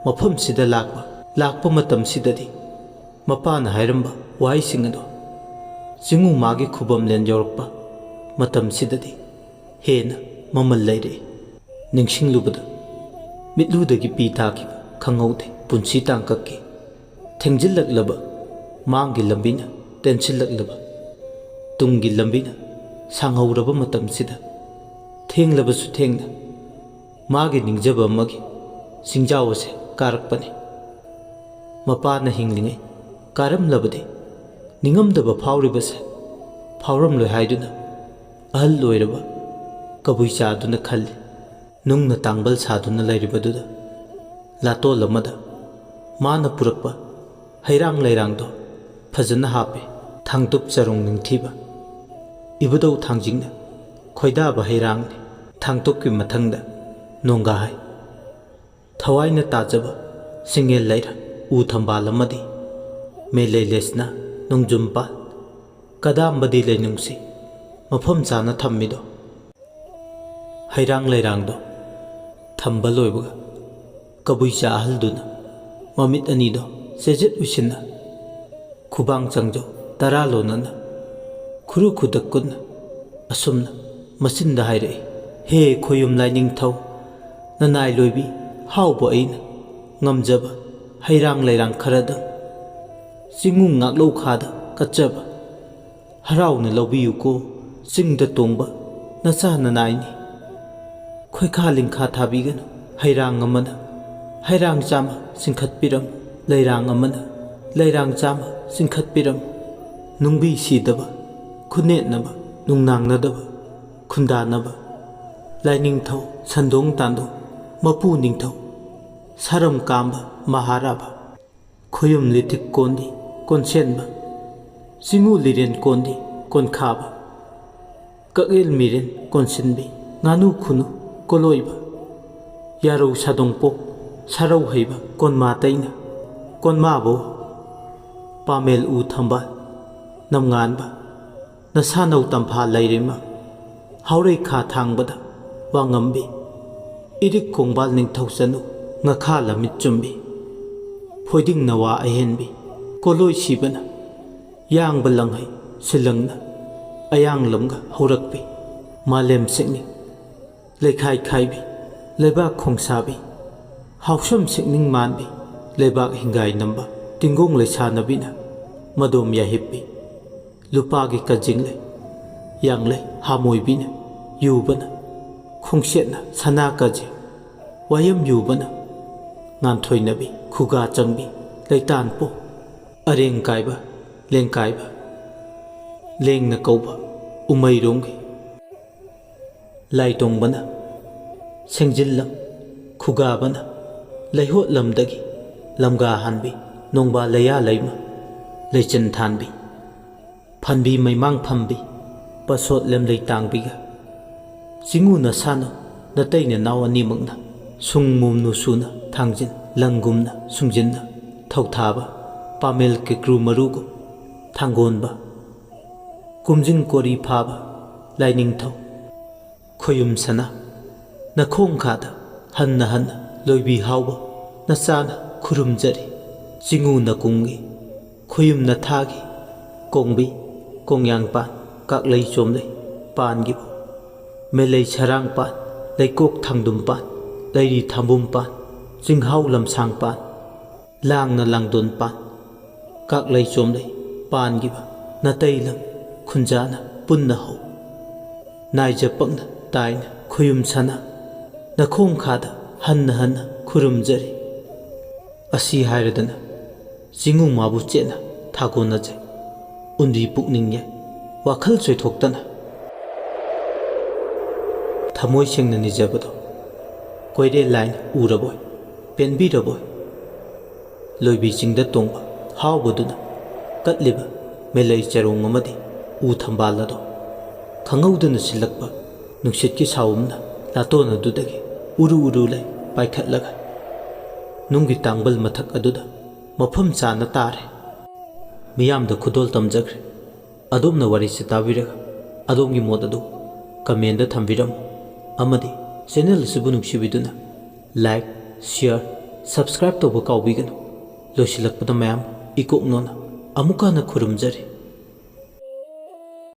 ꯃꯐꯝꯁꯤꯗ ꯂꯥꯛꯄ, ꯂꯥꯛꯄ ꯃꯇꯝꯁꯤꯗꯗꯤ ꯃꯄꯥꯅ ꯍꯥꯏꯔꯝꯕ ꯋꯥꯍꯩꯁꯤꯡ ꯑꯗꯣ ꯆꯤꯡꯉꯨ ꯃꯥꯒꯤ ꯈꯨꯕꯝꯂꯦꯟ ꯌꯧꯔꯛꯄ ꯃꯇꯝꯁꯤꯗꯗꯤ ꯍꯦꯟꯅ ꯃꯃꯜ ꯂꯩꯔꯛꯏ꯫ ꯅꯤꯡꯁꯤꯡꯂꯨꯕꯗ ꯃꯤꯠꯂꯨꯗꯒꯤ ꯄꯤ ꯇꯥꯈꯤꯕ ꯈꯪꯍꯧꯗꯦ꯫ ꯄꯨꯟꯁꯤ ꯇꯥꯡꯀꯛꯀꯤ ꯊꯦꯡꯖꯤꯜꯂꯛꯂꯕ ꯃꯥꯡꯒꯤ ꯂꯝꯕꯤꯅ ꯇꯦꯟꯁꯤꯜꯂꯛꯂꯕ ꯇꯨꯡꯒꯤ ꯂꯝꯕꯤꯅ ꯁꯥꯡꯍꯧꯔꯕ ꯃꯇꯝꯁꯤꯗ ꯊꯦꯡꯂꯕꯁꯨ ꯊꯦꯡꯅ ꯃꯥꯒꯤ ꯅꯤꯡꯖꯕ ꯑꯃꯒꯤ ꯆꯤꯡꯖꯥꯎ ꯑꯁꯦ ꯀꯥꯔꯛꯄꯅꯤ꯫ ꯃꯄꯥꯅ ꯍꯤꯡꯂꯤꯉꯩ ꯀꯥꯔꯝꯂꯕꯗꯤ ꯅꯤꯡꯉꯝꯗꯕ ꯐꯥꯎꯔꯤꯕꯁꯦ ꯐꯥꯎꯔꯝꯂꯣꯏ ꯍꯥꯏꯗꯨꯅ ꯑꯍꯜ ꯑꯣꯏꯔꯕ ꯀꯕꯨꯏ ꯆꯥꯗꯨꯅ ꯈꯜꯂꯤ꯫ ꯅꯨꯡꯅ ꯇꯥꯡꯕꯜ ꯁꯥꯗꯨꯅ ꯂꯩꯔꯤꯕꯗꯨꯗ ꯂꯥꯇꯣꯜ ꯑꯃꯗ ꯃꯥꯅ ꯄꯨꯔꯛꯄ ꯍꯩꯔꯥꯡ ꯂꯩꯔꯥꯡꯗꯣ ꯐꯖꯅ ꯍꯥꯞꯄꯦ꯫ ꯊꯥꯡꯇꯨꯞ ꯆꯔꯣꯡ ꯅꯤꯡꯊꯤꯕ ꯏꯕꯨꯙꯧ ꯊꯥꯡꯖꯤꯡꯅ ꯈꯣꯏꯗꯥꯕ ꯍꯩꯔꯥꯡꯅꯤ꯫ ꯊꯥꯡꯇꯨꯞꯀꯤ ꯃꯊꯪꯗ ꯅꯣꯡꯒꯥꯍꯩ꯫ ꯊꯋꯥꯏꯅ ꯇꯥꯖꯕ ꯁꯤꯡꯉꯦꯜ ꯂꯩꯔꯥ ꯎ ꯊꯝꯕꯥꯜ ꯑꯃꯗꯤ ꯃꯦꯂꯩ ꯂꯦꯁꯅ ꯅꯣꯡꯖꯨꯝ ꯄꯥꯜ ꯀꯗꯥꯝꯕꯗꯤ ꯂꯩꯅꯨꯡꯁꯤ ꯃꯐꯝ ꯆꯥꯅ ꯊꯝꯃꯤꯗꯣ꯫ ꯍꯩꯔꯥꯡ ꯂꯩꯔꯥꯡꯗꯣ ꯊꯝꯕ ꯂꯣꯏꯕꯒ ꯀꯕꯨꯏꯆꯥ ꯑꯍꯜꯗꯨꯅ ꯃꯃꯤꯠ ꯑꯅꯤꯗꯣ ꯆꯦꯖꯦꯠ ꯎꯏꯁꯤꯟꯅ ꯈꯨꯕꯥꯡ ꯆꯪꯖꯧ ꯇꯔꯥ ꯂꯣꯟꯅꯅ ꯈꯨꯔꯨ ꯈꯨꯗꯛ ꯀꯨꯠꯅ ꯑꯁꯨꯝꯅ ꯃꯆꯤꯟꯗ ꯍꯥꯏꯔꯛꯏ, "ꯍꯦ ꯈꯣꯌꯨꯝ ꯂꯥꯏꯅꯤꯡꯊꯧ, ꯅꯅꯥꯏ ꯂꯣꯏꯕꯤ ꯍꯥꯎꯕ ꯑꯩꯅ ꯉꯝꯖꯕ ꯍꯩꯔꯥꯡ ꯂꯩꯔꯥꯡ ꯈꯔꯗꯪ ꯆꯤꯡꯉꯨ ꯉꯥꯛꯂꯧ ꯈꯥꯗ ꯀꯠꯆꯕ ꯍꯔꯥꯎꯅ ꯂꯧꯕꯤꯌꯨꯀꯣ꯫ ꯆꯤꯡꯗ ꯇꯣꯡꯕ ꯅꯆꯥ ꯅꯅꯥꯏꯅꯤ꯫ ꯈꯣꯏꯈꯥ ꯂꯤꯡꯈꯥ ꯊꯥꯕꯤꯒꯅꯨ꯫ ꯍꯩꯔꯥꯡ ꯑꯃꯅ ꯍꯩꯔꯥꯡ ꯆꯥꯝꯃ ꯆꯤꯡꯈꯠꯄꯤꯔꯝꯃꯨ꯫ ꯂꯩꯔꯥꯡ ꯑꯃꯅ ꯂꯩꯔꯥꯡ ꯆꯥꯝꯃ ꯆꯤꯡꯈꯠꯄꯤꯔꯝꯃꯨ꯫ ꯅꯨꯡꯕꯤ ꯁꯤꯗꯕ, ꯈꯨꯅꯦꯠꯅꯕ, ꯅꯨꯡꯅꯥꯡꯅꯗꯕ, ꯈꯨꯟꯗꯥꯅꯕ꯫ ꯂꯥꯏꯅꯤꯡꯊꯧ ꯁꯟꯗꯣꯡ ꯇꯥꯟꯗꯣꯡ, ꯃꯄꯨ ꯅꯤꯡꯊꯧ ꯁꯥꯔꯝ ꯀꯥꯝꯕ ꯃꯍꯥꯔꯥꯕ꯫ ꯈꯣꯌꯨꯝ ꯂꯤꯊꯤꯛ ꯀꯣꯟꯗꯤ ꯀꯣꯟꯁꯦꯟꯕ, ꯆꯤꯡꯉꯨ ꯂꯤꯔꯦꯟ ꯀꯣꯟꯗꯤ ꯀꯣꯟꯈꯥꯕ, ꯀꯛꯑꯦꯜ ꯃꯤꯔꯦꯟ ꯀꯣꯟꯁꯤꯟꯕꯤ, ꯉꯥꯅꯨ ꯈꯨꯅꯨ ꯀꯣꯂꯣꯏꯕ, ꯌꯥꯔꯧ ꯁꯥꯗꯣꯡꯄꯣꯛ ꯁꯥꯔꯧ ꯍꯩꯕ ꯀꯣꯟꯃꯥ ꯇꯩꯅ ꯀꯣꯟꯃꯥꯕꯣ꯫ ꯄꯥꯃꯦꯜ ꯎ ꯊꯝꯕꯥꯜ ꯅꯝꯉꯥꯟꯕ, ꯅꯁꯥꯅꯧ ꯇꯝꯐꯥ ꯂꯩꯔꯤꯃ꯫ ꯍꯥꯎꯔꯩꯈꯥ ꯊꯥꯡꯕꯗ ꯋꯥꯉꯝꯕꯤ, ꯏꯔꯤꯛ ꯀꯣꯡꯕꯥꯜ ꯅꯤꯡꯊꯧ ꯆꯅꯨ ꯉꯥꯈꯥ ꯂꯝꯃꯤꯠ ꯆꯨꯝꯕꯤ, ꯐꯣꯏꯗꯤꯡ ꯅꯋꯥ ꯑꯍꯦꯟꯕꯤ, ꯀꯣꯂꯣꯏ ꯁꯤꯕꯅ ꯌꯥꯡꯕ ꯂꯪꯍꯩ ꯁꯤꯜꯂꯪꯅ ꯑꯌꯥꯡꯂꯝꯒ ꯍꯧꯔꯛꯄꯤ, ꯃꯥꯂꯦꯝ ꯁꯤꯛꯅꯤꯡ ꯂꯩꯈꯥꯏ ꯈꯥꯏꯕꯤ, ꯂꯩꯕꯥꯛ ꯈꯣꯡꯁꯥꯕꯤ, ꯍꯥꯎꯁꯝ ꯁꯤꯛꯅꯤꯡ ꯃꯥꯟꯕꯤ, ꯂꯩꯕꯥꯛ ꯍꯤꯡꯒꯥꯏ ꯅꯝꯕ ꯇꯤꯡꯒꯣꯡ ꯂꯩꯁꯥꯅꯕꯤꯅ ꯃꯗꯣꯝ ꯌꯥꯍꯤꯞꯄꯤ꯫ ꯂꯨꯄꯥꯒꯤ ꯀꯖꯤꯡꯂꯩ ꯌꯥꯡꯂꯩ ꯍꯥꯃꯣꯏꯕꯤꯅ ꯌꯨꯕꯅ ꯈꯣꯡꯁꯦꯠꯅ ꯁꯅꯥ ꯀꯖꯤ ꯋꯥꯌꯝ ꯌꯨꯕꯅ ꯉꯥꯟꯊꯣꯏꯅꯕꯤ ꯈꯨꯒꯥ ꯆꯪꯕꯤ ꯂꯩꯇꯥꯟꯄꯣ꯫ ꯑꯔꯦꯡ ꯀꯥꯏꯕ ꯂꯦꯡꯀꯥꯏꯕ ꯂꯦꯡꯅ ꯀꯧꯕ ꯎꯃꯩꯔꯣꯡꯒꯤ ꯂꯥꯏꯇꯣꯡꯕꯅ ꯁꯦꯡꯖꯤꯜꯂꯝ ꯈꯨꯒꯥꯕꯅ ꯂꯩꯍꯣꯠꯂꯝꯗꯒꯤ ꯂꯝꯒꯥ ꯍꯥꯟꯕꯤ ꯅꯣꯡꯕꯥ ꯂꯩꯌꯥ ꯂꯩꯃ ꯂꯩꯆꯤꯟ ꯊꯥꯟꯕꯤ ꯐꯟꯕꯤ ꯃꯩꯃꯥꯡ ꯐꯝꯕꯤ ꯄꯁꯣꯠ ꯂꯦꯝꯂꯩ ꯇꯥꯡꯕꯤꯒ ꯆꯤꯡꯉꯨ ꯅꯁꯥꯅꯧ ꯅꯇꯩ ꯅꯅꯥꯎ ꯑꯅꯤꯃꯛꯅ ꯁꯨꯡ ꯃꯨꯝꯅꯨ ꯁꯨꯅ ꯊꯥꯡꯖꯤꯟ ꯂꯪꯒꯨꯝꯅ ꯁꯨꯡꯖꯤꯟꯅ ꯊꯧꯊꯥꯕ ꯄꯥꯃꯦꯜ ꯀꯦꯀ꯭ꯔꯨ ꯃꯔꯨꯒꯨꯝ ꯊꯥꯡꯒꯣꯟꯕ ꯀꯨꯝꯖꯤꯡ ꯀꯣꯔꯤ ꯐꯥꯕ ꯂꯥꯏꯅꯤꯡꯊꯧ ꯈꯣꯌꯨꯝ ꯁꯅꯥ ꯅꯈꯣꯡ ꯈꯥꯗ ꯍꯟꯅ ꯍꯟꯅ ꯂꯣꯏꯕꯤ ꯍꯥꯎꯕ ꯅꯆꯥꯅ ꯈꯨꯔꯨꯝꯖꯔꯤ꯫ ꯆꯤꯡꯉꯨ ꯅꯀꯨꯡꯒꯤ ꯈꯣꯌꯨꯝ ꯅꯊꯥꯒꯤ ꯀꯣꯡꯕꯤ ꯀꯣꯡꯌꯥꯡ ꯄꯥꯟ ꯀꯥꯛꯂꯩ ꯆꯣꯝꯂꯩ ꯄꯥꯟꯒꯤꯕꯨ ꯃꯦꯂꯩ ꯁꯔꯥꯡ ꯄꯥꯟ ꯂꯩꯀꯣꯛ ꯊꯥꯡꯗꯨꯝ ꯄꯥꯟ ꯂꯩꯔꯤ ꯊꯥꯡꯕꯨꯝ ꯄꯥꯟ ꯆꯤꯡꯍꯥꯎ ꯂꯝꯁꯥꯡ ꯄꯥꯟ ꯂꯥꯡꯅ ꯂꯥꯡꯗꯣꯟ ꯄꯥꯟ ꯀꯥꯛꯂꯩ ꯆꯣꯝꯂꯩ ꯄꯥꯟꯒꯤꯕ ꯅꯇꯩ ꯂꯝ ꯈꯨꯟꯖꯥꯅ ꯄꯨꯟꯅ ꯍꯧ ꯅꯥꯏꯖ ꯄꯛꯅ ꯇꯥꯏꯅ ꯈꯨꯌꯨꯝ ꯁꯅ ꯅꯈꯣꯡ ꯈꯥꯗ ꯍꯟꯅ ꯍꯟꯅ ꯈꯨꯔꯨꯝꯖꯔꯤ꯫ ꯑꯁꯤ ꯍꯥꯏꯔꯗꯅ ꯆꯤꯡꯉꯨ ꯃꯥꯕꯨ ꯆꯦꯠꯅ ꯊꯥꯒꯣꯟꯅꯖꯩ꯫ ꯎꯟꯕꯤ ꯄꯨꯛꯅꯤꯡ ꯌꯥꯏ ꯋꯥꯈꯜ ꯆꯣꯏꯊꯣꯛꯇꯅ꯫ ꯊꯃꯣꯏ ꯁꯦꯡꯅ ꯅꯤꯖꯕꯗꯣ ꯀꯣꯏꯔꯦꯜ ꯂꯥꯏꯅ ꯎꯔꯕꯣꯏ ꯄꯦꯟꯕꯤꯔꯕꯣꯏ꯫ ꯂꯣꯏꯕꯤ ꯆꯤꯡꯗ ꯇꯣꯡꯕ ꯍꯥꯎꯕꯗꯨꯅ ꯀꯠꯂꯤꯕ ꯃꯦꯂꯩ ꯆꯔꯣꯡ ꯑꯃꯗꯤ ꯎ ꯊꯝꯕꯥꯜ ꯑꯗꯣ ꯈꯪꯍꯧꯗꯅ ꯁꯤꯜꯂꯛꯄ ꯅꯨꯡꯁꯤꯠꯀꯤ ꯁꯥꯎꯝꯅ ꯅꯥꯇꯣꯟ ꯑꯗꯨꯗꯒꯤ ꯎꯔꯨ ꯎꯔꯨ ꯂꯩ ꯄꯥꯏꯈꯠꯂꯒ ꯅꯨꯡꯒꯤ ꯇꯥꯡꯕꯜ ꯃꯊꯛ ꯑꯗꯨꯗ ꯃꯐꯝ ꯆꯥꯅ ꯇꯥꯔꯦ꯫ ꯃꯤꯌꯥꯝꯗ ꯈꯨꯗꯣꯜ ꯇꯝꯖꯈ꯭ꯔꯦ꯫ ꯑꯗꯣꯝꯅ ꯋꯥꯔꯤꯁꯤ ꯇꯥꯕꯤꯔꯒ ꯑꯗꯣꯝꯒꯤ ꯃꯣꯠ ꯑꯗꯨ comment ꯊꯝꯕꯤꯔꯝꯃꯨ ꯑꯃꯗꯤ channel ꯑꯁꯤꯕꯨ ꯅꯨꯡꯁꯤꯕꯤꯗꯨꯅ like, share, subscribe ꯇꯧꯕ ꯀꯥꯎꯕꯤꯒꯅꯨ꯫ ꯂꯣꯏꯁꯤꯜꯂꯛꯄꯗ ꯃꯌꯥꯝ ꯏꯀꯣꯛꯅꯣꯅ ꯑꯃꯨꯛꯀ ꯍꯟꯅ ꯈꯨꯔꯨꯝꯖꯔꯤ꯫